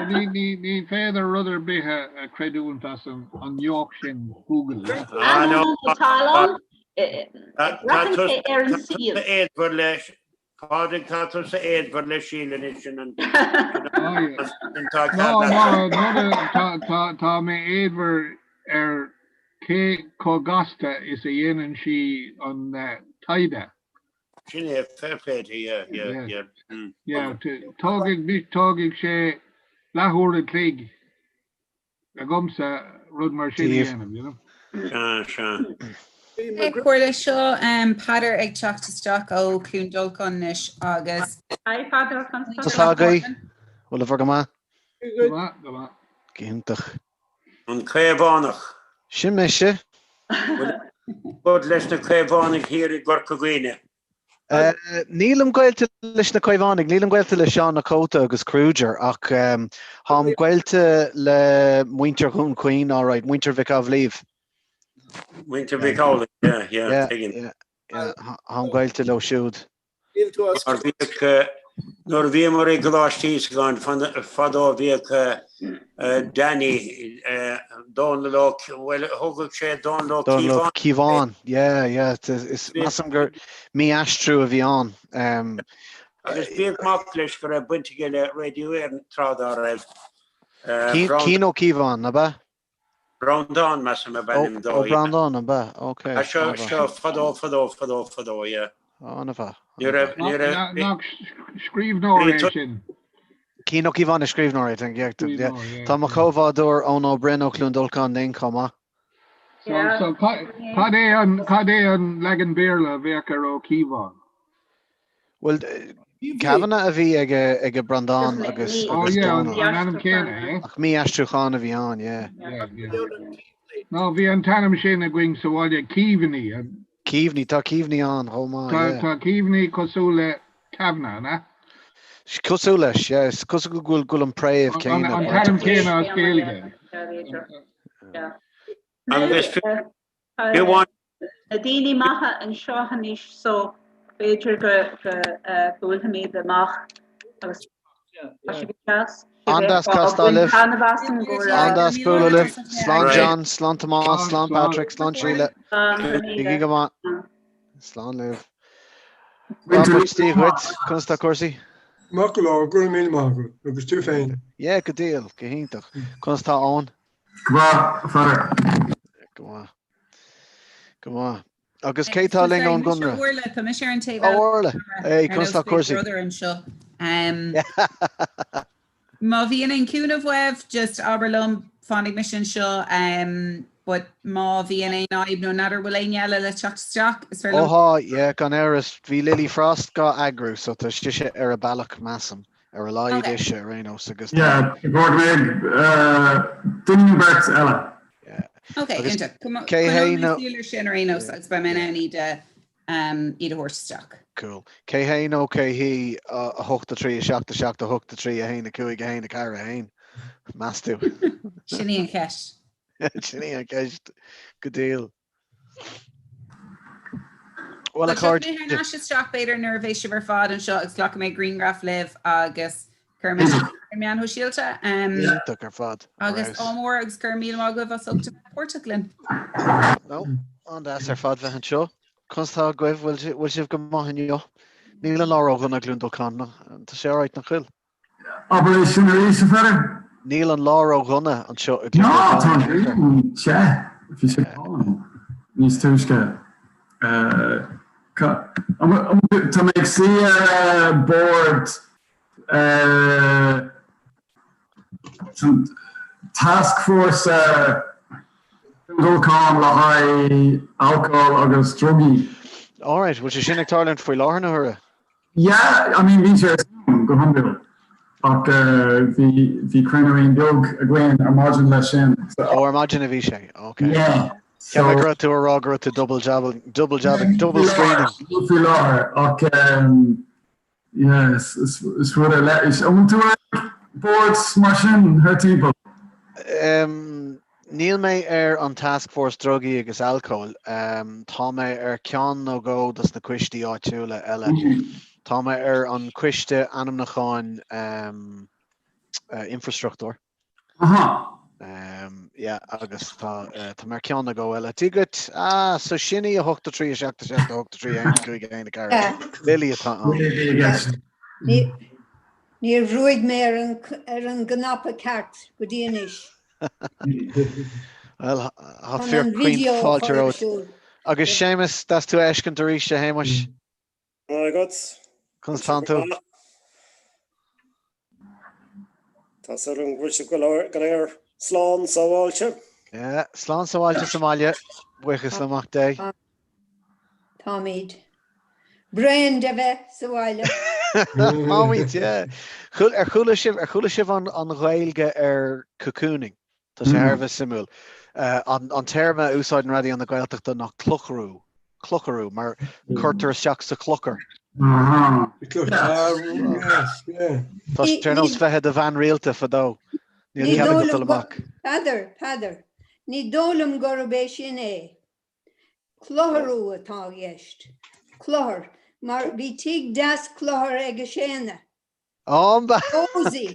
Ní, ní, ní féidir rud ar bith a a chreidiúint as an, an deoch sin Google. yeah? Ah, no. Tá Tá Braitheann tusa sé ar an suíomh. éadmhar leis, Pádraig, tá tusa éadmhar le Síle anois sin an Oh, yeah. sin tá No, cead no, no, tá, tá, tá mé éadmhar ar cé chomh gasta is a dhéanann sí an uh, taighde. Sin é, fair play to you, yeah, yeah, Yeah. yeah. Mm. Yeah, tógfaidh tógfaidh sé leathuair an chloig agamsa rud mar sin a dhéanamh, you know. Sea, sea. A chairde seo Peadar ag teacht isteach ó Chluain Dolcáin anois agus. Hi Peadar, conas Tá agaibh? Bhfuil bhur go maith? Go maith, go maith. Go hiontach. An Caomhánach. Sin mise. Bhfuil leis na Caomhánaigh thiar i gCorca Dhuibhne. Nílim gaolta leis na Caomhánaigh, nílim gaolta le Seán Mac Cóta agus Kruger ach táim gaolta le muintir Dhún Chaoin, alright, muintir Mhic Amhlaoibh. Muintir Mhic Amhlaoibh, yeah, yeah, tuigim. Yeah, yeah, táim gaolta leo siúd. Níl tú as Mar bhíodh. Nuair a bhíomar i gColáiste Íosagáin fadó bhíodh Danny, Dónal Ó, bhuel thugadh sé Dónal Ó Dónal Ó Cíobháin, yeah, yeah, is measaim gur mí-aistriú a bhí ann. Agus bhíodh mac leis go raibh baint aige le Radio Éireann tráth dá raibh. Cian Ó Cíobháin, ab ea? Breandán, measaim ab ainm dó. Ó Breandán, ab ea? Ok. Ah, seo, seo, fadó, fadó, fadó, fadó, yeah. An-mhaith. Ní raibh, ní raibh. Nach scríbhneoir é sin? Cian Ó Cíobháin is scríbhneoir é, yeah, yeah. Tá mo chomhbhádóir Eoin Ó Broin ó Chluain Dolcáin linn chomh maith. So, so, cad é an, cad é an leagan Béarla a bheadh ar Ó Cíobháin? Bhuel, Kavanagh a bhí ag Breandán agus Oh yeah, an ainm céanna, yeah? Ach mí-aistriúchán a bhí ann, yeah. Yeah, yeah. No, bhí an t-ainm sin againn sa bhaile, Keaveney. Keaveney, tá Keaveney ann chomh maith, yeah. Tá Keaveney cosúil le Kavanagh, an ea? Cosúil leis, yeah. Is cosúil go bhfuil go bhfuil an préamh céanna. An t-ainm céanna as Gaeilge. Agus fiú amháin Na daoine maithe anseo anois so b'fhéidir go buailfimid amach agus tá sé go deas. An-deas castáil libh. An-deas bualadh libh. Slán John, slán Tomás, slán Patrick, slán Síle. Bígí go maith. Slán libh. Robert, Dia dhuit, conas tá cúrsaí? Maith go leor, go raibh míle maith agat, agus tú féin? Yeah, go diail, go hiontach. Conas tá Eoin? Go maith, a Pheadair. Go maith. Go maith. Agus cé tá linn ón gConradh? Mise Orla, tá mise ar an taobh eile. Orla, hey, conas tá cúrsaí? Brother anseo. Má bhíonn aon cúnamh uaibh, just abair liom, fanfaidh mise anseo, but má bhíonn aon fhadhb nó n'fheadar bhfuil éinne eile le teacht isteach, is féidir liom. Ó tá, yeah, gan amhras, bhí Lily Frost dhá eagrú, so tá sise ar a bealach, measaim. Ar a laghad ise ar aon nós agus tá. Yeah, go mbeidh duine nó beirt eile. Ok, Agus iontach. cé hé Coinneoidh mé nó. súil ar sin ar aon nós agus beidh mé in ann iad a iad a thabhairt isteach. Cool. Cé hé nó cé hí 8 3 7 7 8 3 1 5 1 4 1? Meas tú? Sin í an cheist. Sin í an cheist. Go diail. Bhuel, a Tiocfaidh chairde. mé thar n-ais isteach b'fhéidir nuair a bheidh sibh ar fad anseo agus glacfaidh mé grianghraf libh agus cuirfidh mé ar na meáin shóisialta. Iontach ar fad. Agus ádh mór agus go raibh míle maith agaibh as ucht a bheith páirteach linn. No, an-deas ar fad bheith anseo. Conas tá agaibh? Bhfuil sibh go maith inniu? Níl an lá ródhona i gCluain Dolcáin. Tá sé alright, nach bhfuil? Abair é sin arís, a Pheadair. Níl an lá ródhona anseo i gCluain Ná, tá an Dolcáin. ghrian te. Bhí sé go hálainn níos túisce. Tá mé ag suí ar bord tascfhórsa Chluain Dolcáin le haghaidh alcól agus drugaí. Alright, bhfuil sé sin ag tarlúint faoi láthair na huaire? Yeah, I mean bíonn sé ar Zoom go hiondúil ach bhí bhí cruinniúín beag againn ar maidin leis sin. So, Ó, ar maidin a bhí sé, ok. Yeah, Cheap mé go raibh tú ag rá go raibh tú double jabbing, double jabbing, double screening. Ní faoi láthair ach yeah, is is is rud ar leith. An bhfuil tú ar boards mar sin thar timpeall? Níl mé ar an Taskforce Drugaí agus Alcóil. Tá mé ar ceann nó dhó dos na coistí áitiúla eile. Tá mé ar an Coiste Ainmniúcháin Infreastruchtúir. Yeah, agus tá tá mé ar ceann nó dhó eile. Dia dhuit! Ah, so sin í 8 3 7 7 8 3 1 5 1 4. Lily atá ann. Níor bhrúigh mé ar an gcnaipe ceart go dtí anois. Bhuel, tá fear caoin fáilte romhat. Agus Séamus, deas tú a fheiscint arís, a Shéamuis. Maith agat. Conas tánn tú? Tá súil agam go bhfuil sibh go léir slán sábháilte. Yeah, slán sábháilte sa mbaile, buíochas le Mac Dé. Táimid bréan de bheith sa bhaile. Táimid, yeah. Ar chuala sibh, ar chuala sibh an an Ghaeilge ar cocooning? Tá sé thar a bheith suimiúil. An an téarma a úsáideann Raidió na Gaeltachta ná clocharú, clocharú, mar cuirtear isteach sa chlochar. Tá sé ar nós bheith i do bhean rialta fadó. Níl cead agat dul amach. Peadar, Peadar, ní dóigh liom gurb é sin é. Clutharú atá i gceist. Cluthar. Mar bhí tigh deas cluthar ag Séanna. Á, Cosy!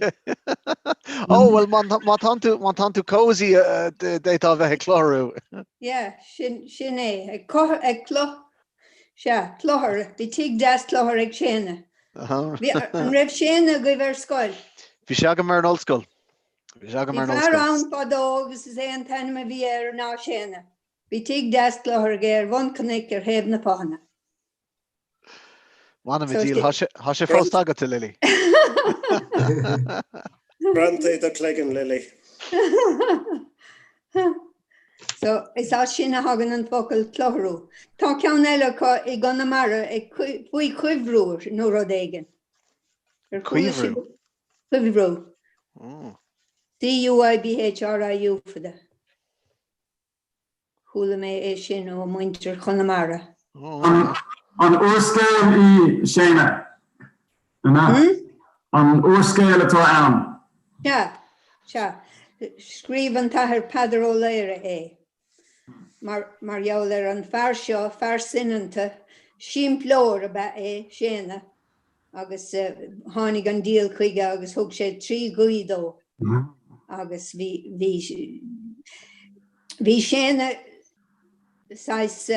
Ó, bhuel, má tánn tú, má tánn tú cosy, d'fhéadfá a bheith ag clutharú. Yeah, sin, sin é. Ag cloch, ag cloch, sea, cluthar. Bhí tigh deas cluthar ag Séanna. Bhí, an raibh Séanna agaibh ar scoil? Bhí sé agam ar an ollscoil. Bhí sé agam Bhí ar an fear ollscoil. ann fadó agus is é an t-ainm a bhí air ná Séanna. Bhí tigh deas cluthar aige ar bhun cnoic ar thaobh na Fothana. M'anam a Dhia, tá sé fós agat, a Lily. Greanta i do chloigeann, Lily. So, is as sin a thagann an focal clutharú. Tá ceann eile acu i gConamara ag faoi chuibhriú nó rud éigin. Ar chuala Cuibhriú? sibh? Cuibhriú. C-U-I-B-H-R-I-U fada. Chuala mé é sin ó mhuintir Chonamara. An úrscéal í Séanna? An ea? An úrscéal atá ann? Sea, sea. Scríobh an tAthair Peadar Ó Laoghaire é. Mar, mar gheall ar an fear seo, fear soineanta, simpleoir ab ea é, Séanna, agus tháinig an diabhal chuige agus thug sé 3 ghuí dó agus bhí, bhí, bhí Séanna saghas,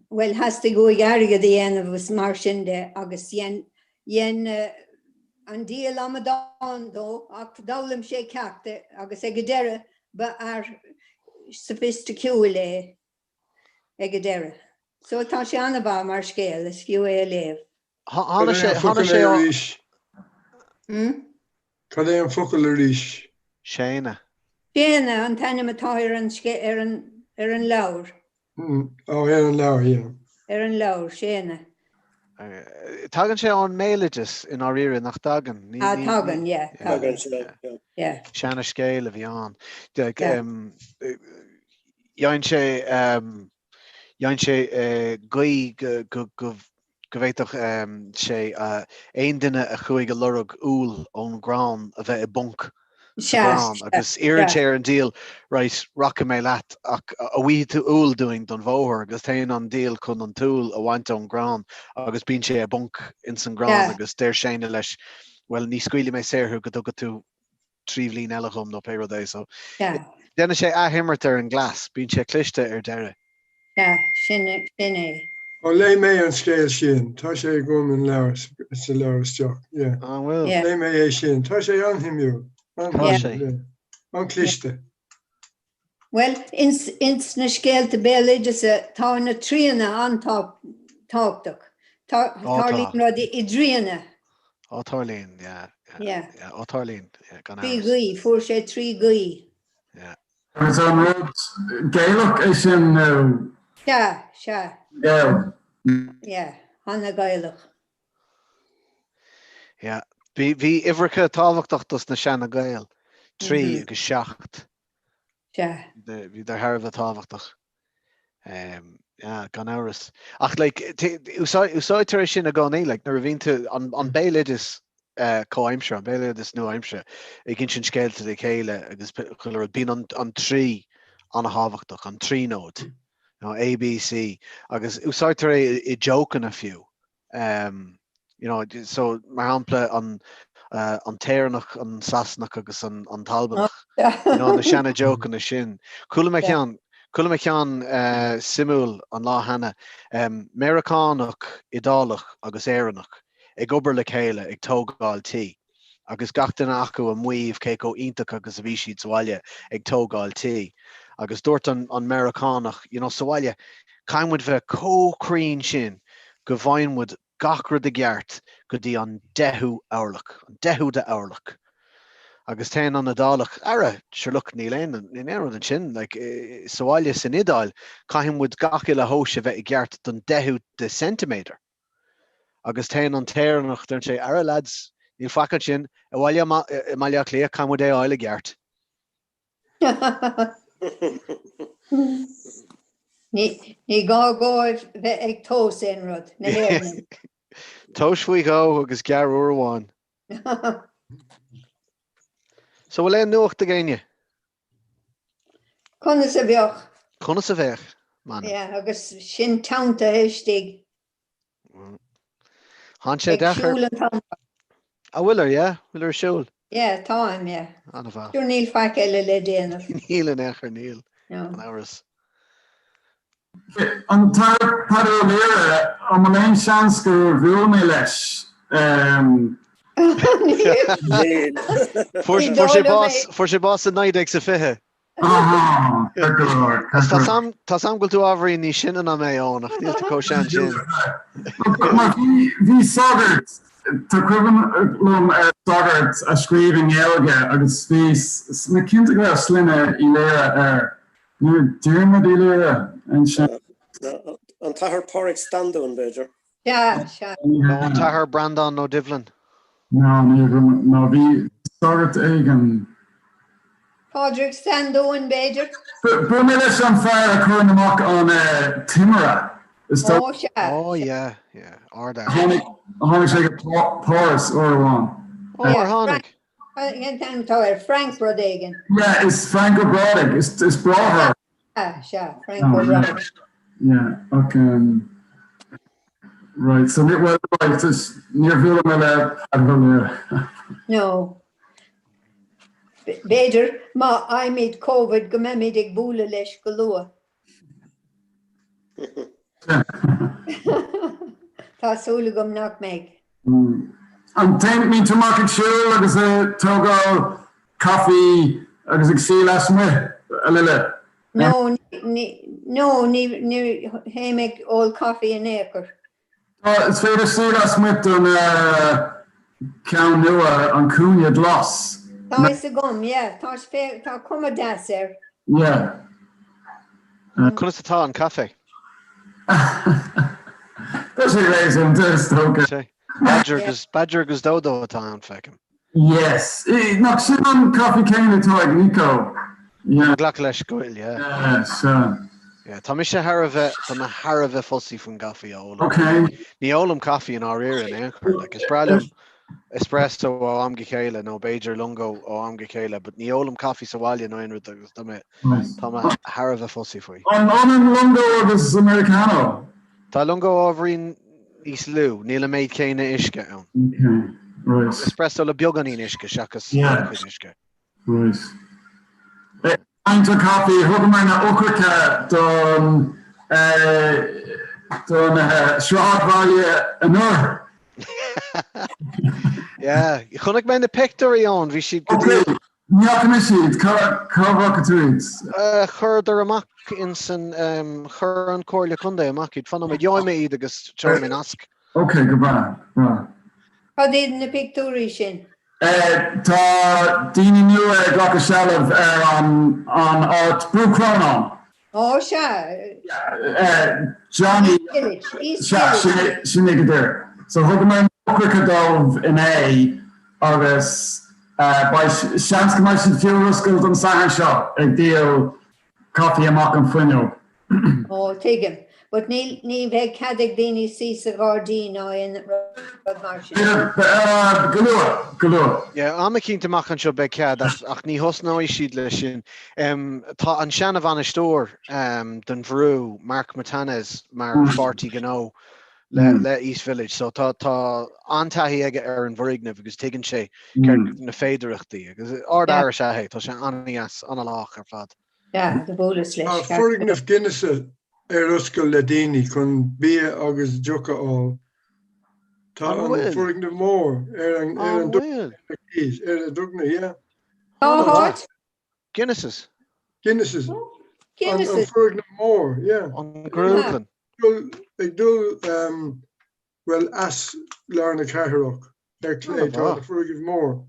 bhuel theastaigh uaidh airgead a dhéanamh agus mar sin de agus dhein, dhein an diabhal amadán dó ach d'fhoghlaim sé ceacht agus ag an deireadh ba fhear soifisticiúil é. ag an deireadh. So tá sé an-mhaith mar scéal, is fiú é a léamh. Tháinig sé, tháinig sé ó. Hmm? Cad é an focal arís? Séanna. Séanna an t-ainm atá ar an ar an ar an leabhar. Ó, ar an leabhar, yeah. Ar an leabhar, Séanna. Tagann sé ón mbéaloideas i ndáiríre, nach dtagann? Ah, tagann, yeah, tagann. Yeah. Seana-scéal a bhí ann. Dhein sé, dhein sé guí go go bhféadfadh sé aon duine a chuaigh a lorg úll ón gcrann a bheith i bponc sa gcrann agus iarrann sé ar an diabhal right rachaidh mé leat ach an bhfaighidh tú úll dúinn don bhóthar agus téann an diabhal chun an t-úll a bhaint ón gcrann agus bíonn sé i bponc ins an gcrann agus deir Séanna leis bhuel ní scaoilfidh mé saor thú go dtuga tú 3 bhliain eile dhom nó pé rud é so déanann sé athimirt ar an gcleas, bíonn sé cliste ar deireadh. Sea, sin sin é. Ó léigh mé an scéal sin, tá sé agam in leabhar, sa leabhar isteach, yeah. An bhfuil? Yeah. Léigh mé é sin, tá sé an-shuimiúil, Tá sé. an-shuimiúil, yeah. An-chliste. Bhuel, ins, ins na scéalta béaloideasa tá na tríonna an-tábhachtach. Tá, Ó tá. tarlaíonn rudaí i dtríonna. Ó tarlaíonn, yeah, yeah, Yeah. yeah, ó tarlaíonn, yeah, gan 3 amhras. ghuí, fuair sé 3 ghuí. Yeah. Agus an rud Gaelach é sin nó? Sea, sea. Gael. Yeah, ana-Ghaelach. Yeah. Bhí, bhí uimhreacha tábhachtach dos na seana-Ghaeil, 3 agus 7. Sea. Bhíodar thar a bheith tábhachtach. Yeah, gan amhras. Ach like, úsáidtear é sin i gcónaí, like, nuair a bhíonn tú, an, an béaloideas comhaimseartha, an béaloideas nua-aimseartha, ag insint scéalta le chéile agus chuile rud, bíonn an, an 3 an-thábhachtach, an tríonóid, you know, A, B, C, agus úsáidtear é i jócanna fiú. Um, you know, so mar shampla an uh, an tÉireannach, an Sasanach agus an, an tAlbanach. You know, na seana jócanna sin. Chuala mé ceann Chuala mé ceann uh, suimiúil an lá cheana. Um, Meiriceánach, Iodálach agus Éireannach ag obair le chéile ag tógáil tí. agus gach duine acu ag maíomh cé chomh iontach agus a bhí siad sa bhaile ag tógáil tí. Agus dúirt an an Meiriceánach, you know, sa bhaile, caithfidh muid bheith chomh cruinn sin go bhfaigheann muid gach rud i gceart go dtí an deichiú orlach, an deichiú de orlach. Agus téann an Iodálach, ara, sure look, níl aon, níl aon rud ansin, like, sa bhaile san Iodáil, caithfidh muid gach uile thomhas a bheith i gceart don deichiú de ceintiméadar. Agus téann an tÉireannach, deireann sé, ara lads, níl faic ansin, abhaile i mBaile Átha Cliath, caithfidh muid é a fháil i gceart. Ní gá dóibh bheith ag tomhas aon rud, na hÉireannaigh. Tomhais faoi dhó agus gearr uair amháin. So bhfuil aon nuacht ag éinne? Conas a bheadh? Conas a bheadh, man? Yeah, agus sinn teanntaithe istigh. Tánn sé Ag deacair. siúl an t-am. Ah bhfuilir, yeah? Bhfuilir ag siúl? Yeah, táim, yeah. An-mhaith. Sure níl faic eile le déanamh. Níl in aon chor, níl. No. Gan amhras. An tAthair Peadar Ó Laoire, an bhfuil aon seans gur bhuail mé leis? Níl. Fuair sé bás, fuair sé bás i 1920. Tá 's a'm go bhfuil tú ábhairín níos sine ná mé, Eoin, ach níl tú chomh sean sin. Mar bhí sagart, tá cuimhin liom ar sagart a scríobh i nGaeilge agus bhí mé cinnte go raibh sloinne Uí Laoire air. Ní raibh Diarmuid Uí Laoire ansin. An tAthair Pádraig Standún, b'fhéidir. Sea, sea. Nó an tAthair Breandán Ó Doibhlin. No, ní raibh, no, bhí sagart éigin. Pádraig Standún, b'fhéidir? Bhuail mé leis an fear a chuireann amach an Timire. Is Ó, sea. Ó, yeah, yeah, ardfhear. Tháinig, tháinig sé go Páras uair amháin. Ó, ar tháinig? Cén t-ainm atá air? Frank rud éigin. Yeah, is Frank Ó Brádaigh, is, is bráthair. Sea, sea, Frank Ó Brádaigh. Yeah, ach um, right, so ní, well, right, is, níor bhuail mé le Peadar Ó Laoire. No. B'fhéidir má fhaighimid Covid go mbeimid ag bualadh leis go luath. Tá súil agam nach mbeidh. An mbíonn tú amach ag siúl agus ag tógáil caife agus ag suí lasmuigh, a Lile? No, no, ní théim ag ól caife in aon chor. Tá, is féidir suí lasmuigh den ceann nua, an Cúinne Glas. Tá fhios agam, yeah, tá, tá cuma deas air. Yeah. Conas atá an caife? Tá sé réasúnta, is dócha. Badger agus Badger agus Dodo atá ann, feicim. Yes. Nach sin an caife céanna atá ag Nico? Yeah. Glac leis go bhfuil, yeah. Yeah, sea. Yeah, tá mise thar a bheith, tá mé thar a bheith fussy faoin gcaife a ólaim. Okay. Ní ólaim caife i ndáiríre in aon chor. Like, is breá liom espresso ó am go chéile nó b'fhéidir lungo ó am go chéile, but ní ólaim caife sa bhaile nó aon rud agus tá mé, tá mé thar a bheith fussy faoi. An ionann lungo agus americano? Tá lungo ábhairín níos lú, níl an méid céanna uisce ann. Ok, right. Espresso le beagáinín uisce seachas an-chuid uisce. Right. Ag caint ar caife, thugamar na eochracha don don sráidbhaile anoir. Yeah, chonaic mé na pictiúirí ann, bhí siad go dtí. Ní fhaca mise iad, cá bhfaca tú iad? Chuireadar amach ins an, chuir an Comhairle Contae amach iad. Fan nóiméad, gheobhaidh mé iad agus seolfaidh mé nasc. Ok, go breá, breá. Cad iad na pictiúirí sin? Tá daoine nua ag glacadh seilbh ar an an áit, Brú Chrónáin. Ó, sea. Johnny, East Village, East sea, Village. sin é go díreach. So thugamar na heochracha dóibh inné agus beidh, seans go mbeidh siad fiú ar oscailt an Satharn seo ag díol caife amach an fuinneog. Ó, tuigim. But ní, ní bheidh cead ag daoine suí sa ghairdín ná aon rud mar sin. Go luath, go luath. Yeah, am eicínt amach anseo beidh cead ach, ach ní thosnóidh siad leis sin. Tá an seana-bhainisteoir den bhrú, Mark Matanes, mar pháirtí gnó le East Village so tá tá an-taithí aige ar an bhfoirgneamh agus tuigeann sé céard na féidearthachtaí agus ardfhear is ea é, tá sé an-dheas, an-lách ar fad. Yeah, do bhuaileas leis. Tá foirgneamh Guinness ar oscailt le daoine chun bia agus deoch a fháil. Tá An an bhfuil? foirgneamh mór ar an ar An an bhfuil? ar na Duganna, yeah. Cá háit? Guinness's. Guinness's. An an Guinness's. foirgneamh mór, yeah. An grúdlann. Ag dul um, bhuel, as lár na cathrach, ar clé, tá na foirgnimh mór.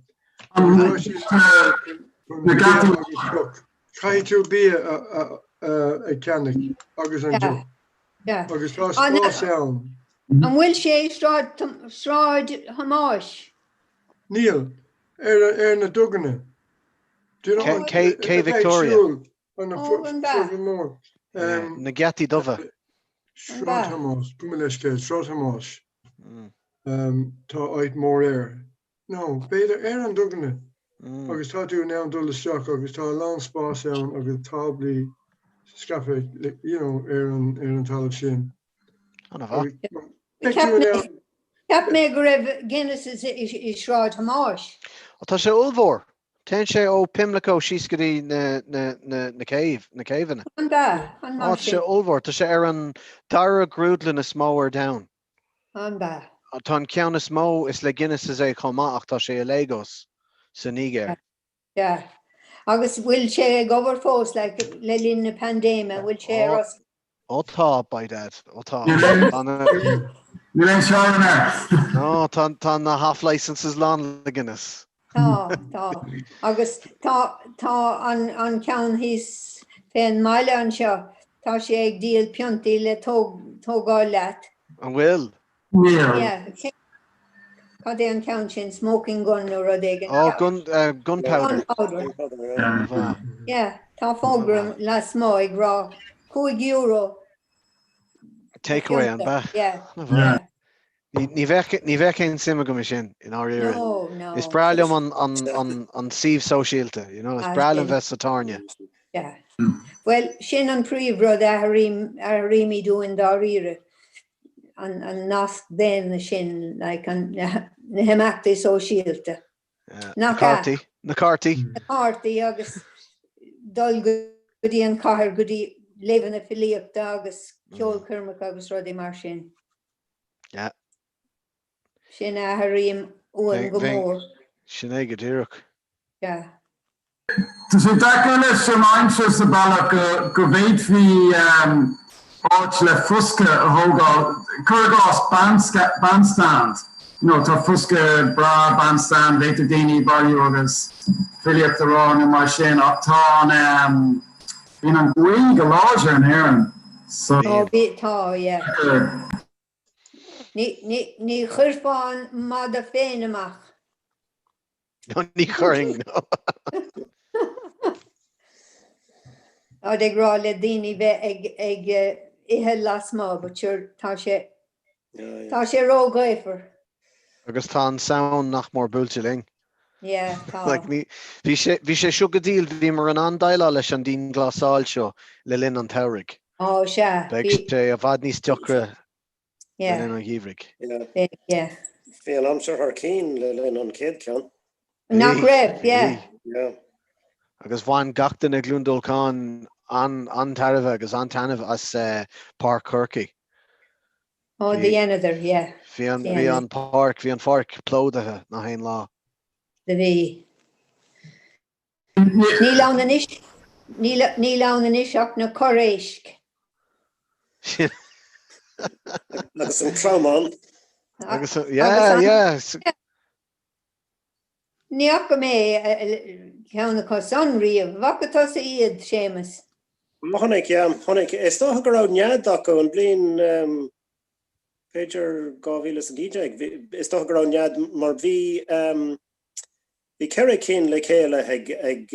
Tá siad chun bia agus deoch. Caithfidh tú bia a cheannach agus an deoch. Agus tá spás ann. An bhfuil sé i Sráid Thomáis? Níl. Ar na Duganna. Cé Victoria? An foirgneamh mór. Na Geataí Dubha. Sráid Thomáis, gabh mo leithscéal, Sráid Thomáis. Tá áit mór air. No, b'fhéidir ar an Duganna. Agus tá tú in ann dul isteach agus tá a lán spás ann agus táblaí scaipthe, you know, ar an, ar an talamh sin. An-mhaith. Beidh tú in ann. Cheap mé go raibh Guinness i Sráid Thomáis. Tá sé ollmhór. Téann sé ó Pimlico síos go dtí na na céibh, na céibheanna. An ea? An mar Tá sé sin? ollmhór. Tá sé ar an dara grúdlann is mó ar domhan. An ea? Tá an ceann is mó, is le Guinness' é chomh maith ach tá sé i Lagos sa Nigéir. Yeah. Agus bhfuil sé ag obair fós like, le linn na paindéime, bhfuil sé ar oscailt? Ó tá, by dad, ó tá. Níl aon teorainn air. No, tá tá na half licenses lán le Guinness. Tá, tá. Agus tá tá an an ceann thíos fén mbaile anseo, tá sé ag díol piontaí le tóg tógáil leat. An bhfuil? Níl. Yeah. Cad é an ceann sin? Smoking gun nó rud éigin. Oh, gun, uh, gunpowder. Gunpowder. Yeah, tá fógra lasmuigh ag rá €5. Takeaway an ea? Yeah. Yeah. Ní bheadh ní bheadh aon suim agam i sin i ndáiríre. No, no. Is breá liom an, an, an, an suíomh sóisialta, you know, is Ah, breá liom sin. bheith sa tábhairne. Yeah. Well, sin an príomhrud a airímid uainn dáiríre. an nasc daonna sin, like an, na himeachtaí sóisialta. Na cártaí. Na cártaí. Na cártaí agus dul go dtí an chathair, go dtí léamhanna filíochta agus ceolchoirmeacha agus rudaí mar sin. Yeah. Sin a airím uaim go mór. Sin é go díreach. Yeah. Tá sé deacair leis an aimsir sa bhealach go bhféadfaí áit le foscadh a thógáil, cuir i gcás bandstand, you know tá foscadh breá bandstand, bhféadfadh daoine bailiú agus filíocht a rá nó mar sin ach tá an, bíonn an ghaoth go láidir in Éirinn so. Tá, tá, yeah. Ní, ní, ní chuirfeá an madadh féin amach. Ní chuirfinn, no. Táid ag rá le daoine bheith ag ag ithe lasmuigh but sure tá sé tá sé róghaofar. Agus tá an Samhain nach mór buailte linn. Yeah, tá. Like, ní, bhí sé, bhí sé seo go diail, bhíomar in ann déileáil leis an dianghlasáil seo le linn an tsamhraidh. Ó, sea. Beidh sé i bhfad níos deacra le Yeah. linn an gheimhridh. Beidh, yeah. Bhí an aimsir thar cinn le linn an chéad cheann. Nach raibh, yeah. Yeah. Agus bhain gach duine i gCluain Dolcáin an-tairbhe agus an-taitneamh as Páirc Chorcaí. Ó, do dheineadar, yeah. Bhí an, bhí an páirc, bhí an pháirc plódaithe nach aon lá. Do bhí. Níl ann anois, níl, níl ann anois ach na corréisc. Agus an clamhán. Agus, yeah, yeah. Ní fhaca mé ceann acu san riamh. Bhfaca tusa iad, Séamus? Chonaic, yeah, chonaic. Is dócha go raibh nead acu an bhliain, b'fhéidir 2019, is dócha go raibh nead mar bhí, Bhí 4 cinn le chéile ag ag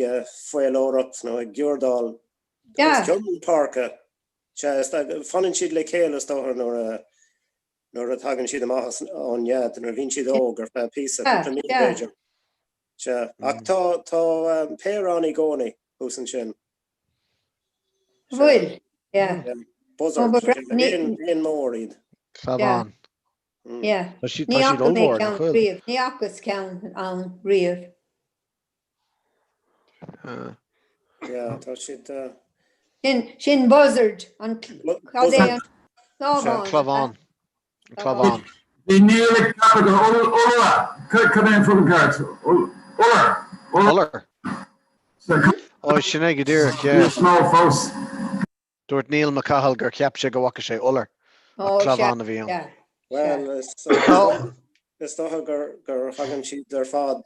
faoileoireacht nó ag giúrdáil os cionn na páirce. Sea, is fanann siad le chéile is dócha nuair a nuair a tagann siad amach as ón nead, nuair a bhíonn siad óg ar feadh píosa, cúpla mí b'fhéidir. Sea, ach tá tá péire ann i gcónaí thuas ansin. Bhfuil, yeah. Buzzard, éan mór iad. Clamhán. Yeah. Tá siad Ní fhaca mé ollmhór, ceann nach bhfuil? riamh. Ní fhacas ceann ann riamh. Yeah, tá siad. Sin, sin buzzard, an cad é an clamhán? Clamhán. An clamhán. Bhí Niall ag ceapadh gur iolar, cad é an focal ceart? Iolar. Iolar. Ó, sin é go díreach, yeah. Níos mó fós. Dúirt Niall Mac Cathail gur cheap sé go bhfaca sé iolar, ach clamhán a bhí ann. Bhuel, is dócha gur thagann siad ar fad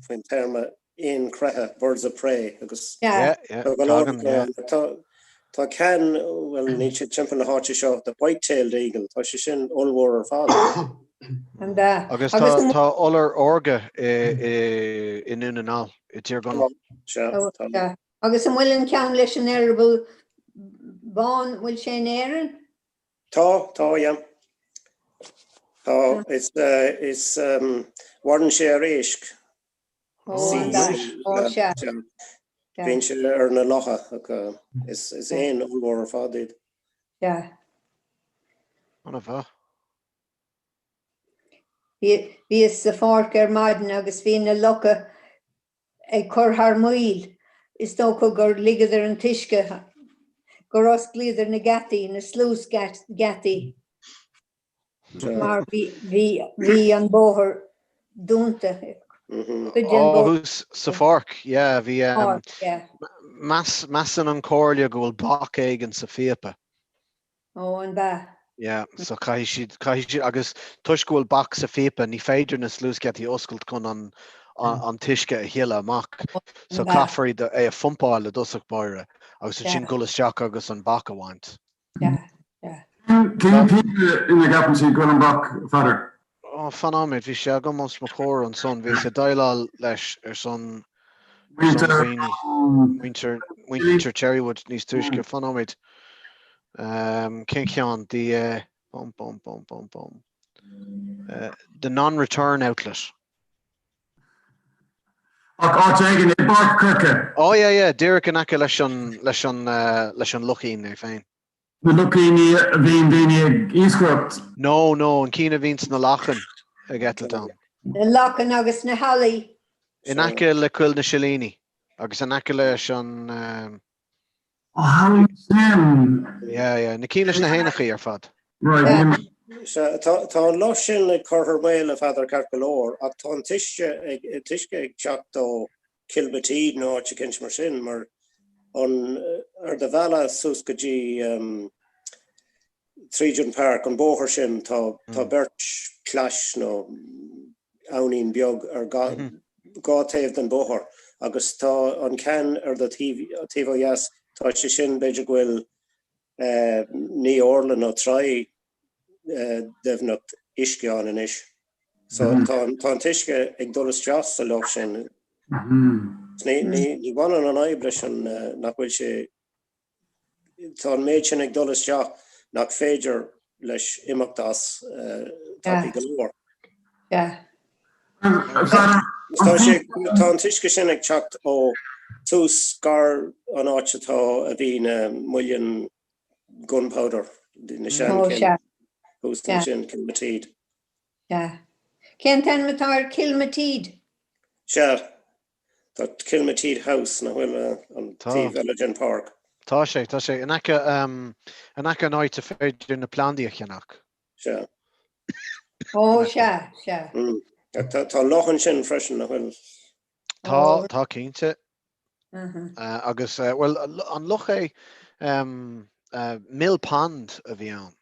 faoin téarma éin creiche, birds of prey, agus tá go leor acu. Tá ceann, bhuel, níl siad timpeall na háite seo, the white-tailed eagle, tá sé sin ollmhór ar fad. Agus tá iolar órga i nDún na nGall, i dTír Chonaill. Sea, tá. Agus an bhfuil an ceann leis an eireaball bán, bhfuil sé in Éirinn? Tá, tá, yeah. Tá, is, is, maireann sé ar éisc. Ó, ó, sea. Bíonn sé ar na locha ach is, is éin ollmhór ar fad iad. Sea. An-mhaith. Bhíos sa pháirc ar maidin agus bhí na locha ag cur thar maoil. Is dócha gur ligeadar an t-uisce, gur osclaíodar na geataí, na sluice geataí, mar bhí an bóthar dúnta. Cuid den Ó, bóthar. thuas sa pháirc, yeah, bhí, Páirc, yeah. measann an Comhairle go bhfuil bac éigin sa phíopa. Ó, an bea? Yeah, so caithfidh siad, caithfidh siad, agus toisc go bhfuil bac sa phíopa, ní féidir na sluasgheataí a oscailt chun an, an t-uisce a shileadh amach. So An bea? caithfear iad, é a phumpáil i dtosach báire agus ansin dul isteach agus an bac a bhaint. Yeah, yeah. Cén píopa ina gceapann siad go bhfuil an bac, a Pheadair? Ó, fan nóiméad, bhí sé agam os mo chomhair ansan, bhíos ag déileáil leis ar son, ar son dhaoine, muintir, muintir Cherrywood níos túisce, fan nóiméad. Cén ceann? The, eh, bum bum bum bum bum. Eh, the non-return outlet. Ach áit éigin i bPáirc Coirce. Ó, yeah, yeah, díreach in aice leis an, leis an, eh, leis an lochín é féin. Na lochíní a bhíonn daoine ag iascaireacht. No, no, an cinn a bhíonn sna lachain ag eitilt ann. Na lachain agus na heallaí. In aice le Coill na Silíní agus in aice leis an. Ó, thall ansin. Yeah, yeah, na cinn leis na héanachaí ar fad. Right, yeah. Sea, tá an loch sin ag cur thar maoil, a Pheadair, ceart go leor, ach tá an t-uisce ag, t-uisce ag teacht ó Kilmatead nó áit eicínt mar sin, mar an, ar do bhealach suas go dtí tríd an páirc, an bóthar sin, tá, tá beirt clais nó abhainín beag ar dhá taobh den bóthar agus tá an ceann ar do taobh, taobh ó dheas, tá sé sin, b'fhéidir go bhfuil ní orla nó troigh doimhneacht uisce ann anois. So tá an t-uisce ag dul isteach sa loch sin. Ní ní bhaineann an fhadhb leis an nach bhfuil sé tá an méid sin ag dul isteach nach féidir leis imeacht as tapaidh go leor. Tá sé tá an t-uisce sin ag teacht ó tús gar an áit atá a bhí na muileann gunpowder, na sean thuas ansin, Kilmatead. Sea. Cén t-ainm atá ar Kilmatead? Sea. Tá Kilmatead House, nach bhfuil, an taobh eile den pháirc. Tá sé, tá sé. In aice, in aice an áit a féidir na plandaí a cheannach. Sea. Ó, sea, sea. Tá loch ansin freisin, nach bhfuil? Tá, tá cinnte. Agus, bhuel, an loch é, Mill Pond a bhí ann.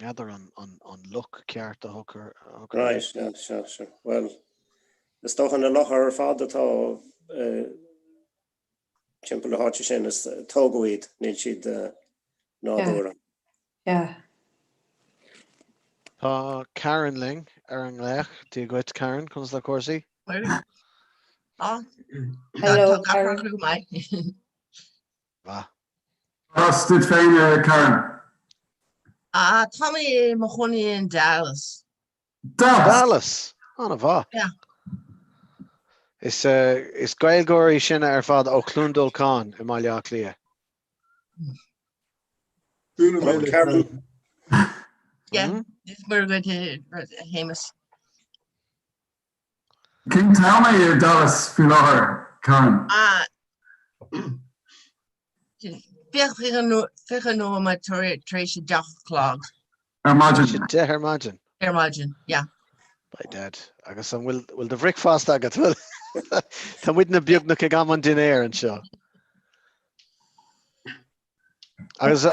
N'fheadar an loch ceart a thugtar air. Right, sea, sea, sea. Bhuel, is dócha na locha ar fad atá timpeall na háite sin, is tógadh iad, níl siad nádúrtha. Yeah. Tá Karen linn ar an nglaoch. Dia dhuit, Karen, conas tá cúrsaí? Hello, Karen. Go maith. Mhaith. As duit féin, a Karen? Ah, tá mé i mo chónaí in Dallas. Dallas! Dallas! An-mhaith. Yeah. Is, is Gaeilgeoirí sinne ar fad ó Chluain Dolcáin i mBaile Átha Cliath. Karen. Yeah, is mar go a Shéamus. Cén t-am é i Dallas faoi láthair, Karen? Ah, 20 nóiméad tar éis a 10 a chlog. Ar maidin. 10 ar maidin? Ar maidin, yeah. By dad. Agus an bhfuil bhfuil do bhricfeasta agat? Bhfuil? Tá muidne beagnach ag am an dinnéir anseo. Agus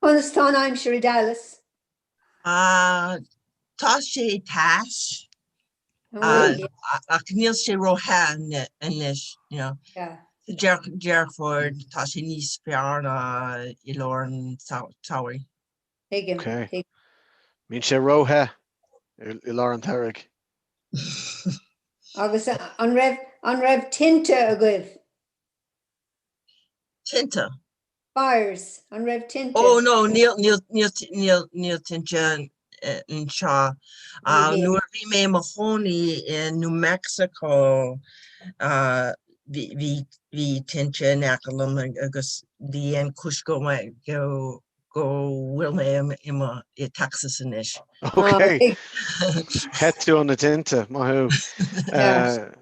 Conas tá an aimsir i Dallas? Ah, tá sé tais ach níl sé róthe anois, you know. Sa Deireadh Fómhair tá sé níos fearr ná i lár an tsamhraidh. Tuigim. Ok. Bíonn sé róthe i lár an tsamhraidh. Agus an raibh an raibh tinte agaibh? Tinte? Fires, an raibh tinte? Oh no, níl níl níl níl níl tinte anseo. Nuair a bhí mé i mo chónaí i New Mexico bhí bhí bhí tinte in aice liom agus bhí an cúis go go. go bhfuil mé i mo i Texas anois. Ok. Theith tú ó na tinte, maith thú.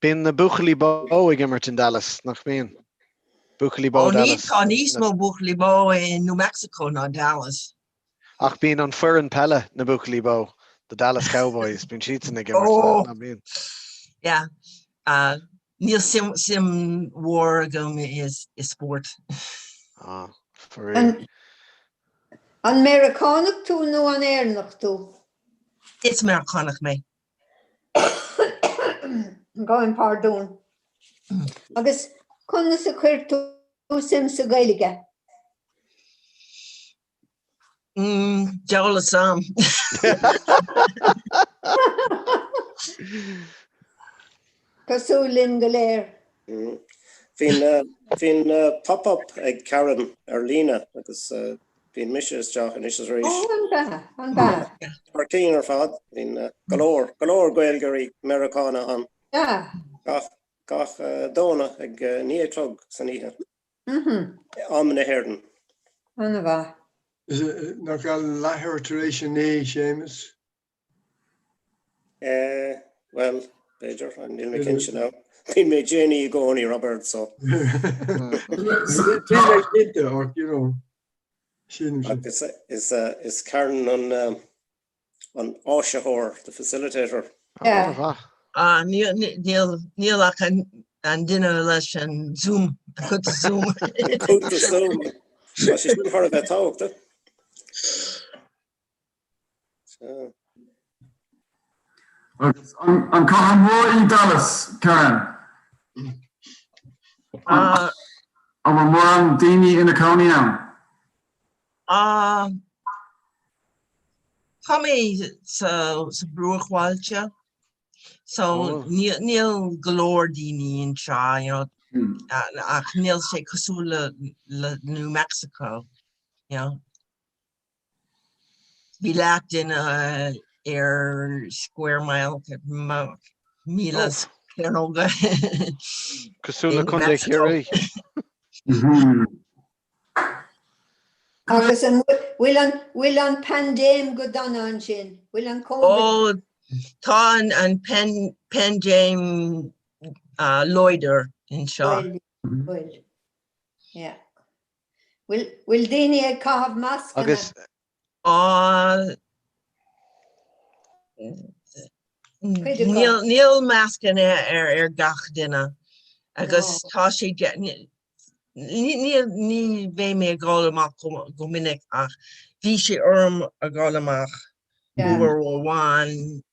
Bíonn na buachaillí bó ag imirt in Dallas, nach mbíonn? Buachaillí bó Dallas. Tá níos mó buachaillí bó i New Mexico ná Dallas. Ach bíonn an foireann peile, na buachaillí bó, the Dallas Cowboys, bíonn siadsan ag imirt, nach mbíonn? Yeah. Níl suim mhór agam i spórt. Ah, faraor. An Meiriceánach tú nó an Éireannach tú? Is Meiriceánach mé. Gabhaim pardún. Agus conas a chuir tú suim sa Ghaeilge? Deabhal fhios a'm. Cosúil linn go léir. Bíonn pop-up ag Karen ar líne agus bíonn mise isteach anois is arís. Ó, an b'ea, an b'ea. Thar cinn ar fad, bíonn go leor, go leor Gaeilgeoirí Meiriceána ann. Yeah. Gach, gach Domhnach ag 9 a chlog san oíche. Am na hÉireann. An-mhaith. Nach ea leathuair tar éis a naoi, Séamus? Eh, bhuel, b'fhéidir, níl mé cinnte now. Bíonn mé déanaí i gcónaí, Robert, so. Níl mé cinnte ach, you know, sílim sin. Agus is, is Karen an, an áisitheoir, the facilitator. Yeah. Ah, níl, níl, níl ach an, an duine leis an Zoom, an cuntas Zoom. An cuntas Zoom. Tá sé sin thar a bheith tábhachtach. Agus an, an cathair mhór í Dallas, Karen? Ah. An bhfuil mórán daoine ina cónaí ann? Ah, tá mé sa sa bruachbhailte so níl níl go leor daoine anseo you know ach níl sé cosúil le le New Mexico you know. Bhí leath duine ar square mile míle cearnóga. Cosúil le Contae Chiarraí. Agus an bhfuil an bhfuil an paindéim go dona ansin? Bhfuil an Covid? Ó tá an an paindéim láidir anseo. Bhfuil, bhfuil. Yeah. Bhfuil bhfuil daoine ag caitheamh mascanna? Agus Á Cuid acu. níl níl mascanna ar ar gach duine agus tá sé Ní ní bheidh mé ag dul amach go minic ach bhí sé orm a dhul amach uair amháin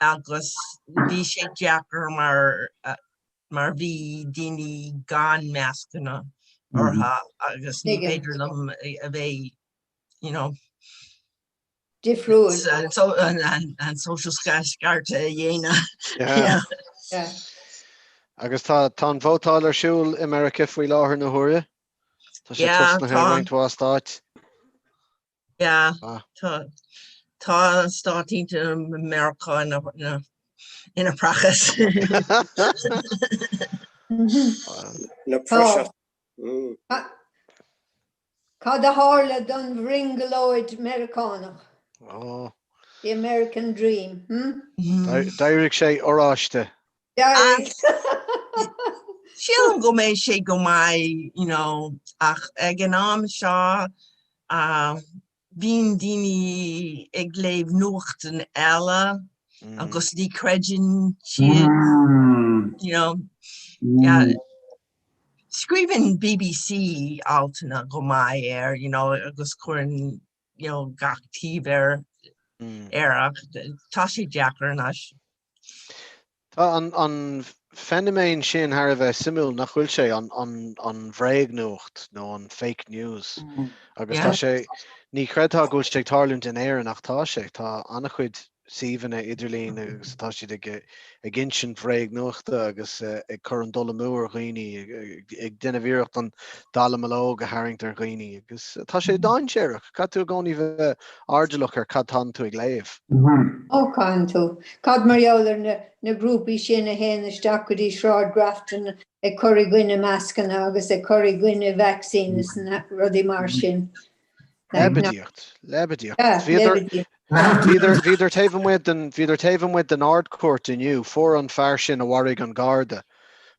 agus bhí sé deacair mar mar bhí daoine gan mascanna orthu agus ní féidir liom a bheith you know Difriúil. An social scairteadh a dhéanamh. Yeah. Agus tá tá an vótáil ar siúl i Meiriceá faoi láthair na huaire. Tá sé tosnaithe i roinnt mhaith stáit. Yeah, tá tá Stáit Aontaithe Meiriceá ina ina ina praiseach. Ina praiseach. Cad a tharla don bhrionglóid Meiriceánach? The American Dream, hm? D'éirigh sé oráiste. D'éirigh. Sílim go mbeidh sé go maith, you know, ach ag an am seo bíonn daoine ag léamh nuachtáin eile agus ní chreideann siad, you know. Yeah. Scríobhann BBC altanna go maith air, you know, agus cuireann, you know, gach taobh air air ach tá sé deacair anois. Tá an an feiniméan sin thar a bheith suimiúil, nach bhfuil sé, an an an bhréagnuacht nó an fake news. Agus tá sé, ní chreidfeá go bhfuil sé ag tarlúint in Éirinn ach tá sé, tá an-chuid. suíomhanna idirlín agus atá siad ag ag insint bhréagnuachta agus ag cur an dul amú ar dhaoine, ag déanamh iarracht an dallamullóg a tharraingt ar dhaoine agus tá sé dainséarach. Caithfidh tú i gcónaí bheith airdeallach ar cad tánn tú ag léamh. Ó, caitheann tú. Cad mar gheall ar na grúpaí sin a théann isteach go dtí Sráid Grafton ag cur i gcoinne mascanna agus ag cur i gcoinne vaccine is na rudaí mar sin. Leibidíocht, leibidíocht. Bhíodar taobh amuigh den, bhíodar taobh amuigh den Ard-Chúirt inniu, fuair an fear sin a mharaigh an garda,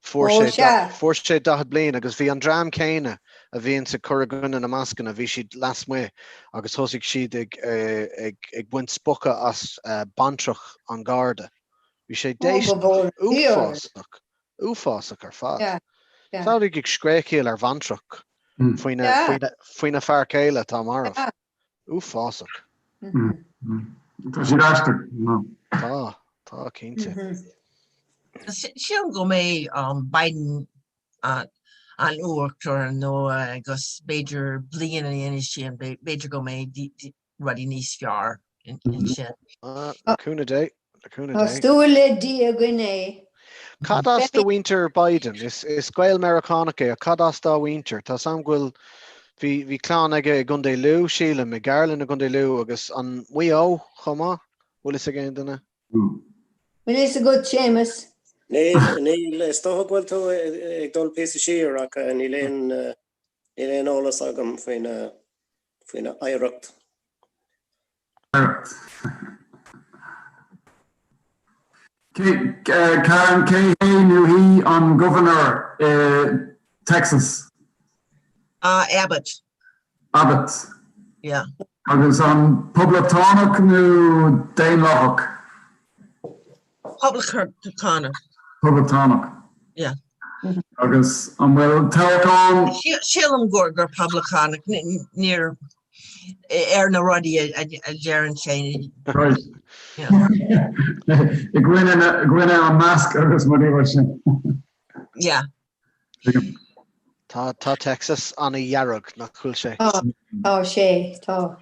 fuair sé, fuair sé 40 bliain agus bhí an dream céanna a bhíonns ag cur i gcoinne na mascanna, bhí siad lasmuigh agus thosaigh siad ag, ag, ag baint spochadh as baintreach an gharda. Bhí sé déistineach, uafásach. Uafásach ar fad. Samhlaigh ag scréachaíl ar bhaintreach faoina fear céile atá marbh. Uafásach. Tá siad aisteach. Tá, tá cinnte. Sílim go mbeidh Biden an uachtarán nua agus b'fhéidir bliain ina dhiaidh sin, b'fhéidir go mbeidh rudaí níos fearr ansin. Le cúnamh Dé, le cúnamh Tá Dé. súil le Dia againn é. Cad as do mhuintir Biden? Is, is Gael-Meiriceánach é, ach cad as dá mhuintir? Tá 's a'm go bhfuil, bhí, bhí clann aige i gContae Lú, sílim, i gCairlinn i gContae Lú agus an Maigh Eo chomh maith? Bhfuil fhios ag aon duine? Bhfuil fhios agat, Séamus? Níl, níl, is dócha go bhfuil tú ag dul píosa siar ach níl aon, níl aon eolas agam faoina, faoina oidhreacht. Oidhreacht. Cé, Karen, cé hé nó hí an gobharnóir i Texas? Ah, Abbott. Abbott. Yeah. Agus an Poblachtánach nó Daonlathach? Poblachtánach. Poblachtánach. Yeah. Agus an bhfuil toghchán? Sílim gur gur Poblachtánach níor ar na rudaí a deireann sé. Right. I gcoinne an masc agus rudaí mar sin. Yeah. Tá tá Texas an-dhearg, nach bhfuil sé? Tá, tá sé, tá.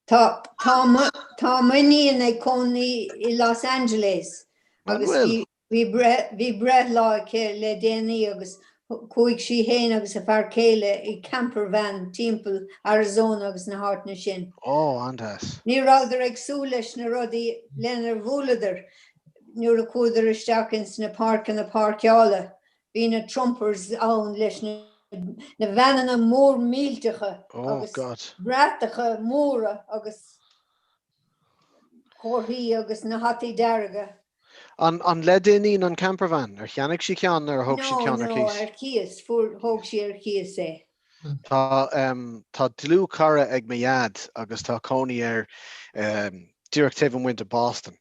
Tá, tá, tá m'iníon ag cónaí i Los Angeles agus bhí, bhí breith, bhí breithlá aici le déanaí agus chuaigh sí fhéin agus a fear céile i camper van timpeall Arizona agus na háiteanna sin. Ó, an-deas. Ní rabhadar ag súil leis na rudaí lenar bhuaileadar nuair a chuadar isteach ins na páirceanna páirceála. Bhí na Trumpers ann leis na na veaineanna mór millteacha Oh agus God. bratacha móra agus comharthaí agus na hataí dearga. An an le d'iníon an campervan? Ar cheannaigh sí ceann nó ar thóg sí No, ceann ar no, cíos? ar cíos, fuair, thóg sí ar cíos é. Tá tá dlúthchara ag mo dhaid agus tá cónaí air díreach taobh amuigh de Boston.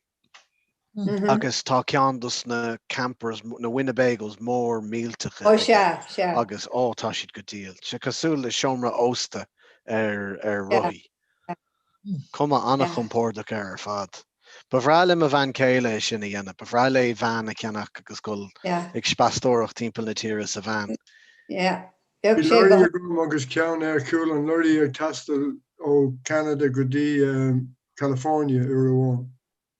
Agus tá ceann dos na campers, na Winnebagos mór millteacha Ó sea, sea. agus ó tá siad go diail. Sé cosúil le seomra ósta ar ar rothaí. Cuma an-chompordach air ar fad. Ba bhreá le mo bhean chéile é sin a dhéanamh. Ba bhreá léi veain a cheannach agus dul ag speastóireacht timpeall na tíre sa veain. Yeah. Bhí lorry agam agus ceann ar chúl an lorry ag taisteal ó Canada go dtí California uair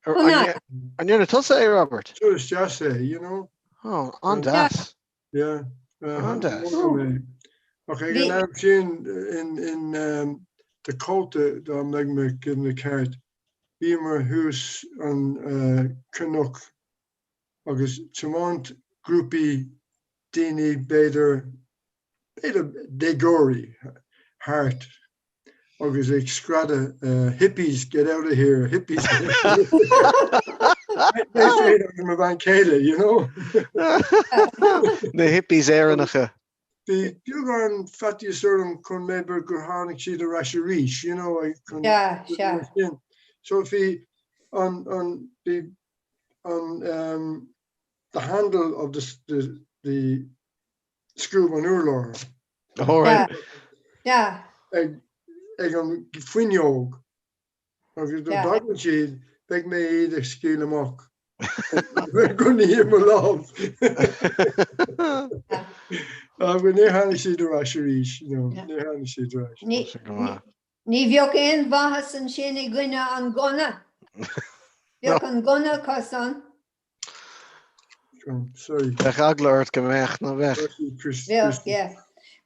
amháin. An ndearna tusa é, Robert? Turas deas é, you know. Oh, an-deas. Yeah. An-deas. Ach ag an am sin in in Dakota dá mbeidh mo chuimhne ceart, bhíomar thuas an cnoc agus tiomáint grúpaí daoine b'fhéidir b'fhéidir déagóirí thart agus ag screadadh hippies get out of here, hippies get out of here. Mé féin agus mo bhean chéile, you know. Na hippies Éireannacha. Bhí beagán faitíos orm chun maybe gur tháinig siad ar ais arís, you know, chun Sea, sea. sin. So bhí an, an, bhí an, um, the handle of the, the, the scuab an urlár. All right. Yeah. Ag, ag an fuinneog. Agus dá dtagann siad, beidh mé iad ag scaoileadh amach. Gunnaí i mo lámh. Agus níor tháinig siad ar ais arís, you know, níor tháinig siad ar ais. Ní bheadh aon mhaitheas ansin i gcoinne an gunna. Bheadh an gunna acu san. Sorry. Bheadh eagla ort go mbeadh, nach mbeadh? Bheadh, yeah.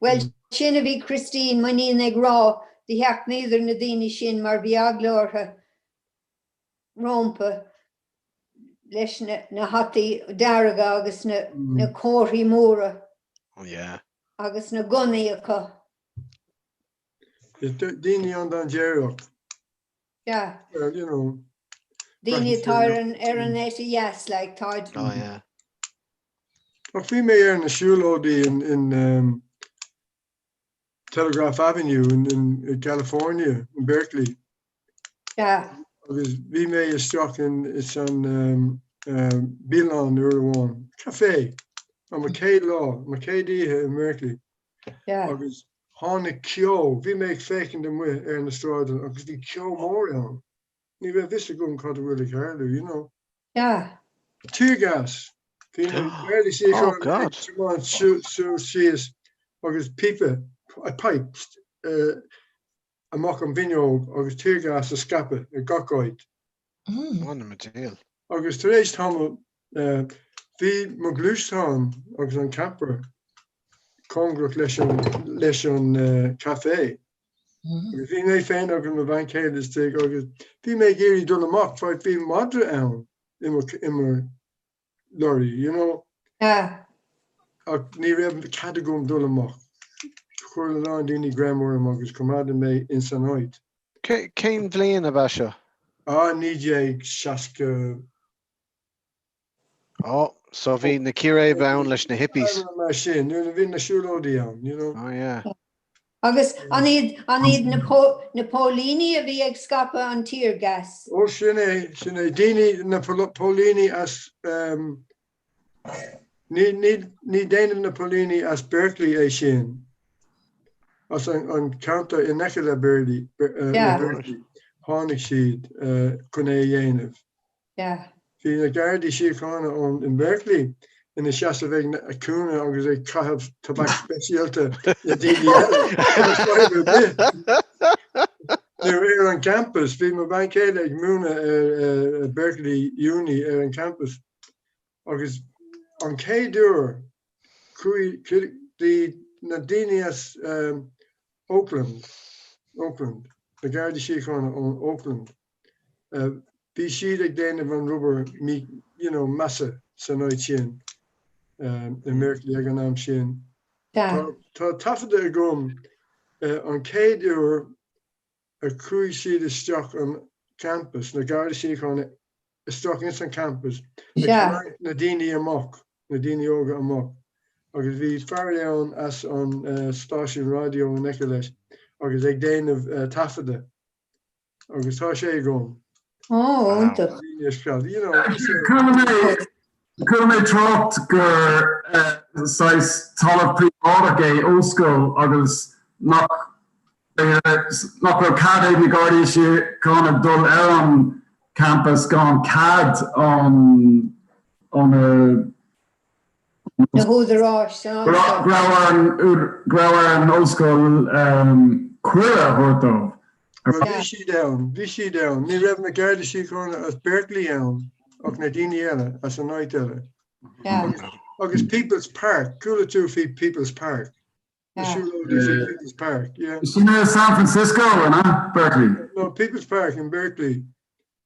Bhuel, sin a bhí Christine, m'iníon, ag rá, do sheachnaíodar na daoine sin mar bhí eagla orthu rómpa leis na hataí dearga agus na comharthaí móra agus na gunnaí acu. Daoine an-dainséarach. Yeah. Well, you know. Daoine atá ar an ar an eite dheas, like, táid. Oh, yeah. Ach bhí mé ar na siúlóidí in, in um, Telegraph Avenue in, in, in California, in Berkeley. Yeah. Agus bhí mé isteach in, is an um, um, bialann uair amháin, café, an mo chéad lá, mo chéad oíche in Berkeley. Yeah. Agus tháinig ceo, bhí mé ag féachaint amuigh ar na sráideanna agus bhí ceo mór ann. Ní raibh fhios agam cad a bhfuil ag tarlú, you know. Yeah. Tear gas! Bhí na Gardaí Oh Síochána ag God. tiomáint suas síos agus píopa, pipe, amach an bhfuinneog agus tear gas á scaipeadh ar gach áit. M'anam diabhal. Agus tar éis tamaill bhí mo ghluaisteán agus an camper cóngarach leis an leis an café. Agus bhí mé féin agus mo bhean chéile istigh agus bhí mé ag iarraidh dul amach mar bhí madra ann i mo i mo lorry, you know. Yeah. Ach ní raibh cead agam dul amach. Chuir a lán daoine greim orm agus coimeádadh mé ins an áit. Cén bhliain ab ea seo? Ah, 1960. Oh, so bhí na círéib ann leis na hippies. Mar sin, nuair a bhí na siúlóidí ann, you know. Oh yeah. Agus an iad, an iad na pó, na póilíní a bhí ag scaipeadh an tear gas? Ó, sin é, sin é. Daoine, na póilíní as, um, ní, ní, ní déanamh na póilíní as Berkeley é sin. As an, an ceantar in aice le Berkeley, uh, Yeah. le Berkeley. Tháinig siad uh, chun é a dhéanamh. Yeah. Bhí na Gardaí Síochána ón in Berkeley ina seasamh ag na cúinne agus ag caitheamh tobac speisialta le daoine eile. Agus fadhb ar bith. Nuair ar an campus, bhí mo bhean chéile ag múineadh ar ar Berkeley Uni ar an campus agus an chéad uair chuaigh bhí na daoine as Oakland, Oakland, na Gardaí Síochána ón Oakland, Bhí siad ag déanamh an rubber you know measa san áit sin i mBerkeley ag an am sin. Tá taifeadadh agam an chéad uair a chuaigh siad isteach an campus, na Gardaí Síochána isteach ins an campus ag tarraingt na daoine amach, na daoine óga amach agus bhí fear ann as an stáisiún raidió in aice leis agus ag déanamh taifeadadh. Agus tá sé agam. Ó, iontach. Chuala mé trácht gur saghas talamh príobháideach é ollscoil agus nach nach raibh cead ag na Gardaí Síochána dul ar an campas gan cead ón ó na Na húdaráis san Go raibh ar an go raibh ar an ollscoil cuireadh a thabhairt dóibh. Bhuel, bhí siad ann, bhí siad ann. Ní raibh na Gardaí Síochána as Berkeley ann ach na daoine eile as an áit eile. Agus People's Park, chuala tú faoi People's Park? Na siúlóidí faoi People's Park, yeah. Sin é San Francisco, an ea? Berkeley? No, People's Park in Berkeley,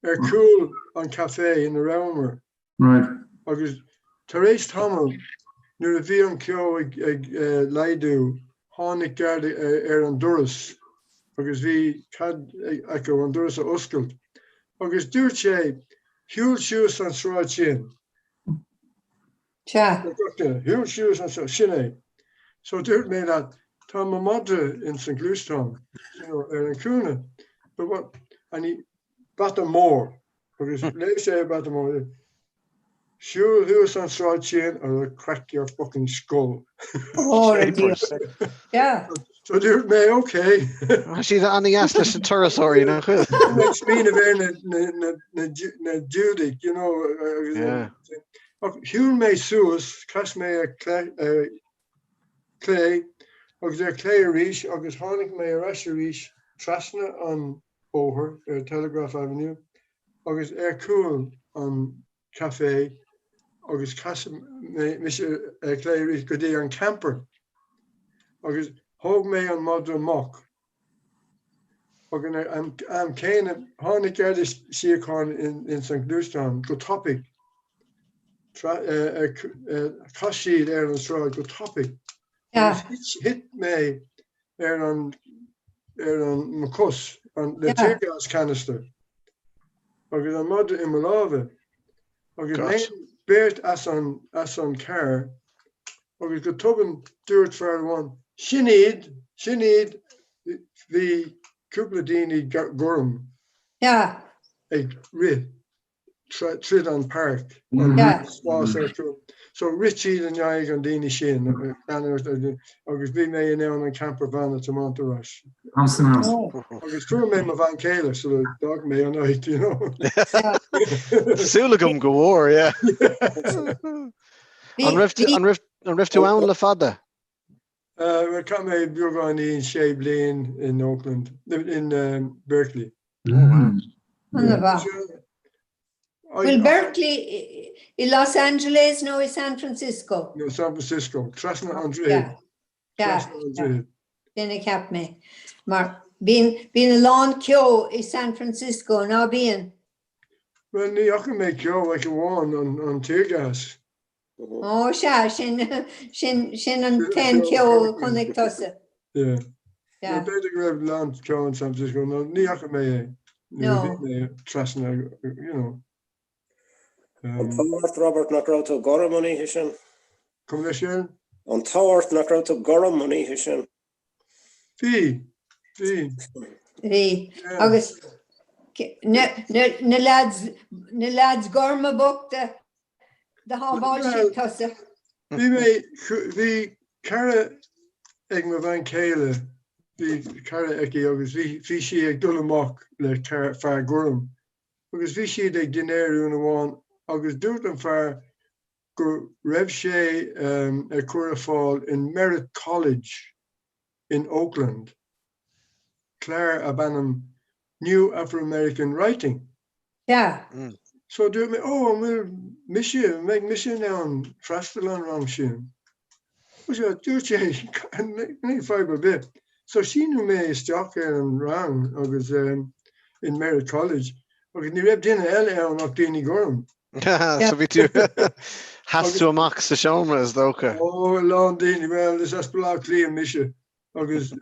ar chúl an café ina rabhamar. Right. Agus tar éis tamaill, nuair a bhí an ceo ag ag laghdú, tháinig garda ar an doras agus bhí cead acu an doras a oscailt. Agus dúirt sé, 'Shiúil suas an sráid sin. Sea. Shiúil suas an, sin é. So dúirt mé leat, tá mo madra ins an gluaisteán, you know, ar an cúinne. But what, and he, bata mór, agus léigh sé bata mór, siúil thuas an sráid sin or I'll crack your fucking skull. Ó, a Dhia. Yeah. So dúirt mé, okay. Tá siad an-dheas leis na turasóirí, nach bhfuil? Ag smaoineamh ar na, na, na, na, na Giúdaigh, you know, agus, Yeah. Ach shiúil mé suas, chas mé ar clé agus ar clé arís agus tháinig mé ar ais arís trasna an bóthar ar Telegraph Avenue. Agus ar chúl an café agus casadh mé mise ar clé arís go dtí an camper agus thóg mé an madra amach agus an am céanna tháinig Garda Síochána ins an gluaisteán go tapaidh chas siad ar an sráid go tapaidh agus thit mé ar an ar an mo chos an le tear gas canister agus an madra i mo lámha agus léim beirt as an as an carr agus go tobann dúirt fear amháin sin iad sin iad bhí cúpla daoine gorm ag rith tríd an páirc, an spás ar chúl. So rith siad in aghaidh an daoine sin agus bhí mé in ann an campervan a tiomáint ar ais. Agus fuair mé mo bhean chéile sula d'fhág mé an áit, you know. Súil agam go bhfuair, yeah. An raibh tú, an raibh, an raibh tú ann le fada? Uh, chaith mé beagáinín sé bliain in Oakland, in Berkeley. An-mhaith. Bhfuil Berkeley i Los Angeles nó i San Francisco? No, San Francisco, trasna an droichead. Trasna an droichead. Sin a cheap mé. Mar bíonn bíonn a lán ceo i San Francisco, ná bíonn? Well, ní fhaca mé ceo ach amháin an, an tear gas. Ó sea, sin, sin, sin an t-aon ceo a chonaic tusa. Yeah. Yeah. B'fhéidir go raibh lán ceo in San Francisco, nó ní fhaca mé é. No. Bhí mé trasna, you know. An t-ádh ort, Robert, nach raibh tú gorm an oíche sin? Gabh mo leithscéal? An t-ádh ort nach raibh tú gorm an oíche sin? Bhí, bhí. Bhí. Agus na, na, na lads, na lads gorma bochta Do shábháil siad tusa. Bhí mé, bhí cara ag mo bhean chéile, bhí cara aici agus bhí, bhí sí ag dul amach le fear gorm agus bhí siad ag dinnéar uair amháin agus dúirt an fear go raibh sé ag cur ar fáil in Merritt College in Oakland, clár ab ainm New Afro-American Writing. Sea. So dúirt mé, oh, an bhfuil mise, an mbeidh mise in ann freastal an rang sin? So dúirt sé, níl fadhb ar bith. So shínigh mé isteach ar an rang agus in Merritt College agus ní raibh duine eile ann ach daoine gorm. So bhí tú, sheas tú amach sa seomra is dócha. Ó, a lán daoine, well, is as Baile Átha Cliath mise agus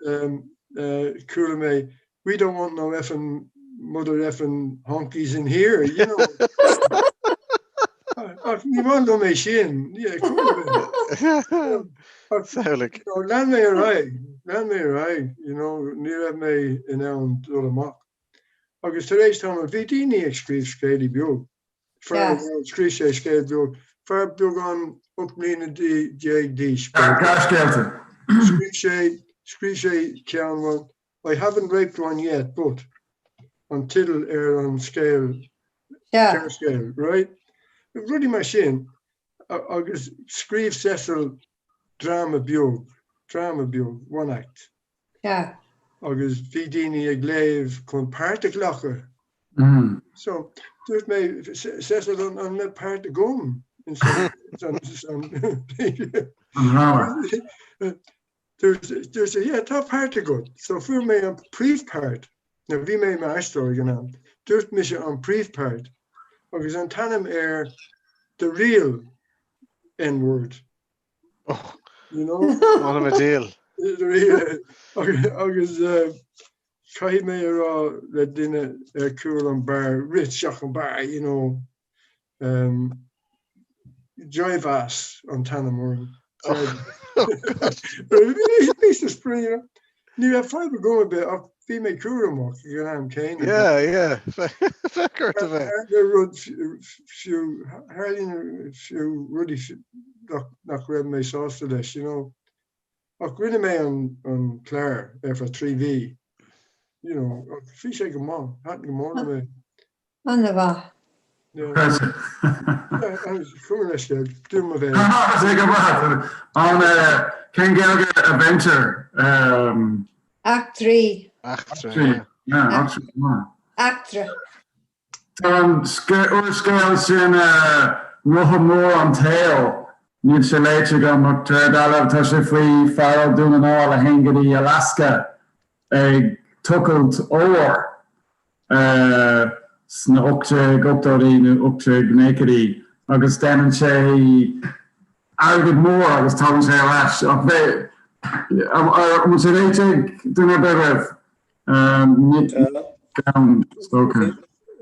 chuala mé, we don't want no effing mother effing honkies in here, you know. Ach ní maith liom é sin, yeah, chuala mé. Samhlaigh. Lean mé ar aghaidh, lean mé ar aghaidh, you know, ní raibh mé in ann dul amach. Agus tar éis tamaill, bhí daoine ag scríobh scéalaí beag. Fear amháin, scríobh sé scéal beag, fear beagán 18 mbliana d'aois. Gearrscéalta. Scríobh sé, scríobh sé ceann amháin, I haven't raped one yet, but an teideal ar an scéal, gearrscéal, right? Rudaí mar sin. Agus scríobh Cecil dráma beag, dráma beag, one act. Sea. Agus bhí daoine ag léamh chun páirt a ghlacadh. So, dúirt mé, Cecil, an an mbeidh páirt agam in san san An dráma. Dúirt dúirt sé, yeah, tá páirt agat. So fuair mé an príomhpháirt. Now bhí mé i m'aisteoir ag an am. Dúirt mise an príomhpháirt. Agus an t-ainm air The Real N-word. You know? Anam a díol. Agus caithfidh mé a rá le duine ar chúl an bar, rith isteach an bar, you know, Jive-ass an t-ainm orm. Píosa spraoi, you know. Ní raibh fadhb agam ar bith ach bhí mé cúramach ag an am céanna. Yeah, yeah. Bheadh ort a bheith. Tharla rud fiú, tharlaíonn fiú rudaí nach raibh mé sásta leis, you know. Ach rinne mé an clár ar feadh 3 mhí, you know, ach bhí sé go maith, thaitin go mór liom é. An-mhaith. Cuma leis dúm a bheith. Tá go maith. An cén Gaeilge adventure? Eachtraí. Eachtra. Yeah, eachtra. Eachtra. Tá an úrscéal sin Rotha Mór an tSaoil, níl sé léite agam ach de réir dealraimh tá sé faoi fear ó Dhún na nGall a théann go dtí Alaska ag tochailt óir sna 1880idí nó 1890idí agus déanann sé airgead mór agus tagann sé ar ais ach bheith an bhfuil sé léite ag duine ar bith agaibh? Gan, is dócha.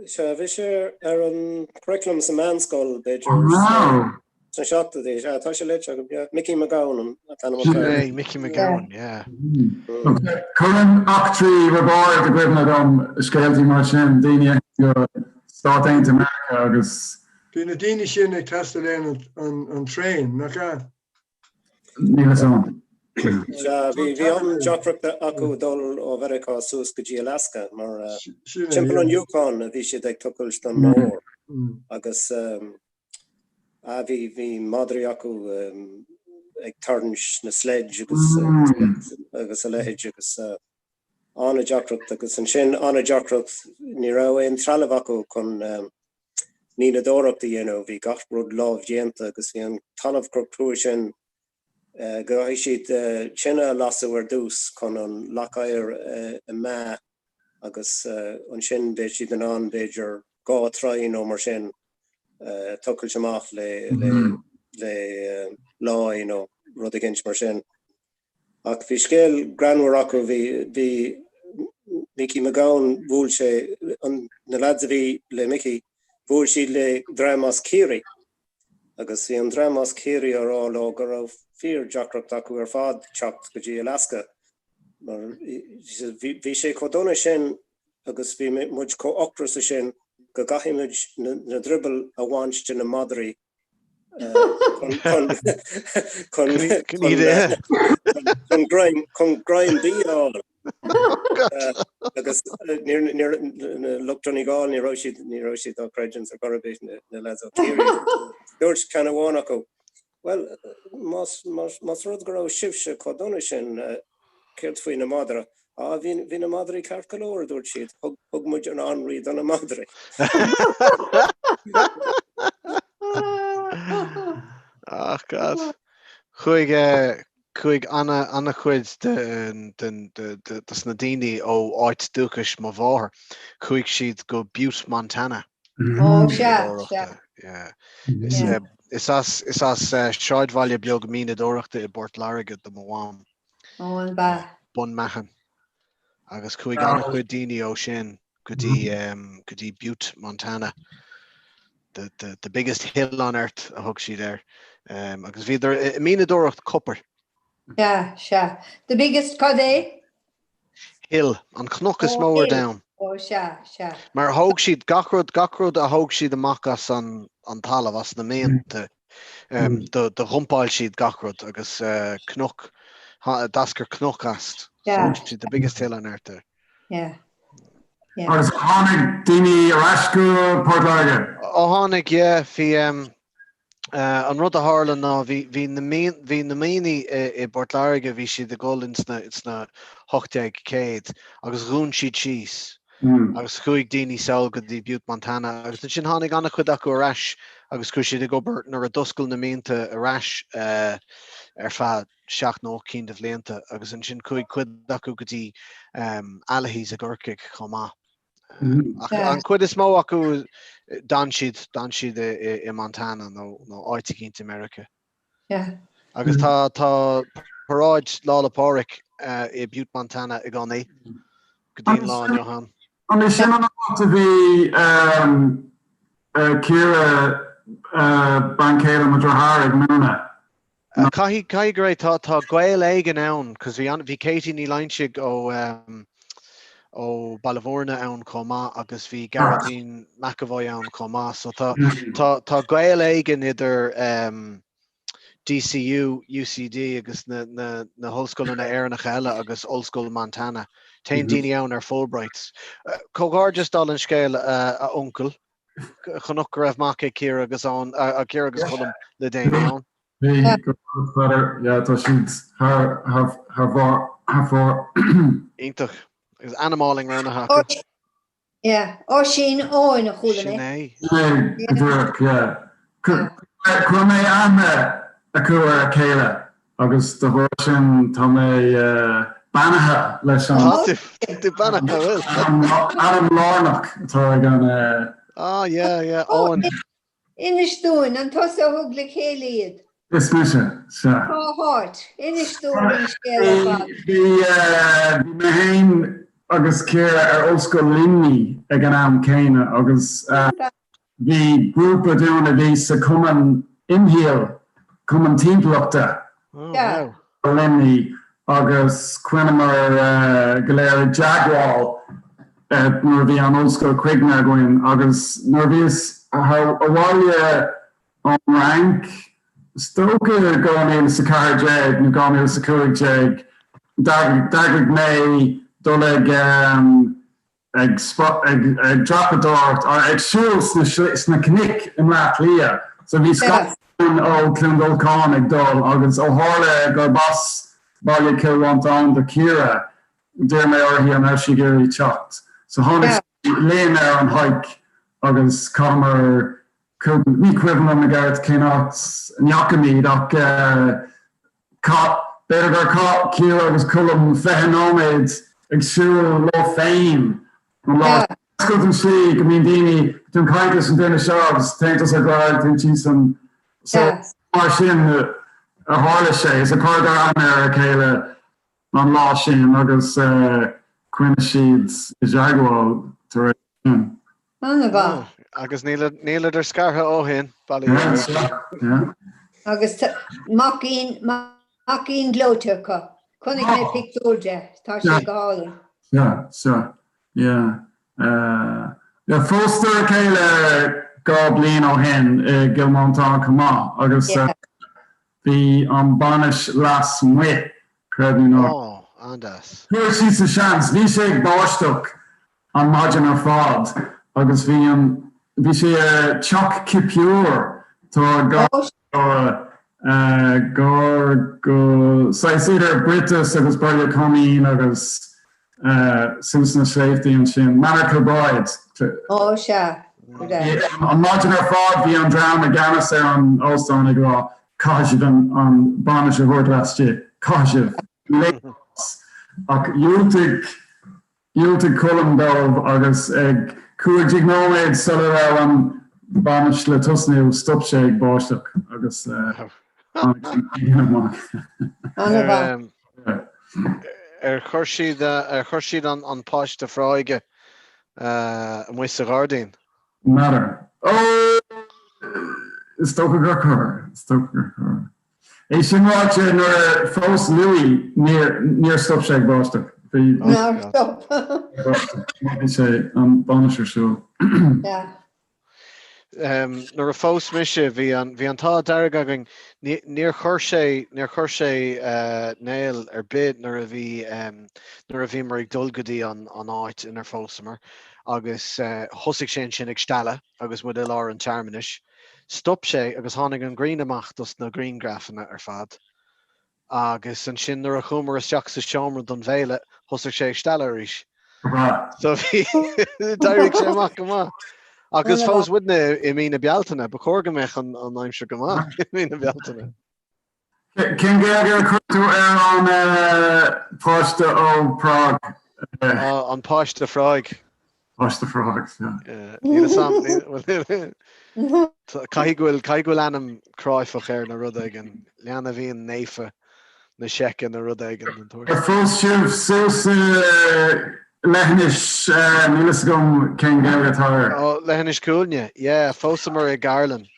Sea, bhí sé ar an curriculum sa meánscoil, b'fhéidir, sna seachtóidí. Sea, tá sé léite agam, yeah. Mickey McGowan an t-ainm an fear. Sin é, Mickey McGowan, yeah. Cuireann eachtraí Roibeáird i gcuimhne dom, scéaltaí mar sin, daoine a théann go Stáit Aontaithe Meiriceá agus. Bhí na daoine sin ag taisteal ar an traein, nach ea? Níl fhios a'm. Sea, bhí bhí an-deacracht acu dul ó Mheiriceá suas go dtí Alaska mar timpeall an Yukon a bhí siad ag tochailt don ór agus bhí bhí madraí acu ag tarraingt na sledge agus agus a leithéid agus an-deacracht agus ansin an-deacracht ní raibh aon trealamh acu chun mianadóireacht a dhéanamh, bhí gach rud lámhdhéanta agus bhí an talamh chomh crua sin go gcaithfidh siad tine a lasadh ar dtús chun an leac oighir a mheá agus ansin beidh siad in ann b'fhéidir 2 troigh nó mar sin tochailt amach le le láí nó rud éigint mar sin. Ach bhí scéal greannmhar acu, bhí, bhí Mickey McGowan, bhuail sé, an, na lads a bhí le Mickey, bhuail siad le dream as Ciarraí agus bhí an dream as Ciarraí á rá leo go raibh fíor-deacracht acu ar fad teacht go dtí Alaska mar bhí, bhí sé chomh dona sin agus bhí muid chomh ocrasach sin go gcaithfidh muid na, na driobaill a bhaint de na madraí Chun greim bídh a fháil. Agus lucht Donegal ní raibh siad ní raibh siad á chreidiúint ar chor ar bith na lads ó Chiarraí. Dúirt ceann amháin acu, Bhuel, más rud go raibh sibhse chomh dona sin, céard faoi na madraí? Á, bhí, bhí na madraí ceart go leor, a dúirt siad, thug, thug muid an anraí do na madraí. Ach God. Chuaigh, eh, chuaigh ana, ana-chuid den, den, de, de, dos na daoine ó áit dúchais mo mháthar, chuaigh siad go Butte, Montana. Ó, sea, sea. Yeah. Is, eh, is as, is as, eh, sráidbhaile beag mianadóireachta i bPort Láirge do mo mham. Ó, an b'ea? Bun Meachan. Agus chuaigh an-chuid daoine ó sin go dtí, go dtí Butte, Montana. The, the, the biggest hill on earth a thug siad air. Um, agus bhíodar i mianadóireacht copair. Sea, sea. The biggest cad é? Hill, an cnoc is mó ar domhan. Ó, sea, sea. Mar thóg siad gach rud, gach rud a thóg siad amach as an, an talamh, as na mianta, do, do dhumpáil siad gach rud agus cnoc, d'eascair cnoc as. Yeah. Thóg siad the biggest hill on earth air. Yeah. Yeah. Agus tháinig daoine ar ais go Port Láirge? Ó tháinig, yeah, bhí, An rud a tharla ná bhí bhí na bhí na mianaigh i bPort Láirge bhí siad ag dul ins na ins na 1800 agus dhún siad síos agus chuaigh daoine sall go dtí Butte Montana agus ansin tháinig an-chuid acu ar ais agus chuaigh siad ag obair nuair a d'oscail na mianta ar ais ar feadh seacht nó ocht cinn de bhlianta agus ansin chuaigh cuid acu go dtí Allihies i gCorcaigh chomh maith. Ach an chuid is mó acu d'fhan siad, d'fhan siad i Montana nó nó áit eicínt i Meiriceá. Agus tá tá paráid Lá 'le Pádraig i Butte Montana i gcónaí go dtí an lá inniu ann. An é sin an áit a bhí Ciara bean chéile mo dhearthár ag múineadh? Caithfidh, caithfidh go raibh, tá, tá gaol éigin ann, cos bhí an, bhí Katie Ní Loingsigh ó, ó Baile Mhúirne ann chomh maith agus bhí Gearóidín McEvoy ann chomh maith, so tá, tá, tá gaol éigin idir DCU, UCD agus na, na, na hollscoileanna Éireannacha eile agus Ollscoil Montana. Téann daoine ann ar Fulbrights. Comhghairdeas dála an scéil, a uncail. Chonac go raibh mac ag Ciara agus Eoin, Ciara agus Colm le déanaí ann. Bhí, go raibh Peadar, yeah, tá siad thar, thar, thar barr, thar fóir. Iontach. Agus ainm álainn roghnaithe acu. Yeah, Oisín Eoin a chuala Sin mé. é. Sin é, go díreach, yeah. Chuir mé aithne acu ar a chéile agus de bharr sin tá mé beannaithe leis an Tá tú, tá tú beannaithe, bhfuil? ainm lárnach atá ag an. Ah, yeah, yeah, Eoin. Inis dúinn, an tusa a thug le chéile iad? Is mise, sea. Cá háit? Inis dúinn an scéal ar fad. Bhí mé féin agus Ciara ar Ollscoil Luimnigh ag an am céanna agus bhí grúpa dúinn a bhí sa Chumann Imshaoil, Cumann Timpeallachta Luimnigh agus choinníomar go léir i dteagmháil nuair a bhí an ollscoil críochnaithe againn agus nuair a bhíos abhaile ón Fhrainc, is dócha 2014 nó 2015, d'eagraigh mé dul ag ag dreapadóireacht, ag siúl sna cnoic i mBleá Cliath. So bhí scata againn ó Cluain Dolcáin ag dul agus ó tharla gurb as baile Chill Mhantáin do Chiara, d'iarr mé uirthi an raibh sí ag iarraidh teacht. So tháinig sí linn ar an hike agus chaitheamar cúpla, ní cuimhin liom i gceart cén áit a ndeachaimid ach chaith, b'fhéidir gur chaith Ciara agus Colm 20 nóiméad ag siúl leo féin an lá sin. Oscailt an tslí go mbíonn daoine, tú ag caint leis an duine seo agus téann tusa ar aghaidh, téann siadsan. So mar sin a tharla sé. So chuireadar aithne ar a chéile an lá sin agus choinnigh siad i dteagmháil tar éis sin. An-mhaith. Agus níleadar scartha ó shin, bail ó Dhia orthu. Agus maicín, maicín gleoite acu. Chonaic mé pictiúr de, tá sé go hálainn. Sea, sea, yeah. Yeah, phósadar a chéile 2 bliain ó shin i gCill Mhantáin chomh maith agus Bhí an bainis lasmuigh, creid nó ná. Ó, an-deas. Chuir siad sa seans. Bhí sé ag báisteach an maidin ar fad agus bhí an, bhí sé i Teach Chipiúir, tá gar gar go, saghas idir Brittas agus Baile Coimín agus suas na sléibhtí ansin, Manor Kilbride. Ó, sea. An maidin ar fad bhí an dream i gceannas ar an óstán ag rá, caithfidh sibh an bainis a thabhairt laistigh, caithfidh sibh. Ach dhiúltaigh, dhiúltaigh Colm dóibh agus ag 15 nóiméad sula raibh an bainis le tosnú, stop sé ag báisteach agus tháinig an ghrian amach. An-mhaith. Ar chuir siad, ar chuir siad an páiste fráige amuigh sa ghairdín? N'fheadar. Ó! Is dócha gur chuir. Is dócha gur chuir. É sin ráite, nuair a phós Louis, níor, níor stop sé ag báisteach. Bhí. Nár stop. Bhí sé an bainis ar siúl. Yeah. Nuair a phós mise, bhí an, bhí an t-ádh dearg againn, níor chuir sé, níor chuir sé néal ar bith nuair a bhí, nuair a bhíomar ag dul go dtí an, an áit inar phósamar agus thosaigh sé ansin ag stealladh agus muid i lár an tsearmanais. Stop sé agus tháinig an ghrian amach dos na grianghrafanna ar fad. Agus ansin nuair a chuamar isteach sa seomra don bhéile, thosaigh sé ag stealladh arís. So bhí, d'éirigh sé amach go maith. Agus phós muidne i mí na Bealtaine, ba chóir go mbeadh an aimsir go maith i mí na Bealtaine. Cén Ghaeilge a chuir tú ar an páiste ó Prág? An páiste Phráig. Páiste Phrág, sea. Níl a fhios a'm, caithfidh go bhfuil, caithfidh go bhfuil ainm cráifeach air nó rud éigin, leanbhín naofa na Seice nó rud éigin den tsórt. Ar phós sibh suas i leithinis, níl fhios agam cén Ghaeilge atá air. Ó, leithinis Cuailgne, yeah, phósamar i gCairlinn.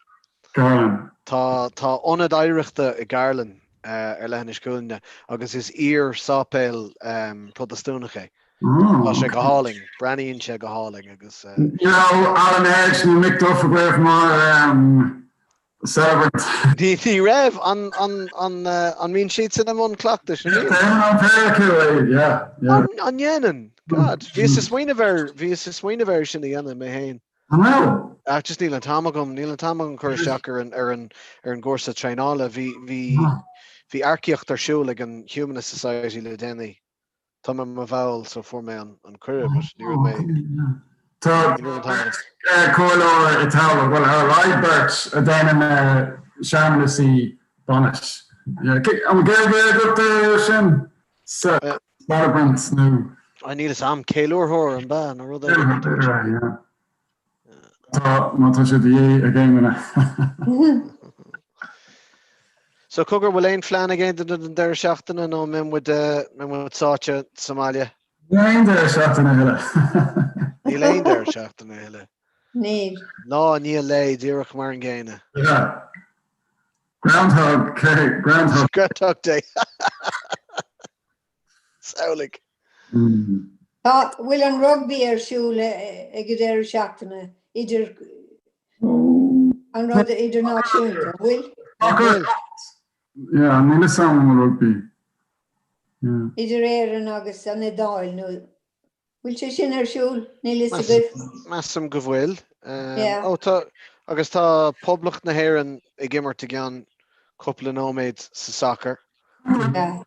Cairlinn. Tá, tá ionad oidhreachta i gCairlinn ar leithinis Cuailgne agus is iar-sáipéal Protastúnach é. Tá sé go hálainn, breathnaíonn sé go hálainn agus. Ní raibh Alan Edge nó Mick Duff agaibh mar celebrant? Ní raibh, an mbíonn siadsan i mbun cleachtais, an mbíonn? Déanann an péire acu é, yeah, yeah. An ndéanann? God, bhíos ag smaoineamh air, bhíos ag smaoineamh air sin a dhéanamh mé féin. An raibh? Ach just níl an t-am agam, níl an t-am agam cur isteach ar an, ar an, ar an gcúrsa traenála. Bhí, bhí, bhí earcaíocht ar siúl ag an Humanist Society le déanaí. Tá mé i mo bhall so fuair mé an cuireadh but ní raibh mé. Tá comhairleoir i Tamhlacht, bhuel ar a laghad beirt a déanann na searmanasaí bainis. An Gaeilge agat air sin? Celebrant nó? Níl fhios a'm, ceiliúrthóir an bea nó rud éigin. B'fhéidir é, yeah. Tá, má tá sé de dhíth ag aon duine. So cogar, bhfuil aon phlean ag aon duine don deireadh seachtaine nó an mbeidh muid, mbeidh muid sáite sa mbaile? Níl aon deireadh seachtaine a thuilleadh. Níl aon deireadh seachtaine a thuilleadh. Níl. Lá i ndiaidh lae, díreach mar an gcéanna. Yeah. Groundhog, Groundhog. Groundhog Day. Samhlaigh. Tá, bhfuil an rugbaí ar siúl ag an deireadh seachtaine idir an rud idirnáisiúnta, an bhfuil? Bhfuil. Yeah, níl fhios a'm an bhfuil rugbaí. Yeah. Idir Éirinn agus an Iodáil nó bhfuil sé sin ar siúl? Níl fhios agaibh? Measaim go bhfuil. Yeah. Ó tá, agus tá Poblacht na hÉireann ag imirt i gceann cúpla nóiméad sa sacar.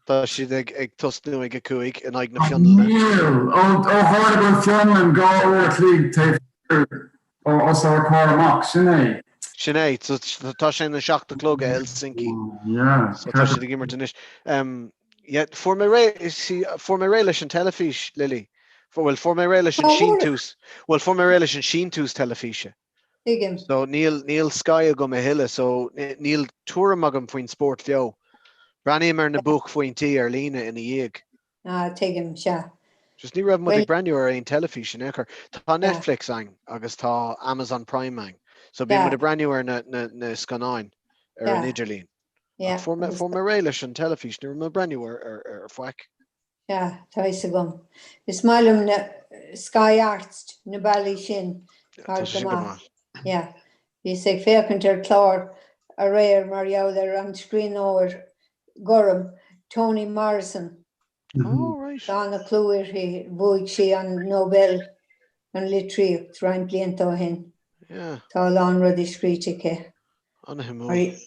Tá siad ag tosnú ag 5 in aghaidh na Fionlainne. Níl. Ó tharla go bhfuil Fionlainn 2 uair a chloig taobh thiar os ár comhair amach, sin é. Sin é. Tá sé ina 7 a chlog i Helsinki. Yeah. So tá siad ag imirt anois. Yeah, fuair mé réidh, see, fuair mé réidh leis an teilifís, Lily. Bhuel, fuair mé réidh leis an síntiús, bhuel, fuair mé réidh leis an síntiús teilifíse. Tuigim. So níl, níl Sky agam a thuilleadh, so níl tuairim agam faoin spórt bheo. Breathnaím ar na buaicphointí ar líne ina dhiaidh. Ah, tuigim, sea. Just ní raibh muid Bhuel, ag breathnú ar aon teilifís in aon chor. Tá Netflix a'inn agus tá Amazon Prime a'inn, so bíonn Sea. muid ag breathnú ar na, na, na scannáin ar an Sea. idirlíon. Yeah, Ach fuair mé, agus fuair mé réidh leis an teilifís, ní raibh mé ag breathnú ar, ar, ar faic. Sea, tá fhios agam. Is maith liom na Sky Arts, na bealaí sin, Tá thar sé go sin go maith. maith. Yeah. Bhíos ag féachaint ar chlár aréir mar gheall ar an scríbhneoir gorm, Toni Morrison. Oh, right. Tá ana-chlú uirthi, bhuaigh sí an Nobel don litríocht roinnt blianta ó shin. Yeah. Tá a lán rudaí scríte aici. Ana-shuimiúil.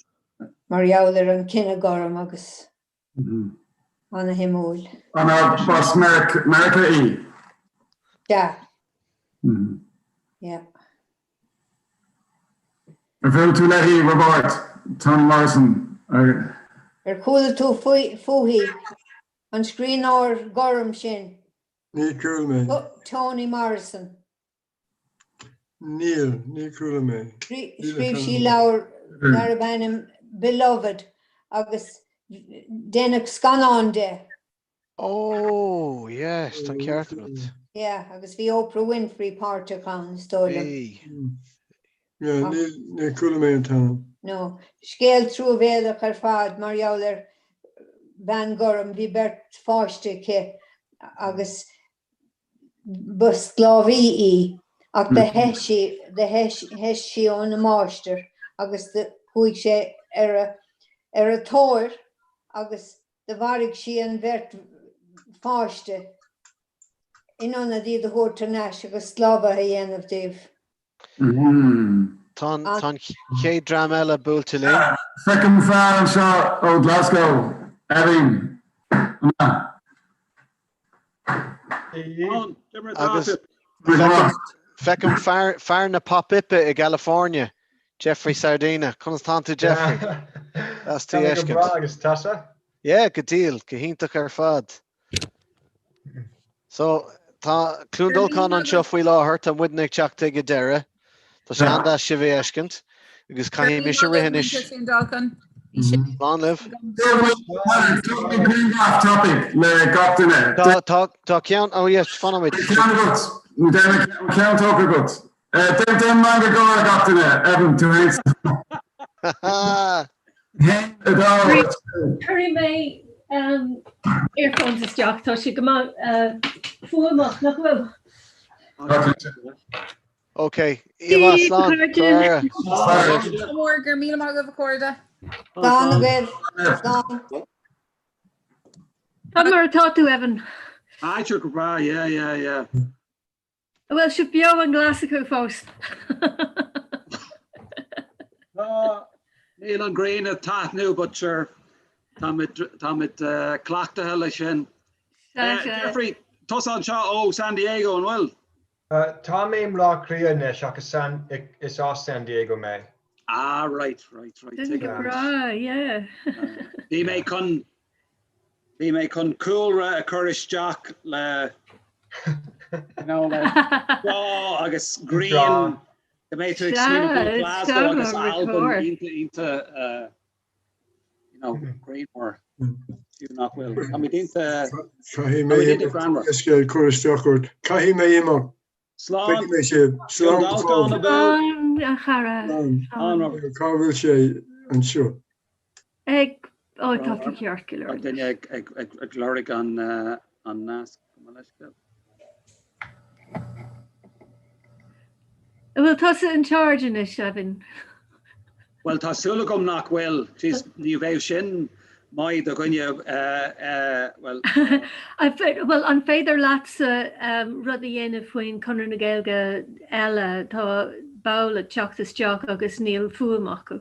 Mar gheall ar an chine gorm agus Ana-shuimiúil. An as Meiriceá í? Sea. Yeah. Ar bhuail tú léi, Roibeárd? Toni Morrison. Ar chuala tú fúithi, an scríbhneoir gorm sin? Níor chuala mé. Toni Morrison. Níl, níor chuala mé. Scríobh sí leabhar darb ainm Beloved agus deineadh scannán de. Oh, yes, tá an ceart agat. Yeah, agus bhí Oprah Winfrey páirteach ann, is dóigh liom. Bhí. Yeah, níl, níor chuala mé an t-ainm. No. Scéal truamhéalach ar fad mar gheall ar bhean gorm, bhí beirt pháiste aici agus Ba sclábhaí í, ach do theith sí, do theith sí óna máistir agus do chuaigh sé ar a, ar a tóir agus do mharaigh sí an bheirt pháiste in ionad iad a thabhairt thar n-ais agus sclábhaithe a dhéanamh díobh. Tá an chéad dream eile buailte linn. Feicim fear anseo ó Glasgow, Evan, an ea? Agus feicim fear na pop-ipe i gCalifornia, Jeffrey Sardina. Conas tánn tú, Jeffrey? Deas tú a Tá mé go breá fheiscint. agus tusa? Yeah, go diail, go hiontach ar fad. So, tá Cluain Dolcáin anseo faoi láthair, tá muidne ag teacht ag an deireadh. Tá sé an-deas sibh a fheiscint agus caithfidh mise rith anois. Slán libh. Grianghraf tapaidh le gach duine. Tá, tá, tá ceann, oh yes, fan nóiméad. Ceann agat, nó ceann tógtha agat. Déan meangadh gáire gach duine, Evan, tú fhéin. Cuirfidh mé earphones isteach, tá sé go maith fuaimeach, nach bhfuil? Ok, Íomhá slán, Go mór, go raibh míle maith agaibh a chairde. Slán agaibh, slán. Cad mar atá tú, Evan? Ah, sure go breá, yeah, yeah, yeah. An bhfuil sibh beo i nGlaschú fós? Tá, níl an ghrian ag taitneamh but sure, táimid, táimid cleachtaithe leis sin. Sea, sea. Jeffrey, tusa anseo ó San Diego, an bhfuil? Tá mé i mBleá Cliath anois ach is as San Diego mé. Ah right, right, right. Sin go breá, yeah. Bhí mé chun bhí mé chun cúlra a chur isteach le you know, le trá agus grian go mbeidh tú ag smaoineamh faoi Glasgow agus Albain iontach iontach you know, grianmhar fiú nach bhfuil. Táimid iontach Caithfidh mé imeacht cur isteach ort. Caithfidh mé imeacht. Slán. Feicfidh mé sibh. Slán go fóill. Slán, a chara. Slán. Cá bhfuil sé anseo? Ag, ó tá tú ceart go leor. Tá duine ag lorg an nasc. Mo leithscéal. An bhfuil tusa in charge anois, Evan? Bhuel, tá súil agam nach bhfuil. Jeez, ní bheadh sin maith do dhuine, bhuel. Bhuel, an féidir leatsa rud a dhéanamh faoin Conradh na Gaeilge eile? Tá ball ag teacht isteach agus níl fuaim acu.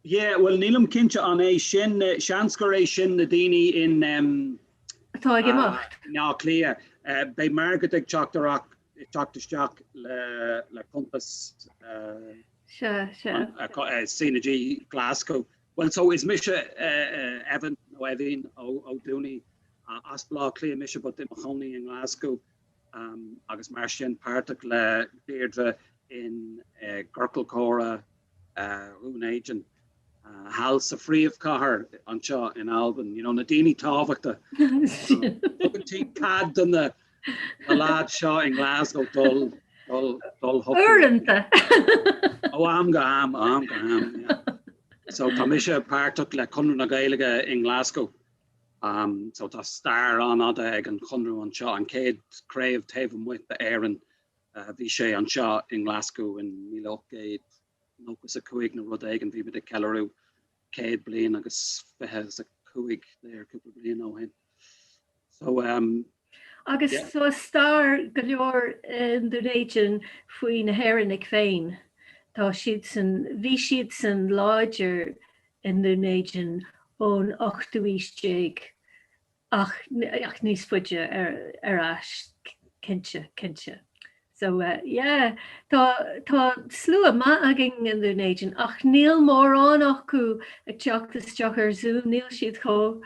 Yeah, bhuel, nílim cinnte an é sin, seans gur é sin na daoine in Atá ag imeacht. i mBleá Cliath. Beidh Margaret ag teacht ar ag teacht isteach le le cuntas Sea, sea. CnaG Glasgow. Bhuel, so is mise Evan nó Eibhín Ó Dúnaí as Bleá Cliath mise but i mo chónaí i nGlasgow agus mar sin páirteach le Deirdre in gCiorcal Comhrá Dhún Éideann thall sa phríomhchathair anseo in Albain, you know, na daoine tábhachta. Tugann tú cead do na lads seo i nGlasgow dul dul dul chucu. Uaireanta! Ó am go ham, ó am go ham, yeah. So tá mise páirteach le Conradh na Gaeilge i nGlasgow. Um, so tá stair an-fhada ag an Chonradh anseo, an chéad craobh taobh amuigh d'Éirinn Bhí sé anseo i nGlasgow in 1895 nó rud éigin, bhí muid ag ceiliúradh 100 bliain agus 25 there cúpla bliain ó shin. So um, Agus yeah. tá stair go leor i nDún Éideann faoi na hÉireannaigh féin. Tá siadsan, bhí siadsan láidir i nDún Éideann ón ochtú aois déag. Ach ach níos faide ar ais, cinnte, cinnte. So yeah, tá tá slua maith againn i nDún Éideann ach níl mórán acu ag teacht isteach ar Zoom, níl siad chomh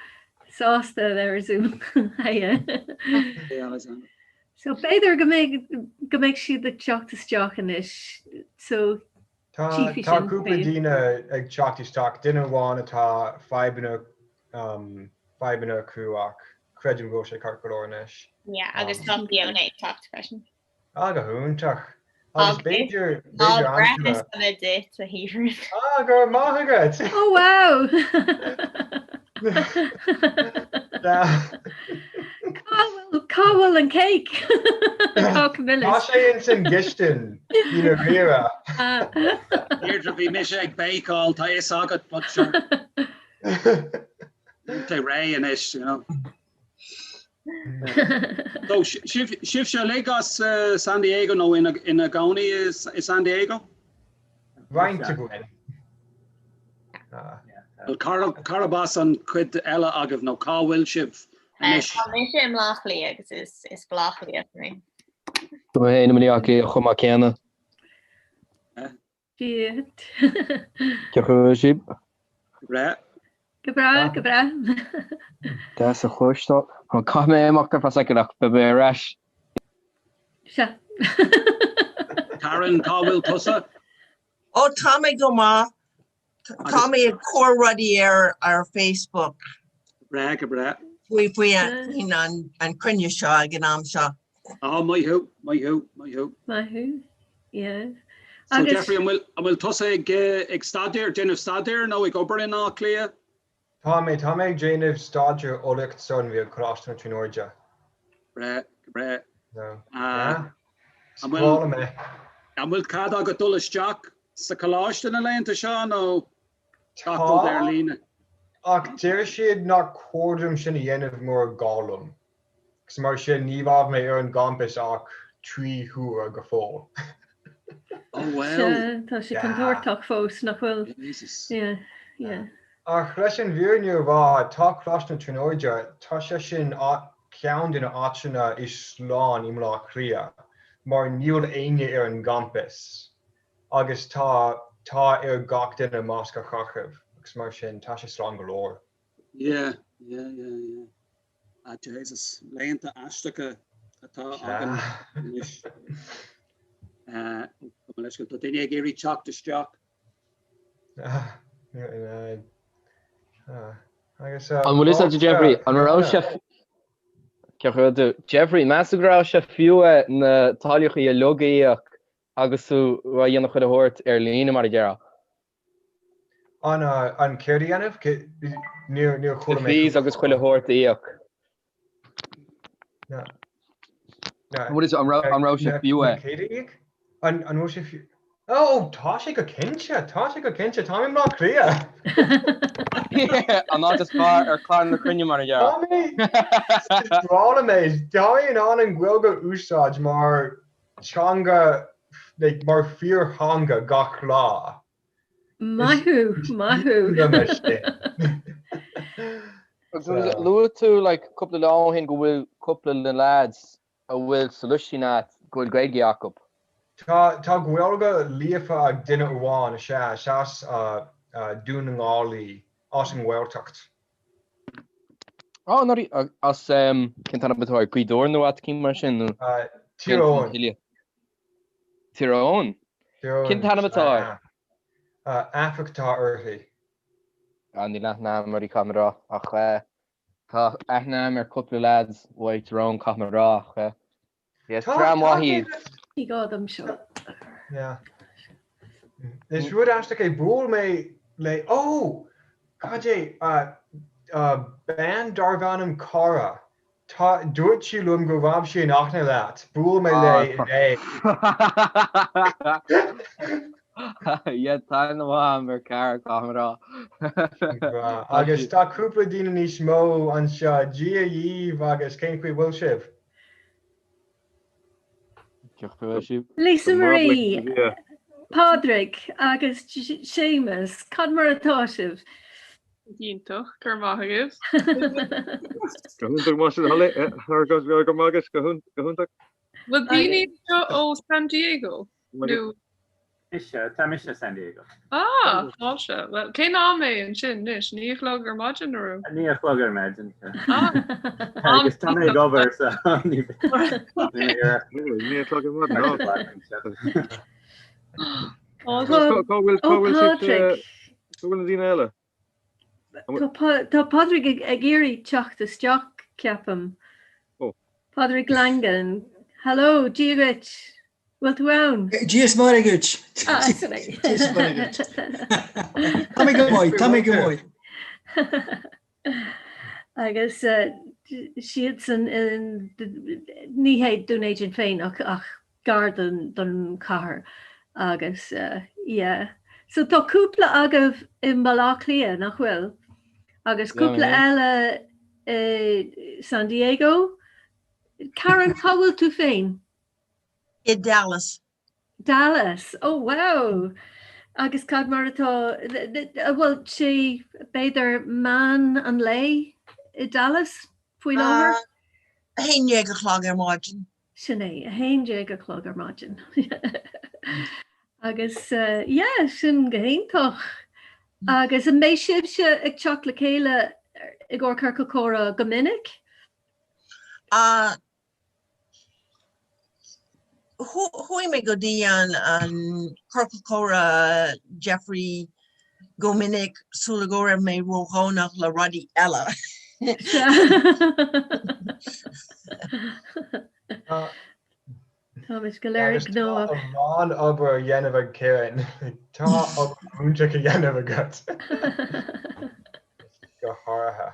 sásta a bheith ar Zoom. So b'fhéidir go mbeidh go mbeidh siad ag teacht isteach anois. So Tá tá cúpla daoine ag teacht isteach, duine amháin atá fadhbanna fadhbanna acu ach creidim go bhfuil sé ceart go leor anois. Yeah, agus tá Fiona ag teacht freisin. Ah, go hiontach. Agus b'fhéidir, b'fhéidir Angela. Breithe sona duit, a Shiobhran. Ah, go raibh maith agat! Oh wow! Cá bhfuil, cá bhfuil an cake? Cá milis. Tá sé ins an gcistin, i ndáiríre. Deirdre, bhí mise ag béiceáil, tá fhios agat, but sure. Níl sé réidh anois, you know. So, sibh, sibhse uilig as San Diego nó ina, ina gcónaí i San Diego? Roinnt againn. Well, cárb as an chuid eile agaibh nó cá bhfuil sibh anois? Tá mise i mBleá Cliath agus is as Bleá Cliath mé. Tá mé féin i mBleá Cliath chomh maith céanna. Cén chaoi a bhfuil sibh? Go breá. Go breá, go breá. Deas a chloisteáil. Caithfidh mé imeacht ar feadh soicind ach beidh mé ar ais. Sea. Karen, cá bhfuil tusa? Ó, tá mé go maith. Tá mé ag cur rudaí ar ar Facebook. Go breá, go breá. Faoi faoi faoin an an cruinniú seo ag an am seo. Á, maith thú, maith thú, maith thú. Maith thú, yeah. So Agus Jeffrey, an bhfuil, an bhfuil tusa ag, ag staidéar, déanamh staidéir nó ag obair in Áth Cliath? Tá mé, tá mé ag déanamh staidéar eolaíocht sonraí ag Coláiste na Tríonóide. Breá, go breá. So, Ah, yeah. Is An breá bhfuil, liom é. an bhfuil cead agat dul isteach sa choláiste na laethanta seo nó gach rud ar Tá, líne? ach deir siad nach cóir dom sin a dhéanamh mura gá liom. Agus mar sin ní raibh mé ar an gcampas ach 3 huaire go fóill. Oh wow. Sea, tá sé Yeah. contúirteach fós, nach bhfuil? Jesus. Yeah, yeah. Ach leis an bhfírinne a rá, tá Coláiste na Tríonóide, tá sé sin ceann de na áiteanna is sláine i mBleá Cliath. mar níl éinne ar an gcampas agus tá tá ar gach duine masc a chaitheamh agus mar sin tá sé slán go leor. Yeah, yeah, yeah, yeah. Ah Jesus, laethanta aisteacha atá againn anois. Leis go tá duine ag iarraidh teacht isteach. An bhfuil fhios agat Jeffrey, an raibh sé Jeffrey, meas tú go raibh sé fiú é na táilleachaí uilig a íoc agus tú á dhéanamh chuile shórt ar líne mar a déarfá? An an céard a dhéanamh? Níor níor chuala mé. Na fees agus chuile shórt a íoc. Na. An raibh an raibh sé fiú é? Céard a íoc? An an bhfuil sé fiú? Ó tá sé go cinnte, tá sé go cinnte, tá mé i mBleá Cliath. An áit is fearr ar chlár na cruinne mar a déarfá. Tá mé is breá liom é, tá mé in ann an Ghaeilge a úsáid mar teanga like mar fíortheanga gach lá. Maith thú, maith thú. Luaigh tú like cúpla lá ó shin go bhfuil cúpla de na lads a bhfuil sa lóistín agat go bhfuil Gaeilge acu. Tá tá Gaeilge líofa ag duine amháin, is ea, is as Dún na nGall í, as an nGaeltacht. Á, náirí, as cén t-ainm atá air, Gaoth Dobhair nó áit eicínt mar sin nó? Tír Eoghain. Tír Eoghain? Tír Eoghain. Cén t-ainm atá air? Aifric atá uirthi. Á, níl aithne agam uirthi, caithfidh mé a rá, ach tá aithne agam ar cúpla lads uaidh Tír Eoghain, caithfidh mé a rá, ach Yes, dream maith iad. Ní gá dom seo. Yeah. Is rud aisteach é, bhuail mé le, oh! Cad é, bean darbh ainm Cara. Tá, dúirt sí liom go raibh sí in aithne leat. Bhuail mé léi inné. Yeah, tá aithne mhaith agam ar Cara, caithfidh mé a rá. Agus tá cúpla daoine níos mó anseo. Dia dhaoibh agus cén chaoi a bhfuil sibh? Lisa Marie, Pádraig agus Séamus, cad mar atá sibh? Iontach, go raibh maith agaibh. Go hiontach maith sin Holly, go maith agus go hiontach. Bhfuil daoine anseo ó San Diego? Nó Mise, tá mise San Diego. Ah, fáilte. Well, cén am é ansin anois? 9 a chlog ar maidin nó? 9 a chlog ar maidin. Ah. Agus tá mé ag obair so ní 9 a chlog ar maidin. Cá bhfuil cá bhfuil sibh cá bhfuil na daoine eile? Tá Pádraig ag iarraidh teacht isteach, ceapaim. Pádraig Langan. Hello, Dia dhuit. Bhfuil tú ann? Dia is Muire dhuit. Ah, sin é. Dia is Muire dhuit. Tá mé go maith, tá mé go maith. Agus siadsan ní hé Dún Éideann féin ach ach gar don don chathair agus yeah. So tá cúpla agaibh i mBaile Átha Cliath, nach bhfuil? Agus cúpla eile i San Diego. Karen, cá bhfuil tú féin? I Dallas. Dallas, oh wow! Agus cad mar atá, bhfuil sé b'fhéidir meán an lae i Dallas faoi láthair? 11 a chlog ar maidin. Sin é, 11 a chlog ar maidin. Agus yeah, sin go hiontach. Agus an mbeidh sibhse ag teacht le chéile i gcomhair ciorcal comhrá go minic? Chuaigh mé go dtí an Ciorcal Comhrá Jeffrey go minic sula go raibh mé róghnóthach le rudaí eile. Táimid go léir Agus tá a lán obair a dhéanamh ag Karen. Tá obair iontach a dhéanamh agat. Go háirithe.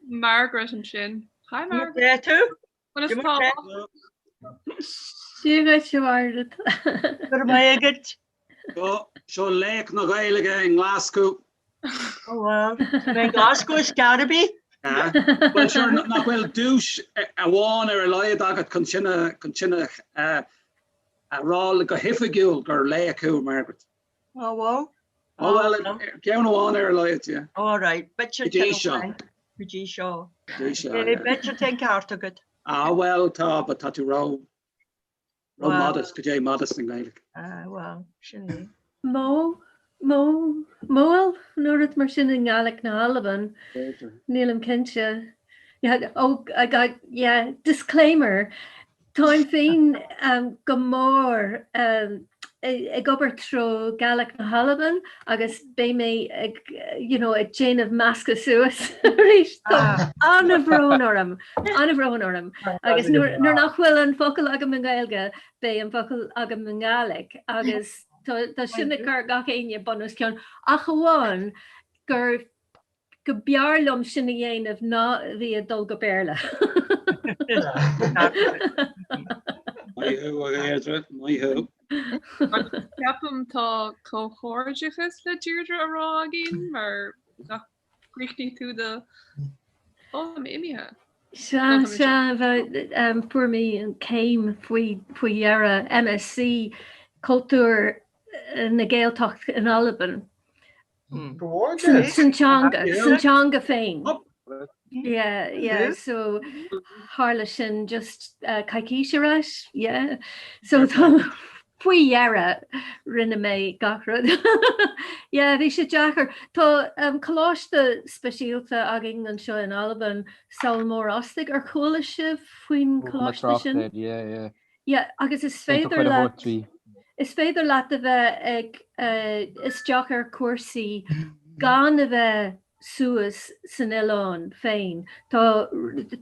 Margaret ansin. Hi Margaret. tú? Conas tá? Dia dhuit a Mhargaret. Go raibh maith agat. Seo laoch na Gaeilge i nGlasgow. Oh well, mé Glasgow is cearr bith. Well sure nach bhfuil duais amháin ar a laghad agat chun sin a chun sin a a rá go hoifigiúil gur laoch thú Margaret. Oh well. Oh well, ceann amháin ar a laghad, yeah. All right, b'fhéidir Go dtí seo. Go dtí seo. Go dtí seo, yeah. B'fhéidir tá an ceart agat. Ah well, tá, but tá tú ró. Raibh modest, goidé modest i nGaeilge. Ah, wow, sin é. Mó, mó, mòil nó rud mar sin i nGàidhlig na hAlban. Nílim cinnte. Yeah, oh, I got, yeah, disclaimer. Táim féin um, go mór um, ag obair treo Gàidhlig na hAlban agus beidh mé ag, you know, ag déanamh meascadh suas arís. Tá an-bhrón orm, an-bhrón orm. Agus nuair nuair nach bhfuil an focal agam i nGaeilge, beidh an focal agam i nGàidhlig agus tá tá sin ag cur gach éinne bun os cionn ach amháin gur go mb'fhearr liom sin a dhéanamh ná a bhí ag dul go Béarla. Maith thú, a Dheirdre, maith thú. Ceapaim tá comhghairdeachas le Deirdre a rá againn mar nach gcríochnaigh tú do fhoghlaim imithe. Sea, sea, fuair mé an céim faoi faoi dheireadh, MSc, Cultúr na Gaeltacht in Albain. San teanga, san teanga féin. Yeah, yeah, so tharla sin just coicís ar ais, yeah. So tá faoi dheireadh rinne mé gach rud. Yeah, bhí sé deacair. Tá um, coláiste speisialta againn anseo in Albain, Sabhal Mòr Ostaig, ar chuala sibh faoin choláiste sin? Yeah, yeah. Yeah, agus is féidir leat is féidir leat a bheith ag isteach ar cúrsaí gan a bheith suas san oileán féin. Tá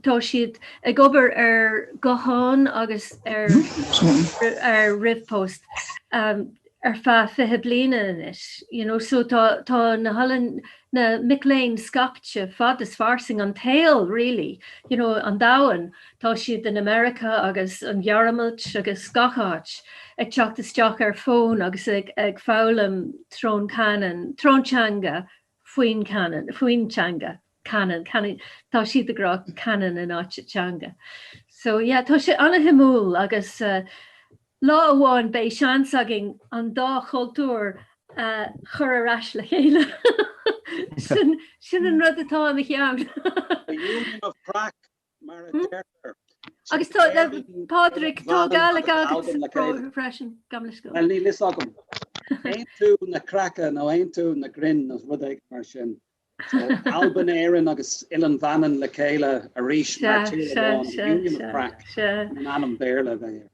tá siad ag obair ar guthán agus ar ar ríomhphost um, ar feadh 20 bliana anois, you know, so tá tá na hoileán na mic léinn scaipte fad is fairsing an tsaol really, you know, an domhan, tá siad in America agus an Ghearmáin agus gach áit ag teacht isteach ar fón agus ag ag foghlaim trón canann, trón teanga faoin canann, faoin teanga, canann, canann, tá siad ag rá canann in áit teanga. So yeah, tá sé an-shuimiúil agus uh, Lá amháin beidh seans againn an dá chultúr a chur ar ais le chéile. Sin sin an rud atá i mo cheann. The union of craic, mar a deirtear. Agus tá Pádraig, tá Gaelic agat freisin, gabh mo leithscéal. Bhuel, níl fhios agam. Aontú na craice nó aontú na grinn nó rud éigin mar sin. So, Albain, Éirinn agus Oileán Mhanann le chéile arís mar tír amháin, the union of craic, an ainm Béarla a bheidh air.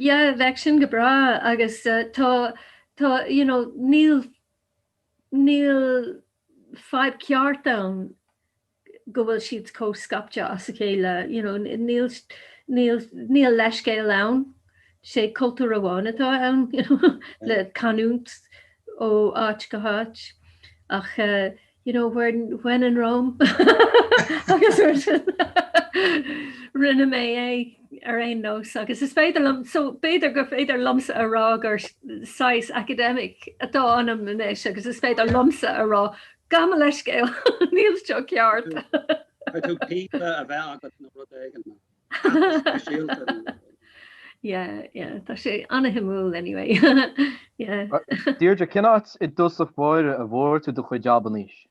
Yeah, bheadh sin go breá agus tá, tá, you know, níl, níl fadhb ceart ann go bhfuil siad chomh scaipte as a chéile, you know, níl, níl, níl leithscéal ann, sé cultúr amháin atá ann, you know, le canúint ó áit go háit ach you know when, when in Rome agus mar sin rinne mé é ar aon nós agus is féidir liom so b'fhéidir gur féidir liomsa a rá gur saghas academic atá ionam anois agus is féidir liomsa a rá gabh mo leithscéal níl seo ceart. Caithfidh tú píopa a bheith agat nó rud éigin. Yeah, yeah, tá sé an-shuimiúil anyway. Yeah. Deirdre, cén áit i dtosach báire a bhfuair tú do chuid Albanaise?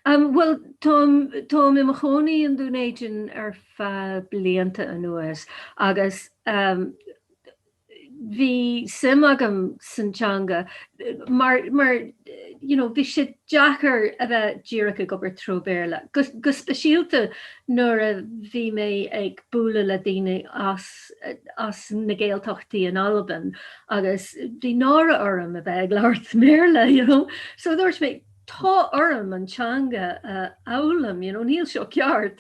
Um, Bhuel, táim táim i mo chónaí in Dún Éideann ar feadh blianta anuas agus um, bhí suim agam san teanga mar mar you know bhí sé deacair a bheith díreach ag obair treo Béarla, go go speisialta nuair a bhí mé ag bualadh le daoine as as na Gaeltachtaí in Albain agus bhí náire orm a bheith ag labhairt mBéarla you know so dúirt mé tá orm an teanga a fhoghlaim you know níl seo ceart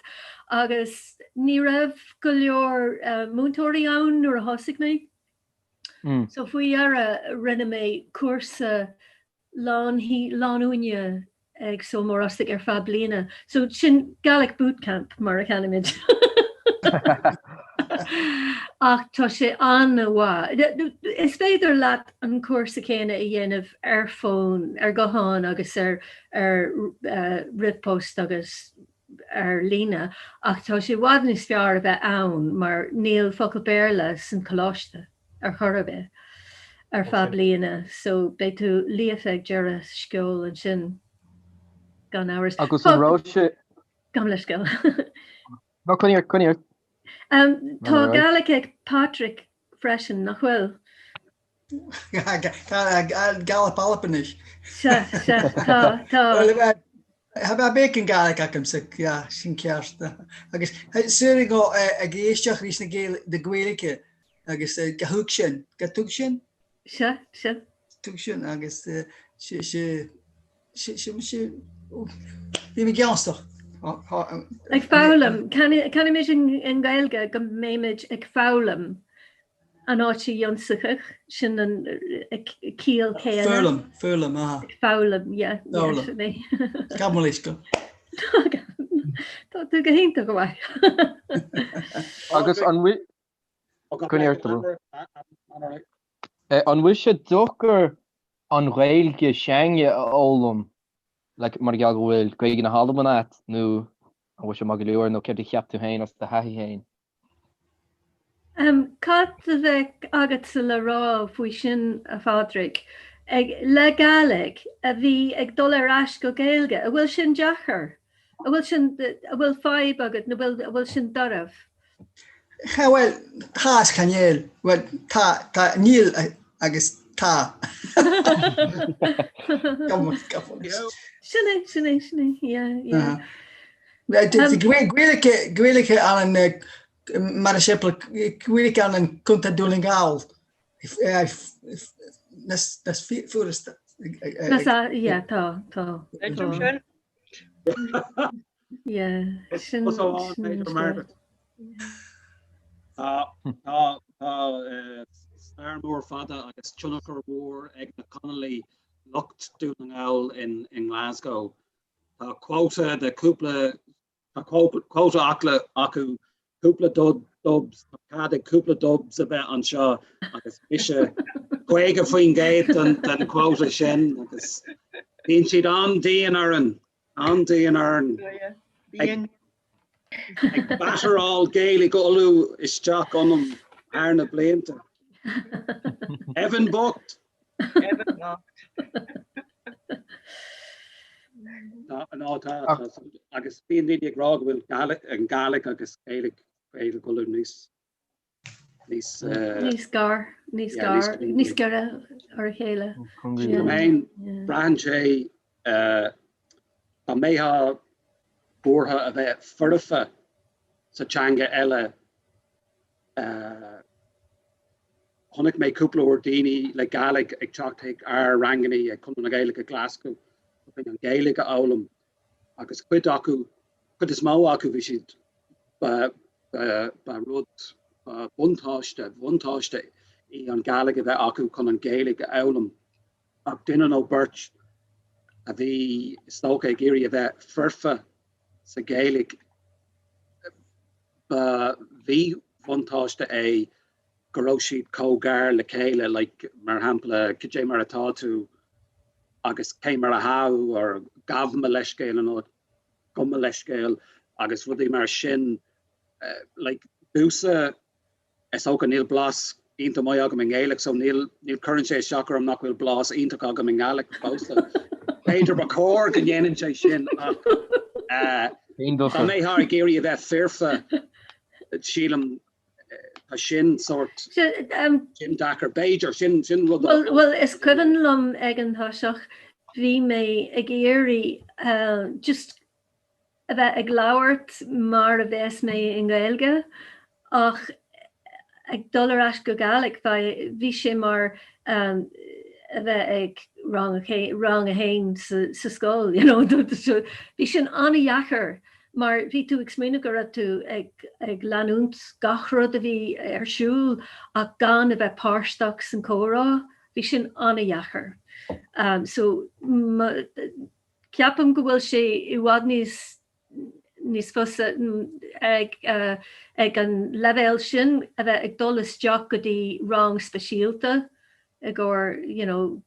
agus ní raibh go leor múinteoirí ann nuair a thosaigh mé. So faoi dheireadh rinne mé cúrsa lán-uaine ag Sabhal Mòr Ostaig ar feadh bliana. So sin Gaelic Boot Camp mar a cheanaimid. Ach tá sé an-mhaith. Is féidir leat an cúrsa céanna a dhéanamh ar fón, ar ghuthán agus ar ar ríomhphost agus ar líne ach tá sé i bhfad níos fearr a bheith ann mar níl focal Béarla san coláiste ar chor ar bith ar feadh bliana so beidh tú líofa ag deireadh sceoil ansin gan amhras. Agus an raibh sé. Gabh mo leithscéal. No, coinnigh ort, coinnigh ort. Tá Gaelic ag Patrick. freisin, nach bhfuil? Gallop Alpinish. Sea, sea, tá, tá. Tá béiceann Gaelic agamsa, yeah, sin ceart. Agus saoire go ag éisteacht arís na Gaeilge agus go thug sin, go dtug sin? Sea, sea. Tug sin agus sé, sé, sé, sé, sé, bhí mé geanstach. Ag foghlaim, Caithfimid i nGaeilge go mbeimid ag foghlaim an áit a ionsaitheach, sin an ciall céanna. Foghlaim, foghlaim, aha. Ag foghlaim, yeah, yeah, sin é. Gabh mo leithscéal. Tá tú go hiontach maith. Agus an bhfuil An bhfuil sé deacair an Ghaeilge s'againne a fhoghlaim like mar gheall go bhfuil Gaeilge na hAlban agat nó an bhfuil sé maith go leor nó céard a cheap tú féin as do thaithí féin? Cad a bheadh agatsa le rá faoi sin, a Phádraig? Ag, le Gàidhlig a bhí ag dul ar ais go Gaeilge, an bhfuil sin deacair? An bhfuil sin, an bhfuil fadhb agat nó an bhfuil sin dorbh? Cha, bhuel, tá is cha níl. Bhuel, tá, tá, níl agus tá. Sin é, sin é, sin é, yeah, yeah. Gaeilge, Gaeilge an, mar shampla, Gaeilge an Contae Dún na nGall. Nas furasta. Nas, yeah, tá, tá. Sin. Yeah, sin, sin Margaret. Tá tá tá stair mór fada agus tionchar mór ag na Conallaigh lucht Dún na nGall in in Glasgow. Tá quota de cúpla tá quota acu cúpla dubs tá cead ag cúpla dubs a bheith anseo agus mise 50% den den quota sin agus bíonn siad an-dian orainn an-dian orainn ag ag batteráil Gaeilge Uladh isteach ionam thar na blianta. Evan bocht! Evan bocht. Tá ná tá agus bíonn daoine ag rá go bhfuil an Gàidhlig agus Gaeilge Gaeilge Uladh níos níos níos gar níos gar níos gaire ar a chéile. Féin braitheann sé dá mbeifeá buartha a bheith foirfe sa teanga eile Chonaic mé cúpla uair daoine le Gàidhlig ag teacht chuig ár rangannaí ag Conradh na Gaeilge Glasgow chun an Ghaeilge a fhoghlaim agus cuid acu, cuid is mó acu bhí siad, ba, ba, ba rud, ba buntáiste, bhuntáiste í an Gàidhlig a bheith acu chun an Ghaeilge a fhoghlaim ach duine nó beirt a bhí is dócha ag iarraidh a bheith foirfe sa Ghaeilge, ba mhíbhuntáiste é go raibh siad chomh gar le chéile, like, mar shampla, cad é mar atá tú agus cé mar atá thú or gabh mo leithscéal nó gabh mo leithscéal agus rudaí mar sin, like, domhsa, is dócha níl blas iontach maith agam i nGaeilge so níl, níl, cuireann sé isteach orm nach bhfuil blas iontach agam i nGàidhlig fosta. B'fhéidir ba chóir go ndéanann sé sin ach eh, dá mbeifeá ag iarraidh a bheith foirfe, sílim tá sin sórt sin deacair b'fhéidir sin sin rud Bhuel, bhuel, is cuimhin liom ag an tosach bhí mé ag iarraidh eh, just a bheith ag labhairt mar a bheas mé i nGaeilge ach ag dul ar ais go Gàidhlig bhí sé mar um, a bheith ag rang a, rang a haon sa, sa scoil, you know, bhí sin an-dheacair mar bhí tú ag smaoineamh go raibh tú ag, ag leanúint gach rud a bhí ar siúl ach gan a bheith páirteach san comhrá, bhí sin an-dheacair. Um, so Ceapaim go bhfuil sé i bhfad níos níos fusa ag ag an leibhéal sin a bheith ag dul isteach go dtí rang speisialta i gcomhair you know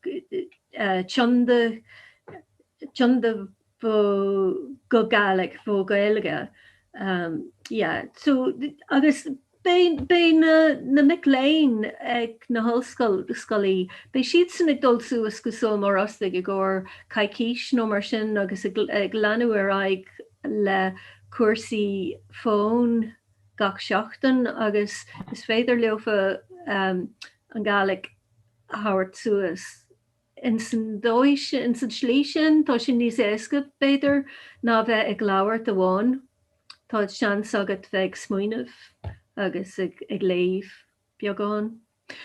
tionda tionda go Gàidhlig go Gaeilge. Um, yeah. So agus Beidh, beidh na, na mic léinn ag na hollscoileanna, beidh siadsan ag dul suas go Sabhal Mòr Ostaig i gcomhair coicís nó mar sin agus ag, ag leanúint ar aghaidh le cúrsaí fóin gach seachtain agus is féidir leofa an Ghàidhlig a thabhairt suas. Ins an dóigh sin, ins an tslí sin, tá sé níos éasca, b'fhéidir, ná bheith ag labhairt amháin. Tá seans agat bheith ag smaoineamh agus ag léamh beagán.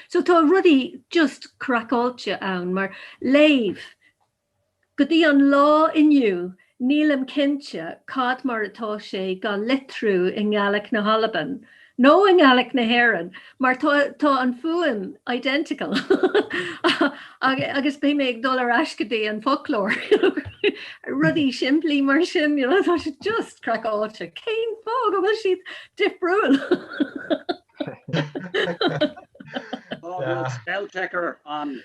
So tá rudaí just craiceáilte ann mar léamh. Go dtí an lá inniu nílim cinnte cad mar atá sé dhá litriú i nGàidhlig na hAlban nó i nGàidhlig na hÉireann mar tá tá an fuaim identical agus beidh mé ag dul ar ais go dtí an foclóir rudaí simplí mar sin you know, tá sé just craiceáilte cén fáth go bhfuil siad difriúil? Tá spell checker ann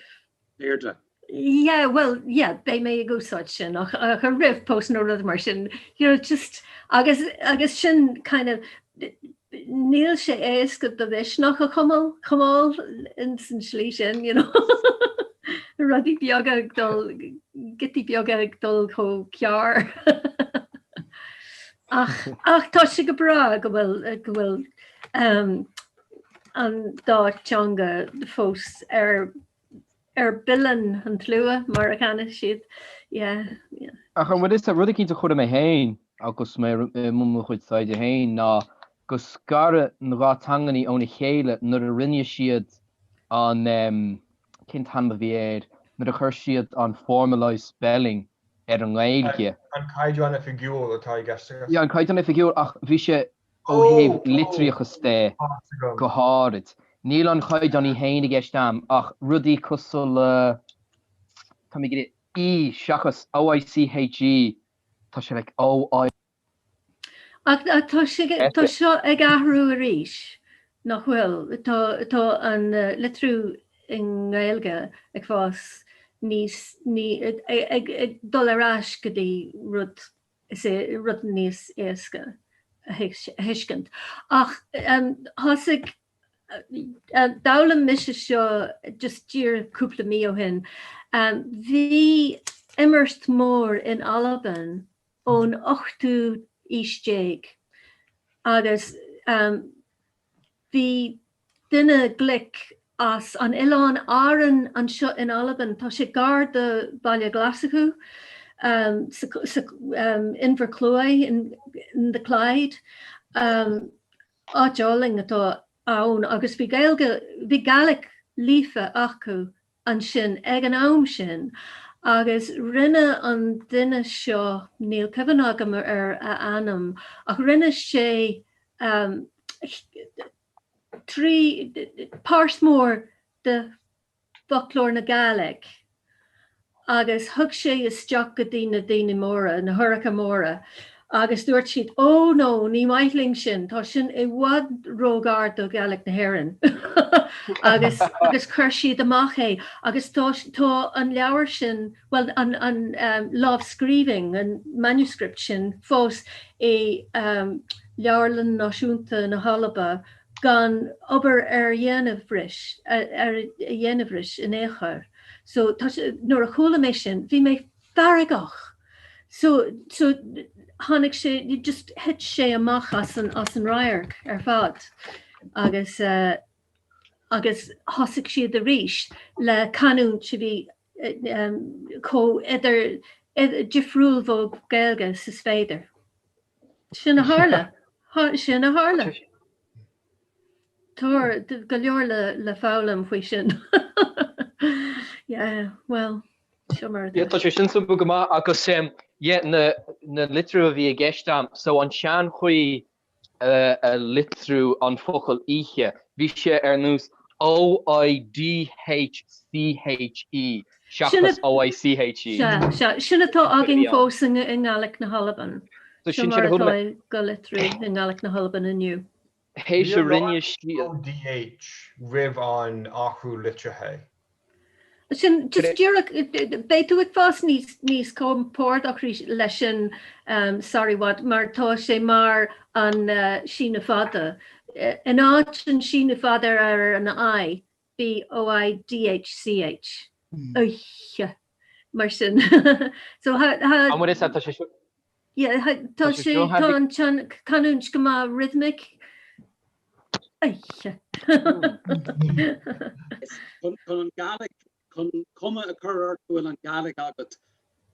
Deirdre. Yeah, well, yeah, beidh mé ag úsáid sin ach ach ar ríomhphost nó rud mar sin, you know, just agus agus sin kind of níl sé éasca do mhisneach a choimeáil choimeáil ins an slí sin, you know. Rudaí beaga ag dul giotaí beaga ag dul chomh gearr. Ach ach tá sé go breá go bhfuil go bhfuil um, an dá teanga fós ar ar bileann an tslua mar a chanann siad. Yeah, yeah. Ach an bhfuil fhios rud eicínt a chuala mé féin agus mé i mbun mo chuid taighde féin ná go scaradh na dhá teangannaí óna chéile nuair a rinne siad an cén t-ainm a bhí air nuair a chuir siad an formalised spelling ar an nGaeilge. An Caighdeán Oifigiúil atá i gceist agat? Yeah, an Caighdeán Oifigiúil ach bhí sé Ó thaobh litríochas de go háirid. Níl an chaighdeán í féin i gceist a'm ach rudaí cosúil le, tá mé ag iarraidh, E seachas O-I-C-H-E, tá sé like O-I. Ach tá sé, tá seo ag athrú arís, nach bhfuil? Tá, tá an litriú i nGaeilge ag fás níos, ní, ag, ag dul ar ais go dtí rud is é rud níos éasca a thuiscint. Ach thosaigh, d'fhoghlaim mise seo just díreach cúpla mí ó shin, bhí iomairt mór in Albain ón ochtú aois déag agus Bhí duine glic as an Oileán Árann anseo in Albain, tá sé gar do Baile Ghlaschú, sa Inbhir Chluaidh, in the Clyde. Áit álainn atá ann agus bhí Gaeilge, bhí Gaelic líofa acu ansin ag an am sin agus rinne an duine seo, níl cuimhne agam ar a ainm, ach rinne sé 3, páirt mór de Fhoclóir na Gàidhlig agus thug sé isteach go dtí na daoine móra, na hOirtheacha móra agus dúirt siad, Ó no, ní maith linn sin, tá sin i bhfad ró-ghar do Ghaelic na hÉireann. agus agus chuir siad amach é agus tá tá an leabhar sin, bhuel an an um, lámhscríbhinn, an manuscript sin fós i um, Leabharlann Náisiúnta na hAlba gan obair ar dhéanamh ris, ar a dhéanamh ris in aon chor. So tá sé, nuair a chuala mé sin, bhí mé feargach. So, so tháinig sé, just thit sé amach as an, as an radharc ar fad agus, uh, agus thosaigh siad arís le canúint a bhí um, chomh idir, idir, difriúil ó Gaeilge is is féidir. Sin a tharla. Sin a tharla. Tá go leor le, le foghlaim faoi sin. Yeah, well. Seo mar atá. Yeah, tá sé sin suimiúil go maith agus yeah, na, na litriú a bhí i gceist a'm, so an seanchaoi a litriú an focal oíche, bhí sé ar nós O-I-D-H-C-H-E seachas O-I-C-H-E. Sea, sea, sin atá againn fós i nGàidhlig na hAlban. So Seo sin mar sin a chuala atá mé. go litriú i nGàidhlig na hAlban inniu. Théis a rinne siad. ODH roimh an athrú litrithe. Sin just díreach, beidh tú ag fás níos níos compordach leis sin sorry what mar tá sé mar an síneadh fada. In áit an síneadh fada ar an I, bí O-I-D-H-C-H. Oíche. Mar sin. So ha An bhfuil fhios agat, tá sé seo. Yeah, tá sé sé seo tá an canúint go maith rhythmic. Oidhche. Chun an Gàidhlig, chun cuma a chur ort go bhfuil an Gàidhlig agat,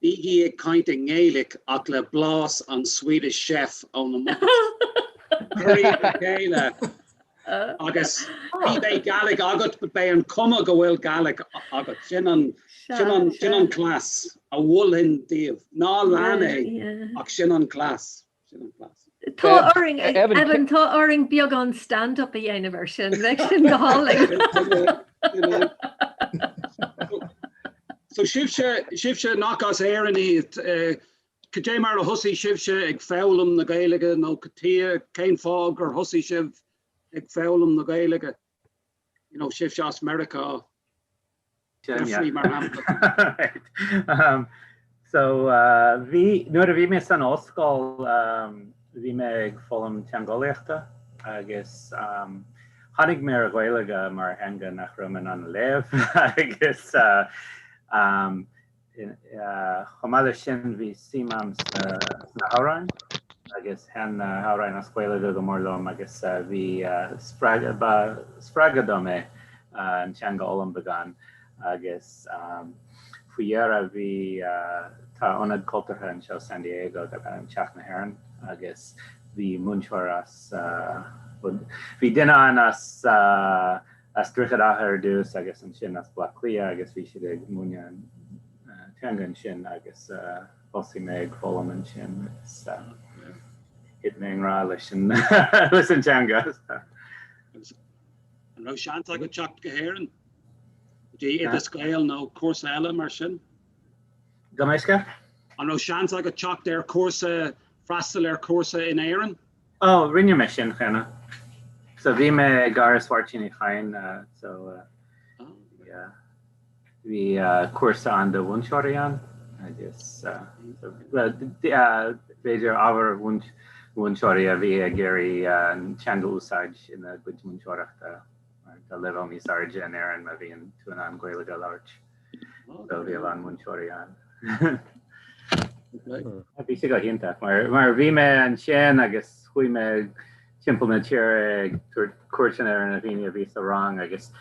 bígí ag caint i nGaeilic ach le blás an Swedish Chef ó na Muppets. Cuir iad le chéile agus ní bheidh Gàidhlig agat but beidh an cuma go bhfuil Gàidhlig agat. Sin an, sin an, sin an cleas a mholfainn daoibh. Ná lean é ach sin an cleas. Sin an cleas. Tá orainn, Evan, tá orainn beagán stand-up a dhéanamh ar sin, bheadh sin go hálainn. So sibhse, sibhse nach as Éirinn iad, cad é mar a thosaigh sibhse ag foghlaim na Gaeilge nó cad chuige, cén fáth gur thosaigh sibh ag foghlaim na Gaeilge? You know, sibhse as Meiriceá. Jeffrey mar shampla. So uh, bhí nuair a bhí mé san ollscoil um, bhí mé ag foghlaim teangeolaíochta agus um, tháinig mé ar Ghaeilge mar theanga nach raibh mé in ann a léamh agus uh, um, Chomh maith leis sin bhí suim agam sna hamhráin agus thaitin na hamhráin as Gaeilge go mór liom agus bhí spreagadh, ba spreagadh dom é an teanga a fhoghlaim beagán agus faoi dheireadh bhí, tá ionad cultúrtha anseo San Diego darb ainm Teach na hÉireann agus bhí múinteoir as, bhí duine ann as, as Droichead Átha ar dtús agus ansin as Baile Átha Cliath agus bhí siad ag múineadh an teanga ansin agus thosaigh mé ag foghlaim ansin agus thit mé i ngrá leis an leis an teanga. An raibh seans agat teacht go hÉirinn? Go dtí Oideas Gael nó cúrsa eile mar sin? Gabh mo leithscéal? An raibh seans agat teacht ar chúrsa, freastal ar chúrsa in Éirinn? Oh, rinne mé sin cheana. So bhí mé ag Áras Mháirtín Uí Chadhain so yeah bhí cúrsa ann do mhúinteoirí ann agus b'fhéidir ábhar mhúinteoirí a bhí ag iarraidh an teanga a úsáid ina gcuid múinteoireachta mar tá leibhéal níos airde in Éirinn má bhíonn tú in ann Gaeilge a labhairt. So bhí a lán múinteoirí ann. Bhí sé go hiontach mar mar bhí mé ansin agus chuaigh mé timpeall na tíre ag tabhairt cuairteanna ar na daoine a bhí sa rang agus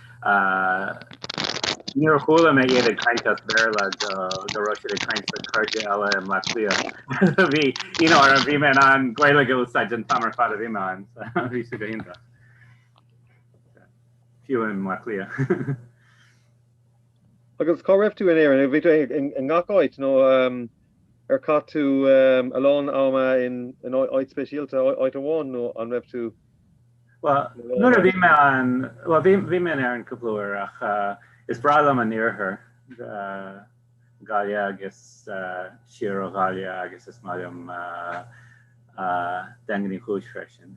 níor chuala mé iad ag caint as Béarla go go raibh siad ag caint le cairde eile i mBleá Cliath. Bhí you know bhí mé in ann Gaeilge a úsáid an t-am ar fad a bhí mé ann so bhí sé go hiontach. Fiú i mBleá Cliath. Agus cá raibh tú in Éirinn? Bhí tú i ngach áit nó ar chaith tú a lán ama in áit speisialta, áit amháin nó an raibh tú Bhuel, nuair a bhí mé ann, bhuel bhí bhí mé in Éirinn cúpla uair ach is breá liom an iarthar, Gaillimh agus siar ó Ghaillimh agus is maith liom Daingean Uí Chúis freisin.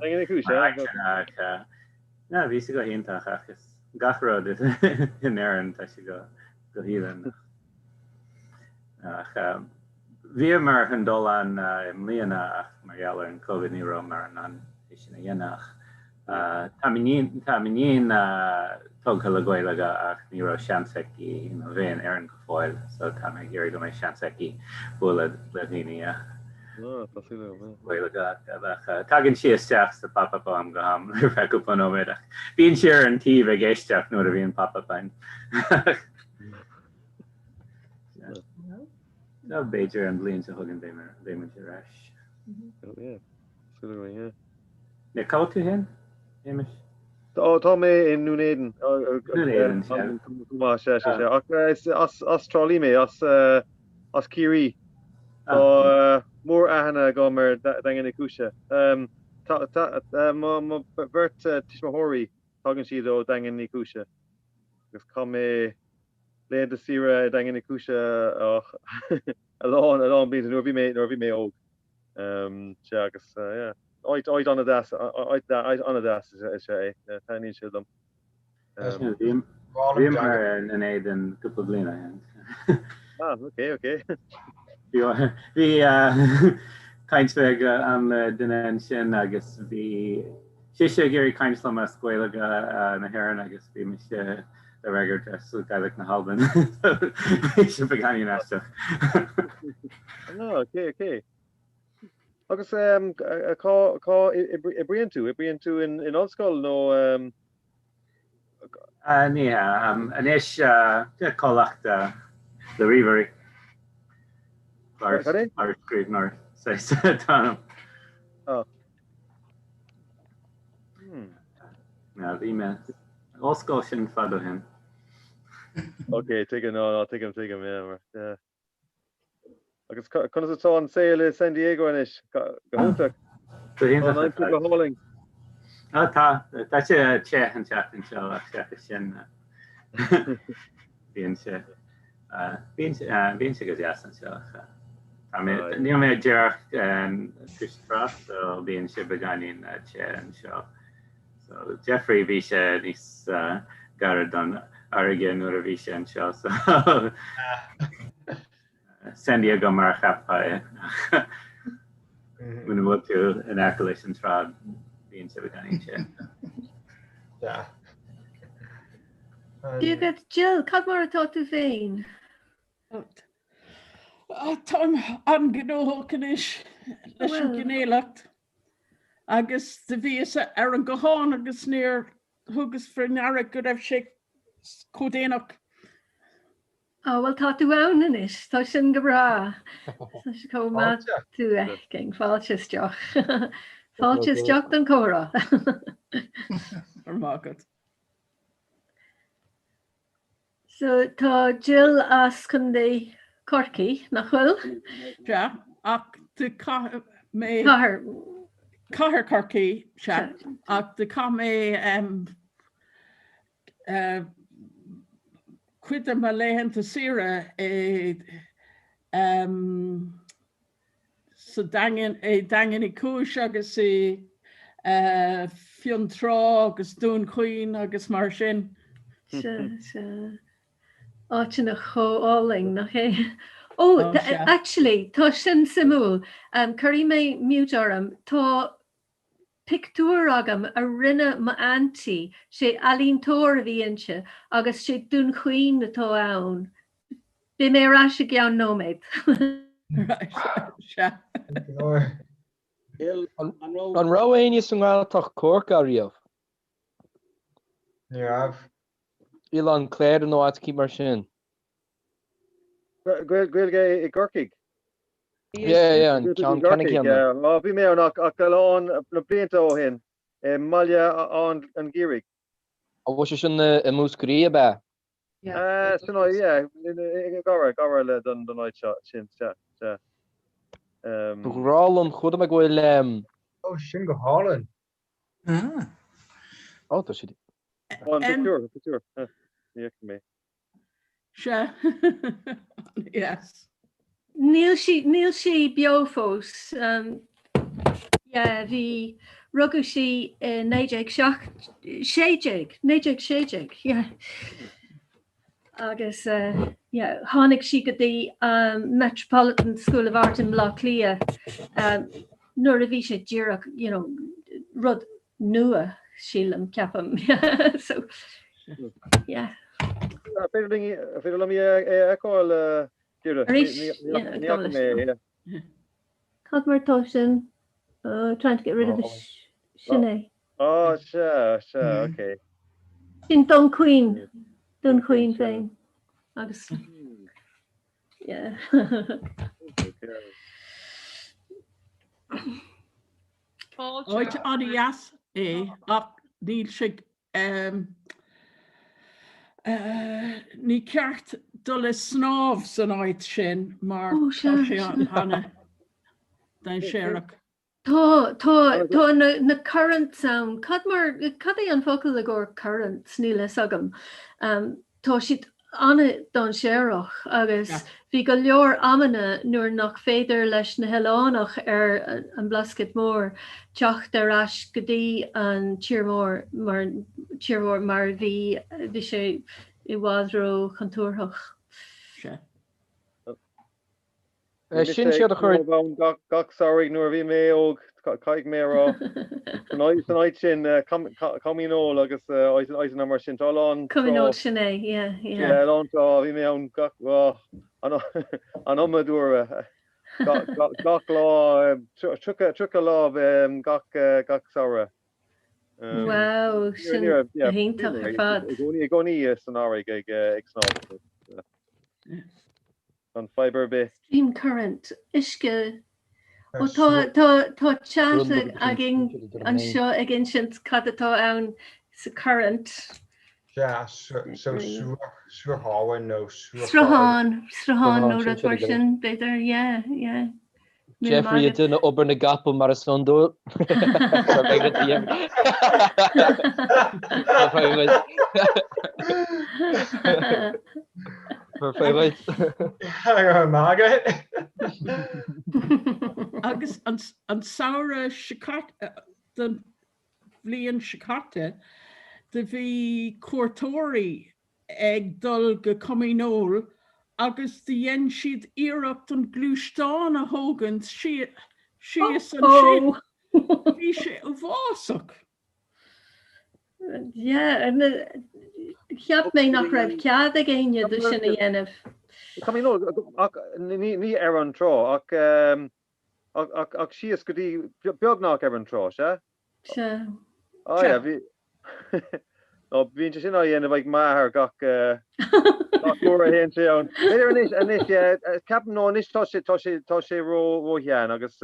Daingean Uí Chúis, yeah. Na, bhí sé go hiontach ach is gach rud in Éirinn tá sé go go haoibhinn. Ach bhíomar chun dul ann i mbliana ach mar gheall ar an Covid ní rabhamar in ann é sin a dhéanamh ach tá m'iníon tá m'iníon tógtha le Gaeilge ach ní raibh seans aici you know bheith in Éirinn go fóill so tá mé ag iarraidh go mbeidh seans aici bualadh le daoine a Gaeilge ach tagann sí isteach sa pop-up ó am go ham ar feadh cúpla nóiméad ach bíonn sí ar an taobh ag éisteacht nuair a bhíonn pop-up ann. So b'fhéidir an bhliain seo chugainn beidh muid ar ais. Yeah, cá bhfuil tú féin, Hamish? Tá mé i nDún Éideann. Dún Éideann, sea. Sea, sea, sea. Ach as as Trá Lí mé, as as Ciarraí. Tá mór-aithne agam ar Daingean Uí Chúise. Tá mo mo bheirt tuismitheoirí, tagann siad ó Daingean Uí Chúise. Agus chaith mé laethanta saoire i Daingean Uí Chúise a lán a lán blianta nuair a bhí mé nuair a bhí mé óg. Sea agus yeah áit áit an-deas áit áit an-deas is ea é. Taitníonn sé liom. Bhíomar i nDún Éideann cúpla bliain ó shin. Ah, ok, ok. Bhí caint bheag agam le duine ansin agus bhí sise ag iarraidh caint liom as Gaeilge na hÉireann agus bhí mise ag freagairt as Gaeilge na hAlban. Bhí sé beagáinín aisteach. Ah, ok, ok. Agus cá cá oibríonn tú? Oibríonn tú in in ollscoil nó? Ní hea. Anois comhlacht le ríomhairí. Clárscríbhneoir saghas atá ionam. Bhí mé ollscoil sin fad ó shin. Ok, tuigim, no, no, tuigim, tuigim, yeah, yeah. Agus conas atá an saol i San Diego anois? Go hiontach. Go hiontach. Tá an aimsir go hálainn. Á tá, tá sé te an tseachtain seo ach seachas sin bíonn sé bíonn sé go deas anseo. Tá mé níl mé díreach cois trá so bíonn sé beagáinín te anseo. So Jeffrey bhí sé níos gaire don fharraige nuair a bhí sé anseo so San Diego mar a cheapfá é. Muna bhfuil tú in aice leis an trá bíonn sé beagáinín te. Dia duit Jill, cad mar atá tú féin? Táim an-ghnóthach anois leis an ghinealacht agus do bhíos ar an guthán agus níor thugas faoi ndeara go raibh sé chomh déanach. Á bhuel tá tú ann anois, tá sin go breá. Tá sé chomh maith tú a fheiscint, fáilte isteach. Fáilte isteach don chomhrá. Go raibh maith agat. So tá Jill as Contae Chorcaí, nach bhfuil? Sea, ach do chaith mé. Cathair. Cathair Chorcaí, sea, ach do chaith mé cuid de mo laethanta saoire i sa Daingean, i Daingean Uí Chúis agus i Fionntrá agus Dún Chaoin agus mar sin. Sea, sea. Áiteanna chomh álainn, nach é? Ó, actually, tá sin suimiúil. Cuirfidh mé mute orm. Tá pictiúr agam a rinne m'aintín, sé ealaíontóir a bhí inti agus sé Dún Chaoin atá ann. Beidh mé ar ais i gceann nóiméad. An raibh éinne sa nGaeltacht Corcaigh riamh? Ní raibh. Oileán Cléire nó áit eicínt mar sin? Gaeilge i gCorcaigh? Yeah, yeah, an ceann ceann céanna. Bhí mé ann ach a lán na blianta ó shin i mBaile Átha an Ghaorthaidh. An bhfuil sé sin i Múscraí ab ea? Sin é, yeah, gar, gar le don don áit seo, sin, sea, sea. Ba ghnách liom, chuala mé go bhfuil. Ó, sin go hálainn. Ó, tá siad. Ó, an pictiúr, an pictiúr, ní fheicfidh mé. Sea, yes. Níl sí, níl sí beo fós. Yeah, bhí, rugadh sí i 1916, 1916, yeah. Agus yeah, tháinig sí go dtí Metropolitan School of Art in Baile Átha Cliath nuair a bhí sé díreach, you know, rud nua, sílim, ceapaim. So, yeah. Féidir liom é a fheiceáil, Deirdre? Arís, yeah, Ní fhaca mé é, yeah. Cad mar atá sin? Oh, trying to get rid of the sin é. Oh, sea, sea, okay. Sin Dún Chaoin, Dún Chaoin féin. Agus, yeah. Áit an-dheas é ach níl sé ní ceart dul ag snámh san áit sin mar tá sé an-dainséarach. Tá, tá, tá na, na currents ann. Cad mar, cad é an focal i gcomhair currents? Níl fhios agam. Tá siad an-dainséarach agus bhí go leor amanna nuair nach féidir leis na hoileánach ar an mBlascaod Mór teacht ar ais go dtí an tír mór mar tír mhór mar bhí bhí sé i bhfad ró-chontúirteach. Sea. Sin siad a chuir. Bhí ann gach samhradh nuair a bhí mé óg, caithfidh mé a rá. San áit sin, Coimín Óil agus áiteanna mar sin, tá a lán trá. Coimín Óil, sin é, yeah, yeah. Yeah, a lán trá, bhí mé ann gach, an iomad uaire. Gach lá, 30 lá gach samhradh. Wow, sin go hiontach ar fad. I gcónaí san fharraige ag snámh. Gan fadhb ar bith. Stream current, uisce. Ó tá tá tá chat againn anseo ag insint cad atá ann sa current. Sea, so sruthán nó sruthán. Sruthán, sruthán nó rud mar sin, b'fhéidir, yeah, yeah. Jeffrey ag déanamh obair na gcapall mar is iondúil. Agus an samhradh seo den bhliain seo caite do bhí cuairteoirí ag dul go Coimín Óil agus do dhein siad iarracht an gluaisteán a thógaint síos ansin. Bhí sé uafásach. Yeah, cheap mé nach raibh cead ag éinne de sin a dhéanamh. Coimín Óil, ach ní ar an trá, ach ach síos go dtí beagnach ar an trá, sea? Sea. Ah yeah, bhí Nó bíonn sé sin á dhéanamh ag m'athair gach gach uair a théann sé ann. B'fhéidir anois, anois, yeah, ceapaim nó anois tá sé tá sé tá sé ró róshean agus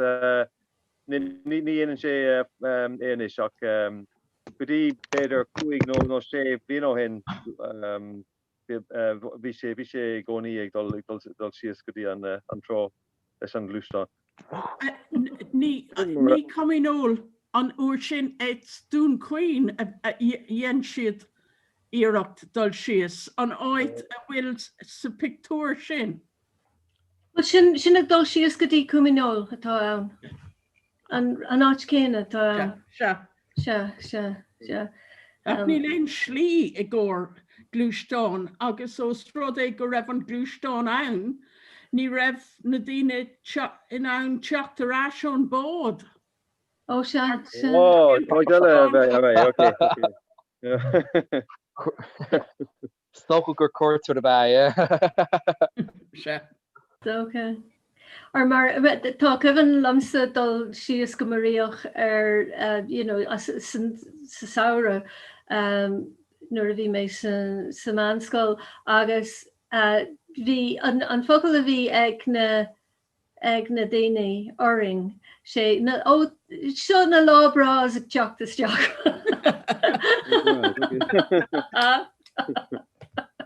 ní ní dhéanann sé é anois ach go dtí b'fhéidir cúig nó nó sé bliain ó shin Bhí sé, bhí sé i gcónaí ag dul, ag dul, dul síos go dtí an, an trá leis an ngluaisteán. Ní, ní Coimín Óil an uair sin, it's Dún Chaoin a dhein siad iarracht dul síos, an áit a bhfuil sa pictiúr sin. Bhuel sin, sin ag dul síos go dtí Coimín Óil atá ann. An, an áit céanna atá ann. Sea. Sea, sea, sea. Ach níl aon slí i gcomhair gluaisteán agus ós rud é go raibh an gluaisteán ann, ní raibh na daoine in ann teacht ar ais ón bád. Ó sea, sea. Ó, áit eile a bheith, alright, okay, okay. Is dócha gur cuairteoir ab ea é. Sea. Dócha. Or mar, tá cuimhin liomsa dul síos go Muiríoch ar, you know, sa samhradh nuair a bhí mé sa meánscoil agus bhí, an focal a bhí ag na, ag na daoine orainn, sé na, ó, seo na lábras ag teacht isteach.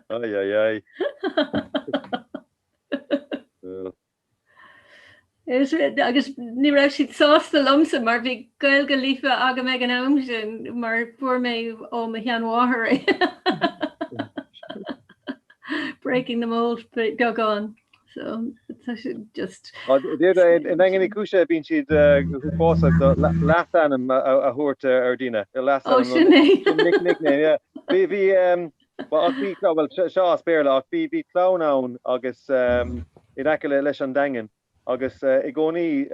Ai, ai, ai. Agus ní raibh siad sásta liomsa mar bhí Gaeilge líofa agam ag an am sin mar fuair mé ó mo sheanmháthair é. Breaking the mold beagán. So tá sé just. Deirdre, i nDaingean Uí Chúise bíonn siad go huafásach do leasainm a thabhairt ar daoine. Ó sin é. Nickname, yeah. Bhí, bhí, ach bhí, bhuel seo as Béarla, ach bhí, bhí clann ann agus in aice leis an Daingean agus i gcónaí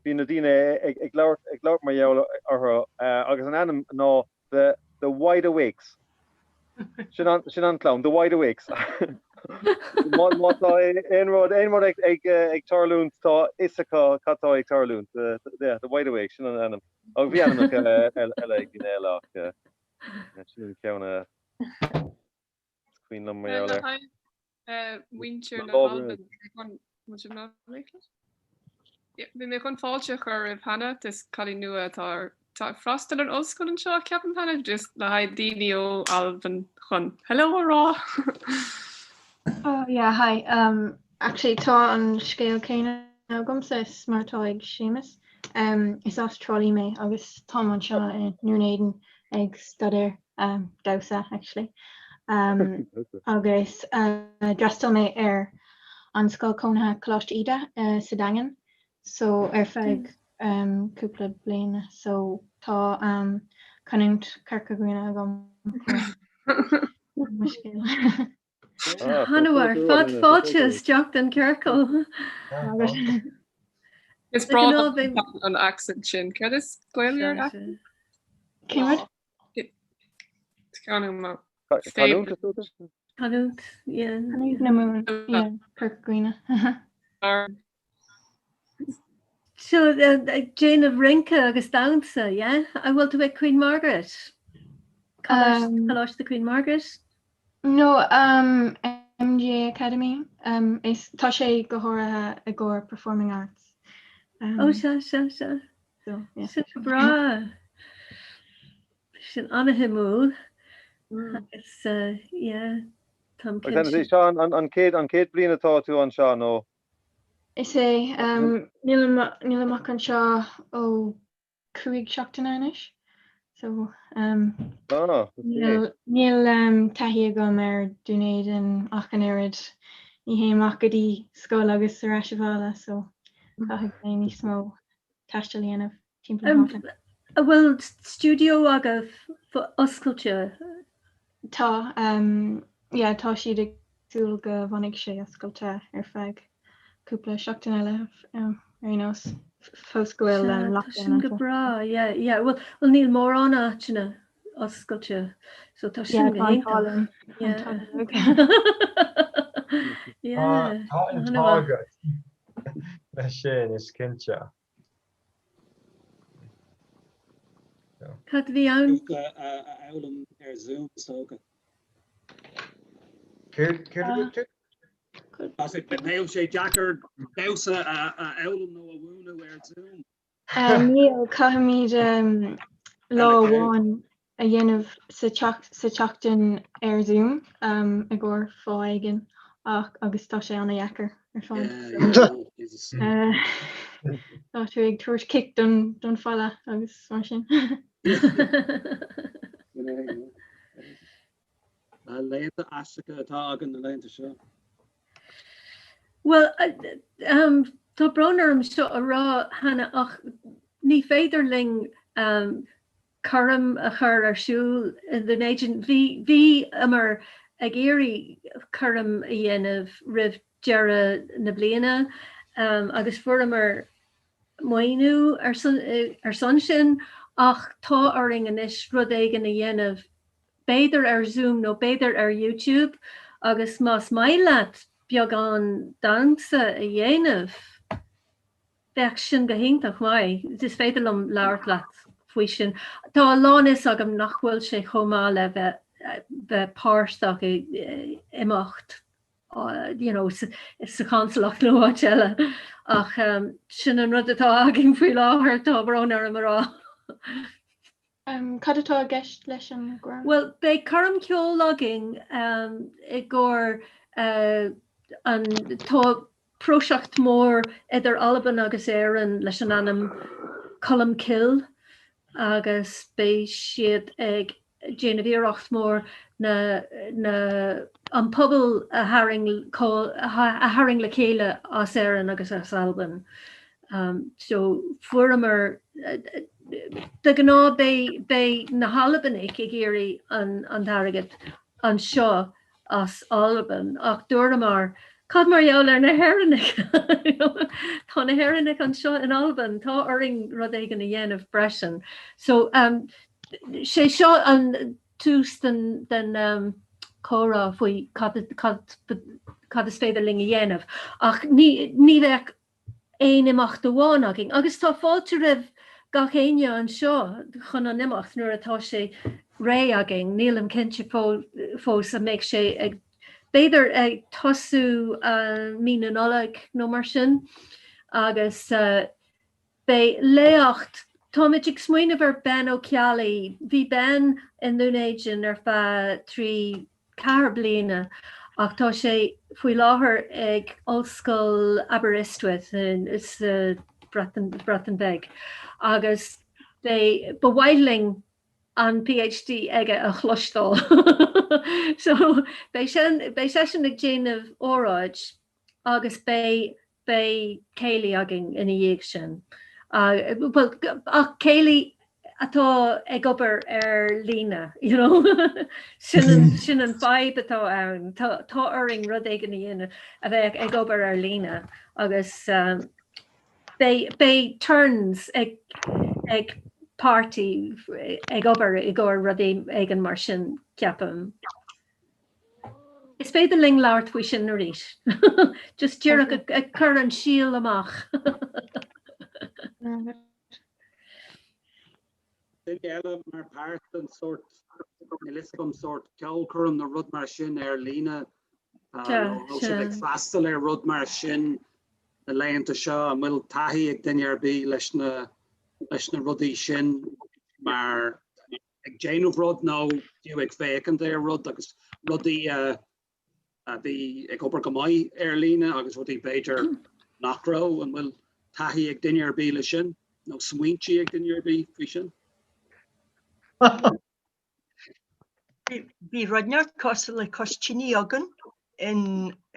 bhí na daoine ag labhairt, ag labhairt mar gheall orthu agus an ainm ná The, the Wide Awakes. Sin an, sin an clann, The Wide Awakes. Má, má tá aon rud, aon rud ag, ag, ag tarlúint, tá fhios acu cad tá ag tarlúint. The, the, the Wide Awakes, sin an ainm. Agus bhí ainmneacha eile, eile ag daoine eile ach eh, sin an ceann a is cuimhin liom mar gheall air. Muintir na hAlban. Bhí mé chun fáilte a chur roimh Hannah, is cailín nua atá tá ag freastal ar ollscoil anseo, ceapaim Hannah, just le haghaidh daoine ó Albain chun hello a rá. Oh yeah, hi. Um, actually tá an scéal céanna agamsa is mar atá ag Séamus. Um, is as Trá Lí mé agus táim anseo i nDún Éideann ag staidéar. damhsa actually agus d'fhreastail mé ar an scoil cónaithe Coláiste Íde sa Daingean so ar feadh cúpla bliana so tá canúint Corca Dhuibhne agam mo scéal. An-mhaith ar fad fáilte isteach don ciorcal. Is breá an accent sin. Céard is Gaeilge ar accent? Cén rud? Canúint is dócha? Canúint, yeah. Canúint na Mumhan, yeah, Corca Dhuibhne. So ag déanamh rince agus damhsa, yeah? An bhfuil tú ag Queen Margaret? Coláiste Queen Margaret? No, um, MGA Academy. Um, is, tá sé go háirithe i gcomhair Performing Arts. Um, oh, sea, sea, sea. So, yeah. Sin breá. Sin an-shuimiúil. Mm. Agus, uh, yeah, táim cinnte. Seo an chéad an chéad bliain atá tú anseo nó? Is é, um, nílim nílim ach anseo ó 5 seachtaine anois so um, ah, níl níl um, taithí agam ar Dún Éideann ach an oiread. Ní théim ach go dtí scoil agus ar ais abhaile so caithfidh mé níos mó taistil a dhéanamh timpeall na háite. An bhfuil stiúideo agaibh oscailte? Tá, um, yeah, tá siad ag súil go bhfanfaidh sé oscailte ar feadh cúpla seachtain eile ar aon nós, fós go bhfuil Sea, tá sin go breá, yeah, yeah. Bhuel, well níl mórán áiteanna oscailte, so tá sin go hiontach. Yeah. Yeah. Tá an t-ádh agat leis sin, is cinnte. Cad a bhí ann? A fhoghlaim ar Zoom is dócha. Céard a dúirt tú? Bheadh sé deacair damhsa a fhoghlaim nó a mhúineadh ar Zoom. Níl, caithfimid lá amháin a dhéanamh sa tseachtain ar Zoom i gcomhair fáth éigin ach agus tá sé an-dheacair ar fad. Tá tú ag tabhairt cic don falla agus mar sin. Laethanta aisteacha atá againn na laethanta seo. Bhuel, tá brón orm seo a rá, Hannah, ach ní féidir linn coirm a chur ar siúl i nDún Éideann. Bhí, bhíomar ag iarraidh coirm a dhéanamh roimh deireadh na bliana agus fuaireamar maoiniú ar son sin ach tá orainn anois rud éigin a dhéanamh b'fhéidir ar Zoom nó b'fhéidir ar YouTube agus más maith leat beagán damhsa a dhéanamh, bheadh sin go hiontach maith. Is féidir liom labhairt leat faoi sin. Tá a lán fhios agam nach bhfuil sé chomh maith le bheith bheith páirteach i imeacht you know, sa chonsalacht nó áit eile ach sin an rud atá againn faoi láthair, tá brón orm a rá. Cad atá i gceist leis an gcoirm? Bhuel, beidh coirm ceoil againn i gcomhair an, tá prosiacht mór idir Albain agus Éirinn leis an ainm Colmcille agus beidh siad ag déanamh iarracht mór na, na, an pobal a tharraing, a tharraing le chéile as Éirinn agus as Albain. So fuaireamar, de ghnáth beidh, beidh na hAlbanaigh ag iarraidh an, an t-airgead anseo as Albain ach dúramar cad mar gheall ar na hÉireannaigh? Tá na hÉireannaigh anseo in Albain, tá orainn rud éigin a dhéanamh freisin. So um, sé seo an tús den, den um, comhrá faoi cad, cad, cad is féidir linn a dhéanamh. Ach ní, ní bheadh aon imeacht amháin againn. Agus tá fáilte roimh gach éinne anseo chun an imeacht nuair atá sé réidh againn. Nílim cinnte fós an mbeidh sé ag, b'fhéidir ag tosú mí na Nollag nó mar sin. Agus beidh léacht, táimid ag smaoineamh ar Ben Ó Ceallaigh. Bhí Ben i nDún Éideann ar feadh 3 4 bliana ach tá sé faoi láthair ag Ollscoil Aberystwyth sa Bhreatain Bheag agus beidh, ba mhaith linn an PhD aige a chloisteáil. So beidh seisean ag déanamh óráid agus beidh beidh céilí againn ina dhiaidh sin. Bhuel, ach céilí atá ag obair ar líne, you know. Sin an, sin an fadhb atá ann. Tá, tá orainn rud éigin a dhéanamh a bheadh ag obair ar líne agus beidh, beidh turns ag, ag páirtí ag obair i gcomhair rud éigin mar sin, ceapaim. Is féidir linn labhairt faoi sin arís. Just díreach ag cur an síol amach. Duine eile mar páirt den sórt, níl fhios agam, sórt ceolchoirm nó rud mar sin ar líne, nó raibh sibh ag freastal ar rud mar sin na laethanta seo, an bhfuil taithí ag duine ar bith leis na leis na rudaí sin mar ag déanamh rud nó fiú ag féachaint ar rud agus rudaí a a bhí ag obair go maith ar líne agus rudaí b'fhéidir nach raibh. An bhfuil taithí ag duine ar bith leis sin nó smaointí ag duine ar bith faoi sin? Bhí rud inteacht cosúil le Cois Tine againn in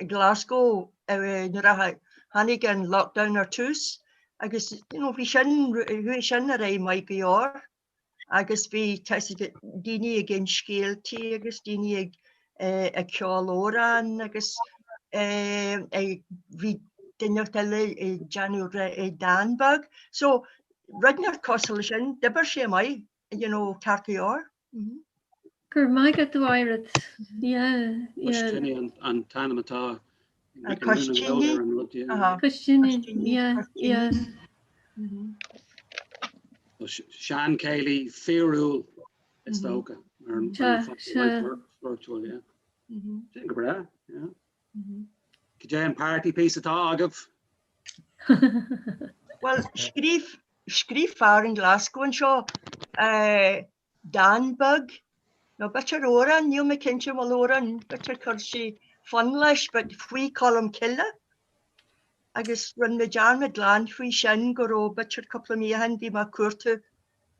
Glasgow nuair a tháinig an lockdown ar tús agus you know bhí sin, chuaigh sin ar aghaidh maith go leor. agus bhí daoine ag insint scéaltaí agus daoine ag ag ceol amhrán agus bhí duine inteacht eile ag déanamh dán beag. So rud inteacht cosúil leis sin, d'oibir sé maith, you know, ceart go leor. Go raibh maith agat a Mhaighread. Yeah, yeah. Cois Tine an t-ainm atá Cois Tine. Cois Tine, yeah, yeah. Sean-chéilí fíorúil is dócha mar an virtual, yeah. Sin go breá, yeah. Cad é an party piece atá agaibh? Well, scríobh scríobh fear in Glasgow anseo dán beag, nó b'fhéidir amhrán, níl mé cinnte an bhfuil amhrán, b'fhéidir chuir sé fonn leis, but faoi Colm Cille. Agus rinne mé dearmad glan faoi sin go raibh b'fhéidir cúpla mí ó shin bhí mé ag cuartú,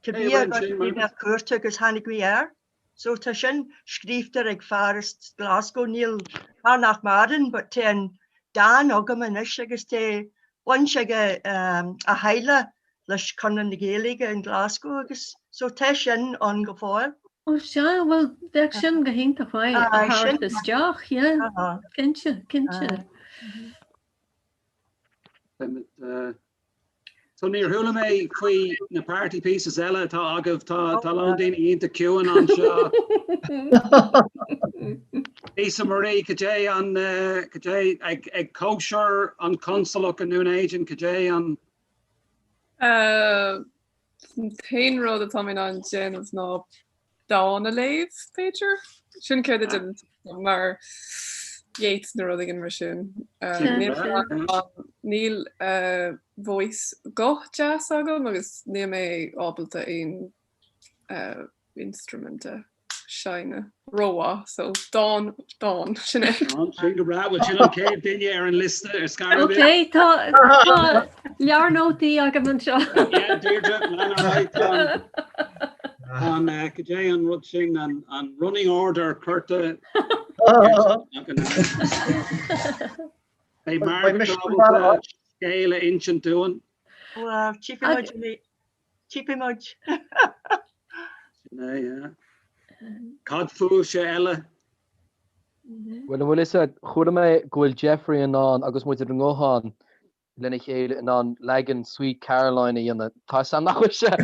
cibé bhí mé ag cuartú agus tháinig mé air. So tá sin scríobhtar ag fear as Glasgow, níl fear nach maireann, but tá an dán agam anois agus tá baint ag a theaghlach leis Conradh na Gaeilge in Glasgow agus so tá sin ann go fóill. Ó sea, bhuel bheadh sin go hiontach maith a thabhairt isteach, yeah, cinnte, cinnte. So níor chuala mé faoi na party pieces eile atá agaibh, tá tá a lán daoine iontach ciúin anseo. Lisa Marie, cad é an cad é ag ag cóisir an consalach i nDún Éideann, cad é an An t-aon rud atá mé in ann déanamh ná dán a léamh, b'fhéidir? Sin céard a déanaim mar Yeats nó rud éigin mar sin. Níl voice guth deas agam agus níl mé ábalta aon instrument a sheinm rómhaith, so dán, dán, sin é. Dán, sin go breá, bhuel sin an chéad duine ar an liosta ar scor ar bith. Ok, tá tá leabhar nótaí agam anseo. Yeah, Deirdre, lean ar aghaidh, tá an, an, cad é an rud sin, an, an running order curtha againn. Beidh Margaret ábalta scéal a insint dúinn. Well, tchífidh muid. Tchífidh muid. Sin é, yeah. Cad fúibhse eile? Bhuel, an bhfuil fhios a'd, chuala mé go bhfuil Jeffrey in ann, agus muid ar an nguthán lena chéile, in ann leagan Sweet Caroline a dhéanamh. Tá 'fhios a'm nach bhfuil sé, tá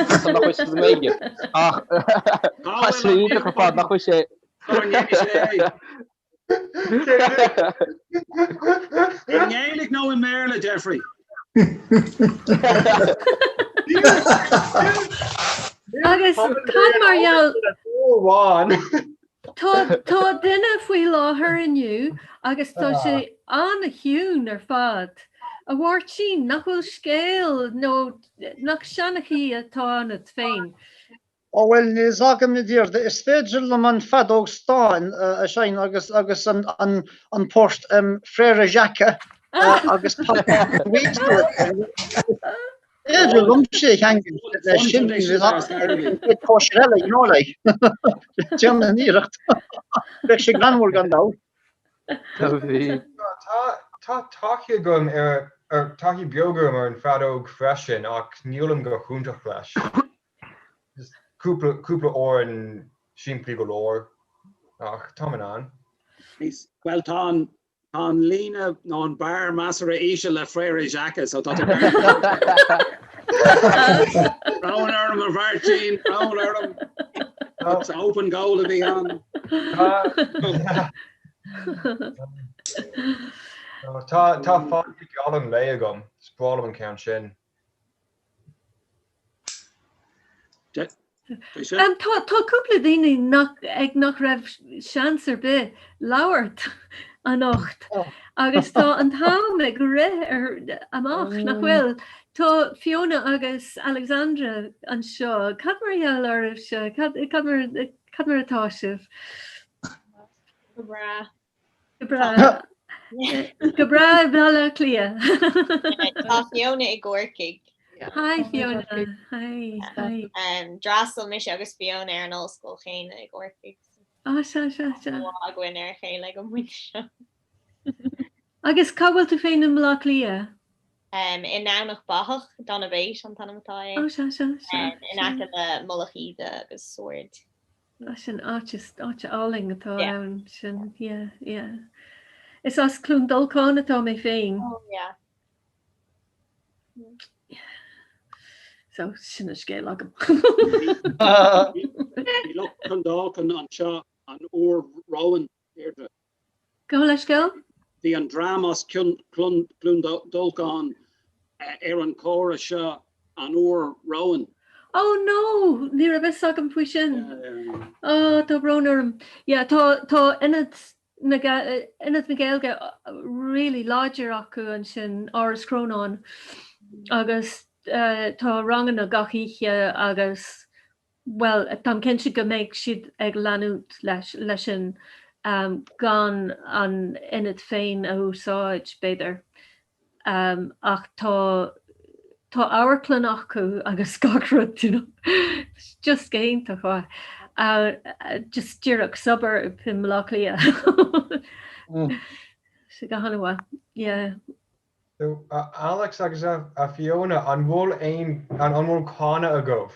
'fhios a'm nach bhfuil sé sa nGaeilge, ach tá sé iontach ar fad, nach bhfuil sé. Sula ndéanfaidh sé é. I nGaeilge nó i mBéarla, Jeffrey? Agus cad mar gheall Tá tá duine faoi láthair inniu agus tá sé an-chiúin ar fad. A Mháirtín, nach bhfuil scéal nó nach seanchaí atá ionat féin? Ó bhuel, níl 'fhios agam a Dheirdre, is féidir liom an feadóg stáin a sheinm agus agus an an an port Frère Jacques agus féidir liom sé a cheangal leis sin cóisir eile, you know like. Déan an iarracht. Beidh sé greannmhar gan dabht. Tá tá taithí agam ar ar taithí beag agam ar an feadóg freisin ach nílim go hiontach leis. Cúpla cúpla amhrán simplí go leor ach táim in ann. Bhuel tá an tá an líne nó an barr measartha íseal le Frère Jacques so tá tú Brón orm a Mháirtín, brón orm. It's open goal a bhí ann. Tá tá Fáinne Geal an Lae agam, is breá liom an ceann sin. Tá cúpla daoine nach ag nach raibh seans ar bith labhairt anocht agus tá an t-am ag rith ar amach nach bhfuil. Tá Fiona agus Alexandra anseo. Cad mar gheall oraibhse? Cad cad mar cad mar atá sibh? Go breá. Go breá. Go breá i mBaile Átha Cliath. Tá Fiona i gCorcaigh. Hi Fiona. Hi. Hi. D'fhreastail mise agus Fiona ar an ollscoil chéanna i gCorcaigh. Á sea sea sea. Tá againn ar a chéile ag an bpointe seo. Agus cá bhfuil tú féin i mBaile Átha Cliath? I nDomhnach Bathach, Donabate an t-ainm atá air. Ó sea sea sea. In aice le Mullach Íde agus Sord. Ah, sin áit, is áit álainn atá ann sin, yeah, yeah. Is as Cluain Dolcáin atá mé féin. Oh, yeah. So sin an scéal agam. Bhí lucht Clondalkin anseo an uair romhainn, Deirdre. Gabh mo leithscéal? Bhí an dream as Cluain Dolcáin ar an chomhrá seo an uair romhainn. Oh no! Ní raibh fhios agam faoi sin. Oh, tá brón orm. Yeah, tá tá ionad na ionad na Gaeilge really láidir acu ansin, Áras Chrónáin, agus tá ranganna gach oíche agus Bhuel, táim cinnte go mbeidh siad ag leanúint leis leis sin gan an ionad féin a úsáid, b'fhéidir. Ach tá tá amharclann acu agus gach rud, you know. It's just go hiontach mhaith. Just díreach suburb i mBaile Átha Cliath. Sé go han-mhaith, yeah. So, a Alex agus a Fiona, an bhfuil aon, an bhfuil canadh agaibh?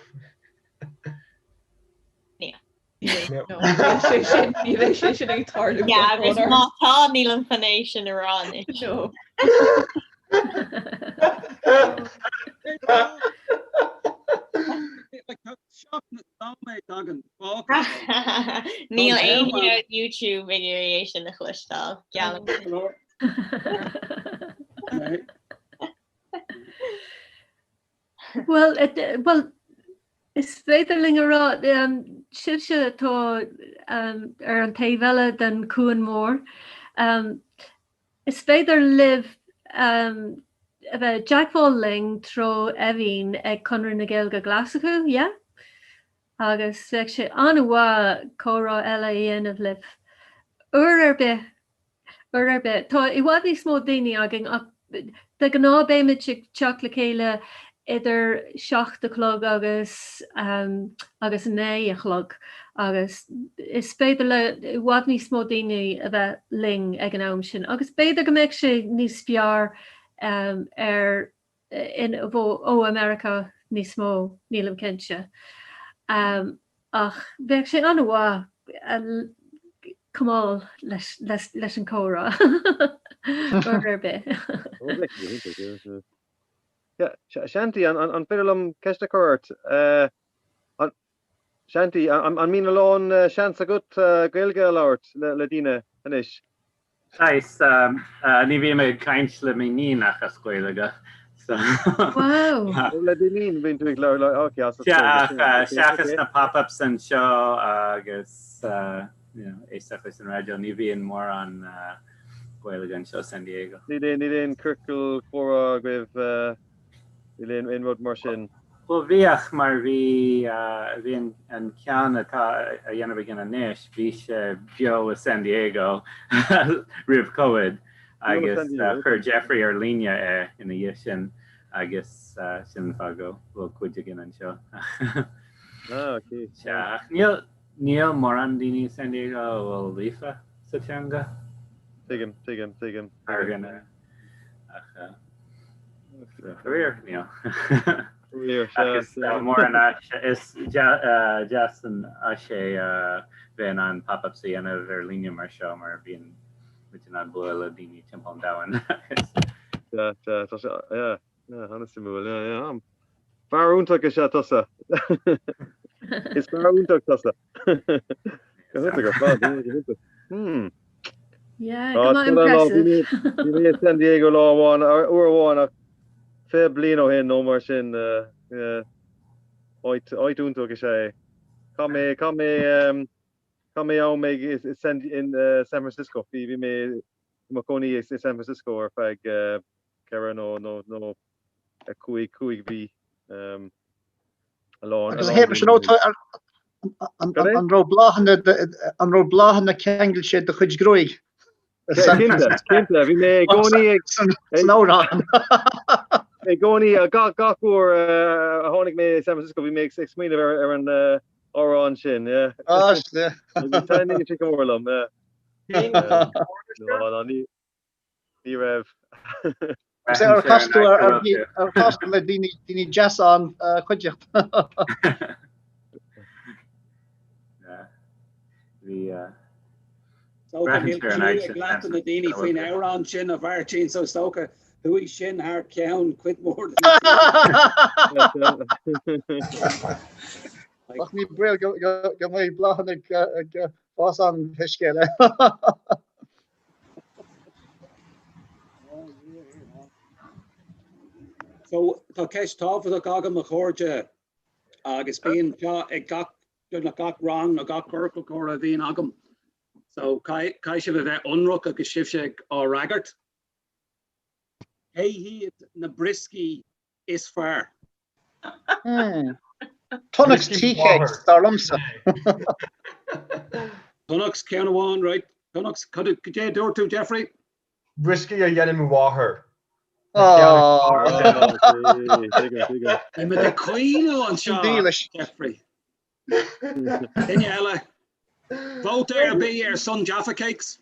Níl. No, níl sé sin, ní bheidh sé sin ag tarlú. Yeah, agus má tá, nílim chun é sin a rá anois. No. Níl aon duine ar YouTube ag iarraidh é sin a chloisteáil, geallaim. Bhuel, bhuel, is féidir linn a rá, sibhse atá ar an taobh eile den chuan mór, is féidir libh a bheith i dteagmháil linn treo Eimhín ag Conradh na Gaeilge Glaschú, yeah? Agus bheadh sé an-mhaith comhrá eile a dhéanamh libh uair ar bith Uair ar bith. Tá i bhfad níos mó daoine againn ach de ghnáth beimid ag teacht le chéile idir 7 a chlog agus agus 9 a chlog agus is féidir le i bhfad níos mó daoine a bheith linn ag an am sin agus b'fhéidir go mbeadh sé níos fearr ar in ó America níos mó, nílim cinnte. Ach bheadh sé an-mhaith coinneáil leis an chomhrá uair ar bith. Shanti, an féidir liom ceist a chur ort? Shanti, an mbíonn a lán seans agat Gaeilge a labhairt le daoine anois? Saghas, ní bhím ag caint le m'iníon ach as Gaeilge. So. Wow! Le d'iníon, bíonn tú ag labhairt le, ok, as Gaeilge. Ach seachas na pop-ups anseo agus you know, éisteacht leis an raidió, ní bhíonn mórán Gaeilge anseo i San Diego. Níl aon, níl aon ciorcal comhrá agaibh, níl aon, aon rud mar sin. Bhuel bhíodh mar bhí bhí an ceann atá á dhéanamh againn anois, bhí sé beo i San Diego roimh Covid agus chuir Jeffrey ar líne é ina dhiaidh sin agus sin an fáth go bhfuil cuid againn anseo. Ah, ok. Sea, ach níl níl mórán daoine i San Diego a bhfuil líofa sa teanga. Tuigim, tuigim, tuigim. Ar dhuine. Ach faraor, níl. Ach is mór an áis, is deas an áis é bheith in ann pop-ups a dhéanamh ar líne mar seo mar bíonn muid in ann bualadh le daoine timpeall an domhain. Sea, sea, tá sé, yeah, yeah, an-suimiúil, yeah, yeah. Fear iontach is ea tusa. Is fear iontach tusa. Go hiontach ar fad, yeah, go hiontach. Hmm. Yeah, go maith impressive. Bhí mé i San Diego lá amháin, uair amháin ach 20 bliain ó shin nó mar sin. Yeah. Áit áit iontach is ea é. Chaith mé chaith mé chaith mé am ag i San in San Francisco. Bhí bhí mé i mo chónaí i San Francisco ar feadh 4 nó nó nó 5 5 mhí. A lán a Agus a lán Shéamais, an daoine. raibh an Cad é? an raibh bláthanna an raibh bláthanna ceangailte i do chuid gruaig? Cinnte, cinnte, bhí mé i gcónaí ag San amhrán. I gcónaí, gach gach uair a tháinig mé i San Francisco, bhí mé ag smaoineamh ar ar an amhrán sin, yeah. Ah, sea. Taitníonn sé go mór liom, yeah. No, no, ní ní raibh. Sea, ar chas tú ar ar chas tú le daoine daoine deasa an chuideachta. Bhí So níl clue ag leath de na daoine faoin amhrán sin a Mháirtín so is dócha chuaigh sin thar ceann cuid mhór de na Ach ní baol go mbeidh bláthanna ag fás ann pé scéal é. So tá ceist tábhachtach agam a chairde agus bíonn seo ag gach beagnach gach rang nó gach ciorcal comhrá a bhíonn agam. So caithfidh sibh a bheith ionraic agus sibhse ag á fhreagairt. Cé hiad na brioscaí is fearr? Tunnock's tea cakes, dar liomsa. Tunnock's ceann amháin, right? Tunnock's, cad é a dúirt tú, Jeffrey? Brioscaí a dhéanann mo mháthair. Beidh muid ag caoineadh anseo, Jeffrey. Duine eile? Vóta ar bith ar son Jaffa Cakes?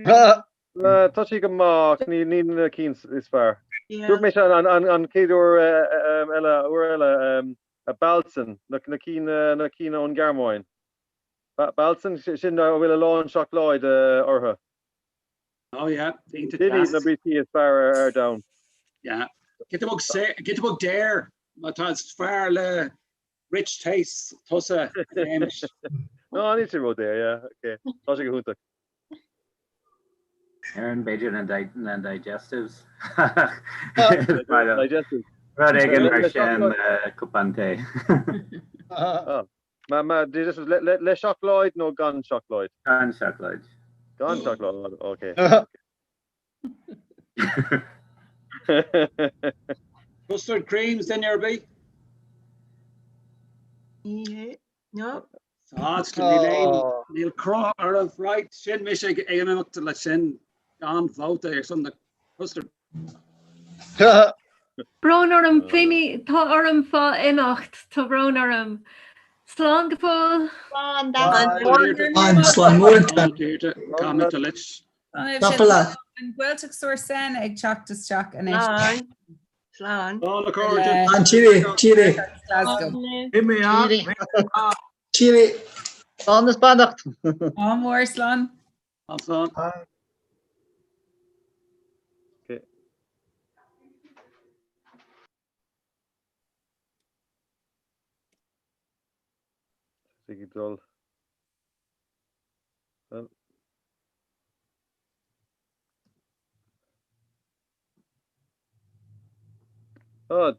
Tá sí go maith ach ní na cinn is fearr. Dúirt mé seo an chéad uair eile, uair eile, Bahlsen, na cinn na cinn ón Ghearmáin. Bahlsen, sin a bhfuil a lán seacláid orthu. Oh yeah, iontach Sin iad deas. na brioscaí is fearr ar domhan. Yeah. Giota beag giota beag daor má tá is fearr le rich tastes tusa, Hamish. No, níl sé ró-daor, yeah, okay. Tá sé go hiontach. Aaron, b'fhéidir na na digestives. Digestives. Rud éigin mar sin cupán tae. Ah. Ma, ma, digestives le, le, le seacláid nó gan seacláid? Gan seacláid. Gan seacláid, okay. Custard creams duine ar bith? No. Ah, níl aon níl cruth oraibh, right, sin mise ag imeacht leis sin gan vóta ar son na custard. Brón orm, Féimí, tá orm fá imeacht, tá brón orm. Slán go fóill. Slán, Slán, slán mór. Caithfidh leat. An Gaeltacht sur Seine ag teacht isteach anois. Slán. Slán. Slán a chairde. Slán, Cheerio, cheerio. Glasgow. Cheerio. Slán is beannacht. Ádh mór, slán. Slán. Okay. Ag dul. Well. Oh,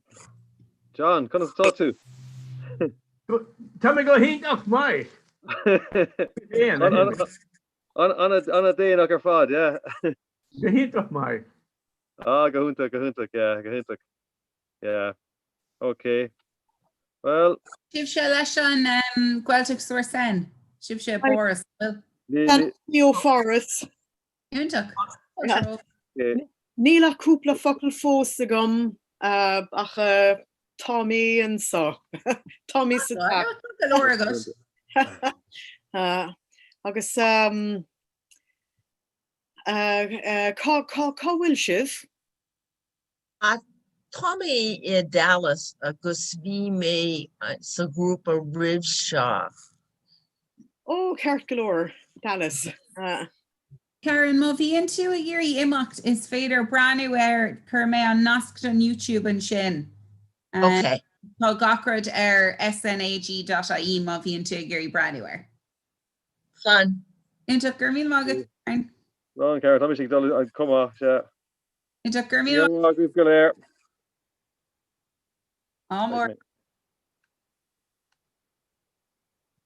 John, conas atá tú? Tá mé go hiontach maith. An-déanach ar fad, yeah. Go hiontach maith. Ah, go hiontach, go hiontach, yeah, go hiontach. Yeah. Ok. Well. Sibhse leis an Gaeltacht sur Seine? Sibhse i bPáras, an bhfuil? Ní ó Pháras. Iontach. Níl ach cúpla focal fós agam ach tá mé anseo. Tá mé sa teach. Tá go leor agat. Agus cá bhfuil sibh? Tá mé i Dallas agus bhí mé sa ghrúpa roimh seo. Ó, ceart go leor, Dallas. Karen, má bhíonn tú ag iarraidh imeacht, is féidir breathnú ar, chuir mé an nasc don YouTube ansin. Ok. Tá gach rud ar snag.ie má bhíonn tú ag iarraidh breathnú air. Slán. Iontach, go raibh míle maith agat, Karen. Slán, Karen, tá mise ag dul chomh maith, sea. Iontach, go raibh míle maith agaibh go léir. Ádh mór.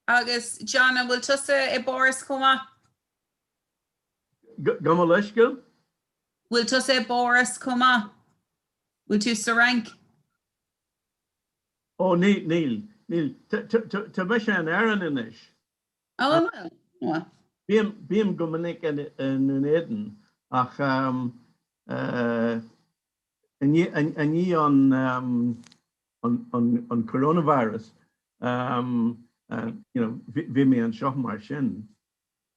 Agus John, an bhfuil tusa i bPáras chomh maith? Gabh mo leithscéal? Bhfuil tusa i bPáras chomh maith? Bhfuil tú sa Fhrainc? Ó, níl, níl, níl. Tá mise in Éirinn anois. Ó, an bhfuil? Bhfuil. Bím, bím go minic i nDún Éideann ach i ndiaidh an, an coronavirus, you know, bhí mé anseo mar sin.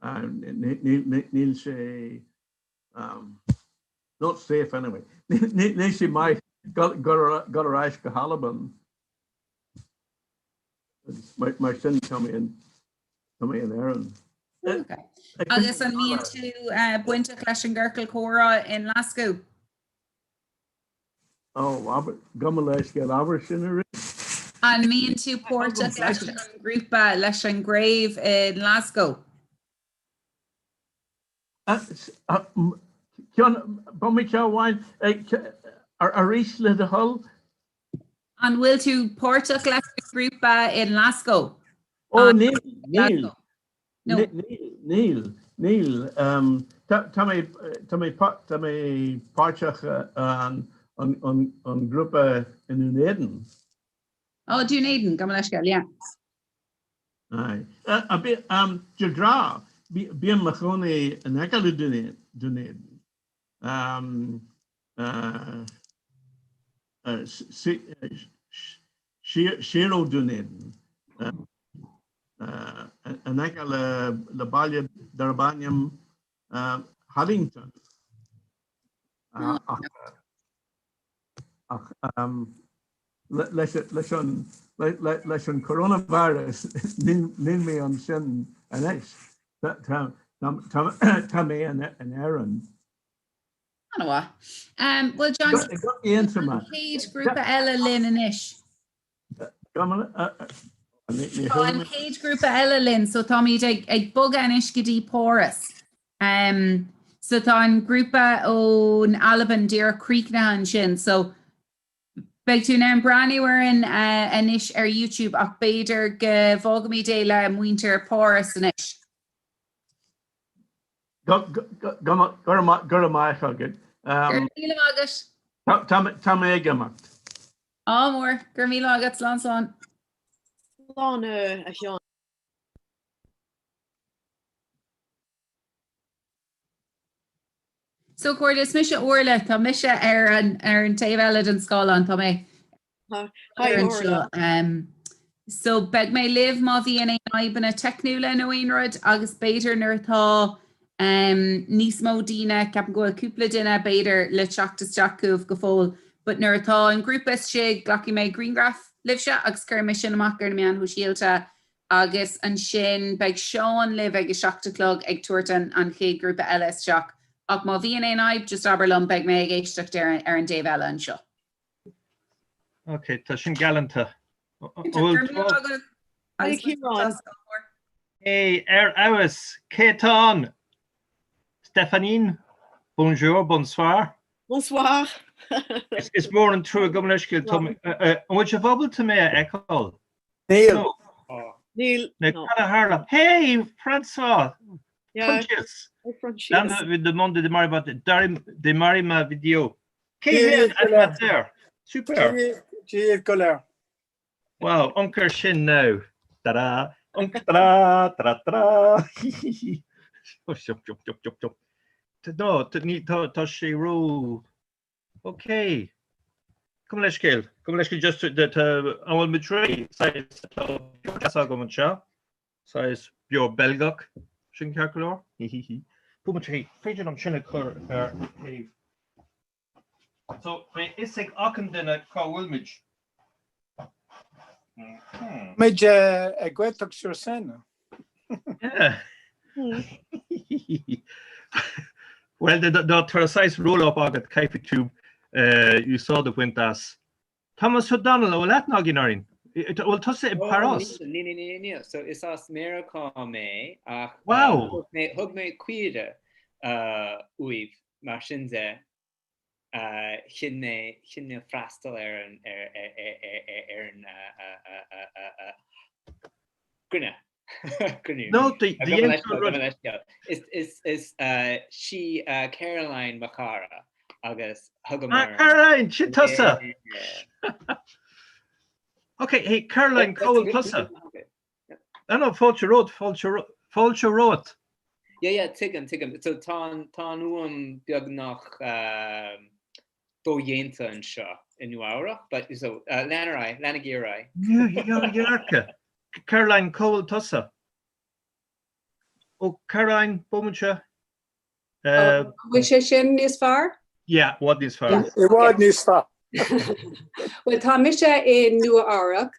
Níl sé not safe anyway. Níl sé maith dul ar ais go hAlbain. Mar sin tá mé in Éirinn. Agus an mbíonn tú bainteach leis an gciorcal comhrá i nGlaschú? Ó, gabh mo leithscéal, abair sin arís. An mbíonn tú páirteach leis an ngrúpa, leis an gcraobh i nGlasgow? Ceann, bomaite amháin, arís le do thoil. An bhfuil tú páirteach leis an ngrúpa i nGlasgow? Ó, níl, níl. Níl, níl. Tá mé, tá mé, tá mé páirteach an an grúpa i nDún Éideann. Ó, Dún Éideann, gabh mo leithscéal, yeah. Aye. De ghnáth, bím i mo chónaí in aice le Dún Éideann. Siar ó Dún Éideann, in aice le baile darb ainm Haddington. Ach leis an coronavirus níl mé ansin anois. Tá mé in Éirinn. An-mhaith. Bhuel John, an chéad grúpa eile linn anois. Tá an chéad grúpa eile linn, so táimid ag bogadh anois go dtí Páras. So tá an grúpa ón Albain díreach críochnaithe ansin, so beidh tú in ann breathnú orainn anois ar YouTube ach b'fhéidir go bhfágfaimid é le muintir Páras anois. Go raibh maith agat. Go raibh míle maith agat. Tá mé ag imeacht. Ádh mór. Go raibh míle maith agat. Slán slán. Slán a Sheáin. So a chairde, is mise Orla, tá mise ar an ar an taobh eile den scáileán, tá mé Hi Orla. Um, so beidh mé libh má bhíonn aon fhadhbanna teicniúla nó aon rud agus b'fhéidir nuair atá um, níos mó daoine, ceapaim go bhfuil cúpla duine b'fhéidir le teacht isteach chugaibh go fóill, but nuair atá an grúpa istigh glacfaidh mé grianghraf libhse agus cuirfidh mé sin amach ar na meáin shóisialta agus ansin beidh Seán libh ag a 7 a chlog ag tabhairt an an chéad ghrúpa eile isteach ach má bhíonn aon fhadhb just abair liom beidh mé ag éisteacht ar ar an dtaobh eile anseo. Ok, tá sin galánta. Hey, ar fheabhas, cé atá ann? Stéphanin? Bonjour, bonsoir. Bonsoir. Is mór an trua gabh mo leithscéal, an bhfuil sibh ábalta mé a fheiceáil? Níl. Níl. Nó cad a tharla? Hey, François! Proinsias! Demande de démarrer ma vidéo. Cé hé an animateur? Super! Dia go léir. Wow, amharc air sin now. Ta-da! Amharc ta-da! Ta-da ta-da! Hihihi. No, tá sé ró... Ok. Gabh mo leithscéal. Gabh mo leithscéal just tá an bhfuil muid réidh? Saghas tá beoir deas agam anseo. Saghas beoir Beilgeach. Sin ceart go leor? Hihihi. Bomaite, féidir liom sin a chur ar thaobh. So, beidh fhios ag achan duine cá bhfuil muid. Muid ag Gaeltacht sur Seine. Yeah. Well, tá saghas roll-up agat caithfidh tú úsáid a bhaint as. Thomas O'Donnell, an bhfuil aithne againn orainn? Bhfuil tusa i bPáras? Níl, níl, níl, níl. So is as Meiriceá mé ach Wow! thug mé cuireadh uaibh mar sin de chinn mé chinn mé freastal ar an ar ar ar an gcruinniú. No, dhein tú an rud. Is sí Caroline mo chara agus thugamar. Ah, Caroline, sin tusa! Ok, hey, Caroline, cá bhfuil tusa? No, no, fáilte romhat, fáilte romhat. Yeah, yeah, tuigim, tuigim. So tá an tá an fhuaim beagnach dodhéanta anseo i Nua Eabhrac, but so lean ar aghaidh, leanaigí ar aghaidh. Nua Eabhrac. Caroline, cá bhfuil tusa? Ó, Caroline, bomaite. An bhfuil sé sin níos fearr? Yeah, i bhfad níos fearr. I bhfad níos fearr. Bhuel, tá mise i Nua Eabhrac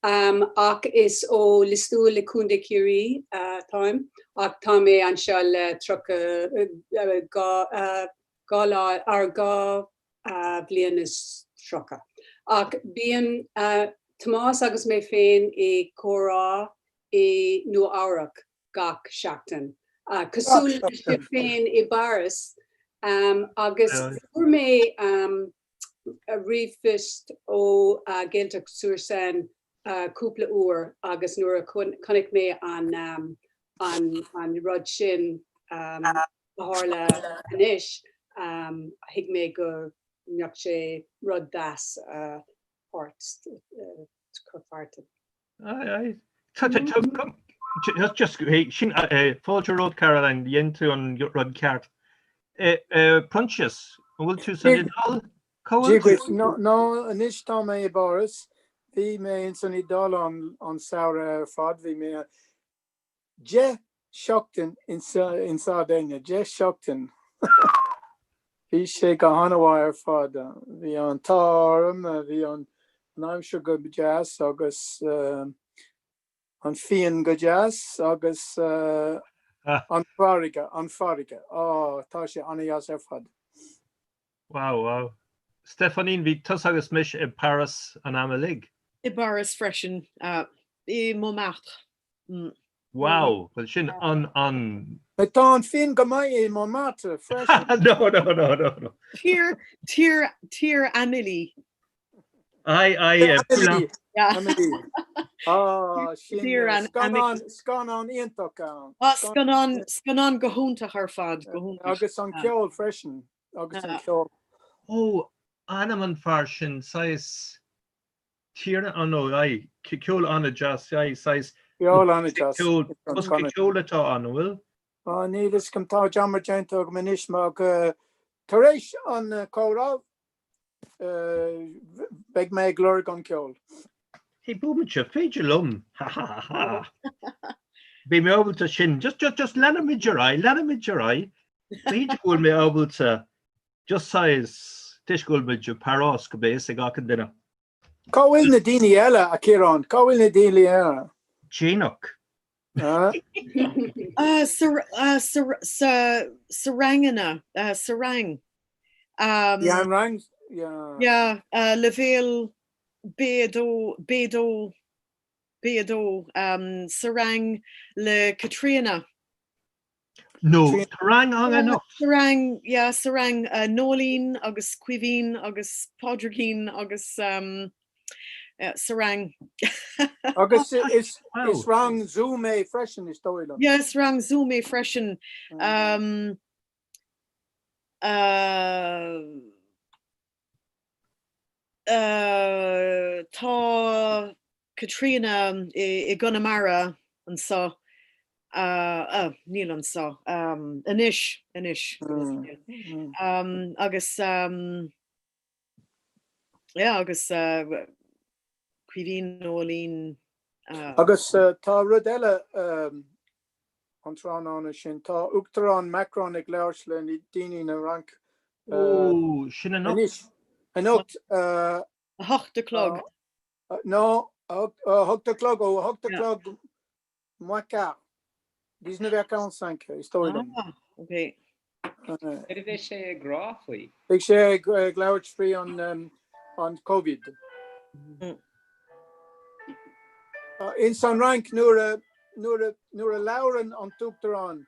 ach is ó Lios Tuathail i Contae Chiarraí atáim ach tá mé anseo le 30, 2 lá, ar 2 bhliain is 30. Ach bíonn Tomás agus mé féin i comhrá i Nua Eabhrac gach seachtain, cosúil le sibh féin i bPáras, agus fuair mé ríomhphost ó Gaeltacht sur Seine cúpla uair agus nuair a chonaic mé an an rud sin a tharla anois, thuig mé go mbeadh sé rud deas páirt cur pháirt in. Aye, aye. Tá, tá, tá, come, just, just, hey, sin, eh, fáilte romhat, Caroline, dhein tú an rud ceart. Eh, eh, Proinsias, an bhfuil tú san Iodáil? Cá bhfuil Dia tú? duit. No, no, anois tá mé i bPáras. Bhí mé ins an Iodáil an, an samhradh ar fad. Bhí mé 10 seachtain in, in Sardinia, 10 seachtain. Bhí sé go han-mhaith ar fad. Bhí an t-ádh orm, bhí an aimsir go deas agus an fíon go deas agus an farraige, an farraige. Á, tá sé an-deas ar fad. Wow, wow. Stefáinín, bhí tusa agus mise i bPáras an am uilig. I bPáras freisin, i Montmartre. Wow, bhuel sin an, an. Tá an fíon go maith i Montmartre freisin. No, no, no, no, no. Tír, tír, tír Amélie. Aye, aye, Amélie. Amélie. Ah, sin scannán, scannán iontach ann. Ah, scannán, scannán go hiontach ar fad, go hiontach. Agus an ceol freisin, agus an ceol. Ó, ainm an fear sin, saghas. Tír an nó aye, ceol an-deas, aye, saghas. Ceol an-deas. Ceol, bosca ceoil atá ann, an bhfuil? Á, níl fhios agam, tá dearmad déanta agam anois, mar tar éis an comhrá, beidh mé ag lorg an ceol. Hey, bomaite, féidir liom, ha ha ha ha. Beidh mé ábalta sin, just, just, just leanfaimid ar aghaidh, leanfaimid ar aghaidh. B'fhéidir go bhfuil mé ábalta Just saghas, toisc go bhfuil muid i bParás go mbeidh fhios ag achan duine. Cá bhfuil na daoine eile, a Chiaráin? Cá bhfuil na daoine eile? Déanach. Sa ranganna, sa rang. Yeah, an rang, yeah. Yeah, leibhéal B2, B2, B2, sa rang le Caitríona. No, tá rang ann anocht. Sa rang, yeah, sa rang Nóilín agus Caoimhín agus Pádraigín agus sa rang. Agus is rang Zoom é freisin, is dóigh liom. Yeah, is rang Zoom é freisin. Tá Caitríona i gConamara anseo, níl anseo anois, anois, agus yeah, agus Caoimhín, Nóilín. Agus tá rud eile an tráthnóna sin, tá Uachtarán Macron ag labhairt le daoine na Fhraince Ó, sin anocht? Anois, anocht. A hocht a chlog. No, a hocht a chlog, ó a hocht a chlog moins quart. 19h45, is dóigh liom. Ah, ok. Céard a bheidh sé ag rá faoi? Beidh sé ag labhairt faoi an Covid. Ins an Fhrainc nuair a nuair a nuair a labhrann an tUachtarán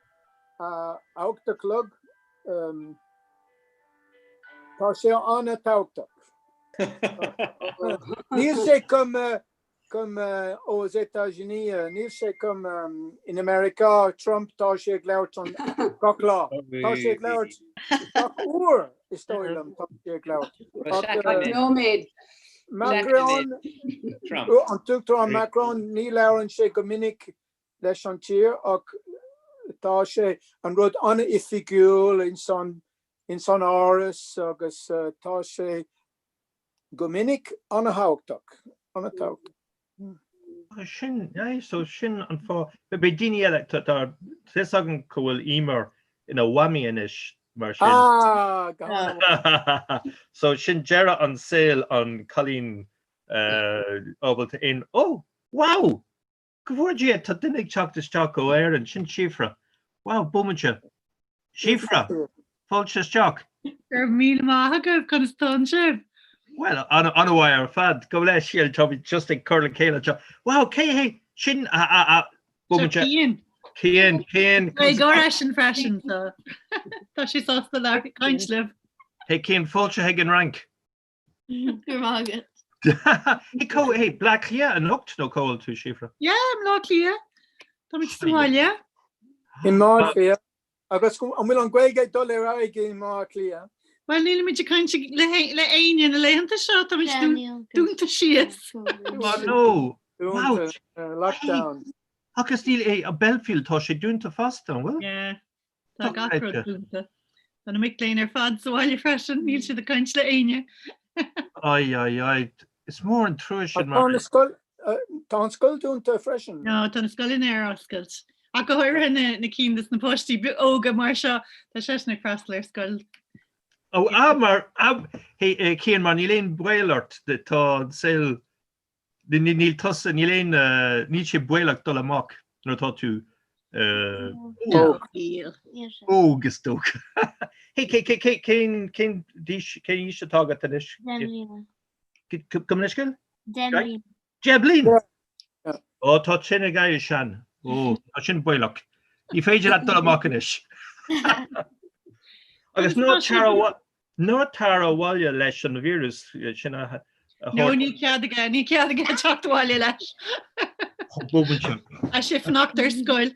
a hocht a chlog tá sé an-tábhachtach. Níl sé chomh. comme aux États-Unis, níl sé comme in America, Trump tá sé ag labhairt an gach lá. Tá sé ag labhairt gach uair is dóigh liom tá sé ag labhairt. Nóiméad. Macron, an tUachtarán Macron, ní labhrann sé go minic leis an tír ach tá sé an rud an-oifigiúil ins an ins an áras agus tá sé go minic an-thábhachtach, an-tábhachtach. Sin, aye, so sin an fáth. Beidh daoine eile, tá a fhios agam go bhfuil Emer ina mhamaí anois mar sin. Ah, go han-mhaith. So sin deireadh an saol an cailín ábalta aon, oh, wow! Go bhfóire Dia, tá duine ag teacht isteach ó Éirinn, sin Síofra. Wow, bomaite. Síofra, fáilte isteach. Go raibh míle maith agaibh, conas tánn sibh? Bhuel, an-mhaith ar fad. Gabh mo leithscéal, táimid just ag cur le chéile anseo. Wow, cé hé sin? Bomaite. Cian. Cian, Cian. Beidh eisean freisin, so tá sé sásta le caint libh. Hey Cian, fáilte chuig an Fhrainc. Go raibh maith agat. Hey, cá, hey, Bleá Cliath anocht nó cá bhfuil tú, Síofra? Yeah, i mBleá Cliath. Táimid sa bhaile. I mBleá Cliath. Agus an bhfuil an Ghaeilge ag dul ar aghaidh i mBleá Cliath? Bhuel, nílimid ag caint le le éinne na laethanta seo, táimid dúnta síos. Oh, no. Wow. Lockdown. Agus níl, hey, Belfield, tá sé dúnta fosta, an bhfuil? Yeah. Tá gach rud dúnta. Tá na mic léinn ar fad sa bhaile freisin, níl siad ag caint le éinne. Ai, ai, ai, is mór an trua sin mar. Tá an scoil dúnta freisin. No, tá na scoileanna ar oscailt. Ach go háirithe na cinn dos na páistí óga mar seo, tá seisean ag freastal ar scoil. Ó, ah, mar, ah, hey, Cian, mar níl aon baol ort, tá an saol Níl tusa, níl aon, níl sé baolach dul amach nuair atá tú óg. Óg is dócha. Hey, cén cén aois cén aois atá agat anois? 10 mbliana. Gabh mo leithscéal? 10 mbliana. 10 bliain? Ó tá sin ag éirí sean. Ó, tá sin baolach. Ní féidir leat dul amach anois. Agus ná tar Ná tar abhaile leis an víreas sin a No, níl cead aige, níl cead aige teacht abhaile leis. Bomaite. Tá sé fanacht ar scoil.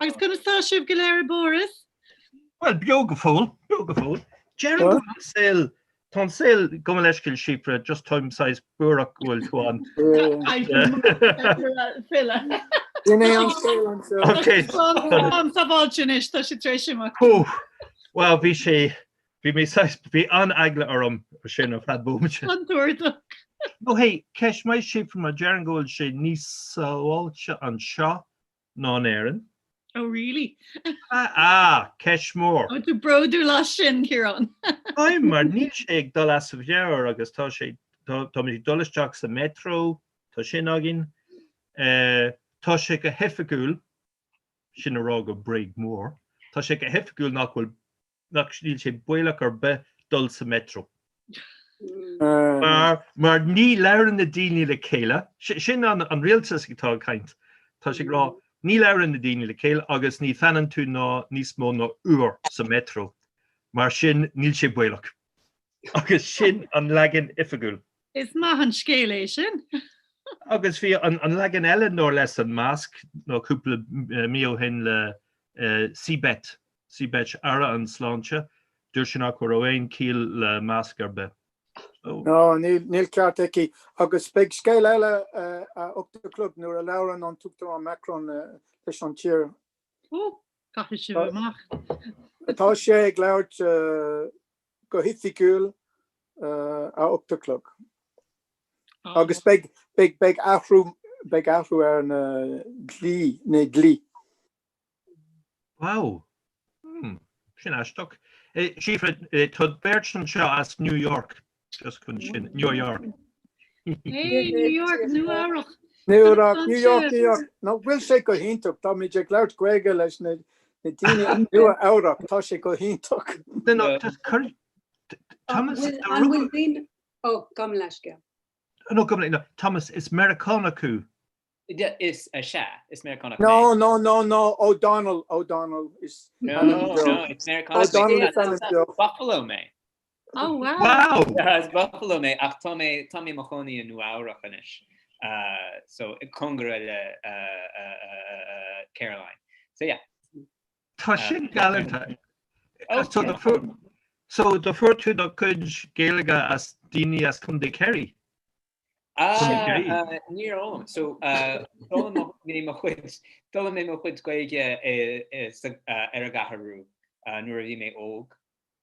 Agus conas tá sibh go léir i bPáras? Bhuel, beo go fóill, beo go fóill. Déarfainn go bhfuil an saol Tá an saol, gabh mo leithscéal Síofra, just táim saghas buarach go bhfuil tú ann. Sin é an saol anseo. Ok. Tá sábháilte anois, tá sé tar éis imeacht. Bhuel, bhí sé, bhí mé saghas, bhí an-eagla orm sin ar feadh bomaite. Contúirteach. No hey, ceist maith Síofra mar déarfainn go bhfuil sé níos sábháilte anseo ná in Éirinn. Oh really? Ah, ah, ceist mhór. Tá tú bródúil as sin, Ciarán. Táim mar níl sé ag dul as a mheabhair agus tá sé, tá, táimid ag dul isteach sa metro, tá sin againn. Eh, tá sé go hoifigiúil, sin a rá gur bréag mór, tá sé go hoifigiúil nach bhfuil, nach, níl sé baolach ar bith dul sa metro. Mar, mar ní labhrann na daoine le chéile, sin an, an rialtas atá ag caint, tá sé ag rá ní labhrann na daoine le chéile agus ní fanann tú ná níos mó ná uair sa metro, mar sin níl sé baolach. Agus sin an leagan oifigiúil. Is maith an scéal é sin. Agus bhí an leagan eile nár leis an masc nó cúpla mí ó shin le Sibet, Sibet, Aire an Sláinte, dúirt sé nach raibh aon chiall le masc ar bith. No, níl ceart aici. Agus beidh scéal eile a 8 a chlog nuair a labhrann an tUachtarán Macron leis an tír. Ó, caithfidh sibh amach. Tá sé ag labhairt go hoifigiúil a 8 a chlog. Agus beidh, beidh, beidh athrú, beidh athrú ar na dlí, na dlí. Wow. Hmm, sin aisteach. Síofra, tá beirt anseo as New York. Just chun sin, New York. Hey, New York, Nua Eabhrac. New York, New York, New York. Nach bhfuil sé go hiontach, táimid ag labhairt Gaeilge leis na daoine i Nua Eabhrac, tá sé go hiontach. Thomas, An bhfuil daoine ó gabh mo leithscéal. No, gabh mo no, Thomas, is Meiriceánach thú. Is sea, is Meiriceánach mé. No, no, no, no, O'Donnell, O'Donnell is No, no, is Meiriceánach O'Donnell is ainm dó. Buffalo mé. Oh wow! Wow! As Buffalo mé ach tá mé tá mé i mo chónaí i Nua Eabhrac anois. So cóngarach le Caroline. So yeah. Tá sin galánta. So do fuair so do fuair tú do chuid Gaeilge as daoine as Contae Kerry? Contae Kerry? Níor fhoghlaim. So d'fhoghlaim mé mo chuid d'fhoghlaim mé mo chuid Gaeilge ar an gCathair Rua nuair a bhí mé óg.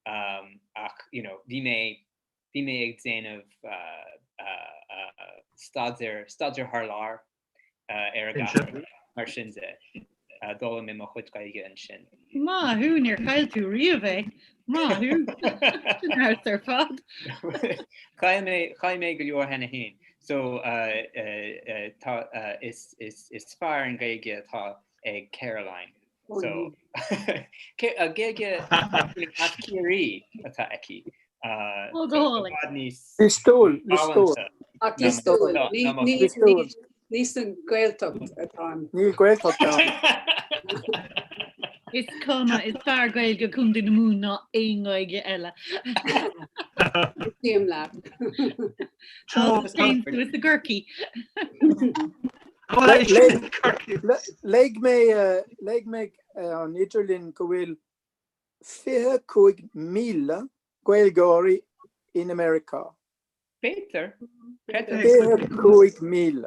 Ach you know bhí mé bhí mé ag déanamh staidéar staidéar thar lear ar an gCathair mar sin de. D'fhoghlaim mé mo chuid Gaeilge ansin. Maith thú, níor chaill tú riamh é. Maith thú. Sin ar fheabhas ar fad. Chaill mé, chaill mé go leor cheana féin. So tá, is, is, is fearr an Ghaeilge atá ag Caroline. So, Gaeilge as Ciarraí atá aici. Ó, go hálainn. Lios Tuathail, Lios Tuathail. Ach Lios Tuathail, ní sa Ghaeltacht atáim. Níl Gaeltacht ann. Is cuma, is fearr Gaeilge Chontae na Mumhan ná aon Ghaeilge eile. Aontaím leat. Tá tú is i gCorcaigh. Léigh mé léigh mé ar an idirlíon go bhfuil 25,000 Gaeilgeoirí in America. B'fhéidir. 25,000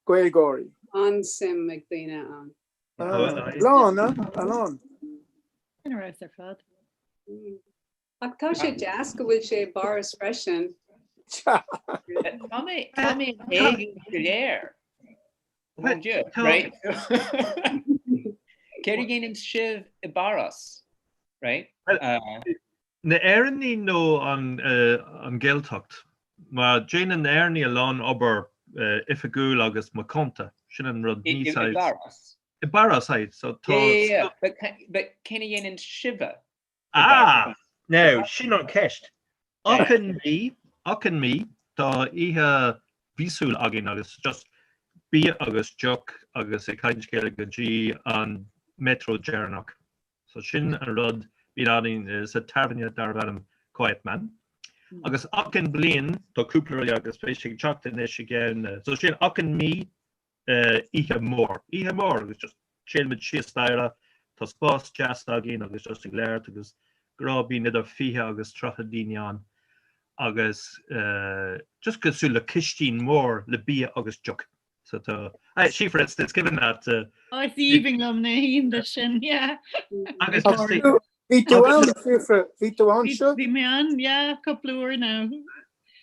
Gaeilgeoirí. An-suim ag daoine ann. A lán, a lán. Sin ar fheabhas ar fad. Ach tá sé deas go bhfuil sé i bPáras freisin. Tá mé tá mé ag go léir. Mon Dieu, right? Céard a dhéanann sibh i bPáras, right? Na Éireannaigh nó an Ghaeltacht? Mar déanann na Éireannaigh a lán obair oifigiúil agus macánta. Sin an rud. I bPáras. I bPáras, aye. So tá. Yeah, yeah, yeah. But cén a dhéanann sibh? Ah! Now, sin an cheist. Achan mí, achan mí, tá oíche mhíosúil againn agus just bia agus deoch agus ag caint Gaeilge go dtí an metro deireanach. So sin an rud bíonn againn sa tábhairne darbh ainm Quiet Man. Agus achan bliain tá cúpla rud agus beidh sé ag teacht anois i gceann, so sin achan mí oíche mhór, oíche mhór agus just téimid síos staighre, tá spás deas againn agus just ag labhairt agus de ghnáth bíonn idir 20 agus 30 daoine ann agus just cosúil le cistín mór le bia agus deoch. So tá, Síofra, it's, it's given that. Uh, oh, it's aoibhinn liom na hionda sin, yeah. Agus just Bhí tú ann, Síofra, bhí tú ann seo? Bhí mé ann, yeah, cúpla uair now.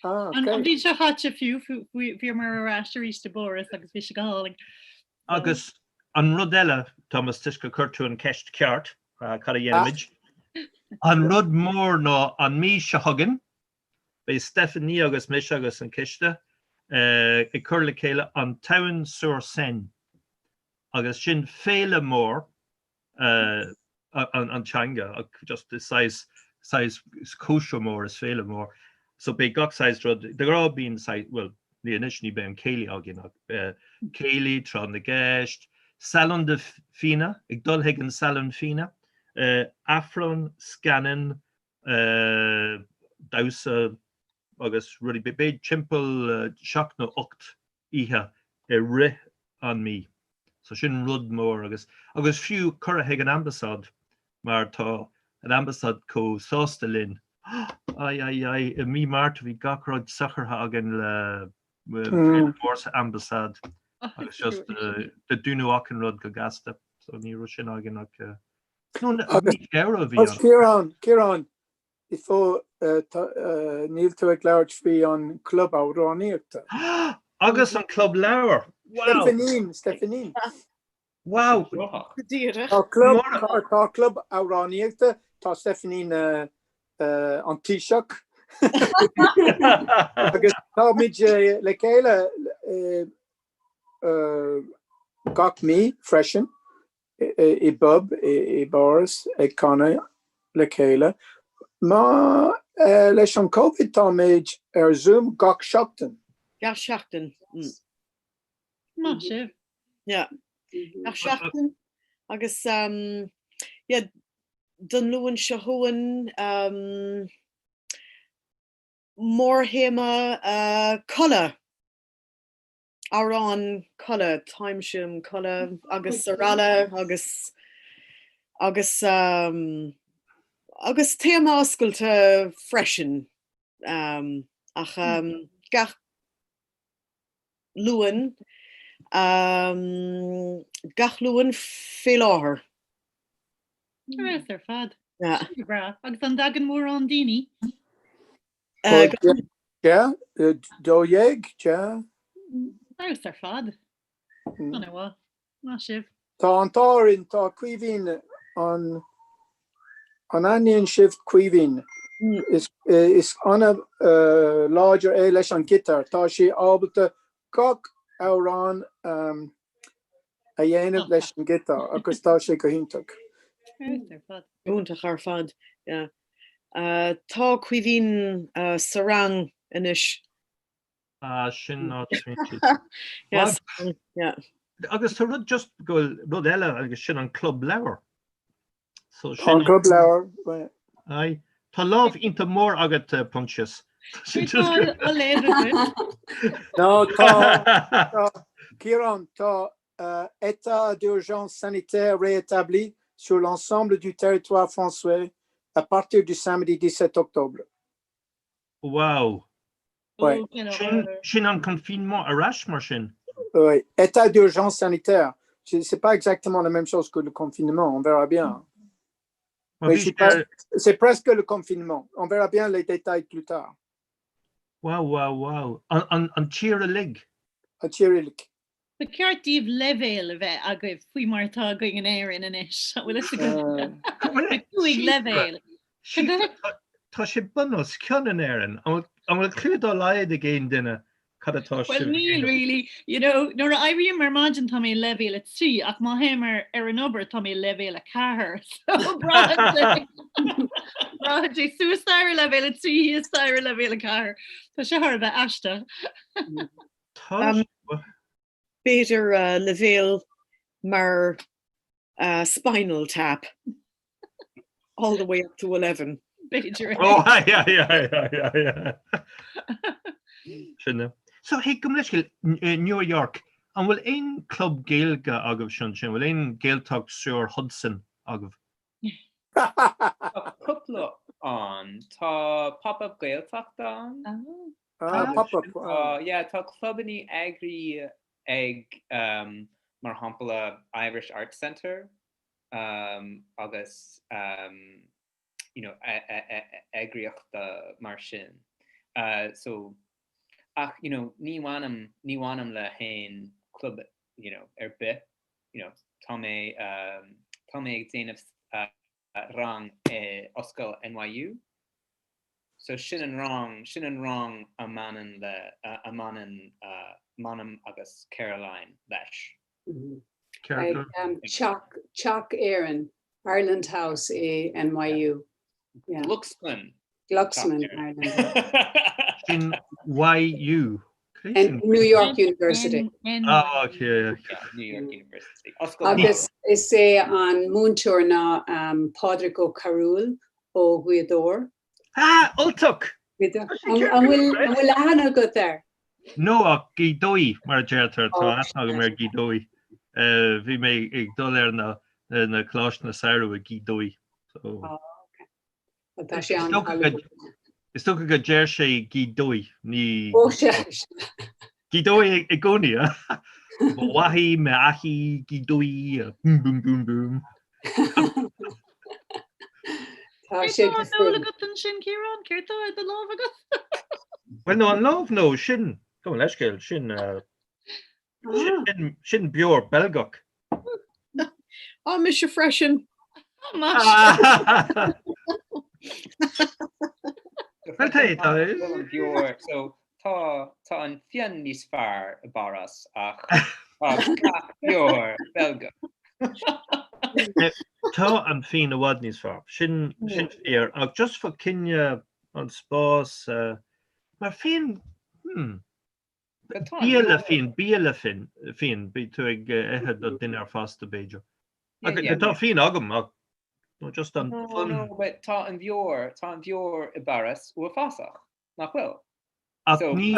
Ah, An okay. bhliain seo chaite fiú, bhíomar ar ais arís i bPáras agus bhí sé go hálainn. Agus an rud eile, Thomas, toisc gur chuir tú an ceist ceart, cad a dhéanaimid? An rud mór ná an mí seo chugainn, beidh Stephanie agus mise agus an coiste ag cur le chéile an Tamhain sur Seine agus sin féile mór an teanga ach just is saghas saghas cóisir mór is féile mór so beidh gach saghas rud de ghnáth bíonn saghas bhuel ní anois ní beidh an céilí againn ach céilí tráth na gceist salon de fíona ag dul chuig an salon fíona aifreann scannán damhsa agus rudaí beidh timpeall 7 nó 8 oíche i rith an mí. So sin rud mór agus agus fiú cuireadh chuig an ambasáid mar tá an ambasáid chomh sásta linn. Ai ai ai i mí Márta bhí gach rud socraithe againn le féile mór sa ambasáid agus just do dúnadh achan rud go gasta. So ní raibh sin againn ach no Agus mí Feabhra a bhí ann. Ciarán, Ciarán, Níl tú ag labhairt faoi an club amhránaíochta. Agus an club leabhar! Wow! Stephanín, Stephanín. Wow! Tá club, tá club amhránaíochta, tá Stephanín an Taoiseach. Agus táimid le chéile gach mí freisin. i bpub i bPáras ag canadh le chéile. Má leis an Covid táimid ar Zoom gach seachtain. Gach seachtain. Maith sibh. Yeah. Gach seachtain agus yeah don Luan seo chugainn mórthéama codladh. Amhrán codladh, táimse im chodladh agus araile agus agus agus téama oscailte freisin ach gach Luan gach Luan fé láthair. Ar fheabhas ar fad. Sin go breá. Agus an dtagann mórán daoine? Yeah, 12, yeah. Ar fheabhas ar fad. An-mhaith. Maith sibh. Tá an t-ádh orainn, tá Caoimhín an an aithníonn sibh Caoimhín? Is is an-láidir é leis an giotár. Tá sé ábalta gach amhrán a dhéanamh leis an giotár agus tá sé go hiontach. Iontach ar fad, yeah. Tá Caoimhín sa rang anois. Ah, sin ná Yes, yeah. Agus tá rud just go bhfuil rud eile agus sin an club leabhar. So sin An club leabhar. Aye. Tá lámh iontach mór agat, Proinsias. No, tá, Ciarán, tá état d'urgence sanitaire rétabli sur l'ensemble du territoire français à partir du samedi 17 octobre. Wow. Sin, sin an confinement ar ais mar sin? Oui, état d'urgence sanitaire. C'est pas exactement la même chose que le confinement, on verra bien. C'est presque le confinement. On verra bien les détails plus tard. Wow, wow, wow. An, an, an tír uilig? An tír uilig. Ba cheart daoibh leibhéal a bheith agaibh faoi mar atá againn in Éirinn anois. An bhfuil fhios agat? 5 leibhéal. Tá sé bun os cionn in Éirinn. An bhfuil clue dá laghad ag aon duine cad atá sibh Well níl really. You know, nuair a éirím ar maidin tá mé leibhéal 3 ach má théim ar ar an obair tá mé leibhéal 4. So braitheann sé braitheann sé suas staighre leibhéal 3 thíos staighre leibhéal 4. Tá sé thar a bheith aisteach. Tá B'fhéidir leibhéal mar Spinal Tap all the way up to 11. B'fhéidir. Oh, yeah, yeah, yeah, yeah. Sin é. So, hey, gabh mo leithscéal, New York, an bhfuil aon club Gaeilge agaibh ansin? An bhfuil aon Gaeltacht soir Hudson agaibh? Tá cúpla ann. Tá Pop-Up Gaeltacht ann. Ah, Pop-Up. Tá, yeah, tá clubannaí eagraithe ag, mar shampla, Irish Arts Centre agus, you know, eagraíochta mar sin. So, ach, you know, ní bhainim, ní bhainim le haon club, you know, ar bith. You know, tá mé, tá mé ag déanamh rang i Ollscoil NYU. So sin an rang, sin an rang a mbaineann le, a mbaineann, mbainim agus Caroline leis. Ag Teach, Teach Éireann, Ireland House i NYU. Yeah. Glucksman. Glucksman, Ireland House. Sin YU. New York University. Ah, okay. New York University. Agus is é an múinteoir ná Pádraig Ó Cearúil ó Ghaoth Dobhair. Ah, Ultach! An bhfuil aithne agat air? No, ach Gaoth Dobhair, mar a deirtear, tá aithne agam ar Ghaoth Dobhair. Bhí mé ag dul ar na na coláiste na samhradh i Gaoth Dobhair. So. Ah, okay. Tá sé an Is dócha go deir sé Gaoth Dobhair, ní Ó sé. Gaoth Dobhair i gcónaí, eh? Mo mhaithí, m'athaí, Gaoth Dobhair, boom boom boom boom. Tá sé Céard tá á ól agat ansin, Ciarán? Céard tá i do lámh agat? Bhuel, no, an lámh nó sin, gabh mo leithscéal, sin Sin beoir Beilgeach. Á, mise freisin. Bhuel, tá, tá. Beoir, so tá tá an fíon níos fearr i bPáras ach tá gach beoir Beilgeach. Tá an fíon i bhfad níos fearr. Sin sin fíor. Ach just fá choinne an spás mar fíon, hmm, Bia le fíon, bia le fíon, beidh tú ag ithe do dinnéar fosta b'fhéidir. Tá fíon agam ach no just an No, no, but tá an bheoir, tá an bheoir i bPáras uafásach, nach bhfuil? Ach ní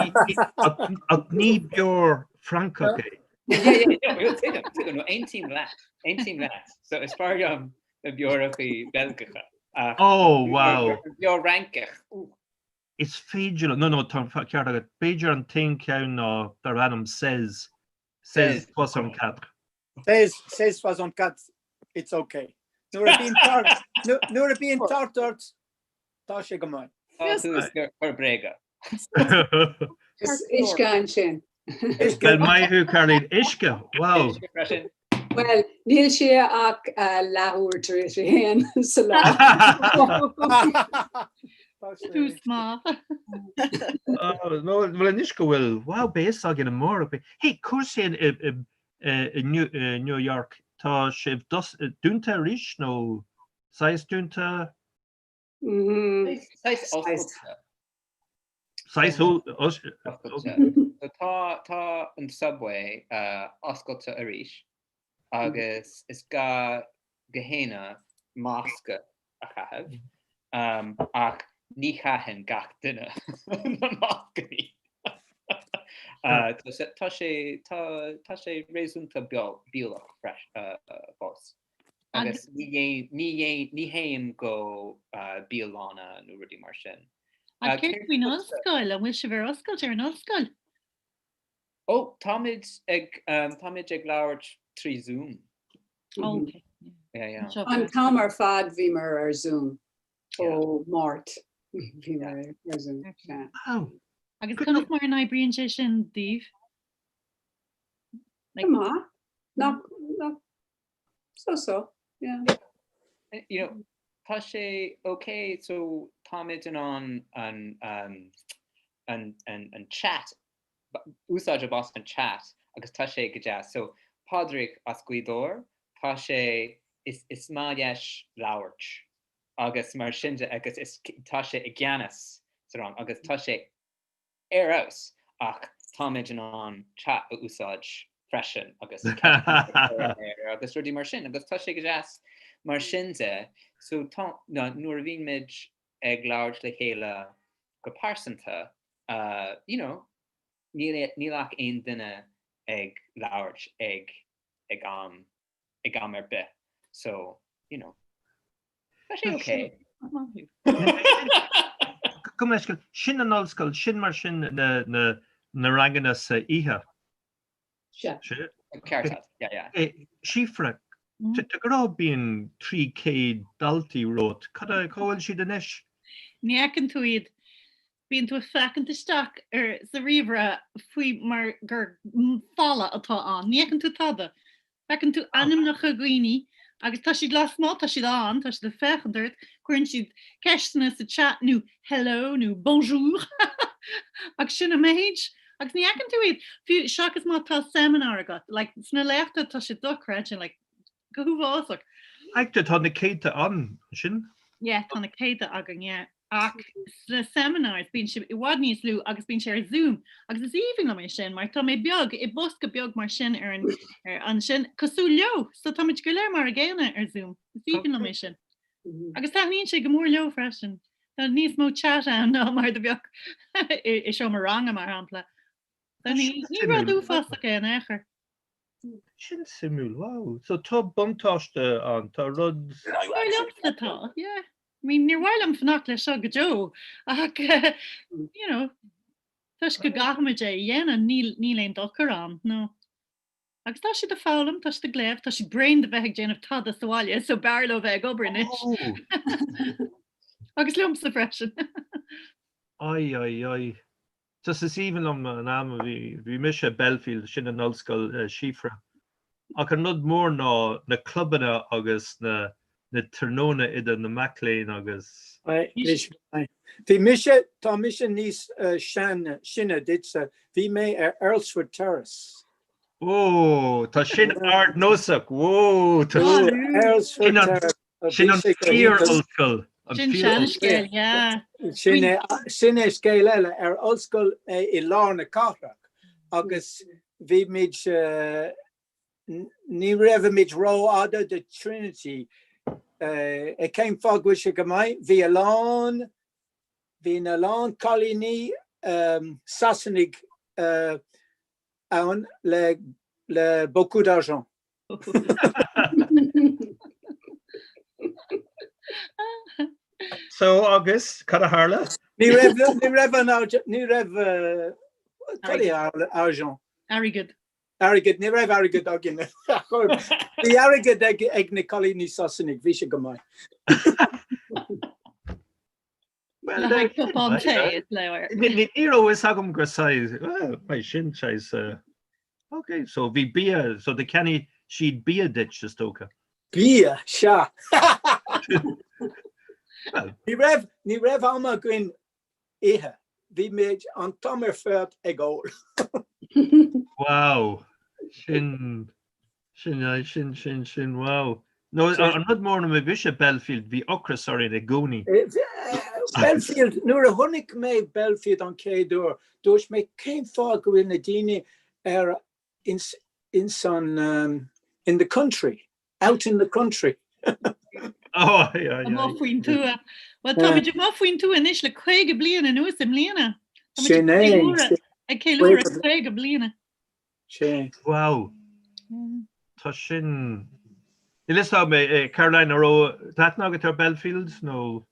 ach ní beoir Francach é. Tuigim, tuigim, no aontaím leat, aontaím leat. So is fearr liom na beorachaí Beilgeacha. Ach Oh, wow. Beoir Fhrancach. Is féidir liom, no, no, tá an ceart agat, b'fhéidir an t-aon cheann ná darb ainm Seize, Seize soixante-quatre. Seize, seize soixante-quatre, it's okay. Nuair a bhíonn tart, nuair a bhíonn tart ort, tá sé go maith. Tá tú ag cur bréaga. Uisce ansin. Well, maith thú, Caroline. Uisce, wow. Uisce freisin. Well, níl sé ach leathuair tar éis a haon sa lá. Tús maith. No, well, anois go bhfuil, wow, beidh fhios againn amárach. Hey, cúrsaí i i New York, tá sibh dúnta arís nó saghas dúnta? Saghas oscailte. Saghas oscailte. Tá tá an subway oscailte arís agus is gá gach éinne masca a chaitheamh ach ní chaitheann gach duine na mascannaí. Tá sé tá sé réasúnta baolach fós agus ní ní théim go bialanna nó rudaí mar sin. Ach céard faoin ollscoil? An bhfuil sibh ar oscailt ar an ollscoil? Ó, táimid ag táimid ag labhairt trí Zoom. Ok. Yeah, yeah. An t-am ar fad bhíomar ar Zoom ó Máirt bhíomar ar Zoom. Yeah. Wow. Agus conas mar a n-oibríonn sé sin daoibh? Go maith. Nach, nach, so so, yeah. You know, tá sé ok, so táimid in ann an, um, an, an, an chat úsáid as an chat agus tá sé go deas. So Pádraig as Gaoth Dobhair, tá sé, is, is maith leis labhairt agus mar sin de agus is, tá sé i gceannas sa rang agus tá sé ar fheabhas ach táimid in ann chat a úsáid freisin agus air agus rudaí mar sin agus tá sé go deas mar sin de. So tá, nuair a bhíonn muid ag labhairt le chéile go pearsanta, you know, níl níl ach aon duine ag labhairt ag ag am ag am ar bith so, you know, tá sé ok. Gabh mo leithscéal, sin an ollscoil, sin mar sin na na na ranganna sa oíche. Sea. Ceart agat, yeah, yeah. Síofra, de ghnáth bíonn 300 daltaí romhat, cad é, cá bhfuil siad anois? Ní fheiceann tú iad. Bíonn tú ag féachaint isteach ar sa ríomhaire faoi mar gur falla atá ann. Ní fheiceann tú tada. Feiceann tú ainmneacha dhaoine agus tá siad lasmuigh, tá siad ann, tá siad ag féachaint ort, cuireann siad ceisteanna sa chat nó hello nó bonjour ach sin an méid. Agus ní fheiceann tú iad, fiú seachas má tá seimineár agat, like sna léachta tá sé dochreidte, like go huafásach. Aisteach, tá na céadta ann, sin? Yeah, tá na céadta againn, yeah. Ach sna seminars bíonn sé i bhfad níos lú agus bíonn sé ar Zoom agus is aoibhinn liom é sin mar tá mé beag i bosca beag mar sin ar an ar ansin cosúil leo so táimid go léir mar a gcéanna ar Zoom. Is aoibhinn liom é sin. Agus taitníonn sé go mór leo freisin. Tá níos mó chat ann ná mar do bheadh i i seomra ranga mar shampla. So ní ní rud uafásach é in aon chor. Sin suimiúil, wow. So tá buntáiste ann, tá rud. Dar liomsa tá, yeah. I mean, níor mhaith liom fanacht leis seo go deo ach you know, toisc go gcaithfimid é a dhéanamh níl, níl aon dochar ann, no. Agus tá siad ag foghlaim, tá siad ag léamh, tá siad bréan de bheith ag déanamh tada sa bhaile so b'fhearr leo bheith ag obair anois. Oh. Agus liomsa freisin. Ai, ai, ai. Just is aoibhinn liom an am a bhí, bhí mise i Belfield, sin an ollscoil Síofra. Ach an rud mór ná na clubanna agus na na tráthnóna idir na mac léinn agus. Bhí mise, tá mise níos sean, sine duitse, bhí mé ar Earlswood Terrace. Ó, tá sin ardnósach, wó, tá sin, Earlswood Terrace. Sin an fíor-ollscoil. Sin seanscéal, yeah. Sin é, sin é scéal eile, ar ollscoil é i lár na cathrach agus bhí muid, ní raibhimid rófhada de Trinity. Cén fáth go bhfuil sé go maith? Bhí a lán, bhí a lán cailíní. Sasanaigh ann le le beaucoup d'argent. So agus cad a tharla? Ní raibh ní raibh an ní raibh cad é argent? Airgead. Airgead, ní raibh airgead againn. Bhí airgead ag ag na cailíní Sasanaigh, bhí sé go maith. Le haghaidh cupán tae is leor. Ní raibh fhios agam gur saghas, well, mar sin saghas, ok, so bhí bia, so do cheannaigh siad bia duit, is dócha. Bia, sea. Ní raibh, ní raibh am againn ithe. Bhí muid an t-am ar fad ag ól. Wow, sin, sin, sin, sin, sin, wow. No, an rud mór nuair a bhí mise i Belfield, bhí ocras orainn i gcónaí. Belfield, nuair a chonaic mé Belfield an chéad uair, dúirt mé cén fáth go bhfuil na daoine ar ins, ins an, in the country, out in the country. Oh, yeah, yeah. Amuigh faoin tuath. Bhuel, táimid amuigh faoin tuath anois le 50 bliain anuas i mbliana. Táimid Sin ag é. ceiliúradh- ag ceiliúradh 50 bliana. Sin. Wow. Tá sin... Níl fhios agam, eh, Caroline, an raibh aithne agat ar Belfield nó?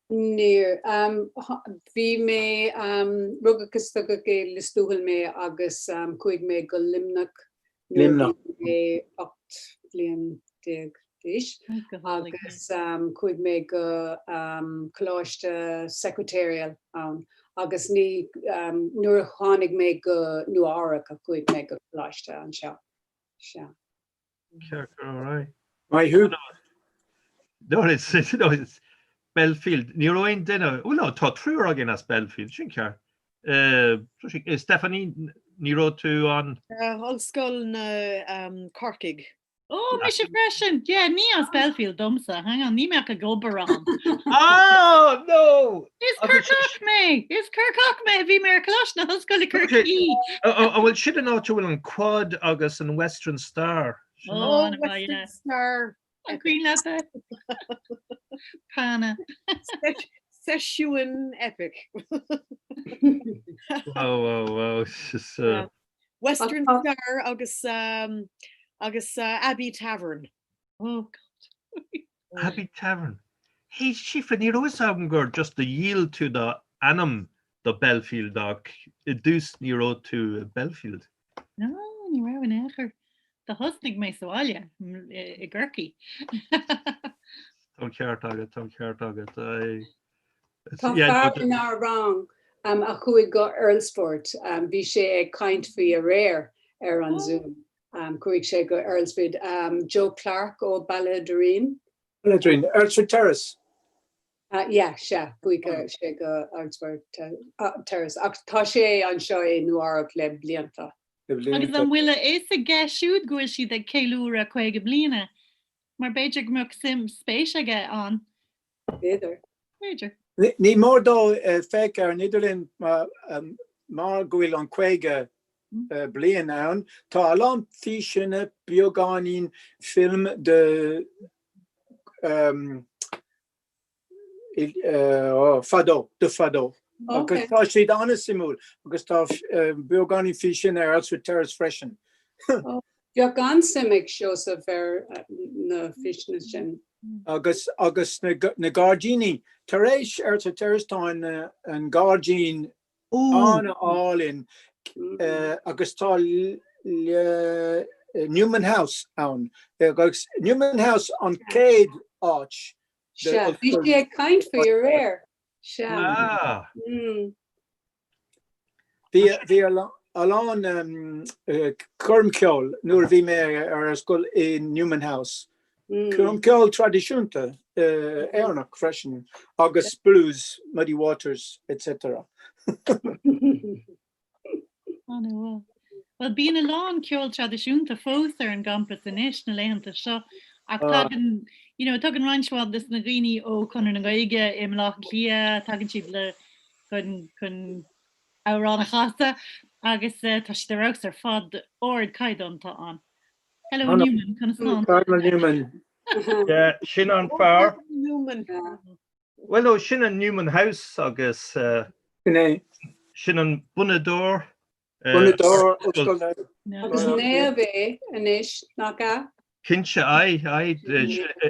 Níor. Bhí mé, rugadh is tógadh i Lios Tuathail mé agus chuaigh mé go Luimneach nuair a bhí mé 18 bliain d'aois agus chuaigh mé go coláiste secretarial ann agus ní, nuair a tháinig mé go Nua Eabhrac a chuaigh mé go coláiste anseo. Sea. Ceart go leor, aye. Maith thú. No, it's, it's, no, it's Belfield. Ní raibh aon duine, well no, tá triúr againn as Belfield, sin ceart. Uh, Stephanie, ní raibh tú an... Uh, Ollscoil na um, Corcaigh. Ó, mise freisin! Yeah, ní as Belfield domsa. Hang on, níl mé ach ag obair ann. Oh, no! Is Corcach mé! Is Corcach mé! Bhí mé ar Choláiste na hOllscoile Corcaí! An bhfuil sin an áit a bhfuil an Quad agus an Western Star? Oh, Western Star. An cuimhin leat é? Pana. Seisiún epic. Wow, wow, wow. It's, uh... Western Star agus um, agus uh, Abbey Tavern. Oh God. Abbey Tavern. Hey, Síofra, ní raibh fhios agam gur just do dhíol tú do ainm do Belfield ach i dtús ní raibh tú i Belfield. No, ní raibh in aon chor. Do thosnaigh mé sa bhaile i gCorcaigh. Tá an ceart agat, tá an ceart agat. Tá fear inár rang a chuaigh go Earlsfort, bhí sé ag caint faoi aréir ar an Zoom. Chuaigh sé go Earlsfort, Joe Clarke ó Ballaghaderreen. Ballaghaderreen, Earlsfort Terrace. Yeah, sea, chuaigh sé go Earlsfort Terrace ach tá sé anseo i Nua Eabhrac le blianta. Agus an bhfuil a fhios aige siúd go bhfuil siad ag ceiliúradh 50 bliana? Mar b'fhéidir go mbeadh suim, spéis aige ann. B'fhéidir. B'fhéidir. Ní mór dó féach ar an idirlíon mar go bhfuil an 50 bliain ann. Tá a lán físeanna, beagáinín film de fadó, de fadó. Agus tá siad an-suimiúil agus tá beagáinín físeanna ar Earlsfort Terrace freisin. Bheadh an-suim ag Seosamh ar na físeanna sin. Agus agus na na gairdíní. Tar éis Earlsfort Terrace tá an an gairdín an-álainn agus tá Newman House ann. Agus Newman House an chéad áit Sea, bhí sé ag caint faoi aréir. Sea. Bhí bhí a lán coirmcheoil nuair a bhí mé ar scoil i Newman House. Coirmcheol traidisiúnta Éireannach freisin agus blues, Muddy Waters, etc. An-mhaith. Bhuel, bíonn a lán ceol traidisiúnta fós ar an gcampas anois na laethanta seo ach tagann, you know, tagann roinnt mhaith de na daoine ó Chonradh na Gaeilge i mBaile Átha Cliath, tagann siad le chun chun amhrán a chasadh agus tá siad ar fheabhas ar fad, ardchaighdeán atá ann. Hello Newman, conas tá? Cardinal Newman. Yeah, sin an fear. Newman. Bhuel, ó, sin an Newman House agus. Sin é. Sin an bunadóir. Bunadóir Ollscoil na. Agus naomh é anois, nach ea? Cinnte, aye, aye,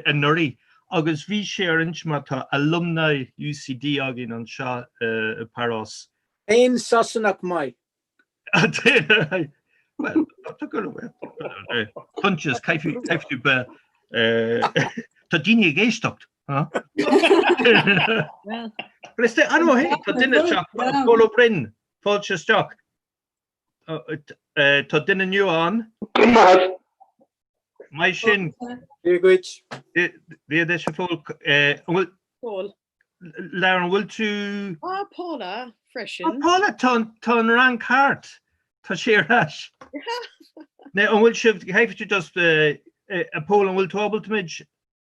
anuraidh. Agus bhí sé ar inse mar tá alumni UCD againn anseo i bPárás. Aon Sasanach maith. Well, tá go leor. Proinsias, caithfidh tú bheith, tá daoine ag éisteacht. Well, is I know, hey, tá duine isteach, Pól Ó Broin, fáilte isteach. Tá duine nua ann. Maith sin. Dia dhuit. Dia duit, a Phóil. An bhfuil... Pól. Lara, an bhfuil tú... Ah, Paula freisin. Ah, Paula, tá tá an rang ceart. Tá sé ar ais. Now, an bhfuil sibh, caithfidh tú just, a Phóil, an bhfuil tú ábalta muid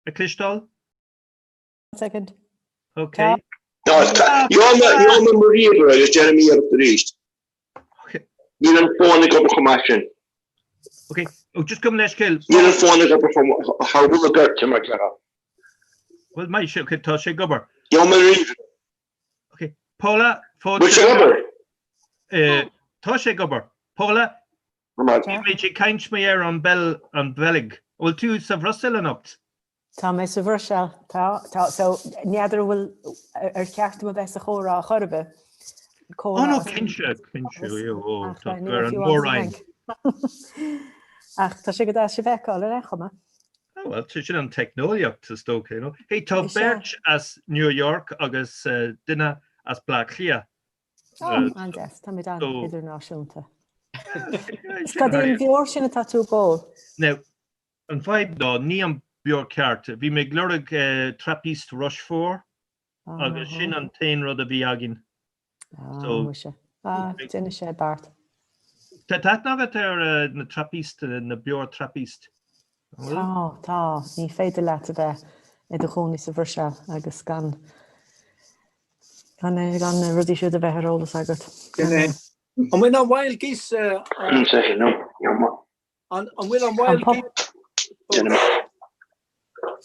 a chloisteáil? Second. Ok. Gheobhaidh mé mo ríomhaire agus déanfaidh mé iarracht arís. Níl an fón ag obair chomh maith sin. Ok, oh, just gabh mo leithscéal. Níl an fón ag obair chomh thar bhuille beirte mar déarfá. Well, maith, ok, tá sé ag obair. Gheobhaidh mé ríomhaire. Ok, Paula, fáilte. Bhfuil sé ag obair? Eh, tá sé ag obair. Paula, bhí muid ag caint mé ar an an Bheilg. Bhfuil tú sa Bhruiséil anocht? Tá mé sa Bhruiséil, tá, tá, so n'fheadar an bhfuil, ar cheart dom a bheith sa chomhrá a chor ar bith. Oh no, cinnte, cinnte, ó, tá tú ar an mór-roinn. Ach tá sé go deas sibh a fheiceáil ar aon chuma. Oh, well, sin an teicneolaíocht is dócha, you know. Hey, tá beirt as New York agus duine as Bleá Cliath. Oh, an-deas, táimid an-idirnáisiúnta. Cad é an bheoir sin atá tú ag ól? Now, An fadhb ná, ní an beoir ceart. Bhí mé ag lorg Trappiste Rochefort agus sin an t-aon rud a bhí againn. Ah, muise. Ah, déanfaidh sé beart. Tá aithne agat ar na Trappiste, na beoir Trappiste? Tá, tá. Ní féidir leat a bheith i do chónaí sa Bhruiséil agus gan gan na rudaí siúd a bheith ar eolas agat. An bhfuil an Wild Geese An bhfuil an Wild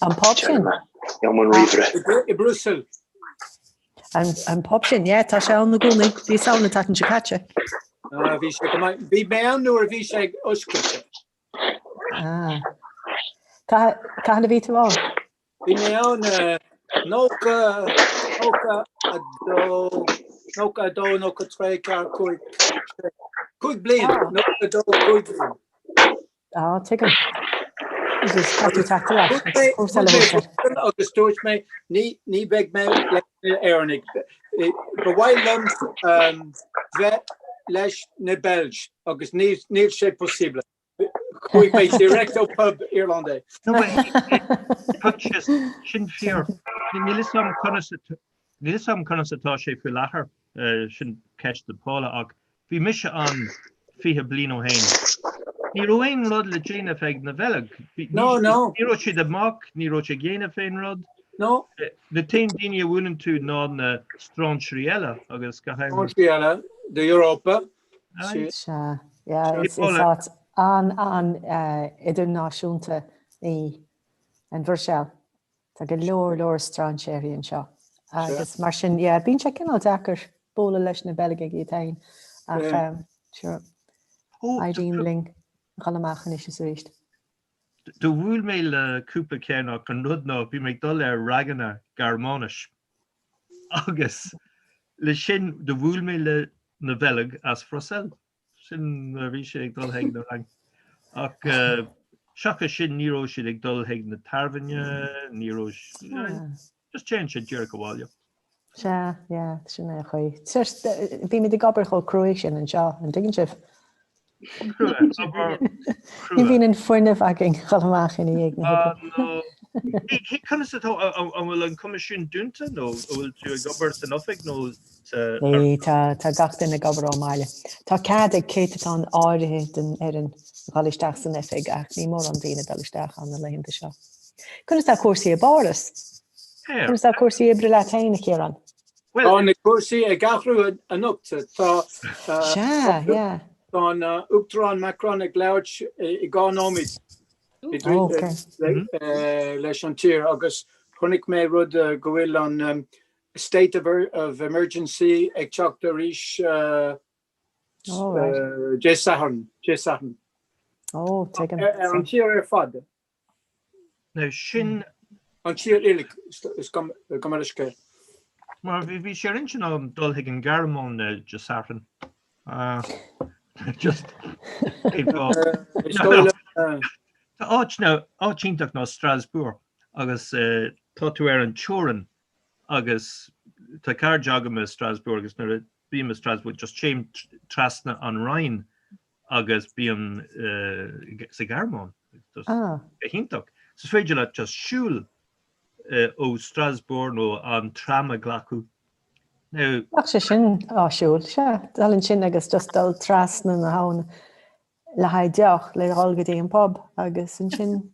An pub sin? I Brussels. An pub sin, yeah, tá sé ann i gcónaí. Bhíos ann an tseachtain seo caite. Ah, bhí sé go maith. Bhí mé ann nuair a bhí sé oscailte. Ah. Cathain a bhí tú ann? Bhí mé ann 90, 92, 92, 93, 4, 5, 6, 5 bliain, 92, 5 bliain. Á, tuigim. Agus tá tú teacht ar ais, agus cúrsa eile thú air. Agus dúirt mé, ní, ní bheidh mé leis na Éireannaigh. Ba mhaith liom bheith leis na Beilge agus níl sé possible. Chuaigh mé direct ó pub Irlandais. Proinsias, sin fíor. Níl fhios agam conas níl fhios agam conas atá sé faoi láthair, sin ceist do Paula, ach bhí mise ann 20 bliain ó shin. Ní raibh aon rud le déanamh ag na Beilg. No, no. Ní raibh siad amach, ní raibh siad ag déanamh aon rud. No. Na t-aon daoine a bhuaileann tú ná na stráinséirí eile agus go háirithe. Stráinséirí eile d'Europa. Sea, yeah, is áit an-an-idirnáisiúnta í an Bhruiséil. Tá go leor leor strainséirí anseo agus mar sin, yeah, bíonn sé cineál deacair bualadh leis na Beilgigh iad féin ach sure, éiríonn linn dhul amach anois is arís. Do bhuail mé le cúpla ceann ach an rud ná bhí mé ag dul ar ranganna Gearmáinis agus le sin do bhuail mé le na Bheilg as Bhruiséil. Sin nuair a bhí sé ag dul chuig na rang. Ach seachas sin ní raibh siad ag dul chuig na tábhairne, ní raibh just téann siad díreach abhaile. Sea, yeah, sin é an chaoi. Just, bímid ag obair chomh cruaidh sin anseo, an dtuigeann sibh? Crua, obair Ní crua. bhíonn an fuinneamh againn dhul amach ina dhiaidh na Ah, hoibre. no. Hey, hey, conas atá, an bhfuil an Coimisiún dúnta nó an bhfuil tú ag obair san oifig nó sa... Ní, tá, tá gach duine ag obair ón mbaile. Tá cead ag céatadán áirithe den fhoireann dhul isteach san oifig ach ní mórán daoine ag dul isteach ann na laethanta seo. Conas tá cúrsaí i bPáras? Conas tá cúrsaí oibre leat féin, a Chiaráin? Tá na cúrsaí ag athrú anocht. Tá Sea, yeah. Tá an Uachtarán Macron ag labhairt i dhá nóiméad leis an tír agus chonaic mé rud go bhfuil an. State of, of Emergency ag teacht arís Oh, right. Dé Sathairn, Dé Sathairn. Oh, tuigim. Ar an tír ar fad. Now sin. An tír uilig is gabh mo leithscéal. Mar bhí bhí sé ar intinn agam dul chuig an Ghearmáin Dé Sathairn. Just Is dóigh liom, Tá áit now, áit iontach ná Strasbourg agus tá tú ar an teorainn agus tá cairde agam i Strasbourg agus nuair a bím i Strasbourg just téim trasna an Rhine agus bím sa Ghearmáin. Just Ah. go hiontach. So is féidir leat just siúl ó Strasbourg nó an tram a ghlacadh. Now. Bheadh sé sin áisiúil, sea, dul ansin agus just dul trasna na habhann le haghaidh deoch le dhul go dtí an pub agus ansin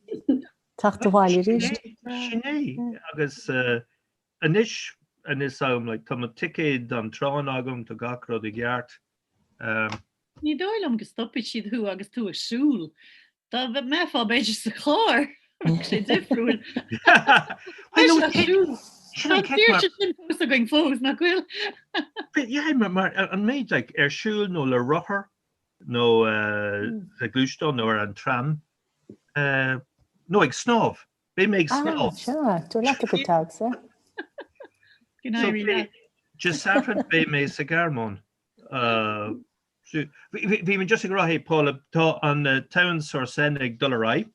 teacht abhaile arís. Sin é agus anois anois am like tá mo ticéad an traein agam, tá gach rud i gceart. Ní dóigh liom go stopfaidh siad thú agus tú ag siúl. Dá mbeifeá b'fhéidir sa charr, bheadh sé difriúil. Tá an tsaoirse sin fós againn fós, nach bhfuil? Yeah, mar an méid like ar siúl nó le rothar nó sa ghluaisteán nó ar an tram nó ag snámh. Beidh mé ag Ah, snámh. sea, tabhair leat do chuid togs, eh? Go n-éirí leat. Dé Sathairn beidh mé sa Ghearmáin. Bhí mé just ag rá, hey Paula, tá an Town sur Seine ag dul ar aghaidh.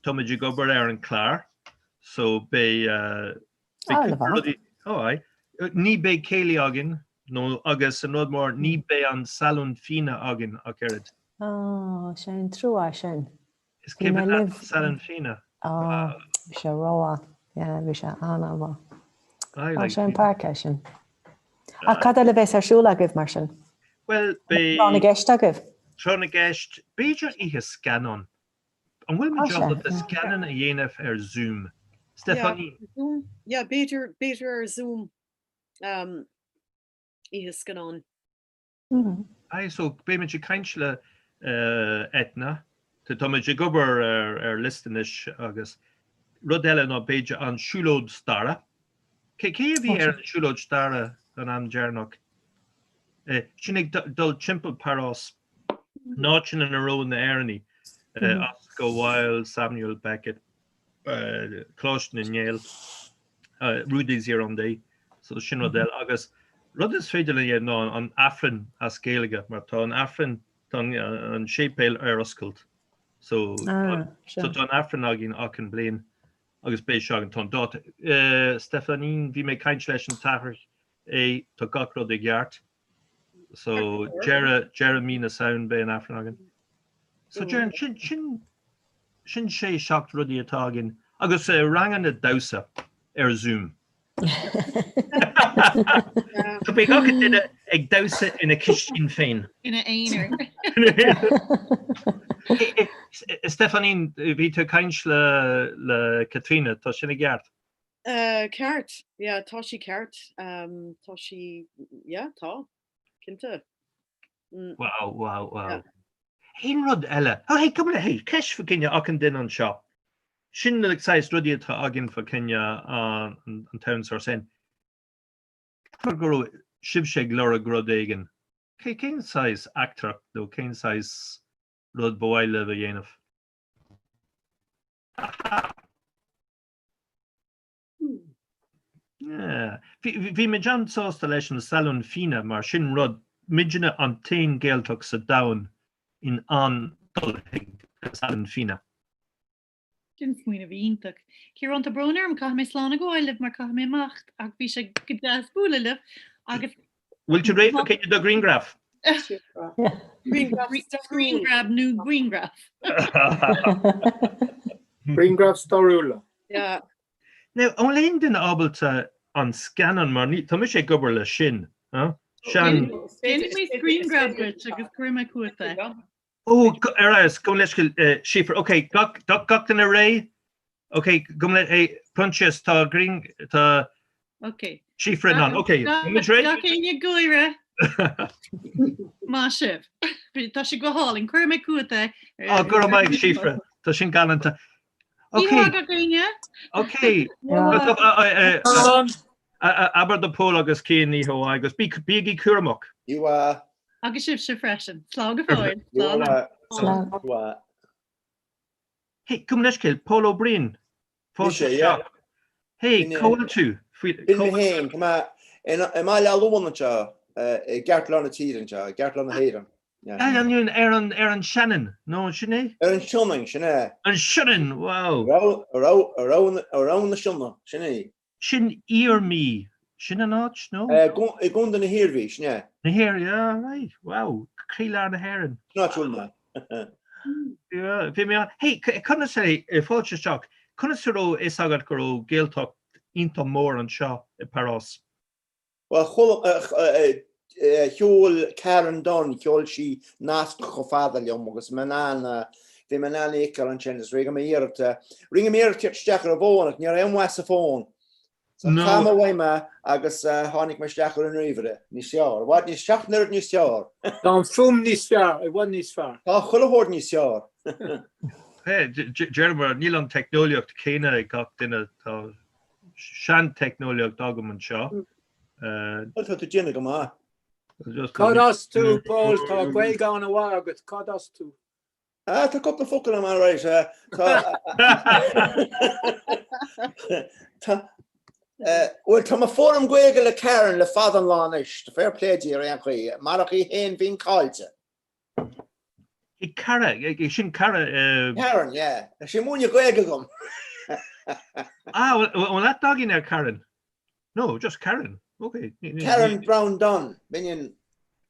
Tá muid ag obair ar an clár, so beidh Ah, le bheith. rudaí, oh aye. Ní beidh céilí againn, nó agus an rud mór, ní beidh an salún fíona againn ach oiread. Oh, sé an trua sin. Is cuimhin leat an salún fíona? Oh, bhí sé rómhaith. Yeah, bhí sé an-mhaith. I Tá like sé an páirc é sin. Ach cad eile a bheas ar siúl agaibh mar sin? Bhuel, beidh... Tráth na gCeist agaibh? Tráth na gCeist, b'fhéidir oíche scannán. An bhfuil muid Tá sé, ábalta yeah. scannán a dhéanamh ar Zoom? Stephanie? Zoom? Yeah, b'fhéidir, b'fhéidir ar Zoom um, oíche scannán. Aye, so beidh muid ag caint le Etna. Tá muid ag obair ar liosta anois agus rud eile ná b'fhéidir an siúlóid staire. Cé a bhí ar an siúlóid staire an am deireanach? Sin ag dul timpeall Párás, na háiteanna ina raibh na hÉireannaigh, Oscar Wilde, Samuel Beckett. Coláiste na nGael, Rue des Hirondelles, so sin rud eile. Agus rud is féidir linn a dhéanamh ná an Aifreann as Gaeilge, mar tá an Aifreann, tá an séipéal ar oscailt. So so tá an Aifreann againn achan bliain agus beidh sé againn, tá an dáta. Stephanie, bhí mé ag caint leis an t-athair é, tá gach rud i gceart. So deireadh deireadh mí na Samhna beidh an Aifreann againn. So deireann sin sin sin sé seacht rudaí atá againn agus ranganna damhsa ar Zoom. So beidh gach duine ag damhsa ina chistin féin. Ina aonar. Stephanie, bhí tú ag caint le le Caitríona, tá sin i gceart? Ceart, yeah, tá sí ceart. Tá sí, yeah, tá, cinnte. Wow, wow, wow. Aon rud eile? Oh, hey, come on, hey, ceist fá choinne achan duine anseo. Sin na saghas rudaí atá againn fá choinne an Town sur Seine. Ceapaim go raibh sibhse ag lorg rud éigin. Cén saghas eachtra nó cén saghas rud ba mhaith libh a dhéanamh? Bhí muid an-sásta leis an Salún Fíona mar sin rud, muidne an t-aon Gaeltacht sa domhan in ann dul chuig an Salún Fíona. Sin smaoineamh iontach. Ciarán, tá brón orm, caithfidh mé slán a ghabháil libh mar caithfidh mé imeacht ach bhí sé go deas bualadh libh agus Bhfuil tú réidh fá choinne do ghrianghraf? Screen grab nó grianghraf. Grianghraif stairiúla. Yeah. Now, an bhfuil aon duine ábalta an scannán mar ní, tá mise ag obair leis sin, huh? Sean. Déanfaidh mé screen grab duit agus cuirfidh mé chugat é. Ó, ar aghaidh, gabh mo leithscéal, Síofra. Ok, gach, gach duine réidh? Ok, gabh mo leith, hey, Proinsias, tá grian, tá Ok. Síofra in ann. Ok, muid réidh? Gach éinne gáire. Maith sibh. Tá sé go hálainn. Cuirfidh mé chugat é. Á, go raibh maith agat, Síofra. Tá sin galánta. Ok. Ní gach éinne. Ok. Abair do Pól agus Cian oíche mhaith agus bígí cúramach. Oíche mhaith. Agus sibhse freisin. Slán go fóill. Slán. Slán. Hey, gabh mo leithscéal, Pól Ó Briain. Fáilte isteach. Hey, cá bhfuil tú? B'in mé féin, tá mé i mBaile Átha Luain anseo, i gceartlár na tíre anseo, i gceartlár na hÉireann. Ar an ar an Shannon, nó sin é? Ar an Sionainn, sin é. An Sionainn, wow! Ar abhainn na Sionainne, sin é. Sin Iarmhí, sin an áit, nó? I gContae na hIarmhí, sin é. Na hIarmhí, yeah, right, wow, croílár na hÉireann. Sin áit a bhfuil mé. Yeah, bhí mé ann. Hey, conas é, fáilte isteach, conas a raibh fhios agat go raibh Gaeltacht iontach mór anseo i bPáras? Bhuel, sheol Karen Dunne, sheol sí nasc chomh fada liom agus mé in ann, bhí mé in ann é a fheiceáil ansin is rinne mé iarracht, rinne mé iarracht teacht isteach ar an bhfón ach ní raibh aon mhaith sa bhfón. So chaith mé uaim é agus tháinig mé isteach ar an ríomhaire. Níos fearr, i bhfad níos, seacht n-oiread níos fearr. Tá an fuaim níos fearr, i bhfad níos fearr. Tá chuile shórt níos fearr. Deirim, níl an teicneolaíocht céanna ag gach duine, tá seanteicneolaíocht agam anseo. Bhuel, tá tú déanamh go maith. Cad as tú, Paul? Tá Gaeilge an-mhaith agat. Cad as tú? Ah, tá cúpla focal agam, alright. Tá, tá, bhuel, tá mé ag foghlaim Gaeilge le Karen le fada an lá anois. Fair play di ar aon chaoi. Marach í féin bheinn caillte. Cara, sin cara. Karen, yeah. Tá sí ag múineadh Gaeilge dom. Ah, bhfuil aithne againn ar Karen? No, just Karen. Okay. Karen Brown Dunne, m'iníon,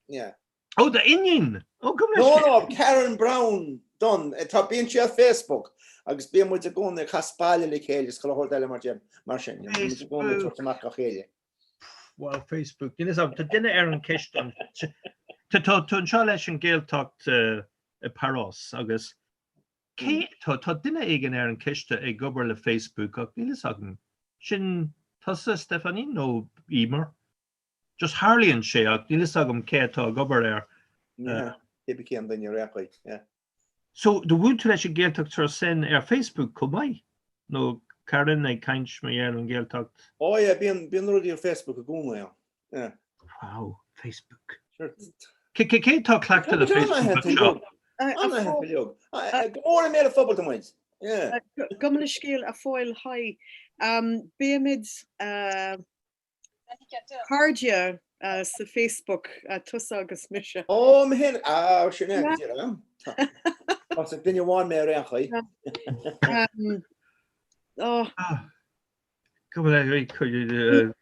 yeah. Oh, d'iníon! Oh, gabh No, no, Karen Brown Dunne. Tá, bíonn sí ar Facebook agus bíonn muid i gcónaí ag casadh baile le chéile is chuile shórt eile mar mar sin. Bíonn muid i gcónaí ag tabhairt amach dá chéile. Wow, Facebook. Níl fhios agam, tá duine ar an gceist an Tá tá tú anseo leis an Gaeltacht i Páras agus cé tá tá duine éigin ar an ciste ag obair le Facebook ach níl fhios agam. Sin tusa Stephanie nó Emer? Just tharlaíonn sé ach níl fhios agam cé atá ag obair air. Yeah, cébí cén duine ar aon chaoi, yeah. So, do bhuail tú leis an Gaeltacht sur Seine ar Facebook chomh maith? Nó Karen ag caint mar gheall ar an Ghaeltacht? Oh yeah, bíonn, bíonn rudaí ar Facebook i gcónaí ann. Yeah. Wow, Facebook. Sure. Cé, cé, cé atá cleachta le Facebook anseo? An-aitheanta Go mór i mbéal an phobail tá muid. Yeah. Gabh mo leithscéal a Phóil, hi. Bímid Cairde sa Facebook, tusa agus mise. Ó, mé féin, á, sin é, go díreach. Tá sa duine amháin mé ar aon chaoi. Ó. Go bhfuil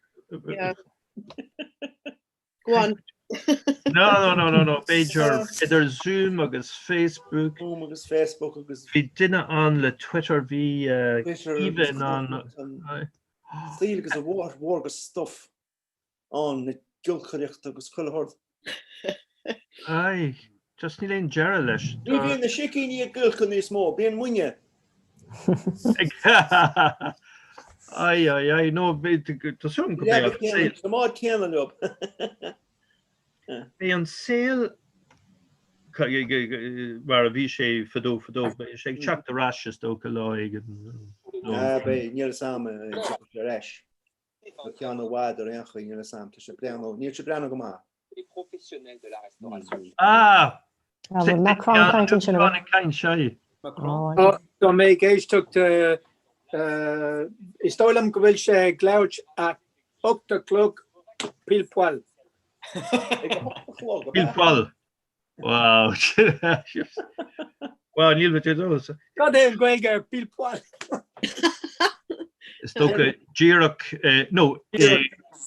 Yeah. Go on. No, no, no, no, no, b'fhéidir idir Zoom agus Facebook. Zoom agus Facebook agus. Bhí duine ann le Twitter, bhí Eva in ann. Saol agus a mháthair mhór agus stuff ann na giolcaireachta agus chuile shórt. Aye, just níl aon deireadh leis. Ní bhíonn na sicíní ag giolcadh níos mó, bíonn muidne. Ai, ai, ai, no, tá súil agam go mbeidh an saol. Tá maith céanna leo. Beidh an saol mar a bhí sé fadó fadó, beidh sé ag teacht ar ais is dócha lá éigin. Ah, beidh, níl fhios a'm an dtiocfaidh sé ar ais. Go ceann i bhfad ar aon chaoi, níl fhios a'm, tá sé breathnú, níl sé breathnú go maith. Ah! Ah, bhfuil Macron ag caint ansin, an bhfuil? Macron ag caint, sea. Tá mé ag éisteacht, is dóigh liom go bhfuil sé ag labhairt a 8 a chlog pile poil. Ag a 8 a chlog, ab ea? Pile poil. Wow. Wow, níl mé dós. Cad é an Ghaeilge ar pile poil? Is dócha díreach, no,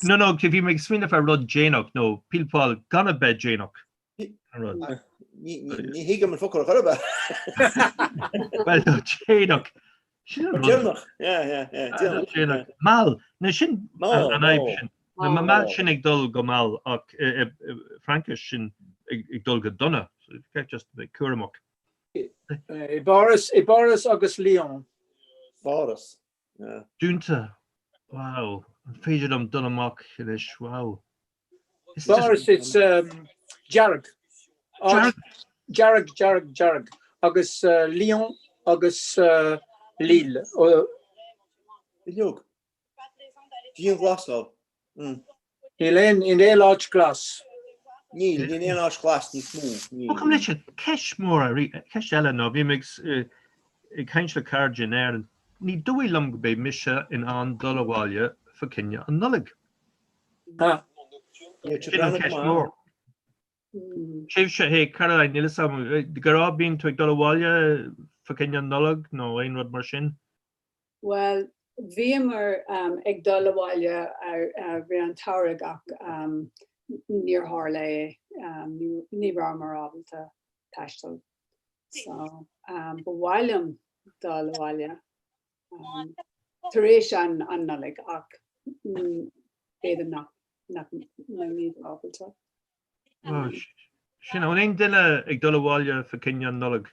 no, no, bhí mé ag smaoineamh ar rud déanach, no, pile poil gan a bheith déanach. An rud. Ní thuigim an focal ar chor ar bith. Well, no, déanach. Sin an rud. Déanach, yeah, yeah, yeah, déanach. Déanach. Mall. No, sin Mall, an fhadhb mall. sin. Na mall sin ag dul go mall ach i Fraincis sin ag dul go dona. So you just a bit cúramach. I bPáras, i bPáras agus Lyon. Páras, yeah. Dúnta. Wow. An féidir liom dul amach anois? Wow. Páras, it's dearg. Dearg? Dearg, dearg, dearg. Agus Lyon agus Lille. Uileog. Dianghlasáil. Níl aon, níl aon áit glas. Níl, níl aon áit ghlas níos mó, níl. Ó, gabh mo leithscéal, ceist mór, ceist eile ná, bhí mé ag caint le cairde in Éirinn, ní dóigh liom go mbeidh mise in ann dul abhaile fa choinne an Nollaig. Sin an ceist mór. Sibhse, hey Caroline, níl fhios agam, go raibh, bíonn tú ag dul abhaile fa choinne an Nollaig nó aon rud mar sin? Bhuel, bhíomar ag dul abhaile ar rith an tsamhraidh ach níor tharla é, ní rabhamar ábalta taisteal. So, ba mhaith liom dul abhaile tar éis an Nollaig ach b'fhéidir nach mbeimid ábalta. Sin, an bhfuil aon duine ag dul abhaile fa choinne an Nollaig?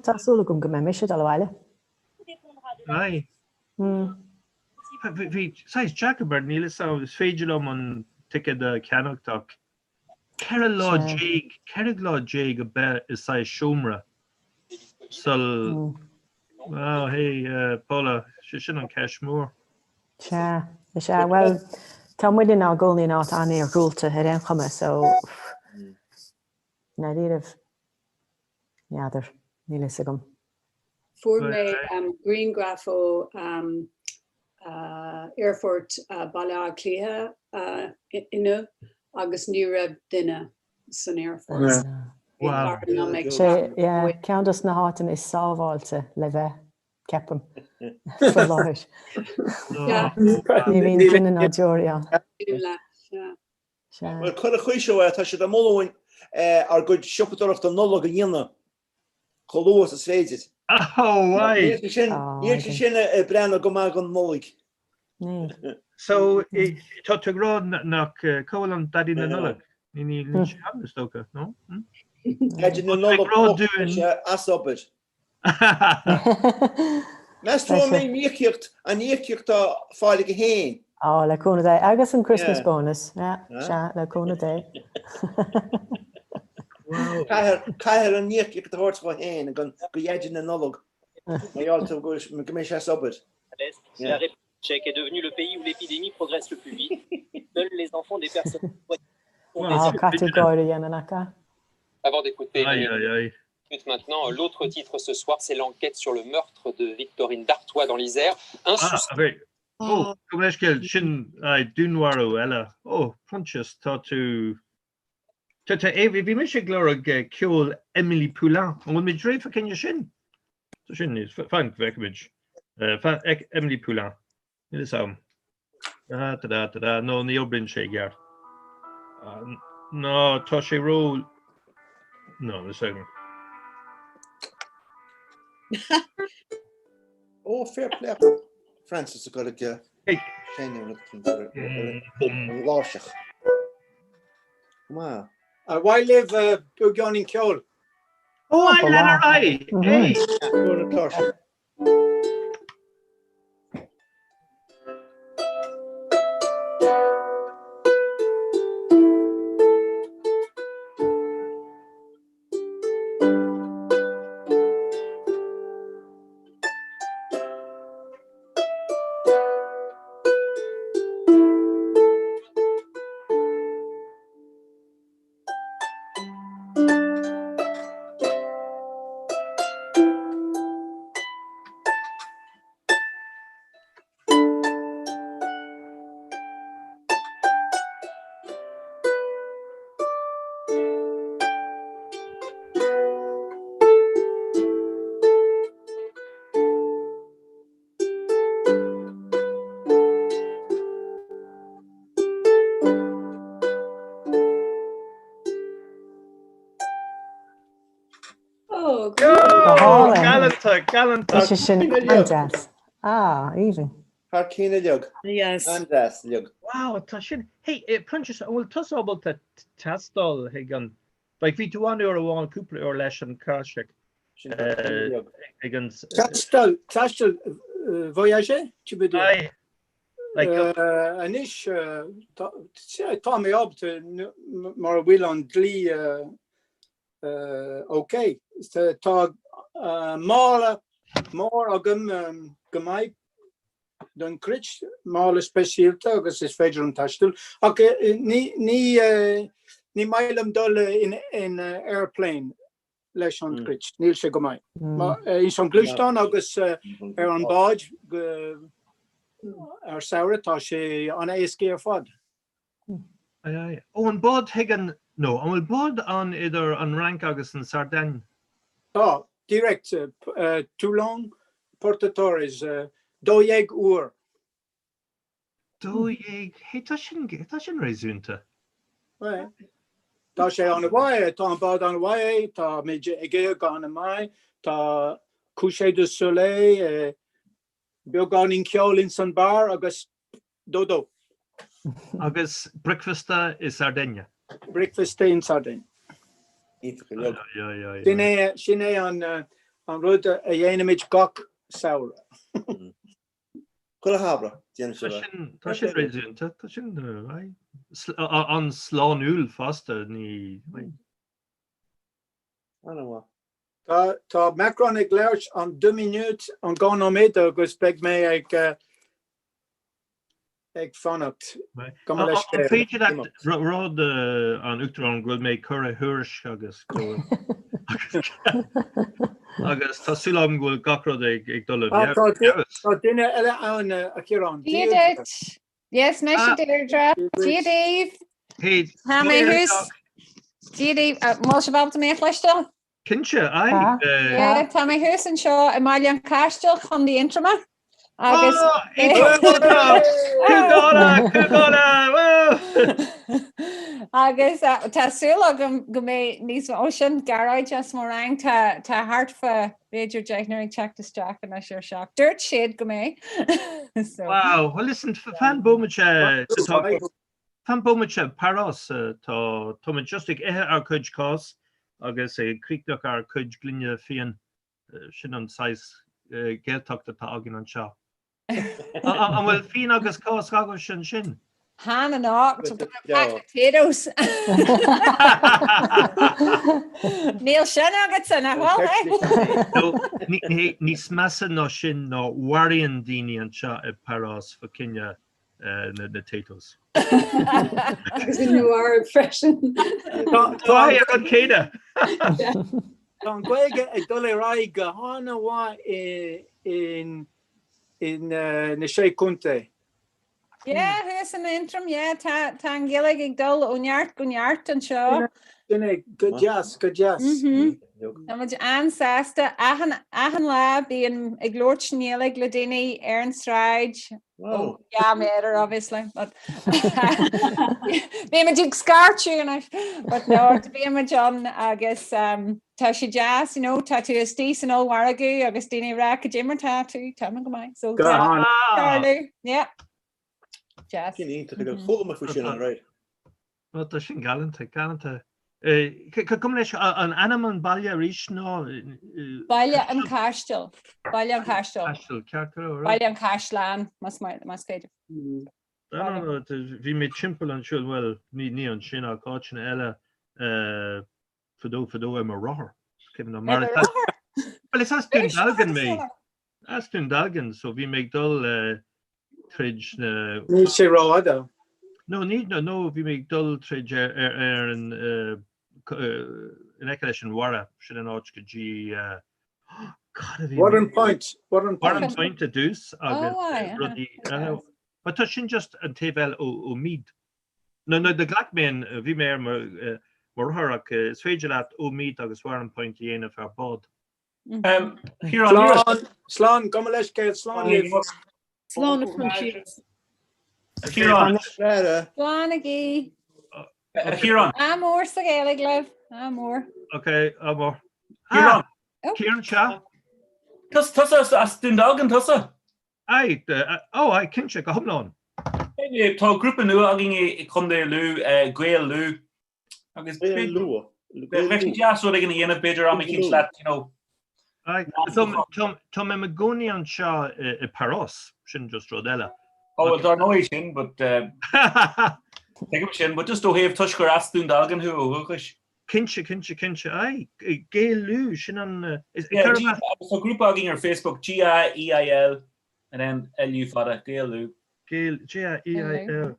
Tá súil agam go mbeidh mise ag dul abhaile. Aye. Bhí saghas deacair mar níl fhios agam, is féidir liom an ticéad a cheannacht ach 14 lá, 14 lá a bheith i saghas seomra sul Wow, hey, Paula, sin an ceist mór. Sea, is ea. Bhuel, tá muid inár gcónaí in áit an-iargúlta ar aon chuma, so ndáiríribh, n'fheadar, níl fhios agam. Fuair mé grianghraf ó Aerfort Bhaile Átha Cliath inniu agus ní raibh duine san aerfort. Sé, yeah, ceann dos na háiteanna is sábháilte le bheith, ceapaim, faoi láthair. Ní bhíonn duine ná deoraí ann. Bhuel, cuir an chaoi seo é, tá siad ag moladh dúinn ár gcuid siopadóireachta Nollag a dhéanamh chomh luath is is féidir. Oh, why? Níl sé sin ag breathnú go maith don Nollaig. So, tá tú ag rá nach, cá bhfuil an Daidí na Nollag? Níl sé ann, is dócha, no? Daidí na Nollag sé as obair. Meas tú an mbeidh an íocaíocht, an íocaíocht á fáil aige féin? Á, le cúnamh Dé. Agus an Christmas bonus. Yeah, sea, le cúnamh Dé. Caithfear an íocaíocht a thabhairt dhó féin go Dhaidí na Nollag. Mar gheall go mbeidh sé as obair. La République tchèque est devenue le pays où l'épidémie progresse le plus vite. Seuls les enfants des personnes Á, caithfidh tú gáire a dhéanamh, nach ea? Avant d'écouter minutes maintenant, l'autre titre ce soir, c'est l'enquête sur le meurtre de Victorine Dartois dans l'Isère. Un ah, okay. Oh, gabh mo leithscéal, sin dúnmharú eile. Oh, Proinsias, tá tú... Tá, tá, bhí mise ag lorg ceol Émilie Poulain. An bhfuil muid réidh fa choinne sin? So sin, fan go bhfeicfimid. Fan, Émilie Poulain. Níl fhios agam. Da, da, da, da, da. No, ní oibríonn sé i gceart. No, tá sé ró... No, níl fhios agam. Ó, fair play. Francis ag dul ag seinm rud éicint ar an gcláirseach. Go maith. Ar mhaith libh beagáinín ceoil? Ó, lean ar aghaidh! Hey! Fuair an cláirseach. Galánta, galánta. Tá sé sin an-deas. Ah, aoibhinn. Thar cinn uilig. Yes. An-deas uilig. Wow, tá sin. Hey, eh, Proinsias, an bhfuil tusa ábalta taisteal chuig an Like, bhí tú ann uair amháin cúpla uair leis an cláirseach eh, ag an Taisteal, taisteal, euh, voyager, tu veux dire? Aye. Like, Euh, Anois, euh, tá tá mé ábalta mar a bhfuil an dlí euh, euh, ok. Tá mála mór agam go maith. don chruit, mála speisialta agus is féidir liom taisteal. Ach ní ní maith liom dul in in airplane leis an gcruit, níl sé go maith. Ins an gluaisteán agus ar an bád go ar samhradh tá sé an-éasca ar fad. Aye, aye. Ó, an bád chuig an, no, an bhfuil bád ann idir an Fhrainc agus an Sardaigne? Tá, direct, Toulon, Porto Torres, 12 uair. 12, hey, tá sin, tá sin réasúnta. Aye. Tá sé an-mhaith, tá an bád an-mhaith, tá muid ag ithe go han-mhaith, tá coucher de soleil, beagáinín ceoil ins an bar agus dodo. Agus bricfeasta i Sardinia. Bricfeasta in Sardinia. Sin é, sin é an, an rud a dhéanaimid gach samhradh. Chuile shamhradh, déanann sibh é. Tá sin réasúnta, tá sin an-sláintiúil fosta, ní. An-mhaith. Tá, tá Macron ag labhairt an deux minutes, an 2 nóiméad agus beidh mé ag, ag fanacht. Gabh mo leithscéal. An féidir leat rá don Uachtarán go bhfuil mé ag cur a thuairisc agus go agus tá súil agam go bhfuil gach rud ag dul i bhfeabhas. Tá duine eile ann, a Chiaráin. Dia duit. Yes, mise Deirdre. Dia daoibh. Tá mé thuas. Dia daoibh. An bhfuil sibh ábalta mé a chloisteáil? Cinnte, aye. Yeah, tá mé thuas anseo i mBaile an Chaistil, Contae Aontroma. Agus Agus tá súil agam go mbeidh níos mó sin Gearóid as mo rang tá tá thart fá b'fhéidir deichniúr ag teacht isteach anois ar seach. Dúirt siad go mbeidh. Wow, well listen, fan bomaite Fan bomaite, Páras, tá tá muid just ag ithe ár cuid cás agus ag críochnú ár cuid gloine fíon. Sin an saghas Gaeltacht atá againn anseo. An bhfuil fíon agus cás agaibhse ansin? Chan anocht, pack potatoes. Níl sin agatsa, nach bhfuil, eh? No, níos measa ná sin ná maraíonn daoine anseo i bParás fá choinne na Taytos. Agus i Nua-Eabhrac freisin. Tá ar an céanna. Tá an Ghaeilge ag dul ar aghaidh go han-mhaith in na Sé Chontae. Yeah, thuas in Aontroim, yeah, tá tá an Ghaeilge ag dul ó neart go neart anseo. Sin é, go deas, go deas. Tá muid an-sásta. Achan achan lá bím ag labhairt i nGaeilge le daoine ar an sráid. Ó 2 méadar obviously but bímid ag scairteadh anois but no bímid ann agus um, tá sé deas you know, tá tú istigh san ollmhargadh agus daoine ag rá cad é mar tá tú tá mé go maith so Go han. tarlú yeah deas. Sin iontach go chuala mé faoi sin an right. Well, tá sin galánta, galánta. Gabh mo leithscéal, an ainm an baile arís ná? Baile an Chaistil. Baile an Chaistil. Caistil, ceart go leor. Baile an Chaisleáin, más más féidir. No, no, no, bhí mé timpeall ansiúd, bhuel, ní ní ansin ach áiteanna eile fadó fadó ar mo rothar. Ar do rothar? Well, is as Dún Dealgan mé. As Dún Dealgan, so bhí mé ag dul tríd na. Níl sé rófhada. No, ní, no, no, bhí mé ag dul tríd ar, ar, ar an, in aice leis an Mhara, sin an áit go dtí, cad a bhí mé. Warrenpoint, Warren Point. Warrenpoint i dtús agus rudaí eile. But tá sin just an taobh eile ó, ó Meath. No, no, do ghlac mé an, bhí mé ar mo, mo rothar ach is féidir leat ó Meath agus Warrenpoint a dhéanamh ar bád. Slán, slán, gabh mo leithscéal, slán libh. Slán a Phroinsias. A Chiaráin. Slán agaibh. A Chiaráin. Ádh mór sa Ghaeilge libh. Ádh mór. Ok, ádh mór. Ciarán. Ciarán sea. Tusa as Dún Dealgan, tusa? Aye, oh aye, cinnte, go hiomlán. Tá grúpa nua againn i Contae Lú, Gael Lú. Agus Gael Lú. Bheadh sé deas rud éigin a dhéanamh b'fhéidir am eicínt leat, you know. Aye, tá mé i mo gcónaí anseo i Paros, sin just rud eile. Oh, well, dar ndóigh sin, but tuigim sin, but just ó thaobh toisc gur as Dún Dealgan thú ó dhúchais. Cinnte, cinnte, cinnte. Aye, Gael Lú, sin an... Yeah, G, tá grúpa againn ar Facebook, G-A-E-I-L. And then LU fada, Gael Lú. Gael, G-A-E-I-L.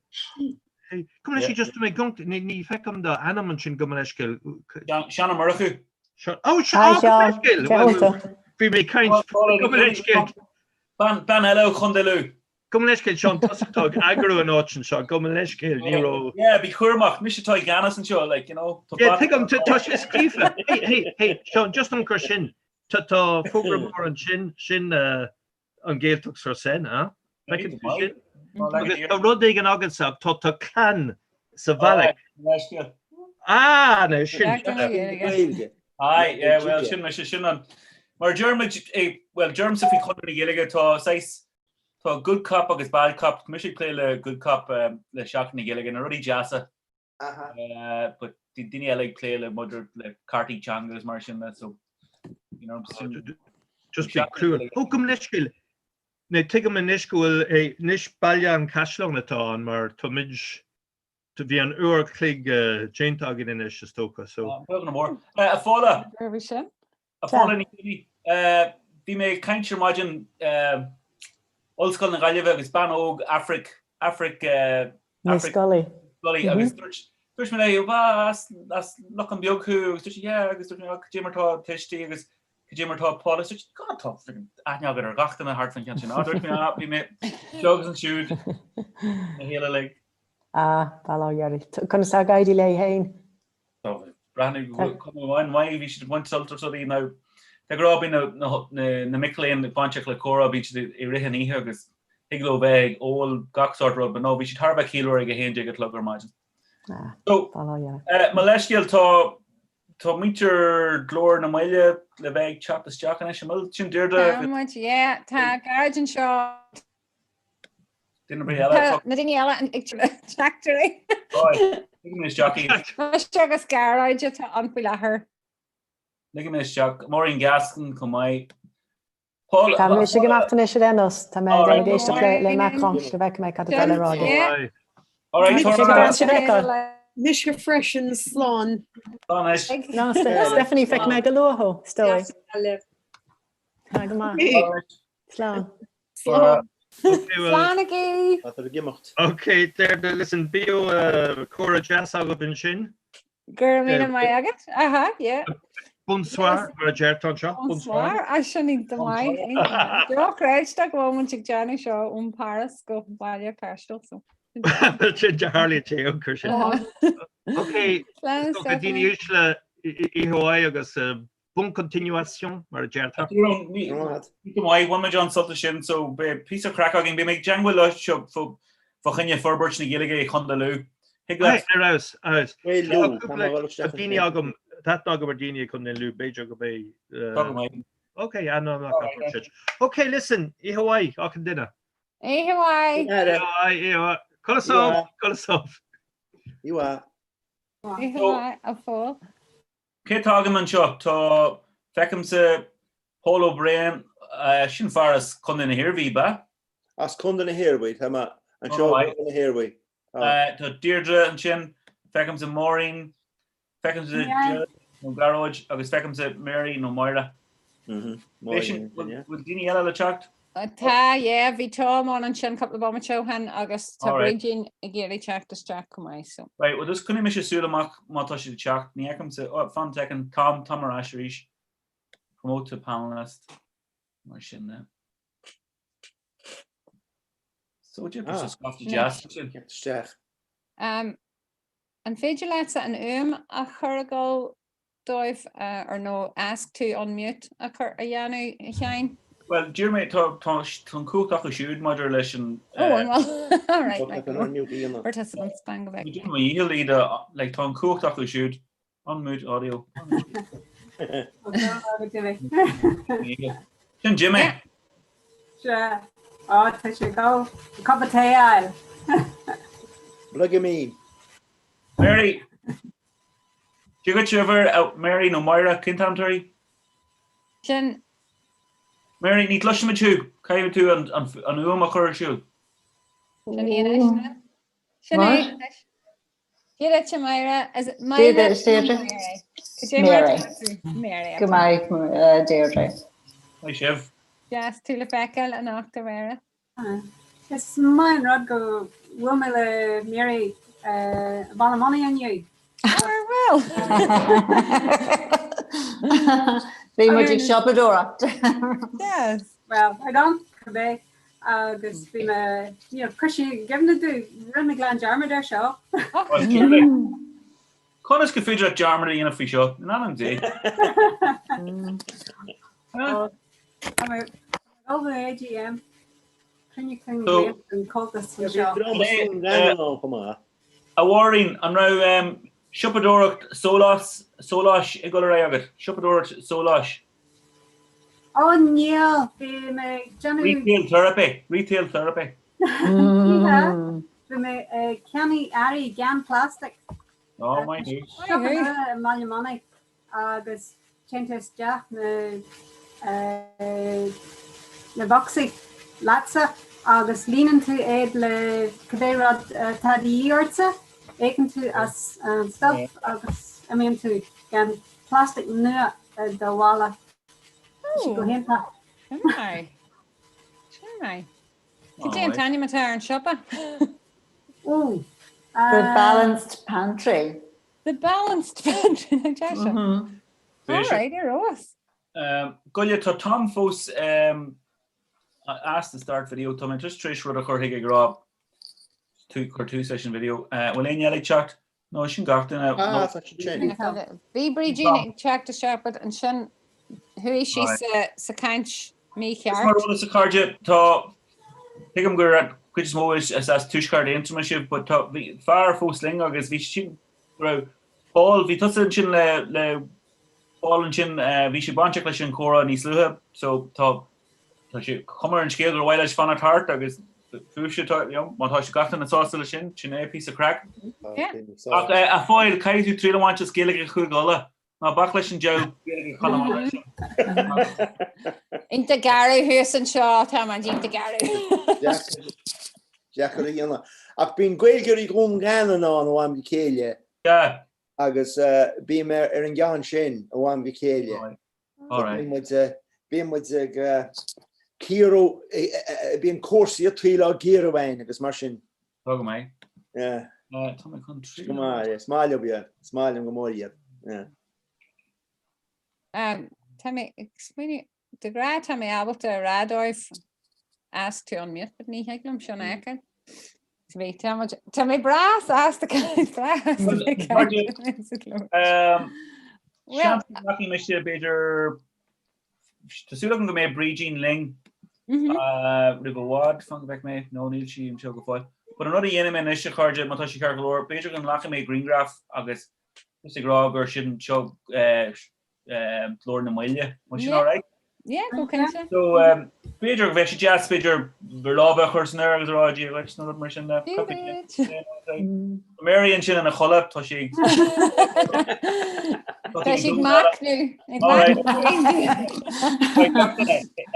Hey, Come on, just mé gont ní ní feicim do ainm ansin gabh mo leithscéal. Seán Ó Murchú. Seán Oh, Seán Hi, Seán. Leithscéal. Cé Bhí mé ag caint gabh mo leithscéal. Bean bean eile ó Chontae Lú. Gabh mo leithscéal Seán tusa atá ag eagrú an áit anseo, gabh mo leithscéal ní raibh. Yeah, bí cúramach, mise atá i gceannas anseo, like, you know. Tá Yeah, tuigim, tá tá sé scríofa. Hey, hey, hey, Seán, just an cur sin. Tá tá fógra mór ansin, sin uh, an Gaeltacht sur Seine, ah? Feiceann tú sin? Agus tá rud éigin agatsa, tá tá clann sa bhealach. Ah, nó sin. Gaeilge. Aye, yeah, well, sin mise, sin an... Mar deirimid, eh, well, deirimse faoi Chonradh na Gaeilge, tá saghas, tá good cop agus bad cop, tá mise ag plé le good cop eh, le Seachtain na Gaeilge, na rudaí deasa. Uh, but daoine eile ag plé le maidir le cártaí teanga agus mar sin so you know, sin, Just bí cruel. Ó gabh mo leithscéal. Né tuigim anois go bhfuil é anois Baile an Chaisleáin atá ann mar tá muid bhí an uair a chloig déanta againn anois is dócha so. Beag nó mór. A Phóla. Bhí sin. A Phóla Ní Chuinneigh, bhí mé ag caint ar maidin Ollscoil na Gaillimhe agus bean óg Afraic, Afraic, Ní Scully. Scully agus dúirt dúirt mé léi, "Bha, as as Lochán Beag thú?" agus dúirt sí, "Yeah" agus dúirt mé, "Cad é mar tá tuistí agus cad é mar tá Paul?" agus dúirt sí, "God, tá friggin' aithne agat ar gach duine thart fan cheann sin." Ah, dúirt mé, "Ah, bhí mé seo agus ansiúd na chéile like." Ah, bail ó Dhia uirthi. Conas tá ag éirí léi féin? Breathnú go an-mhaith, bhí siad ag baint sult as rudaí now. De ghnáth bíonn na mic léinn bainteach le comhrá, bíonn siad i rith an oíche agus thig leo bheith ag ól gach sórt rud, but no, bhí siad thar a bheith ciallmhar ag 11 a chlog ar maidin. So, mo leithscéal, tá tá muintir Glór na mBaile le bheith ag teacht isteach anois, an bhfuil sin Deirdre? Tá muid, yeah, tá Gearóid anseo. Duine ar bith eile? Tá na daoine eile ag teacht ar Ligfidh mé isteach iad. Mise agus Gearóid atá ann faoi láthair. Ligfidh mé isteach. Maureen Gaskin chomh maith. Paul. Tá mise ag imeacht anois ar aon nós. Tá mé ag éisteacht le Macron go bhfeicfidh mé cad atá le rá aige. Mise freisin, slán. Slán anois. Stephanie, feicfidh mé go luath thú, is dóigh. Tá go maith. Slán. Slán. Slán agaibh. Tá ag imeacht. Ok, Deirdre, listen, bíodh comhrá deas agaibh ansin. Go raibh míle maith agat. Aha, yeah. Bonsoir, mar a deirtear anseo. Bonsoir, ah sin iontach maith. Dochreidte go bhfuil muid ag déanamh seo ón Paris go Baile Caisteal. So. Sin de Harley Té an cur sin. Ok, Slán, so go daoine uaisle oíche mhaith agus Bonne continuation, mar a deirtear. Go maith, bhain muid an-sult as sin, so beidh píosa craic againn. Beidh mé ag teagmháil leo seo fá choinne forbairt na Gaeilge i Chontae Lú. Thig leat. Ar fheabhas, ar fheabhas. Tá daoine agam, tá aithne agam ar daoine i Contae Lú, b'fhéidir go mbeidh. Tá go maith. Ok, ah no, no, Ok, listen, oíche mhaith, achan duine. Oíche mhaith. Oíche mhaith, oíche mhaith. Codladh sámh, codladh sámh. Oíche mhaith. Oíche mhaith, a Phóil. Cé tá agam anseo? Tá, feicimse Pól Ó Braoin, sin fear as Contae na hIarmhí, ab ea? As Contae na hIarmhí, tá mé anseo i gContae na hIarmhí. Tá Deirdre ansin, feicimse Máirín, feicimse Gerard nó Gearóid agus feicimse Mary nó Máire. Bhfuil daoine eile le teacht? Tá, yeah, bhí Tom ann ansin cúpla bomaite ó shin agus tá Brídín ag iarraidh teacht isteach chomh maith, so. Right, well just coinneoidh mise súil amach má tá siad ag teacht, ní fheicimse, oh, fan second, Tom, Tom ar ais arís. Promote to panelist, mar sin de. So, dé ah, scaifte deas sin. Isteach. Um, an féidir leatsa an fhuaim a chur ag dul dóibh ar nó ask to unmute a chur a dhéanamh a Sheáin? Bhuel, d'iarr mé, tá tá an cumhacht acu siúd maidir leis an Oh, an bhfuil? All right, right. Participants fan go bhfeicfidh. Déanaim mo dhícheall iad a like tá an cumhacht acu siúd. Unmute audio. Sin Jimmy. Sea. Á, tá sé ag dul cupa tae a fháil. Blagaimín. Mary! Dia dhuit a Mary nó Máire, cén t-ainm atá uirthi? Sin. Mary, ní chloisimid thú. Caithfidh tú an fhuaim a chur ar siúl. Sin í anois, ná? Sin é anois. Dia duit, a Máire. Is it Máire Dia duit, Deirdre. Mary? Mary. Go maith, Deirdre. Hi, sibh. Deas tú le feiceáil anocht a Mháire. Is maith an rud go bhfuil mé le Mary i Baile Monaidh inniu. Ar bhfuil? Bhí muid ag siopadóireacht. Yes. Well, I don't cibé agus bhí mé you know, chuir sí i gcuimhne domh, rinne mé glan dearmad air seo. Conas gur féidir leat dearmad a dhéanamh faoi seo? In ainm Dé. Tá mé ag dul go AGM, cruinniú Cinn Bliana an Comhaltas anseo. A Mháirín, an raibh siopadóireacht sóláis sóláis ag dul ar aghaidh agat? Siopadóireacht sóláis? Ó níl, bhí mé ag déanamh. Retail therapy, retail therapy. Bhí mé ag ceannaigh earraí gan plastic. Oh my days. Siopa nua i mBaile Monaidh agus téann tú isteach na na bocsaí leatsa agus líonann tú iad le cibé rud atá de dhíth ortsa, íocann tú as an stuff agus imíonn tú gan plastic nua i do mhála. Tá sé go hiontach. Sin maith. Sin maith. Cad é an t-ainm atá ar an siopa? Ó. The Balanced Pantry. The Balanced Pantry, nach deas sin? All right, ar fheabhas. Goile, tá Tom fós ask to start video, tá mé just tar éis rud a chur chuige ag rá cuir tús leis an video. Bhfuil éinne eile ag teacht? No, sin gach duine. Ah, tá siad sin. Bhí Brídín ag teacht isteach, but ansin chuaigh sí sa chaint mícheart. Mar eolas a chairde, tá, tuigim gur an chuid is mó is as Tuaisceart Aontroma sibh, but tá, bhí fear fós linn agus bhí sin, raibh Paul, bhí tusa ansin le, le Paul ansin, bhí sé bainteach leis an chomhrá níos luaithe, so tá, Tá sé cuma ar an scéal gur mhaith leis fanacht thart agus fúibhse tá, you know, má tá sé gach duine sásta leis sin, sin é, píosa craic. Ach a Phóil, caithfidh tú triail a bhaint as Gaeilge Chúige Uladh. Ná bac leis an deabhadh Gaeilge Chonamara sin. Iontach garbh thuas anseo, tá muid iontach garbh. Deacair a dhéanamh. Ach bíonn Gaeilgeoirí Dhún Geanainn ann ó am go chéile. Agus bím ar an gceann sin ó am go chéile. Bíonn muid, bíonn muid ag cíoradh, bíonn cúrsaí an tsaoil á gcíoradh againn agus mar sin. Tá go maith. Yeah. Tá mé chun Go maith, is maith liom iad, is maith liom go mór iad. Yeah. Tá mé ag smaoineamh, de ghnáth tá mé ábalta a rá dóibh ask to unmute, but ní thig liom sin a fheiceáil. Bhí tá muid tá mé breá sásta breá Seans go nglacfaidh mise b'fhéidir Tá súil agam go mbeidh Brídín linn roimh i bhfad fan go bhfeicfidh mé nó níl sí anseo go fóill. But an rud a dhéanfaidh mé anois a chairde má tá sé ceart go leor, b'fhéidir go nglacfaidh mé grianghraf agus just ag rá gur sin seo Glór na mBuille. Bhfuil sin alright? Yeah, go cinnte. So b'fhéidir go bheadh sé deas b'fhéidir bhur lámha a chur san aer agus a rá Dia dhuit nó rud mar sin de. Mary ansin ina chodladh, tá sí ag Tá sí ag machnamh.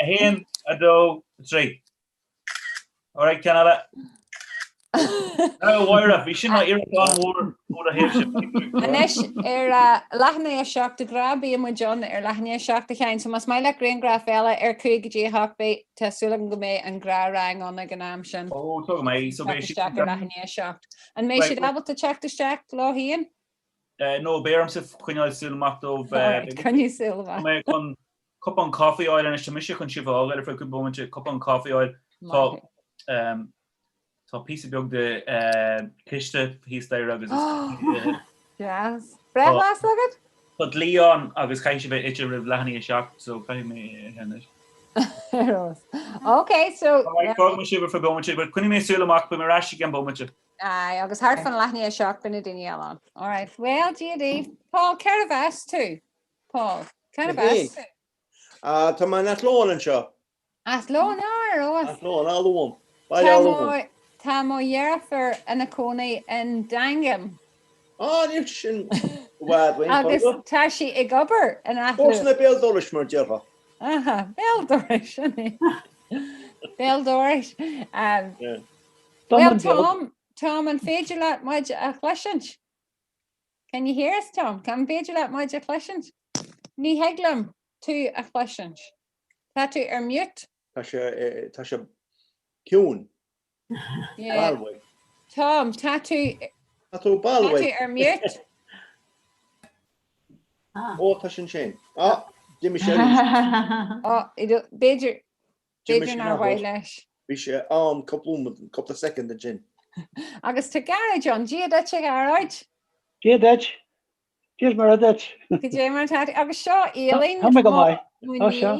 1, 2, 3. Alright, ceann eile. Now, Mháire, bhí sin mar iarracht an-mhór ó do thaobhse. Anois, ar leath i ndiaidh a 7, de ghnáth bíonn muid ann ar leath i ndiaidh a 7 a Sheáin, so más maith leat grianghraf eile ar 5 go dtí 8, beidh, tá súil agam go mbeidh an gnáthrang ann ag an am sin. Ó, tá go maith, so beidh siad. Teacht isteach ar leath i ndiaidh a 7. An mbeidh siad ábalta teacht isteach leo féin? No, beidh ormsa coinneáil súil amach dóibh. Alright, coinnigh súil amach. Tá mé chun cupán caife a fháil anois, tá mise chun sibh a fhágáil ar feadh cúpla bomaite, cupán caife a fháil. Tá tá píosa beag de císte thíos staighre agus is Deas. Breithlá agat? Tá dlí ann agus caithfidh sé bheith ite roimh leath i ndiaidh a 7 so caithfidh mé é a ithe anois. Ok, so. Alright, fágfaidh mé sibh ar feadh bomaite, but coinnigh mé súil amach, beidh mé ar ais i gceann bomaite. Aye, agus thart fan leath i ndiaidh a 7 beidh na daoine eile ann. Alright, well, Dia daoibh. Paul, cérbh as tú? Paul, cérbh as tú? Ah, tá mé in Athlone anseo. Athlone, ah, ar fheabhas. Athlone, Áth Luain. Baile Átha Luain. Tá mo dheirfiúr ina cónaí in Daingean. Ah, níl sin i bhfad uainn, Agus tá sí ag obair in Athlone. Comharsana béal dorais mar déarfá. Aha, béal dorais, sin é. Béal dorais. Well, Tom, Tom, an féidir leat muid a chloisint? Can you hear us, Tom? An féidir leat muid a chloisint? Ní thig liom tú a chloisint. Tá tú ar mute. Tá sé, tá sé ciúin. Yeah. Balbh. Tom, tá tú Tá tú balbh. Tá tú ar mute. Ó, tá sin sin. Á, d'imigh sé arís. Ó, b'fhéidir D'imigh b'fhéidir sé nár mhaith leis. Bhí sé ann cúpla cúpla soicind ansin. Agus tá Gearóid ann. Dia duit a Ghearóid. Dia duit. Dia is Muire duit. Cad é mar atá tú? Agus seo Aoibhinn. Tá mé go maith. Ó seo.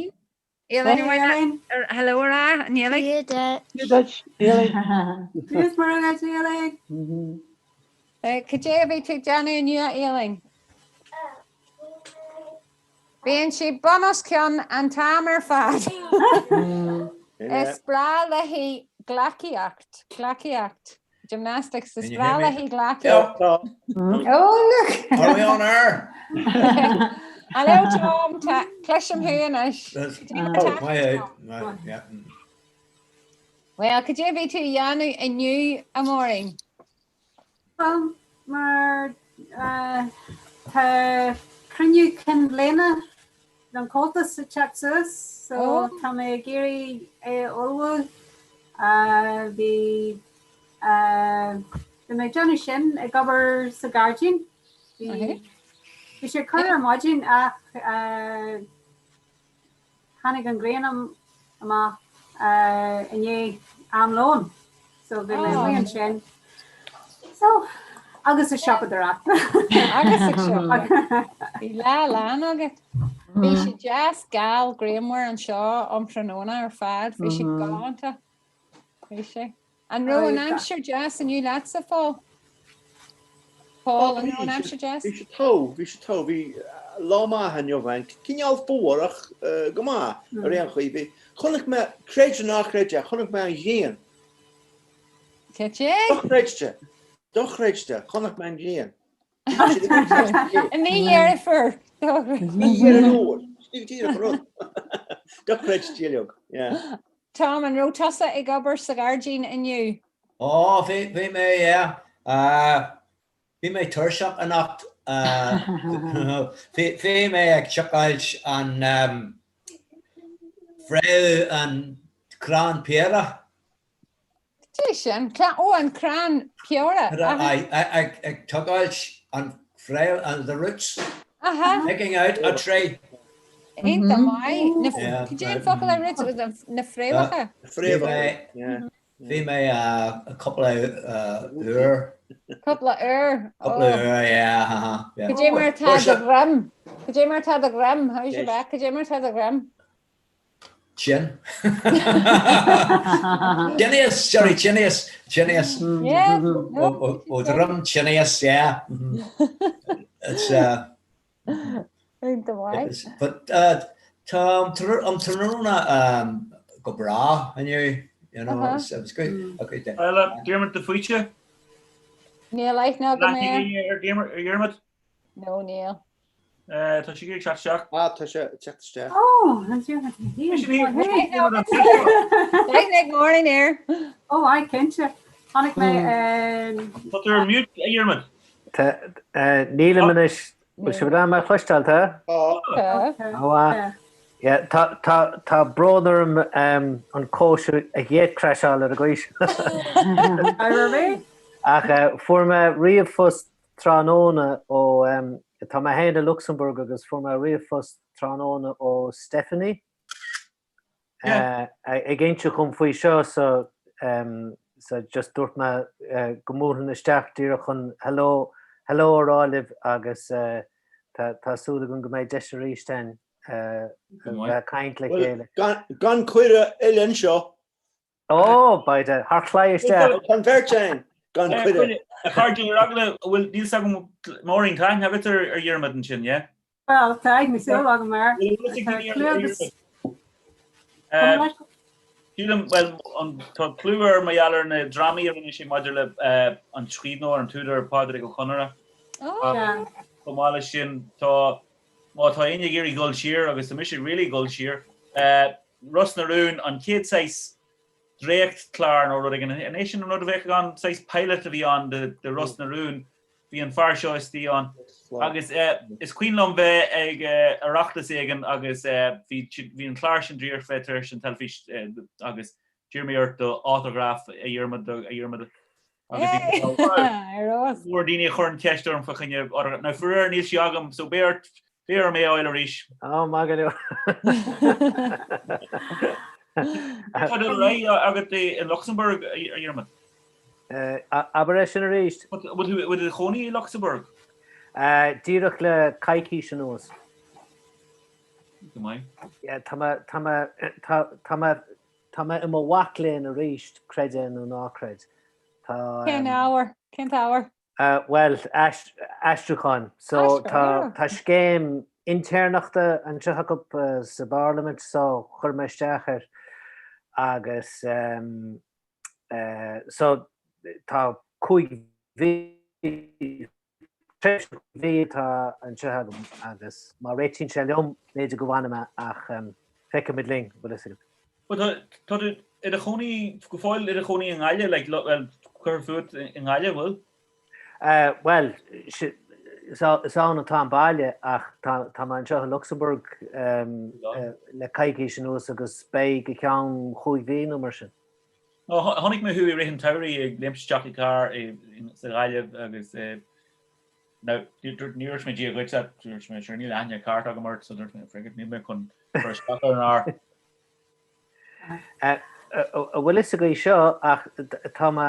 Aoibhinn, an mhaith leat hello a rá, an nGaeilge? Dia duit. Dia duit, Aoibhinn. Dia is Muire duit, Aoibhinn. Cad é a bhí tú ag déanamh inniu, a Aoibhinn? Bíonn sí bun os cionn an t-am ar fad. Is breá léi gleacaíocht, gleacaíocht, gymnastics, is breá léi gleacaíocht. Oh, look! Are we on air? Hello Tom, tá, cloisim thú anois. Oh, yeah. Well, cad é a bhí tú a dhéanamh inniu, a Máirín? Bhuel, mar tá cruinniú cinn bliana don Chomhaltas ag teacht suas, so tá mé ag iarraidh é a ullmhú. Bhí bhí mé ag déanamh sin, ag obair sa ghairdín. Bhí bhí sé corr ar maidin ach Tháinig an ghrian amach i ndiaidh am lóin so bhí mé amuigh ansin. So, agus ag siopadóireacht. Agus ag siopadóireacht. Bhí lá lán agat. Bhí sé deas geal grianmhar anseo um tráthnóna ar fad. Bhí sé galánta. Bhí sé. An raibh an aimsir deas inniu leatsa, Phól? Paul, an raibh an aimsir deas? Bhí sé togha, bhí sé togha, bhí lá maith inniu ann, cineál fuar ach go maith ar aon chaoi. Bhí, chonaic mé, creid nó ná creid é, chonaic mé an ghrian. Cad é? Dochreidte, dochreidte, chonaic mé an ghrian. I mí Dheireadh Fómhair. Mí Dheireadh Fómhair, sin díreach an rud. Dochreidte uilig, yeah. Tom, an raibh tusa ag obair sa ghairdín inniu? Ó, bhí, bhí mé, yeah. Bhí mé tuirseach anocht. Bhí, bhí mé ag seiceáilt an fréamh an crann piorra. Cad é sin? Ó, an crann piorra. Ag tógáilt an fréamh, the roots. Aha. Digging out a tree. Iontach maith. Cad é an focal ar roots? Na fréamhacha? Fréamhacha. Bhí mé cúpla uair. Cúpla uair? Cúpla uair, yeah. Cad é mar atá do dhroim? Cad é mar atá do dhroim? How's your back? Cad é mar atá do dhroim? Tinn. Tinneas, sorry, tinneas, tinneas. Yeah. Ó dhroim tinneas, yeah. It's uh Iontach maith. But uh tá an tráthnóna um go breá inniu, you know, it's it was good, a good day. Well, Diarmuid de Faoite? Níl aithne agam air. Ar Diarmuid? No, níl. Tá sé ag teacht isteach. Ah, tá sé ag teacht isteach. Ó, an Diarmuid Aithne ag Máirín air. Ó, aye, cinnte. Chonaic mé Tá tú ar mute, a Dhiarmuid. Nílim anois, bhfuil sibh in ann mé a chloisteáil, tá? Tá. Tá. Yeah, tá, tá, tá brón orm an cóisir a ghéarchraiseáil ar an gcaoi seo. Ach fuair mé ríomhphost tráthnóna ó, tá mé féin i Lucsamburg agus fuair mé ríomhphost tráthnóna ó Stephanie ag inse dhom faoi seo so so just dúirt mé go mbuailfinn isteach díreach chun hello, hello a rá libh agus tá tá súil agam go mbeidh deis arís againn a bheith ag caint le chéile. Gan cuireadh eile anseo. Ó, beidh thar claí isteach. Tá an bheirt againn gan cuireadh. A chairde, ar eagla, bhfuil, níl 's agam, Máirín, tá aithne agat ar Dhiarmaid ansin, yeah? Bhuel, tá aithne súil agam air. Tá clú agus... Sílim, bhuel, tá clú air mar gheall ar na drámaí a rinne sé maidir le an scríbhneoir, an t-údar Pádraic Ó Conaire. Chomh maith leis sin, tá, má tá éinne ag iarraidh dul siar, agus tá mise really ag dul siar, Ros na Rún, an chéad saghas dréachtchlár nó rud éigin, an é sin an rud a bheadh ann, saghas pilot a bhí ann de Ros na Rún. Bhí an fear seo istigh ann agus is cuimhin liom bheith ag Oireachtas éigin agus bhí bhí an clár sin díreach bheith tar éis an teilifís agus d'iarr mé ort do autograph a Dhiarmaid a Dhiarmaid agus bhí mór daoine a chuir an cheist orm fá choinne autograph. Now faraor níl sí agam so beidh ort beidh orm é a fháil arís. Á maith go leor. Tá dul ar aghaidh agat i Lucsamburg a Dhiarmaid? Abair é sin arís. Bhfuil tú i do chónaí i Lucsamburg? Díreach le coicís anuas. Go maith. Tá mé, tá mé, tá mé, tá mé i mo mhac léinn arís, creid é nó ná creid. Tá. Cén ábhar? Cén t-ábhar? Bhuel, aistriúchán. So tá, tá scéim intéirneachta anseo acu sa bParlaimint so chuir mé isteach air agus. So tá 5 mhí, tréimhse 5 mhí atá anseo agam agus má réitíonn sé liom, b'fhéidir go bhfanfaidh mé ach feicfimid linn, bhfuil fhios agat. Bhuel tá tú i do chónaí, go fóill i do chónaí i nGaillimh, like, bhuel, curtha fút i nGaillimh, bhfuil? Bhuel, is ann atá an baile ach tá mé anseo i Lucsamburg le coicís anuas agus beidh go ceann chúig mhí nó mar sin. Chonaic mé thú i rith an tsamhraidh ag léimt isteach i gcarr sa Ghaillimh agus now ní dúirt mé Dia dhuit leat, dúirt mé sure níl aithne ceart agam ort so dúirt mé frig it níl mé chun cur isteach ar an fhear. An bhfuil fhios agaibh seo ach tá mé,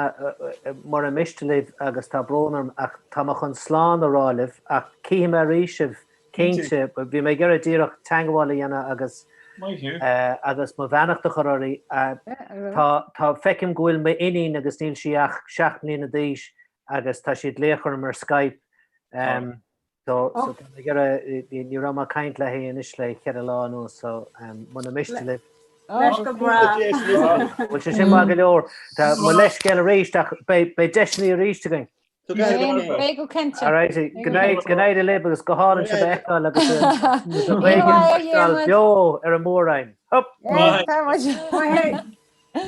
mura miste libh agus tá brón orm ach tá mé chun slán a rá libh ach cífidh mé arís sibh cinnte. Bhí mé ag iarraidh díreach teangmháil a dhéanamh agus agus mo bheannacht a chur oraibh. Tá, tá, feicim go bhfuil m'iníon agus níl sí ach 7 mbliana d'aois agus tá sí ag glaoch orm ar Skype. So, so tá mé ag iarraidh, ní raibh mé ag caint léi anois le cheithre lá anuas, so muna miste libh. Leis go breá. Bhfuil sé sin maith go leor. Tá mo leithscéal arís ach beidh deiseanna arís againn. Beidh go cinnte. All right, go n-éirí libh agus go hálainn sibh a fheiceáil agus an Ghaeilge a chloisteáil beo ar an Mhór-Roinn. Hup!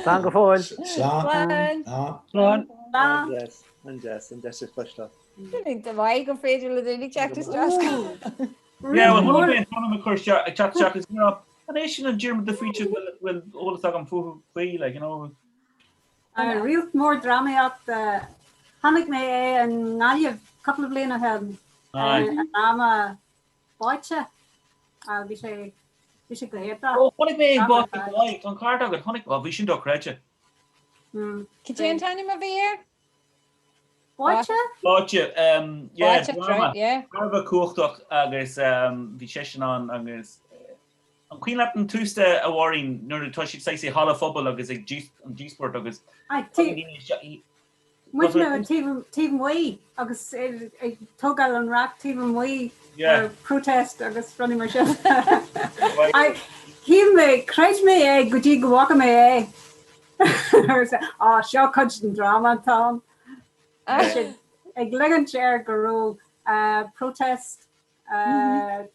Slán go fóill. Slán. Slán. An-deas, an-deas, an-deas a chloisteáil. Sin maith gur féidir le daoine teacht isteach. Yeah, well, chonaic mé an t-ainm ag cur isteach, ag teacht isteach is you know, an é sin an Diarmuid de Faoite bhfuil bhfuil eolas agam fúthu faoi, like, you know. Réalt mór drámaíochta, chonaic mé é i nGaillimh cúpla bliain ó shin, an dráma Báite, bhí sé bhí sé go hiontach. Ó, chonaic mé é Báite, tá an ceart agat, chonaic, ó, bhí sin dochreidte. Cad é an t-ainm a bhí air? Báite? Báite, yeah, dráma. Thar a bheith cumhachtach agus bhí seisean ann agus an cuimhin leat an tús de a Mháirín nuair atá siad saghas i halla phobail agus ag an díospóireacht agus Muidne taobh amuigh agus ag tógáil an raic taobh amuigh for protest agus rudaí mar sin. Shíl mé, chreid mé é go dtí go bhfaca mé é. Á, seo cuid den dráma atá ann. Bhí siad ag ligint air go raibh protest taobh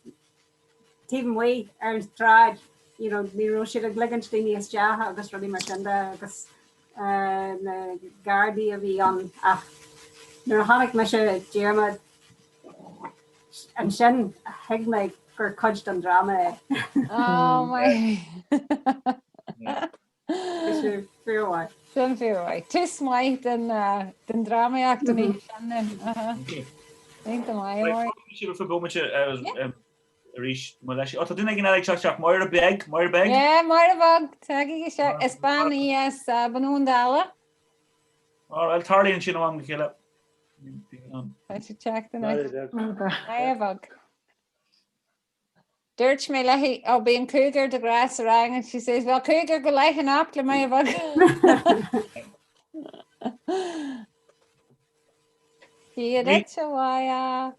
amuigh ar an tsráid, you know, ní raibh siad ag ligint daoine isteach agus rudaí mar sin de agus na Gardaí a bhí ann ach nuair a chonaic mise Diarmuid ansin thuig mé gur cuid den dráma é. Oh my. Bhí sé fíormhaith. Sin fíormhaith. Tús maith den den drámaíocht an oíche sin then. Iontach maith, Máire. Sibh ar feadh bomaite arís mo leis. Ó tá duine éigin eile ag teacht isteach. Máire Beag, Máire Beag. Yeah, Máire Bheag, tagaigí isteach. Is bean í as Bun Abhann Dalla. Well, tarlaíonn sin ó am go chéile. Tá sí ag teacht anois. Máire Bheag. Dúirt mé léi, Ó, bíonn cúigear de ghnáth sa rang and she says, Well, cúigear go leith anocht le Máire Bheag. Dia duit, a Mháire.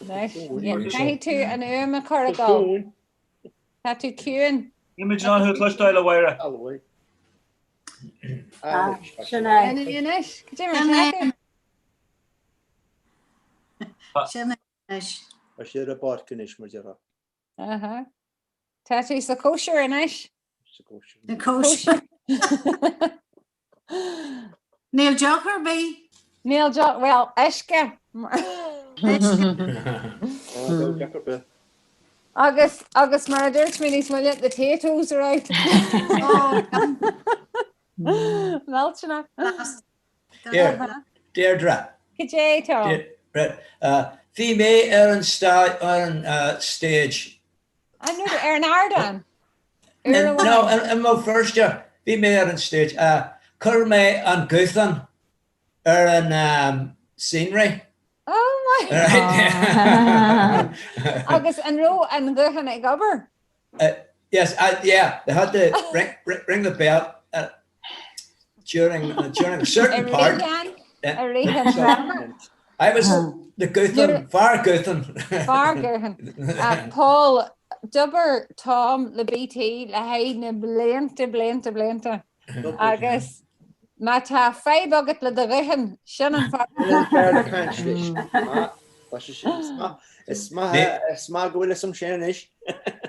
Anois, caithfidh tú an fhuaim a chur ag dul. Tá tú ciúin. Níl muid in ann thú a chloisteáil, a Mháire. Sin é. Anois, cad é mar atá tú? Sin é anois. Tá sé ar an bpáirc anois, mar déarfá. Aha. Tá tú sa chóisir anois? Sa chóisir. Sa chóisir. Níl deoch ar bith. Níl deoch, bhuel, uisce. Níl deoch ar bith. Agus, agus mar a dúirt mé níos moille, the taytos are out. Millteanach. Deirdre. Cad é Tom? Bhí mé ar an ar an stage. Ar an ardán? No, i mBéal Feirste, bhí mé ar an stage. Chuir mé an guthán ar an scenery. Oh my Agus an raibh an guthán ag obair? Yes, I, yeah, they had to ring, ring the bell uh, during, uh, during a certain part. So, I was the guthán, fear gutháin. Fear gutháin. Uh, Paul, d'oibir Tom le BT le haghaidh na blianta, blianta, blianta. Agus má tá fadhb agat le do ghuthán, sin an fear. Fear le caint leis. Is maith go bhfuil a fhios agam sin anois.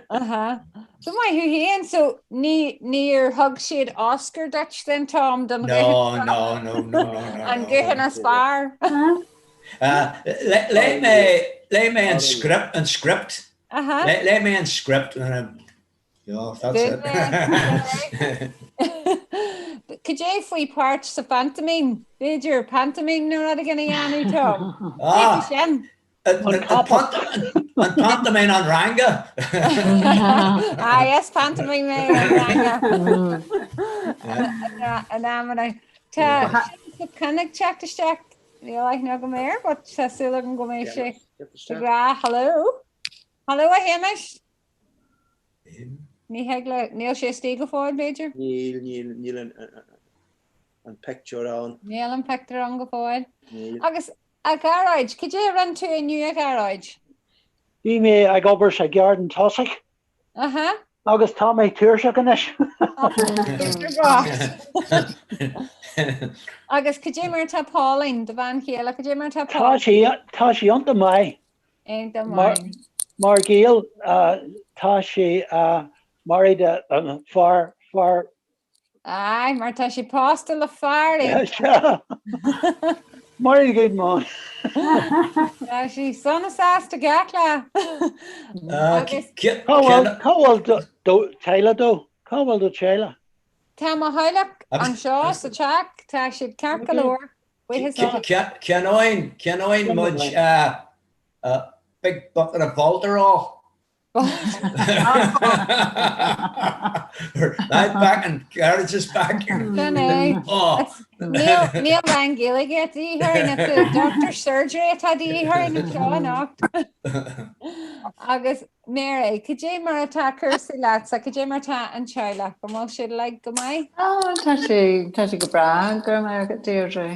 Aha. So maith thú féin, so ní níor thug siad Oscar duit then Tom don No, no, no, no, no, no. An guthán is fearr. Léigh mé léigh mé an script an script. Aha. Léigh mé an script and Yeah, that's it. Cad é faoi páirt sa phantomime? B'fhéidir pantomime nó rud éigin a dhéanamh Tom? Ah, sin. An pantomime an ranga? Ah, yes, pantomime é an ranga. An amanna. Tá Con ag teacht isteach níl aithne agam air, but tá súil agam go mbeidh sé ag rá hello. Hello a Shéamais. Ní thig le, níl sé istigh go fóill, b'fhéidir? Níl, níl, níl an pictiúr ann. Níl an pictiúr ann go fóill. Níl. Agus a Ghearóid, cad é a rinne tú inniu a Ghearóid? Bhí mé ag obair sa ghairdín tosaigh. Aha. Agus tá mé tuirseach anois. Agus cad é mar atá Pauline, do bhean chéile, cad é mar atá Tá Pauline? sí, tá sí iontach maith. Mar Ghael tá sí married do fear, fear. Aye, mar tá sí pósta le fear iontach. Married good man. Tá sí sona sásta gach lá. Agus. Cá bhfuil do theaghlach dó? Cá bhfuil do theaghlach? Tá mo theaghlach anseo sa teach, tá siad ceart go leor. Ceannóidh ceannóidh muid big bucket of Voltarol. Right back and garage is back. Sin é. Níl rang Gaeilge de dhíth orainn, it's a doctor's surgery atá de dhíth orainn anseo anocht. Agus Mary, cad é mar atá cúrsaí leatsa, cad é mar atá an teaghlach, an bhfuil siad uilig go maith? Á, tá sé, tá sé go breá, go raibh maith agat Deirdre.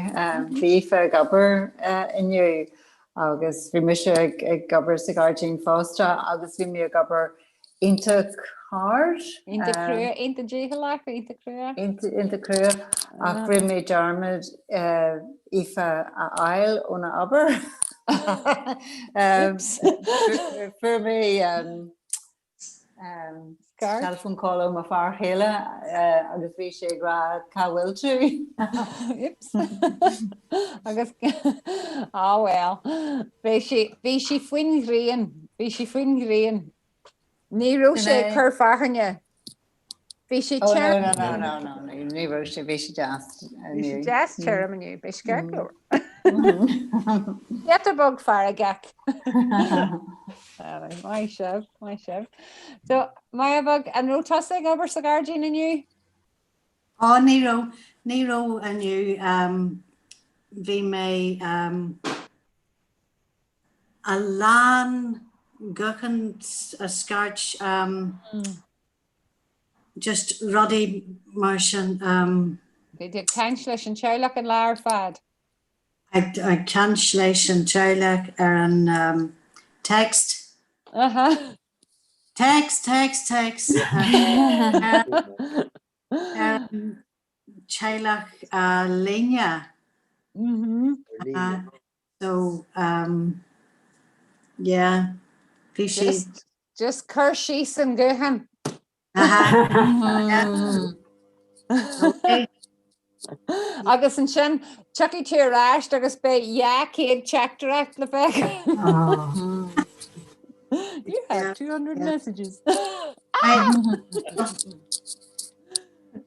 Bhí Aoife ag obair inniu agus bhí mise ag ag obair sa ghairdín fosta agus bhí mé ag obair iontach hard. Iontach crua, iontach dícheallach, iontach crua. Iontach crua ach rinne mé dearmad Aoife a fháil óna obair. Fuair mé telephone call ó mo fear chéile agus bhí sé ag rá cá bhfuil tú? Oops. Agus ah well, bhí sí bhí sí faoin ghrian, bhí sí faoin ghrian. Ní raibh sé ag cur fearthainne. Bhí sé Oh, no, tirim. no, no, no, no, no, ní raibh sé, bhí sé deas Bhí sé inniu. deas tirim inniu, bhí sé ceart go leor. Giota beag feargach. Maith sibh, maith sibh. So, Máire Bheag, an raibh tusa ag obair sa ghairdín inniu? Ó, ní raibh, ní raibh inniu. Bhí mé a lán guthán a scairt just rudaí mar sin. Bhí tú ag caint leis an teaghlach an lá ar fad. Ag caint leis an teaghlach ar an text. Aha. Text, text, text. Ar an teaghlach líne. So, um, yeah, bhí sí. Just, just cur síos an guthán. Aha. Yeah. Okay. Agus ansin tiocfaidh tú ar ais agus beidh 200 teachtaireacht le feiceáil. You have 200 messages.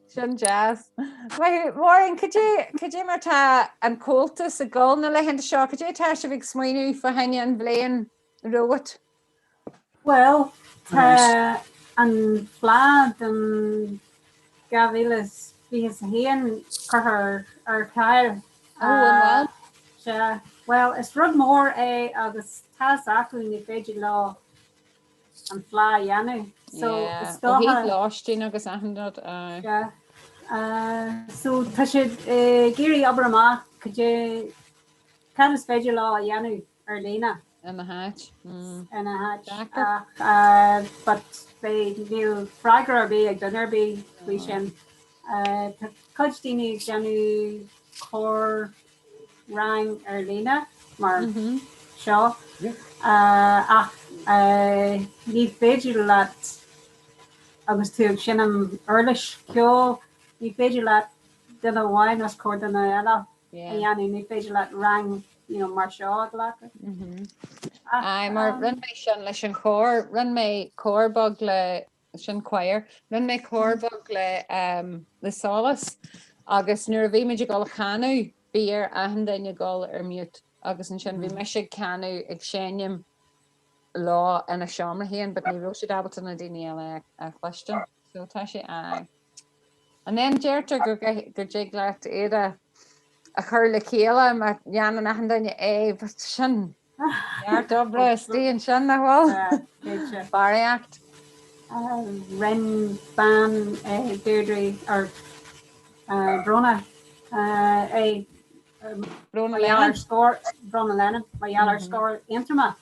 Sin deas. Máirín, cad é mar tá an Comhaltas ag dul na laethanta seo? Cad é atá sibh ag smaoineamh fá choinne an bhliain romhat? Bhuel, tá an Fleadh don 2021 curtha ar fáil. Ó, an bhfuil? Sea. Bhuel, is rud mór é agus tá's acu ní féidir leo an Fleadh a dhéanamh. So, is dócha... Ó thaobh lóistín agus achan rud. Sea. So, tá siad ag iarraidh obair amach cad é, cad is féidir leo a dhéanamh ar líne. Ina háit. Ina háit. Ach but beidh, níl freagra ar bith ag duine ar bith faoi sin. Tá cuid daoine ag déanamh cór rang ar líne mar seo ach ní féidir leat agus tú ag seinm uirlis ceoil, ní féidir leat duine amháin os comhair duine eile. a dhéanamh, ní féidir leat rang you know, mar seo a ghlacadh. Aye, mar rinne mé sin leis an chór, rinne mé cór beag le, sin choir, rinne mé cór beag le, um, le Solas agus nuair a bhí muid ag dul a chanadh, bhí ar achan duine dul ar mute agus ansin bhí mise ag canadh ag seinm leo ina seomra féin but ní raibh siad ábalta na daoine eile a chloisteáil. So tá sé, aye. And then deirtear go go dtig leat iad a a chur le chéile má dhéanann achan duine é, but sin neart oibre istigh ansin nach bhfuil? Barraíocht. Rinne bean Deirdre or Bróna é Bróna Lennon. Bróna Lennon mar gheall ar Scór Aontroma.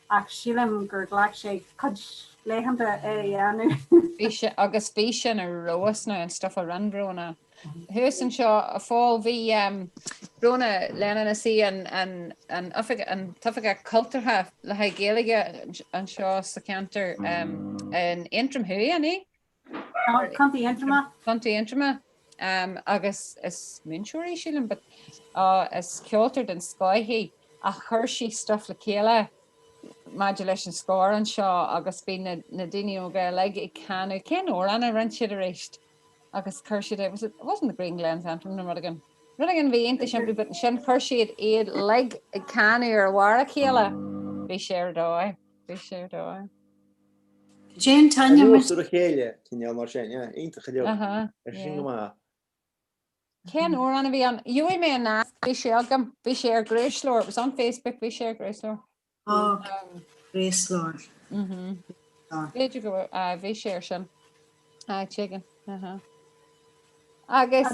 ach sílim gur ghlac sé cuid laethanta é a dhéanamh. Bhí sé, agus bhí sin ar fheabhas now an stuff a rinne Bróna. Thuas anseo a Phóil, bhí Bróna Lennon is í an, an, an oifig, an t-oifigeach cultúrtha le haghaidh Gaeilge anseo sa cheantar in Aontroim Thuaidh, an í? Contae Aontroma. Contae Aontroma. Agus is múinteoir í, sílim, but is ceoltóir den scoith í ach chuir sí stuff le chéile maidir leis an scór anseo agus bhí na daoine óga uilig ag canadh. Cén amhrán a rinne siad arís? Agus chuir siad é, was it, it wasn't the Green Glens Anthem nó rud éigin. Rud éigin a bhí iontach simplí but ansin chuir siad iad uilig ag canadh ar bharr a chéile. Bhí sé ar dóigh. Bhí sé ar dóigh. Jane Tanya Anuas ar a chéile, cineál mar sin, yeah, iontach go leor. Ar sin go maith. Cén amhrán a bhí ann? Gheobhaidh mé an nasc, bhí sé agam, bhí sé ar Ghréaslár, it was on Facebook, bhí sé ar Ghréaslár. Ó, Gréaslár. Mhm. B'fhéidir go bhfuil, bhí sé ar sin. Áit éigin. Agus.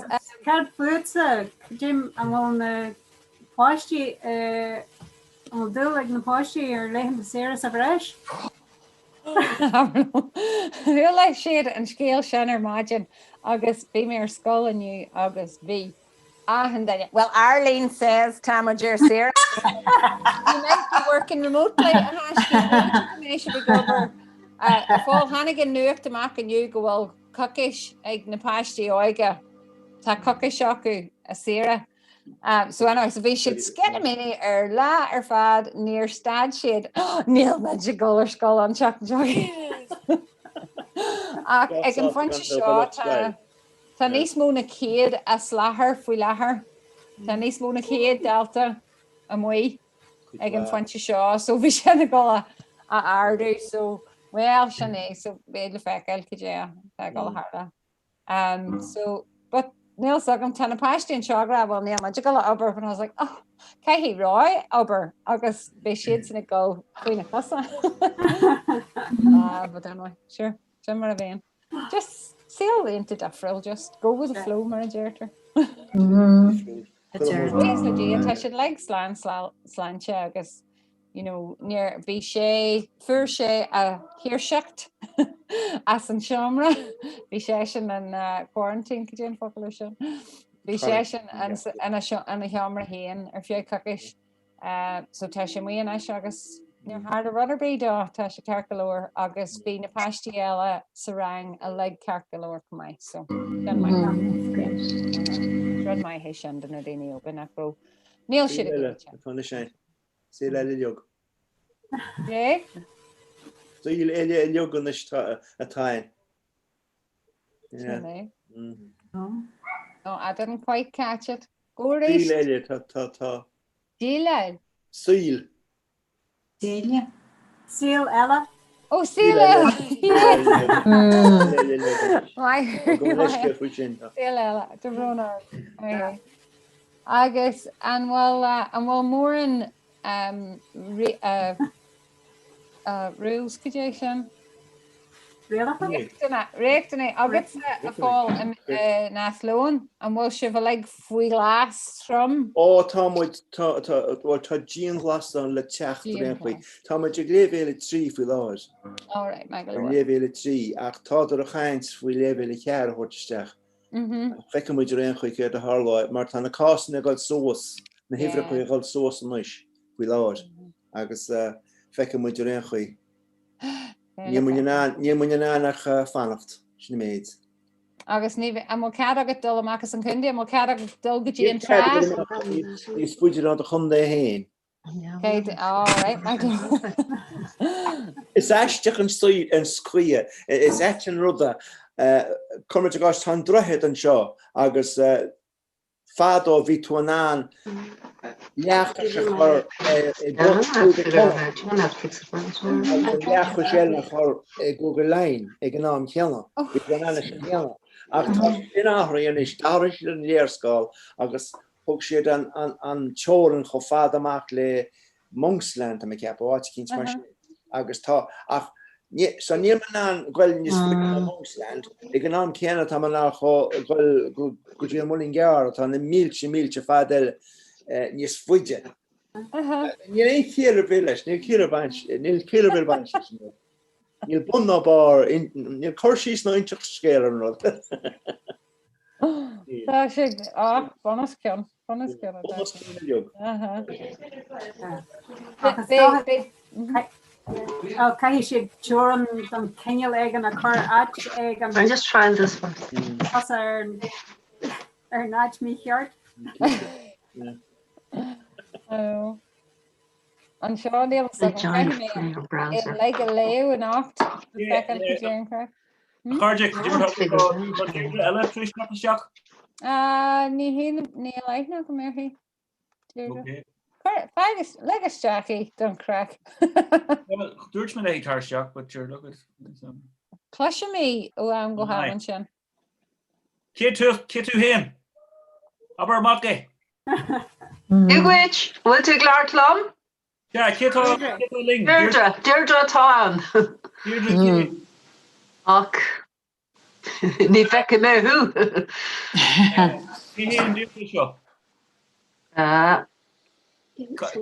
Cad fútsa? Jim, an bhfuil na páistí, an bhfuil dúil ag na páistí ar laethanta saoire sa bhreis? Chuala siad an scéal sin ar maidin agus bhí mé ar scoil inniu agus bhí achan duine, well Arlene says tá muid ar saoire. You might be working remotely a thaiscí, b'fhéidir go mbeidh sibh ag obair. A Phóil, tháinig an nuacht amach inniu go bhfuil coicís ag na páistí óga. Tá coicís acu a saoire. So anyway, so bhí siad sceitimíní ar lá ar fad, níor stad siad, níl muid ag dul ar scoil an tseachtain seo. Ach ag an phointe seo tá tá níos mó na 100 as láthair faoi láthair. Tá níos mó na 100 dalta amuigh. ag an phointe seo so bhí sin ag dul a ardú so well sin é so beidh le feiceáil cad é atá ag dul a tharla. Um, so but níl 's agam tá na páistí anseo ag rá well níl muid ag dul a obair but I was like oh caithfidh Roy obair agus beidh siadsan ag dul faoi na cosa. uh, but anyway, sure, sin mar a bhíonn. Just saol iontach difriúil, just go with the flow mar a deirtear. Buíochas le Dia, tá siad uilig slán sláinte agus you know, níor bhí sé fuair sé a shaoirseacht as an seomra, bhí seisean in uh, quarantine cad é an focal ar sin. Bhí seisean ina sheomra féin ar feadh coicís So tá sé amuigh anois agus níor tharla rud ar bith dó, tá sé ceart go leor agus bhí na páistí eile sa rang uilig ceart go leor chomh maith, so sin maith. Rud maith é sin do na daoine óga nach raibh níl siad ag iarraidh Tá anois é. Saol eile uilig. Dé? Saol eile uilig anois atá ann. Sin é. No, I didn't quite catch it. Go arís. Saol eile tá tá tá. Díleáil. Saol. Déile. Saol eile. Ó saol eile! Saol eile, tá brón ort. Agus an bhfuil an bhfuil mórán rules cad é sin? Rialacha? Riachtanais agatsa a Phóil in Athlone, an bhfuil sibh uilig faoi ghlas trom? Ó tá muid, tá, tá, bhuel tá dianghlasáil le teacht ar aon chaoi. Tá muid ag leibhéal 3 faoi láthair. All right, maith go Ar leor. leibhéal 3 ach tádar ag caint faoi leibhéal 4 a thabhairt isteach. Feicfidh muid ar aon chaoi céard a tharlóidh mar tá na cásanna ag dul suas, na huimhreacha ag dul suas anois faoi láthair agus feicfidh muid ar aon chaoi. Níl muid in ann, níl muid in ann ach fanacht, sin an méid. Agus ní, an bhfuil cead agat dul amach as an chontae? An bhfuil cead agat dul go dtí an trá? Níos faide ná do chontae féin. Okay, all right, Michael. Is aisteach an saol, an chaoi, is ait an rud é. Cuir i gcás, tá an droichead anseo agus Fadó bhí tú in ann leathchois a chur i gCúige Connacht agus an leathchois eile a chur i gCúige Laighean ag an am céanna. Bhí tú in ann é sin a dhéanamh. Ach tá sé sin athraithe anois, d'athraigh siad an léarscáil agus thug siad an teorainn chomh fada amach le Monksland, tá mé ag ceapadh, áit eicínt mar sin. Agus tá, ach, so níl mé in ann goil níos faide ná Monksland. Ag an am céanna tá mé in ann goil go dtí an Muileann gCearr atá na mílte, mílte fada eile níos faide. Níl aon chiall ar bith leis, níl ciall ar baint, níl ciall ar bith baint leis an rud. Níl bun ná barr, níl cur síos ná inseacht scéil ar an rud. Tá sé á bunoscionn bunoscionn Bunoscionn uilig. Caithfidh siad teorainn den chineál éigin a chur áit éigin. I'm just trying this one. Tusa ar ar an áit mícheart. Anseo níl a fhios agam caithfidh mé é uilig a léamh anocht le feiceáil cad é an craic. A chairde, cad é mar tá Deirdre eile tar éis teacht isteach? Ní hé níl aithne agam uirthi. Deirdre. Cuir, fág, lig isteach í don chraic. Well, dúirt mé léi tar isteach, but sure, look at. Cloisim í ó am go ham ansin. Cé tú, cé tú féin? Abair amach é. Dia dhuit, bhfuil tú ag labhairt liom? Sea, cé tá, cé tá linn? Deirdre, Deirdre atá ann. Deirdre cé? Ach ní fheicfidh mé thú. Cé hé an Deirdre seo?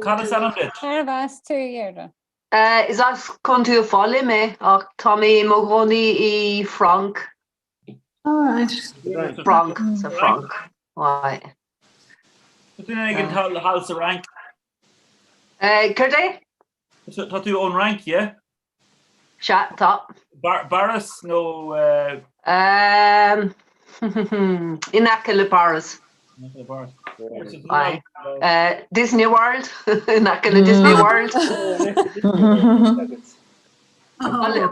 Cad is ainm duit? Cérbh as tú, Deirdre? Is as Contae Uíbh Fhailí mé ach tá mé i mo chónaí i Frainc. Frainc, sa Fhrainc. Right. Tá tú ag an thall sa Fhrainc. Céard é? Tá tú ón Fhrainc, yeah? Sea, tá. Páras nó? In aice le Páras. Disney World, in aice le Disney World.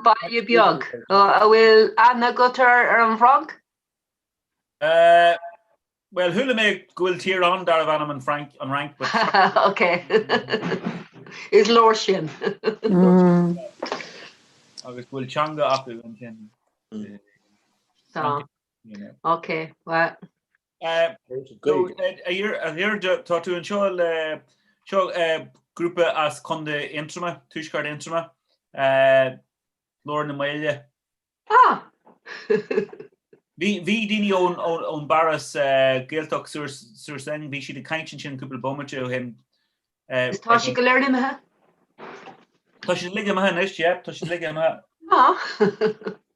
Baile beag. An bhfuil aithne agat ar an bhFrainc? Bhuel, chuala mé go bhfuil tír ann darbh ainm an Fhrainc, an Fhrainc, but. Ok. Is leor sin. Agus go bhfuil teanga acu ansin. Tá. Ok, well. So, a Dheirdre, tá tú anseo le, seo grúpa as Contae Aontroma, Tuaisceart Aontroma, Glór na Maoile. Ah! Bhí daoine ón bPáras Gaeltacht sur Seine, bhí siad ag caint ansin cúpla bomaite ó shin. Is tá siad go léir imithe? Tá siad uilig imithe anois, yeah, tá siad uilig imithe. Ah.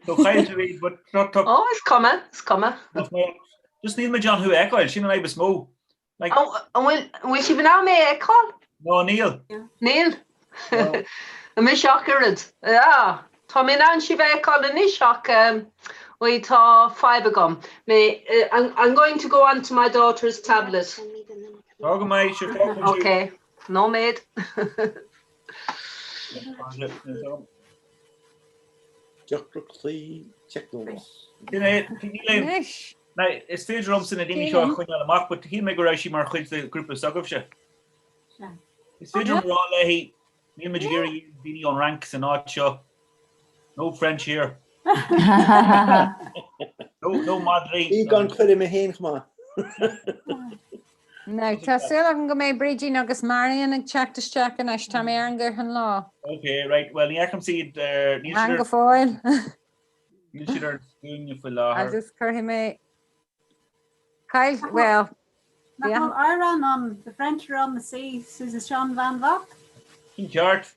So chaill tú iad, but tá, tá. Oh, is cuma, is cuma. Just níl muid in ann thú a fheiceáil, sin an fhadhb is mó. Like. An bhfuil, an bhfuil sibh in ann mé a fheiceáil? No, níl. Níl? Mise ach oiread. Ah, tá mé in ann sibh a fheiceáil anois ach um, Oi, tá fadhb agam. Mé, I'm, I'm going to go on to my daughter's tablet. Tá go maith, sure fágfaidh tú. Ok, nóiméad. Deacrachtaí teicniúla. Sin é, níl aon- Anois. Now, is féidir liomsa na daoine seo a choinneáil amach, but shíl mé go raibh sí mar chuid de ghrúpa s'agaibhse. Is féidir liom rá léi, níl muid ag iarraidh daoine ón Fhrainc san áit seo. No French here. No, no madraí. Bí gan chuile mé féin chomh maith. Now, tá súil agam go mbeidh Brídín agus Marion ag teacht isteach anois, tá mé ar an nguthán leo. Ok, right, well ní fheicimse iad ar, níl siad An ar, go fóill. níl siad ar scuaine faoi láthair. Agus cuirfidh mé Kyle, well, Nach bhfuil amhrán ann, The French are on the sea, Susan Sean Van Bhac? Sin ceart.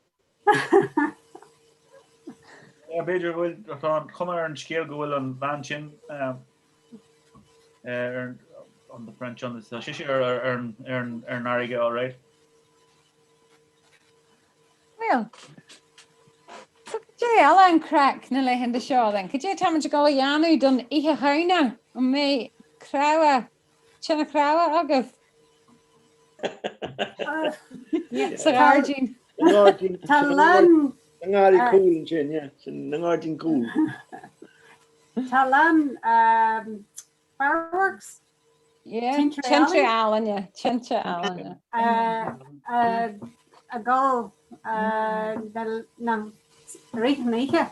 Yeah, b'fhéidir go bhfuil, tá an chuma ar an scéal go bhfuil an bhean sin ar an the French on the tá sise ar ar ar an ar an ar an fharraige all right. Well, so cad é eile an craic na laethanta seo then? Cad é táimid ag dul a dhéanamh don Oíche Shamhna? An mbeidh cnámha, tine chnámha agaibh? Sa ghairdín. Tá lán Na ngarraí cúil ansin, yeah, sin na ngairdín cúil. Tá lán fireworks Yeah, tinte ealaíne, tinte ealaíne. Ag dul na rith an oíche.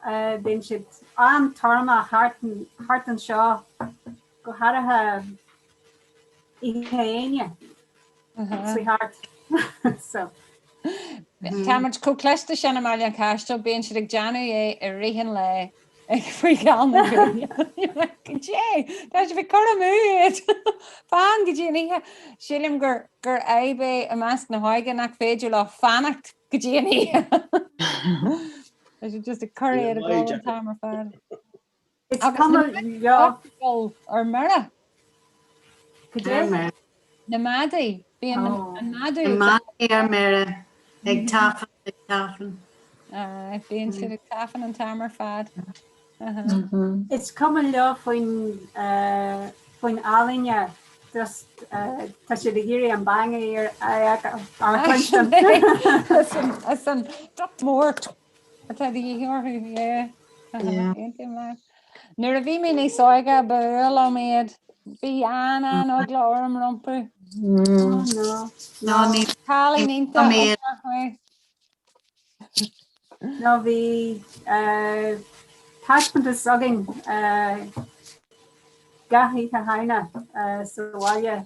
Bíonn siad an-tormach thart anseo, go háirithe oíche Aoine. Sweetheart. So. Tá muid chomh cliste sin i mBaile an Chaistil, bíonn siad ag déanamh é i rith an lae ag faoi gheal na gréine. Cad é? Tá sibh ag cur amú iad. Fan go dtí an oíche. Sílim gur gur fhadhb é i measc na hóige nach féidir leo fanacht go dtí an oíche. Tá siad just ag cur iad ag dul an t-am ar fad. Is cuma leo. Ar mire. Cad é? Na madaí. Bíonn an madadh. Na madaí ar mire ag tafann ag tafann. Bíonn siad ag tafann an t-am ar fad. Is cuma leo faoin faoin ealaíne just tá siad ag iarraidh an bang a chluinstin. Is an duct mór. Atá de dhíth orthu, yeah. Aontaím leat. Nuair a bhí mé níos óige, ba fhuath liom iad. Bhí an-an-eagla orm rompu. Oh no. No, ní Cailín iontach mé. No, bhí taispeántas againn gach oíche Shamhna sa bhaile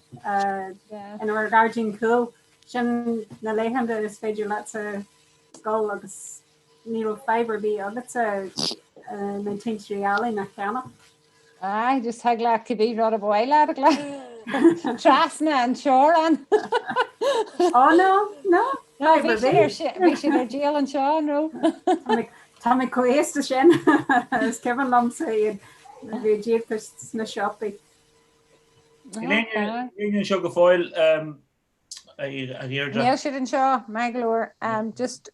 inár ngairdín cúil. Sin na laethanta is féidir leatsa dul agus ní raibh fadhb ar bith agatsa na tintrí ealaíne a cheannach. Aye, just thig leat cibé rud a ba mhaith leat a ghlacadh trasna an teorainn. Oh no, no, No, bhí siad ar si- bhí siad ar díol anseo, an raibh? Tá mé chomh haosta sin is cuimhin liomsa iad bhí díolta sna siopaí. Níl éinne anseo go fóill. a Dheirdre. Níl siad anseo, maith go leor. Just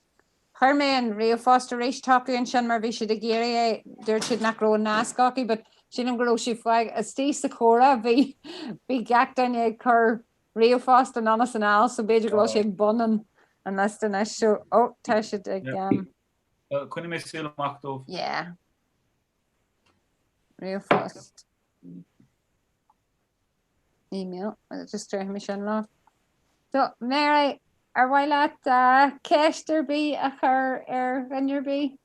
chuir mé an ríomhphost arís chucu ansin mar bhí siad ag iarraidh é, dúirt siad nach raibh an nasc acu but sílim go raibh siad fág istigh sa chomhrá bhí bhí gach duine ag cur ríomhphost anonn is anall so b'fhéidir go bhfuil sé ag bun an an liosta anois so oh tá siad ag um, Coinneoidh mé súil amach dóibh. Yeah. Ríomhphost. Email, just déarfaidh mé sin leo. So, Mary, ar mhaith leat ceist ar bith a chur ar dhuine ar bith?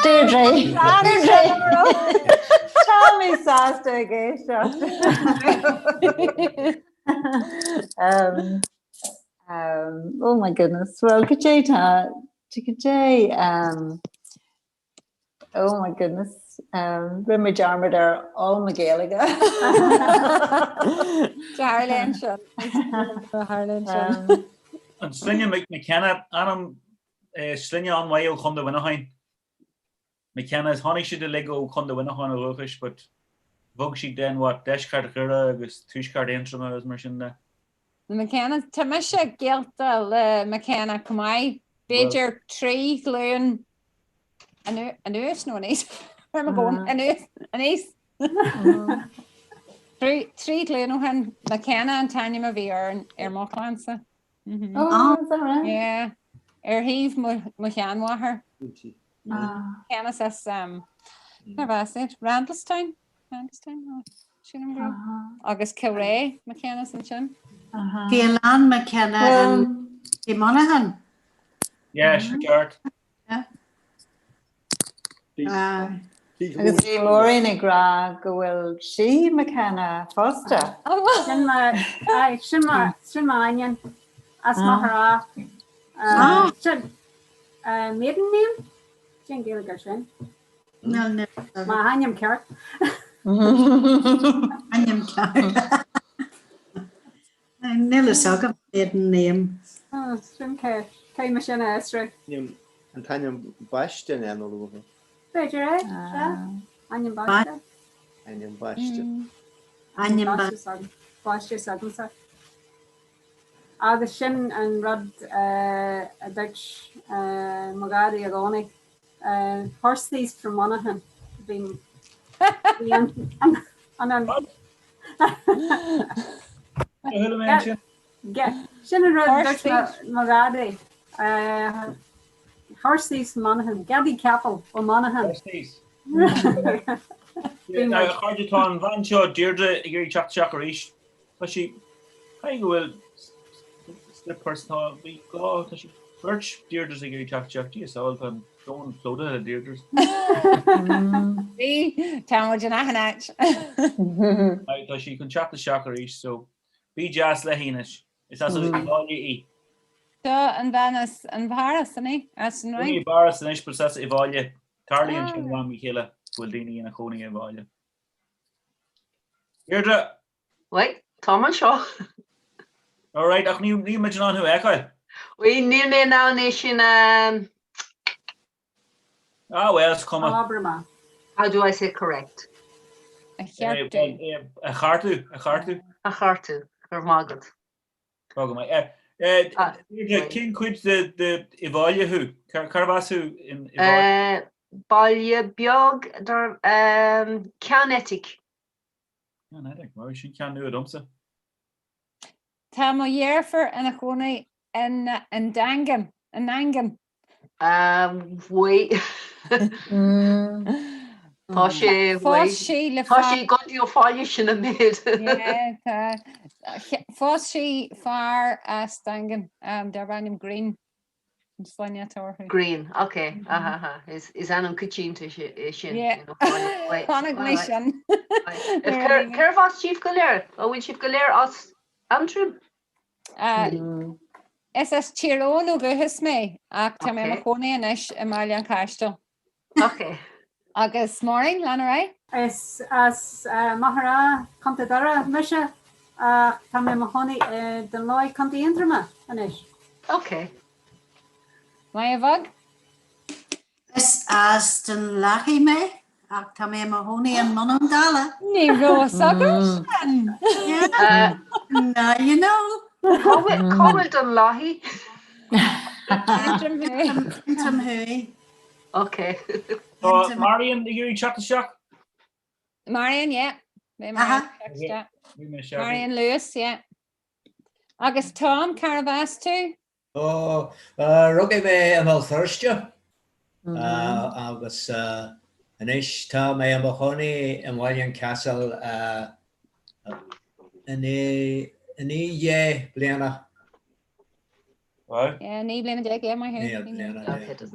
Deirdre! Deirdre! Tá mé sásta ag éisteacht. Um, um, oh my goodness. Well, cad é tá, cad é, um, Oh my goodness. Um, Rinne mé dearmad ar all mo Gaeilge. Tarlaíonn sin. Tarlaíonn sin. An sloinne McKenna, ainm eh, sloinne an-mhaith ó Chontae Mhuineacháin. McKenna, tháinig siad uilig ó Chontae Mhuineacháin ó dhúchais, but bhog siad then what, deisceart Dhoire agus tuaisceart Aontroma agus mar sin de. Na McKenna, tá mise gaolta le McKenna chomh maith, b'fhéidir 3 ghlúin. Anuas nó aníos? Ar mo bhonn, anuas, aníos. Trí glúin ó shin, McKenna an t-ainm a bhí ar ar mo chlannsa. Oh, is that right? Yeah. Ar thaobh mo sheanmháthar. McKenna as um, cárb as iad? Randalstown? Randalstown? Sílim go raibh. Agus Kilrea McKennas ansin. Bhí a lán McKenna i Monaghan. Yeah, sin ceart. Agus bhí Maureen ag rá go bhfuil sí McKenna fosta. Sin mo, sin mo, sin m'ainm as Machaire Rátha. Sin maiden name? Cén Gaeilge ar sin? M'ainm ceart. Ainm ceart. Níl fhios agam maiden name. Sin cé mé sin a fhiosrú. An t-ainm baiste an ea nó luaithe? B'fhéidir é, sea. Ainm baiste. Ainm baiste. Ainm baiste. Baiste s'agamsa. Agus sin an rud a dúirt mo dhaidí i gcónaí. Horse thieves from Monaghan. Bhí bhí an an an Sin an rud a dúirt mo dhaidí. Horse thieves from Monaghan. Gadaí capall ó Monaghan. Horse thieves. A chairde tá an bhean seo Deirdre ag iarraidh teacht isteach arís. Tá sí, caithfidh go bhfuil slip person, tá, bhí gá, tá sí, beirt Deirdres ag iarraidh teacht isteach, Dia sábháil, tá an domhan plódaithe le Deirdres. Bhí, tá muid in achan áit. Tá sí chun teacht isteach arís, so bí deas léi anois, is as an bhaile í. Seo an bhean as an bPáras, an í? As an Fhrainc? I bPáras anois, but as i bhaile. Tarlaíonn sin ó am go chéile go bhfuil daoine ina chónaí i bhaile. Deirdre! Bhuel, táim anseo. All right, ach níl níl muid in ann thú a fheiceáil. Bhuel, níl mé in ann é sin a. Ah, well, is cuma. Abair amach. How do I say correct? A cheartú. A cheartú, a cheartú. A cheartú, go raibh maith agat. Tá go maith. Deirdre, cén cuid de Uíbh Fhailí thú? Cárb as thú in Uíbh Fhailí? Baile beag darb Ceann Eitic. Ceann Eitic, wow, sin ceann nua domsa. Tá mo dheirfiúr ina chónaí in an Daingean, i nDaingean. Bhuel. Tá sé Phós sí le Tá sé i gContae Uíbh Fhailí sin an méid. Yeah, tá. Phós sí fear as Daingean, darb ainm Green. An sloinne atá orthu. Green, ok. Aha, aha. Is is ainm coitianta é sin. Yeah. Chonaic mé sin. Cérbh as sibh go léir? An bhfuil sibh go léir as Aontroim? Is as Tír Eoghain ó dhúchas mé ach tá mé i mo chónaí anois i mBaile an Chaistil. Ok. Agus Maureen, lean ar aghaidh. Is as Machaire Rátha, Contae Doire mise ach tá mé i mo chónaí i Dún Lóich, Contae Aontroma anois. Ok. Máire Bheag? Is as Dún Lathaí mé ach tá mé i mo chónaí i mBun an Dála. Ní raibh a fhios agam sin! Yeah, now you know. Cá bhfuil Dún Lathaí? Aontroim Thuaidh. Aontroim Thuaidh. Ok. Tá Marion ag iarraidh teacht isteach? Marion, yeah. Beidh Marion ag teacht isteach. Marion Lewis, yeah. Agus Tom, cárb as tú? Ó, rugadh mé i mBéal Feirste agus anois tá mé i mo chónaí i mBaile an Chasail 19 bliana. Yeah, 19 bliana, yeah, maith thú.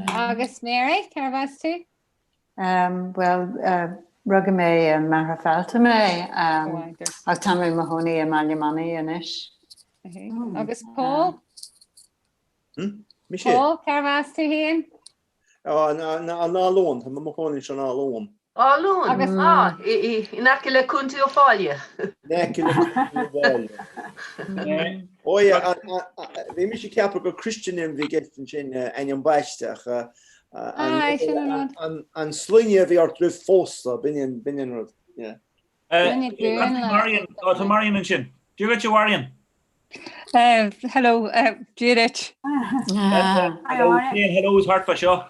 Agus Mary, cárb as tú? Bhuel, rugadh mé i Machaire Fálta mé ach tá mé i mo chónaí i mBaile Monaidh anois. Agus Paul? Mise? Paul, cárb as tú féin? An Áth Luain, tá mé i mo chónaí san Áth Luain. Áth Luain, Agus ah, in aice le Contae Uíbh Fhailí. In aice le Contae Uíbh Fhailí. Ó yeah, bhí mise ag ceapadh gur Christian name a bhí i gceist ansin, ainm baiste, ach Aye, sin an rud. an sloinne a bhí ort roimh phósadh, b'in b'in an rud, yeah. Sloinne Goon le. Marion, tá Marion ansin. Dia dhuit a Mharion. Hello, Dia duit. Hello, hello thart fá seo.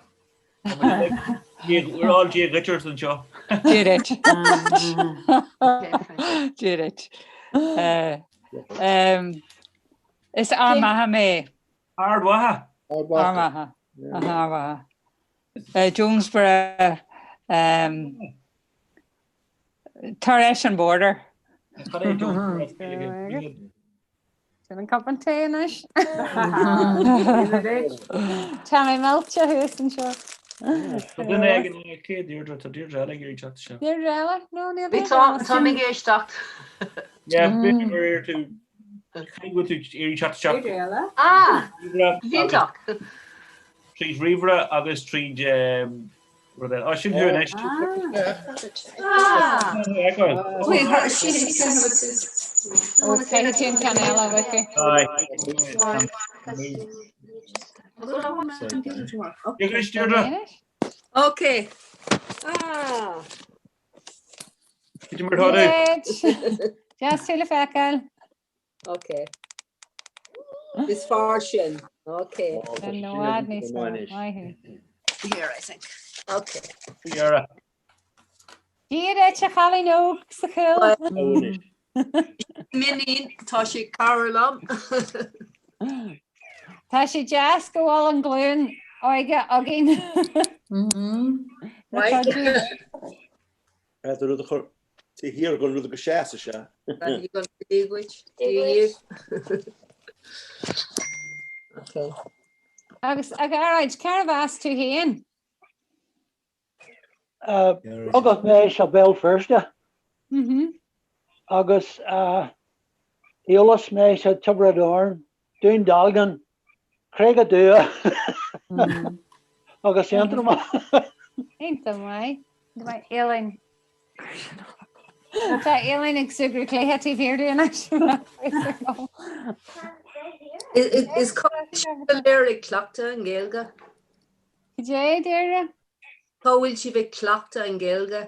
We're all Dia dhuit ort anseo. Dia dhuit. Dia dhuit. Is Ard Mhacha mé. Ard Mhacha? Ard Mhacha. Ard Mhacha. Jonesborough tar éis an border. Cad é Jonesborough? Sin an cupán tae anois. Tá mé millte thuas anseo. Tá duine éigin cé Deirdre tá Deirdre eile ag iarraidh teacht isteach. Deirdre eile? No, níl Tá mé ag éisteacht. Yeah, b'fhéidir gur iarr tú cé go bhfuil tú iarraidh teacht isteach. Deirdre eile? Ah! Iontach. Tríd ríomhaire agus tríd Rud eile. Á, sin thú anois. Ó, caithfidh tú an ceann eile a bhfeiceáil. Dia dhuit, Deirdre. Ok. Ah. Cad é mar atá tú? Deas tú le feiceáil. Ok. Is fearr sin. Ok. Tá i bhfad níos fearr. Maith thú. Here, I think. Ok. Deirdre. Dia duit, a chailín óg sa chúl. M'iníon, tá sí cara liom. Tá sé deas go bhfuil an glúin óige againn. Right. Tá rud a chur taobh thiar den rud go seasfaidh sé. Dia dhuit. Dia dhuit. Okay. Agus a Ghearóid, cérbh as tú féin? Rugadh mé sa Bhéal Feirste agus d'éalas mé sa Tiobraid Árann, Dún Dealgan, Creag an Dumha agus Aontroim. Iontach maith. Maith Elaine. Tá Elaine ag súgradh cluiche taobh thiar di anois. Is cá bhfuil sibh go léir ag cleachtadh an Ghaeilge? Cad é, Deirdre? Cá bhfuil sibh ag cleachtadh an Ghaeilge?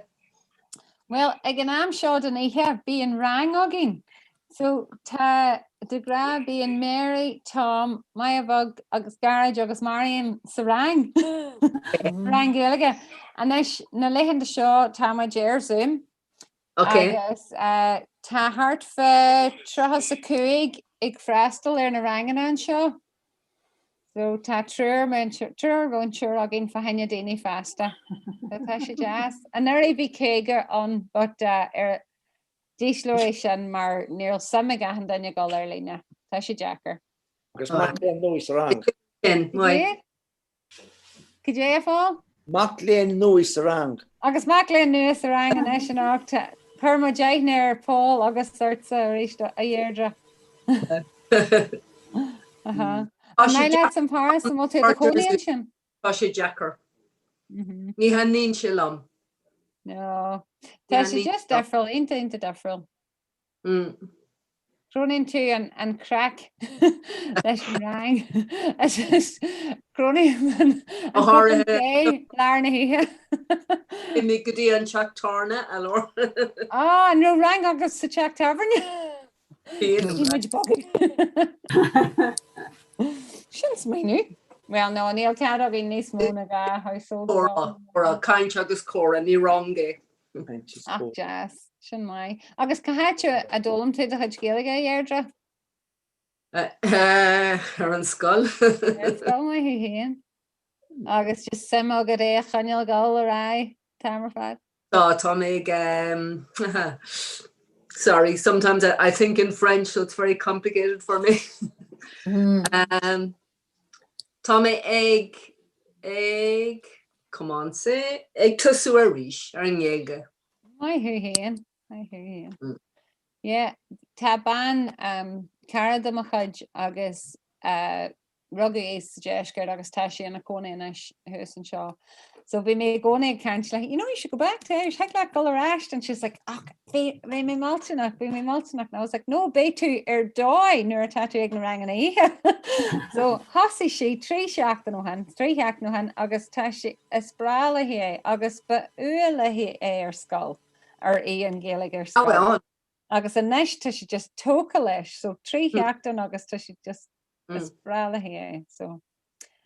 Bhuel, ag an am seo den oíche, bíonn rang againn. So, tá, de ghnáth, bíonn Mary, Tom, Maja Bheag agus Gearóid agus Marion sa rang. Rang Gaeilge. Anois, na laethanta seo, tá muid ar Zoom. Ok. Agus tá thart fá 35 ag freastal ar na ranganna anseo. So tá triúr múinteoir, triúr múinteoir againn fá choinne daoine fásta. So tá sé deas. Anuraidh bhí 50 ann but ar d'ísleoidh sin mar níl suim ag achan duine dul ar líne. Tá sé deacair. Agus mac léinn nua sa rang. Cad é? Cad é a Phóil? Mac léinn nua sa rang. Agus mac léinn nua sa rang anois anocht. Chuir muid aithne ar Paul agus ortsa arís a Dheirdre. Aha. An maith leat an Páras an bhfuil tú i do chónaí ansin? Tá sé deacair. Ní thaitníonn sé liom. No. Tá sé just difriúil, iontach iontach difriúil. Cronaíonn tú an craic leis an rang. Cronaím an cupán tae lár na hoíche. Imigh go dtí an teach tábhairne, a Lár. Á, an raibh rang agat sa teach tábhairne? Bhí muid bogadh. Sin smaoineamh. Well, no, níl cead againn níos mó ná 2 household. Comhrá, caint agus comhrá, ní rang é. Ach deas, sin maith. Agus cá háit a d'fhoghlaim tú do chuid Gaeilge, a Dheirdre? Ar an scoil. Ar an scoil, maith thú féin. Agus just suim agat é a choinneáil ag dul ar aghaidh an t-am ar fad? Tá, tá mé ag Sorry, sometimes I, I think in French, so it's very complicated for me. Um, Tá mé ag, ag, come on say, ag tosú arís ar an nGaeilge. Maith thú féin, maith thú féin. Yeah, tá bean, um, cara de mo chuid agus uh, rugadh í sa deisceart agus tá sí ina cónaí anois thuas anseo. So bhí mé i gcónaí ag caint léi, you know, you should go back to Irish, thig leat dul ar ais, and she's like, ach, bhí bhí mé millteanach, bhí mé millteanach, and I was like, no, beidh tú ar dóigh nuair atá tú ag na ranganna oíche. So thosaigh sí trí seachtain ó shin, trí sheachtain ó shin, agus tá sí, is breá léi é, agus ba fhuath léi é ar scoil, ar í an Ghaeilge ar scoil. Oh, Agus anois tá sí just tógtha leis, so trí sheachtain agus tá sí just, is breá léi é, so.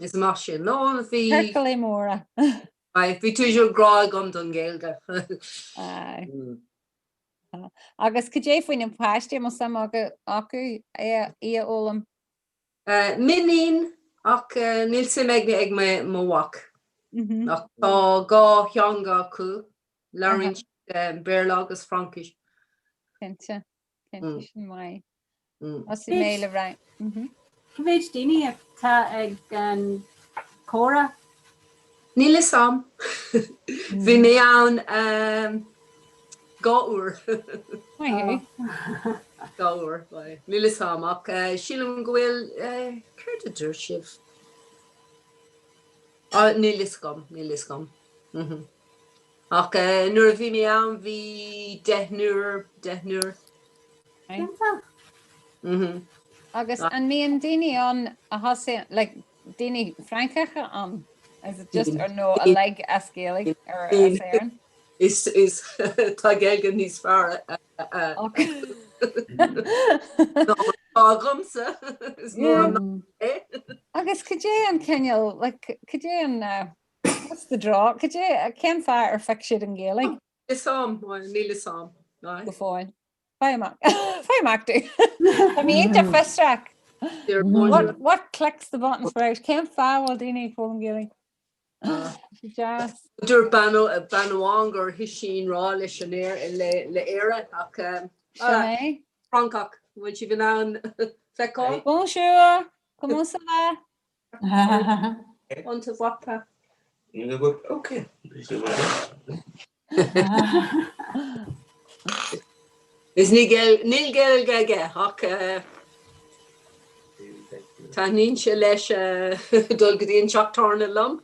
Is maith sin. No, bhí... Ciorcailí móra. Aye, bhí toujours grá agam don Ghaeilge. Aye. Agus cad é faoi na páistí, an bhfuil suim acu í a fhoghlaim? M'iníon, ach níl suim ag ag mo mhac. Ach tá dhá theanga acu, labhraíonn siad Béarla agus Fraincis. Cinnte, cinnte sin maith. Thosaigh mé le roinnt. Cá mhéid daoine atá ag an chomhrá? Níl fhios a'm. Bhí mé ann dhá uair. Maith thú. Dhá uair, níl fhios a'm ach sílim go bhfuil, céard a dúirt sibh? Níl fhios agam, níl fhios agam. Ach nuair a bhí mé ann bhí deichniúr, deichniúr. Iontach. Agus an mbíonn daoine ann a thosaíonn, like, daoine Francacha ann? Is it just, or no, uilig as Gaeilge or as Éirinn? Is, is, tá Gaeilge níos fearr ná agamsa. Is mór an é. Agus cad é an cineál, like, cad é an, what's the draw? Cad é, cén fáth ar phioc siad an Ghaeilge? Fhios a'm, níl fhios a'm. Go fóill. Faigh amach. Faigh amach dom. Tá mé iontach fiosrach. What, what clicks the buttons for Irish? Cén fáth bhfuil daoine ag foghlaim Gaeilge? Deas. Dúirt bean bean amháin gur thit sí i ngrá leis an le le Éire ach Sin é. Francach, bhfuil sibh in ann feiceáil? Bonjour, comment ça va? On te voit pas. Ok. Is níl Gaeilge aige ach taitníonn sé leis dul go dtí an teach tábhairne liom.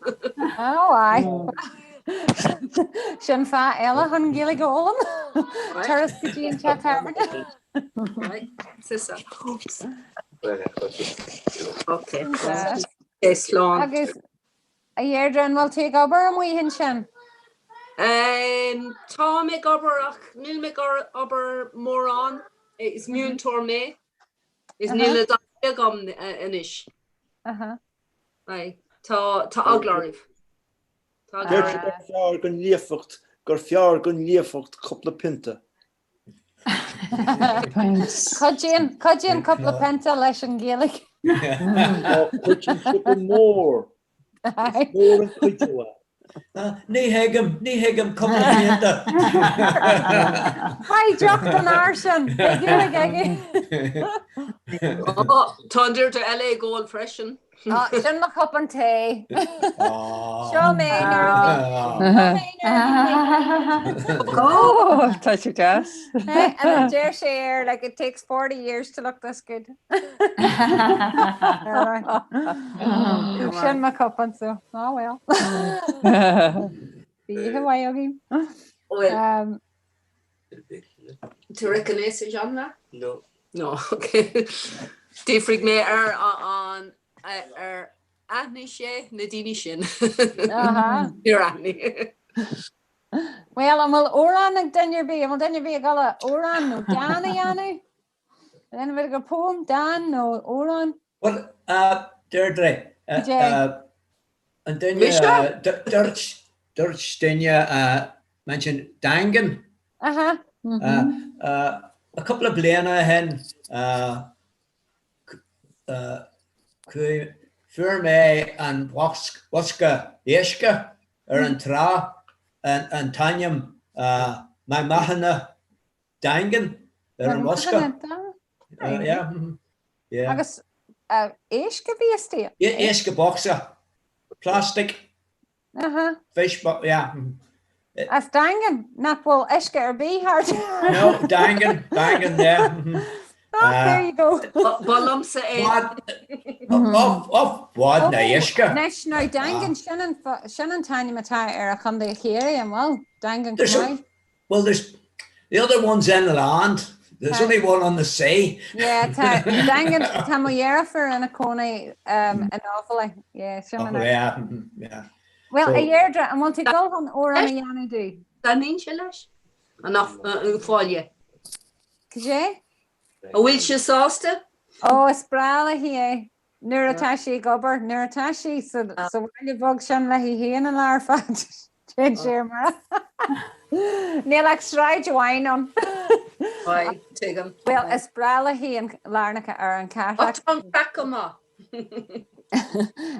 Ó aye. Sin fáth eile chun Gaeilge a fhoghlaim. Turas go dtí an teach tábhairne. C'est ça. Ok. Slán. Agus a Dheirdre, an bhfuil tú ag obair amuigh ansin? Táim ag obair ach níl mé ag obair mórán. Is múinteoir mé. Is níl a dhath agam anois. Tá eagla oraibh. Deirtear gur fearr don líofacht gur fearr don líofacht cúpla pionta. Cuidíonn cuidíonn cúpla pionta leis an Ghaeilge. Cuidíonn sé go mór. Is mór an cuidiú é. Ní thuigim, ní thuigim cúpla pionta. Faigh deoch don fhear sin, beidh Gaeilge aige. Tá an Deirdre eile ag ól freisin. Á, sin mo chupán tae. Seo mé nuair a bhí Ó, tá sé deas. And deir sé air like it takes 40 years to look this good. Sin mo chupán so. Oh well. Bhí oíche mhaith againn. Well, Tu reconnais ces gens-là? No. No, ok. D'fhiafraigh mé ar an ar aithnigh sé na daoine sin. Níor aithnigh. Well, an bhfuil amhrán ag duine ar bith? An bhfuil duine ar bith ag dul amhrán nó dán a dhéanamh? An duine ar bith ag poem, dán nó amhrán? Well, Deirdre, an duine dúirt dúirt duine mention Daingean. Aha. Cúpla bliain ó shin fuair mé an bosca uisce ar an trá an t-ainm Maigh Mathúna Daingean ar an bhosca. Agus éisc a bhí istigh? Uisce bocsa, plastic. Aha. Fish box, yeah. As Daingean, nach bhfuil uisce ar bith thart. No, Daingean, Daingean, yeah. Oh, there you go. Ba liomsa é. Off, bhád na uisce. Anois, now Daingean, sin an sin an t-ainm atá ar a chontae Chiarraí, an bhfuil? Daingean There's chomh maith. Well, there's the other one's inland. There's only one on the sea. Yeah, tá Daingean, tá mo dheirfiúr ina cónaí um, in Offaly. Yeah, sin an Oh, yeah, yeah. Well, So- a Dheirdre, an bhfuil tú ag dul chun amhrán a dhéanamh dúinn? Taitníonn sé leis? An fáile. Cad é? An bhfuil sé sásta? Ó, is breá léi é. Nuair atá sí ag obair, nuair atá sí sa bhaile bheag sin léi féin an lá ar fad, téann sí ar mire. Níl ach sráid amháin ann. Aye, tuigim. Bhuel, is breá léi an lár na ar an cathrach. Tá an craic go maith.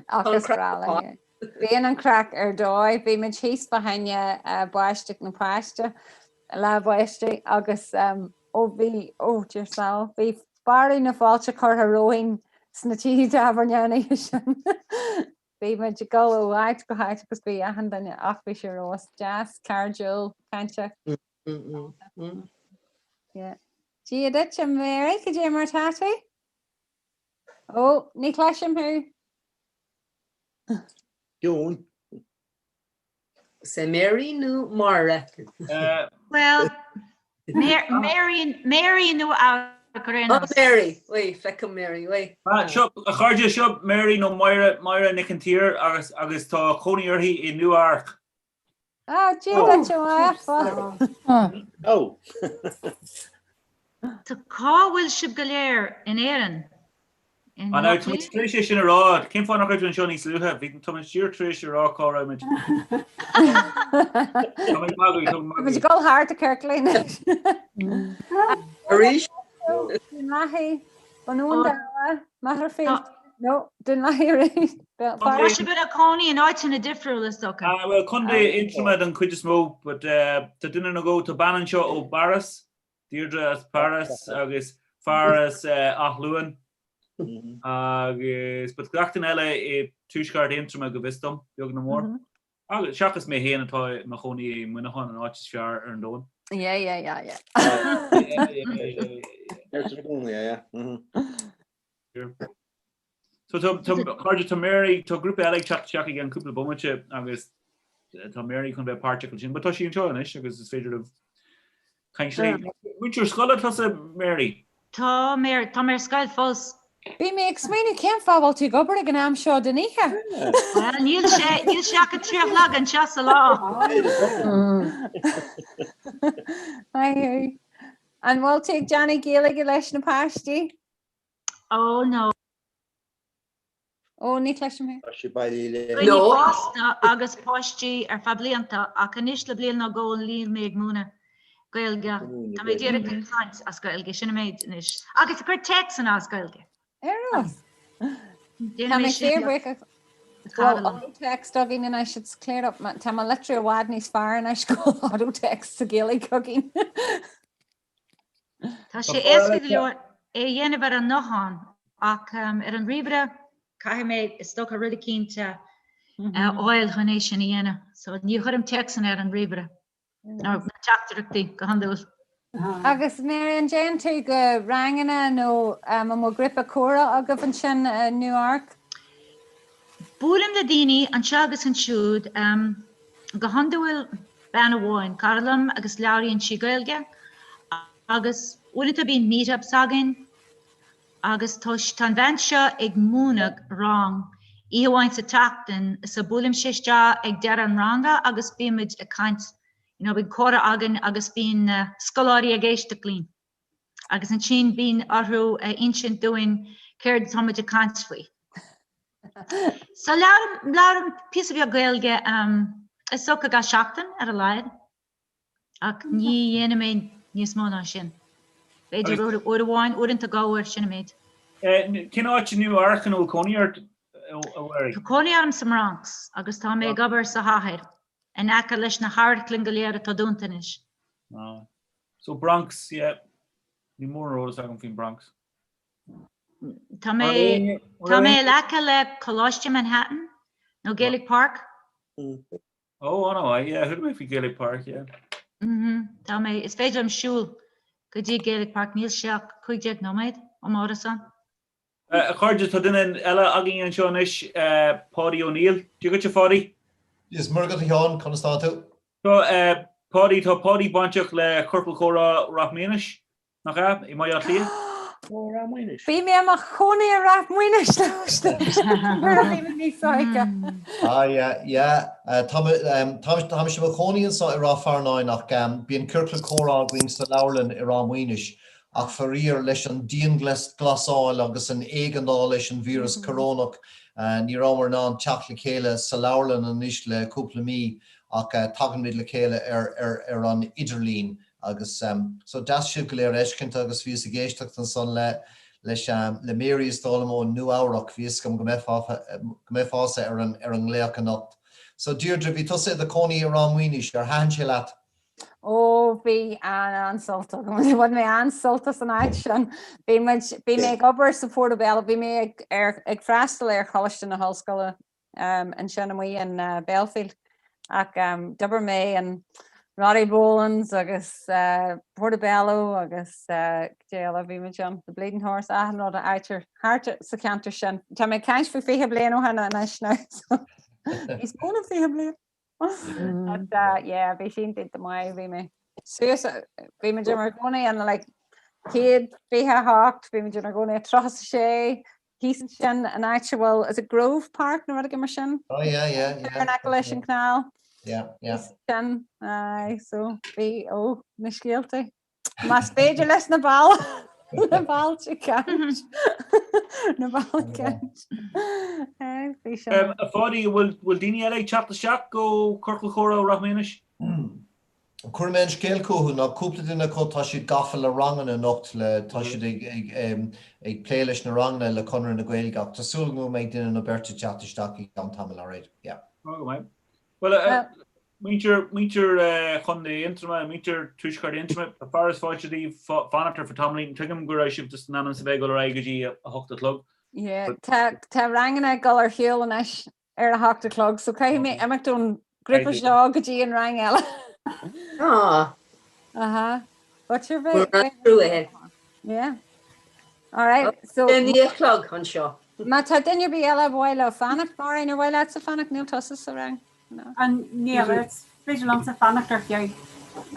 Ach is breá léi. Bíonn an craic ar dóigh. Bhí muid thíos fá choinne báisteach na páiste, lá báistí agus Ó bhí, ó dear soul, bhí fearadh na fáilte curtha romhainn sna tithe tábhairne an oíche sin. Bhí muid ag dul ó áit go háit agus bhí achan duine ach bhí sé rós deas, cairdiúil, cainteach. Yeah. Dia duit, a Mary, cad é mar tá tú? Ó, ní chloisim thú. Ciúin. Is é Mary nó Máire? Bhuel, Mary Mary nó Oh, Mary, oui, feicim Mary, oui. Seo, a chairde, seo Mary nó Máire, Máire Nic an tSaoir agus agus tá cónaí uirthi i Nua Eabhrac. Ah, Dia duit, a Mháire. Oh. So cá bhfuil sibh go léir in Éirinn? Ah now, tá muid tar éis é sin a rá. Cén fáth nach raibh tú anseo níos luaithe? Bhí, tá muid díreach tar éis a rá cá raibh muid. Tá muid magaidh, tá muid Tá muid ag dul thart i ciorcal anois. Arís? Dún Lathaí, Bun Abhann Dalla, Machaire Fíolta, no, Dún Lathaí arís. Tá sibh ina cónaí in áiteanna difriúla is dócha. Ah, well, Contae Aontroma don chuid is mó, but eh, tá duine nó dhó, tá bean anseo ó bPáras, Deirdre as Páras agus fear as Áth Luain agus but gach duine eile i tuaisceart Aontroma go bhfios dom, beag nó mór. Agus seachas mé féin atá i mo chónaí i Muineachán, an áit is fearr ar an domhan. Yeah, yeah, yeah, yeah. Yeah, yeah. So tá cairde tá Mary tá grúpa eile ag teacht isteach i gceann cúpla bomaite agus tá Mary chun bheith páirteach ansin, but tá sí anseo anois agus is féidir libh caint léi. Múinteoir scoile tusa Mary? Tá mé tá mé ar scoil fós. Bhí mé ag smaoineamh cén fáth bhfuil tú ag obair ag an am seo den oíche? Bhuel níl sé níl sé ach a 3 a chlog anseo sa lá. Maith thú. An bhfuil tú ag déanamh Gaeilge leis na páistí? Oh no. Ó, ní chloisim thú. Tá sí bailí le. Daoine fásta agus páistí ar feadh blianta ach anois le bliain nó dhó níl mé ag múineadh Gaeilge. Tá mé díreach ag caint as Gaeilge, sin an méid anois. Agus ag cur téacsanna as Gaeilge. Ar fheabhas. Tá mé fíorbhuíoch go bhfuil auto-text againn anois, it's cleared up, tá mo litriú i bhfad níos fearr anois go bhfuil auto-text sa Ghaeilge againn. Tá sé éasca go leor é a dhéanamh ar an nguthán ach ar an ríomhaire caithfidh mé is dócha rud eicínt a fháil chun é sin a dhéanamh. So ní chuirim téacsanna ar an ríomhaire nó teachtaireachtaí go hiondúil. Agus Mary, an dtéann tú go ranganna nó an bhfuil grúpa comhrá agaibh ansin i Nua Eabhrac? Buailim le daoine anseo agus ansiúd, go hiondúil bean amháin, cara liom agus labhraíonn sí Gaeilge agus uaireanta bíonn meet-ups againn agus tá tá an bhean seo ag múineadh rang oíche amháin sa tseachtain so buailimse isteach ag deireadh an ranga agus bímid ag caint, you know, bíonn comhrá againn agus bíonn na scoláirí ag éisteacht linn. Agus ansin bíonn orthu a insint dúinn céard atá muid ag caint faoi. So labhraím, labhraím píosa beag Gaeilge is dócha gach seachtain ar a laghad ach ní dhéanaim é níos mó ná sin. B'fhéidir uair, uair amháin, uaireanta dhá uair, sin an méid. Cén áit i Nua Eabhrac ina bhfuil cónaí ort, a Mhary? Tá cónaí orm sa mBronx agus tá mé ag obair sa chathair, in aice leis na hamharclann go léir atá dúnta anois. So Bronx, yeah. Níl mórán eolas agam faoin Bronx. Tá mé tá mé in aice le Coláiste Manhattan nó Gaelic Park. Oh, an-mhaith, yeah, chuala mé faoi Gaelic Park, yeah. Mhm, tá mé, is féidir liom siúl go dtí Gaelic Park, níl sé ach 15 nóiméad ó m'árasán. A chairde, tá duine eile againn anseo anois, Páidí O'Neill. Dia dhuit a Pháidí. Dia is Muire dhuit a Sheáin, conas tá tú? Tá Páidí, tá Páidí bainteach le Ciorcal Comhrá Ráth Maonais, nach ea? I mBaile Átha Cliath? Ó, Ráth Maonais. Bhí mé i mo chónaí i Ráth Maonais nuair a bhí mé níos óige. Ah yeah, yeah. Tá tá mise i mo chónaí anseo i Ráth Fearnáin ach bíonn ciorcal comhrá againn sa leabharlann i Ráth Maonais. Ach faraor, leis an dianghlasáil agus an éigeandáil leis an víreas corónach, ní rabhamar in ann teacht le chéile sa leabharlann anois le cúpla mí ach tagaimid le chéile ar an idirlíon agus so deas sibh go léir a fheiscint agus bhíos ag éisteacht ansan le leis le Mary is dóigh liom ó Nua Eabhrac, bhí fhios agam go mbeifeása ar an ar an nglaoch anocht. So Deirdre, bhí tusa i do cónaí i Ráth Maoinis, ar thaitin sé leat? Ó bhí an-sult agam, bhain mé an-sult as an áit sin. Bhí muid, bhí mé ag obair sa Portobello, bhí mé ag, ar, ag freastal ar Choláiste na hOllscoile um, ansin amuigh in uh, Belfield ach um, d'obair mé in Roddy Boland's agus uh, Portobello agus uh, cad é eile bhí muid ann, The Bleeding Horse, achan rud a fhaightear thart sa cheantar sin. Tá mé ag caint faoi 20 bliain ó shin anois now, so níos mó ná 20 bliain. But uh, yeah, bhí sin iontach maith, bhí mé suas, bhí muid inár gcónaí in like 128, bhí muid inár gcónaí 36, thíos ansin an áit a bhfuil, is it Grove Park nó rud éigin mar sin? Oh yeah, yeah, yeah. In aice leis an canal. Yeah, yeah. Thíos ansin, aye, so bhí, ó, na scéalta. Más féidir leis na ball na bailte caint na ball caint. Bhí sin. A Pháidí, bhfuil bhfuil daoine eile ag teacht isteach go Ciorcal Chomhrá Ráth Maonais? Cuirfidh mé an scéal chucu ná cúpla duine acu tá siad gafa le ranganna anocht le tá siad ag ag ag plé leis na ranganna le Conradh na Gaeilge ach tá súil agam go mbeidh duine nó beirt ag teacht isteach i gceann tamaill alright yeah. Go maith. Bhuel, muintir muintir Chontae Aontroma, muintir Tuaisceart Aontroma, tá fearas fáilte daoibh fanacht ar feadh tamaillín. Tuigim go raibh sibh just in ainm is a bheith ag dul ar aghaidh go dtí a hocht a chlog. Yeah, tá tá ranganna ag dul ar shiúl anois ar a hocht a chlog, so caithfidh mé imeacht ón grúpa seo go dtí an rang eile. Ah. Aha. But sure True é. Yeah. All right. So 9 a chlog anseo. Má tá duine ar bith eile ar mhaith leo fanacht, Máirín, ar mhaith leatsa fanacht? Níl tusa sa rang. No. An níl, is féidir liomsa fanacht ar feadh.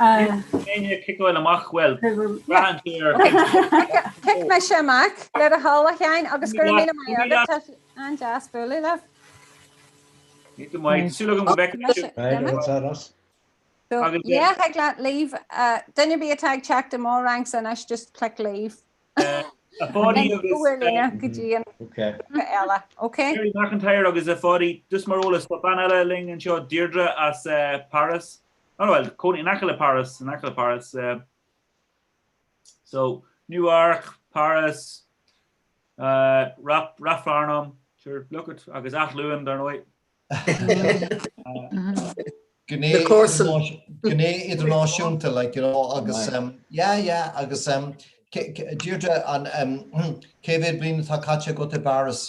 Éinne ciceáil amach bhuel braitheann sé ar Cic mise amach le do thoil a Sheáin agus go raibh míle maith agat tá sé an-deas bualadh libh. Ní go maith. Súil agam go bhfeicfidh sibh. So yeah, thig leat leave. Duine ar bith atá ag teacht i mo rangsa anois just click leave. A Pháidí agus go dtí an grúpa eile, ok? Mary McIntyre agus a Pháidí, just mar eolas, tá bean eile linn anseo, Deirdre as Paris. Oh well, cónaí in aice le Paris, in aice le Paris. So, Nua Eabhrac, Paris, Rath Fearnáin, sure, look it, agus Áth Luain, dar ndóigh. Gné gné idirnáisiúnta like you know agus um, yeah yeah agus um, Deirdre an um, cé mhéad bliain atá caite agat i bParis?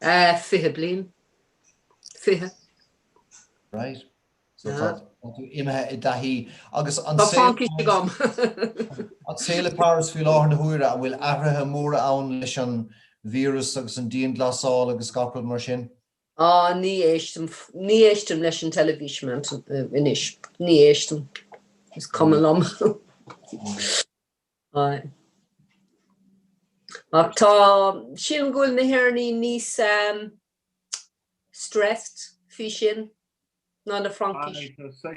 Uh, 20 bliain. 20. Right. So tá tú imithe i dtaithí agus an Tá Fraincis agam. An saol i Paris faoi láthair na huaire, an bhfuil athruithe móra ann leis an víreas agus an dianghlasáil agus gach rud mar sin? Á, ní éistim, ní éistim leis an teilifís anois. Ní éistim. Is cuma liom. Aye. Ach tá, sílim go bhfuil na hÉireannaigh níos stressed faoi sin ná na Francaigh.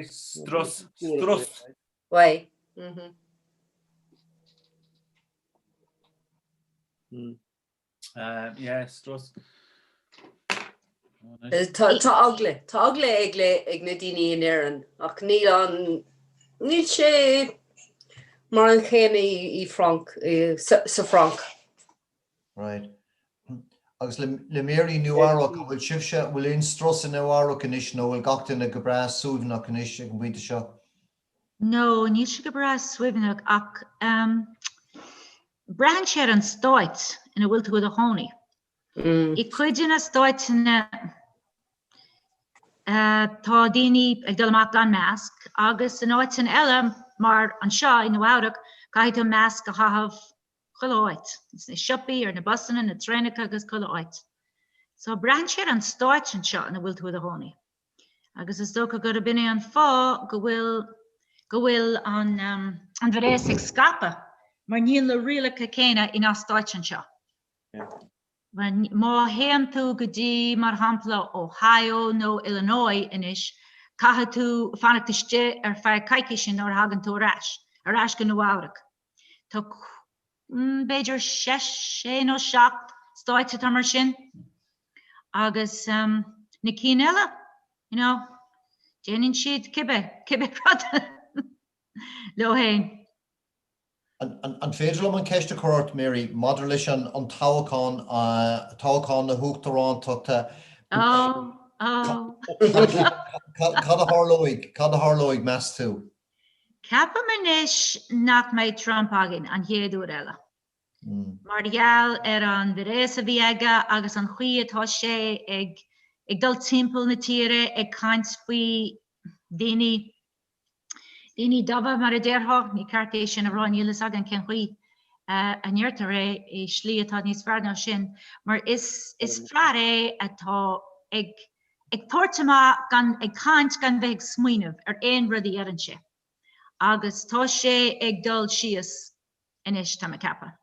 Strus, strus. Ouais. Mhm. Yeah, strus. Tá tá eagla, tá eagla ag le ag na daoine in Éirinn ach níl an níl sé mar an chéanna i i Franc i sa sa Fhrainc. Right. Agus le le Mary Nua Eabhrac, an bhfuil sibhse, an bhfuil aon strus i Nua Eabhrac anois nó an bhfuil gach duine go breá suaimhneach anois ag an bpointe seo? No, níl sé go breá suaimhneach ach ehm braitheann sé ar an stáit ina bhfuil tú i do chónaí. I cuid de na stáiteanna tá daoine ag dul amach gan masc agus in áiteanna eile mar anseo i Nua Eabhrac caithfidh tú masc a chaitheamh chuile áit, sna siopaí, ar na busanna, na traenacha agus chuile áit. So braitheann sé ar an stáit anseo ina bhfuil tú i do chónaí. Agus is dócha gurb in é an fáth go bhfuil go bhfuil an an víreas ag scaipeadh mar níl na rialacha céanna i ngach stáit anseo. Má théann tú go dtí, mar shampla, Ohio nó Illinois anois, caithfidh tú fanacht istigh ar feadh coicíse nuair a thagann tú ar ais, ar ais go Nua Eabhrac. Tá b'fhéidir sé nó 7 stáit atá mar sin agus na cinn eile, you know, déanann siad cibé, cibé rud leo féin. An féidir liom an ceist a chur ort, Mary, maidir leis an toghchán, toghchán na huachtarántachta? Oh, oh. Cad a tharlóidh, cad a tharlóidh, meas tú? Ceapaim anois nach mbeidh Trump againn an chéad uair eile. Mar gheall ar an mhíréas a bhí aige agus an chaoi atá sé ag ag dul timpeall na tíre ag caint faoi daoine, daoine dubha mar a déarfá, ní ceart é sin a rá, níl fhios agam cén chaoi a ndeirtear é i slí atá níos fearr ná sin, mar is is fear é atá ag ag tabhairt amach gan ag caint gan bheith ag smaoineamh ar aon rud a dheireann sé. Agus tá sé ag dul síos anois, tá mé ag ceapadh.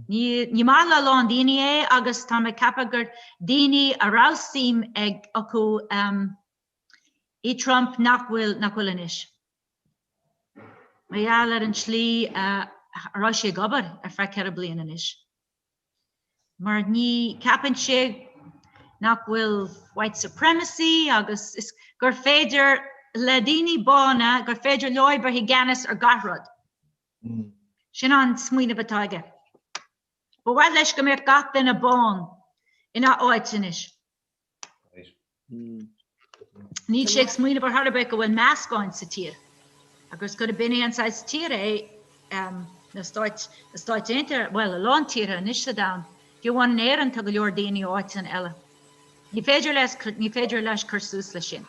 Ní, ní maith le a lán daoine é agus tá mé ag ceapadh gur daoine a raibh suim ag, acu i Trump nach bhfuil, nach bhfuil anois. Mar gheall ar an tslí a raibh sé ag obair ar feadh 4 bliana anois. Mar ní ceapann sé nach bhfuil white supremacy agus is gur féidir le daoine bána gur féidir leo bheith i gceannas ar gach rud. Sin an smaoineamh atá aige. Ba mhaith leis go mbeadh gach duine bán ina áit anois. Níl sé ag smaoineamh ar chor ar bith go bhfuil meascáin sa tír agus gurb in é an saghas tír é na Stáit, na Stáit Aontaithe, bhuel, a lán tíortha anois sa domhan, fiú amháin in Éirinn tá go leor daoine ó áiteanna eile. Ní féidir leis, ní féidir leis cur suas leis sin.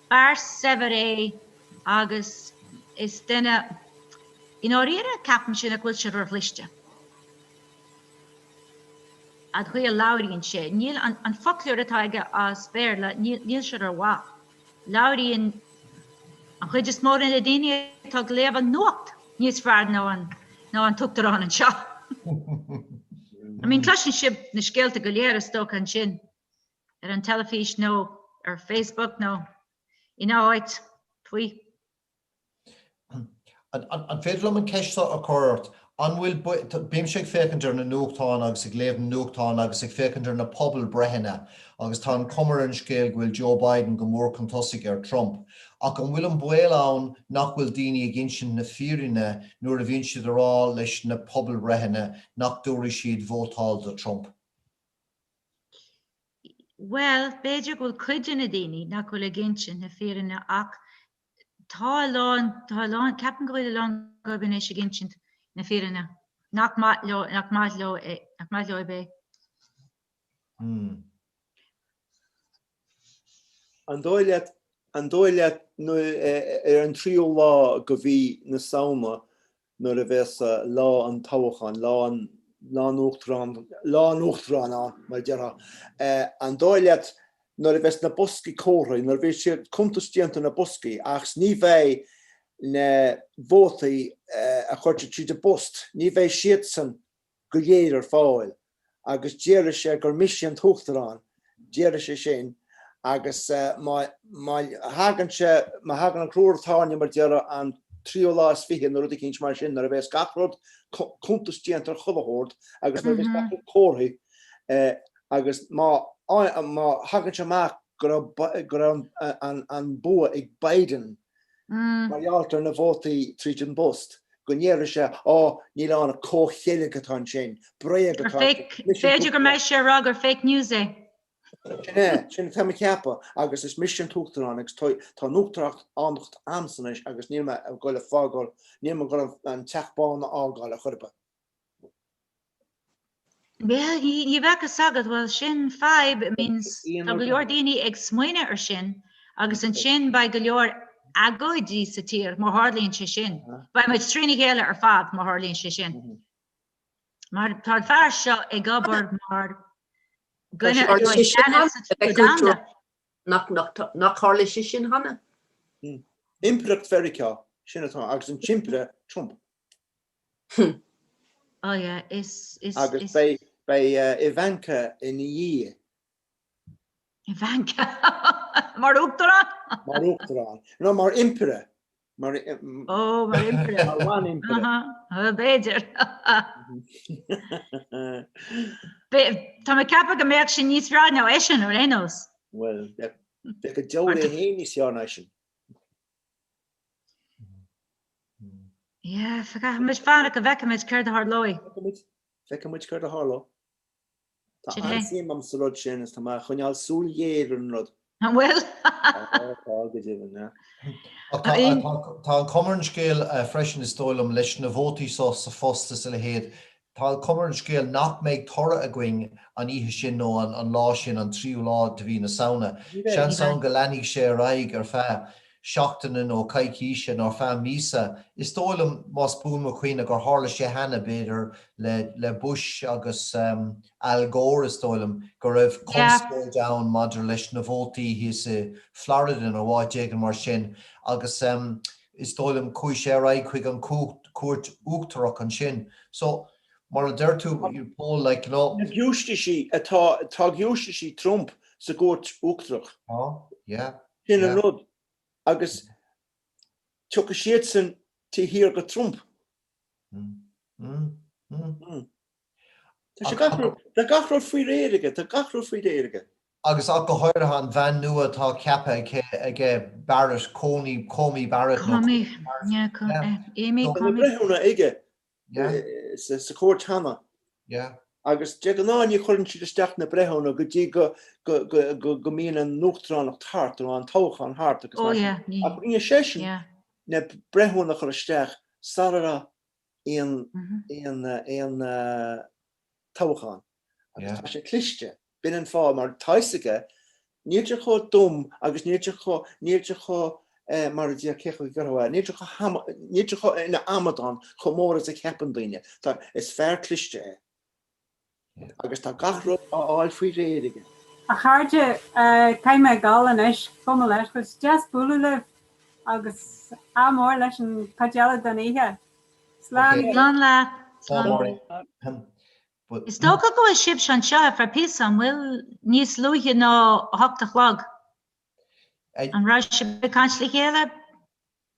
Fear saibhir é agus is duine, i ndáiríre, ceapaimse nach bhfuil sé róchliste. An chaoi a labhraíonn sé, níl an foclóir atá aige as Béarla, níl sé rómhaith. Labhraíonn an chuid is mó de na daoine atá ag léamh an nuacht níos fearr ná an ná an tUachtarán anseo. I mean, cloiseann sibh na scéalta go léir is dócha ansin ar an teilifís nó ar Facebook nó ina áit faoi. An féidir liom an ceist seo a chur ort? An bhfuil, bímse ag féachaint ar na nuachtáin agus ag léamh na nuachtán agus ag féachaint ar na pobalbreitheanna agus tá an chuma ar an scéal go bhfuil Joe Biden go mór chun tosaigh ar Trump. Ach an bhfuil an baol ann nach bhfuil daoine ag insint na fírinne nuair a bhíonn siad ag rá leis na pobalbreitheanna nach dtabharfaidh siad vótáil do Trump? Bhuel, b'fhéidir go bhfuil cuid de na daoine nach bhfuil ag insint na fírinne ach Tá a lán, tá a lán, ceapaim go bhfuil a lán acu anois ag insint na fírinne, nach maith leo, nach maith leo é, nach maith leo é. An dóigh leat, an dóigh leat ar an tríú lá de mhí na Samhna nuair a bheas lá an toghcháin, lá an, lá an uachtarán, lá an uachtaráin ann, mar a déarfá, an dóigh leat nuair a bheas na boscaí comhartha, nuair a bheas siad cuntas déanta ar na boscaí, ach ní bheidh na vótaí a chuirtear tríd an bpost, ní bheidh siadsan go léir ar fáil agus déarfaidh sé gur mise an tUachtarán, déarfaidh sé sin agus má thagann sé, má thagann an crú ar an tairne mar a déarfá an tríú lá is fiche nó rud eicínt mar sin nuair a bheas gach rud cuntas déanta ar chuile shórt agus nuair a bheas gach rud comhartha agus má má thagann sé amach go raibh go raibh an bua ag Biden mar gheall ar na vótaí tríd an bpost, go ndéarfaidh sé, Á, níl ann ach comhcheilg atá ansin, bréag atá ansin. B'fhéidir go mbeidh sé ag rá gur fake news é. Sin é, sin atá mé ag ceapadh, agus is mise an tUachtarán agus tá an uachtaránacht a'msa anois agus níl mé ag goil a fágáil, níl mé ag goil an Teach Bán a fhágáil ar chor ar bith. Bhuel, ní bheadh fhios agat, bhuel sin fadhb, I mean tá go leor daoine ag smaoineamh ar sin agus ansin beidh go leor agóidí sa tír má tharlaíonn sé sin. Beidh muid trína chéile ar fad má tharlaíonn sé sin. Mar tá an fear seo ag obair mar dhuine atá i gceannas sa tír domhanda. Nach tharla sé sin cheana? Impireacht Mheiriceá, sin atá, agus an tImpire Trump. Oh yeah, is, is, Agus is. beidh, beidh Ivanka ina dhiaidh. Ivanka! Mar uachtarán? Mar uachtarán. No, mar impire. Mar Ó, mar impire. Mar bhan-impire. Aha, b'fhéidir. Tá mé ag ceapadh go mbeadh sé níos fearr ná eisean ar aon nós. Bhuel, bheadh go deabhal é féin níos fearr ná eisean. Yeah, caithfimid fanacht go bhfeicfimid céard a tharlóidh. Feicfimid céard a tharlóidh. Tá an-suim agam sa rud sin is tá mé ag coinneáil súil ghéar ar an rud. An bhfuil? Tá, go deimhin, yeah. Ach tá an chuma ar an scéal freisin, is dóigh liom, leis na vótaí seo sa phost is a leithéid, tá an chuma ar an scéal nach mbeidh toradh againn an oíche sin nó an lá sin, an tríú lá de mhí na Samhna. Seans ann go leanfaidh sé ar aghaidh ar feadh seachtaine nó coicíse nó ar feadh míosa. Is dóigh liom, más buan mo chuimhne, gur tharla sé cheana, b'fhéidir, le Bush agus Al Gore, is dóigh liom, go raibh conspóid ann maidir leis na vótaí thíos i Florida nó áit éigin mar sin agus is dóigh liom chuaigh sé ar aghaidh chuig an Chúirt Uachtarach ansin. So, mar a deir tú, Paul, like, you know. Na giúistísí atá, tá giúistísí Trump sa gCúirt Uachtarach. Tá, yeah. Sin an rud. Agus tiocfaidh siadsan taobh thiar de Trump. Tá sé gach rud, tá gach rud faoi réir aige, tá gach rud faoi réir aige. Agus ach go háirithe an bhean nua atá ceaptha aici, aige, Barrett, Comey, Comey Barrett nó Comey, yeah, Amy Tá na Comey. breithiúna aige sa chúirt cheana. Agus de ghnáth ní chuireann siad isteach na breithiúna go dtí go go mbíonn an uachtaránacht thart nó an toghchán thart agus mar sin. Ach rinne seisean na breithiúna a chur isteach sara raibh aon aon toghchán. Agus tá sé cliste. B'in an fáth, mar tá fhios aige, níl sé chomh dum agus níl sé chomh, níl sé chomh, mar a deir, cé chaoi a gcuirfeá é, níl sé chomh, níl sé chomh ina amadán chomh mór is a cheapann daoine. Tá, is fear cliste é. Agus tá gach rud á fháil faoi réir aige. A chairde, caithfidh mé dul anois, gabh mo leithscéal, is deas bualadh libh agus ádh mór leis an chuid eile den oíche. Slán! Slán leat! Slán Máirín. Is dócha go bhfuil sibhse anseo ar feadh píosa, an bhfuil? Níos luaithe ná 8 a chlog. An raibh sibh ag caint le chéile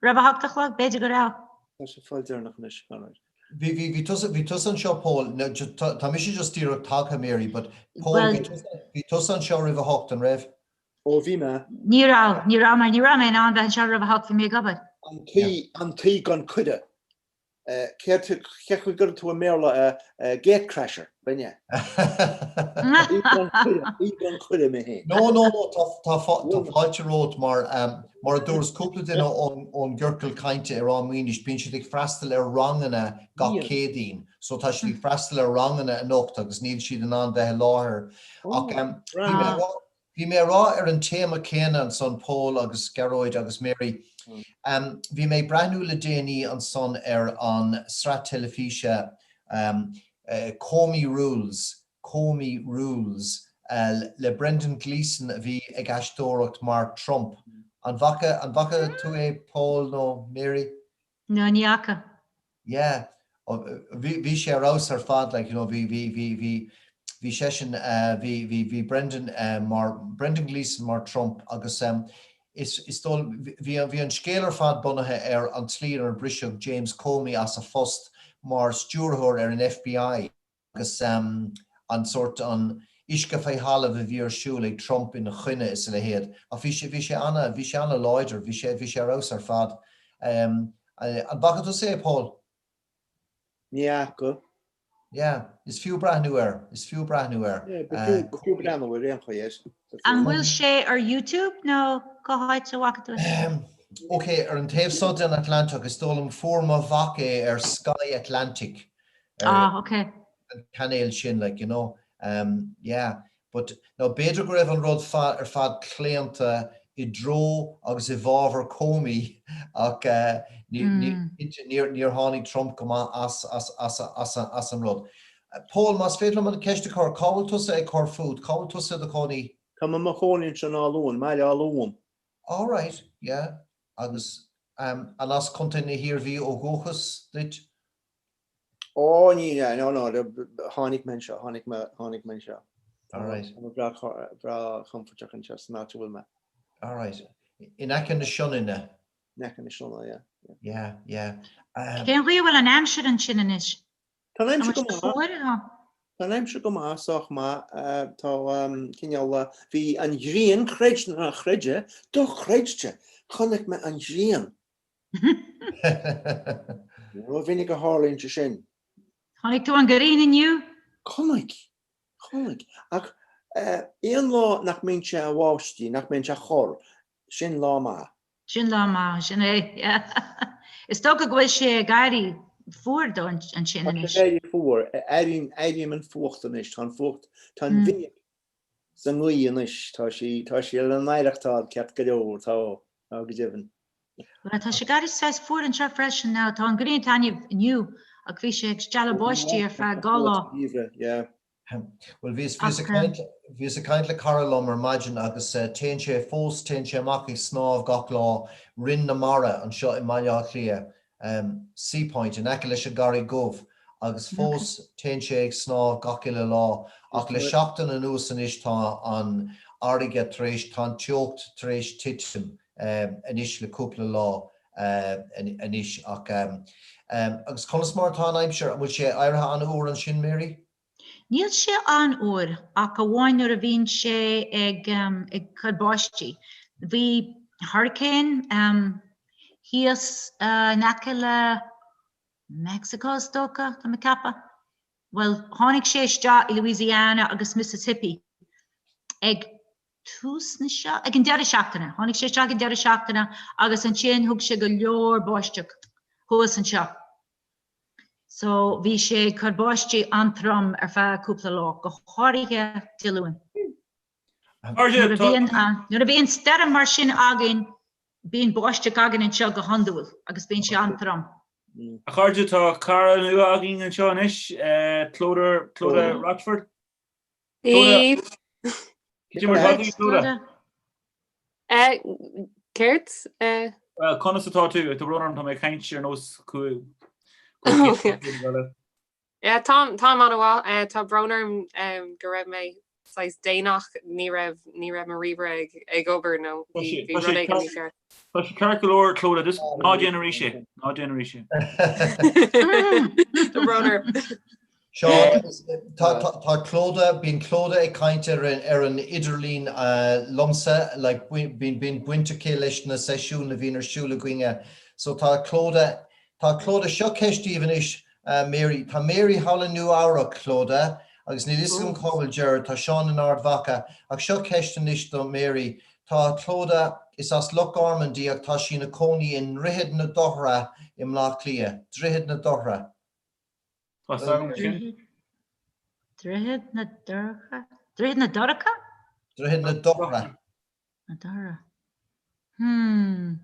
roimh a 8 a chlog? B'fhéidir go raibh. Tá sé fáil deireanach anois, alright. Bhí, bhí, bhí tusa, bhí tusa anseo Paul, no, tá, tá mise just díreach tagtha Mary, but Paul, bhí tusa, bhí tusa anseo roimh a hocht, an raibh? Ó bhí mé. Ní raibh, ní raibh mar ní raibh mé in ann bheith anseo roimh a hocht, bhí mé ag obair. An t-aoi, an t-aoi gan cuireadh. Cén chaoi a gcuireann tú i mBéarla gate crasher, b'in é. Aoi gan cuireadh mé féin. No, no, no, tá tá fáilte romhat mar mar a dúras cúpla duine ón ón gciorcal cainte ar Ráth Maoinis, bíonn siad ag freastal ar ranganna gach Céadaoin, so tá siad ag freastal ar ranganna anocht agus níl siad in ann bheith i láthair. Ach bhí mé ag rá Bhí mé a rá ar an téama céanna ansan, Pól agus Gearóid agus Mary. Bhí mé ag breathnú le déanaí ansan ar an sraith teilifíse Comey Rules, Comey Rules, le Brendan Gleeson a bhí ag aisteoireacht mar Trump. An bhfaca, an bhfaca tú é Pól nó Mary? No, ní fhaca. Yeah. Bhí, bhí sé ar fheabhas ar fad, like, you know, bhí, bhí, bhí, bhí, bhí seisean, bhí, bhí, bhí Brendan mar, Brendan Gleeson mar Trump agus is, is dóigh, bhí, bhí an scéal ar fad bunaithe ar an tslí inar briseadh James Comey as a phost mar stiúrthóir ar an FBI. agus an sórt, an uisce fé thalamh a bhí ar siúl ag Trump ina choinne is a leithéid. Ach bhí sé, bhí sé ana, bhí sé ana láidir, bhí sé, bhí sé ar fheabhas ar fad. An bhfaca tusa é, Paul? Ní fhaca. Yeah, is fiú breathnú air, is fiú breathnú air. Yeah, b'fhiú, b'fhiú breathnú ar aon chaoi air. An bhfuil sé ar YouTube nó cá háit a bhfaca tú é? Ok, ar an taobh so den Atlantach, is dóigh liom fuair mo mhac é ar Sky Atlantic. Ah, ok. An cainéal sin, like, you know. Um, yeah. But, now, b'fhéidir go raibh an rud ar fad claonta i dtreo agus i bhfabhar Comey ach uh, níor, níor tháinig Trump go maith as, as, as, as, as an rud. Paul, más féidir liom an ceist a chur, cá bhfuil tusa ag cur fút? Cá bhfuil tusa i do chónaí? Tá mé i mo chónaí anseo in Áth Luain, mBaile Átha Luain. All right, yeah. Agus um, an as Contae na hIarmhí ó dhúchas duit? Ó, ní, no, no, tháinig mé anseo, tháinig mé, tháinig mé anseo. All right. Tá mé breá, breá compordach anseo san áit a bhfuil mé. All right. In aice na Sionainne. In aice na Sionna, yeah. Yeah, yeah. Cén chaoi a bhfuil an aimsir ansin anois? Tá an aimsir go maith. Tá an aimsir go maith, sách maith. Tá cineál, bhí an ghrian, creid nó ná creid é, dochreidte! Chonaic mé an ghrian. Ní rómhinic a tharlaíonn sé sin. Chonaic tú an ghrian inniu? Chonaic, chonaic. Ach aon lá nach mbíonn sé ag báistí, nach mbíonn sé ag cur, sin lá maith. Sin lá maith, sin é, yeah. Is dócha go bhfuil sé ag éirí fuar dó ansin Tá anois. sé ag éirí fuar. Airím, airím an fuacht anois. Tá an fuacht, tá an bhig sa ngaoth anois. Tá sí, tá sí le n-aireachtáil ceart go leor, tá, tá go deimhin. Bhuel, tá sé ag éirí saghas fuar anseo freisin now. Tá an ghrian ag taitneamh inniu ach bhí sé ag stealladh báistí ar feadh dhá lá. Yeah. Bhuel, bhíos, bhíos ag caint, bhíos ag caint le cara liom ar maidin agus téann sé fós, téann sé amach ag snámh gach lá, Rinn na Mara anseo i mBaile Átha Cliath, Seapoint, in aice leis an gCarraig Dhubh, agus fós téann sé ag snámh gach uile lá ach le seachtain anuas anois tá an fharraige tar éis, tá an teocht tar éis titim anois le cúpla lá anois ach, agus conas mar atá an aimsir, an bhfuil sé éirithe an-fhuar ansin, Mary? Níl sé an-fhuar ach amháin nuair a bhíonn sé ag ag cur báistí. Bhí hurricane thíos in aice le Mexico is dócha, tá mé ag ceapadh. Bhuel, tháinig sé isteach i Louisiana agus Mississippi ag tús na seo, ag an deireadh seachtaine. Tháinig sé isteach ag an deireadh seachtaine agus ansin thug sé go leor báisteach thuas anseo. So bhí sé ag cur báistí an-trom ar feadh cúpla lá, go háirithe Dé Luain. Nuair a bhíonn, nuair a bhíonn stoirm mar sin againn, bíonn báisteach againn anseo go hiondúil agus bíonn sé an-trom. A chairde, tá cara nua againn anseo anois, Clodagh, Clodagh Rochford. Clodagh. Cad é mar atá tú, Clodagh? Céard? Bhuel, conas atá tú? Tá brón orm, tá mé ag caint ar nós cú. Yeah, táim táim an-mhaith. Tá brón orm go raibh mé saghas déanach, ní raibh ní raibh mo ríomhaire ag ag obair nó bhí bhí rud éigin mícheart. Tá sé ceart go leor, Clodagh, just ná déan arís é, ná déan arís é. Tá brón orm. Seán, tá Clodagh, bíonn Clodagh ag caint ar ar an idirlíon liomsa, like bíonn bíonn baint aici leis na seisiúin a bhíonn ar siúl againne. So tá Clodagh, tá Clodagh, seo ceist daoibh anois, Mary, tá Mary thall i Nua Eabhrac, Clodagh, agus níl fhios agam cá bhfuil Gerard, tá Seán in Ard Mhacha, ach seo ceist anois do Mary, tá Clodagh, is as Loch Garman di ach tá sí ina cónaí i nDroichead na Dothra i mBleá Cliath, Droichead na Dothra. Droichead na Dorcha? Droichead na Dorcha? Droichead na Dothra. Na Dothra. Hmm.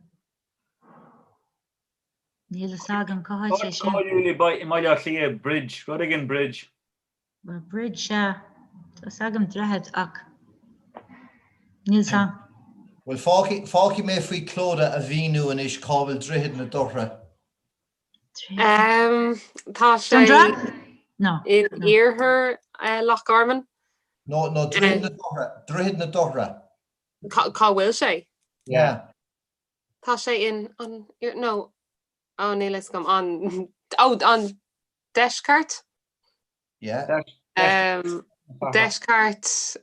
Níl fhios agam cá háit é sin. Cáiliúil i mBaile Átha Cliath, Bridge, rud éigin Bridge. Well, Bridge, sea. Tá fhios agam droichead ach níl fhios agam. Bhuel, fágfaidh mé faoi Clodagh a mhíniú anois cá bhfuil Droichead na Dothra. Tá sé in iarthar Loch Garman. No, no, Droichead na Dothra, Droichead na Dothra. Cá bhfuil sé? Yeah. Tá sé in an, no, oh níl fhios agam, an, oh, an deisceart? Yeah. Deisceart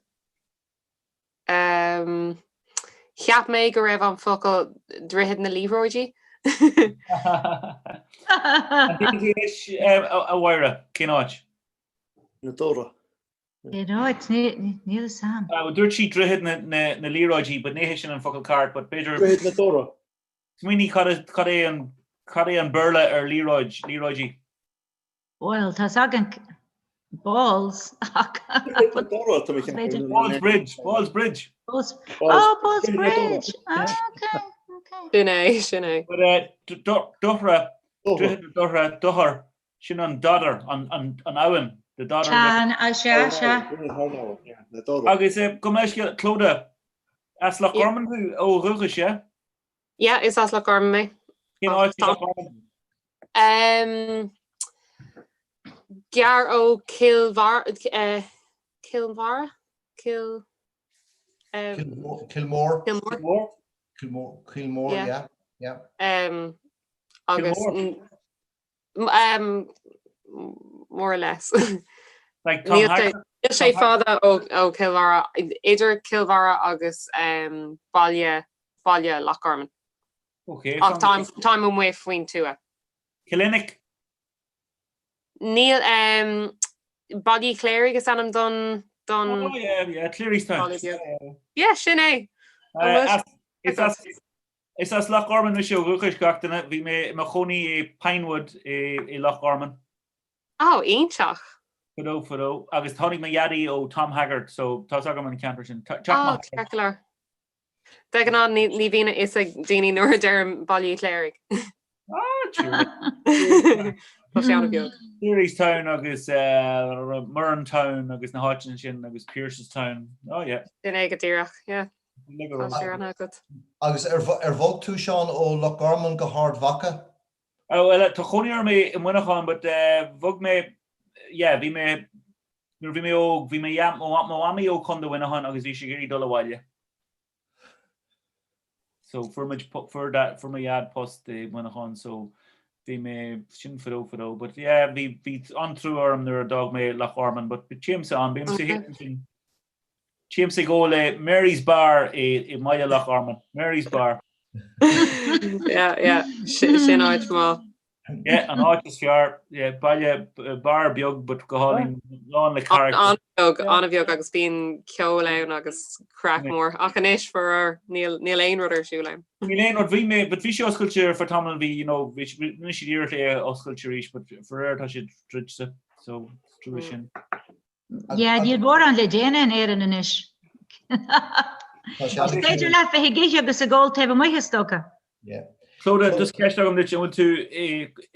Cheap mé go raibh an focal droichead na liathróidí. An dtuigeann tú anois, a Mháire, cén áit? Na Dothra. Cén áit? Níl fhios a'm. Dúirt sí droichead na liathróidí, but ní hé sin an focal ceart, but b'fhéidir. Droichead na Dothra. Smaoinigh cad é an cad é an Béarla ar liathróid, liathróidí? Bhuel, tá 's againn balls ach Balls Bridge, Balls Bridge. Balls, oh, Balls Bridge! Ah, okay, okay. Sin é, sin é. But uh, Dothra, Droichead na Dothra, Dothar, sin an Dodder, an, an, an abhainn, the Dodder. Tá, sea, sea. Agus eh, gabh mo leithscéal, Clodagh, as Loch Garman thú ó dhúchas, yeah? Yeah, is as Loch Garman mé. Cén áit i Loch Garman? Um, Gearr ó Cill Mhara, eh, Cill Mhara? Cill... Um, Kilmore? Kilmore. Kilmore, Kilmore, yeah. Yeah. Um, agus um, more or less. Like Tom Níl sé Haggart? níl sé fada ó ó Chill Dara, idir Cill Dara agus um, baile baile Loch Garman. Okay, Ach táim táim amuigh faoin tuath. Killinick? Níl um, Baile Uí Chléirigh is ainm don don Oh yeah, yeah, Clearystown. baile beag. Yeah, sin é. Uh, An bhfuil as, is as Is as Loch Garman mise ó dhúchas gach duine. Bhí mé i mo chónaí i Pinewood i i Loch Garman. Oh, iontach. Fadó, fadó. Agus tháinig mo dhaidí ó Tomhaggard, so tá's agam an ceantar sin. Teach Oh, maith. ceart go leor. De ghnáth ní ní bhíonn a fhios ag daoine nuair a deirim Baile Uí Chléirigh. Ah, true. Tá sé an-bheag. Clearystown agus Murrintown agus na háiteanna sin agus Pearsestown. Oh yeah. Sin é go díreach, yeah. Tá sé an agat. Agus ar bhog tú, Seán, ó Loch Garman go hArd Mhacha? Oh, well, tá cónaí orm i Muineachán, but bhog mé, yeah, bhí mé, nuair a bhí mé óg, bhí mo mhamaí ó Chontae Mhuineacháin agus bhí sí ag iarraidh dul abhaile. So fuair muid, fuair dad, fuair mo dhaid post i Muineachán so bhí mé, sin fadó fadó, but yeah, bhí, bhí an-trua orm nuair a d'fhág mé Loch Garman, but téimse ann, bímse ansin. Téimse ag ól i Mary's Bar i mBaile Loch Garman. Mary's Bar. Yeah, yeah, sin áit mhaith. Yeah, an áit is fearr. Yeah, baile, bar beag but go hálainn, lán le character. An-bheag, an-bheag agus bíonn ceol ann agus craic mór. Ach anois, faraor, níl, níl aon rud ar siúl ann. Níl aon rud, bhí mé, but bhí sé oscailte ar feadh tamaill, bhí, you know, bhí, rinne siad iarracht é a oscailt arís, but faraor tá sé druidte, so, trua sin. Yeah, níl mórán le déanamh in Éirinn anois. Is féidir leat bheith ag ithe agus ag ól taobh amuigh is dócha. Yeah. Clodagh, just ceist agam duit, an bhfuil tú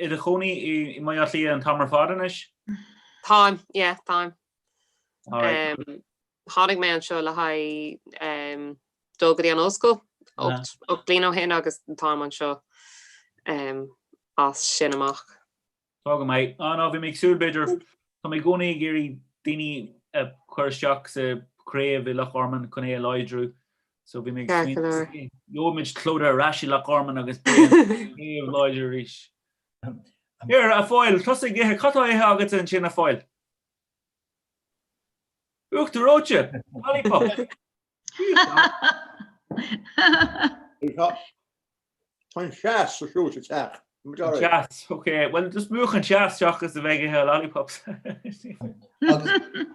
i do chónaí i mBaile Átha Cliath an t-am ar fad anois? Táim, yeah, táim. All right. Um, tháinig mé anseo le haghaidh um, dul go dtí an ollscoil 8 bliain ó shin agus táim anseo um, as sin amach. Tá go maith. Ah no, bhí mé ag súil b'fhéidir, tá mé i gcónaí ag iarraidh daoine a chur isteach sa chraobh i Loch Garman chun é a láidriú. So bhí mé ag Ceart go leor. smaoineamh, gheobhaimid Clodagh ar ais i Loch Garman agus beidh an craobh láidir arís. Here, a Phóil, tosaigh ag ithe, cad tá ithe agat ansin a Phóil? Uachtar reoite! Lollipop! Tá an teas ar siúl sa teach. An teas, ok. Well, just múch an teas seachas a bheith ag ithe lollipops. Agus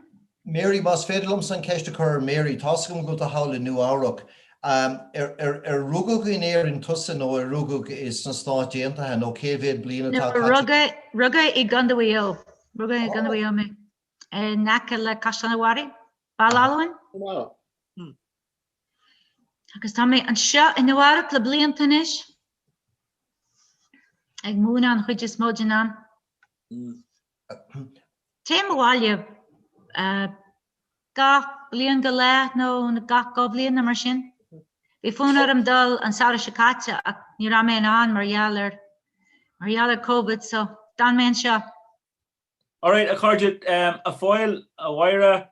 Mary, más féidir liomsa an ceist a chur ar Mary, tá's agam go bhfuil tú thall i Nua Eabhrac. Ar rugadh in Éirinn tusa nó ar rugadh sna Stáit Aontaithe nó cé mhéad bliain atá caite? Rugadh i gContae Mhaigh Eo. Rugadh i gContae Mhaigh Eo mé. In aice le Caisleán an Bharraigh, Baile Almhain. Agus tá mé anseo i Nua Eabhrac le blianta anois, ag múineadh an chuid is mó den am. Téim abhaile gach bliain go leith nó gach 2 bhliain nó mar sin. Bhí fonn orm dul an samhradh seo caite ach ní raibh mé in ann mar gheall ar mar gheall ar Covid so d'fhan mé anseo. Alright, a chairde, a Phóil, a Mháire,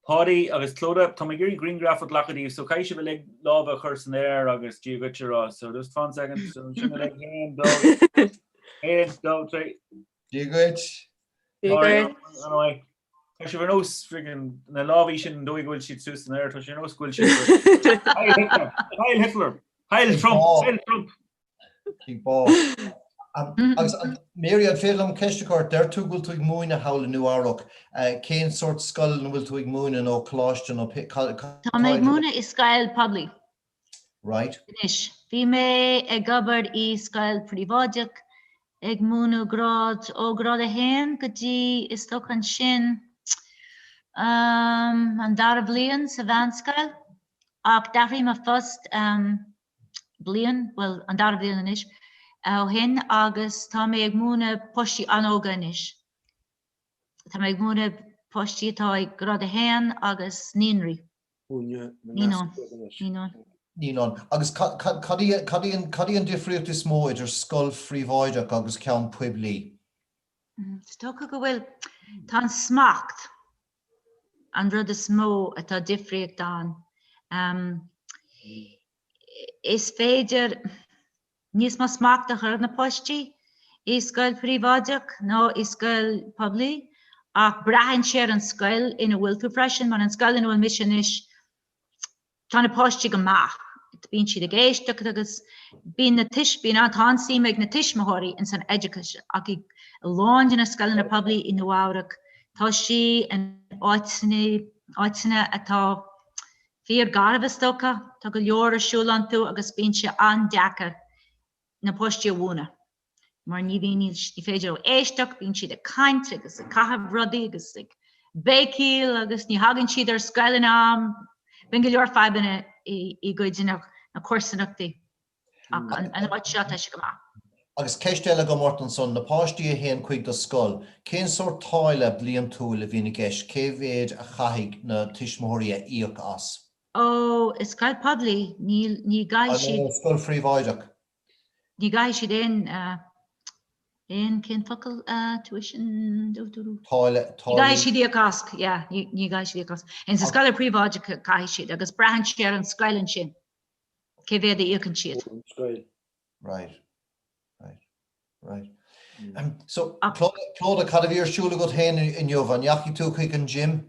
Páidí agus Clodagh, tá mé ag iarraidh grianghraf a ghlacadh díobh, so caithfidh sibh uilig lámha a chur san aer agus Dia dhuit a rá, so just fan second, so sin uilig, haon, dó, haon, dó, trí. Dia dhuit. Dia dhuit. Alright, tá sibh ar nós friggin na lámhaí sin an dóigh go bhfuil siad suas san aer, tá sé ar nós go bhfuil siad Heil Hitler! Heil Hitler! Heil Trump! Heil Trump! Agus Mary, an féidir liom ceist a chur ort? Deir tú go bhfuil tú ag múineadh thall i Nua Eabhrac. Cén sórt scoil ina bhfuil tú ag múineadh nó coláiste nó Tá mé ag múineadh i scoil poiblí. Right. Anois, bhí mé ag obair i scoil príobháideach ag múineadh grád, ó grád 1 go dtí is dócha ansin an dara bliain sa mheánscoil ach d'athraigh mo phost bliain, bhuel, an dara bliain anois, ó shin agus tá mé ag múineadh páistí an-óga anois. Tá mé ag múineadh páistí atá ag grád 1 agus naíonraí. Naíonáin. Naíonáin. Naíonáin. Agus cad í cad í an cad í an difríocht is mó idir scoil phríobháideach agus ceann poiblí? Is dócha go bhfuil, tá an smacht an rud is mó atá difríocht ann. Is féidir. Níos mó smacht a chur ar na páistí i scoil phríobháideach ná i scoil poiblí ach braitheann sé ar an scoil ina bhfuil tú freisin mar an scoil ina bhfuil mise anois tá na páistí go maith, bíonn siad ag éisteacht agus bíonn na tuis, bíonn an, tá an-suim ag na tuismitheoirí ins an oideachas ach i a lán de na scoileanna poiblí i Nua Eabhrac tá sí in áiteanna, áiteanna atá fíor garbh is dócha, tá go leor ar siúl iontu agus bíonn sé an-deacair na páistí a mhúineadh mar ní bhíonn, ní féidir leo éisteacht, bíonn siad ag caint agus ag caitheamh rudaí agus ag béicíl agus ní thagann siad ar scoil in am. Bíonn go leor fadhbanna i gcuid de na comharsanachtaí. Ach an áit seo, tá sé go maith. Agus ceist eile agam ort ansan, na páistí a théann chuig do scoil, cén sórt táille bliantúil a bhíonn i gceist, cé mhéid a chaithfidh na tuismitheoirí a íoc as? Ó, i scoil poiblí, níl, ní gcaithfidh siad. No, scoil phríobháideach. Ní gcaithfidh siad aon, aon, cén focal, tuition, dú, dú, dú. Táille, táillí. Ní gcaithfidh siad íoc as, yeah, ní, ní gcaithfidh siad íoc as. In sa scoil phríobháideach caithfidh siad agus braitheann sé ar an scoil ansin. Cé mhéad a íocann siad? Right. Right. Right. So, Clodagh, cad a bhí ar siúl agat féin inniu? An ndeachaigh tú chuig an gym?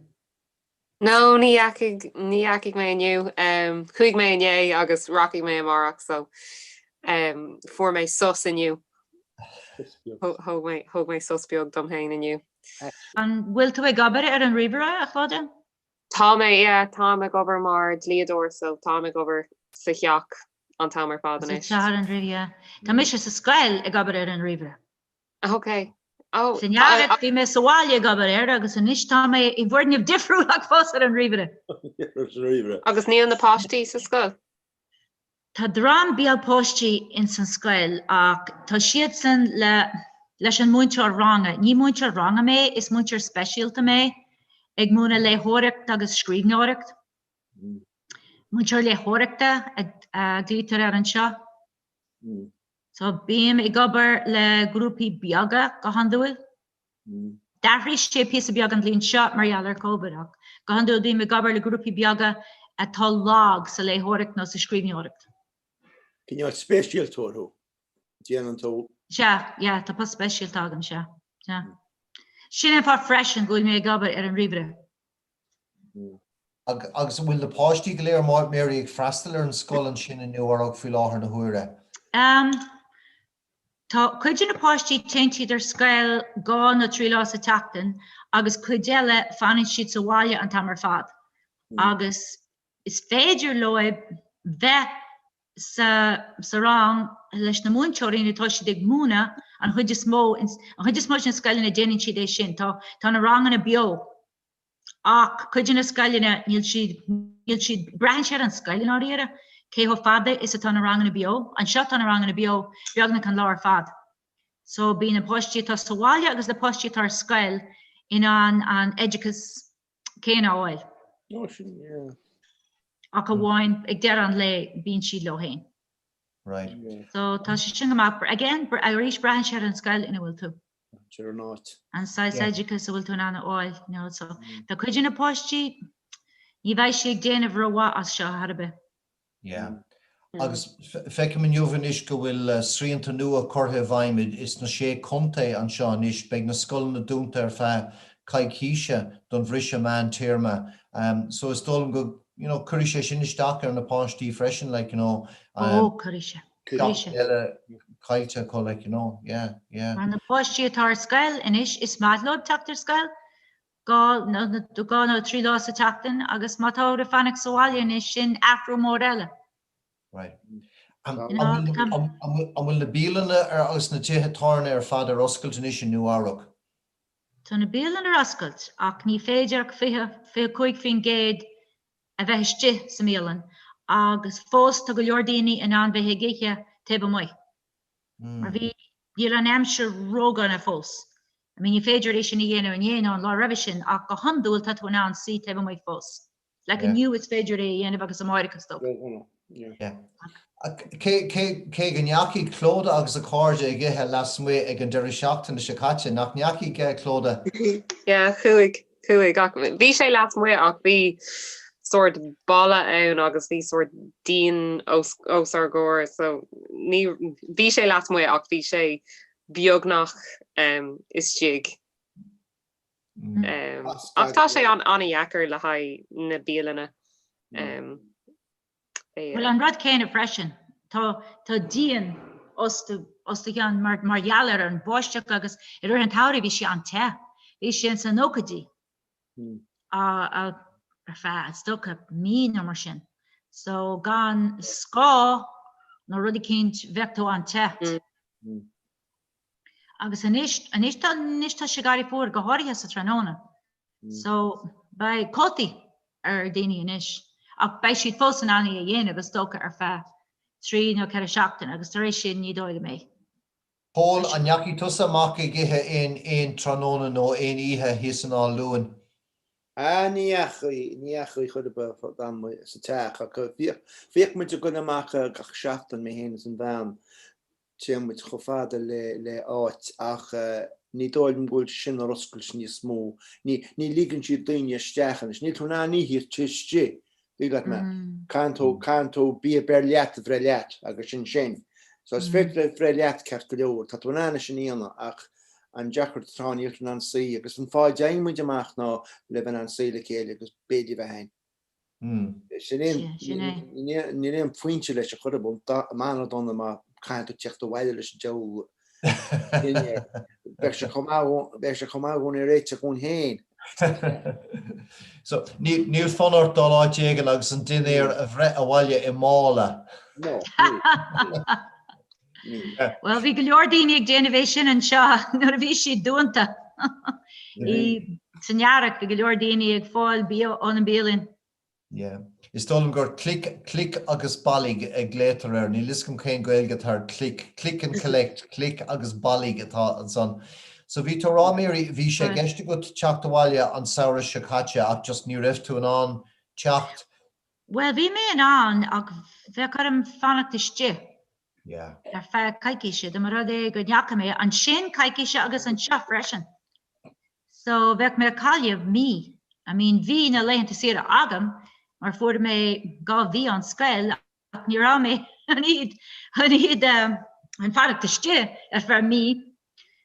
No, ní dheachaigh, ní dheachaigh mé inniu. Chuaigh mé inné agus rachaidh mé amárach, so fuair mé sos inniu. Thóg mé, thóg mé sos beag dom féin inniu. An bhfuil tú ag obair ar an ríomhaire, a Chlodagh? Tá mé, yeah, táim ag obair mar dlíodóir so táim ag obair sa theach an t-am ar fad Sa anois. teach ar an ríomhaire, yeah. Tá mise sa scoil ag obair ar an ríomhaire. Ok. Oh, San earrach bhí mé sa bhaile ag obair air agus anois tá mé i bhfoirgneamh difriúil ach fós ar an ríomhaire. Agus níl na páistí sa scoil? Tá dream beag páistí ins an scoil ach tá siadsan le leis an múinteoir ranga. Ní múinteoir ranga mé, is múinteoir speisialta mé ag múineadh léitheoireacht agus scríbhneoireacht. Múinteoir léitheoireachta a ghlaoitear air anseo. So bím ag obair le grúpaí beaga go hiondúil. D'athraigh sé píosa beag an bhliain seo mar gheall ar Covid ach go hiondúil bím ag obair le grúpaí beaga atá lag sa léitheoireacht nó sa scríbhneoireacht. Cineál speisialtóir thú. Déanann tú. Sea, yeah, tá post speisialta agam, sea, sea. Sin an fáth freisin go bhfuil mé ag obair ar an ríomhaire. Agus an bhfuil na páistí go léir, Mary, ag freastal ar an scoil ansin i Nua Eabhrac faoi láthair na huaire? Um, Tá cuid de na páistí téann siad ar scoil 2 nó 3 lá sa tseachtain agus cuid eile fanann siad sa bhaile an t-am ar fad agus is féidir leo bheith sa sa rang leis na múinteoirí nuair atá siad ag múineadh an chuid is mó an chuid is mó de na scoileanna déanann siad é sin tá tá na ranganna beo. Ach cuid de na scoileanna, níl siad, níl siad, braitheann sé ar an scoil i ndáiríre, cé chomh fada is atá na ranganna beo. Anseo tá na ranganna beo beagnach an lá ar fad. So bíonn na páistí atá sa bhaile agus na páistí atá ar scoil in ann an oideachas céanna a fháil. Oh, sin, yeah. Ach amháin ag deireadh an lae bíonn siad leo féin. Right. So tá sé sin go maith. Again, arís braitheann sé ar an scoil ina bhfuil tú. Ar an áit. An saghas oideachais a bhfuil tú in ann a fháil, you know, so tá cuid de na páistí, ní bheidh siad ag déanamh rómhaith as seo ar chor ar bith. Yeah. Agus feicim inniu anois go bhfuil srianta nua curtha i bhfeidhm sna sé contae anseo anois. Beidh na scoileanna dúnta ar feadh coicíse don bhriseadh meántéarma. So is dóigh liom go, you know, cuirfidh sé sin isteach ar na páistí freisin, like, you know. Ó, cuirfidh sé. Cuirfidh sé. Seachtain eile caillte acu, like, you know, yeah, yeah. Mar na páistí atá ar scoil anois, is maith leo teacht ar scoil, 2 nó 3 lá sa tseachtain agus má tá orthu fanacht sa bhaile anois, sin athrú mór eile. Right. An bhfuil na bialanna agus na tithe tábhairne ar fad ar oscailt anois i Nua Eabhrac? Tá na bialanna ar oscailt ach ní féidir ach 25% a bheith istigh sa mbialann agus fós tá go leor daoine in ann bheith ag ithe taobh amuigh. Mar bhí, níl an aimsir ródhona fós. I mean ní féidir é sin a dhéanamh inné nó an lá roimhe sin ach go hiondúil tá tú in ann suí taobh amuigh fós. Like inniu is féidir é a dhéanamh agus amáireach is dócha. Yeah. Cé cé go ndeachaigh Clodagh agus a cairde ag ithe lasmuigh ag an deireadh seachtaine seo caite, nach ndeachaigh Clodagh? Yeah, chuaigh, chuaigh ach bhí sé lasmuigh ach bhí. Sórt balla ann agus bhí sórt díon os os ár gcomhair so ní bhí sé lasmuigh ach bhí sé beagnach um, istigh. Um, ach tá sé an an-dheacair le haghaidh na bialanna. Um, é, Bhuel an rud céanna freisin, tá tá díon os do os do chionn mar mar gheall ar an báisteach agus i rith an tsamhraidh bhí sé an-te. Bhí sé ins na nóchaidí. Ar feadh is dócha mí nó mar sin. So gan scáth nó rud eicínt bheadh tú an-te. Agus anois, anois tá, anois tá sé ag éirí fuar, go háirithe sa tráthnóna. So beidh cótaí ar daoine anois ach beidh siad fós in ann í a dhéanamh is dócha ar feadh 3 nó 4 seachtain agus tar éis sin ní dóigh liom é. Pól, an ndeachaigh tusa amach ag ithe aon aon tráthnóna nó aon oíche thíos in Áth Luain? Ah, ní dheachaigh, ní dheachaigh chor ar bith, d'fhan muid sa teach ach bhíodh, bhíodh muid ag goil amach gach seachtain, mé féin is an bhean, téann muid chomh fada le, le áit ach ní dóigh liom go bhfuil sin ar oscailt níos mó, ní, ní ligeann siad daoine isteach anois, níl tú in ann ithe istigh. Tuig leat mé. Caitheann tú, caitheann tú bia beir leat a bhreith leat agus sin sin. So is féidir leat bhreith leat ceart go leor, tá tú in ann é sin a dhéanamh ach an deacracht atá níl tú in ann suí agus an fáth a dtéann muid amach ná le bheith in ann suí le chéile agus béile a bheith againn. Sin é, níl aon phointe leis a chor ar bith, m'anam dona má caithfidh tú teacht abhaile leis an diabhal Bheadh sé chomh maith, bheadh sé chomh maith dhúinn é a réiteach dhúinn féin. So, níl fonn ort dul áit éigin agus an dinnéar a bhreith abhaile i mála? No, níl. Níl. Bhuel, bhí go leor daoine ag déanamh é sin anseo nuair a bhí siad dúnta. I, san earrach, bhí go leor daoine ag fáil bia ón mbialann. Yeah. Is dóigh liom gur click, click agus bailigh a ghlaotar air. Níl fhios agam cén Gaeilge atá ar click. Click and collect, click agus bailigh atá ansan. So bhí tú a rá, Mary, bhí sé i gceist agat teacht abhaile an samhradh seo caite ach just ní raibh tú in ann teacht. Bhuel, bhí mé in ann ach bheadh orm fanacht istigh Yeah. ar feadh coicíse, dá mba rud é go ndeachaigh mé ansin coicíse agus anseo freisin. So bheadh mé ag cailleadh mí. I mean bhí na laethanta saoire agam mar fuair mé 2 mhí ón scoil ach ní raibh mé chun iad chun iad chun fanacht istigh ar feadh mí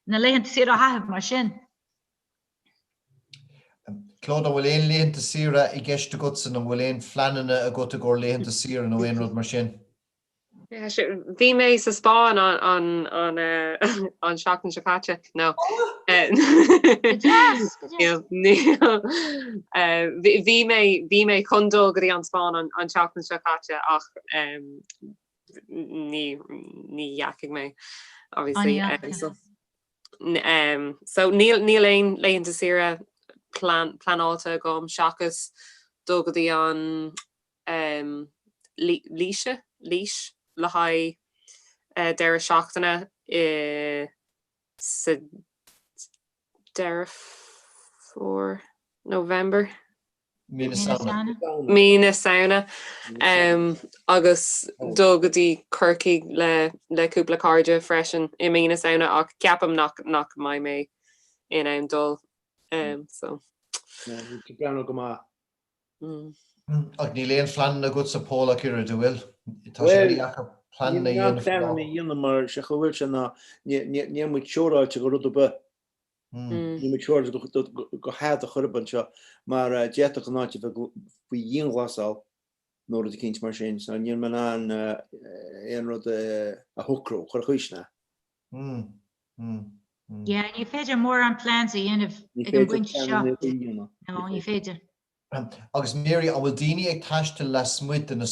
na laethanta saoire a chaitheamh mar sin. Clodagh, an bhfuil aon laethanta saoire i gceist agatsa nó an bhfuil aon phleananna agat i gcomhair laethanta saoire nó aon rud mar sin? Bhí mé sa Spáinn an an an seachtain seo caite. No. Bhí mé bhí mé chun dul go dtí an Spáinn an an tseachtain seo caite ach ní ní dheachaigh mé obviously. So so níl níl aon laethanta saoire plean pleanáilte agam seachas dul go dtí an Laoise, Laois le haghaidh deireadh seachtaine i sa Deireadh Fómhair, November? Mí na Samhna. Mí na Samhna agus dul go dtí Corcaigh le le cúpla cairde freisin i mí na Samhna ach ceapaim nach nach mbeidh mé in ann dul so. Breathnú go maith. Ach níl aon phleananna agatsa Pól ach oiread, an bhfuil? Tá sé rídheacair pleananna a dhéanamh faoi Pleananna a dhéanamh mar sé chomh bhfuil sé ná níl muid siúráilte go rud ar bith. Níl muid siúráilte go hada chor ar bith anseo mar d'fhéadfadh an áit a bheith faoi dhianghlasáil nó rud eicínt mar sin so níl mé in ann aon rud a shocrú chor ar chúis ná. Yeah, ní féidir mórán plans a dhéanamh ag an bpointe seo. No, ní féidir. Agus Mary, an bhfuil daoine ag taisteal lasmuigh de na,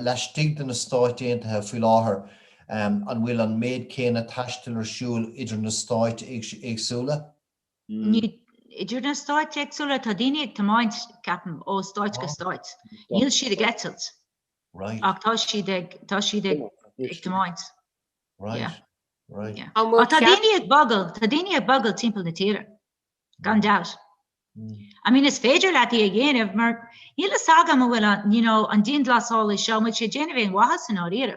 laistigh de na Stáit Aontaithe faoi láthair? An bhfuil an méid céanna taistil ar siúl idir na stáit éagsúla? Ní, idir na stáit éagsúla, tá daoine ag tiomáint, ceapaim, ó stáit go stáit. Níl siad ag eitilt. Right. Ach tá siad ag, tá siad ag, ag tiomáint. Right. Yeah. Right. Yeah. An bhfuil Tá daoine ag bogadh, tá daoine ag bogadh timpeall na tíre. Gan dabht. I mean is féidir leat í a dhéanamh mar níl fhios agam an bhfuil an, you know, an dianghlasáil seo, an bhfuil sé ag déanamh aon mhaitheas i ndáiríre.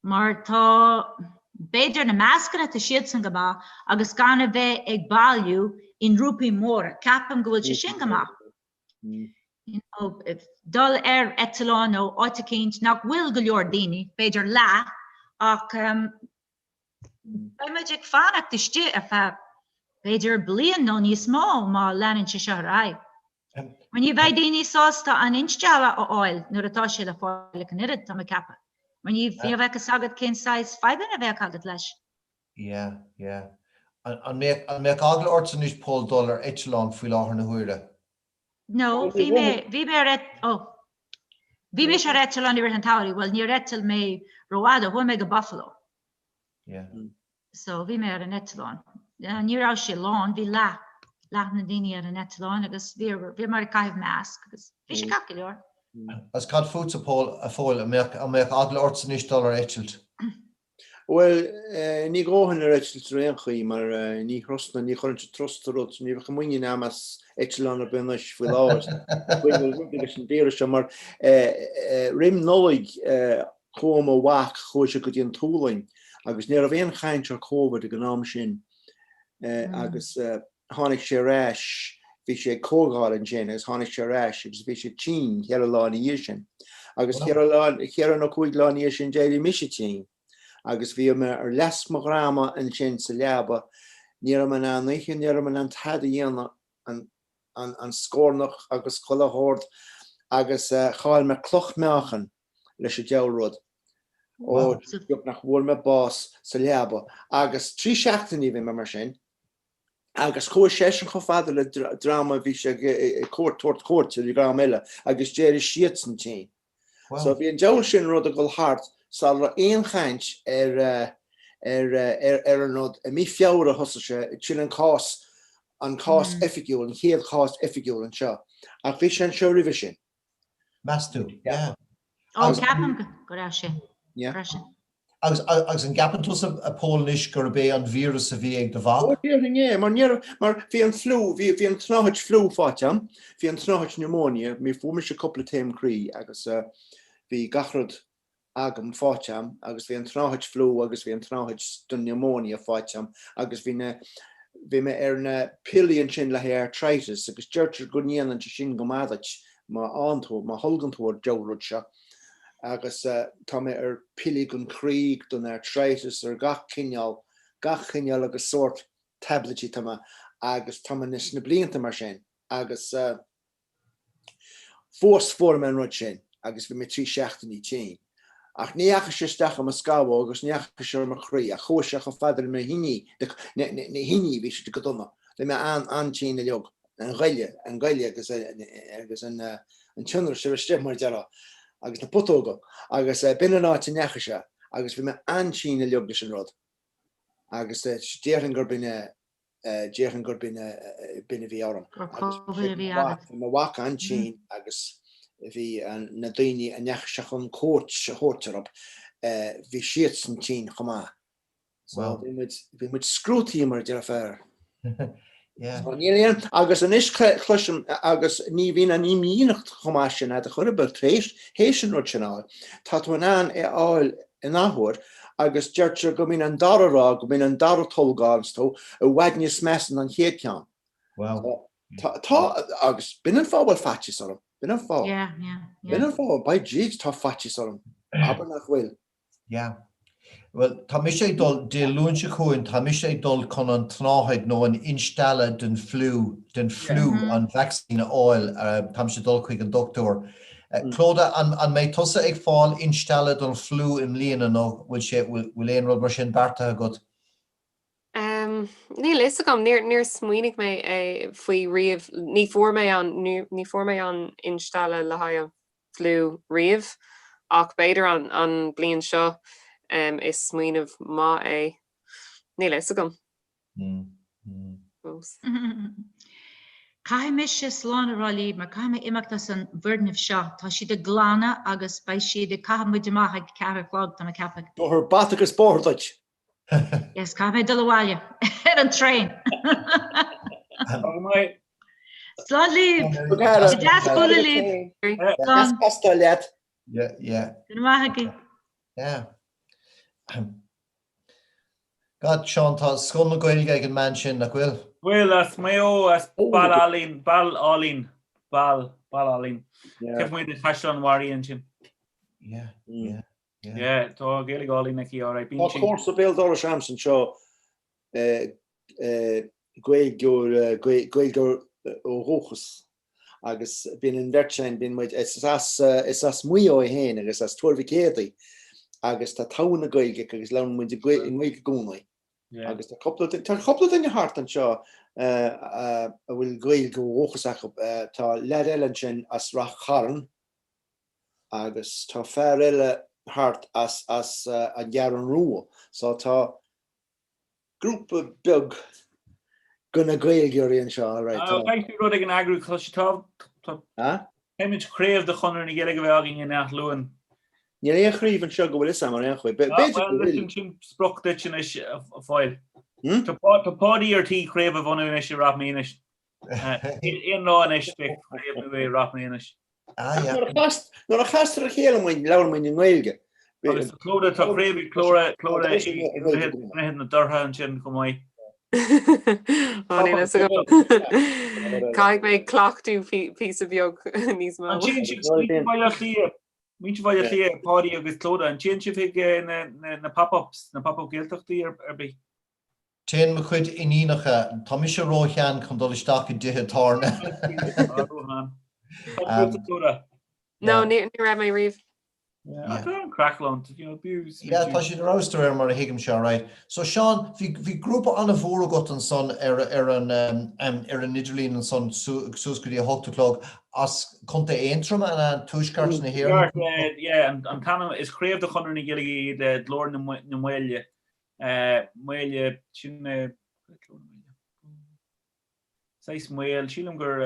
Mar tá, b'fhéidir na mascanna tá siadsan go maith agus gan a bheith ag bailiú i ngrúpaí móra, ceapaim go bhfuil sé sin go maith. You know, dul ar eitleán nó áit eicínt nach bhfuil go leor daoine, b'fhéidir leath, ach beidh muid ag fanacht istigh ar feadh b'fhéidir bliain nó níos mó má leanann sé seo ar aghaidh. Mar ní bheidh daoine sásta an instealladh a fháil nuair atá sé le fáil ach an oiread, tá mé ag ceapadh. Mar ní bheadh a fhios agat cén saghas fadhbanna a bheadh agat leis. Yeah, yeah. An mbeadh, an mbeadh eagla ort anois, Pól, dul ar eitleán faoi láthair na huaire? No, bhí mé, bhí mé ar eit, oh. Bhí mise ar eitleán i rith an tsamhraidh, bhuel níor eitil mé rófhada, chuaigh mé go Buffalo. Yeah. So bhí mé ar an eitleán. Ní raibh sé lán, bhí leath, leath na ndaoine ar an eitleán agus bhí, bhíomar ag caitheamh masc agus bhí sé ceart go leor. Agus cad fútsa, Pól, a Phóil, an mbeadh, an mbeadh eagla ort anois dul ar eitilt? Bhuel, ní ghabhfainn ar eitilt ar aon chaoi mar ní thrust, ní chuirinnse trust sa rud, ní bheadh muinín a'm as eitleán ar bith anois faoi láthair leis an víreas seo mar roim Nollaig chuaigh mo mhac, chuaigh sé go dtí an tSualainn agus ní raibh aon chaint ar Covid ag an am sin agus tháinig sé ar ais, bhí sé ag comhdháil ansin agus tháinig sé ar ais agus bhí sé tinn cheithre lá ina dhiaidh sin. Agus cheithre lá, cheithre nó cúig lá ina dhiaidh sin d'éirigh mise tinn agus bhí mé ar leas mo dhroma ansin sa leaba, ní raibh mé in ann ithe, ní raibh mé in ann tada a dhéanamh, an, an, an scornach agus chuile shórt agus chaill mé cloch meáchain leis an diabhal rud. Ó, beag nach bhfuair mé bás sa leaba agus trí seachtainí bhí mé mar sin. Agus chuaigh seisean chomh fada le dream a bhí sé ag tabhairt cuairt ar dhream eile agus d'éirigh siadsan tinn. So bhí an diabhal sin rud ag dul thart sula raibh aon chaint ar ar ar an rud. I mí Feabhra a thosaigh sé, sin an cás an cás oifigiúil, an chéad chás oifigiúil anseo. Ach bhí sé anseo roimhe sin. Meas tú? Yeah. Ó, ceapaim go raibh sé freisin. Agus agus an gceapann tusa, a Phóil, anois gurb é an víreas a bhí ag do mhac? Ó, déarfainn é, mar ní raibh, mar bhí an fliú, bhí, bhí an tsnáthaid fliú faighte a'm, bhí an tsnáthaid pneumonia, bhí, fuair mise cúpla taom croí agus bhí gach rud agam faighte a'm agus bhí an tsnáthaid fliú agus bhí an tsnáthaid don pneumonia faighte a'm agus bhí na, bhí mé ar na piollaí ansin le haghaidh arthritis agus deirtear go ndéanann sé sin go maith duit má fhaigheann tú, má tholgann tú an diabhal rud seo agus tá mé ar piollaí don chroí, don arthritis, ar gach cineál, gach cineál agus sórt taibléidí tá mé agus tá mé anois na blianta mar sin agus fós fuair mé an rud sin agus bhí mé trí seachtainí tinn. Ach ní dheachaigh sé isteach i mo scamhóg agus ní dheachaigh sé ar mo chroí ach chuaigh sé chomh fada le mo thinní, na hinní, bhí siad go dona. Bhí mé an-tinn uilig, an ghoile, an goile agus agus an t-ionrach seo istigh mar a déarfá agus na putóga agus b'in an áit a ndeachaigh sé agus bhí mé an-tinn uilig leis an rud agus déarfainn gurb in déarfainn gurb in b'in a bhí orm. Gur Covid a bhí agat. Bhí mo mhac an-tinn agus bhí na daoine a ndeachaigh sé chun cuairt a thabhairt orthu, bhí siadsan tinn chomh maith. So bhí muid, bhí muid scrútaithe mar a déarfá. Yeah. So níl aon, agus anois cloisim agus ní bhíonn an imdhíonacht chomh maith sin a'd a chor ar bith tar éis, théis an rud sin a fháil. Tá tú in ann é a fháil in athuair agus deirtear go mbíonn an dara ráig, go mbíonn an dara tolg iontu i bhfad níos measa ná an chéad ceann. Wow. Tá, tá, agus b'in an fáth a bhfuil faitíos orm. B'in an fáth. Yeah, yeah, yeah. B'in an fáth, by jeez, tá faitíos orm. Abair nach bhfuil. Yeah. Bhuel, tá mise ag dul, Dé Luain seo chugainn, tá mise ag dul chun an tsnáthaid nó an instealladh den fliú, den fliú, an vaccine a fháil. Táimse ag dul chuig an dochtúir. Clodagh, an mbeidh tusa ag fáil instealladh don fhliú i mbliana nó bhfuil sé, bhfuil aon rud mar sin beartaithe agat? Níl fhios agam, níor, níor smaoinigh mé faoi riamh, ní fuair mé an, ní fuair mé an instealladh le haghaidh an fliú riamh ach b'fhéidir an, an bliain seo is smaoineamh maith é. Níl fhios agam. Fós. Caithfidh mise slán a rá libh mar caithfidh mé imeacht as an bhfoirgneamh seo. Tá siad ag glanadh agus beidh siad ag caitheamh muid amach ag ceathair a chlog, tá mé ag ceapadh. Bóthar bata agus bóthar duit! Yes, caithfidh mé dul abhaile ar an traein. Slán libh! Go deas bualadh libh! Deas castáil leat! Yeah, yeah. Go raibh maith agaibh. Yeah. God, Seán, tá scoth na Gaeilge ag an mbean sin, nach bhfuil? Bhfuil, as Maigh Eo, as Baile Álainn, Baile Álainn. Baile, baile álainn. Taobh amuigh de Chaisleán Bharraigh ansin. Yeah, yeah, yeah. Yeah, tá Gaeilge álainn aici, alright. Tá comharsa béal dorais a'msa anseo, Gaeilgeoir, Gaeilgeoir ó dhúchas agus bíonn an bheirt againn, bíonn muid, is as, is as Maigh Eo é féin agus as Tuar Mhic Éadaigh agus tá togha na Gaeilge aici agus labhrann muid i nGaeilge i gcónaí. Agus tá cúpla, tá cúpla duine thart anseo a bhfuil Gaeilge ó dhúchas acu. Tá leaid eile ansin as Rath Chairn agus tá fear eile thart as, as an gCeathrú Rua. So tá grúpa beag de na Gaeilgeoirí anseo, alright. Tá Caithfidh tú rud éigin a eagrú, tá sé tá, tá, Caithfimid craobh de Chonradh na Gaeilge a bheith againn in Áth Luain. Níl aon chraobh anseo go bhfuil fhios a'm ar aon chaoi. B'fhéidir go bhfuil. Sin sin sprioc duit anois a Phóil. Tá Páidí ar tí craobh a bhunú anois i Ráth Maonais. Aon lá anois beidh craobh nua i Ráth Maonais. Nuair a chastar a chéile muid, labhrann muid i nGaeilge. Agus tá Clóda, tá craobh ag Clóra, Clóda i nDroichead na dTorthaí ansin chomh maith. Ó, níl fhios agam. Caithfidh mé cleachtadh píosa beag níos mó. An dtéann sibh muintir Bhaile Átha Cliath, muintir Bhaile Átha Cliath, Páidí agus Clóda, an dtéann sibh chuig na pop-ups, na pop-up Gaeltachtaí ar bith? Téann mo chuid iníonacha, tá mise ró-shean chun dul isteach i dtithe tábhairne. Ró-shean. Tá tú Clóda. No, ní raibh mé riamh. Yeah, tá an craic ann, you know, b'fhiú Yeah, tá siad ar fheabhas de réir mar a thuigimse, alright. So Seán, bhí, bhí grúpa an-mhór agat ansan ar, ar an, ar an idirlíon ansan suas go dtí a hocht a chlog as Contae Aontroma, an ea, tuaisceart na hÉireann? Tuaisceart, yeah, an t-ainm, is craobh de Chonradh na Gaeilge iad Glór na Maoile. Maoile, sin é, saghas maol, sílim gur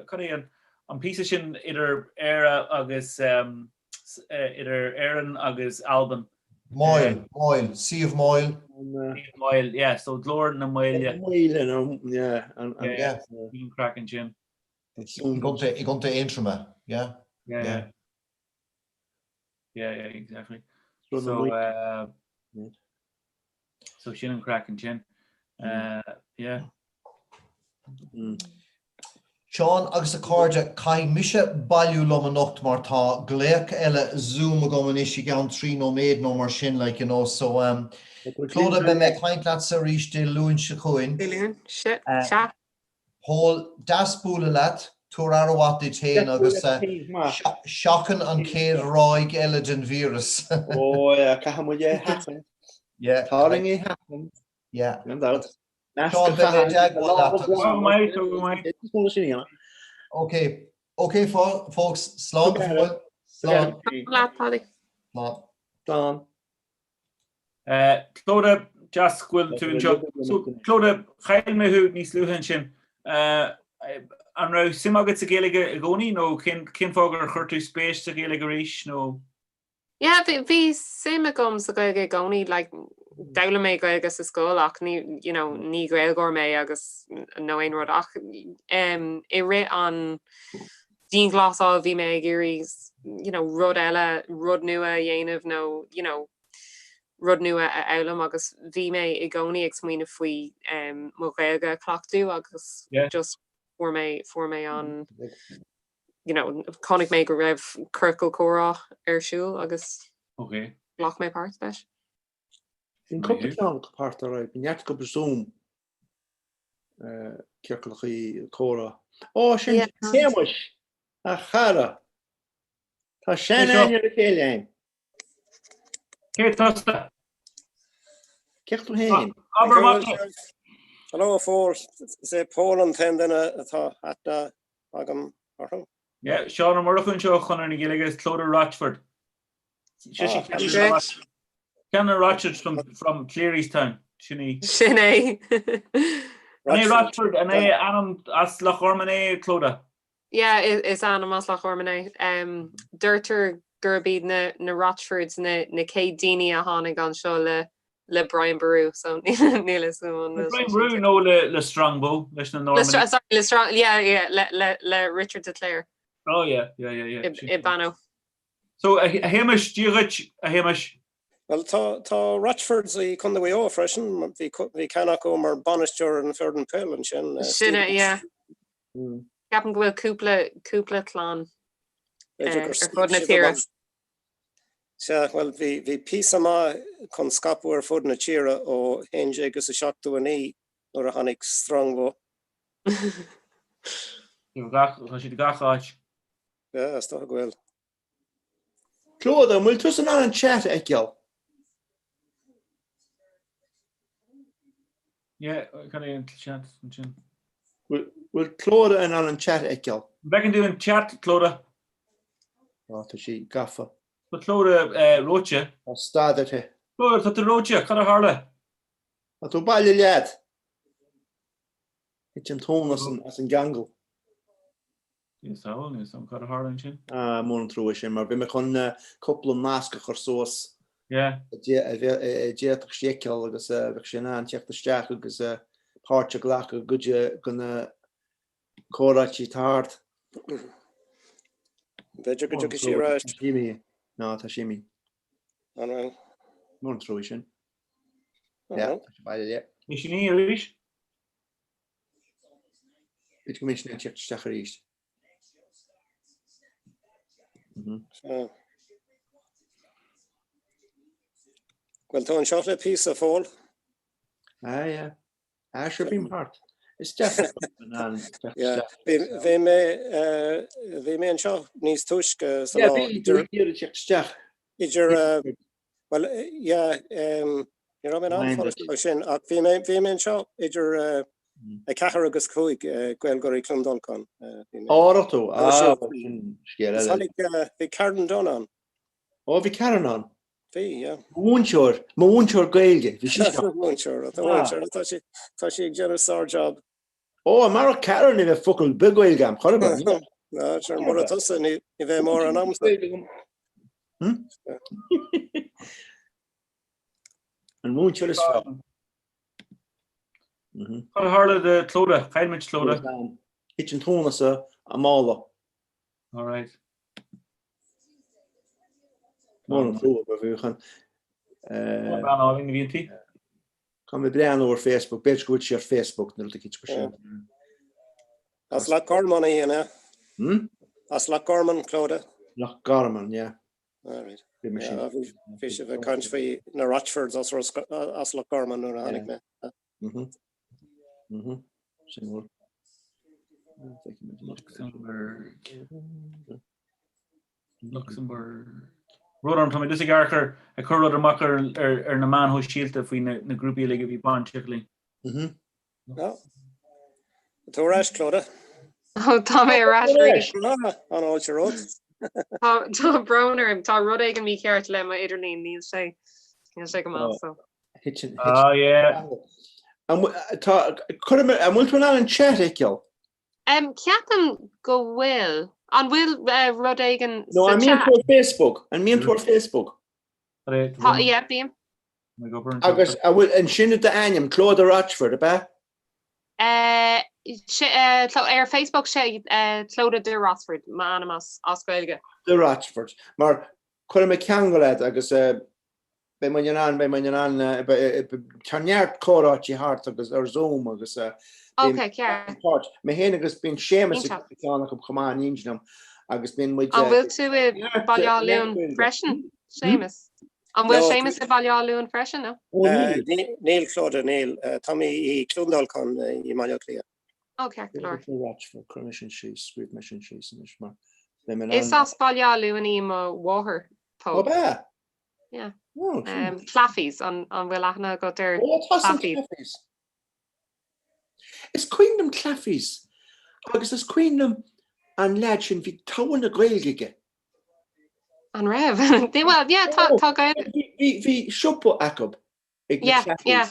cad é an an píosa sin idir Éire agus idir Éirinn agus Albain. Maoil, Maoil, suíomh Maoil. Suíomh Maoil, yeah, so Glór na Maoile. Maoile, no, yeah, an, an, yeah, an craic ansin. I gContae, i gContae Aontroma, yeah, yeah. Yeah, yeah, yeah, exactly. So, uh, So sin an craic ansin. Yeah. Seán agus a chairde, caithfidh mise bailiú liom anocht mar tá glaoch eile Zoom agam anois i gceann 3 nóiméad nó mar sin like you know so um Clodagh beidh mé ag caint leatsa arís Dé Luain seo chugainn. Dé Luain, sea. Pól, deas bualadh leat, tabhair aire mhaith duit féin agus seachain an chéad ráig eile den víreas. Ó, yeah, caithfidh muid é a sheachaint. Yeah. Tá orainn é a sheachaint. Yeah. Gan dabht. Seán, beidh mé i dteagmháil leat agus. Go maith, go maith. Ok, ok folks, slán go fóill. Slán. Slán leat, Paddy. Slán. Slán. Clodagh, deas go bhfuil tú anseo. So, Clodagh, chaill mé thú níos luaithe ansin. An raibh suim agat sa Ghaeilge i gcónaí nó cén cén fáth gur chuir tú spéis sa Ghaeilge arís nó? Yeah, bhí bhí suim agam sa Ghaeilge i gcónaí, like d'fhoghlaim mé Gaeilge sa scoil ach ní you know ní Gaeilgeoir mé agus nó aon rud ach um, i rith an dianghlasáil bhí mé ag iarraidh you know rud eile, rud nua a dhéanamh nó you know rud nua a fhoghlaim agus bhí mé i gcónaí ag smaoineamh faoi mo Ghaeilge a chleachtadh agus just fuair mé, fuair mé an you know chonaic mé go raibh ciorcal comhrá ar siúl agus ghlac mé páirt leis. Bhí cúpla ceann acu páirt ar aghaidh, bhí neart acu Zoom ciorcalacha comhrá. Ó sin Séamus, a chara! Tá sean-aithne ar a chéile againn. Cé tusa? Cé tú féin? Abair amach. Hello a Phóil, is é Pól an t-aon duine atá aithne agam orthu. Yeah, Seán Ó Murchú anseo ó Chonradh na Gaeilge agus Clodagh Rochford. Ceann na Rochfords from, from Clearystown. Sin í. Sin é. An é Rochford, an é ainm as Loch Gorman é Clodagh? Yeah, is ainm as Loch Gorman é. Deirtear gurb iad na na Rochfords na na chéad daoine a tháinig anseo le le Brian Boru, so níl fhios agam an bhfuil Brian Boru nó le le Strongbow leis na Normannaigh? Sorry, le Strong, yeah, yeah, le le le Richard de Clare. Oh yeah, yeah, yeah, yeah. I Bannow. So a Shéamais, Dia dhuit, a Shéamais. Bhuel, tá tá Rochfords i Contae Mhaigh Eo freisin, bhí bhí ceann acu mar bainisteoir ar an foireann peil ansin. Sin é, yeah. Ceapaim go bhfuil cúpla, cúpla clann ar fud na tíre. Sea, bhuel, bhí, bhí píosa maith chun scaipeadh ar fud na tíre ó 1179 nuair a tháinig Strongbow. Tá siad i gach áit. Yeah, is dócha go bhfuil. Clodagh, an bhfuil tusa in ann an chat a fheiceáil? Yeah, cad é an chat ansin? Bhfuil Clodagh in ann an chat a fheiceáil? An bhfeiceann tú an chat, Clodagh? Á, tá sí gafa. Tá Clodagh reoite. Tá stad uirthi. Clodagh, tá tú reoite, cad a tharla? Tá tú baile leat. Thit an tóin as an gceangal. Níl a fhios agam, níl a fhios agam cad a tharla ansin. Ah, mór an trua sin, mar bhí mé chun cúpla nasc a chur suas Yeah. a d'fhéadfadh sí a fheiceáil agus bheadh sí in ann teacht isteach agus páirt a ghlacadh i gcuid de na comhráití atá thart. B'fhéidir go dtiocfaidh sí ar ais. Tá sí imithe. Ná, tá sí imithe. An bhfuil? Mór an trua sin. Yeah, tá sí baile léi. Bhí sí ní arís? B'fhéidir go mbeidh sí in ann teacht isteach arís. Bhuel, tá anseo le píosa, a Phóil. Ah, yeah. Ah, sure, bím thart. Is deas an Bhí mé bhí mé anseo níos túisce sa lá. Yeah, bhí tú ag iarraidh teacht isteach. Idir Bhuel, yeah, ní raibh mé in ann fáil isteach sin, ach bhí mé, bhí mé anseo idir 4 agus 5, Gaeilgeoirí Cluain Dolcáin. Á, raibh tú? Á, sin scéal eile. Tháinig, bhí Karen Dunne ann. Ó, bhí Karen ann? Bhí, yeah. Mo mhúinteoir, mo mhúinteoir Gaeilge, bhí sí ann. Mhúinteoir, tá mhúinteoir, tá sí, tá sí ag déanamh sár-job. Ó, murach Karen ní bheadh focal ar bith Gaeilge agam, chor ar bith. Ná, sure, mura tusa, ní bheidh mórán agamsa. An múinteoir is fearr. Cad a tharla do Clodagh? Chaill muid Clodagh. Thit an tóin as a mála. All right. Mór an trua ba bhí chun. Bean álainn a bhí inti. Tá mé ag breathnú ar Facebook, b'fhéidir go bhfuil sí ar Facebook nó rud eicínt mar sin. As Loch Garman í, an ea? Hmm? As Loch Garman, Clodagh. Loch Garman, yeah. All right. Bhí mé sin. Bhí sibh ag caint faoi na Rochfords as as Loch Garman nuair a tháinig mé. Mhm. Mhm. Sin rud. Luxembourg. Luxembourg. Rud orm, tá mé just ag amharc ar ag cur rud amach ar ar na meáin shóisialta faoi na na grúpaí uilig a bhí bainteach linn. Mhm. No. Tá tú ar ais, Clodagh. Ó, tá mé ar ais arís. An fháilte romhat. Tá tá brón orm, tá rud éigin mícheart le mo idirlíon, níl sé níl sé go maith so. Thit an Ah, yeah. An bhfuil tá cuirim an bhfuil tú in ann an chat a fheiceáil? Um, ceapaim go bhfuil. An bhfuil uh, rud éigin No, sa an mbíonn chat? tú ar Facebook? An mbíonn tú ar Facebook? Tá, yeah, bím. Agus an bhfuil ansin i d'ainm, Clodagh Rochford, ab ea? Uh, sé, uh, Clo- ar Facebook sé uh, Clodagh de Rochford, m'ainm as, as Gaeilge. De Rochford. Mar cuirfidh mé ceangal leat agus uh, Beidh muid in ann, beidh muid in ann, tá neart comhráití thart agus ar Zoom agus Ok, ceart. páirt. Mé féin agus bíonn Séamus ag ceann acu chomh maith in éindí liom agus bíonn muid. An bhfuil tú i Baile Átha Luain freisin, Séamus? An bhfuil Séamus i Baile Átha Luain freisin, nó? Níl, Clodagh, níl. Tá mé i Cluain Dolcáin i mBaile Átha Cliath. Ó, ceart go leor. Cuirfidh mé sin síos, scríobh mé sin síos anois mar beidh mé in Is ann. as Baile Átha Luain í mo mháthair, Pól. Ó, ab ea? Yeah. Oh, sin. Um, Claffey's, an, an bhfuil aithne agat ar Ó, tá san Claffey's? Claffey's. Is cuimhin liom Claffey's agus is cuimhin liom an leaid sin, bhí togha na Gaeilge aige. An raibh? Well, yeah, tá, tá Gaeilge. Bhí, bhí, bhí siopa acu ag na Yeah, Claffey's yeah.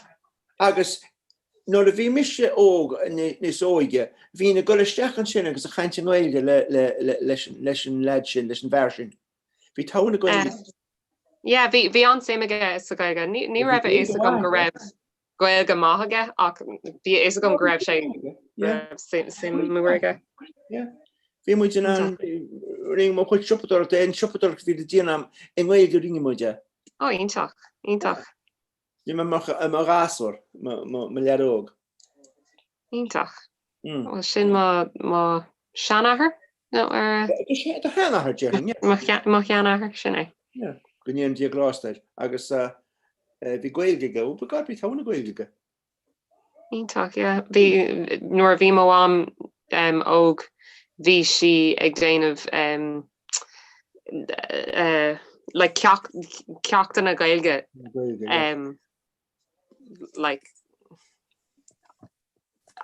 agus nuair a bhí mise óg, níos óige, bhínn ag dul isteach ansin agus ag caint i nGaeilge le, le, le, leis, leis an leaid sin, leis an bhfear sin. Bhí togha na Gaeilge. Yeah, bhí, bhí an-suim aige sa Ghaeilge. Ní, ní raibh a fhios agam go raibh Gaeilge maith aige ach bhí a fhios agam go raibh sé, go raibh suim, suim mór aige. Yeah. Bhí muid in ann, rinne mo chuid siopadóireachta, aon siopadóireacht a bhí le déanamh i nGaeilge rinne muid é. Ó, iontach, iontach. Bhí mé i mo ghasúr, mo leaid óg. Iontach. Bhuel sin mo, mo. seanathair? No, ar. Do sheanathair, déarfainn, yeah. Mo sheanathair, sin é. Yeah, go ndéana Dia grásta air. Agus bhí Gaeilge aige, oh, God, bhí togha na Gaeilge aige. Iontach, yeah. Bhí, nuair a bhí mo mham óg, bhí sí ag déanamh like ceachtanna Gaeilge. Gaeilge, yeah. Like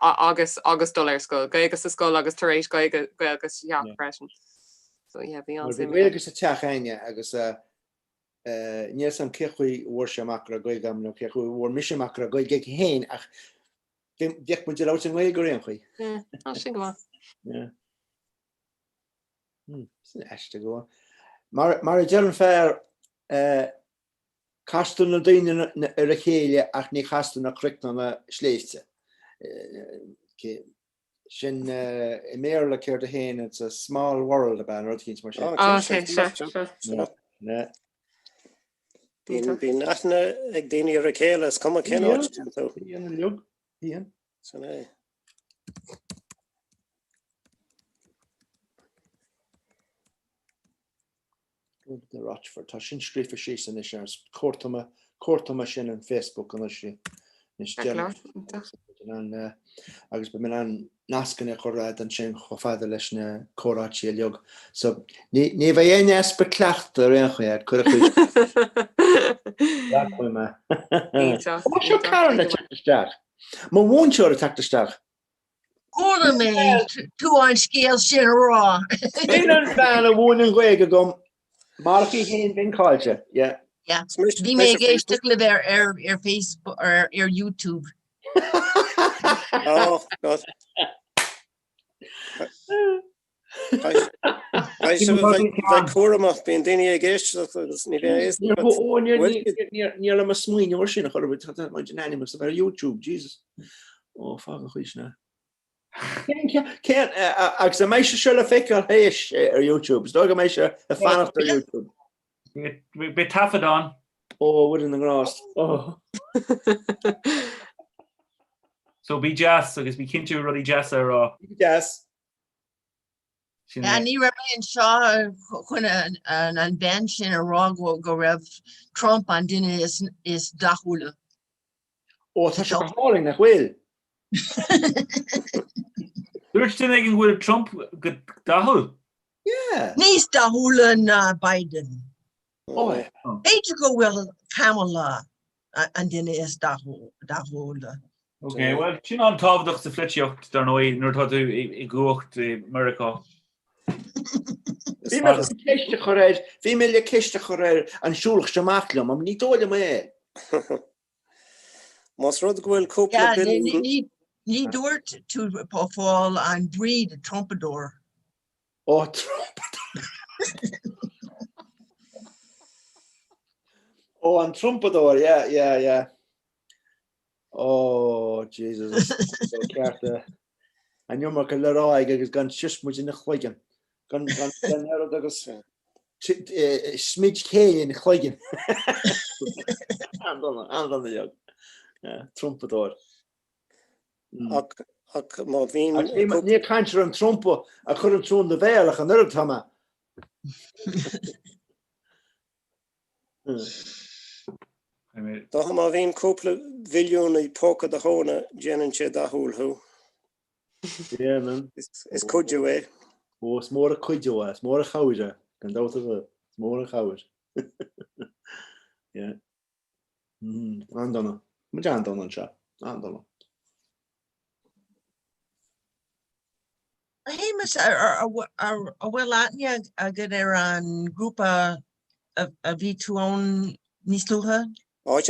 agus agus dul ar scoil. Gaeilge sa scoil agus tar éis Gaeilge Gaeilge sa teach freisin. So yeah, bhí an-suim. Bhí Gaeilge sa teach againne agus Níl 'fhios a'm cé chaoi a bhfuair sé amach go raibh Gaeilge agam nó cé chaoi a bhfuair mise amach go raibh Gaeilge aici féin ach bhíodh muid ag labhairt i nGaeilge ar aon chaoi. Tá sin go maith. Hmm, sin aisteach go Mar, mar a deir an fear, castar na daoine ar a chéile ach ní chastar na cnoic ná na sléibhte. Sin i mBéarla céard é féin, it's a small world ab ea, nó rud eicínt mar sin. Ah, ok, sea, sea. Yeah. Bíonn, bíonn aithne ag daoine ar a chéile, is cuma cén áit a dtéann tú. Bíonn uilig, bíonn. Sin é. De Rochford. Tá sin scríofa síos anois agus cuartóidh mé, cuartóidh mé sin an Facebook anois. Anois déarfainn. Agus beidh mé in ann nascanna a chur agat ansin chomh fada leis na comhráití uilig. So ní ní bheidh aon easpa cleachta ar aon chaoi agat, cuir a chuid. Rachaidh mé. Ó seo Karen ag teacht isteach. Mo mhúinteoir ag teacht isteach. Chuala mé tú an scéal sin a rá. Sin an bhean a mhúin an Ghaeilge dom. Marach í féin bheinn caillte. Yeah. Yeah. Bhí mé ag éisteacht libh ar ar ar Facebook ar ar YouTube. Oh, God. Bheith cúramach, bíonn daoine ag éisteacht agus ní bheidh a fhios agat. Ó, ní raibh mé ag smaoineamh ar sin a chur ar tá muid in ainm is a bheith ar YouTube, Jesus. Ó, fág an chaoi sin é. Cén, agus an mbeidh sé seo le feiceáil théis ar YouTube? Is dóigh go mbeidh sé ag fanacht ar YouTube. Beidh taifead ann. Ó, a Mhuire na nGrást. Ó. So bí deas agus bí cinnte rudaí deasa a rá. Bí deas. Sin é. Ní raibh mé anseo chun an bean sin a rá go raibh Trump an duine is dathúla. Ó, tá sé go hálainn, nach bhfuil? Dúirt duine éigin go bhfuil Trump go dathúil? Yeah. Níos dathúla ná Biden. Ó, yeah. B'fhéidir go bhfuil Kamala an duine is dathúla. Ok, well, sin an-tábhachtach sa pholaitíocht, dar ndóigh, nuair atá tú i gcumhacht i Meiriceá. Bhí mé chun ceist a chur air, bhí mé le ceist a chur air an siúlfadh sé amach liom, ach ní dóigh liom é. Más rud go bhfuil cúpla billiún. Ní dúirt tú a Phóil an brí de trumpadóir. Ó, trumpadóir! Ó, an trumpadóir, yeah, yeah, yeah. Ó, Jesus, so ceart é. An iomarca le rá aige agus gan siosmaid ina chloigeann. Gan gan gan oiread agus smid céille ina chloigeann. An-dona, an-dona beag. Trumpadóir. Ach ach má bhíonn Ach ní ní ag caint ar an trumpa a chuireann tú in do bhéal ach an oiread tá mé. Dócha má bhíonn cúpla bhilliún i póca do thóna, déanann sé dathúil thú. Déanann. Is cuidiú é. Ó, is mór an cuidiú é, is mór an chabhair é, gan dabht ar bith, is mór an chabhair. Yeah. An-dona. Muid an-dona anseo. An-dona. A Shéamais, an bhfuil aithne agat ar an ngrúpa a bhí tú ann níos luaithe? Áit a.